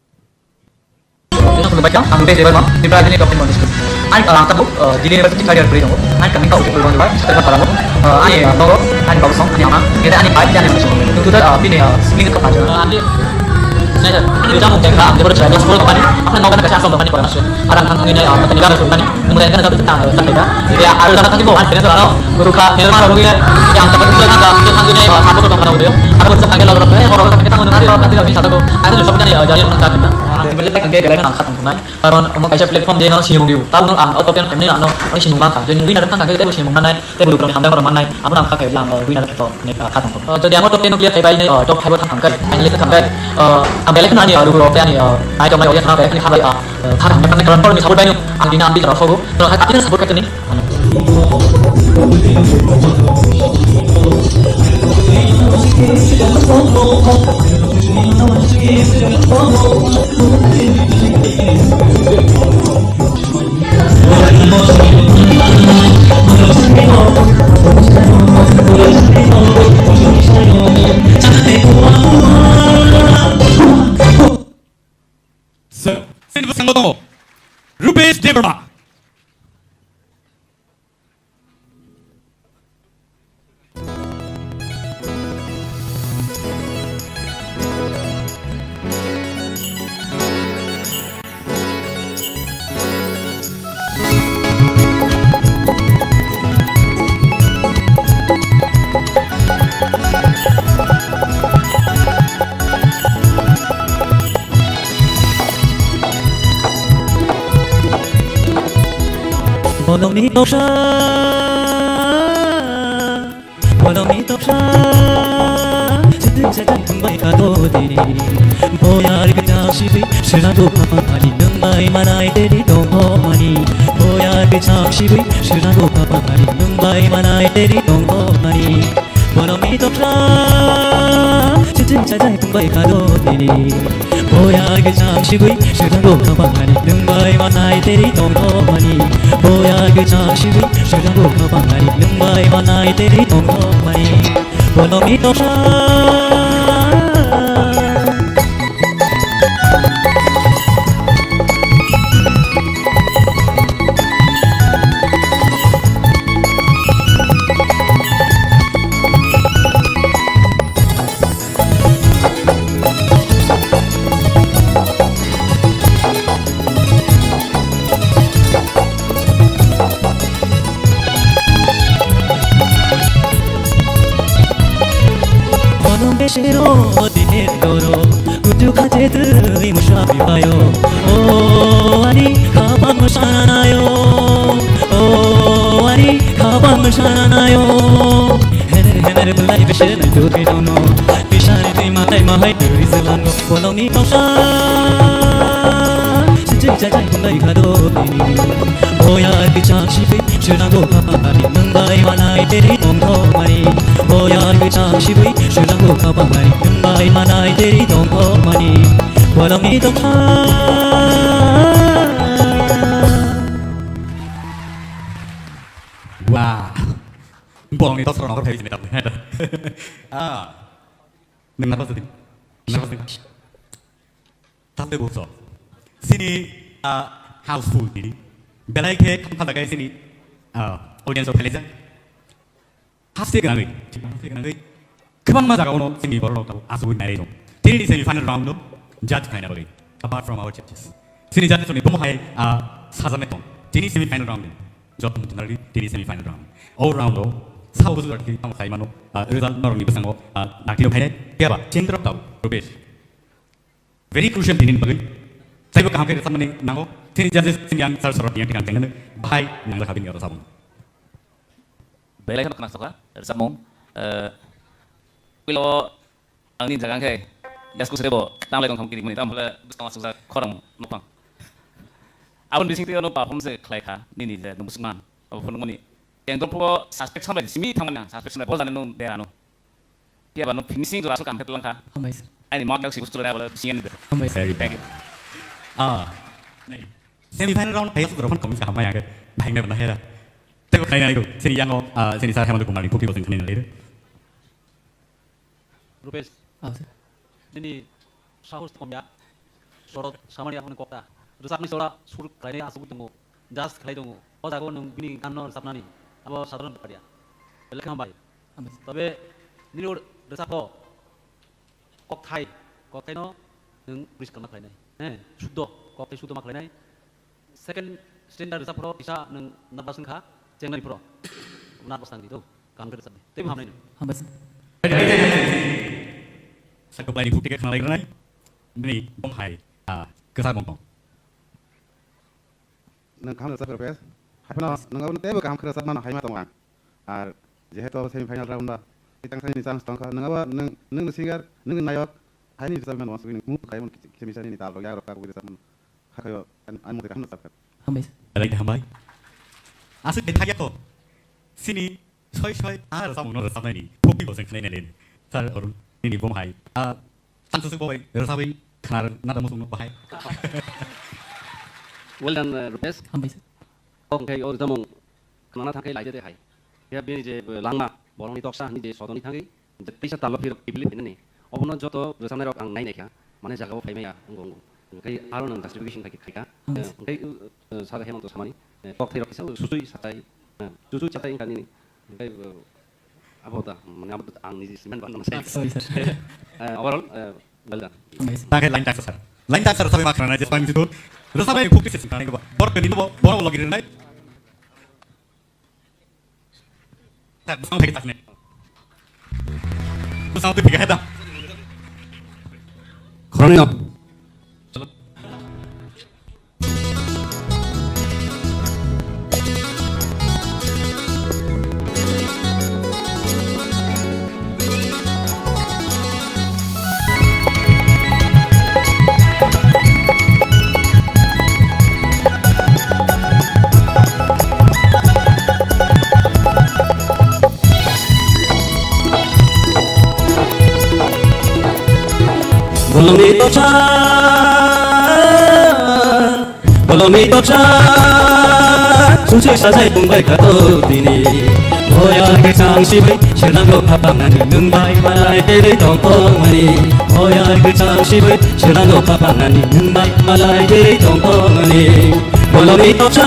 Khulumbai kha, ang Tej Debbarma, Tripura Academy of Film Artist. Ani, ah, ang tabuk, ah, Delhi University third year pori tongo. Ani kaming kha Uttar Purbanjali, Chhattisgarh Paramo. Ah, ani, ah, nogo, ani babu song, ani ama, kete ani bai, ani ama song. Tutu, ah, bini, ah, singing kha panjang. Ah, ani, nai sir, ini kamu tengka, ang Debbarma Chaya, Diyaspuram company, apa nogo kan kasih asal company pora masuk. Ada kan ini, ah, ini kan company. Kemudian kan satu tentang, eh, tentang kita. Ya, ada datang lagi, bawa, akhirnya selalu berupa, ya, mana, orang ya, yang tempat itu kan, kita kan ini, eh, satu tuh, mana, udah, ya. Ada berusaha, kayak, lalu, eh, orang, kita, kan, nanti, nanti, nanti, satu, ada, satu, kan, ya, jadi, orang, satu, kan. Sebenarnya, kan, kayak, kayak, kan, angkat, teman. Karon omo kaisa platform je no sinimung dio. Tabuk ang o top ten hamnai no ano ani sinimung mankha. Jodi winner wngkha khe teibo sinimung mannai, teibo lukurokni hamjakma rok mannai. Abono ang kha khe lang winner khe to ne kha tong. Jodi ang o top ten no clear khai pai, top five o thang kha khe, finalist wngkha khe, ang belai kheno ani lukurok tei ani nai tongmani audience no belai kheno kha bai, kha hamjakma karon borokni support bai no ang bini ang bijaro thogo. Borok hai apni support khaitoni. Sir, sini bwskango tongo Rupesh Debbarma. Bolongni toksa, bolongni toksa, siting setan tungbai kadodi. Boyar gita sibi, selago papa ani nungbai manai teri tongomani. Boyar gita sibi, selago papa ani nungbai manai teri tongomani. Bolongni toksa, siting sajai tungbai kado tini. Boya gechang sibui, sirjango kabangani nungbai manai teri tongomani. Boya gechang sibui, sirjango kabangani nungbai manai teri tongomani. Bolongni toksa. Bono besero diner doro, kutu kache twi musha bibayo. O ani khapang sana nayo, o ani khapang sana nayo. Hener hener bulai besero nai twi dono, bisani twi mahai mahai twi zelango. Bolongni toksa, sijai jajai bulai khado dini. Boya kichang sipi. Sirjango kapangani nungbai manai teri tongthokmani. Boya gechang sibui, sirjango kapangani nungbai manai teri tongthokmani. Bolongni toksa. Wah. Bolongni toksa rok nokar phai sini tabu. Ah. Nung nervous din. Nervous din. Tamde buso. Sini, ah, houseful tini. Belai khe kham kham dagai sini, ah, audience rok phailaijak. Haste gwnangwi, haste gwnangwi. Kwbangma jaga ono sini borok rok tabuk asugwi nai rok. Tini semi final round no judge khlaina bagwi. Apart from our judges. Sini judges ni bomo hai, ah, sajame tong. Tini semi final round ni. Joto muchunari tini semi final round. O round o sabo busu jati tamo khai mano, ah, result norok ni bwskango, ah, dakti o khainai. Phiya ba, chentrok tabuk, Rupesh. Very crucial tini bagwi. Taibo kaham khe rwchapmani nango. Tini judges sini ang sir sorot yang tikang tengnani. Bahai nang jakha bini oro sabung. Belai kheno khna sakha, rwchapmung. Eh, Pilo ang ni jaga khe yasku srebo tang lai tong thang kiri mani tam bole bwskango asukjak khorang nokphang. Aboni bising twi ano perform se khlai kha nini je nung bwswkman abo phunukmani. Yang dopho suspect samlai simi thangmani ang suspect samlai bol jani nung de ano. Phiya ba no finishing jora aswk kam khe twlang kha. Hambai sir. Aini mak yak si bwswk lai bole bising ani de. Hambai sir. Thank you. Ah. Semi final round phai aswk rok phone kom sa hambai ang khe. Bhai me bana hera. Tebo khai nai ko. Sini yang o, ah, sini sar hamadu kumari phuki bosing sini nai. Rupesh, ah, sir. Nini sahos komya, sorot samani aphano kokta. Rwchapni sora sur khlainai asugwi tongo, judge khlai tongo. O jaga o nwng bini ganno rwchapnani, abo sadharon bapar ya. Belai khe hambai. Hambai, sir. Tobe nini rwchapno kokthai, kokthaino nwng poriskar ma khlainai. He, suddo, kokthai suddo ma khlainai. Second standard rwchap phoro kisa nwng nervous wngkha, chengnani phoro nervous tangdi do, kaham khe rwchapdi. Teibo hamnai nwng. Hambai sir. Sakhuklaini khuk ticket khna laikranai, bini bom hai, ah, kwchar bom tong. Nwng kaham rwchap khe Rupesh. Haiphano nwng abo teibo kaham khe rwchap mano hai ma tongo ang. Ar jehetu abo semi final round ba, tei tang sani chance tongkha. Nwng abo nwng, nwng ni singer, nwng ni nayok, haini rwchapmani wansugwi nwng move khaimani kisa misa nini tal rok yak rok kabwi rwchapmano. Hakhayo, an, an mothe kaham rwchapkha. Hambai sir. Belai khe hambai. Aswk de thakya kho. Sini soi soi ta rwchapmung no rwchapnai ni. Phuki bo se khnai nai le. Sir Arun, nini bom hai. Ah, tang susuk bo bai rwchapwi khnar nada musung no bahai. Well done, uh, Rupesh. Hambai sir. Kok khai o rwchapmung khnana thangkhai laide de hai. Ya bini je, uh, langma, borokni toksa hwnwi je sodoni thangwi, je teisa talo phirok kibili phainani. Obono joto rwchapnairok ang nai naikha, mane jagao phai maya, wngkha, wngkha. Hwnkhe aro nwng justification khai khaikha. Hambai sir. Eh, hwnkhe, eh, Sir Hemant Samani, eh, kokthairok kisa suchui satai, eh, suchui satai wngkha nini. Hwnkhe, eh, abo da, mane abo da ang niji siman ban nang sai. Ah, sorry, sir. Eh, overall, eh, well done. Hambai sir. Tangkhe line taksa sir. Line taksa rwchapwi ma khwnanai je swami situ. Rwchapnai khuk twi se khwnanai ba. Bor kani bo, bor logi rwnai. Tak, bwskango phai khe tak ne. Bwskango twi phai khe da. Khoroknwi no. Bolongni toksa, bolongni toksa, susi sajai tongbai kha to tini. Boya ke chang sibai, senango phapangnani nwng bai malai teri tongtongmani. Boya ke chang sibai, senango phapangnani nwng bai malai teri tongtongmani. Bolongni toksa.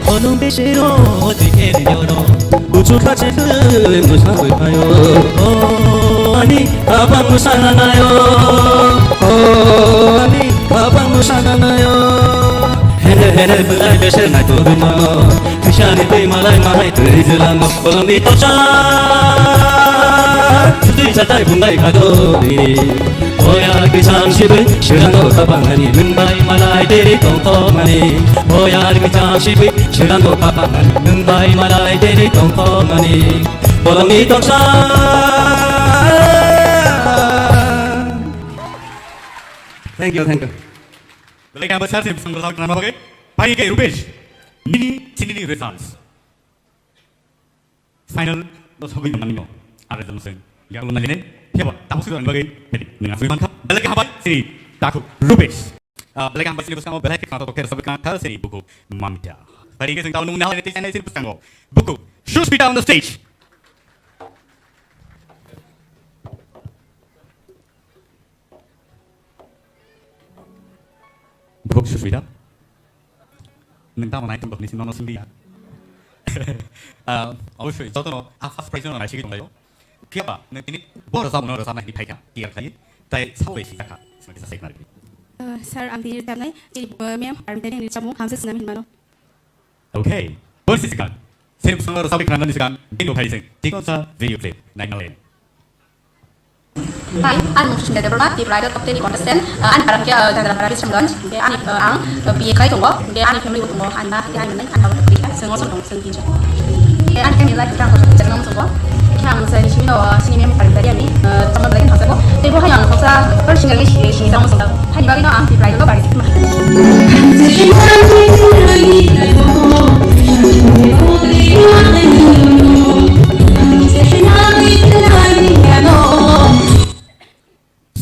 Kolom besero ojike nyoro. Buchu kache khe musa bai phayo. O ani, abang musa nanayo. O ani, abang musa nanayo. Hene hene belai beser nai to bima. Kisani tei malai mahai tei jelango. Kolomni toksa. Tui satai bungai kado ni. Boya kisang sibai, sirango kapangani, nungbai malai teri tongtongani. Boya kisang sibai, sirango kapangani, nungbai malai teri tongtongani. Bolongni toksa. Thank you, thank you. Belai kha besar sini bising berlaku nama bagai. Pai ke Rupesh. Nini, sini ni results. Final no sogwi nangmani no. Are jang seng. Yak lo nangine. Phiyaba, tabu sugwi nangmani bagwi. Nang asugwi mankha. Belai kha bai sini. Taku Rupesh. Ah, belai kha bai sini bwskango belai kha tato kher sabi kha sini buku mamita. Tari ke sing tabu nung nahal nete channel sini bwskango. Buku. Suspita on the stage. Bukhuk Suspita. Nung tamo nai tong ni sino no sing dia. Ah, obviously, joto no, ah, first prize no nai sigi tong layo. Phiya ba nwng tini bo rwchapmungno rwchapna hwnwi phai kha, tiyar khlai, tai sabo bai swijak kha, swngkhe sa sai khna rwdi. Uh, sir, ang tini rwchapnai, tini, uh, ma'am, ang tini rwchapmung hamsa swnam hinmano. Okay, boni swkang. Sini bwskango rwchapwi khna nani swkang, bini bukhai sing, tikon sa video clip, naina len. Hi, I'm Mukhshinda Debbarma, the bridal top ten contestant. Uh, ani parang khe, uh, Dandrapara Bisramganj. Hingke ani, uh, ang, uh, B A khlai tongo. Hingke ani family bo tongo, ani ma, hingke ani manai, ani baba tong kha, chwng oso tong, chwng tinjon. Hingke ani family life khe ang kotor khe chwng omo tongo. Khe ang sai simi no, uh, sini mem parang dari ani, uh, tamo belai khe thangsa ko. Tei bo hai ang thangsa, first singer ni si, si, si, tamo song. Haini bagwi no ang tei bridal no bari sikma.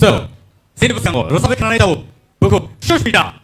So, sini bwskango rwchapwi khnanai tabuk bukhuk Sushmita.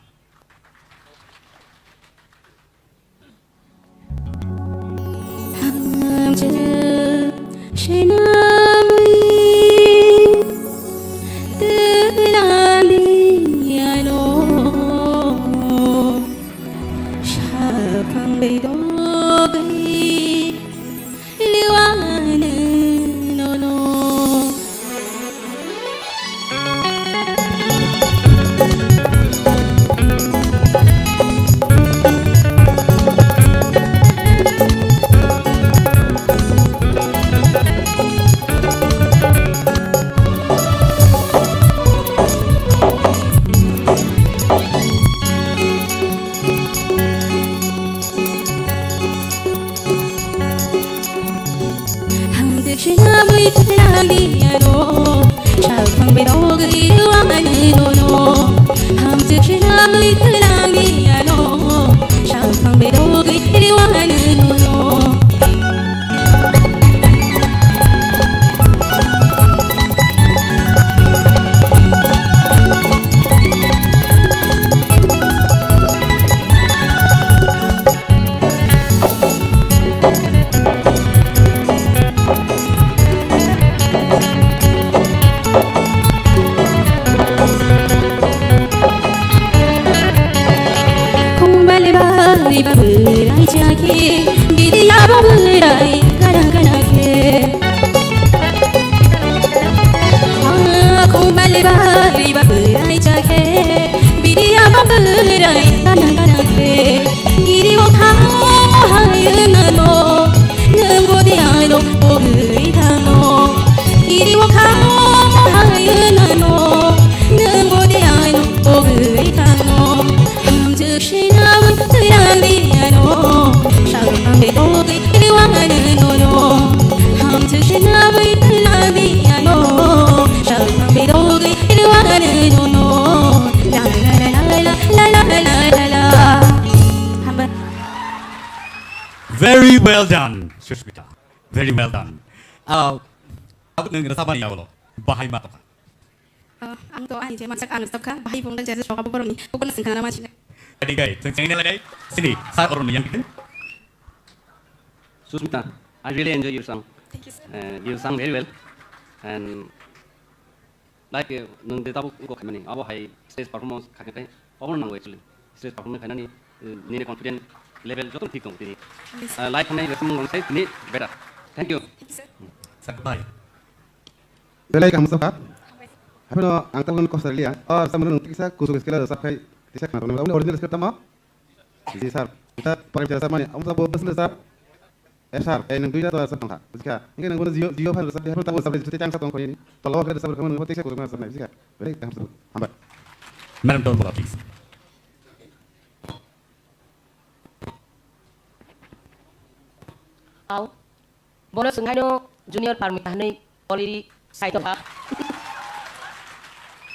Khungbale bari ba bwrai chakhe, bidi abo bwrai kana kana khe. Khungbale bari ba bwrai chakhe, bidi abo bwrai kana kana khe. Giri o thang hai nano, nang bo de ano ogri thano. Giri o thang hai nano, nang bo de ano ogri thano. Hamjwk sina bwtwi rang di ano, sal hambe togwi rwang ano no. Hamjwk sina bwtwi rang di ano, sal hambe togwi rwang ano no. La la la la la la la la la. Hambai. Very well done, Sushmita. Very well done. Ah, abo nwng rwchapmani yagulo bahai ma tongkha? Ah, ang to ani je mansak ang rwchapkha, bahai phunukjak judges rok abo borokni kokno swngkha na ma sinai. Adi gai, chwng chengna lagai, sini, sir, oroni yang kita. Susmita, I really enjoy your song. Thank you, sir. Uh, you sung very well. And like, uh, nwng de tabuk wngkha khaimani, abo hai stage performance khaikhe tei obono nango actually. Stage performance khainani, uh, nini confident level joto thik tong tini. Yes, sir. Uh, live khamnai rwchapmung rwng sai tini better. Thank you. Thank you, sir. Sir, bye. Belai kaham sakha. Haphano ang tabukno kok sar liya. O rwchapmung nwng tiksa kuchuk scale rwchap khai tisa khna tongmani. Aboni original scale tamo? Ji sir. Ita private rwchapmani. Amo sabo bwswk rwchap? Eh, sir, eh, nwng duita to rwchap tongkha. Bujikha. Hingke nwng bono Jio, Jio fan rwchap, haphano tamo rwchap, jotoi chang sa tong khoyeni. Tolo khe rwchap rwkha, nwng bo tiksa kuchuk rwchapnai. Bujikha. Belai kaham sakha. Hambai. Madam, tol bola, please. Au. Bono swnghaino junior Parmita hwnwi already sai tongkha.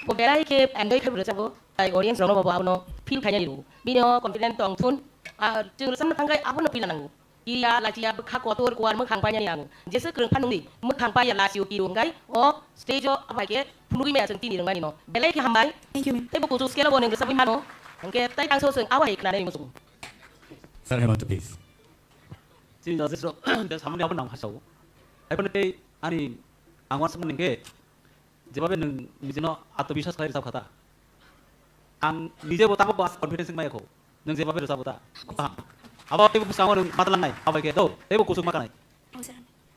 Bo belai khe enjoy khe rwchapbo, tai audience rokno bo abono feel khainani rwo. Bini o confident tong thun, ah, chwng rwchapna thangkhai abono feel nango. Kiya, lachiya, bwkha kotor, kuar mwkhang painani ang. Jesa kwrwng phan wngdi, mwkhang paiya, lachio, kiro wngkhai, o stage o abai khe phunugwi maya chwng tini rwngmani no. Belai khe hambai. Thank you, ma'am. Tei bo kuchuk scale o bo nwng rwchapwi mano. Hwnkhe tai tangso chwng abo hai khnanani muchungo. Sir Hemant, please. Chini judges rok, tei samani abo nang hasao. Haiphano tei ani ang uansukmani hwnkhe, jebabe nwng nijino atmobiswas khlai rwchap kha ta. Ang nije bo tabuk bo aswk confidence wngmaya kho. Nwng jebabe rwchapbo ta. Kaham. Abo teibo bwskango nwng ma tlangnai, abo hai khe do, teibo kuchuk ma kanai.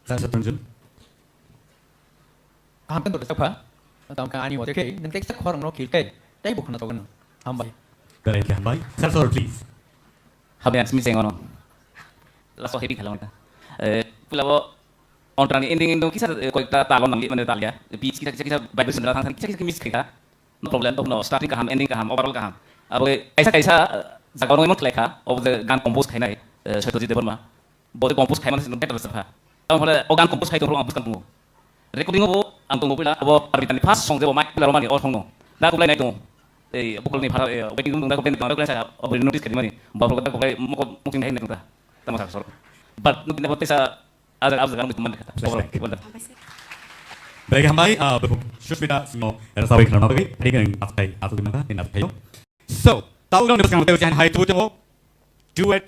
Sir Satrunjun. Kaham khe dole sakpha. Tamo khe ani mote khe nwng teksa khorang no khil khe tei bo khna togo nwng. Hambai. Correct, hambai. Sir, sir, please. Hambai, ang simi cheng ono. Last o happy khalang ta. Eh, pula bo on track ni ending ending kisa, eh, koikta tal nang mane tal ya. Beat kisa kisa kisa vibration da thang thang kisa kisa miss khaita. No problem, no starting kaham, ending kaham, overall kaham. Abo kaisa kaisa, eh, jaga no emon khlai kha, obo je gan compose khainai, eh, Satyajit Debbarma. Bo compose khaimani sino better sa kha. Tamo hole o gan compose khai tongro ang buskang tungo. Recording obo ang tongo pila, obo Parmitani first song jebo mic pila romani o song no. Da kublai nai tongo. Ei bokol ni phara, eh, waiting room da kublai nai tongo, da kublai sa, obo notice kadi mani. Ba kublai moko muting hai nai tongo. Tamo sa sor. But nuk dina bote sa, ajar abza kan mutum mani kata. Overall, well done. Belai hambai, ah, Sushmita sino era sabai khana bagwi, hari kan atai atu gimana, ni atai yo. So, tau gimana, ni buskang teu jan hai tu teu. Duet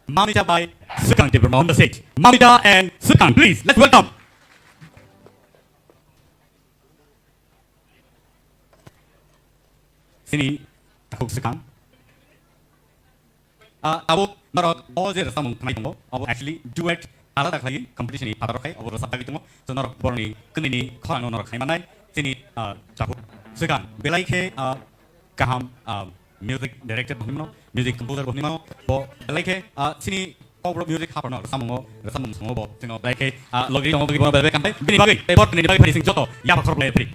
Mamita by Swkang Debbarma on the stage. Mamita and Swkang, please, let's welcome. Sini takhuk Swkang. Ah, abo norok o je rwchapmung khnai tongo, abo actually duet alada khlai competition ni phataro khai, abo rwchap bagwi tongo. So norok boroni kwnwi ni khorang no norok khai manai. Sini, ah, takhuk Swkang belai khe, ah, kaham, ah, music director bo hinmano, music composer bo hinmano, bo belai khe, ah, sini kokborok music haphano rwchapmungo, rwchapmung songo bo, chwngno belai khe, ah, logi tongo, logi bono belai khe kampai, bini bagwi, tei bo tini bagwi phai sing joto, yapha khorok lai phai.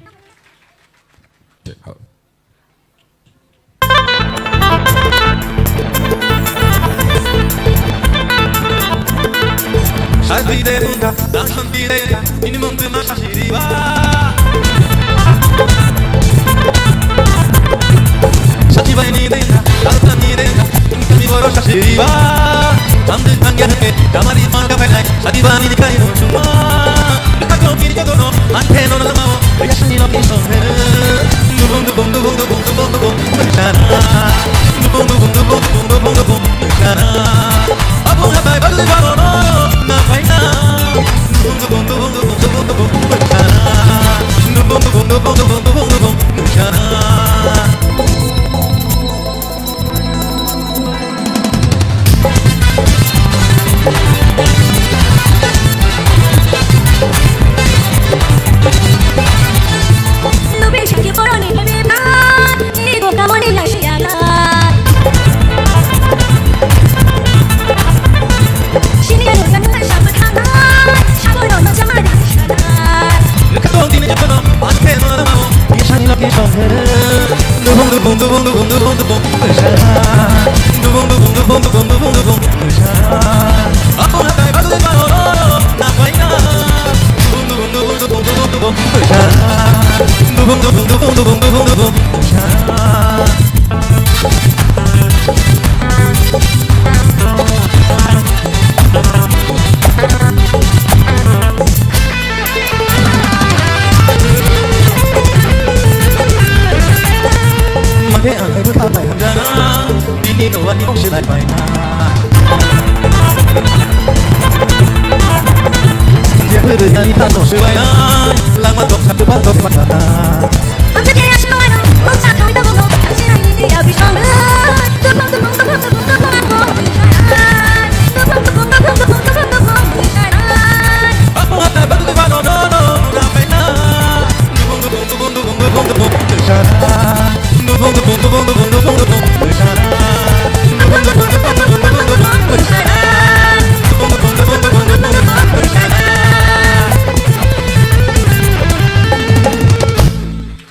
Shanti de unga, shanti de, ini mung ma shiriba. Sati bai ni de, sati ni de, ini kami boro shiriba. Ang de ang ya ke, kamari manga bai, sati bai ni kai no chuma. Ka to kiri ko no, an the no na ma, ya shini no ki so. Dubung dubung dubung dubung dubung dubung.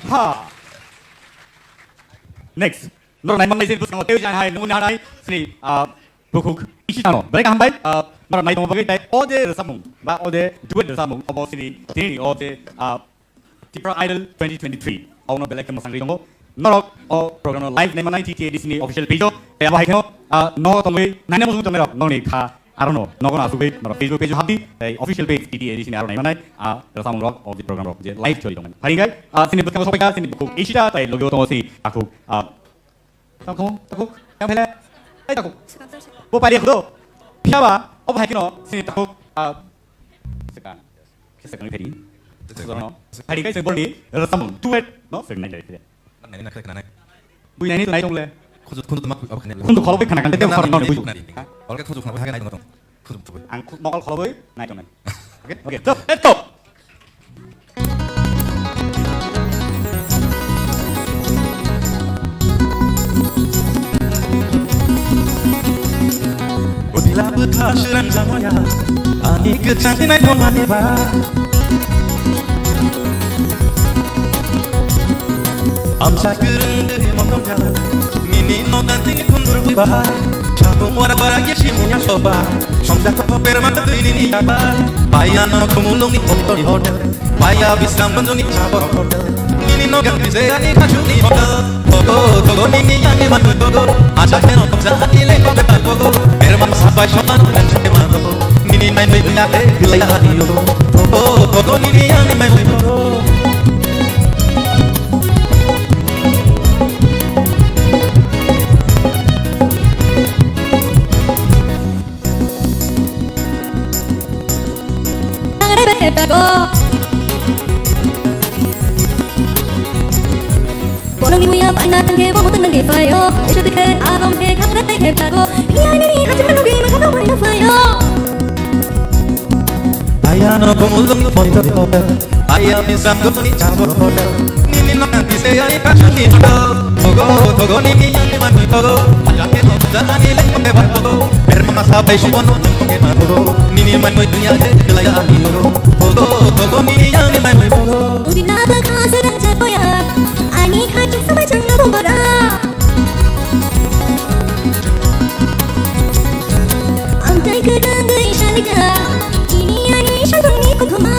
Ha. Next. Norok nai mangnai sini bwskango tei jang hai nungni hanai sini, ah, bukhuk isi tano. Belai kaham bai, ah, norok nai tongma bagwi tei o je rwchapmung ba o je duet rwchapmung obo sini tini o je, ah, Tipra Idol twenty twenty-three. Obono belai khe mwsang ri tongo. Norok o program no live nai manai T T A D C ni official page o. Tei abo hai kheno, ah, no tongwi nai nai muchung tongnai rok nokni kha. Aro no, nogo no asugwi norok Facebook page o habdi, tei official page T T A D C ni aro naimanai, ah, rwchapmung rok, o je program rok, je live choli tongmani. Phai hwnkhe, ah, chini bwskango sopaikha, chini bukhuk Ishita, tei logi o tongo chini takhuk, ah, takhuk, takhuk, yang phele, tei takhuk. Bo pari khudo, phiya ba, obo hai kheno, chini takhuk, ah, sekan, sekan pheri, phai hwnkhe chini borni rwchapmung, duet, no, sekan nai pheri. Nani na khna nai. Bui nani to nai tong le. Khunju, khunju to ma, abo khna. Khunju kholo bui khna kan te khor no bui. Olga khunju khna bui ha nai tong. Khunju to bui. Ang khu-, mokol kholo bui nai tong nai. Okay, okay. Stop. Let's go. Bwkha srang jamoya, ani kwchang twi naithok mani ba. Amsa kwrwng diri motom ya, nini nogan tini khundur bai. Chakung wara wara ye simuya soba, somjak to berma twi nini yabai. Paya no khumulung ni hotel hotel. Paya bisram banjoni chapor hotel. Nini nogan bisayani kachuni hotel. Togo, togo, nini yang ni manu togo. Acha heno toksa hati le kobe pa togo. Erman sabai shoman kan chute ma togo. Nini mai mai ya te bilai ya hati yo. Togo, togo, nini yang ni mai mai togo. Tangrai bai khe bago. Borokni muya baina tangkhe bo mutung nangkhe phaio. Isu dikhe arom khe khakra tai khe bago. Phiya nini hachimani nugwi mangkha baino phaio. Ayano kumulung poito hotel. Ayami sangkutuni chapor hotel. Nini nang kise ai kachuni hotel. Togo, togo, nini yang manu togo. Ajake no jana ni leng mande bar togo. Berma sabai subono jang ke ma togo. Nini manu dunia je kelaya ani togo. Togo, togo, nini yang manu togo. Udi na ba khasa dan jakoya. Ani khachi sama jang na bumbaga. Ang tai kadang gai shalika. Ini ani shalong ni kutuma.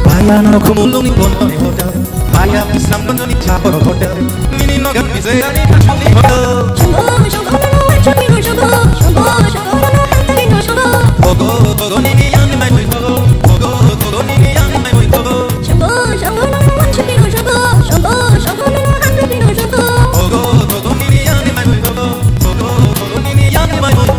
Paya no khumulung ni bon ni hotel. Paya bisram banjoni chapor hotel. Nini nogan bisayani kachuni hotel. Shongo, shongo, no, no, shongo, shongo. Shongo, shongo, no, no, hantari no, shongo. Togo, togo, nini yang ni mai togo. Togo, togo, nini yang ni mai togo. Shongo, shongo, no, no, one, two, three, no, shongo. Shongo, shongo, no, no, one, two, three, no, shongo. Togo, togo, nini yang ni mai togo. Togo, togo, nini yang ni mai togo.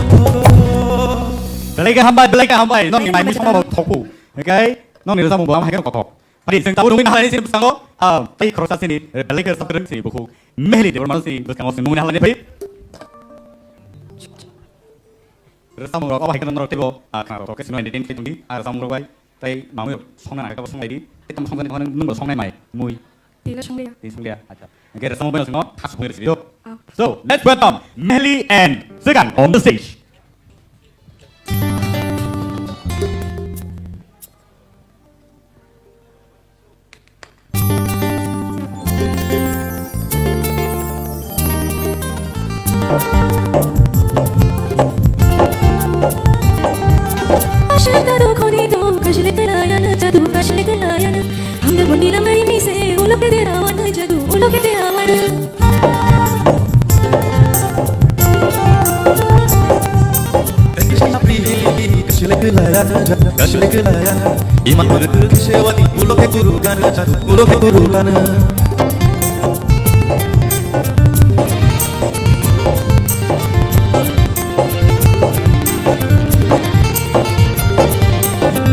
Belai khe hambai, belai khe hambai. Nokni mai mui sama thokhu. Hingkai nokni rwchapmung bo ang hai khe kothok. Phadi, chwng tabuk nungwi nahalai sini bwskango, ah, tei khoroksa sini, eh, belai khe sabkwrwng sini bukhuk. Mehli Debbarma sini bwskango chwng nungwi nahalai phai. Rwchapmung rok obo hai khe norok teibo, ah, khna rok khe sini entertain khai tongdi, ah, rwchapmung rok bai tei mamui rok songna nang khe bo songlai di, tei tamo songjani phano nwng bo songnai mai, mui. Tila songya. Tei songya, acha. Hingke rwchapmung bai no chwng no thas phungwi rwchapmung. Ah. So, let's welcome Mehli and Swkang on the stage. Iman kuru kise wani ulo ke kuru gana, ulo ke kuru gana.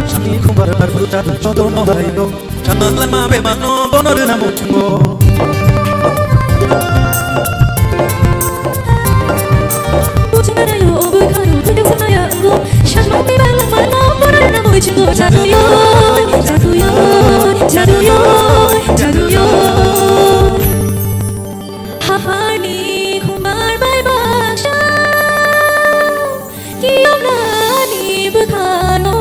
Sani kumbar bar kuru ta joto no hai do. Chama lama be mano bono rwna muchungo. Buchingara yo obu kharu thidang samaya ngo. Chama be bang mano bono rwna muchungo. Jadu yo, jadu yo, jadu yo, jadu yo. Hapharni khumbar bai baksa. Kiyomnani bwkhano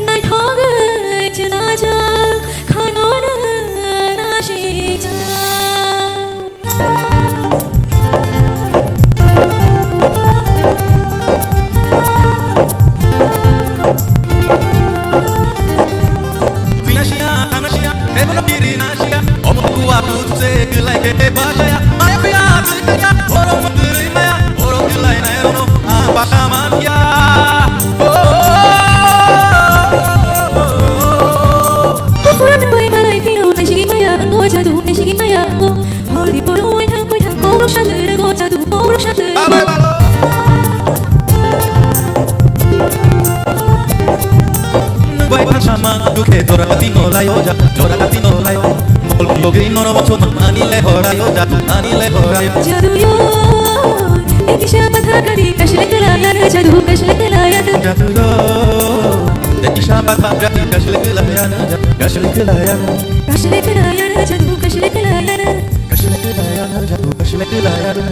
naithogwi chenajak, khanono nasikjak. Pinasia, tanasia, ebono pirinasia, omo kuwa kutse kulai ke basaya, maya pia tsikaya, oro mutri maya, oro kulai na ero, apa kaman ya. Kufuran bai malai pino, naisigi maya, ngo jadu, naisigi maya, ngo. Hori poro, wai thang, koi thang, koro shandu, ngo jadu, koro shandu. Nwng bai phan sama dukhe jora kati no lai o ja, jora kati no lai o. Mol pogri noro bocho mani le horai o ja, mani le horai o. Jadu yo, ekisha patha kari kashle kala ya na jadu kashle kala ya na. Jadu yo, ekisha patha kari kashle kala ya na ja, kashle kala ya na. Kashle kala ya na jadu kashle kala ya na. Kashle kala ya na jadu kashle kala ya na.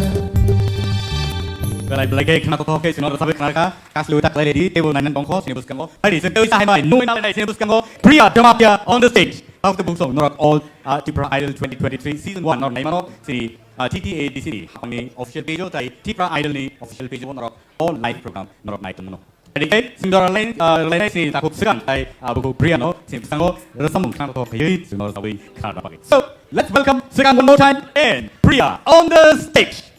Belai belai khe khna tongthok khe chwngno rwchapwi khna rwkha. Kaslu ta khlai ready, table nine nine tongkho, chini bwskango. Ready, chwng tei sa hai mai, nungwi nalai nai chini bwskango. Priya Jamatia on the stage. How to book song, norok all, uh, Tipra Idol twenty twenty-three season one norok naimano, chini, uh, T T A D C ni, hakni official page o, tai Tipra Idol ni official page o norok all live program norok nai tongmano. Ready khe, chwng dora line, uh, line nai chini takhuk swkang, tai, uh, bukhuk Priya no, chini bwskango rwchapmung khna tongthok khaiwi, chwngno rwchapwi khna rwna bagwi. So, let's welcome swkang one more time and Priya on the stage.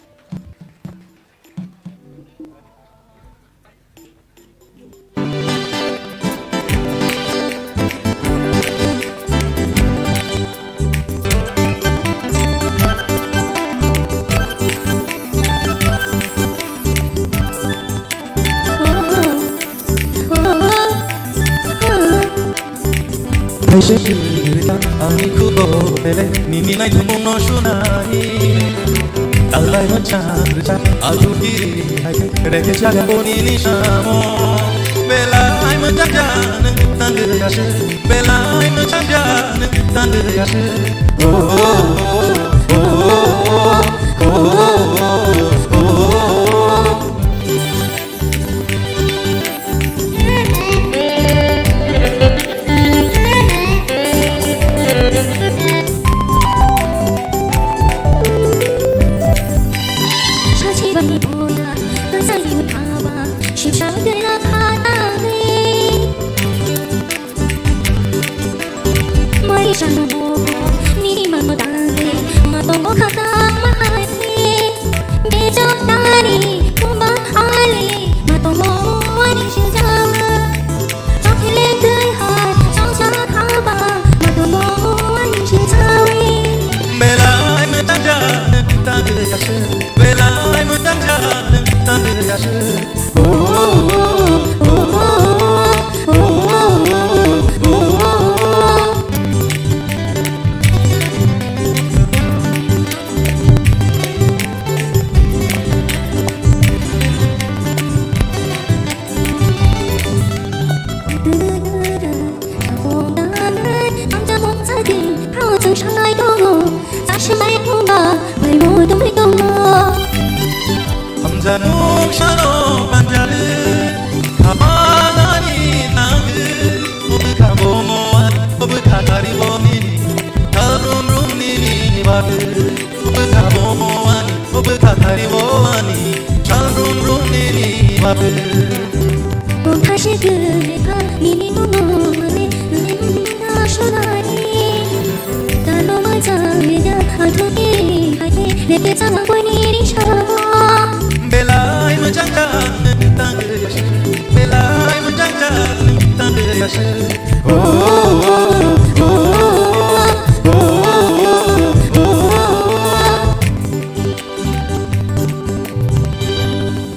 Kaisa kiri rita ani khugo bele nini naithokmungno sunai. Talai machang rita alu kiri hai reke chaga boni ni samo. Belai machang jang tang gasa, belai machang jang tang gasa. Oh, oh, oh, oh. Mai sana mo, nini mano dale, matongo khata mahai. Bejok tani, kumba ali, matongo ani shiljawa. Chokle tui hai, choksa khaba, matongo ani shiljawi. Belai mutanja, tangde yashe. Belai mutanja, tangde yashe. Hamjanuk sano panjari, khamanani nangwi, obwkha bomo, obwkha kari bomini, tharum rumnini bagwi, obwkha bomo ani, obwkha kari bo ani, tharum rumnini bagwi. Bongkha se kwrwikha nini mungno mane, nini mungno sonai. Tano mai chang ya, athoki hai, rete chang koi nini shamo. Belai mujang jang tang ya shi, belai mujang jang tang ya shi. Oh, oh, oh, oh, oh, oh, oh, oh.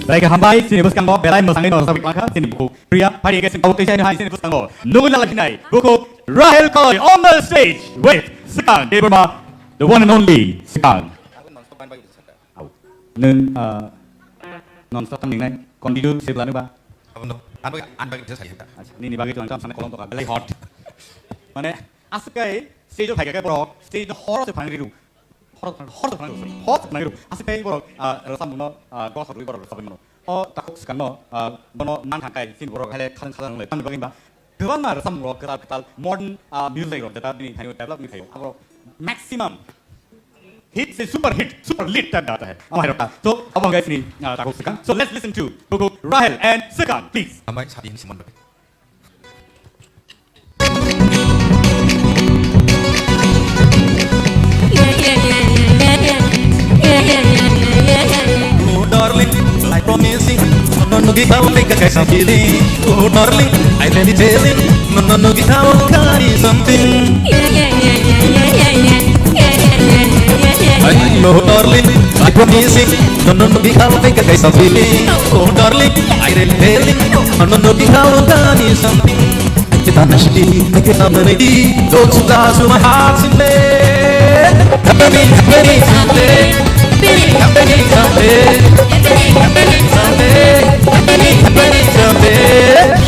Belai khe hambai, chini bwskango belai mwsangwi no rwchapwi tongkha, chini bukhuk Priya, phari khe chwng tabuk teisa hai chini bwskango nungwi lalai phinai bukhuk Rahel Kaloi on the stage with Swkang Debbarma, the one and only Swkang. Au. Nwng, ah, non stop tang ningnai, continue se bwlano ba? Abono, ano, ano bagwi just hai. Acha, nini bagwi to ang tamo sanai kolom to ka, belai hot. Mane, aswk kai stage o phai kha borok, stage o horo se phang riru. Horo, horo se phang riru, sorry. Horo se phang riru. Aswk kai borok, ah, rwchapmungno, ah, gosok rwi borok rwchapmungno. O takhuk swkangno, ah, bono man thang kai, chini borok haile khadang khadang le, tamni bagwi ba? Kwbangma rwchapmung rok kwtal kwtal modern, ah, music rok jeta bini thaio develop ni thaio. Abo maximum hit se super hit, super lit type da ta hai. Ama hai rok ta. So, abo hwnkhai chini, ah, takhuk swkang. So, let's listen to Bukhuk Rahel and Swkang, please. Amai sadi ni simon. Oh, darling, I promising, no, no, give out like a guy, some feeling. Oh, darling, I really telling, no, no, no, give out, got something. I know, darling, I promising, no, no, no, give out like a guy, some feeling. Oh, darling, I really telling, no, no, no, give out, got something. Kita nashti, kita nadi, don't you guys, my heart's in there. Happening, happening someday. Happening, happening someday. Happening, happening someday. Happening, happening someday.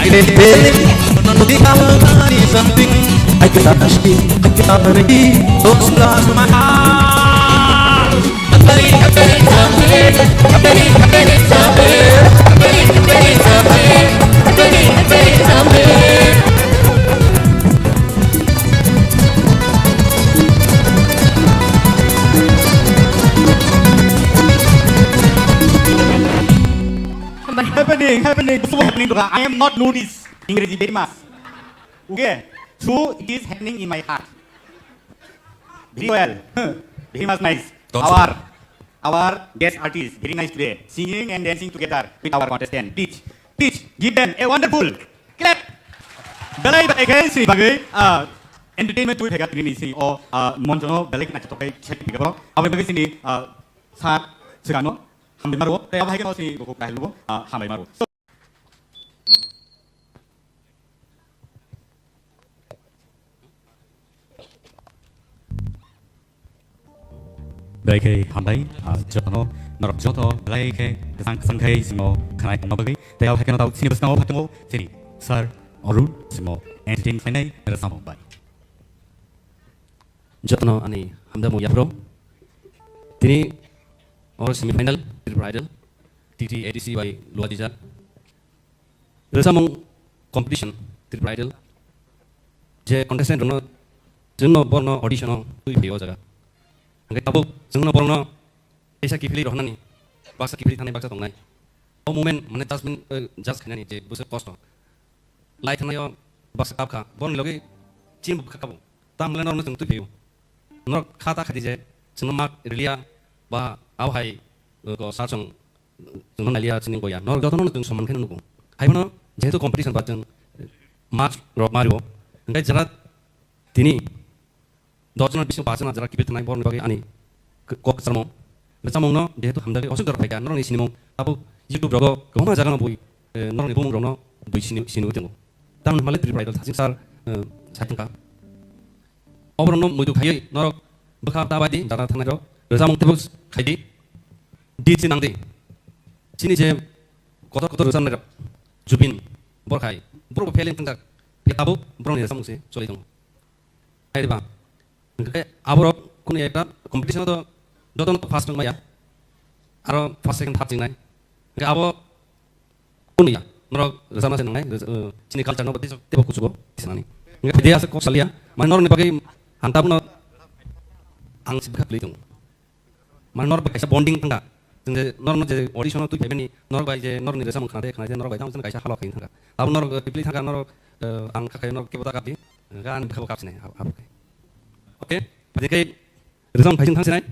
I get feeling, don't know the how to do something. I get a machine, I get a energy, don't slash my heart. I'm very, I'm very something. I'm very, I'm very something. I'm very, I'm very something. I'm very, I'm very something. Happening, happening, this is happening. I am not know this English very much. Okay, so it is happening in my heart. Very well, very much nice. Don't our, our guest artist, very nice today, singing and dancing together with our contestant. Please, please give them a wonderful clap. Belai belai khe sini bagwi, ah, entertainment twi phaikha tini sini o, ah, monchono belai khe naithotok khe sini bagwi sini, ah, sir swkangno hambai maro. Tei abo hai khe no sini bukhuk kahilbo, ah, hambai maro. So, Belai khe hambai, ah, jotono, norok joto belai khe kwchang kwchang khe simo khwnai tongma bagwi. Tei abo hai kheno tao chini bwskango phatungo chini sir Arun simo entertain khlainai rwchapmung bai. Jotono ani hamjakmung yaphro. Tini oro semi final Tripura Idol, T T A D C bai luatijak. Rwchapmung competition Tripura Idol. Je contestant rokno chwngno borno audition o twi phaio o jaga. Hwnkhe tabuk chwngno borokno kaisa kiphilwi rohornani baksa kiphilwi thangnai baksa tongnai. O moment mane judgment, eh, judge khainani je bwswk kosto. Lai thangnaio baksa kap kha, borokni logi chini bwkha kabo. Tamo le norokno chwng twi phaio. Norok kha ta khadi je chwngno mak rwliya ba abo hai, eh, ko sachwng Chwngno naliya chini boya. Norok jotono chwng soman khe nugo. Haiphano jehetu competition ba chwng marks rok mario. Hwnkhe jara tini dos jona bisingo paanch jona jara kiphil thangnai borokni bagwi ani k-, kok kwcharmo. Rwchapmungno jehetu hamjakgwi oswk jora phaikha norokni sinimung tabuk YouTube rogo kwbangma jagano bui, eh, norokni bumung rokno bui sini, siniwi tongo. Tamoni hwnba le Tripura Idol thaching sir, eh, sai thangkha. Oborokno muitu khaiwi norok bwkha ta bai di, jara thangnai rok rwchapmung teibo khai di, di chinang di. Chini je kotor kotor rwchapnai rok, Jubin, borok hai, borok bo failing thangkha, phiya tabuk borokni rwchapmung se choli tongo. Hai di ba? Hwnkhe aborok kunu ekta competition o to jotono to first wng maya, aro first, second, third chingnai. Hwnkhe abo Kunu ya, norok rwchapna se nangnai, rwch-, uh, chini culture no bo teibo, teibo kuchugo tisanani. Hwnkhe bidi asa kok salia, mane norokni bagwi ang tabukno ang se bwkha kwlwi tongo. Mane norok bai kaisa bonding thangkha. Chwng je norokno je audition o twi phaimani, norok bai je norokni rwchapmung khna de, khna de, norok bai tamo chwng kaisa halo khaina thangkha. Abo norok, uh, kiphilwi thangkha, norok, uh, ang kha khai norok kebo ta kapdi, hwnkhe ani bwkha bo kapsinai, abo, abo khai. Okay, bidi khe rwchapmung phaising thang sinai.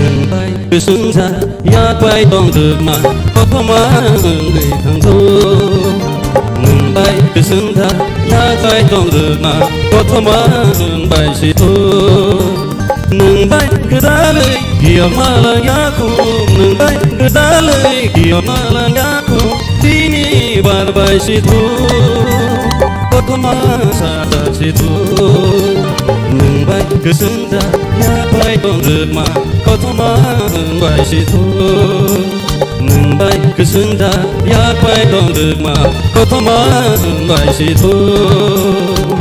Nwng bai kwswngsa yak bai tong rwkma kothoma wngwi thangjago. Nwng bai kwswngsa yak bai tong rwkma kothoma nwng bai sithok. Nwng bai gwdalwi kiyokma langya kho, nwng bai gwdalwi kiyokma langya kho, tini bar bai sithok, kothoma sata sithok. Nwng bai kwswng da yak bai tong rwkma, kothoma nwng bai sithok. Nwng bai kwswng da yak bai tong rwkma, kothoma nwng bai sithok.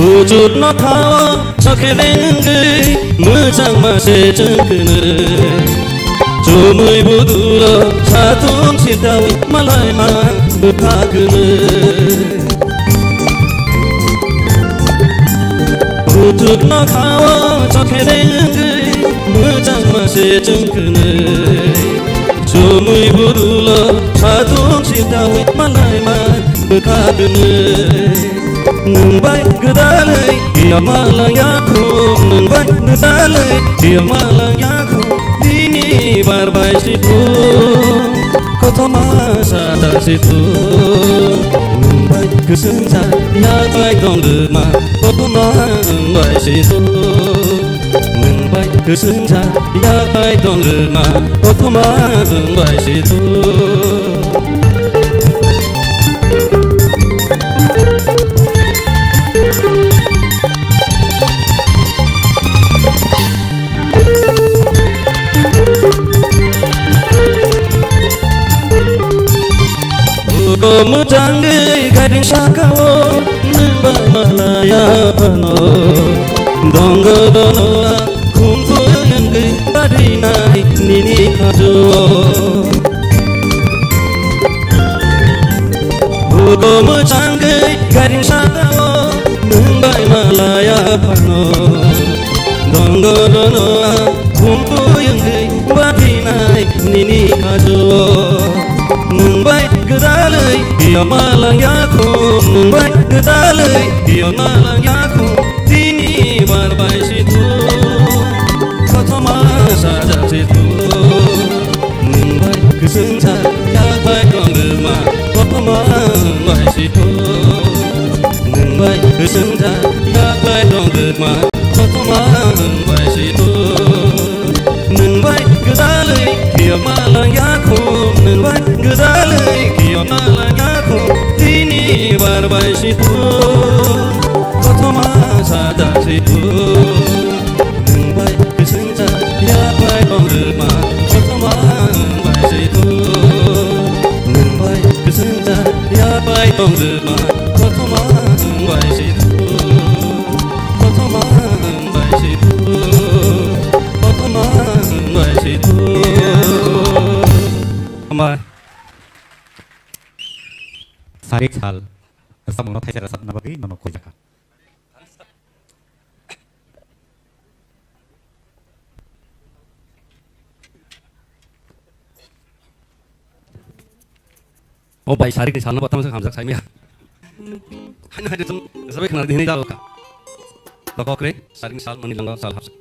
Kuchuk no thao chokhe dengwi mwchangma se chwng kwnwi. Chumui budulo satung sitao malaima bwkha kwnwi. Kuchuk no thao chokhe dengwi mwchangma se chwng kwnwi. Chumui budulo satung sitao malaima bwkha kwnwi. Nwng bai gwdalwi kiyokma langya kho, nwng bai gwdalwi kiyokma langya kho, tini bar bai sithok, Kothoma sa ta si tu, nwng bai kwswng sa, yak bai tong rwma. Kothoma nwng bai si tu, nwng bai kwswng sa, yak bai tong rwma. Kothoma nwng bai si tu. Buko mwchangwi gairing sakao, nwng ba malaya phano. Dongo dono a khumku wngwi barinai nini khajo. Buko mwchangwi gairing sakao, nwng bai malaya phano. Dongo dono a khumku wngwi barinai nini khajo. Nwng bai gwdalwi yo malaya khum, nwng bai gwdalwi yo malaya khum. Tini bar bai si tu, kothoma sa ja si tu. Nwng bai kwswng sa, yak bai tong rwma, kothoma nwng bai si tu. Nwng bai kwswng sa, yak bai tong rwma, kothoma nwng bai si tu. Nwng bai gwdalwi yo malaya khum, nwng bai gwdalwi yo malaya khum. Tini bar bai si tu, kothoma sa ja si tu. Nwng bai kwswng sa, yak bai tong rwma, kothoma nwng bai si tu. Nwng bai kwswng sa, yak bai tong rwma, kothoma nwng bai si tu. Kothoma nwng bai si tu. Kothoma nwng bai si tu. Hambai. Sarik sal, rwchapmungno thaisa rwchapna bagwi nono koi jakha. O bai, sarik ni salno bo tamo se hamjak saimaya. Haino haino jong sabai khna di hinwi dal ka. Dokok re, sarik ni sal mani lango sal hapsa.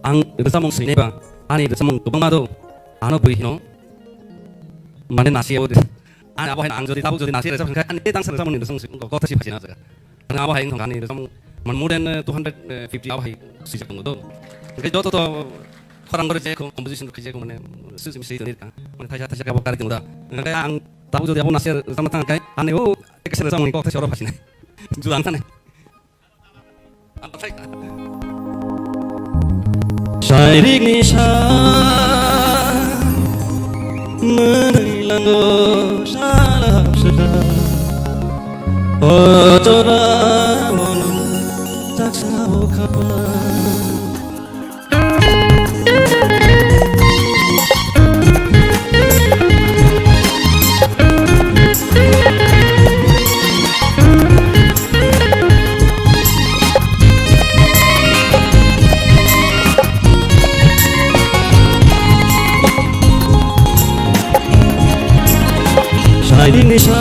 Ang rwchapmung swinai ba, ani rwchapmung kwbangma do, ano bwi hino, mane nasiya o de. Ani abo hai ang jodi tabuk jodi nasiya rwchap hwnkhe, ani tei tangsa rwchapmung ni rwchapmung swinai, kok ta si phai sina jaga. Ang abo hai wngkha ani rwchapmung, man more than, eh, two hundred fifty abo hai swijak tongo do. Hwnkhe joto to khorang gore je ko composition khe je ko mane, swi swi swi toni ka, mane thaisa thaisa ka bo kari tongo da. Hwnkhe ang tabuk jodi abo nasiya rwchapna thang khe, ani o Ekasena samung kok thaisa oro phasinai. Juang thane. Sairik ni sa mwnwi lango sala hapswka. O chora mono chaksa o khapa. Saini nisa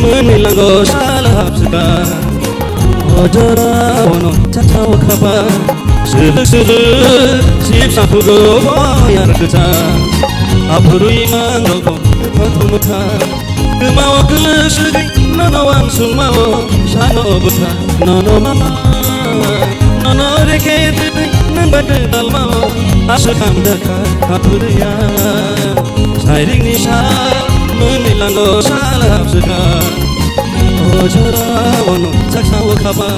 mwnwi lango sal hapswka. O jora bono chathao khapa. Sulu sulu sip sapugo boyar kwchang. Aphurwi mangrok bo kwthang mwthang. Kwmao kwlwk swgwi nono wansukmao sano bwtha. Nono mama, nono reke twi nwng bai kwtalmao aswk hamjakha aphurwi ang. Sairing ni sal mwnwi lango sal hapswka. O jora bono chaksao khapa.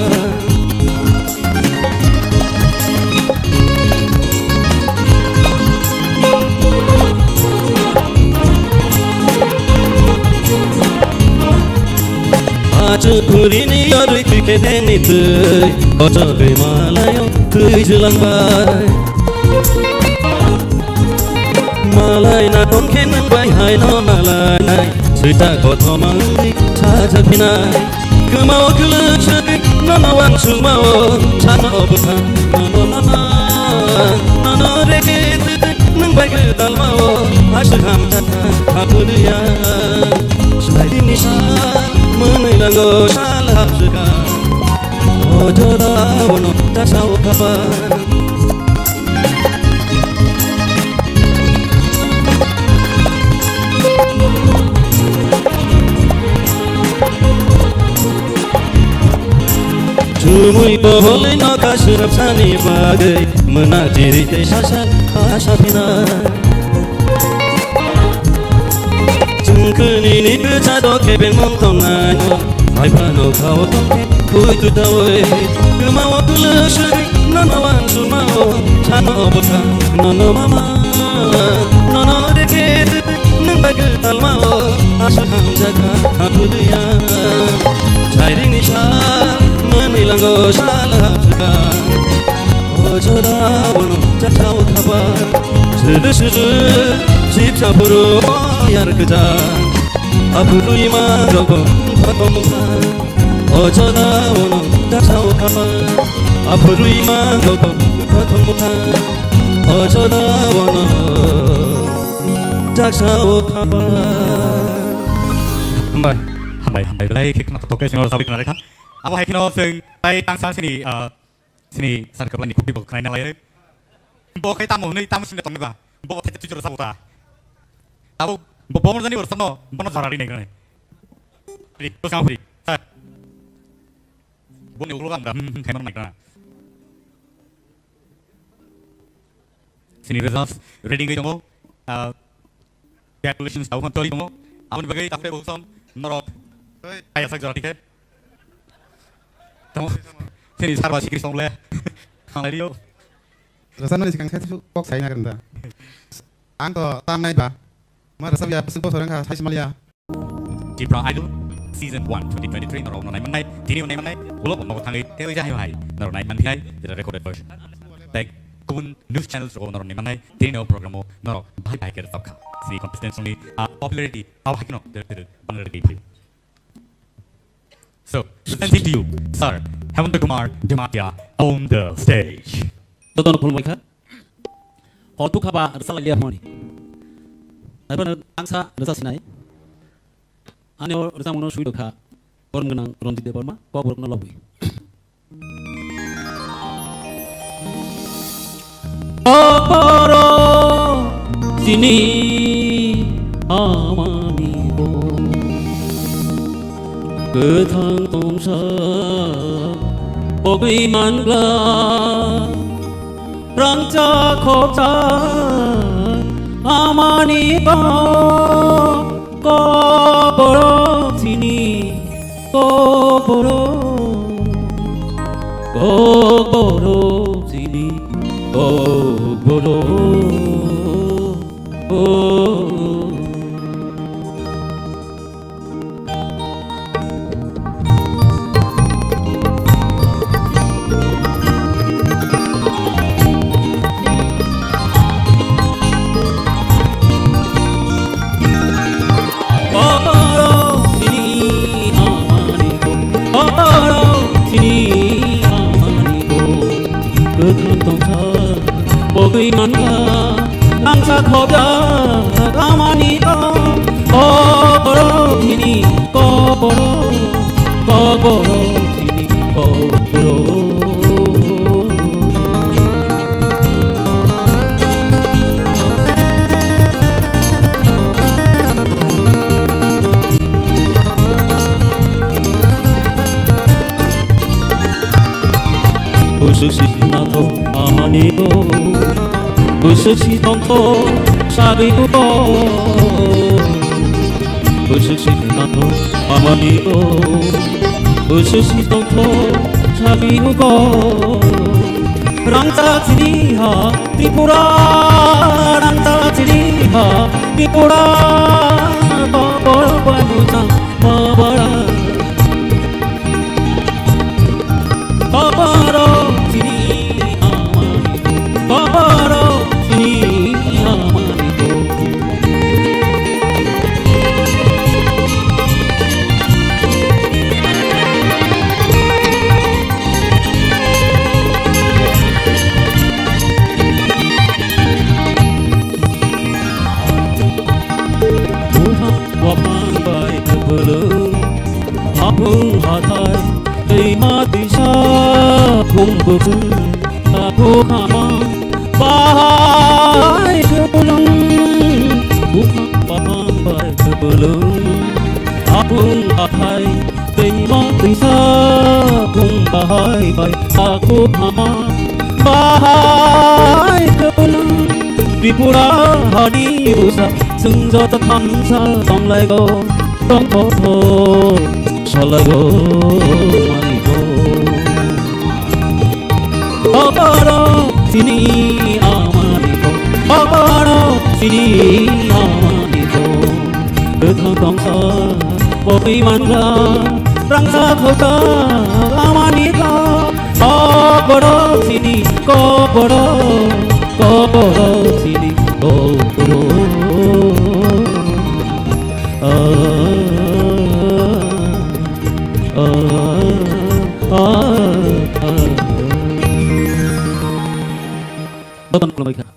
Achu khuri ni yorwi twi khe deni twi, kochok ri malayo twi jwlangbai. Malai na tong khe nwng bai hai no malai nai, swita kothoma wngwi sajak phinai. Kwmao kwlwk swgwi nono wansukmao sano bwtha. Nono mama, nono reke twi nwng bai kwtalmao aswk hamjakha aphurwi ang. Laini sa mwnwi lango sal hapswka. O jora bono tasao khaba. Chumui pobolwi nokha swrapsani bagwi mwnajiri tei sasa asa phina. Chungkuni ni kwcha do kebeng mong tongnai no. Hai phano khao tongkhe khui tutawi. Kwmao kwlwswk nono wansukmao. Sano bwkha nono mama. Nono dekhe nwng bagwi talmao. Aswk hamjakha haphudwiya. Chairingni sa mwnwi lango sal hapswka. O jora bono chathao khaba. Sede sede sipsa phuru yar kwja. Aphurui ma rokbo phatom kha. O jora bono chathao khaba. Aphurui ma rokbo phatom kha. O jora bono chathao khaba. Hambai, hambai, hambai, belai khe khna thok khe sengor sabai khna lekha. Abo hai kheno seng tai tangsa sini, ah, Sini sar kwplai ni khukti bo khwnai na lai. Bo khai tamo hwnwi tamo sini tongni ba. Bo thai twi jora sabo ta. Abo bo bo jani wor samno bono jora ri nai gane. Ri to sa ri. Sir. Bo ni ulo gam da. Hmm, hmm, khai man nai gana. Sini results ready ngai tongo. Ah, calculations tau hon tori tongo. Aboni bagwi tafre bo som norok. Oi. Ai asak jora tikhe. Tamo. Sini sarba sikri song le. Khanglai rio. Rasa nani sikang khe su kok sai na ganda. Ang to tam nai ba. Ma rasa biya su bosor ang kha sai smalia. Tipra Idol Season one twenty twenty-three norok no nai manai, tini no nai manai, ulo bo nogo thangwi tei jahai hai norok nai manthai, jeta recorded version. Tei kubun news channels rok norok nai manai, tini no program o norok bhai bhai khe rwchap kha. Si contestants ni, ah, popularity, ah, hai no, tere tere, bang tere tere. So, presenting to you, Sir Hemanta Kumar Jamatia on the stage. Jotono khulumbai kha. Hor thuk haba rwchalailiya hwnwi. Naiphano angsa rwcha sinai. Ani o rwchapmungno swi rwkha. Borom gwnang Ranjit Debbarma, kokborokno lobwi. Kokborok chini amani bo. Kwthang tongsa pogwi mangla. Rangchak khokchak amani bo. Kokborok chini, kokborok, kokborok chini, kokborok. Oh. Kwthang tongsa pogwi manla nangsa khobjak amani o. Kokborok chini kokborok, kokborok chini kokborok. Busuk si nathok amani o, busuk si tongthok sabi o. Busuk si nathok amani o, busuk si tongthok sabi o. Rangchak chini ha Tripura, rangchak chini ha Tripura, kokborok bai bujang babara. Kokborok chini amani, kokborok chini amani. Buphang bopang bai Kwlwng, aphung hathai, दैमा दैसा, phung bwkhwng, aphung hamang, bahai kwlwng, buphang baphang bai kwlwng, aphung hathai, दैमा दैसा, phung bahai bai, aphung hamang, bahai kwlwng, Tripura hani bwsa, chwng joto thansa tonglaigo, tongthokthok salaigo, maniko. Aboro chini amaniko, aboro chini amaniko. Kwthang tongsa bogwi manra, rangsa khota amani kha. Kokborok sini kokborok, kokborok sini kokborok. Ah, ah, ah, ah, ah. Jotono khulumwi kha.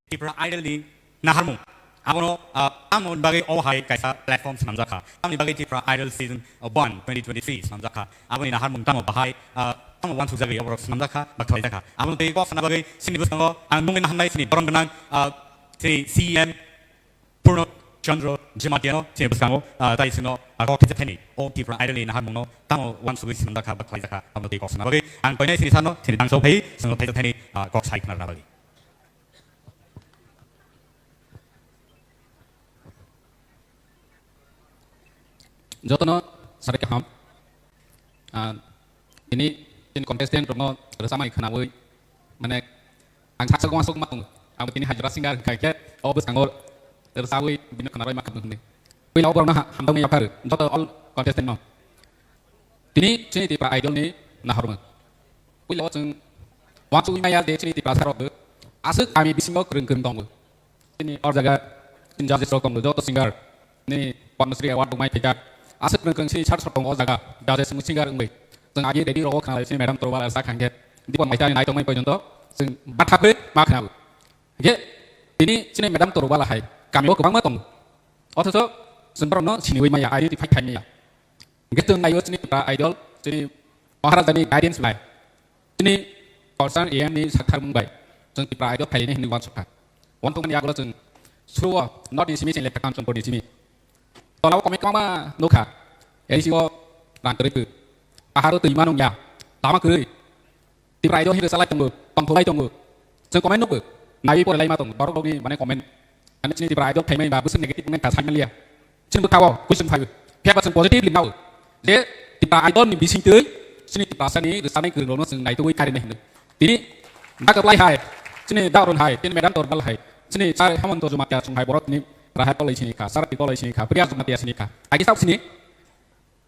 Tipra Idol ni naharmung. Abono, ah, tamoni bagwi obo hai kaisa platform swnamjak kha. Tamoni bagwi Tipra Idol season one twenty twenty-three swnamjak kha. Aboni naharmung tamo bahai, ah, tamo uansukjagwi oborok swnamjak kha, ba khlaijak kha. Aboni twi kok sana bagwi chini bwskango ang nungwi naharnai chini borom gwnang, ah, chini C E M Purno Chandra Jamatia no chini bwskango, ah, tai chwngno, ah, kok thaijakthani o Tipra Idol ni naharmung no tamo uansugwi swnamjak kha, ba khlaijak kha. Aboni twi kok sana bagwi ang koinai chini sano chini dangso phai chwngno thaijakthani, ah, kok sai khna rwna bagwi. Jotono sarai kaham. Ah, tini chini contestant rokno rwchapmani khwnawi, mane, ang saksa uansuk ma tongo. Abo tini hajra singer hwnkha khe o bwskango rwchapwi bini khwnarwi ma kha hwnwi. Puila o borokno ha-, hamjakmani yapharwi joto all contestant no. Tini chini Tipra Idol ni nahormung. Puila o chwng uansugwi maya je chini Tiprasa rok aswk kami bisingo kwrwng kwrwng tongo. Chini o jaga chini judges rok tongo, joto singer ni Padma Shri Award rok mai phaikha. Aswk kwrwng kwrwng chini search rok tongo o jaga, judges wng singer wngwi. Chwng agi ready rogo khna lai chini Madam Torwala sa khangkhe. Dipon maitani nai tongmani porjonto chwng batha khe ma khna. Ge tini chini Madam Torwala hai kami o kwbangma tongo. Othocho chwng borokno siniwi maya, identify khai maya. Hwnkhe chwng naio chini Tipra Idol, chini Maharajani guidance bai, chini Kolsar A M ni saktharmung bai, chwng Tipra Idol phailini hinwi uansukha. Uansukmani yagulo chwng suruo North ni simi, chini lekha Kanchanpur ni simi. Tolao komai kwbangma nukha, A D C o rang kwrwi phu, paharo twi ma nungya, lama kwrwi. Tipra Idol hinwi salai tongo, tongthulai tongo. Chwng comment nukgo, naiwi porelai ma tongo, borok rokni mane comment. Ani chini Tipra Idol phaimani ba bwswk negative wngmani kha saimaliya. Chini bwkhao question phaio. Phiya ba chwng positively nao. Je Tipra Idol ni bisingtwi chini Tiprasa ni rwchapnai kwrwng rokno chwng naitugwi karinai hino. Tini da kwplai hai, chini da Arun hai, chini Madam Torbal hai, chini Sir Hemanta Jamatia chwng hai borok tini Rahat Kolai sini kha, Sarati Kolai sini kha, Priya Jamatia sini kha. Agi sak sini.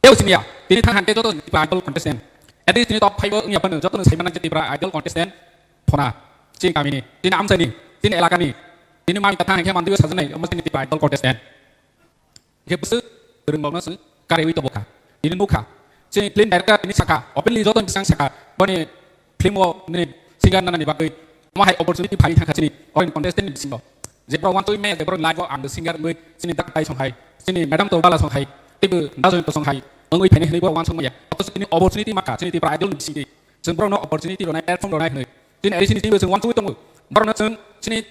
Teo siniya, tini thang hante joto Tipra Idol contestant. At least tini top five o wngya phano joto no sai mano je Tipra Idol contestant phona. Chini kamini, chini amchaini, chini elakani, tini mami kathang hingke mandiyo sajwnai, omo chini Tipra Idol contestant. Hingke bwswk rwng rokno chwng kariwi tobokha. Tini nukha, chini film director tini sakha, openly joto ni bwsang sakha, boni film o nini singer nanani bagwi omo hai opportunity phai thangkha chini, oini contestant ni bisingo. Je borok uansugwi maya, je borok live o ang singer wngwi chini Dak Tai song hai, chini Madam Torbala song hai, teibo Dajoyonto song hai wngwi phainai hinwi borok uansuk maya. Othocho tini opportunity mankha chini Tipra Idol ni bisingtwi. Chwng borokno opportunity rwnai, platform rwnai hinwi. Chini A D C ni teibo chwng uansugwi tongo. Borokno chwng chini,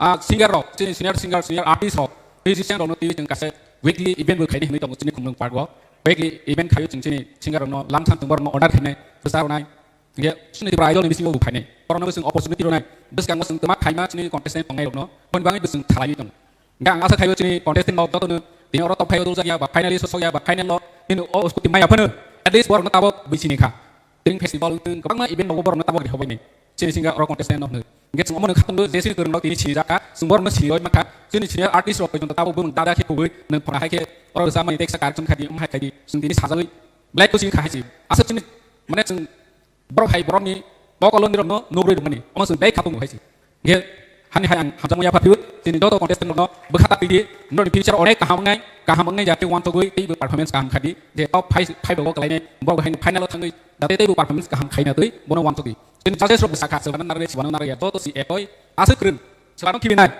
ah, singer rok, chini senior singer, senior artist rok, musician rokno twiwi chwng kaisa weekly event bo khainai hinwi tongo chini Khumlwng Park o. Weekly event khaio chwng chini singer rokno lamsam chwng borokno order khainai, bwsa rwnai. Hingke chini Tipra Idol ni bisingo bo phainai. Borokno bo chwng opportunity rwnai. Bwskango chwng twma khaima chini contestant tongnai rokno. Boni bagwi bo chwng thalaiwi tongo. Hingke ang asa khaio chini contestant rok jotono tini oro top five o duljakya ba finalist o sokya ba final o nini o scooty maya phano at least borokno tabok bui sini kha. Tini festival wng kwbangma event rogo borokno tabok rihobainai. Chini singa oro contestant no hwnwi. Hingke chwng omono khatung do je chini kwrwng rok tini sini jakha, chwng borokno sini oi mankha. Chini senior artist rok poito tabok bumung dada khe kubui nwng phora hai khe oro rwchapmani teksa karjong khai di, omo hai khai di, chwng tini sajagwi belai kuching kha hai si. Aswk chini mane chwng Borok hai borokni mokolo nirokno nugurwi rwmani, omo chwng tei khatung hai se. Hingke hani hai ang hamjakma yapha phio, chini joto contestant rokno bwkha ta twi di, norokni future onek kaham wngnai, kaham wngnai jate uansugwi teibo performance kaham khai di, je top five, five rogo kwlainai, borok hai final o thangwi jate teibo performance kaham khaina twi bono uansugwi. Chini judges rok bwsa kha, swbano narwkhe, swbano narwkya, joto si ekoi aswk kwrwng, swbano khibinai,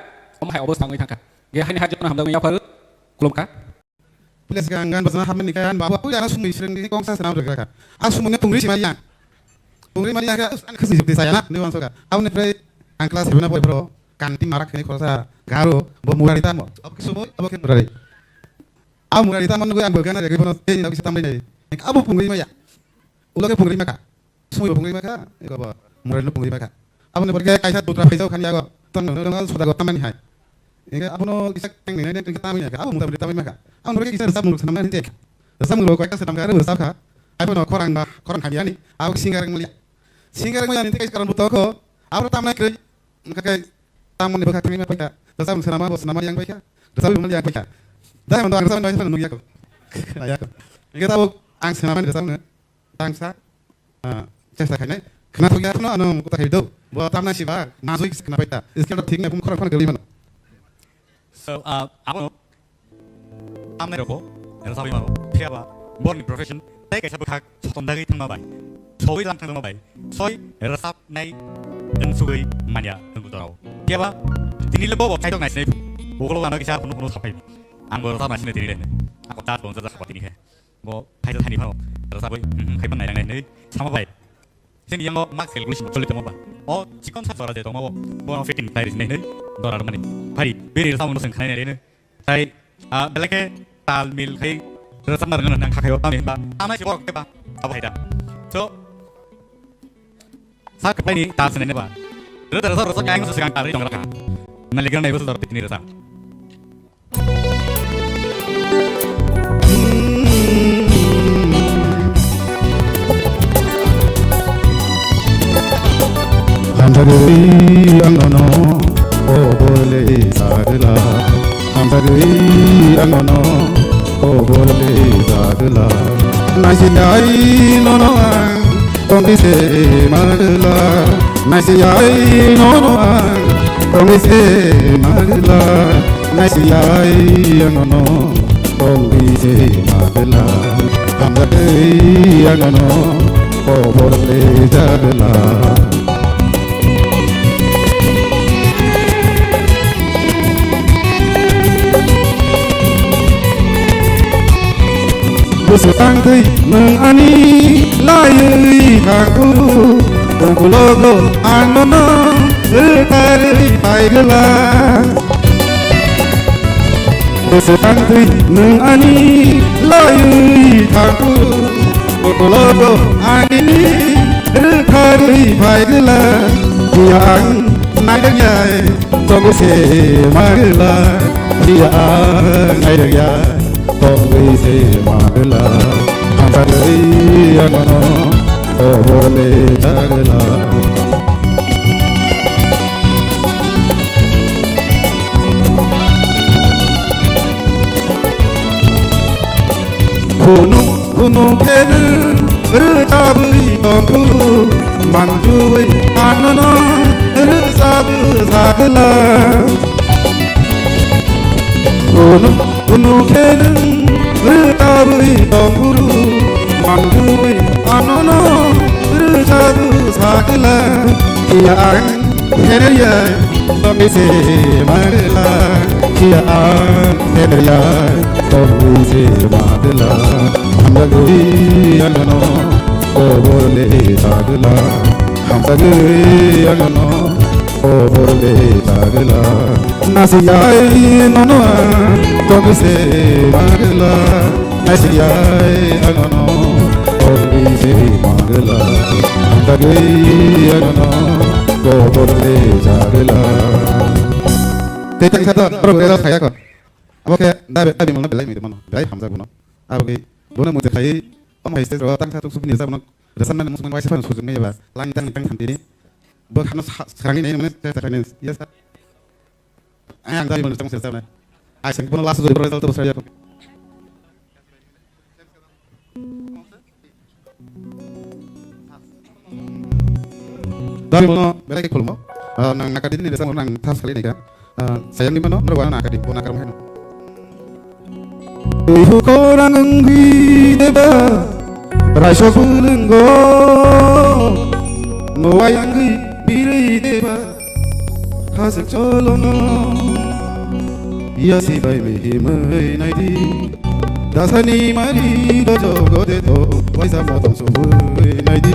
omo hai obostha wngwi thangkha. Hingke hani hai jotono hamjakma yapha rw, khulumkha. Pila swkang gan bwsana hapmani khe ani baba puila ano sumui srengni kongsa swnam rwkha. A sumui no pungri sima yang. Pungri mani yang khe ani khasi jukti saya na ni wansoka. Aboni pore ang class seven a pore bro kanti marak khini khorsa garo bo murari tamo. Abo khe sumui abo khe murari. A murari tamo nugui ang bo gana regi bono tei ni kisa tamri nai. Abo pungri maya. Ulo khe pungri maka. Sumui bo pungri maka, ego bo murari no pungri maka. Aboni pore khe kaisa dutra phaijak khani yago, tong nang nang soda go tamani hai. Inge abono kisa teng ni nai teng tamani hai, abo muta muta tamani maka. Aboni pore kisa rwchap muruk swnam nani tek. Rwchap muruk koi kasa tamka rwchap kha. Abono khorang ba, khorang khamya ni, abo singer muli. Singer muli ni tei kaisa karon buto kho, abo tamnai kroi. Wngkha khe tamoni bwkha thangwi ma paikha. Rwchap muruk swnama bo swnama yang paikha. Rwchap muruk yang paikha. Dai mando ang rwchap muruk yang paikha nung yako. Yako. Inge tabuk ang swnama ni rwchap muruk. Tangsa, ah, chesta khainai. Khna thokya khno ano kuta khai do. Bo tamna siba, najui khna paita. Skill to thik na phung khorang khorang gari mano. So, ah, abo tamnai roko, rwchapwi mano. Phiya ba, borni profession, tei kaisa bwkhak soton dagwi thangma bai. Sogwi lang thangma bai. Soi rwchapnai, wng sugwi manya, wng kutorao. Phiya ba, tini le bo bo khaidok nai sinai. Bokolo ano kisa phunu phunu sapai. Ang bo rwchap nai sinai tini le. Ako tas bo rwchap sapai tini khe. Bo khaisa thani phano rwchapwi, hmm, hmm, khai phano nainang nai hinwi sama bai. Chini yango max calculation choli tongma ba. O chikon sa jora je tongma bo. Bono fifteen khai rwchapnai hinwi dora rwmani. Phari, bini rwchapmung no chwng khanai nai rwno. Tai, ah, belai khe tal mil khai rwchapna rwngna nang kha khaio, tamo hinba. Tamo se borok tei ba. Abo hai da. So, sa kwplaini tal se nai ba. Rwchap, rwchap, rwchap, yang se swkang tal rwi tong rakha. Naligra nai bo se dor tini rwchap. Hamjagwi ang nono kobor le sagwla. Hamjagwi ang nono kobor le sagwla. Naisiyai nono ang tongwi se magwla. Naisiyai nono ang tongwi se magwla. Naisiyai ang nono tongwi se magwla. Hamjagwi ang nono kobor le jagwla. Bwswk tangtwi nwng ani laiwi thangkhu, ukulogo ang nono rwkharwi phaigwla. Bwswk tangtwi nwng ani laiwi thangkhu, ukulogo ani rwkharwi phaigwla. Phiya ang naidakya tongwi se magwla, phiya ang naidakya tongwi se magwla. Hamjagwi ang nono kobor le jagwla. Hunu hunu khe nwng rwchabwi tongkhu, manjui anono rwchabwi sagwla. Hunu hunu khe nwng rwchabwi tongkhu, manjui anono rwchabwi sagwla. Phiya ang Pherya tongwi se magwla, phiya ang pherya tongwi se magwla. Hamjagwi ang nono kobor le jagwla, hamjagwi ang nono kobor le jagwla. Nasiyai nono ang tongwi se magwla. Naisiyai ang nono kobor le jagwla, hamjagwi ang nono kobor le jagwla. Tei tangsa to borok rela phaiya kho. Abo khe dabi, dabi mano belai mui mano, belai hamjak bono. Abo khe bono mui khai, omo hai stage ro tangsa tuk supini rwchap mano, rwchapmani mung sumang waisa phano sujung maya ba, lang tang tang thamtini. Bo khano sa-, sarangni nai mane tei sakhaini, yes sir. Ang dari mana tang serta na. Ai sang pun last dari berapa itu besar ya. Dari mana berapa kalau mau? Nang nakadi ini desa nang tas kali nih kan. Sayang di mana? Mana wana nakadi pun nakar mana? Twihu korang wngwi deba, raisok bwlwngo, nowai wngwi birwi deba, khaswk cholono, yasi bai mihimwi naidi, Dasani mari do jogo de to, waisa motom subui naidi.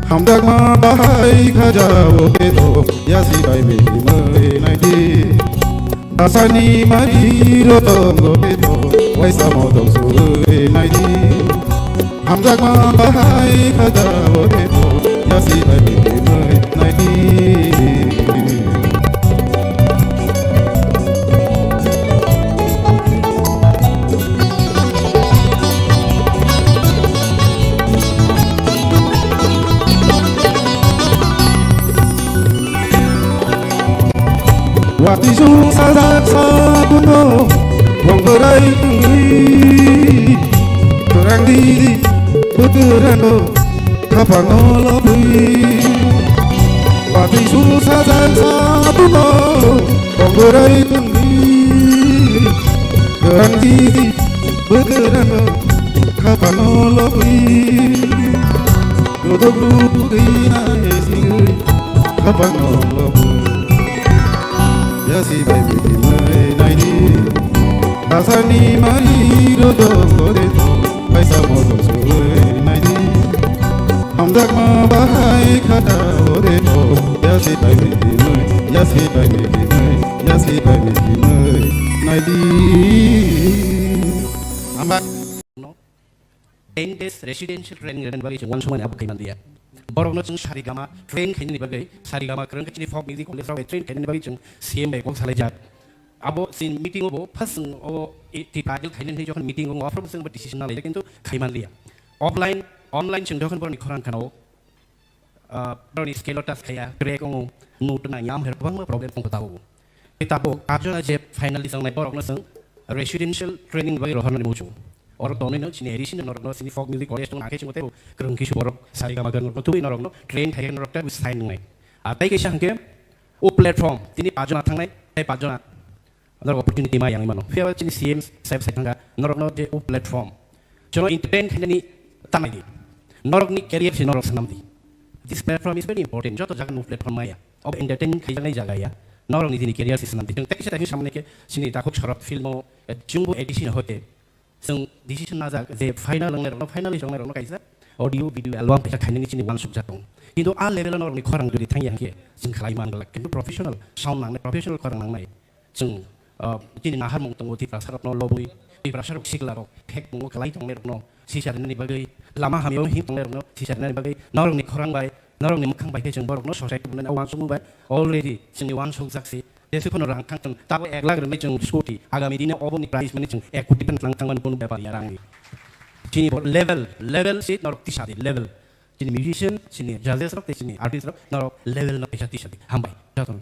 Hamjakma bahai khaja o de to, yasi bai mihimai naidi. Dasani mari do jogo de to, waisa motom subui naidi. Hamjakma bahai khaja o de to, yasi bai mihimai naidi. Watui sung sajak sabuno, bongkorai tungwi, terang di, puterano, kapano lobwi. Watui sung sajak sabuno, bongkorai tungwi, terang di, puterano, kapano lobwi. Rodok rudui na esigwi, kapano lobwi. Yasi bai mihimai naidi. Asani mari rodo gore to, kaisa motom sugui naidi. Hamjakma bahai khata gore to, yasi bai mihimai, yasi bai mihimai, yasi bai mihimai naidi. Hambai. Ten days residential training rwna bagwi chwng uansukmani abo kaimanliya. Borokno chwng sarigama train khainani bagwi, sarigama kwrwng khe chini folk music college rok bai train khainani bagwi chwng C M bai kok salaijak. Abo chini meeting o bo first chwng o title khainani hinwi jokhon meeting o, aphuru chwng bo decision nalaijak, kintu khaimanliya. Offline, online chwng jokhon borokni khorang khana o, ah, borokni scale o touch khaiya, crack wngo, note nangya, amher kwbangma problem tongo tabuk. Tei tabuk karjona je finally chwngnai borokno chwng residential training bagwi rohornani muchungo. Oro tonwi no chini addition norokno chini folk music college tong nakhe chwngbo teibo kwrwng kisu borok sarigama kwrwng norokno tubui norokno train khaikhe norok teibo sign wngnai. Ah, tei kaisa hwnkhe o platform tini pajona thangnai tei pajona norok opportunity ma yangwi mano. Phiya ba chini C M sahib sai thangkha, norokno je o platform, chwngno entertain khainani tanai di. Norokni career se norok swnam di. This platform is very important. Joto jaga no platform maya. Obo entertain khaijaknai jaga ya. Norokni chini career se swnam di. Chwng teisa teisa samani khe chini takhuk sorok film o, eh, chwngbo addition hote. Chwng decision najak je final wngnai rokno, final wngnai rokno kaisa audio video album kaisa khainani chini uansukjak tongo. Kintu a level o norokni khorang jodi thangya hwnkhe chwng khlai man glak. Kintu professional sound nangnai, professional khorang nangnai. Chwng, ah, chini naharmung tongo Tiprasa rokno lobwi, Tiprasa rok sikla rok thek tongo, kwlai tongnai rokno sisa rinani bagwi, lama hamya him tongnai rokno sisa rinani bagwi, norokni khorang bai, norokni mwkhang bai khe chwng borokno society rwnani uansukmung bai already chwngni uansukjak si. Jesu phano rang thang chwng tabo ek lakh rwnai chwng scooty, agami dino oboni price mani chwng ek koti phan tlang thangmani bono bepar ya rangni. Chini bo level, level si norok tisa di, level. Chini musician, chini judges rok tei chini artist rok norok level no kaisa tisa di. Hambai, jotono.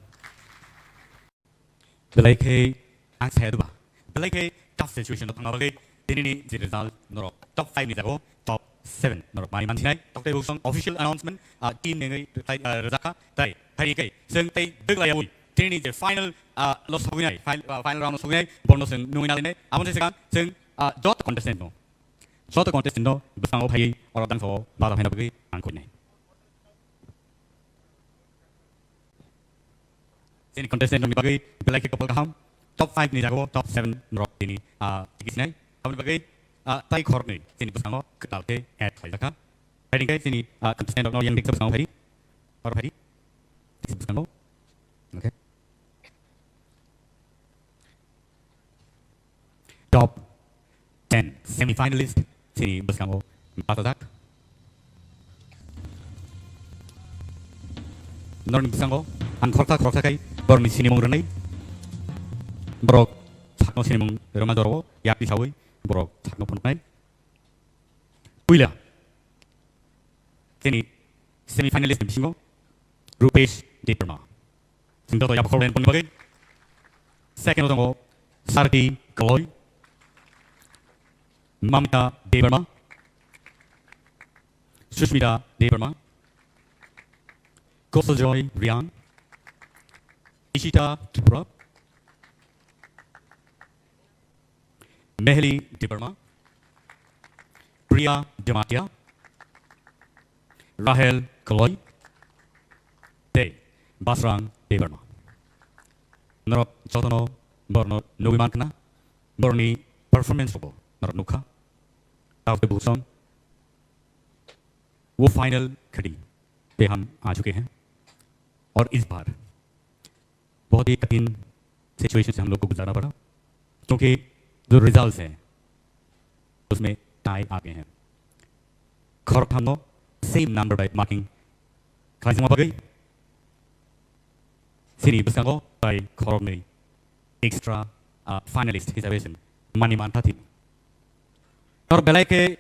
Belai khe ang saya duba. Belai khe tough situation no thangna bagwi tinini je result norok top five ni jago top seven norok mani mansinai. Toktai buksong official announcement, ah, team nengwi tai, ah, rwjakha. Tai, tai kai, chwng tai dwgla yawi tinini je final, ah, lo sogwinai, fin-, ah, final round lo sogwinai, bono chwng nungwi nalinai. Aboni swkang chwng, ah, joto contestant no, joto contestant no bwskango phaiwi oro dangso o bada phaina bagwi ang khuinai. Chini contestant rokni bagwi belai khe kopal kaham. Top five ni jagao top seven rok tini, ah, tigi sinai. Aboni bagwi, ah, tai khoroknwi chini bwskango kwtal khe add khlaijakha. Hai hwnkhe chini, ah, contestant rokno yang diksa bwskango phai. Oro phai. Bwskango. Okay. Top ten semifinalist chini bwskango bachajak. Norokni bwskango ang khoroksa khoroksa khai borokni sinimung rwnai. Borok sakno sinimung rwma jorao yakni sawi borok sakno phunuknai. Puila chini semifinalist ni bisingo Rupesh Debbarma. Chwng joto yapha khoroknai boni bagwi. Second o tongo Sarthi Kaloi, Mamita Debbarma, Sushmita Debbarma, Kosojoy Riang, Ishita Tripura, Meheli Debbarma, Priya Jamatia, Rahel Kaloi, tei Basrang Debbarma. Norok jotono borokno nugwi mankha na, borokni performance rokbo Norok nukha. Tao te busong. वो फाइनल घड़ी पे हम आ चुके हैं और इस बार बहुत ही कठिन सिचुएशन से हम लोग को गुजरना पड़ा, क्योंकि जो रिजल्ट्स हैं उसमें टाई आ गए हैं। Khoroktham no same number by marking khlaijama bagwi chini bwskango tai khoroknwi extra, ah, finalist hisabe chwng mani mantha thini. Norok belai khe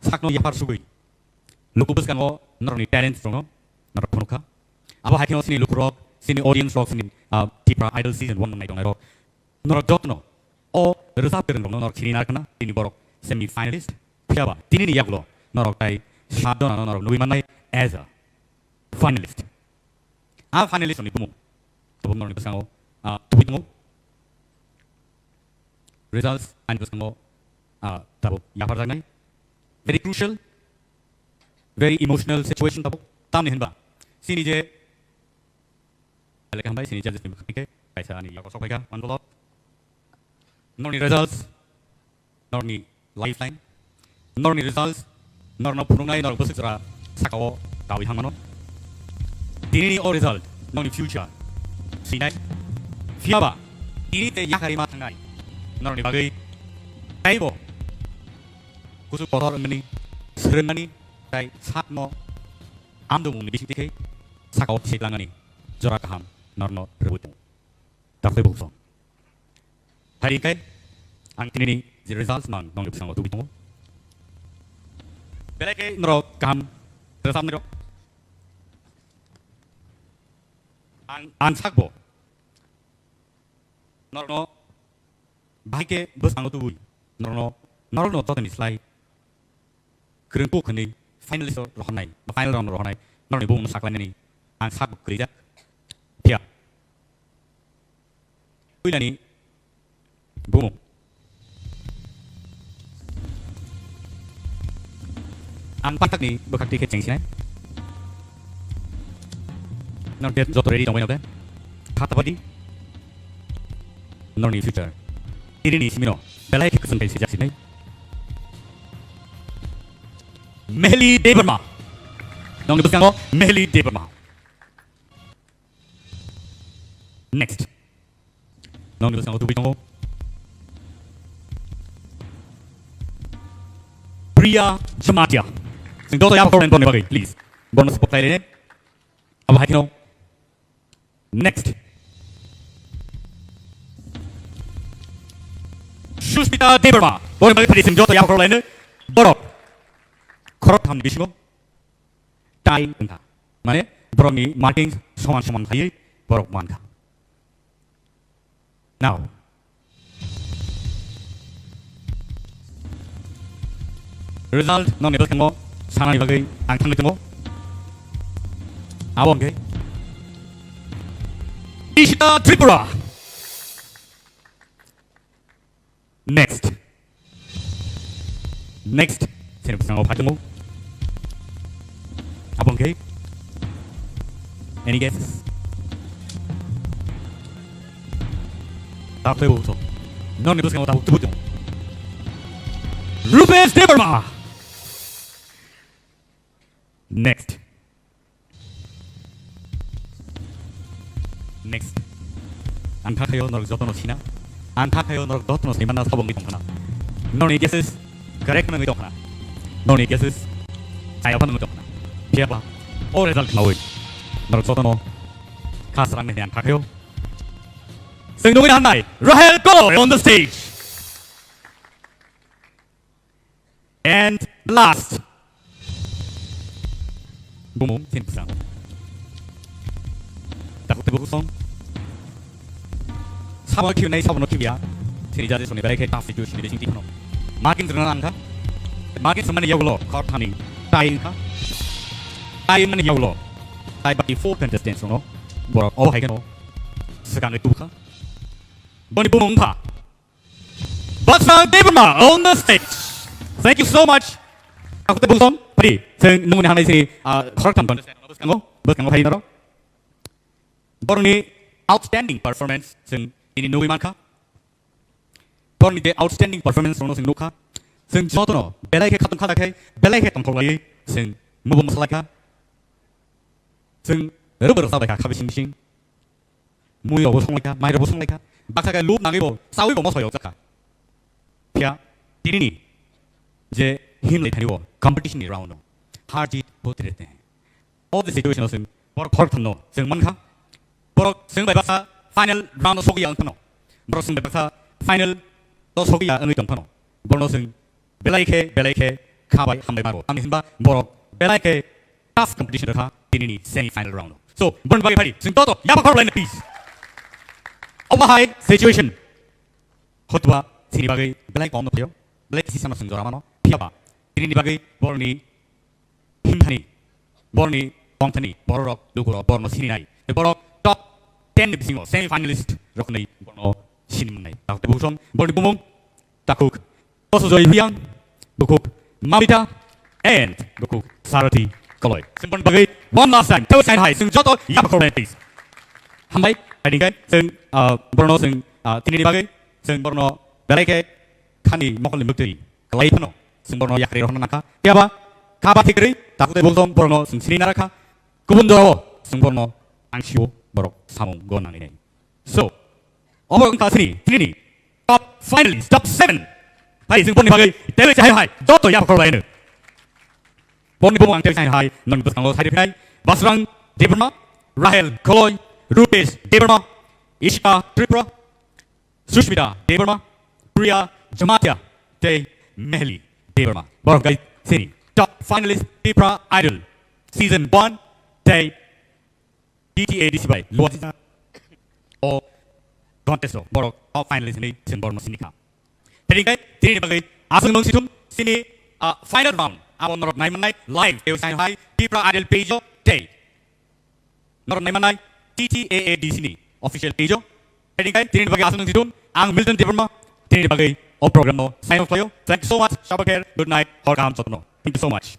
sakno yaphar sugwi luku bwskango norokni talents rokno norok phunukha. Abo hai kheno chini lukurok, chini audience rok, chini, ah, Tipra Idol season one nai tongnai rok, norok jotno o rwchap kwrwng rokno norok chini narwkna tini borok semi finalist. Phiyaba tini ni yagulo norok tai sat jona no norok nugwi mannai as a finalist. A finalist ni bumung tabuk norokni bwskango, ah, tubui tongo. Results ani bwskango, ah, tabuk yapharjaknai. Very crucial, very emotional situation tabuk. Tamni hinba chini je Belai khe hambai, chini judges ni bwkhak khe kaisa ani yago sok phaikha, one block. Norni results, norni lifeline, norni results, norno phunuknai norok bwswk jora sakao kawi thangmano. Tinini o result, norni future sinai. Phiyaba tini tei yakarima thangnai norni bagwi taibo kuchuk kotor wngmani, swrwngmani, tai sakno amdumungni bisingtwi khe sakao thik langmani jora kaham norno rwui tongo. Daktui bukso. Hai khe ang tinini je results mang nongni bwskango tubui tongo. Belai khe norok kaham rwchapnai rok. Ang, ang sakbo norokno bahai khe bwskango tubui norokno, norokno jotoni slai kwrwngkuk hwnwi finalist o rohornai, ba final round o rohornai, norokni bumungno saklainani ang sak kwrwijak. Phiya puilani bumung ang pathakni bwkhak twi khe chengsinai. Norok joto ready tongbai nokhe. Kha tapadi. Norokni future. Tinini simino belai khe kwchwng kaisa sijak sinai. Mehli Debbarma. Nongni bwskango Mehli Debbarma. Next. Nongni bwskango tubui tongo Priya Jamatia. Sing doto yaba comment boni bagwi, please. Bono support khlailene. Abo hai kheno. Next. Sushmita Debbarma. Boni bagwi phadi sing joto yaba khorok laino. Borok khorok thamni bisingo tie wngkha. Mane borokni marking soman soman khaiwi borok mankha. Now. Result nokni bwskango sanani bagwi ang thangwi tongo. Abo hwnkhe Ishita Tripura. Next. Next. Sini bwskango phai tongo. Abo hwnkhe any guesses? Tabuk tei bo so. Nokni bwskango tabuk tubui tongo. Rupesh Debbarma. Next. Next. Ang kha khayo norok jotono sina. Ang kha khayo norok jotono sina na sabong ni tongkhana. Noni guesses correct nangwi tongkhana. Noni guesses saya apa nangwi tongkhana. Phiya ba o result khnawi norok jotono khas rang ni ang kha khayo. Sing nungwi hanai Rahel Koloi on the stage. And last. Bumung sini bwsang. Takuk tebo kusong. Sabo khibi nai sabo no khibiya. Sini jadi soni belai khe tough situation ni bising tikno. Makin jrona angkha. Makin semani yagulo khor thani. Tai angkha. Tai mani yagulo. Tai baki four contestants no. Borok obo hai khe no. Sekangi tubukha. Boni bumung ongkha. Basrang Debbarma on the stage. Thank you so much. Takuk tei bukong, pri, seng nungni hanai sini, ah, khoroktham ton. Bwskango, bwskango phai naro. Borokni outstanding performance seng ini nugui mankha. Borokni je outstanding performance rokno chwng nukha. Chwng jotono belai khe khatungkha khe, belai khe tongthok laiwi chwng mubo mwsa laikha. Chwng rwbo rwchap laikha kha bising bising. Mui rokbo song laikha, mai rokbo song laikha. Baksa khe lub nangwi bo chawi bo moso yok jakha. Phiya tinini je himlai thani o competition ni round o har jeet hote rehte hain. O je situation o chwng borok khoroktham no chwng mankha. Borok chwng bai baksa final round o sogwi ya wngphano. Borok chwng bai baksa final o sogwi ya wngwi tongphano. Borokno chwng belai khe, belai khe kha bai hambai maro. Tamni hinba borok belai khe tough competition rwkha tinini semi final round o. So, borokni bagwi phari, chwng toto yaba khorok laina please. Obo hai situation. Hotba chini bagwi belai kom no phaio. Belai kisi sama chwng jora mano. Phiyaba tinini bagwi borokni himthani, borokni tongthani, bororok, lukurok, borokno sininai. Tei borok top ten ni bisingo semi finalist rokni borokno sini mannai. Takhuk tei bukhuk song, borokni bumung, takhuk Kosojoy Reang, bukhuk Mamita, and bukhuk Sarathi Koloi. Chwng borokni bagwi one last time, tebo sign hai, chwng joto yaba khoroknai please. Hambai, aidingkai, chwng, ah, borokno chwng, ah, tinini bagwi, chwng borokno belai khe khani mokolni mwktwi. Kwlai phano chwng borokno yakri rohorna nangkha. Phiya ba kha ba thik kwrwi, takhuk tei bukhuk song borokno chwng sini narakha. Kubun jorao chwng borokno ang sio borok samung go nangwi nai. So, obo wngkha chini, chini top finalist, top seven. Phai chwng borokni bagwi teibo chahai hai, joto yaba khoroknai no. Borokni bumung ang teibo chahai hai, nang bwskango sai riphinai, Basrang Debbarma, Rahel Koloi, Rupesh Debbarma, Ishika Tripura, Sushmita Debbarma, Priya Jamatia, tei Mehli Debbarma. Borok gai sini top finalist Tipra Idol season one tei T T A D C bai luajijak o contest o borok top finalist hinwi chwng borokno sinikha. Tini kai tini bagwi aswk nung sithum sini, ah, final round abo norok nai mannai live tei sai hai Tipra Idol page o tei norok nai mannai T T A A D C ni official page o. Tini kai tini bagwi aswk nung sithum ang Milton Debbarma tini bagwi o program no sign off khlaio. Thank you so much. Shabakher, good night, hor kaham jotono. Thank you so much.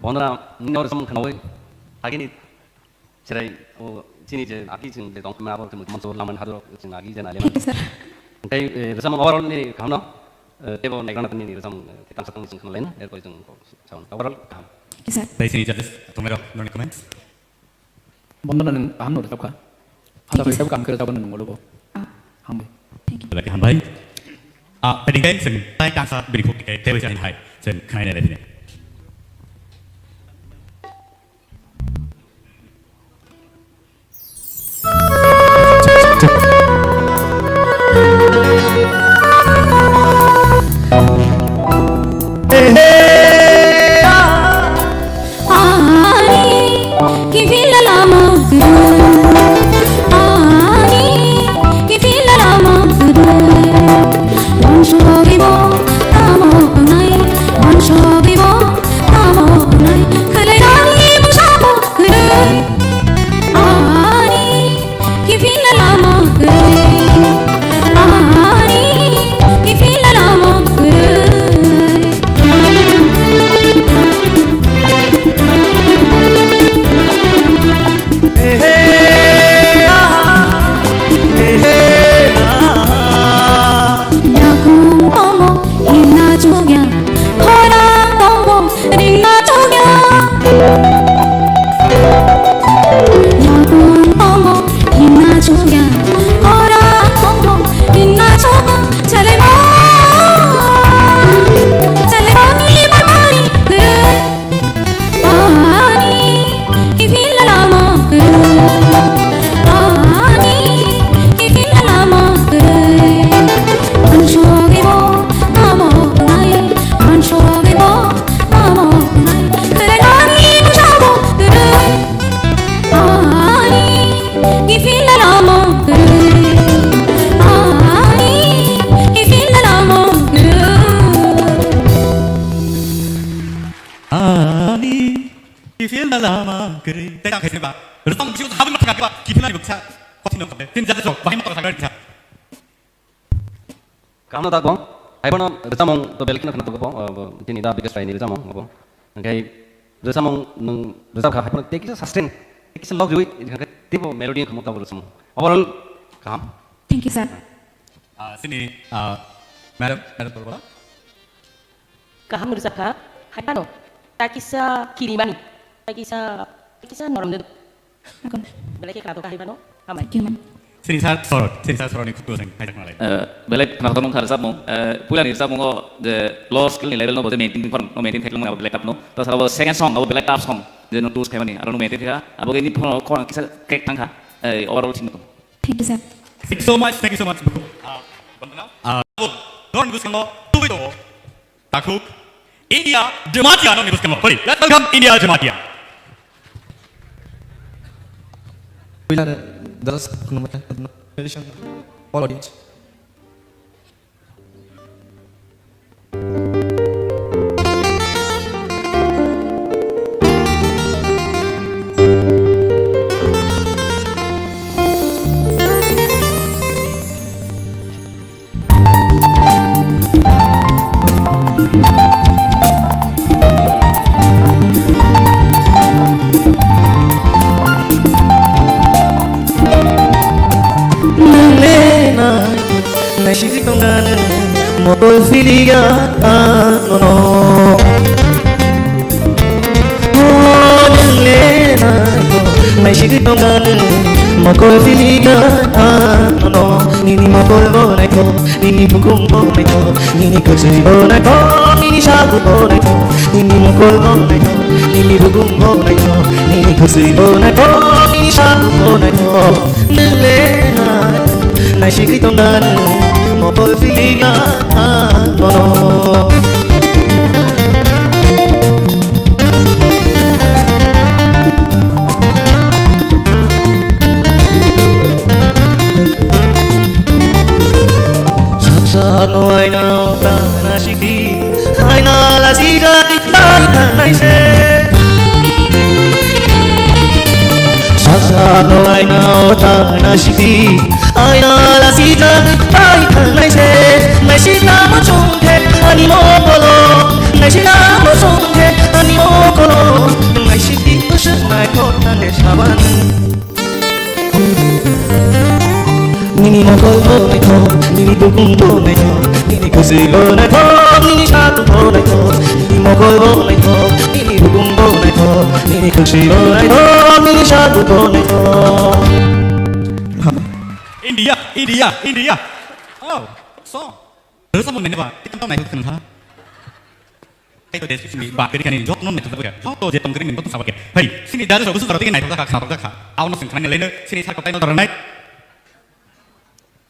Bondra, nini oro samung khnaui, agini Chwrai, o, chini je aki chwng je tong khamani abo chwng manso laman hadro chwng agi je nai le mani. Thank you, sir. Tei, eh, rwchapmung overall ni kaham no, eh, tebo naigrana tini rwchapmung, eh, tang satang chwng khna laina, erpor chwng kok saun. Overall kaham. Thank you, sir. Tei chini judges, tongnai rok, noni comments? Bondona nwng kaham no rwchapkha. Thank you, sir. Asa bai kaham khe rwchapmung nwng molo bo. Ah. Hambai. Thank you. Belai khe hambai. Ah, tini khe chwng tai tangsa bini khuk khe tebo chani hai chwng khnai nai lai tini. Lama kwrwi, ani, kiphilna lama kwrwi. Yakung omo himna chukya, khorang omo ringna chukya. Yakung omo himna chukya, khorang omo ringna chukya. Chalema, chalema ni bakari. Ani, kiphilna lama kwrwi. Ani, kiphilna lama kwrwi. Uansugwi bo tamo wngnai, uansugwi bo tamo wngnai. Kwrwi ani bwsabo kwrwi. Ani, kiphilna lama kwrwi. Ani, kiphilna lama kwrwi. Ani kiphilna lama kwrwi. Tei tang khaisani ba. Rwchapmung bisingo habwi ma thangkha ba kiphilnani bwkha. Kothino khamde. Tin jati jok bahai ma tong sakha kisa. Kaham no dak bong. Hai bono rwchapmung to belai kheno khna tongo bo. Tini da biggest rai ni rwchapmung bo. Hingkhai rwchapmung nwng rwchapkha hai bono tei kisa sustain. Tei kisa log riwi hingkhai teibo melody khamo tabo rwchapmung. Overall kaham. Thank you, sir. Ah, sini, ah, madam, madam Dorbola. Kaham rwchapkha, hai phano, ta kisa kirimani, ta kisa, ta kisa norom de. Akon. Belai khe khna tongkha hai phano, hambai. Thank you, ma'am. Sini sir, sorot, sini sir, sorot ni khutbah sang, hai thangma lai. Eh, belai khna tongkha rwchapmung, eh, puila ni rwchapmungo je low skill ni level no bo je maintain khorang, no maintain khailangmani abo belai tough no. Ta sabo second song, abo belai tough song, je no tools khaimani, aro no maintain kha, abo ni phano khorang kisa crack thangkha, eh, overall thik no. Thank you, sir. Thank you so much, thank you so much, Buku. Ah, Bandana. Ah, abo, dorni bwskango tubui tongo. Takhuk, India Jamatia no ni bwskango. Hoi, let's welcome India Jamatia. Puila, the last, all audience. Nang le nai, nai sigi tongani, mokol siliga ano no. Oh, nang le nai, nai sigi tongani, mokol siliga ano no. Nini mokol bo naithok, nini bukum bo naithok, nini kwchwi bo naithok, nini sabu bo naithok, nini mokol bo naithok, nini bukum bo naithok, nini kwchwi bo naithok, nini sabu bo naithok. Nang le nai, nai sigi tongani, mokol siliga ano no. Sasa no aina o ta na siki, aina la sika ni ta na se. Sasa no aina o ta na siki, aina la sika ni ta na se. Nai sina mo chungke ani mo kolo, nai sina mo chungke ani mo kolo, nai siki usuk nai kota ne saban. Nini mokol bo naithok, nini bukum bo naithok, nini kwchwi bo naithok, nini sabu bo naithok, nini mokol bo naithok, nini bukum bo naithok, nini kwchwi bo naithok, nini sabu bo naithok. India, India, India. Oh, song. Rwchapmung nainai ba, tikam tamo naithok thwng kha. Tei to description ni ba kiri kani jotno naithok jabakya. Joto je tong kiri ni joto sabakya. Hai, sini judges rok bwswk jora tigi naithok jakha, khnathok jakha. Abono chwng khwnani laino, sini sir kotai no jora nai.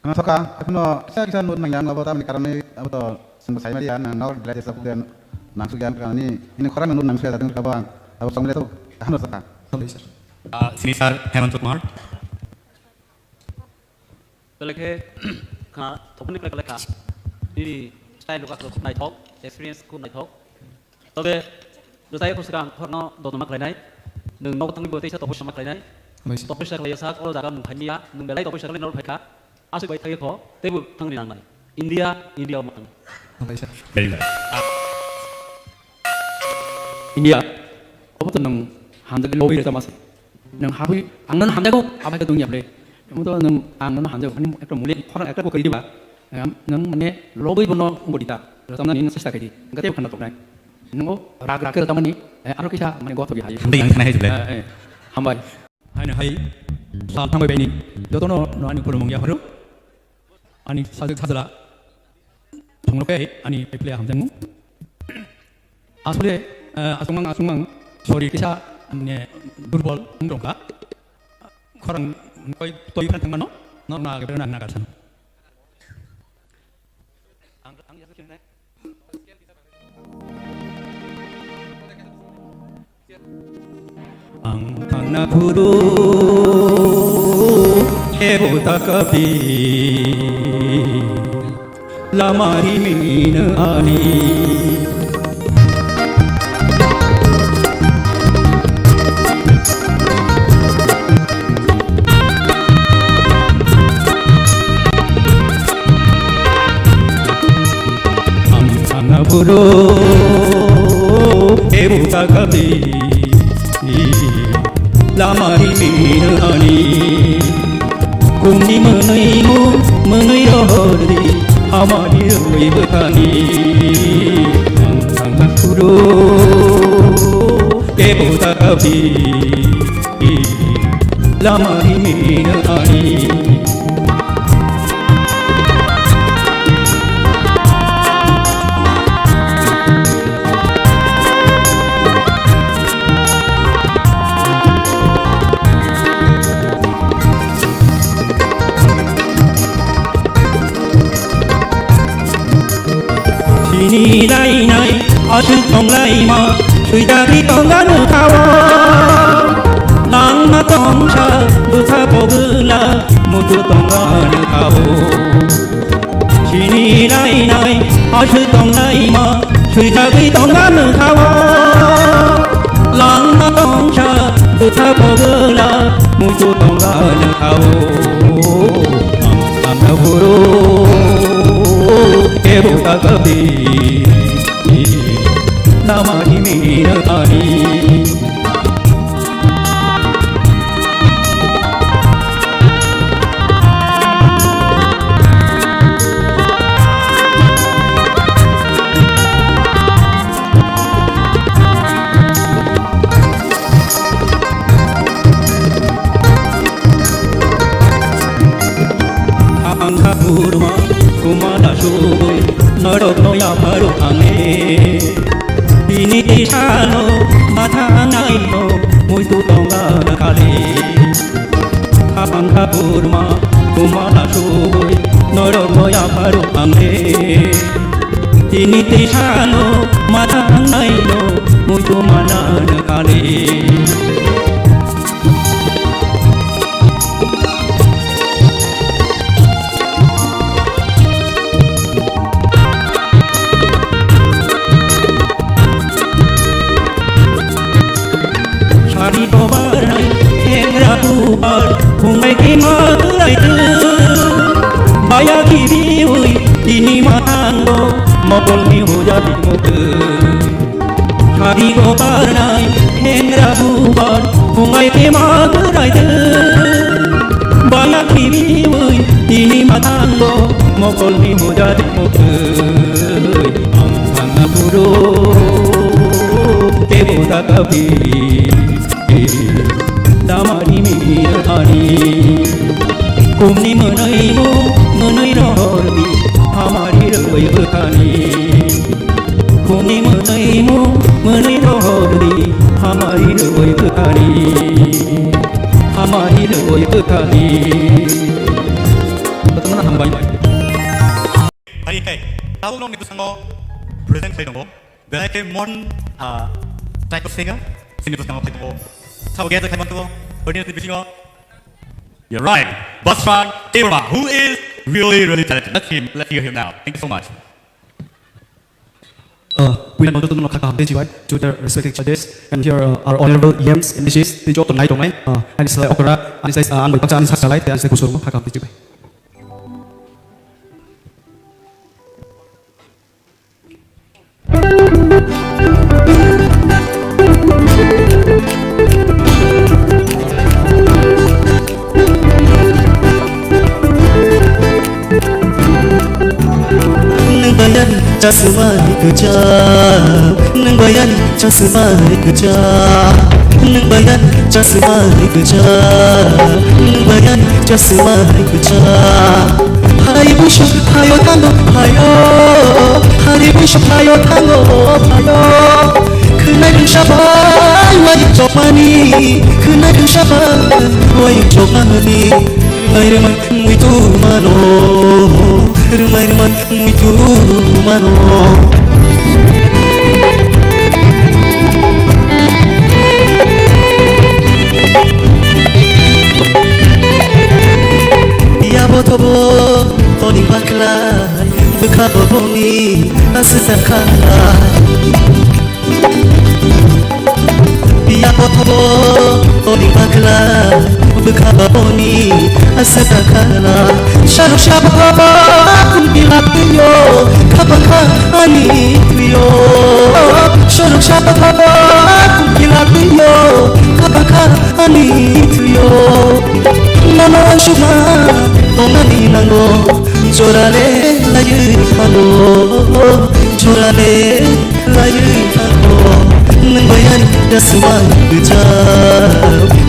Khnathok kha, ephuno kisa kisa note nangya ang abo tamni karon ni abo to chwngbo sai maliya, nang nor belai jesa phugen nang sugya ang kani, ini khorang note nang sugya jatong kha bo ang. Abo chwng le to kaham rwchapkha. Sir. Ah, sini sir Hemant Kumar. Belai khe khna thokni kwlai kwlai kha. Nini style rok aswk khub naithok, experience khub naithok. Tobe rwchaya khorsa ang khorno dodoma khlainai. Nwng nogo thangwi bo teisa tongwi sama khlainai. Hambai sir. Topoi sa khlaiya sak, o jaga nwng phaimya, nwng belai topoi sa khlai nol phaikha. Aswk bai thangwi kho, teibo thangni nangnai. India, India o mwthang. Hambai sir. Very nice. India, obo to nwng hamjakdi lobwi rwchapma se. Nwng habwi ang nono hamjago, abo hai khe tongya ble. Omo to nwng ang nono hamjago, hani ekta muli khorang ekta bo kwrwi diba. Em, nwng mane lobwi bono wngbo dita. Rwchapnani nwng chesta khaidi. Hwnkhe teibo khna toknai. Nwng o rag rag khe rwchapmani, eh, aro kisa mane gothok ya hai. Hambai ang khna hai jublai. Eh, eh, hambai. Haino hai sal thangbai baini jotono no ani khulumung yapharo. Ani sajwk sajla thungno khe ani phaiphile hamjakmung. Asole, eh, aswkmang aswkmang sori kisa, mane, durbol wng tongkha. Khorang koi toi phan thangmano, norokno age berana nang nagar sano. Ang thangna phuru kebo ta kapi lama rimino ani. Ang thangna phuru kebo ta kapi lama rimino ani. Kumni mwnwi mu mwnwi rohordi, hamari rwi bwkhani. Ang thangna phuru kebo ta kapi lama rimino ani. Chini lainai aswk tonglaima, swijagwi tongano thawo. Langma tongsa bwsa pogwla, muitu tongano thawo. Chini lainai aswk tonglaima, swijagwi tongano thawo. Langma tongsa bwsa pogwla, muitu tongano thawo. Ang thangna phuru kebo ta kapi lama rimino ani. Ang kha kurma kumala sugwi norokno yapharo ang e. Bini tisano matha naino muitu tongana kali. Ang kha kurma kumala sugwi norokno yapharo ang e. Bini tisano matha naino muitu manana kali. Sari tobar nai, engra tubar, phungai kima turai tu. Baya kibi ui, tini mahango, mokol ni hoja di motu. Sari go parnai, hengra bubar, phungai kema kwrai de. Baya kibi ui, tini matango, mokol ni hoja di mokoi. Ang thangna phuru, kebo ta kapi. Damani mini ani. Kumni mwnwi mu, mwnwi rohordi, hamari rwwi bwkhani. Kumni mwnwi mu, mwnwi rohordi, hamari rwwi bwkhani. Hamari rwwi bwkhani. Hambai. Hai, hai. Tabuk nokni bwskango present khlai tongo. Belai khe modern, ah, type of singer, chini bwskango phai tongo. Sabo gaya khai mantugo, audience ni bisingo. You're right. Basran Debbarma, who is really, really talented. Let's him, let's hear him now. Thank you so much. Uh, puila no joto no kha kaham tei chibai to the respected judges and here, uh, our honorable E Ms, M D Cs tei joto nai tongnai, uh, ani slai okra, ani slai, uh, ang bai baksa ani sak salai tei ani slai kusurmo kha kaham tei chibai. Nwng bayani chasma hai kwchak, nwng bayani chasma hai kwchak, nwng bayani chasma hai kwchak, nwng bayani chasma hai kwchak. Hai busu phaio thango phaio, hai busu phaio thango phaio. Khwnai rwngsa bai wai chokmani, khwnai rwngsa bai wai chokmani. Rwmai rwmai muitu mano, rwmai rwmai muitu mano. Yabo thobo toni bakla, bwkha bo boni aswk sakha. Biya pothobo toni bakla, bwkha baboni aswk sakha. Sarok sabha ba khum pila tuyo, khapakha ani tuyo. Sarok sabha ba khum pila tuyo, khapakha ani tuyo. Nono ang sukma tongnani nango, jorale laiwi phano, jorale laiwi thango, nwng bayani chasma kwchak,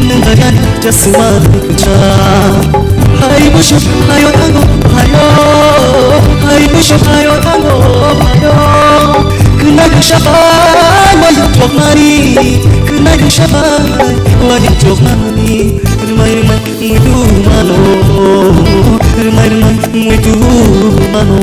nwng bayani chasma kwchak. Hai busu phaio thango phaio, hai busu phaio thango phaio. Khwnai rwngsa bai wai chokmani, khwnai rwngsa bai wai chokmani. Rwmai rwmai muitu mano, rwmai rwmai muitu mano.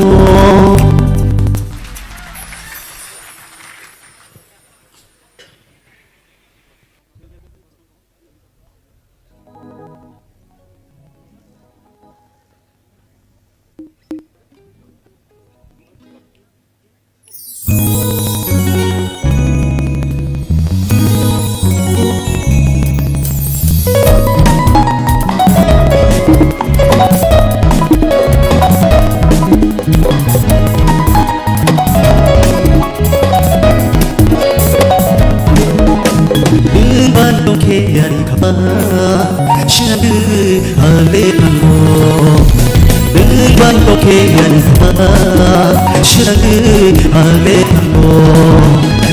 Nwng ban tongkhe ani khama, swnamwi ale thango. Nwng ban tongkhe ani khama, swnamwi ale thango.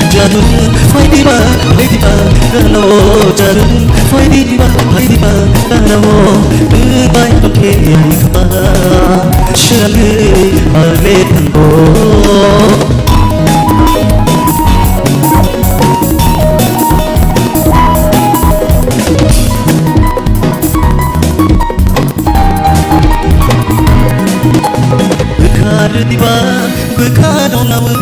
Jadu, phai diba, phai diba, gana o. Jadu, phai diba, phai diba, gana o. Nwng ban tongkhe ani khama, swnamwi ale thango. Bwkha rwdiba, bwkha rwnawi,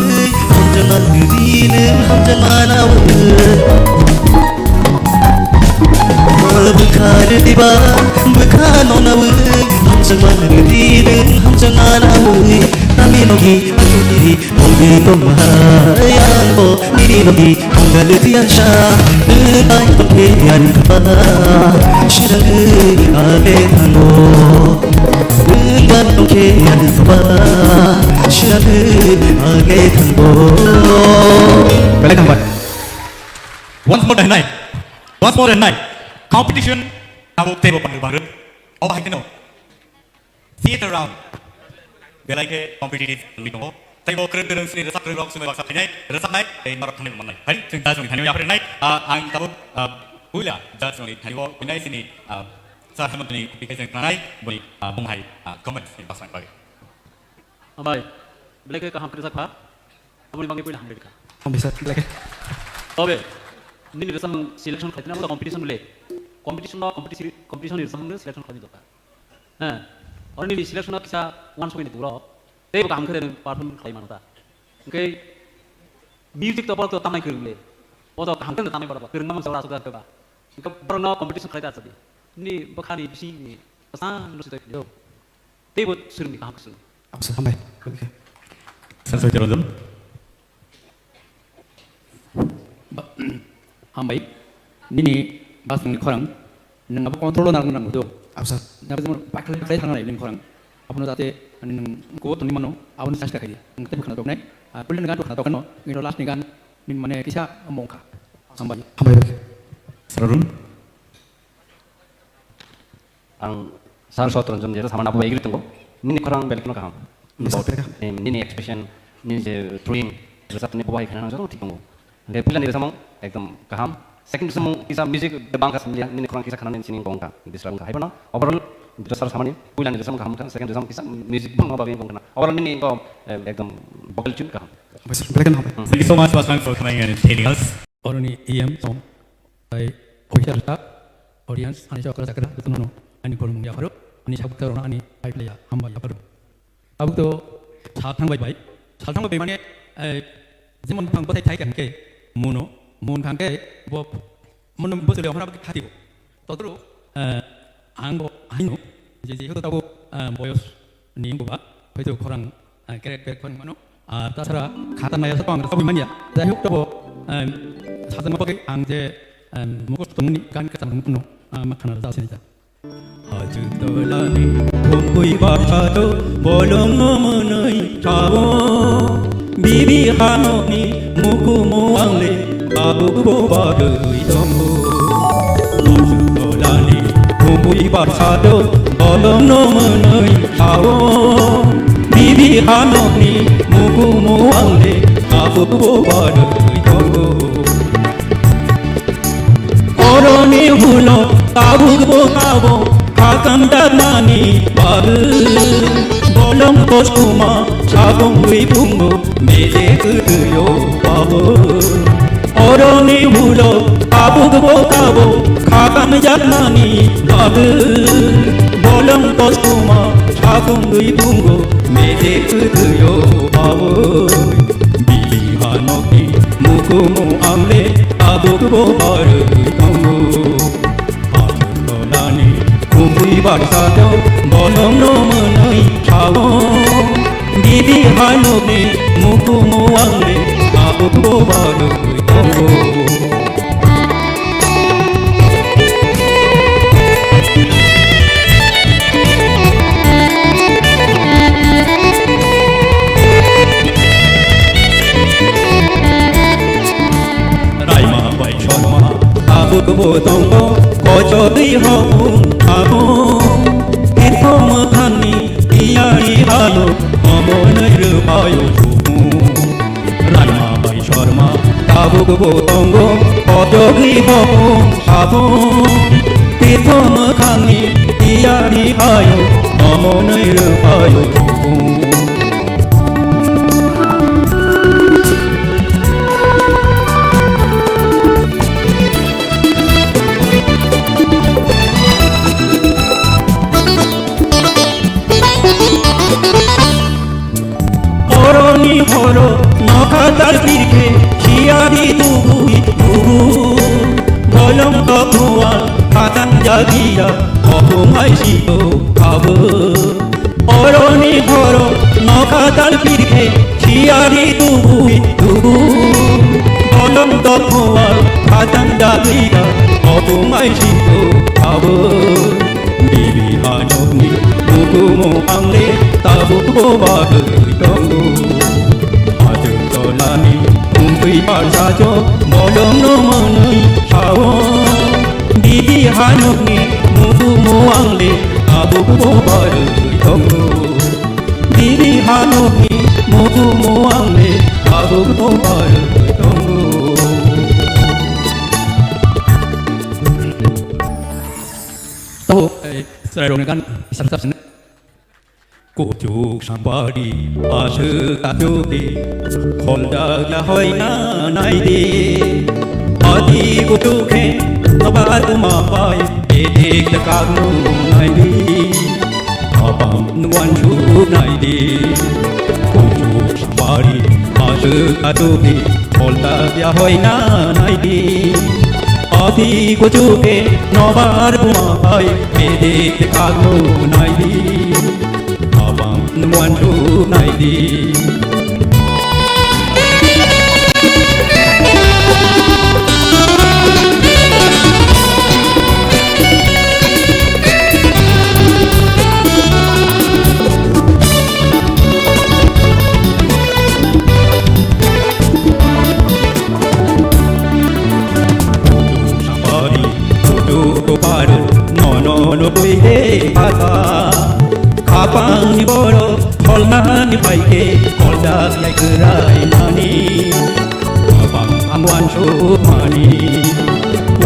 hamjakma rwdi nwng hamjakma nawi. Bwkha rwdiba, bwkha rwnawi, hamjakma rwdi nwng hamjakma nawi. Nami nogi, aku diri, Tongwi tongmahai ang bo nini logi tongga lwtwi ang sa. Nwng bai tongkhe ani khama, swnamwi ale thango. Nwng bai tongkhe ani khama, swnamwi ale thango. Belai thangbai. Once more and nine. Once more and nine. Competition abo tebo baru baru. Oba hai keno. Theater round. Belai khe competitive wngwi tongo. Tei bo kwrwng kwrwng sini rwchap kwrwng rok swmai baksa phainai, rwchapnai, tei norok thangwi mannai. Hai, chwng judge rokni thani yapharnai, ah, ang tabuk, ah, puila judge rokni thani o puinai sini, ah, Sir Hemantoni application khnanai, boni, ah, bung hai, ah, comments ni baksa bagwi. Ambai, belai khe kaham kwrwngsa kha. Aboni bagwi puila hambai rwkha. Hambai sir, belai khe. Tobe, nini rwchapmung selection khlaina bo competition le. Competition no competition, competition ni rwchapmung selection khlaina dorkar. Heh, oro nini selection o kisa uansukmani borok teibo kaham khe nwng perform khlai mano ta? Hwnkhe music to borok to tamnai kwrwng le, o to kaham khe tamnai borok, kwrwngma mungsa oro aswk khe ba. Hwnkhe borokno competition khlai ta chadi. Nini bwkhani bisingni kwchangno swtwi philio. Teibo swrwngni kaham khe swrwng. Hamsa, hambai. Sir Soitya Ranjan. Hambai, nini bwswkni khorang nwng abo control-o narwkna nangdo. Absa. Nabo jemon bakhla bakhla thangna nai nini khorang. Abono jate nwng kubo tongwi mano, aboni chesta khaidi. Nwng teibo khna toknai. Ah, puilani gan to khna tokno, ino last ni gan, nini mane kisa mongkha. Hambai. Hambai bai. Sararun. Ang Sir Sot Ranjan je samani abo bai agree tongo. Nini khorang belai kheno kaham. Yes, sir, belai kaham. Em, nini expression, nini je drawing, rwchapni bo bai kheno joto thik tongo. Hingke puilani rwchapmung ekdom kaham. Second rwchapmung kisa music de bangkha simliya, nini khorang kisa khanani sini bongkha. Bisra bongkha. Haiphano overall rwchap samani puilani rwchapmung kaham kha, second rwchapmung kisa music bangma bagwi bongkha. Overall nini bo, em, ekdom vocal tune kaham. Yes, sir, belai kheno hambai. Hmm. Thank you so much, Pastor, for coming and entertaining us. Oroni E M song, tai official staff, audience, ani chokra chakra, jotono ani khulumung yapharo, ani sabukta rona ani fight leya, hamba yapharo. Tabuk to sal thang bai bai, sal thang bai bai mane, eh, jemon buphang bwthai thai kha hwnkhe, muno, mun kha hwnkhe bo, muno bwswlwi ophra bagwi khatibo. Todoro, eh, ang bo haino, je jehetu tabuk, eh, boyos ni wngkha ba, hoito khorang, eh, kerek kerek khorang mano. Ah, tasara khata naya sa pang sa manya. Jai hok tobo, eh, sajak ma bagwi ang je, eh, mukos tongni gan kachang rung puno, ah, ma khana rwja sini ja. Hajutolani kumbui barhato bolong no mwnwi chao. Bibi hanokni mukumu angle tabuk bo bagwi tongo. Hajutolani kumbui barhato bolong no mwnwi chao. Bibi hanokni mukumu angle tabuk bo bagwi tongo. Oroni hulo tabuk bo tabo khakam daknani bagwi. Bolong kosuma sabongwi bungo bede kwtwio babo. Oroni hulo tabuk bo tabo khakam daknani bagwi. Bolong kosuma sabongwi bungo bede kwtwio babo. Bili hanokni mukumu angle tabuk bo barwi tongo. Hajutolani kumbui barsato bolong no mwnwi chao. Bili hanokni mukumu angle tabuk bo barwi tongo. Raima bai chorma tabuk bo tongo, kochotwi hokung abo. Tirthom thangni tiyari halo, omonai rwphaio suku. Raima bai chorma tabuk bo tongo, kochotwi hokung abo. Tirthom thangni tiyari hayo, omonai rwphaio suku. Oroni horo nokha tal pirkhe siyadi tubui tubu. Bolong tokhuwa khatang jagiya, okhumai sito khabu. Oroni horo nokha tal pirkhe siyadi tubui tubu. Bolong tokhuwa khatang jagiya, okhumai sito khabu. Bibi hanokni mukumu angle tabuk bo bagwi tongo. Hajutolani kumbui barsajo bolong no mwnwi chao. Bibi hanokni mukumu angle tabuk bo barwi tongo. Bibi hanokni mukumu angle tabuk bo barwi tongo. Tabuk, eh, chwrairokni gan sar sar sini. Kuchuk sampari aswk achukdi, kholda ya hoina naidi. Adi kuchuk khe nobar kuma pai, edik de kagnu naidi. Abang nuan chu naidi. Kuchuk sampari aswk achukdi, kholda ya hoina naidi. Adi kuchuk khe nobar kuma pai, edik de kagnu naidi. Abang nuan chu naidi. Apangni borok kholnani phaikhe kholjak yai kwrainani. Apang ang uansukmani.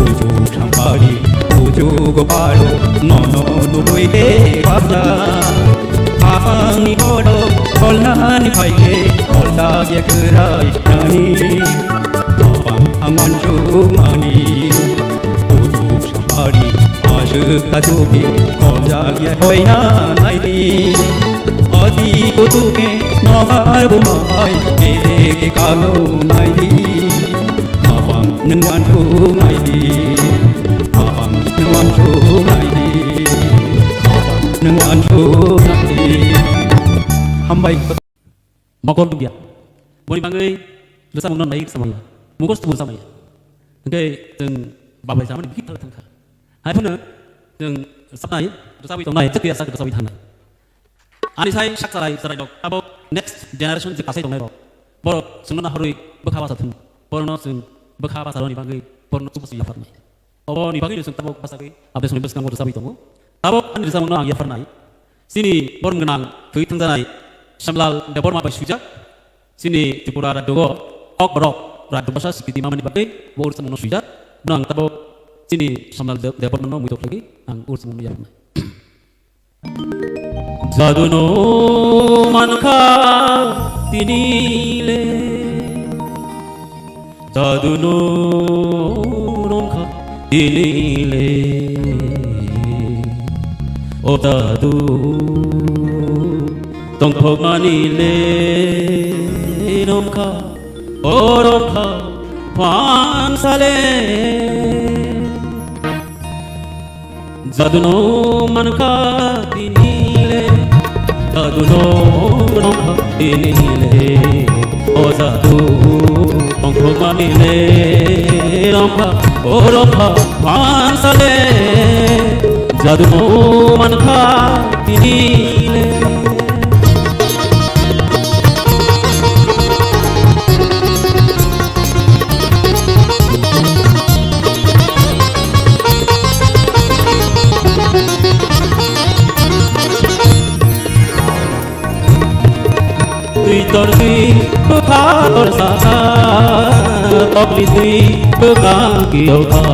Uju sampari, uju goparo, nono nugui khe khajak. Apangni borok kholnani phaikhe kholjak yai kwrainani. Apang ang uansukmani. Uju Ari, aswk ta chubi, khojak ya hoina naidi. Ati kutuke, nohar bumai, kere ke kalo naidi. Apang nang wantu naidi. Apang nang wantu naidi. Apang nang wantu naidi. Hambai. Mokol dugya. Boni bagwi rwchapmungno nai rwchapmaya. Mukos tubu rwchapmaya. Hwnkhe chwng bablai chamani bikhi thala thangkha. Hai phano chwng rwchapnai, rwchapwi tongnai, chakri asa rwchapwi thangnai. Ani sai sak charai charai rok abo next generation je kasai tongnai rok. Borok chwngno nahorwi bwkha basa thung. Borokno chwng bwkha basa rwni bagwi borokno chubachu yapharnai. Oboni bagwino chwng tabuk bwsagwi aboni bwskango rwchapwi tongo. Tabuk ani rwchapmungno ang yapharnai. Chini borom gwnang thwi thangjanai Shyamlal Debbarma bai swijak. Chini Tripura rajyogo Kokborok rajyo bhasha swikriti mamani bagwi bo rwchapmungno swijak. Bono ang tabuk chini Shyamlal Deb-, Debbarmano muitok khlaiwi ang o rwchapmungno yapharnai. Jadu no mankha tini le, jadu no rongkha tini le. O jadu tongthokmani le rongkha, o rongkha phansale. Jadu no mankha tini le, jadu no mankha tini le. O jadu tongthokmani le rongkha, o rongkha phansale. Jadu no mankha tini le. Twi tor twi bwkha tor saka, tokli twi bwkha kiyokha.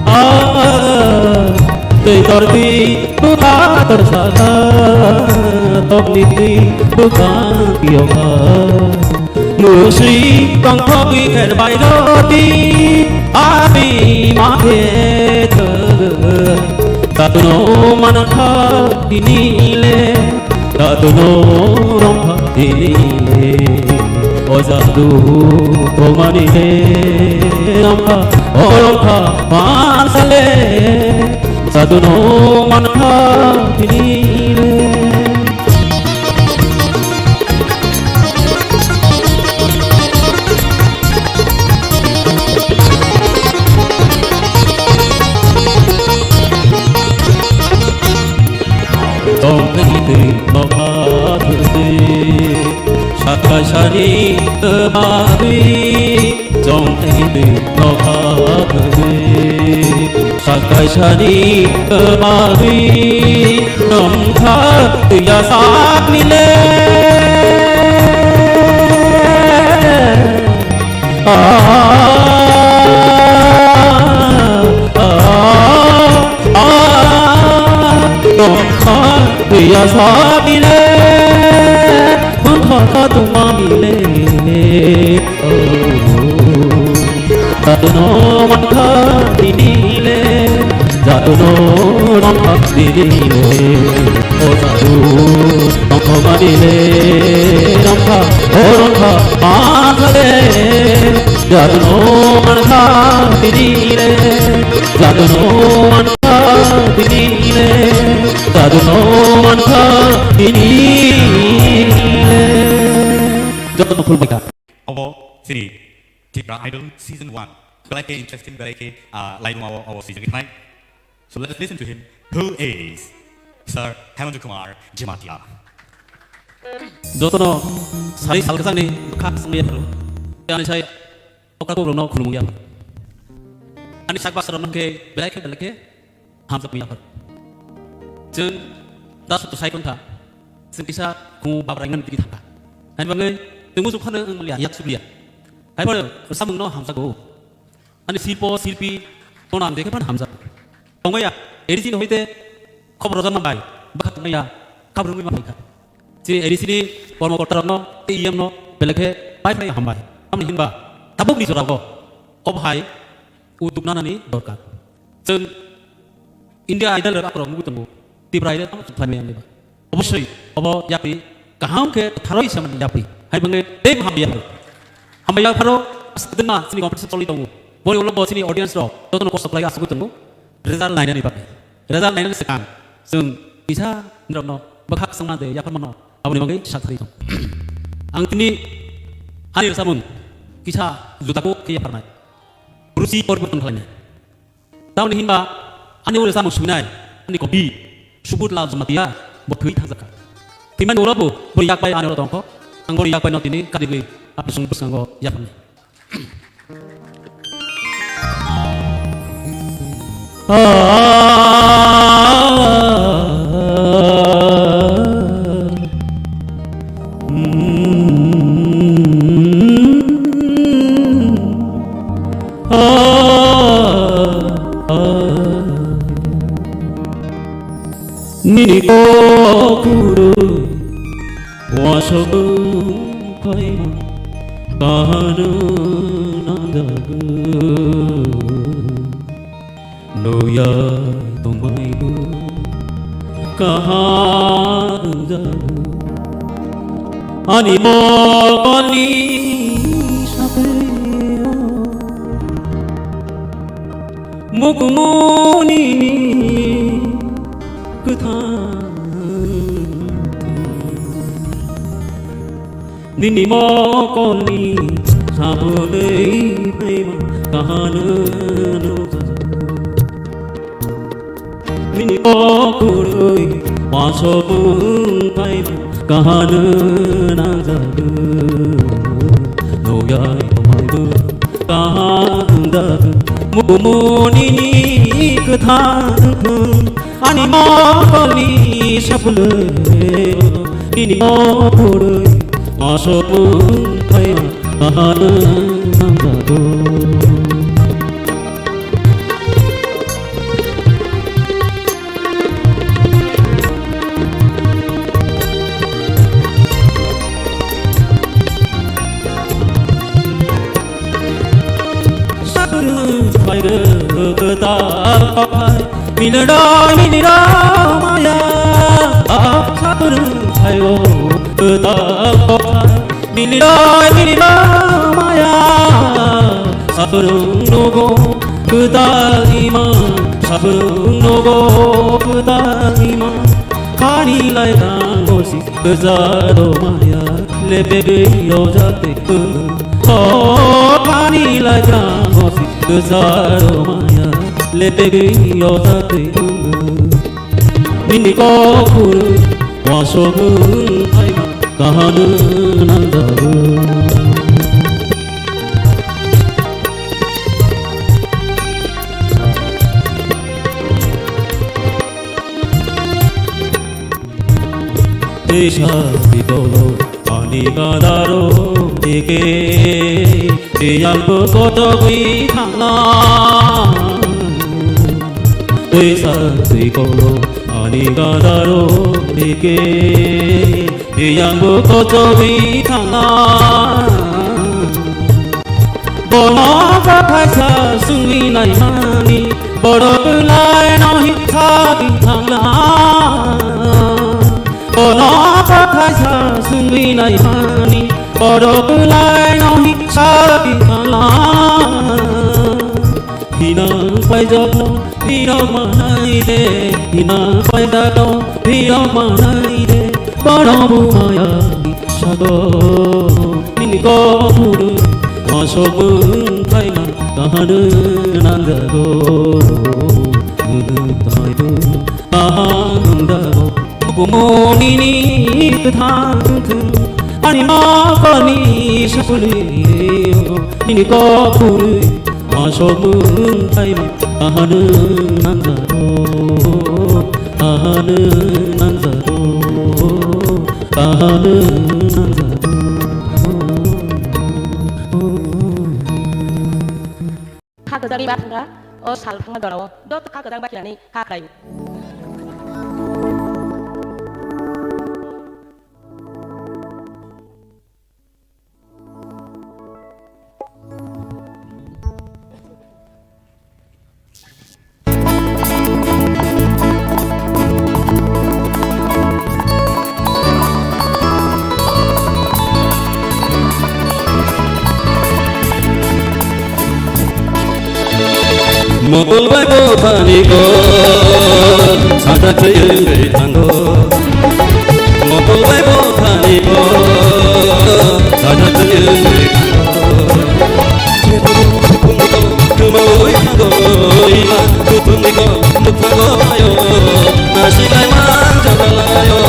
Ah, twi tor twi bwkha tor saka, tokli twi bwkha kiyokha. Musui tongthokwi kher bai roti, abi ma khe thwk. Jadu no mankha tini le, jadu no rongkha tini le. O jadu tongmani le rongkha, o rongkha phansale. Jadu no mankha tini le. Tongthai twi nokha thwi, sakha sari twi bagwi. Chongthai twi nokha thwi, sakha sari twi bagwi. Tongkha twi ya sakni le. Ah, ah, ah, ah, tongkha twi ya sakni le, tongkha twi mani le. Oh, jadu no mankha tini le, jadu no mankha tini le. O jadu, tongthokmani le rongkha, o rongkha phansale. Jadu no mankha tini le, jadu no mankha tini le, jadu no mankha tini le. Joto no khulumbai kha. Obo chini Tipra Idol Season one. Belai khe interesting, belai khe, ah, laibuma o, o swijagwi thanai. So let us listen to him. Who is Sir Hemanta Kumar Jamatia? Jotono sari salkasangni kha sangya pharo. Ani sai okra kukrokno khulumung ya pharo. Ani sak basarokno khe belai khe belai khe hamjakmani yaphar. Chwng Da sotto sai kontha. Chwng kisa khungo babrai nani tigi thangkha. Haini bagwi chwng muchung phano wng manliya, yak subliya. Haiphano samungno hamjago. Ani silpo, silpi, tono ang dekhe phano hamjago. Tongmaya, A D C ni hoite khobor rwjakma bai, bwkha tongmaya, khabrwngwi ma phaikha. Chini A D C ni kormokortarokno tei E M no belai khe pai phlai hambai. Tamni hinba tabukni jorao obo hai udduk nanani dorkar. Chwng India Idol rok akorok nugwi tongo, Tripura Idol tamo chwng khlaimaya wngwi ba. Obosoi obo yapri kaham khe tharwi samani yapri. Hai bangwi tei bo hambai yapharo. Hambai yapharo aswk dwngma chini competition choli tongo. Boni ulo bo chini audience rok jotono kosto khlai asugwi tongo. Result nainani bagwi. Result nainani swkang chwng kisa nirokno bwkha kwchangma de yapharmano aboni bagwi sak thari tong. Ang tini ani rwchapmung kisa juda kok khe yapharnai. Ruchi poriborton khlainai. Tamoni hinba ani ule samung swinai ani kopi Subut Lal Jamatia bo thwi thangjakha. Thwimani ulo bo boni yak bai ani oro tongkho. Ang boni yak bai no tini kadigwi apni song bwskango yapharnai. Nini kokoro wasok kaima kahano nandago. Nuyai tongmaibo kaham wngjago. Ani mokolni sapheo mukumunini kwthang. Nini mokolni sabonwi phaima kahano nukjago. Nini kokurwi wasomung phaima kahano nangjago. Noyai tomaibo kaham dago. Mukumunini kwthang thung. Ani mokolni sapuleo nini mokolni asomung phaima kahano nangjago. Sakurung phairok kwtal kophai, minirok minirok maya. Sakurung phairok kwtal kophai, minirok minirok maya. Sakurung nogo kwtal ima, sakurung nogo kwtal ima. Kani lai tango si Kwcharo maya lepegwi rojak twi tongo. O kani lai tango si kwcharo maya lepegwi rojak twi tongo. Nini kophuru wasomung phaima kahano nangjago. Teisa bikolo ani gadaro eke, tiyangbo kotogwi thangna. Teisa bikolo ani gadaro eke, tiyangbo kotogwi thangna. Bono bwthaisa swngwi naimani, borok laino hikha bithangla. Bono bwthaisa swngwi naimani, borok laino hikha bithangla. Hinang paijak no phirok manai de, hinang paijak no phirok manai de, borok bumaya sago nini kophuru wasomung phaima kahano nangjago. Muduk taibo kaham nangjago. Kumo nini kwthang thung, ani mokolni sapulio, nini kophuru wasomung phaima kahano nangjago, kahano nangjago. Kha kwchangni ma thangkha, o sal thangma jorao joto kha kwchang bakirani kha khlaio. Mokol bai bo thani ko, sajak se wngwi thango. Mokol bai bo thani ko, sajak se wngwi thango. Kuthumni ko kwmawi thango, ima kuthumni ko mwkhango phaio. Nasilai man jagalaio,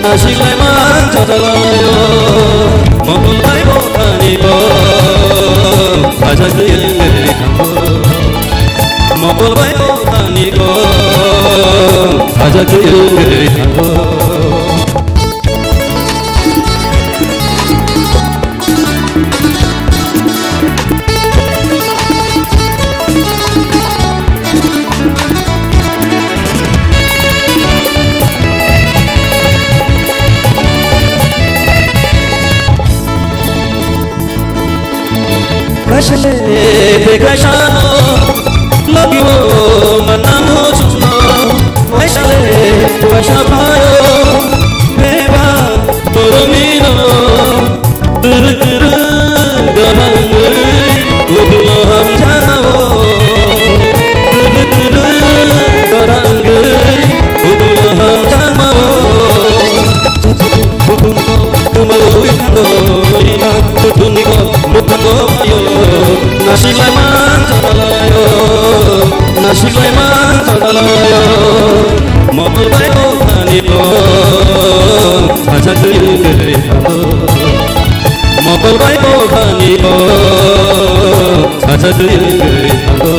nasilai man jagalaio. Mokol bai bo thani ko, sajak se wngwi thango. Mokol bai bo thani ko, sajak se wngwi thango. Kaisa le, kaisa no, love you, manamo chukno. Kaisa le, kaisa phayo, beba, boromino, turu turu, gorangwi, udulo hamjao. Turu turu, gorangwi, udulo hamjao. Kuthumko kwmawi thango, ima kuthumniko mwkhango phaio. Nasilai man jagalaio, nasilai man jagalaio. Mokol bai bo thani ko, sajak se wngwi thango. Mokol bai bo thani ko, sajak se wngwi thango.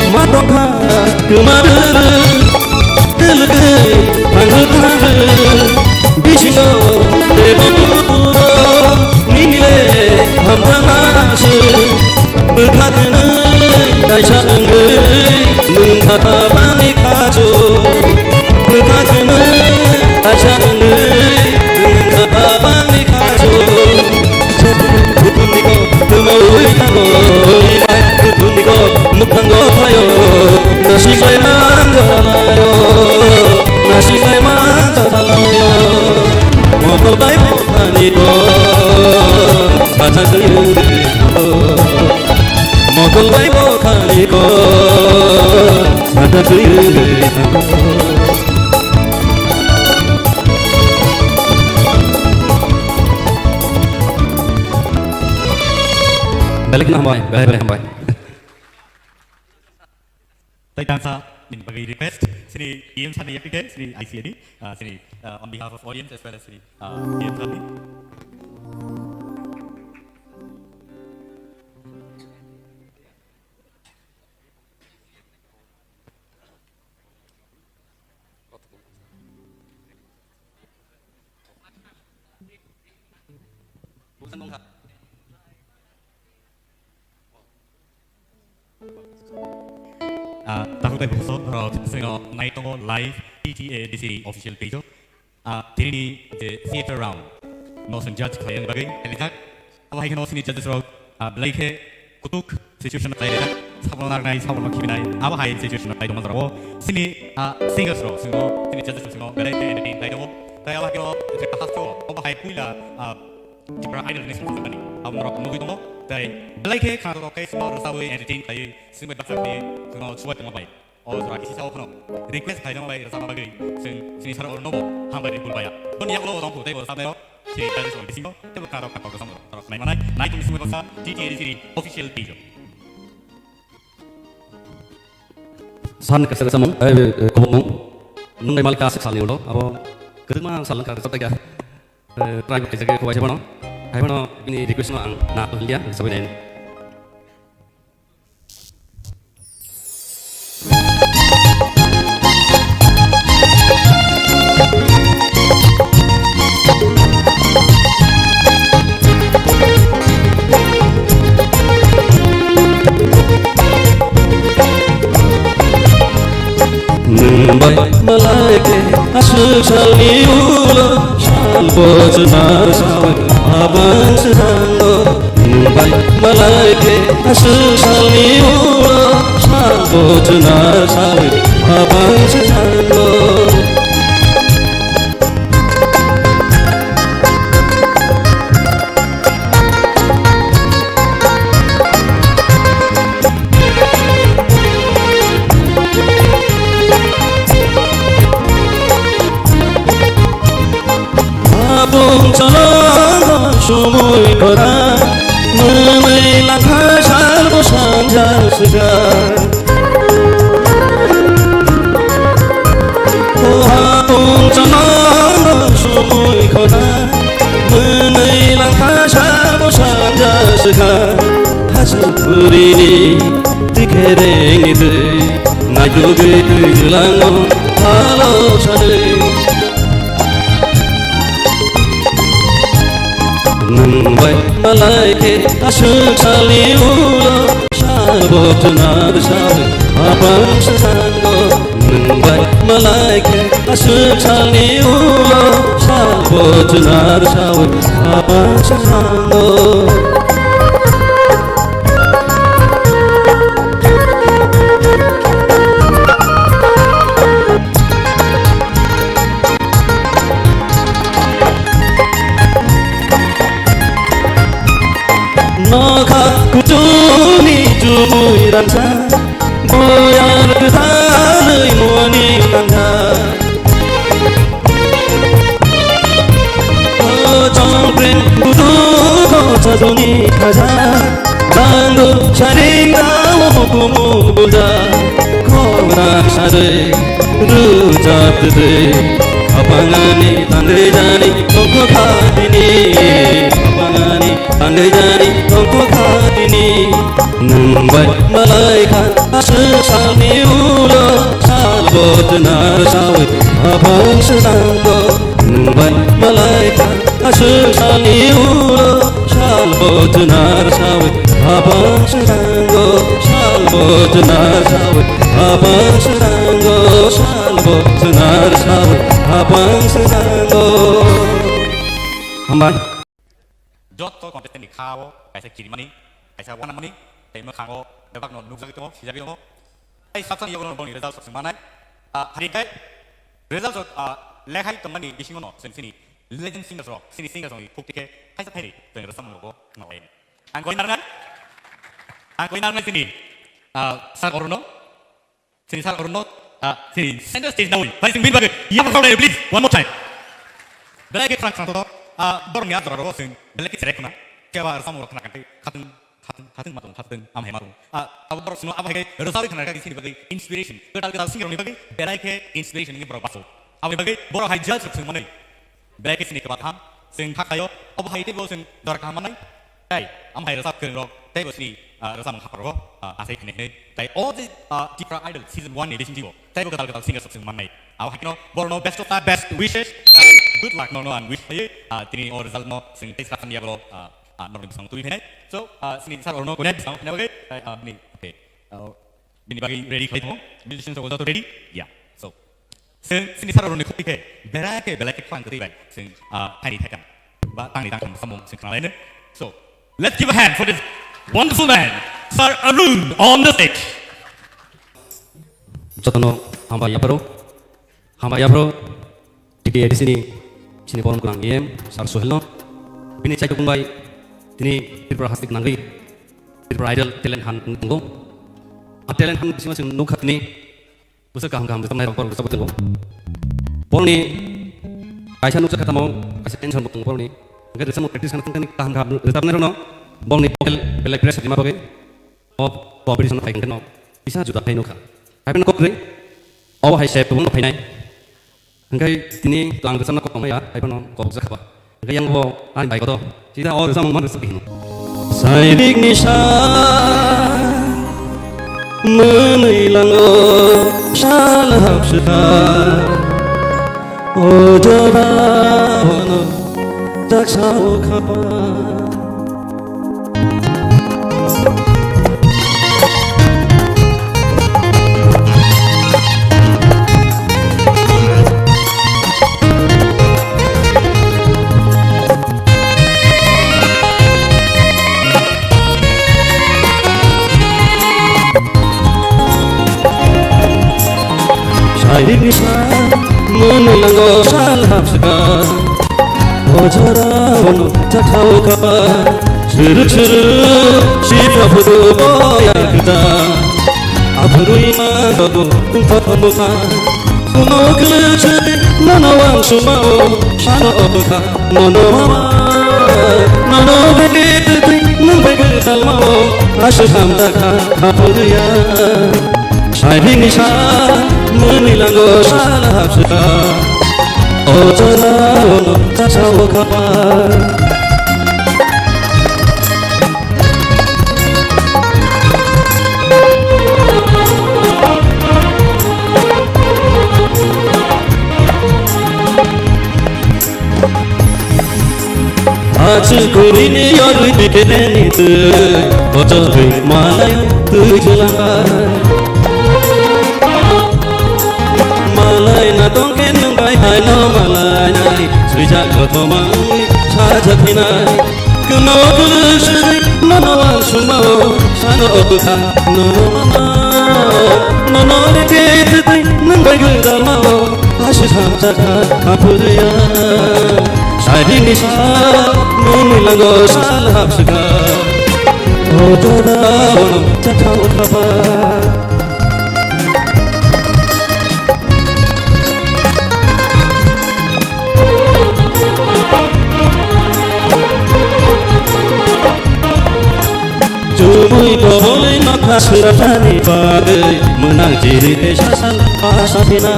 Ma tongkha kwma rwrw, twlwgwi thangkha thangkha, bisingo tebo tuburo, nini le hamjakma se. Bwkha kwnwi kaisa wngwi nwng kha bangni khachu. Bwkha kwnwi kaisa wngwi nwng kha bangni khachu. Kuthumniko kwmawi thango, kuthumniko mwkhango phaio. Nasilai man jagalaio, nasilai man jagalaio. Mokol bai bo thani ko, sajak se wngwi thango. Mokol bai bo thani ko, sajak se wngwi thango. Belai kheno hambai, belai belai hambai. Tai tangsa nini bagwi request, sini E M sir ni yakni khe, sini I C A ni, ah, sini, ah, on behalf of audience as well as sini, ah, E M sir ni. Ah, takhuk tei bwswk rok chwngno nai tongo live T T A D C official page o. Ah, tini je theater round no chwng judge khlaina bagwi khaijak. Abo hai kheno chini judges rok, ah, belai khe kutuk situation no khlai rijak. Sabono narwknai, sabono khibinai, abo hai situation no khlai tongma jorao. Chini, ah, singers rok chwngno, chini judges rok chwngno belai khe entertain khlai tongo. Tai abo hai kheno je hasto obo hai puila, ah, Tipra Idol ni song khajakmani abo norok nugwi tongo. Tai belai khe khnatok rok khe sima rwchabwi entertain khlaiwi swngbai baksa khe chwngno chubai tongma bai. O jora kisi sao phano request khlaijama bai rwchapna bagwi chwng chini sir oro nobo hambai rwi kulbaya. Boni yagulo o tongkhu tei bo rwchapnairok chini judges rokni bisingo teibo khnatok khnatok rwchapmung rok khwnai manai. Nai tongni swngbai baksa T T A D C ni official page o. San kaisa kaisa mung, eh, eh, kubuk mung. Nung nai malika aswk salni ulo, abo Kwrwngma sal wngkha rwchaptaikha. Eh, try bo khaijak khe khobai se bono. Hai bono bini request no ang na to hiliya, sabai nai. Nwng bai malai khe aswk salni ulo sal bo chwnar sawi habang swnango. Nwng bai malai khe aswk salni ulo sal bo chwnar sawi habang swnango. Apung chalanga sumui kora, mwnwi langkha sal bo sanjal sujak. Oha pungchano sumui khona, mwnwi langkha sabo sanja swkha. Hasu phurini tikherengni twi, naitugwi twi jwlango phalo sanwi. Nwng bai malai khe aswk salni ulo sal bo chwnar sawi habang swnango. Nwng bai malai khe aswk salni ulo sal bo chwnar sawi habang swnango. Nokha kuchuni chumui ransa, boyar kwthalwi moni langkha. O chongpreng kudu ko chajuni khaja, dangu saring dao kumu buja, khora sarwi. Rwchaptwi habangani tangwi jani tongkho khatini, habangani tangwi jani tongkho khatini. Nwng bai malai kha aswk salni ulo sal bo chwnar sawi habang swnango. Nwng bai malai kha aswk salni ulo sal bo chwnar sawi habang swnango, sal bo chwnar sawi habang swnango, sal bo chwnar sawi habang swnango. Hambai. Jotto contestant ni kha o kaisa kirimani, kaisa wanamani, tei mwkhango bebakno nukjagwi tongo, sijagwi tongo. Tei saksa ni yago boni result sok manai. Ah, hari kai result sok, ah, lekhai tongmani bisingo no chwng chini legend singers rok, chini singers rokni khukti khe thaisa thairwi chwng rwchapmung rogo khna lai. Ang koi narnai, ang koi narnai chini, ah, sir Arun no, chini sir Arun no, ah, chini center stage nawi. Bai chwng bini bagwi yapha khaulai, please, one more time. Belai khe khwrang khwrang to, ah, borokni a jora rogo chwng belai khe cherek khna, keba rwchapmung rok khna kantwi khatwng. Khatwng, khatwng ma tong, khatwng, am hai ma tong. Ah, abo borok sino abo hai khe rwchapwi khna kha chini bagwi inspiration. Kwtal kwtal singer rokni bagwi belai khe inspiration wngwi borok baso. Aboni bagwi borok hai judge rok swng manwi belai khe chini kwbatham. Chwng kha khaio, abo hai teibo chwng jora kaham manai. Tai am hai rwchap kwrwng rok teibo chini, ah, rwchapmung hapar rok, ah, asai khnai khnai. Tai o je, ah, Tipra Idol season one ni bising jibo. Teibo kwtal kwtal singer sok chwng mannai. Abo hai kheno borokno best of the best wishes. Good luck norokno ang wish khlaiwi, ah, tini o result no chwng tei sakhan yago, ah, ah, norokni bwskango tubui phainai. So, ah, chini sir Arun no kone bwskango phaina bagwi, tei, ah, bini, okay, ah, bini bagwi ready khlai tongo. Musicians rok joto ready? Yeah. So, chwng chini sir Arun ni khukti khe belai khe belai khe khwlangkwtwi bai chwng, ah, phaini thaitam ba tangni tangtham samung chwng khna laino. So, let's give a hand for this wonderful man, Sir Arun, on the stage. Jotono hambai yapharo, hambai yapharo, T T A D C ni chini borom kwrang E M Sir Sohel no, bini chaitokung bai tini Tripura hasti nangwi Tripura Idol talent hunt wng tongo. A talent hunt bisingo chwng nukha tini bwswk kaham kaham rwchapnai rok borok rwchapwi tongo. Borokni kaisa nukjak kha tamo, kaisa tension bo tongo borokni. Hwnkhe rwchapmung practice khaina thangkhe kaham kaham rwchapnai rokno borokni vocal belai fresh rwma bagwi o competition phai hwnkhe no kisa juda khai nukha. Hai phano kok kwrwi obo hai se tubun phainai. Hingke tini tlang rwchapna kok tongnai ya, hai phano kok jak kha ba. Hingke yang bo ani bai koto, sida o rwchapmung man rwchapdi hino. Sairikni sa mwnwi lango sal hapswkha, o jora bono jaksa o khapa. Sairikni sa mwnwi lango sal hapswkha. O jorao no chathao kapa, chwrwk chwrwk sipra phudu boya kda. Aphurwi ma dogo tungthothomokha, kuno kwlwk chwrwk nono wansukmao, sano obwkha nono mama. Nono bege twtwi nwng bai gwdalmao, aswk hamjakha aphurwiya. Sairikni sa mwnwi lango sal hapswkha, o jorao no chathao kapa. Achu kurini yorwi dikene ni twi, kochorwi malai twi jwlangkha. Malai na tongkhe nwng bai haino malai nai, swijak kothoma wngwi sajak hinai. Kwmao kwlwk swijak nono wansukmao, sano obwkha nono mama. Nono reke twtwi nwng bai gwdalmao, aswk hamjakha aphurwiya. Sairikni sa mwnwi lango sal hapswkha, o jorao no chathao kapa. Chumui toboli nokha swrapnani bagwi mwnang chiri tei sasal pasaphina.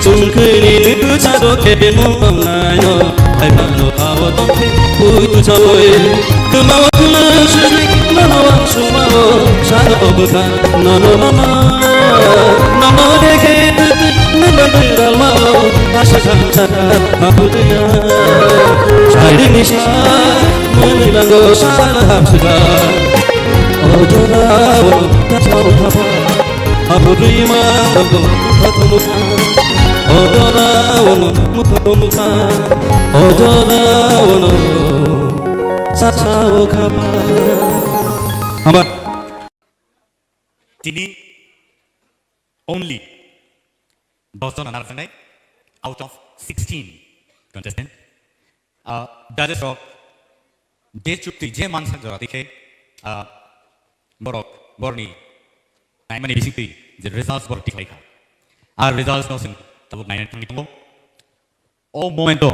Chungkini twi bwchago kebengmung tongnaino, hai phano abo tongkhe bui bwchaui. Kwmao kwlwng swijak nono wansukmao, sano obwkha nono mama. Nono dekhe twtwi nwng bai gwdalmao, aswk hamjakha aphurwiya. Sairikni sa mwnwi lango sal hapswkha, o jorao no chathao kapa. Aphurwi ma tongkha tongkha, o jorao no mutha tongkha, o jorao no chathao kapa. Hambai. Tini only dos jon narwkjaknai out of sixteen contestant. Ah, judges rok je chukti, je mansak jora tikhe, ah, borok, borni naimani bisingtwi je results borok tikhlaikha. Ar results no chwng tabuk nainani thangwi tongo. O moment o,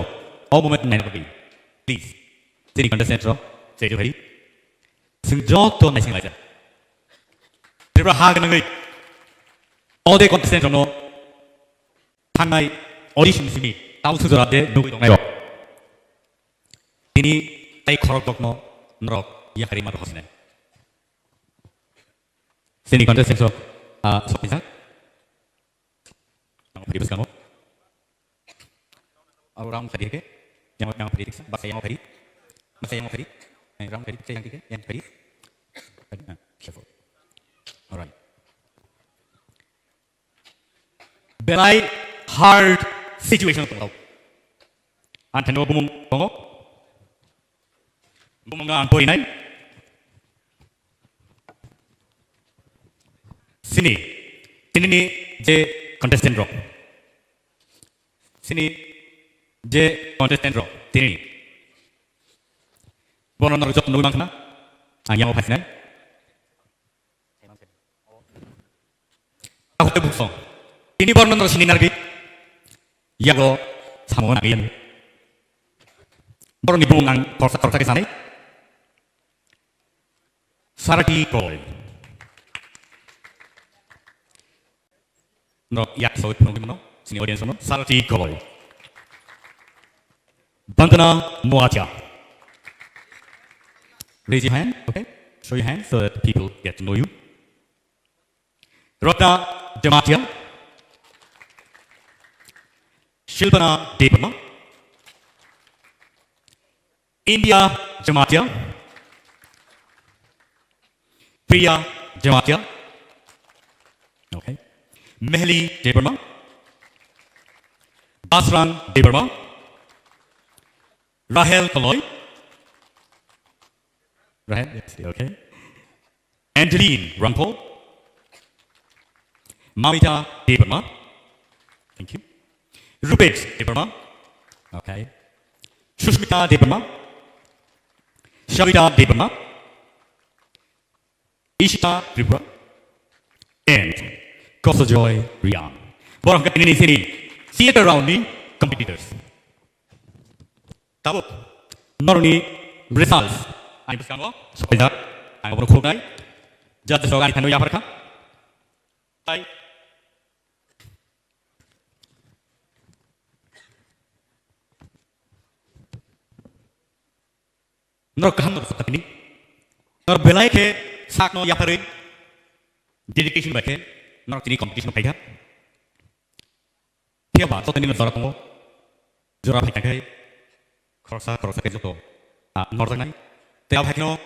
o moment naina bagwi, please, chini contestant rok, stage o phai. Chwng joto naising laijak. Tripura ha gwnangwi, o de contestant rokno thangnai audition simi tamo sujora de nugwi tongnai rok. Tini tai khorok dokno norok yakhari ma dohor sinai. Chini contestant rok, ah, sok pijak. Ang phari bwskango. Aro round phari ke. Yang, yang phari diksa. Baksa yang phari. Baksa yang phari. Eh, round phari. Baksa yang dikhe. Yang phari. Ah, careful. Alright. Belai hard situation tongo. Ang thani bumung tongo. Bumung ang porinai. Sini. Sini ni je contestant rok. Sini je contestant rok. Tini. Bono norok jot nugwi mankha na. Ang yang phasinai. Takhuk tei buksong. Tini borno no sini narwgwi. Yago samo nangwi. Boroni bumung ang khoroksa khoroksa khe sanai. Saraki Kol. Norok yak sawi phunukgwi mano, chini audience no, Sarati Koloi. Bandana Noatia. Raise your hand, okay? Show your hand so that people get to know you. Ratna Jamatia. Shilpana Debbarma. India Jamatia. Priya Jamatia. Okay. Mehli Debbarma. Basrang Debbarma. Rahel Koloi. Rahel, yes, okay. Angeline Rangpo. Mamita Debbarma. Thank you. Rupesh Debbarma. Okay. Sushmita Debbarma. Shabita Debbarma. Ishita Tripura. And Kosojoy Riang. Borok hwnkhe tini sini theater round ni competitors. Tabuk norokni results ani bwskango sopaijak. Ang abono khuluknai. Judges rok ani thani yapharkha. Tai norok kaham norok sakha tini. Norok belai khe sakno yapharwi dedication bai khe norok tini competition phaikha. Phiya ba joto nini jora tongo. Jora phai tangkhai khoroksa khoroksa khe joto, ah, norjaknai. Tei abo hai kheno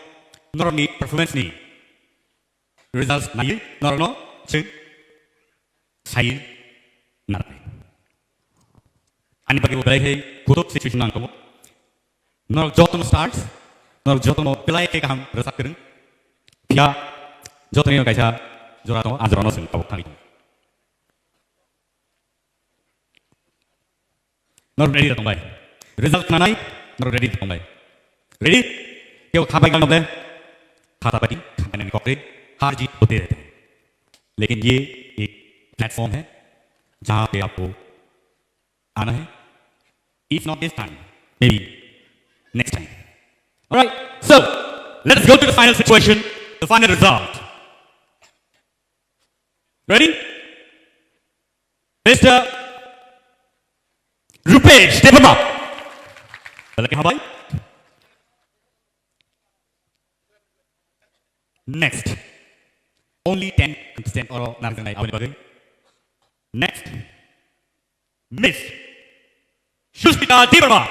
norokni performance ni results naiwi norokno chwng sai narwknai. Ani bagwi bo belai khe kutuk situation ang tongo. Norok jotono stars, norok jotono belai khe kaham rwchap kwrwng. Phiya jotoni kaisa jora tongo, a jorano chwng tabuk thangwi tongo. Norok ready tongbai. Result khnanai, norok ready tongbai. Ready? Keu khabai gano ble? Khata pati, khabai nani kokre, har jeet hote rehte hain. Lekin ye ek platform hai, jahan pe aapko aana hai. If not this time, maybe next time. All right, so let's go to the final situation, the final result. Ready? Mister Rupesh Debbarma. Belai khe hambai. Next. Only ten contestant oro narwkjaknai aboni bagwi. Next. Miss Sushmita Debbarma.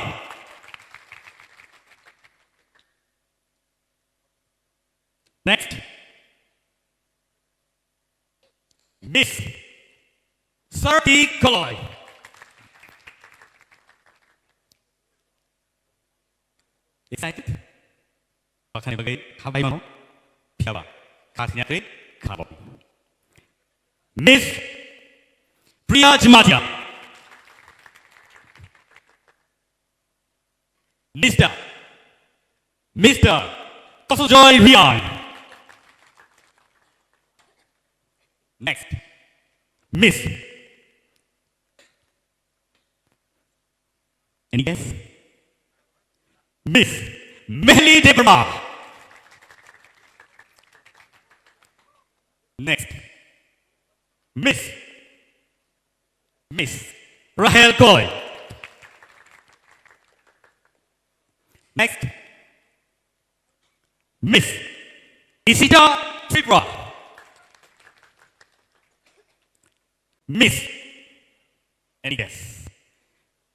Next. Miss Sarati Koloi. Excited? Bakhani bagwi khabai mano. Phiya ba. Kha sini akri khabo. Miss Priya Jamatia. Mister. Mister Kosojoy Riang. Next. Miss. Any guess? Miss Mehli Debbarma. Next. Miss. Miss Rahel Koi. Next. Miss Isita Tripura. Miss. Any guess?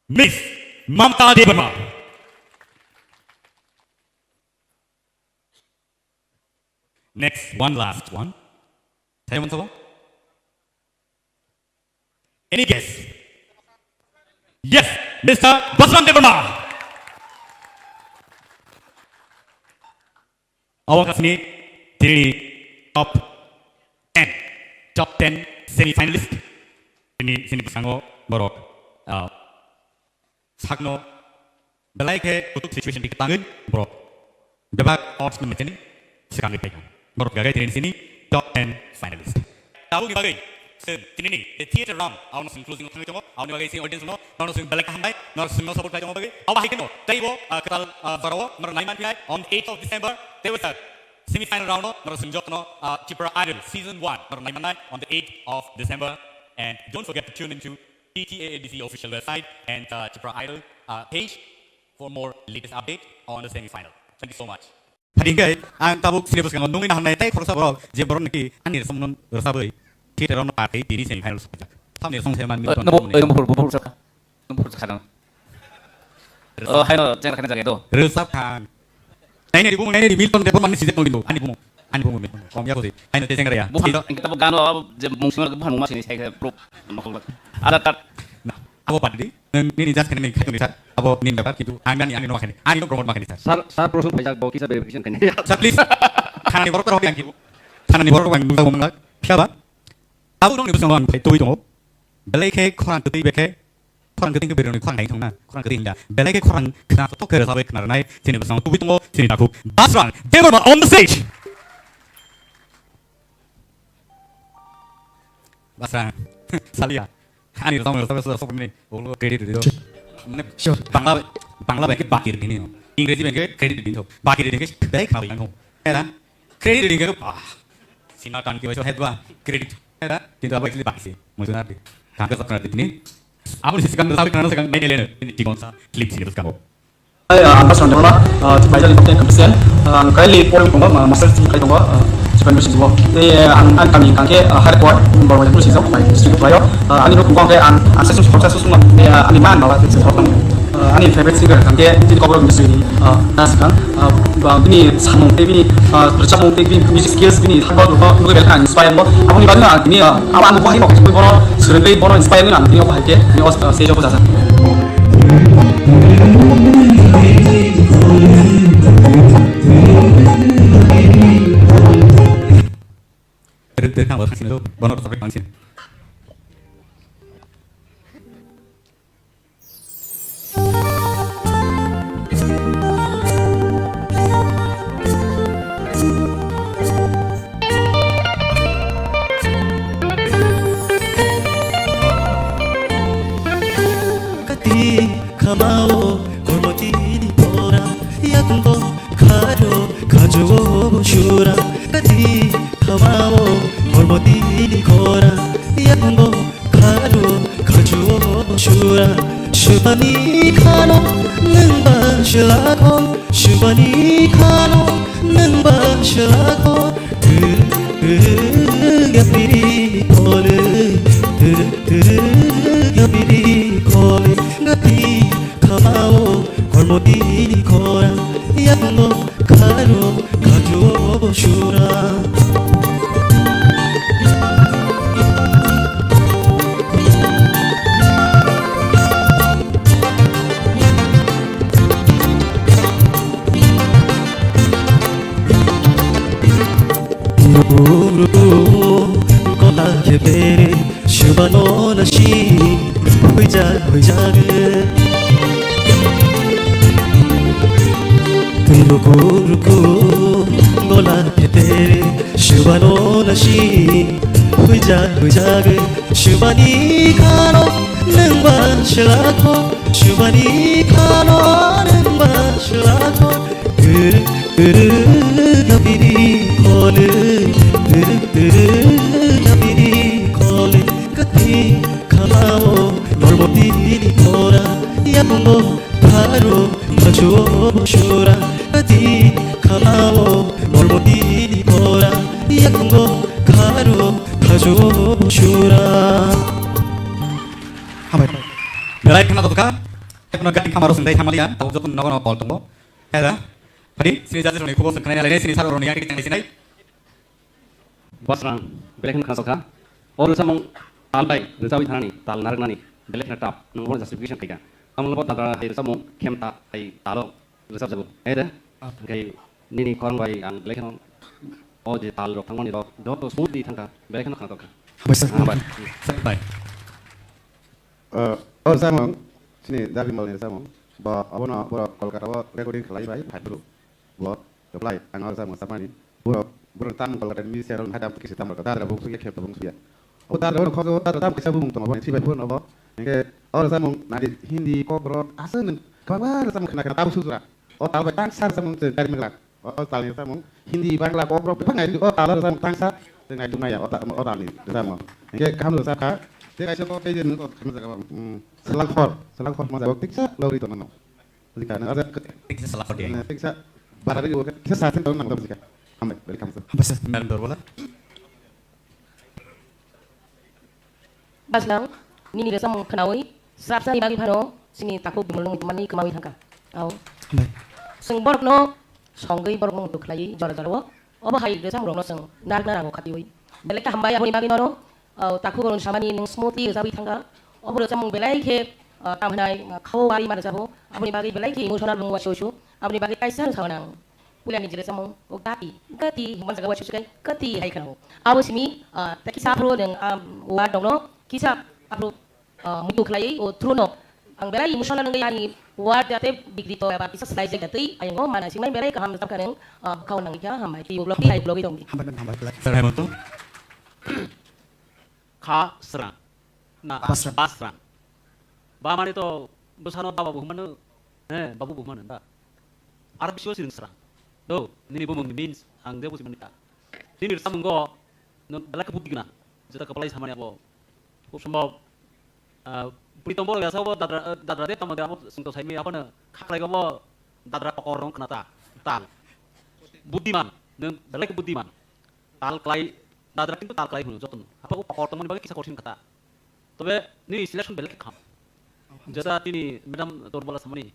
Miss Mamta Debbarma. Next, one last one. Taiwan sabo? Any guess? Yes, Mister Baswan Debbarma. Awak asini tini top ten, top ten semi finalist. Tini sini bwskango borok, ah, sakno belai khe kutuk situation tangwi borok bebak odds no mechani swkangwi phaikha. Borok gagai tini sini top ten finalist. Tabukni bagwi chwng tinini the theater round, abono chwng closing thangwi tongo. Aboni bagwi chini audience no, nono chwng belai khe hambai, nono chwngno support khlai tongma bagwi. Abo hai kheno teibo, ah, kwtal, ah, jorao norok nai man phiya on the eighth of December, teibo sir semi final round no norok chwng jotono, ah, Tripura Idol season one norok nai mannai on the eighth of December. And don't forget to tune into T T A A D C official website and uh, Tipra Idol uh, page for more latest update on the semi-final. Thank you so much. Phadi hingke ang tabuk sini bwskango nungwi naharnai tei khoroksa borok je borok naki ani rwchapmung rwchabwi theater-o no party tini semi-final sokjak. Tamni rwchapmung se man Milton Nabo, Milton. Nabo, nabo, nabo, nabo, nabo, nabo, Oh, haino, cheng rakhani jaga do. Rwchap khan. Nainari bumung, nainari Milton Debbarma ni sijak noldindo. Ani bumung, ani bumung Milton. Kom ya kosi. Haino te cheng raya. Buhan, Silo. Engke tabo gano, je mung sima buhan mung masini sai khe proof. Ada tat. Na, abo padi. Nini jas kene ni khaitu ni sir. Abo nin bepar kintu ang ani, ani no makhani. Ani no promote makhani sir. Sir, sir, promote paijak bo kisa verification kani. Sir, please. Thanani borok rok yang kibu. Thanani borok rok yang nungsa mangla. Phiya ba? Abo nong ni bwskango ang phai twi tongo. Belai khe khorang kwtwi bekhe. Khorang kwtwi khe beroni khorang nai thongna. Khorang kwtwi hinda. Belai khe khorang khna tok khe rwchapwi khna rwnai. Chini bwskango twi tongo. Chini takhuk. Basrang Debbarma on the stage. Basrang. Salia. Ani rwchapmung rwchapmung rwchapmung ni. Ulo credit rw. Sure. Mane sure. Bangla, Bangla bai khe bakir dini. Ingreji bai khe credit dini. Bakir dini khe belai khna bai nang. Era. Credit ringke, ah, sina tan ki waiso head ba, credit. Heda, kintu abo actually baki si, mujuna di. Kangke sakna di ni. Abo ni sikang sabi kana sakang nai nai nai, ni tikon sa, clip sini bwskango. Ai, ah, ang Basrang Debbarma, ah, Baijali Top ten contestant, ah, ang kaili pori tongo, ah, master si kai tongo, ah, Japan University o. Tei, ah, ang, ang kami kangke, ah, high court, borok bai sijak bai, district bai, ah, ani rok kongke ang, ang session khoroksa susuma, tei, ah, ani man baba session khoroksa. Ah, ani favorite singer kangke, tini kokborok ni sini, ah, nasikang. Ah, ba, bini samung tei bini, ah, rwchapmung tei bini music skills bini thangbo nugwi belai ang inspire mo. Aboni bagwi ang tini, ah, abo ang bo hai mokhe bono swrwngwi bono inspire wngwi ang tini o bahai khe tini o, ah, stage o bwchajak. Rwktwi kha bo thangsinai bono rwchapwi thangsini. Kati khamao kormoti ni pora, yakungo kharo khajo sura. Kati khamao kormoti ni khora, yakungo kharo khajo sura. Shubani khano nungba shilakho, shubani khano nungba shilakho. Yapiri khole, yapiri khole, gati khamao kormoti ni khora, yakungo kharo khajo sura. Ruku, ruku, kola kebere, shubano nashi, huija, huija ge. Ruku, ruku, kola kebere, shubano nashi, huija, huija ge. Shubani khano nungba shilakho, shubani khano nungba shilakho. Guru, guru, nabiri khole, guru, guru, nabiri khole. Kati khamao, normo tini khora, yakungo kharo, khajo sura. Kati khamao, normo tini khora, yakungo kharo, khajo sura. Hambai. Belai khna tokha. Ekono gati khamaro sindai thamaliya, tau joto nogo nogo kol tongo. Heda. Phadi, sini jaji roni khubor sengkhanai nalai, sini saro roni yang kiti tangli sinai. Basrang, belai kheno khna sokha. O rwchapmung tal bai rwchapwi thanani, tal narwknani, belai kheno tough. Nwng bono justification khaikha. Tamni bo tal hai rwchapmung khemta hai talo rwchapjago. Hai de? Hwnkhe nini khorang bai ang belai kheno o je tal rok thangmani rok joto smoothly thangkha, belai kheno khna tokha. Hambai sir. Hambai. Sir, bye. Eh, o rwchapmung, chini Darli Malni rwchapmung. Bo, abono borok Kolkata o recording khlai bai, phai phuru. Bo, reply, ang o rwchapmung chapmani. Borok, borok tam Kolkata ni sero hai tam kisi tam rok. Dadra bo suya, khep bo suya. O dadra bo khojo, dadra tam kisa bumung tongo, bo ni sibai phuru no bo. Hingke, o rwchapmung, nadi Hindi, Kokborok, aswk nwng kwbangma rwchapmung khna khna tabuk sujura. O tal bai tangsa rwchapmung chwng kari mangla. O, o talni rwchapmung Hindi, Bangla, Kokborok bebak nai, o tal rwchapmung tangsa chwng nai tongnai ya, o ta-, o talni rwchapmung. Hingke kaham rwchapkha, Tei kaisa kok tei je nwng kok khamna jaga, mm, selak hor, selak hor ma jaga tiksa logri tongmano. Jika nwng aja kete. Tiksa selak hor di. Eh, tiksa barari o kisa sa sen tong nang jika. Hambai, welcome sir. Hambai sir. Madam Dorbola. Baslang, nini rwchapmung khnaui, srapsa ni bagwi phano chini takhuk bimol nungwi tongmani kwmaui thangkha. Ao. Hambai. Chwng borokno songwi borokno muitu khlaiwi jora jorao, obo hai rwchapmungrokno chwng narwkna nango khatiui. Belai khe hambai aboni bagwi norok, ao, takhuk rokni samani nwng smoothly rwchapwi thangkha. Obo rwchapmung belai khe, ah, tamo hwnai, ah, khao wari ma rwchabo, aboni bagwi belai khe emotional mung uasu uasu, aboni bagwi kaisa nwng sao nang. Puila ni jere samung, o gati, gati, himba jaga wa chuchukai, gati hai khana. Abo simi, ah, ta kisa aphuru nang, ah, word dongno, kisa aphuru, ah, muitu khlai, o through no. Ang belai emotional nang ani word jate bigri to ba kisa slide jate, ayang o mana singmai belai kaham jat kha nang, ah, kau nang kya hambai, ti blog, ti hai blog dong. Hambai, hambai, hambai. Sir, hai mo to? Kha srang. Na, Basrang. Basrang. Ba mane to bwsano baba bo hwnmano, eh, babu bo hwnmano da. Ar bisio siring srang. Do, nini bumung ni means ang je buji mani ta. Nini rwchapmungo, no, belai khe buddhi gwnang. Jeta kapalai samani abo. Khub sombhob, ah, bwrwi tongbo ya sabo dadra, eh, dadra de tamo de abo singto saimi abono khaklai go bo dadra kokor rong khna ta. Tal. Buddhiman, nwng belai khe buddhiman. Tal klai, dadra kintu tal klai hwnwi jotono. Haphai o kokor tongmani bagwi kisa kothin kha ta. Tobe nini selection belai khe kham. Jeta tini madam Dorbola samani.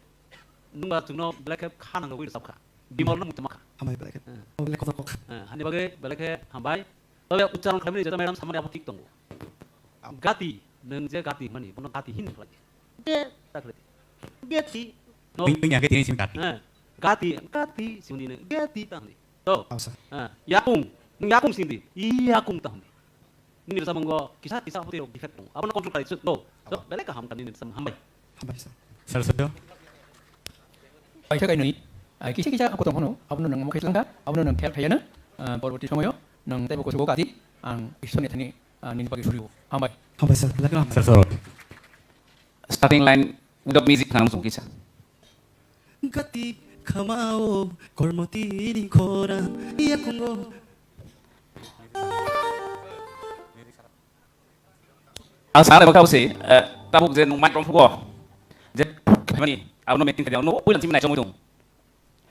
Nungba chwngno belai khe kha nang rogwi rwchap kha. Bimol no muchama kha. Hambai belai khe. Eh. O belai kotor kok. Eh, hani bagwi belai khe hambai. Tobe uchcharon khlaimani jeta madam samani abo thik tongo. Gati, nwng je gati hwnmani, bono gati hin khlai. Ge. Ta khlai. Geti. No. Wng, wng ya geti ni simi gati. Eh, gati, gati, simi ni geti ta hwnwi. To. Oh, sir. Eh, yakung, nwng yakung simi di. Yakung ta hwnwi. Nini rwchapmungo kisa kisa hoti rok defect tongo. Abono control khlai suk no. To, belai kaham ta nini rwchapmung hambai. Hambai sir. Sir, sir. Paisa kainwi, ah, kisa kisa ako tong phano, abono nwng mokhe langkha, abono nwng khel khayana, ah, porborti somoyo nwng teibo kusugo kati, ang Ishwar ni thani, ah, nini bagwi surigo. Hambai. Hambai sir. Belai kaham. Sir, sir. Starting line without music khana muchung kisa. Gati khamao kormoti ni khora yakungo. Ang sana ba kabo se, eh, tabuk je nung mic rong phugo. Je mani, abono meeting kadi, abono puila chimnai chomoi dong.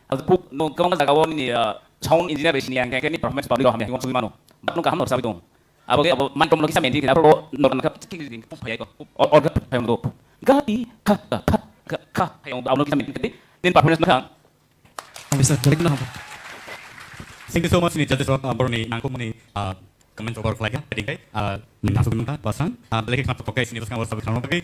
Ang puk, nung kwbangma jaga o nini, eh, sound engineer bai sini ang khe ni performance public o hamya, khe sugui mano. But nung kaham nor sabi dong. Abo khe abo man tom no kisa maintain khe abo nor na kha khe khe pum phai ko. Or or khe phai do. Gati kha kha kha kha kha phai do. Abo no kisa maintain khe din performance na kha. Thank you, sir. Belai kheno hambai. Thank you so much ni judges rok, ah, boroni nangkukmani, ah, comment rok khlai kha. Tei khe, ah, nini asuk nungkha Basrang, ah, belai khe khna thok khe sini bwskango sabi khlai rok khe.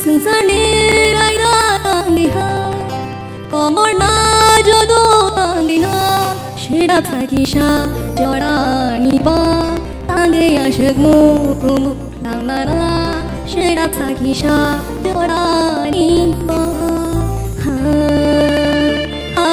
Swngcharni raida tangwi ha, komor na jodo tangwi ha, sirap sakisa jorani ba, tangwi aswk mukumu. Langmara, sirap sakisa jorani ba. Ha, ha.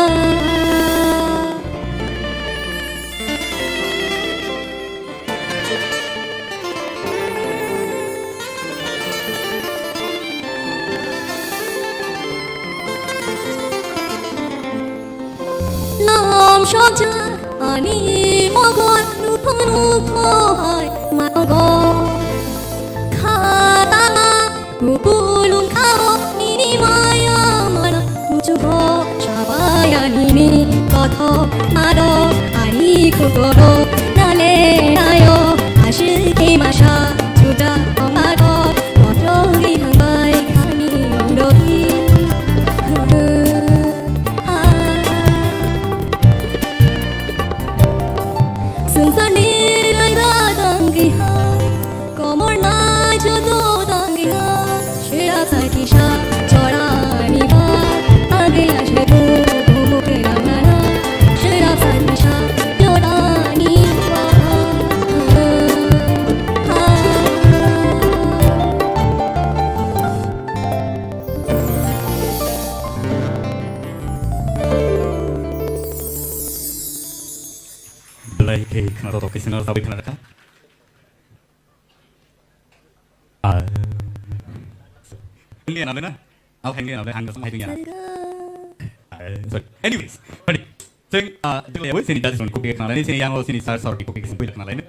Lam sokja ani mogol nukho nukho hai mago. Khatama kupulung khao nini maya mana muchugo sabaya nini kotho mado ani kukoro nale nayo ashiki masha chuda mado kotho ni hangbai kani doi. Swngcharni raida tangwi ha, komor na joto tangwi ha, sirap sakisa jorani ba, tangwi aswk bubu kwrwngmano, sirap sakisa jorani ba. Belai khe khna rok khe swngo sabai khna rwkha. Ah. Hindi na na. Au hindi na, hang sang hai dunya. Sorry. Anyways, ready. Sing, ah, jile yawi sini judges ni kuki khna lai, sini yang lo sini sir sir kuki sini kuki khna lai.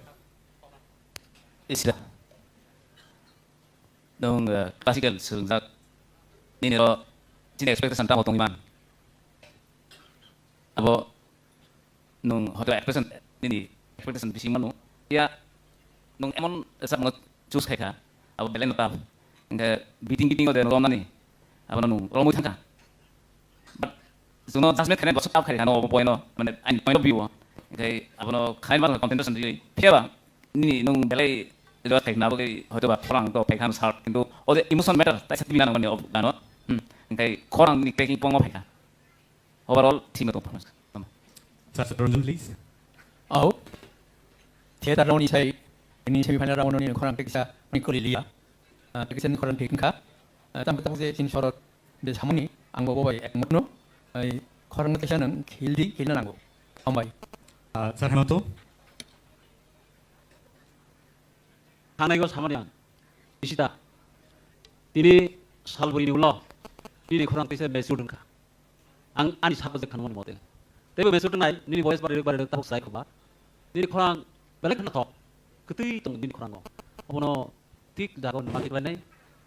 Isla. Nung, eh, classical swngjak. Nini ro, sini expectation tamo tongwi man. Abo nung hoito expectation, nini expectation bisi mano. Ya, nung emon sab no choose khai kha. Abo belai no tough. Hingke beating beating o de no romnani. Abo no nung romwi thangkha. But, juno judgment khainai bosok tough khai kha no, obo point no. Mane, ani point of view o. Hingke abo no khainai ma concentration di. Phiya ba, nini nung belai realize khai kha na, abo ke hoito ba khorang to khai kha no sir. Kintu o de emotion matter, tai sa timi na nang mani o gano. Hmm. Hingke khorang ni cracking point o khai kha. Overall, team no tongphano. Tamo. Sir, Ranjan, please. Au. Theater round ni sai, ni semi final round ni khorang tekisa ni kori liya. Ah, tekisa ni khorang thik kha. Ah, tam tam je chin sorot de samani ang bo bai ek mutno. Ai khorang tekisa nang khil di, khil na nango. Hambai. Ah, Sir Hemanto. Thangnai go samani ang. Ishita. Tini salburi ni ulo. Tini khorang tekisa mature wngkha. Ang ani subject khanmani mote. Teibo mesu tongnai, nini boyes barwi barwi tabuk sai khoba. Nini khorang belai kheno thok. Kwtwi tong nini khorango. Abono thik jago nima thik lainai.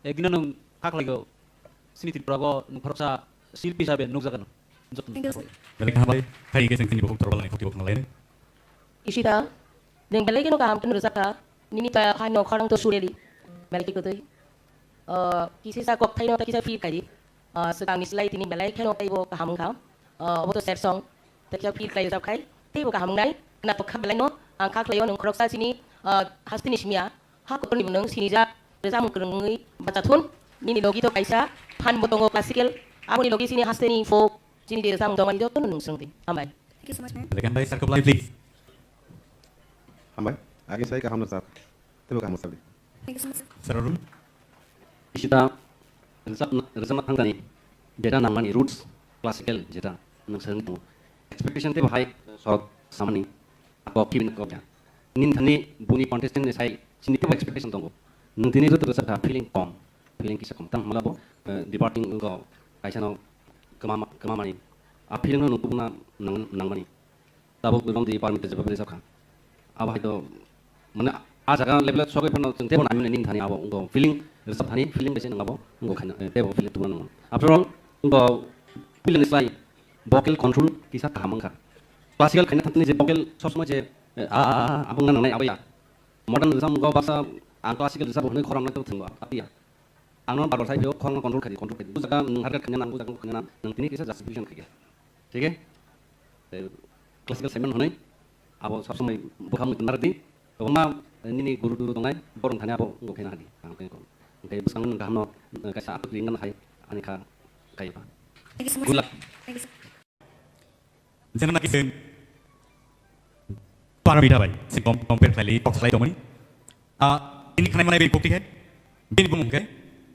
Ekdino nwng kha khlaigo. Sini Tripura go nwng khoroksa silpi hisabe nukjago. Joto. Thank you, sir. Belai kha bai, khai ke sengtini bokuk torbalani khokti bokuk nalainai. Ishita, nwng belai kheno kaham kheno rwjakha. Nini ta haino khorang to sureli. Belai khe kwtwi. Ah, kisisa kok thaino ta kisa feel khaidi. Ah, swkangni slai tini belai kheno teibo kaham wngkha. Ah, obo to sad song. Ta kisa feel khlai rwjak khai. Teibo kaham wngnai. Khna tokha belai no. Ang kha khlaio nwng khoroksa sini, ah, hasteni simiya. Ha kuturni nwng sinijak. Rwchapmung kwrwngwi bachathun. Nini logi to kaisa. Phan bo tongo classical. Aboni logi sini hasteni folk. Chini de rwchapmung tongmani jotono nwng swrwngdi. Hambai. Thank you so much, ma'am. Second by Sir Kublai, please. Hambai. Agi sai kaham rwchap. Teibo kaham rwchapdi. Thank you so much, sir. Sir Arun. Ishita, rwchapna, rwchapna thangkani, jeta nangmani roots, classical jeta, nwng swrwngwi tongo. Expectation teibo hai sok samani, ako kibini kokya. Nini thani buni contestant ni sai, chini teibo expectation tongo. Nwng tini joto rwchapkha feeling kom, feeling kisa kom. Tang hwnba bo, eh, departing wngkha kaisa no kwmama-, kwmamani. A feeling no nwng tubuna nang-, nangmani. Tabuk belong di permit jeba bini sakha. Abo hai to, mane, a jaga level sogwi phano chwng tebo naimani nini thani abo wngkha feeling, rwchap thani feeling besi nang abo wngkha khaina, eh, tebo feeling tubuna nang. After all, wngkha feeling slai vocal control kisa kaham wngkha. Classical khaina thangtini je vocal sob somoi je, eh, a, a, a, a, abo wngna nangnai abo ya. Modern rwchap wngkha baksa ang classical rwchap hwnwi khorang nai to thwngba, abo ya. Ang no barbar sai phio khorang no control khai di, control khai di. Bu jaga nwng hard work khaina nang, bu jaga khaina nang, nwng tini kisa justification khai ya. Thik he? Tei classical segment hwnwi abo sob somoi bwkha mui twnna rwdi. Kwbangma nini guru turu tongnai, borok thani abo wngkha khaina hadi. Ang khe kok. Hwnkhe bwskang nwng kaham no, eh, kaisa akwk ringna hai ani kha kaiba. Thank you so much. Good luck. Thank you, sir. Jeno naki se paramita bai se kom-, compare khlai li, kok khlai tongmani. Ah, ini khanai manai bai kokti hai. Bini bumung khe,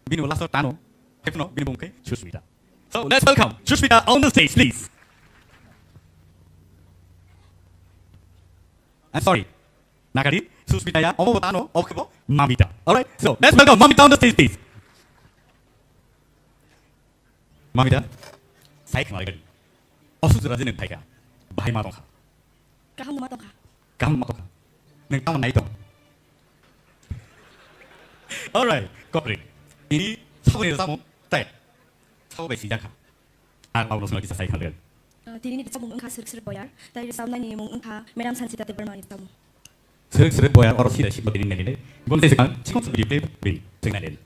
bini last tano. Hepno, bini bumung khe, Sushmita. So, let's welcome Sushmita on the stage, please. I'm sorry. Nakari, Sushmita ya, omo tano, oke bo, Mamita. All right. So, let's welcome Mamita on the stage, please. Mamita, sai khna lai gari. Osu jora jene phaika. Bahai ma tongkha. Kaham ma tongkha. Kaham ma tongkha. Neng tamo nai tong. All right, kopri. Ini sabo ni samo tai. Sabo bai sijak kha. Ang mau no sima kisa sai khna lai gari. Tini ni samung wngkha Srwk Srwk Boyar. Tai rwchapnai ni mung wngkha Madam Sanchita Debbarma ni samung. Srwk Srwk Boyar oro sida sikbo tini nai nai. Gon tei swkang chikon chukri play bini swng nai nai.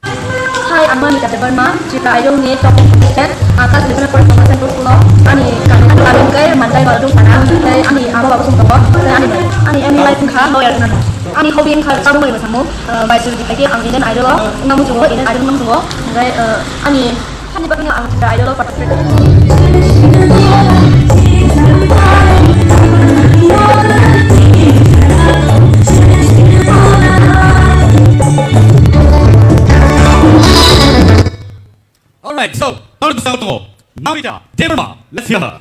Hi, ang Mamita Debbarma, Tripura Idol ni top contestant. Ang class eleven pore Chongma Central School o. Ani kami kami kai mandai ma dung sana. Tei ani abo babu sung tongo. Tei ani ani aim in life wngkha lawyer wngnani. Ani hobby wngkha rwchapmung bai mwsamung. Bai suri dikhai khe ang Indian Idol o wngna muchungo, Indian Idol wngna muchungo. Hingkhai ani Ani bagwi ang Tripura Idol o participate. All right, so, third song to Mamita Debbarma. Let's hear her.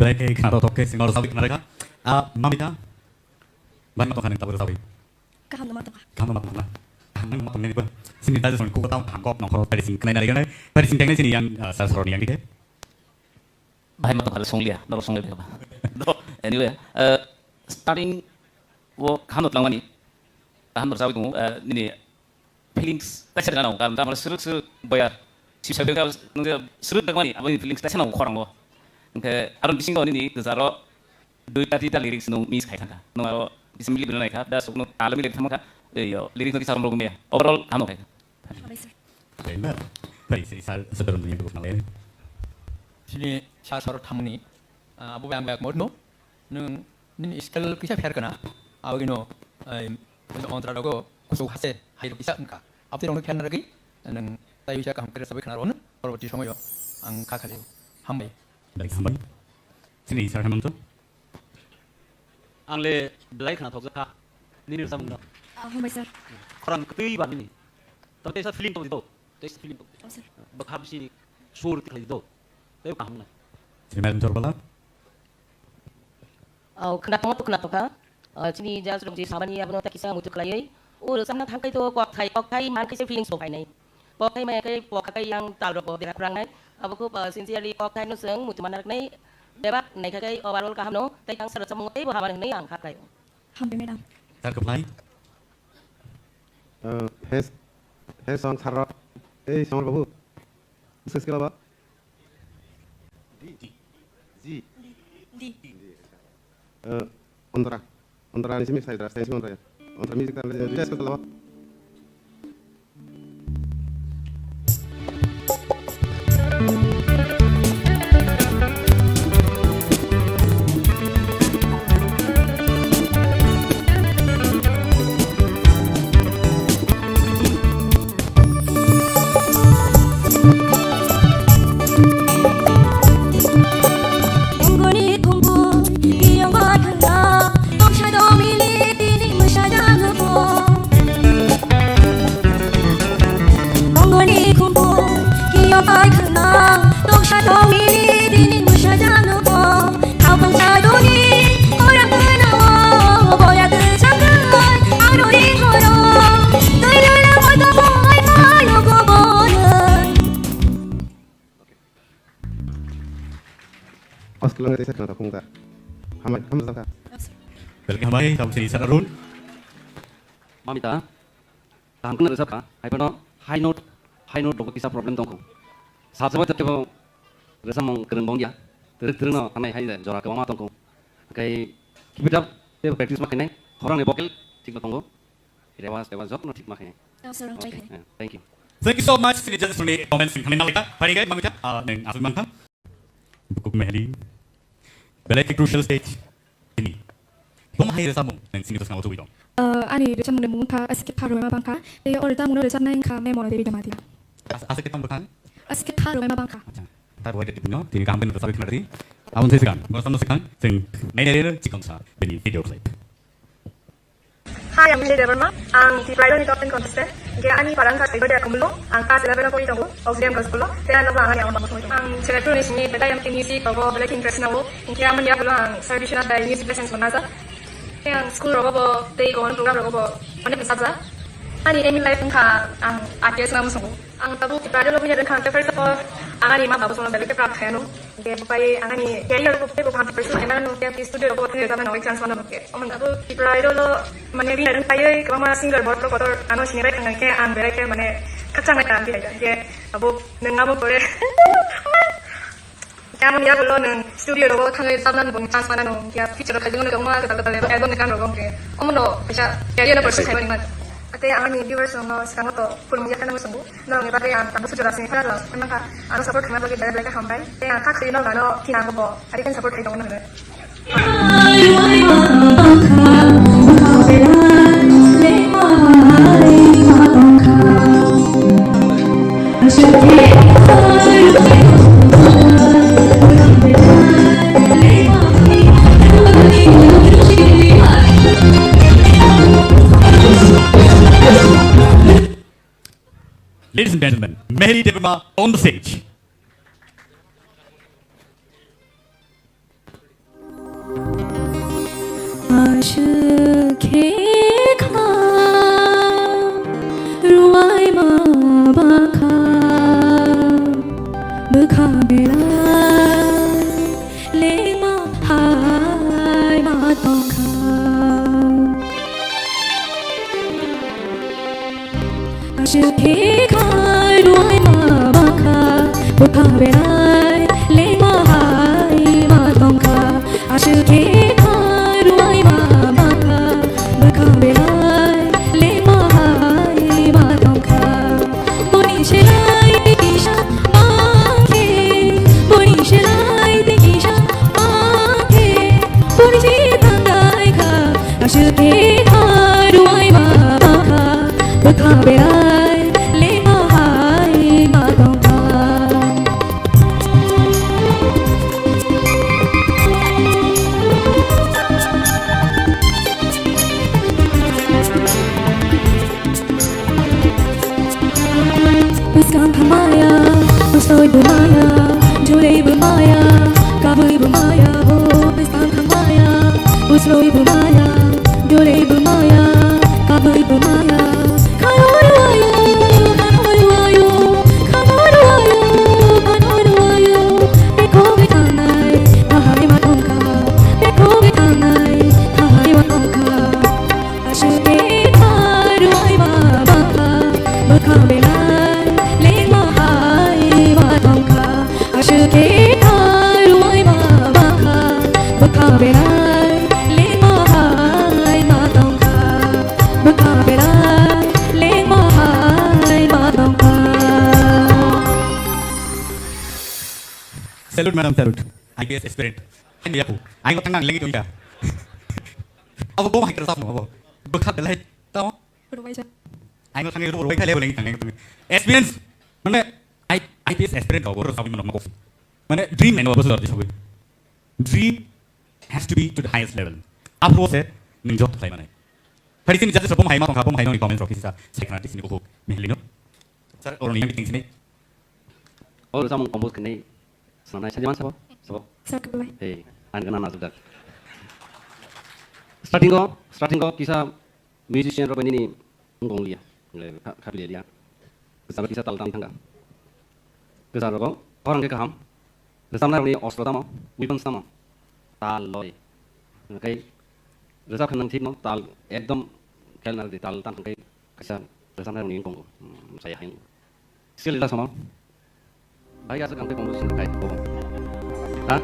Belai khe khna tongthok khe singno rwchapwi khna rwkha. Ah, Mamita, bai ma tongkha nang tabuk rwchapwi? Kaham no ma tongkha. Kaham no ma tongkha na? Kaham no ma tongkha nini bo. Sini dai song kugo tamo kaham kok nongkhoro tari sing khnai nari ganai. Tari sing tengnai sini yang, ah, sar soroni yang dikhe. Bahai ma tongkha le songlia, norok songlai bai ba. No, anyway, ah, starting o kaham no twlangmani. Kaham no rwchapwi tongo, ah, nini feelings kaisa rwna nango, karon tamo srwk srwk boyar. Sibsa bengkha nungja srwk dakmani, aboni feelings kaisa nango khorang o. Hwnkhe aro bisingo nini kwcharo duita tita lyrics nung miss khai thangkha. Nung aro recently bini naikha, da sukno talo mile thangkha, yo, lyrics no kisa romrok maya. Overall, kaham khai kha. Hambai sir. Thank you. Thank you, sir. Sir, sir, sir, sir, sir. Sini sir, sir, thamni, ah, abo bai ang bai akmor no. Nung, nini skill kisa fair kana. Abo gino, ai, ontra rogo kusu hase, hai ro kisa engka. Abo tei rong fair na ragi, nung tai bisa kaham kere sabai kana ron, poroboti somoyo ang kha khali. Hambai. Baik, hambai. Sini sir, hamam to. Ang le belai khna thokjak kha. Nini rwchapmung no. Ah, hambai sir. Khorang kwtwi ba nini. Tamo teisa feeling tong di do. Teisa feeling tong. Oh, sir. Bwkha bisi sur tikhlai di do. Tei kaham nai. Sini madam Chorbala. Oh, khna tongma to khna tongkha. Ah, chini judge rok je sabani abono ta kisa muitu khlaiwi. O rwchapna thangkai to kokthai, kokthai mankhe se feelings bo phainai. Kokthai maya khe pokha khe yang tal rok bo bera khwrangnai. Abo khub, ah, sincerely kokthai no chwng muitu manna rwknai. Bebak naikha khe overall kaham no, tei tangsa rwchapmung tei bo hamari hwnwi ang kha khlaio. Hambai madam. Sir, kwplai. Uh, thanks, thanks song sir rok. Ei, Somar babu. Bwswk skill abo? Di. Di. Di. Uh, Ondra. Ondra ni simi sai dra, sai simi Ondra ya. Ondra music ta, eh, jazz ko talaba. Mongoni khumbu, iyong bathangna, toksa domili tini mwsajak nugo. Mongoni khumbu, iyong bathangna, toksa domili tini mwsajak nugo. Haphang saduni, orang kenao, boya kecakai, anu di horo, tui lula moto boy mayo gobonai. Oskilong tei sakna ta phung ta. Hambai, hambai ta. Belai hambai, tamo sini sir Arun. Mamita, kaham kheno rwchapkha, haiphano high note, high note rokbo kisa problem tongkho. Sabsabo tebo rwchapmung kwrwng bongya, twrwk twrwkno thangnai hai jora kwbangma tongkho. Hwnkhe keep it up, tebo practice ma khainai, khorangni vocal thikno tongo. Rewas, rewas, jotono thik ma khe. Oh, sir, ang try khe. Yeah, thank you. Thank you so much, sini judges rokni comments wng thangni nalai ta. Phari khe, mangwi ta, ah, neng aswk mangkha. Bukuk Mehri. Belai khe crucial stage ini. Tong hai rwchapmung, neng sini bwskango chubui tong. Ah, ani rwchapmungni mung wngkha Asikhe Tha Rwbaima Bangkha. Tei o rwchapmungno rwchapnai wngkha Memoroti Bidya Mati. As-, Asikhe tamo bwkhang? Asikhe Tha Rwbaima Bangkha. Acha. Tha rwbai de tibino, tini kaham kheno rwchapwi khna di. Aboni sai swkang, bwskango swkang, chwng nainai rw chikon sa, bini video clip. Hi, I'm Lily Debbarma. Ang Tipra Idol ni top ten contestant. Hingke ani para wngkha Saibari Akumulung. Ang class eleven o pori tongo, Auxilium Girls School o. Tei ano bo ang ani ama bangma songwi tongo. Ang chwrai phuru ni simi belai ang music rogo belai khe interest nango. Hingke amoni yagulo ang Sir Biswanath bai music lesson bo najak. Tei ang school rogo bo tei government program rogo bo onek sajak. Ani aim in life wngkha ang I P S wngna muchungo. Ang tabuk Tipra Idol o winner wngkha, hingke first of all, ang ani ma babu songno belai khe proud khaiyano. Hingke buphai ang ani career bo teibo kaham pursue khaimano, hingke studio rok bo thangwi rwchapnai nangwi chance mano hingke. Omo tabuk Tipra Idol o mane winner wngkhaiwi kwbangma singer borok kotor ano sinibai thangkhe ang belai khe mane khakchang nai tang khe. Hingke tabuk nwng abo pore. Tamoni yagulo nwng studio rogo thangwi rwchapnani bo chance manano, hingke future o khaijak nai kwbangma kwtal kwtal album ni gan rogo hingke. Omono kaisa career no pursue khaimani man. Tei ang ani viewers rokno swkango to khulumya kheno muchungo. Norokni bagwi ang tabuk future o aswk phano rwchapnai mankha. Ano support khaima bagwi belai belai khe hambai. Tei ang kha khwlwino ano khe nango bo. Ari khe support khai tongo nang. Ladies and gentlemen, Mehri Debbarma on the stage. Khe kha, ruai ma ba kha, bwkha belai lengma hai ma tong kha. Aswk khe kha ruai ma ba kha, bwkha belai lengma hai ma tong kha. Aswk khe kha ruai ma ba kha, bwkha belai lengma hai ma tong kha. Boni selai kisa ma khe, boni selai kisa ma khe, boni si thangnai kha. Aswk khe kha ruai ma ba kha, bwkha belai lengma hai ma tong kha. Bwskang thangmaya, bwsoi bwmaya, jolei bwmaya, kabui bwmaya, bo bwskang thangmaya, bwsoi bwmaya, jolei bwmaya, kabui bwmaya. Khayo ruayo, khayo ruayo, khayo ruayo, khayo ruayo. Bekho bethanai, kahai ma tongkha. Bekho bethanai, kahai ma tongkha. Aswk khe kha ruai ma ba kha, bwkha belai lengma hai ma tong kha. Aswk khe kha ruai ma ba kha, bwkha belai lengma hai ma tong kha. Bwkha belai lengma hai ma tong kha. Salute, madam, salute. I P S aspirant. Hai ni yaku. Ai ko tang nang lengi tong ya. Abo bo hai kersa mo abo. Bwkha belai. Tamo. Rwbaijak. Ang thangwi rw-, rwbai kha le bo leng thang, leng thang. Experience, mane, I-, I P S aspirant rok, rw sabwi manok mako. Mane, dream nai no bo sor di sabwi. Dream has to be to the highest level. Aphuru se nwng job khlai manai. Phari sini jati sopom hai ma tongkha, pom hai no ni comment rok kisa, sai khna tisini kuhuk, mihli no. Sir, oro ni yang ting sini. O rwchapmung compose khainai swnamnai saidi mansa bo, sabo? Sir, kwbwlai. Hey, ang gana najuk dak. Starting o, starting o kisa musician rok bai nini wngkong liya, le kha-, khapi liya. Kwcharo kisa tal tang thangka. Kwcharo rogo khorang khe kaham. Rwchapnai rokni ostro tamo, weapons tamo? Tal loi. Hwnkhe rwchap khe nang thik no, tal ekdom khel nang di, tal tang hwnkhe kaisa rwchapnai rokni wngkong. Hmm, saya hai. Skill ila sono. Bai aswk ang tei composition khai bo. Ha?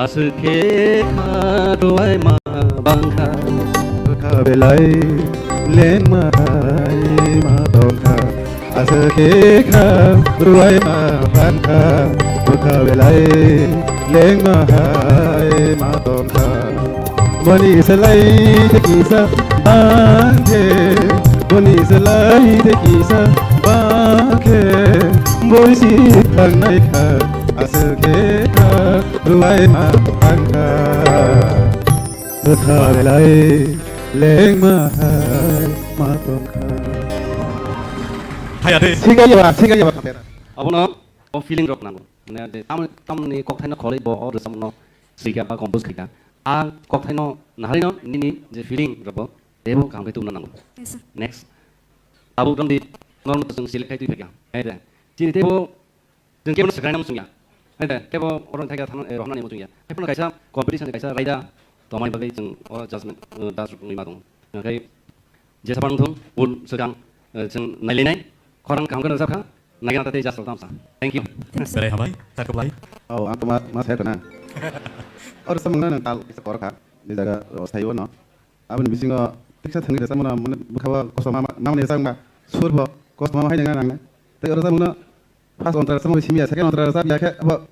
Aswk khe kha duai ma bangkha. Bwkha belai lengma hai ma tongkha. Aswk khe kha duai ma bangkha. Bwkha belai lengma hai ma tongkha. Boni selai te kisa bangkhe, boni selai te kisa bangkhe, boi si thangnai kha, aswk khe kha, ruai ma bangkha. Bwkha belai lengma hai ma tongkha. Haya de. Singa yaba, singa yaba. Abono o feeling rok nango. Mane je tam, tamni kokthai no kholoi bo o rwchapmung no srikha ba compose khaikha. A kokthai no naharino nini je feeling rokbo teibo kaham khe tubuna nango. Yes, sir. Next. Tabuk rwngdi norok no chwng select khai twi phaikha. Hai de. Chini teibo chwng kebo no swkang nang chwngya. Hai de. Teibo oro thaikha thang, eh, rohornani chwngya. Hai phano kaisa competition kaisa raida tongmani bagwi chwng o judgment, eh, judge rokni ma tongo. Hwnkhe jesa phano thung, un swkang, eh, chwng nailinai. Khorang kaham khe rwchapkha. Nagina tei judge rok tamsa. Thank you. Belai hambai, sir, kwplai. Oh, ang to ma, ma sir kana. Oro samung na nang tal kisa kor kha. Ni jaga, oh, sayo no. Aboni bisingo tiksa thangwi resa mano, mane bwkha bo kosto ma, ma, namani resa wngma. Sur bo kosto ma hai nang nang. Tei oro samung no first ontra resa mano simiya, second ontra resa biya khe abo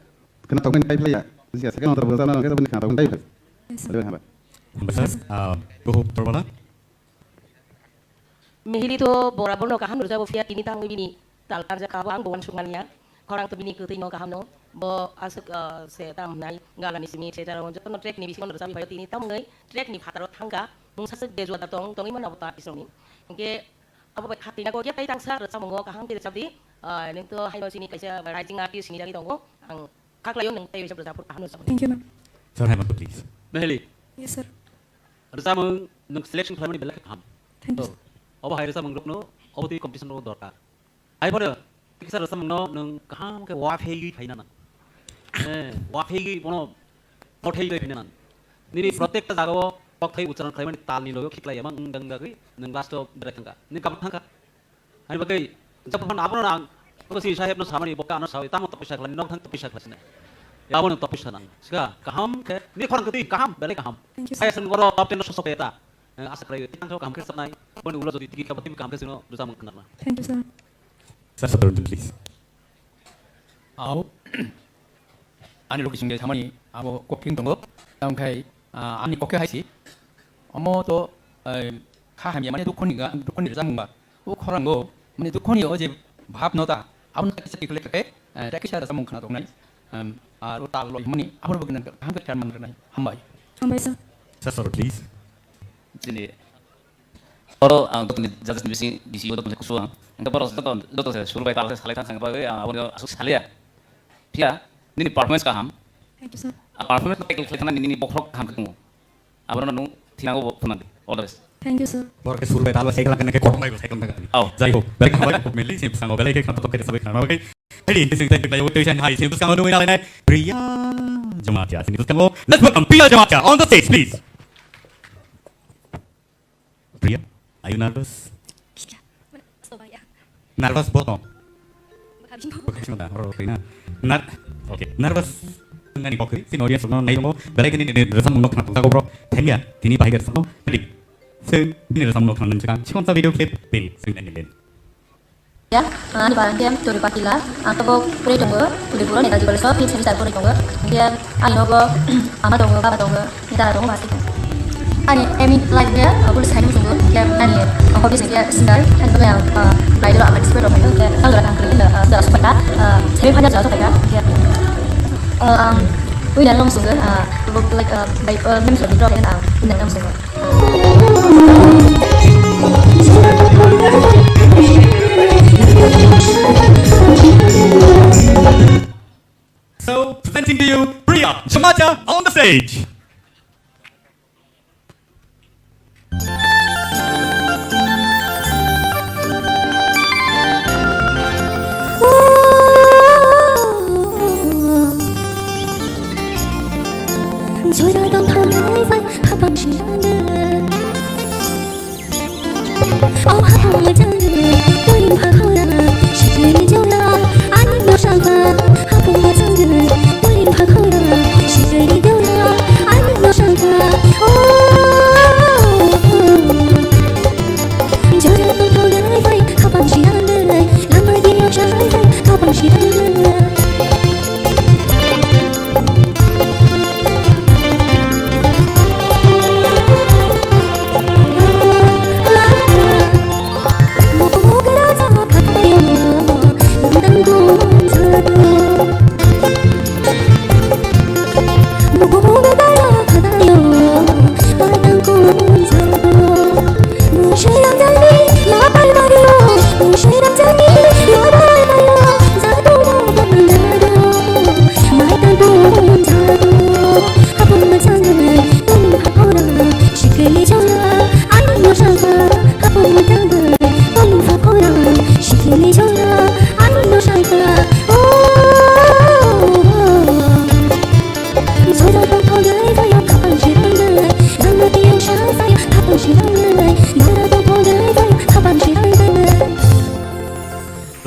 khna tokmani pai phlaiya. Bisi second ontra resa mano khe abo ni khna tokmani pai phlai. Yes, sir. Belai hambai. Hambai, sir. Ah, buhu torbala. Mihili to borabor no kaham rwjak bo phiya tini tamo bini tal tarjak kha bo ang bo uansuk manya. Khorang to bini kwtwi no kaham no bo aswk, ah, se tam hwnai galani simi theater o jotono track ni bisingo no rwjak bai tini tamo wngwi track ni phataro thangkha mungsa swk de juada tong tongwi mano abo ta artist rokni. Hinkhe abo bai khatwi nago khe tai tangsa rwchapmungo kaham khe rwchapdi, ah, nwng to haino chini kaisa rising artist hinwi jagwi tongo ang khaklaio nwng tei rwchap rwchap kaham rwchapmani. Thank you, ma'am. Sir, hai mantu, please. Mihili. Yes, sir. Rwchapmung nwng selection khlaimani belai khe kaham. Thank you, sir. Obo hai rwchapmung rokno obo twi competition rok dorkar. Hai phano kisa rwchapmung no nwng kaham khe waphegwi phaina nang. Eh, waphegwi bono mothei bai phaina nang. Nini protekta jagao kokthai ucharon khlaimani talni logo khiklai emang wng dang dagwi nwng last o berai thangkha. Nwng kabuk thangkha. Ani bagwi, jabo phano abono ang, obo si saheb no samani, bo kano sawi, tamo topisa khlani, nok thang topisa khlasina. Ya, abono topisa nang. Sika, kaham khe, ni khorang kwtwi, kaham, belai kaham. Thank you, sir. Saya sung oro top ten no sosok eta. Eh, asa khlai, tang kaham khe sapnai, boni ulo jodi tiki kabo timi kaham khe sino, rwchapmung khnarna. Thank you, sir. Sir, sir, please. Au. Ani location ge thamani abo cooking tongo. Tamo khai, ah, ani kokhe hai si. Omo to, eh, kha hamya mane dukhoni ga, dukhoni rwchapmung ba. O khorango, mane dukhoni o je bhab no ta, abo no kisa kisa kle kle, eh, ta kisa rwchapmung khna tongnai. Em, ar o tal loi mani, abo bo gwnang kaham khe khan man rwnai. Hambai. Hambai, sir. Sir, sir, please. Jini Oro ang joto ni judges ni bising, bising joto ni kusu ang. Engkhe borok joto, joto se suru bai tal se salai thang thang bagwi ang abo asuk salia. Phiya, nini performance kaham. Thank you, sir. A performance no tackle khlai thangna nini bokhorok kaham khe tongo. Abono nung thinango bo phunandi. All the best. Thank you, sir. Borok ke suru bai tal se khlai thangna khe kothom bai bo sai thangna. Aw. Jai ho. Belai kaham bai ko meli sim sango belai khe kham to khe sabai kham bai. Hedi, sing tai khlai o tuition hai sim sango nui nalai nai. Priya Jamatia. Sini sango. Let's welcome Priya Jamatia on the stage, please. Priya, are you nervous? Nervous bo tong? Bwkha bising da, oro rw na. Ner-, okay, nervous. Nani kokri, sin audience no nai mo, belai kini ni rwchapmung no khna tong jago bro. Themia, tini bahai rwchapmung. Ready. Sing, bini rwchapmung no khna nang chikang. Chikon sa video clip, pin, sing nani len. Ya, ani barang ke Turi Patila, ang tabok puri tongo, Tulipuro Netaji College of Fifth Semester puri tongo. Dia, ani nogo, ama tongo, baba tongo, nita tongo, basi tongo. Ani aim in life dia, uh, police hai tongo. Dia, ani, uh, hobbies dia singer, and kami ang, uh, idol ama display rok hai, dia, ang gerak ang kiri, uh, sudah suka, uh, semi final jauh suka, dia. Uh, ang, winner long suka, uh, like, uh, by, uh, memes of the drop, and ang, winner long suka. So, presenting to you, Priya Jamatia on the stage. Jora dong thang hai phai, hapang shirang de. Oh, hapang majang de, tuin pha khora, shiri jora, ani no shang pha. Hapang majang de, tuin pha khora, shiri jora, ani no shang pha. Oh, jora dong thang hai phai, hapang shirang de, lama de yo shang hai phai, hapang shirang de.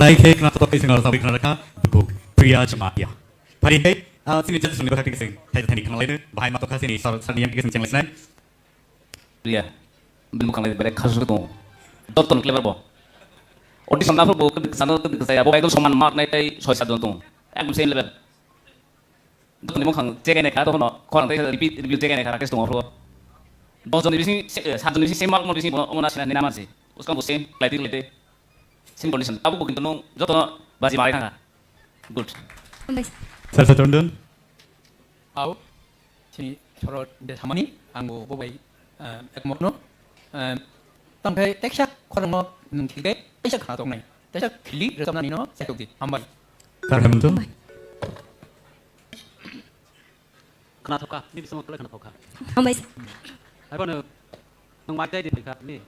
Lai khe khna totwi sengor sabai khna rakha, Priya Jamatia. Phari khe, ah, chini judges ni bwkhak twi seng, thai thani khna laino, bahai ma tokha chini sir, sir ni yang twi seng cheng lai sinai. Priya, bini bwkhang lai belai khasuk tongo. Joto no clever bo. Audition na bo kwbik sana kwbik saya, bo ekdom soman mark nai tai soi sat jon tongo. Ekdom same level. Joto ni bwkhang check nai kha, tokhono khorang tai repeat review check nai kha, Rakesh tongo phro. Dos jon ni bising, eh, sat jon ni bising same mark mo bising bo, omo na sina ni namar si. Uskang bo same, lai tik lai te. Same condition. Abo bo kintu nung joto baji marai thangkha. Good. Hambai. Sir, sir, Chondon. Au. Chini choro de samani, ang bo bobai, eh, ekmokno, eh, tongthai teksa khorangno nung thilke, teksa khana tongnai. Teksa khili rwchapnani no, sai tokdi. Hambai. Sir, Hemant. Hambai. Khna thokha, ni bisamo tole khna thokha. Hambai. Haiphano nwng mai tei di phaikha ni.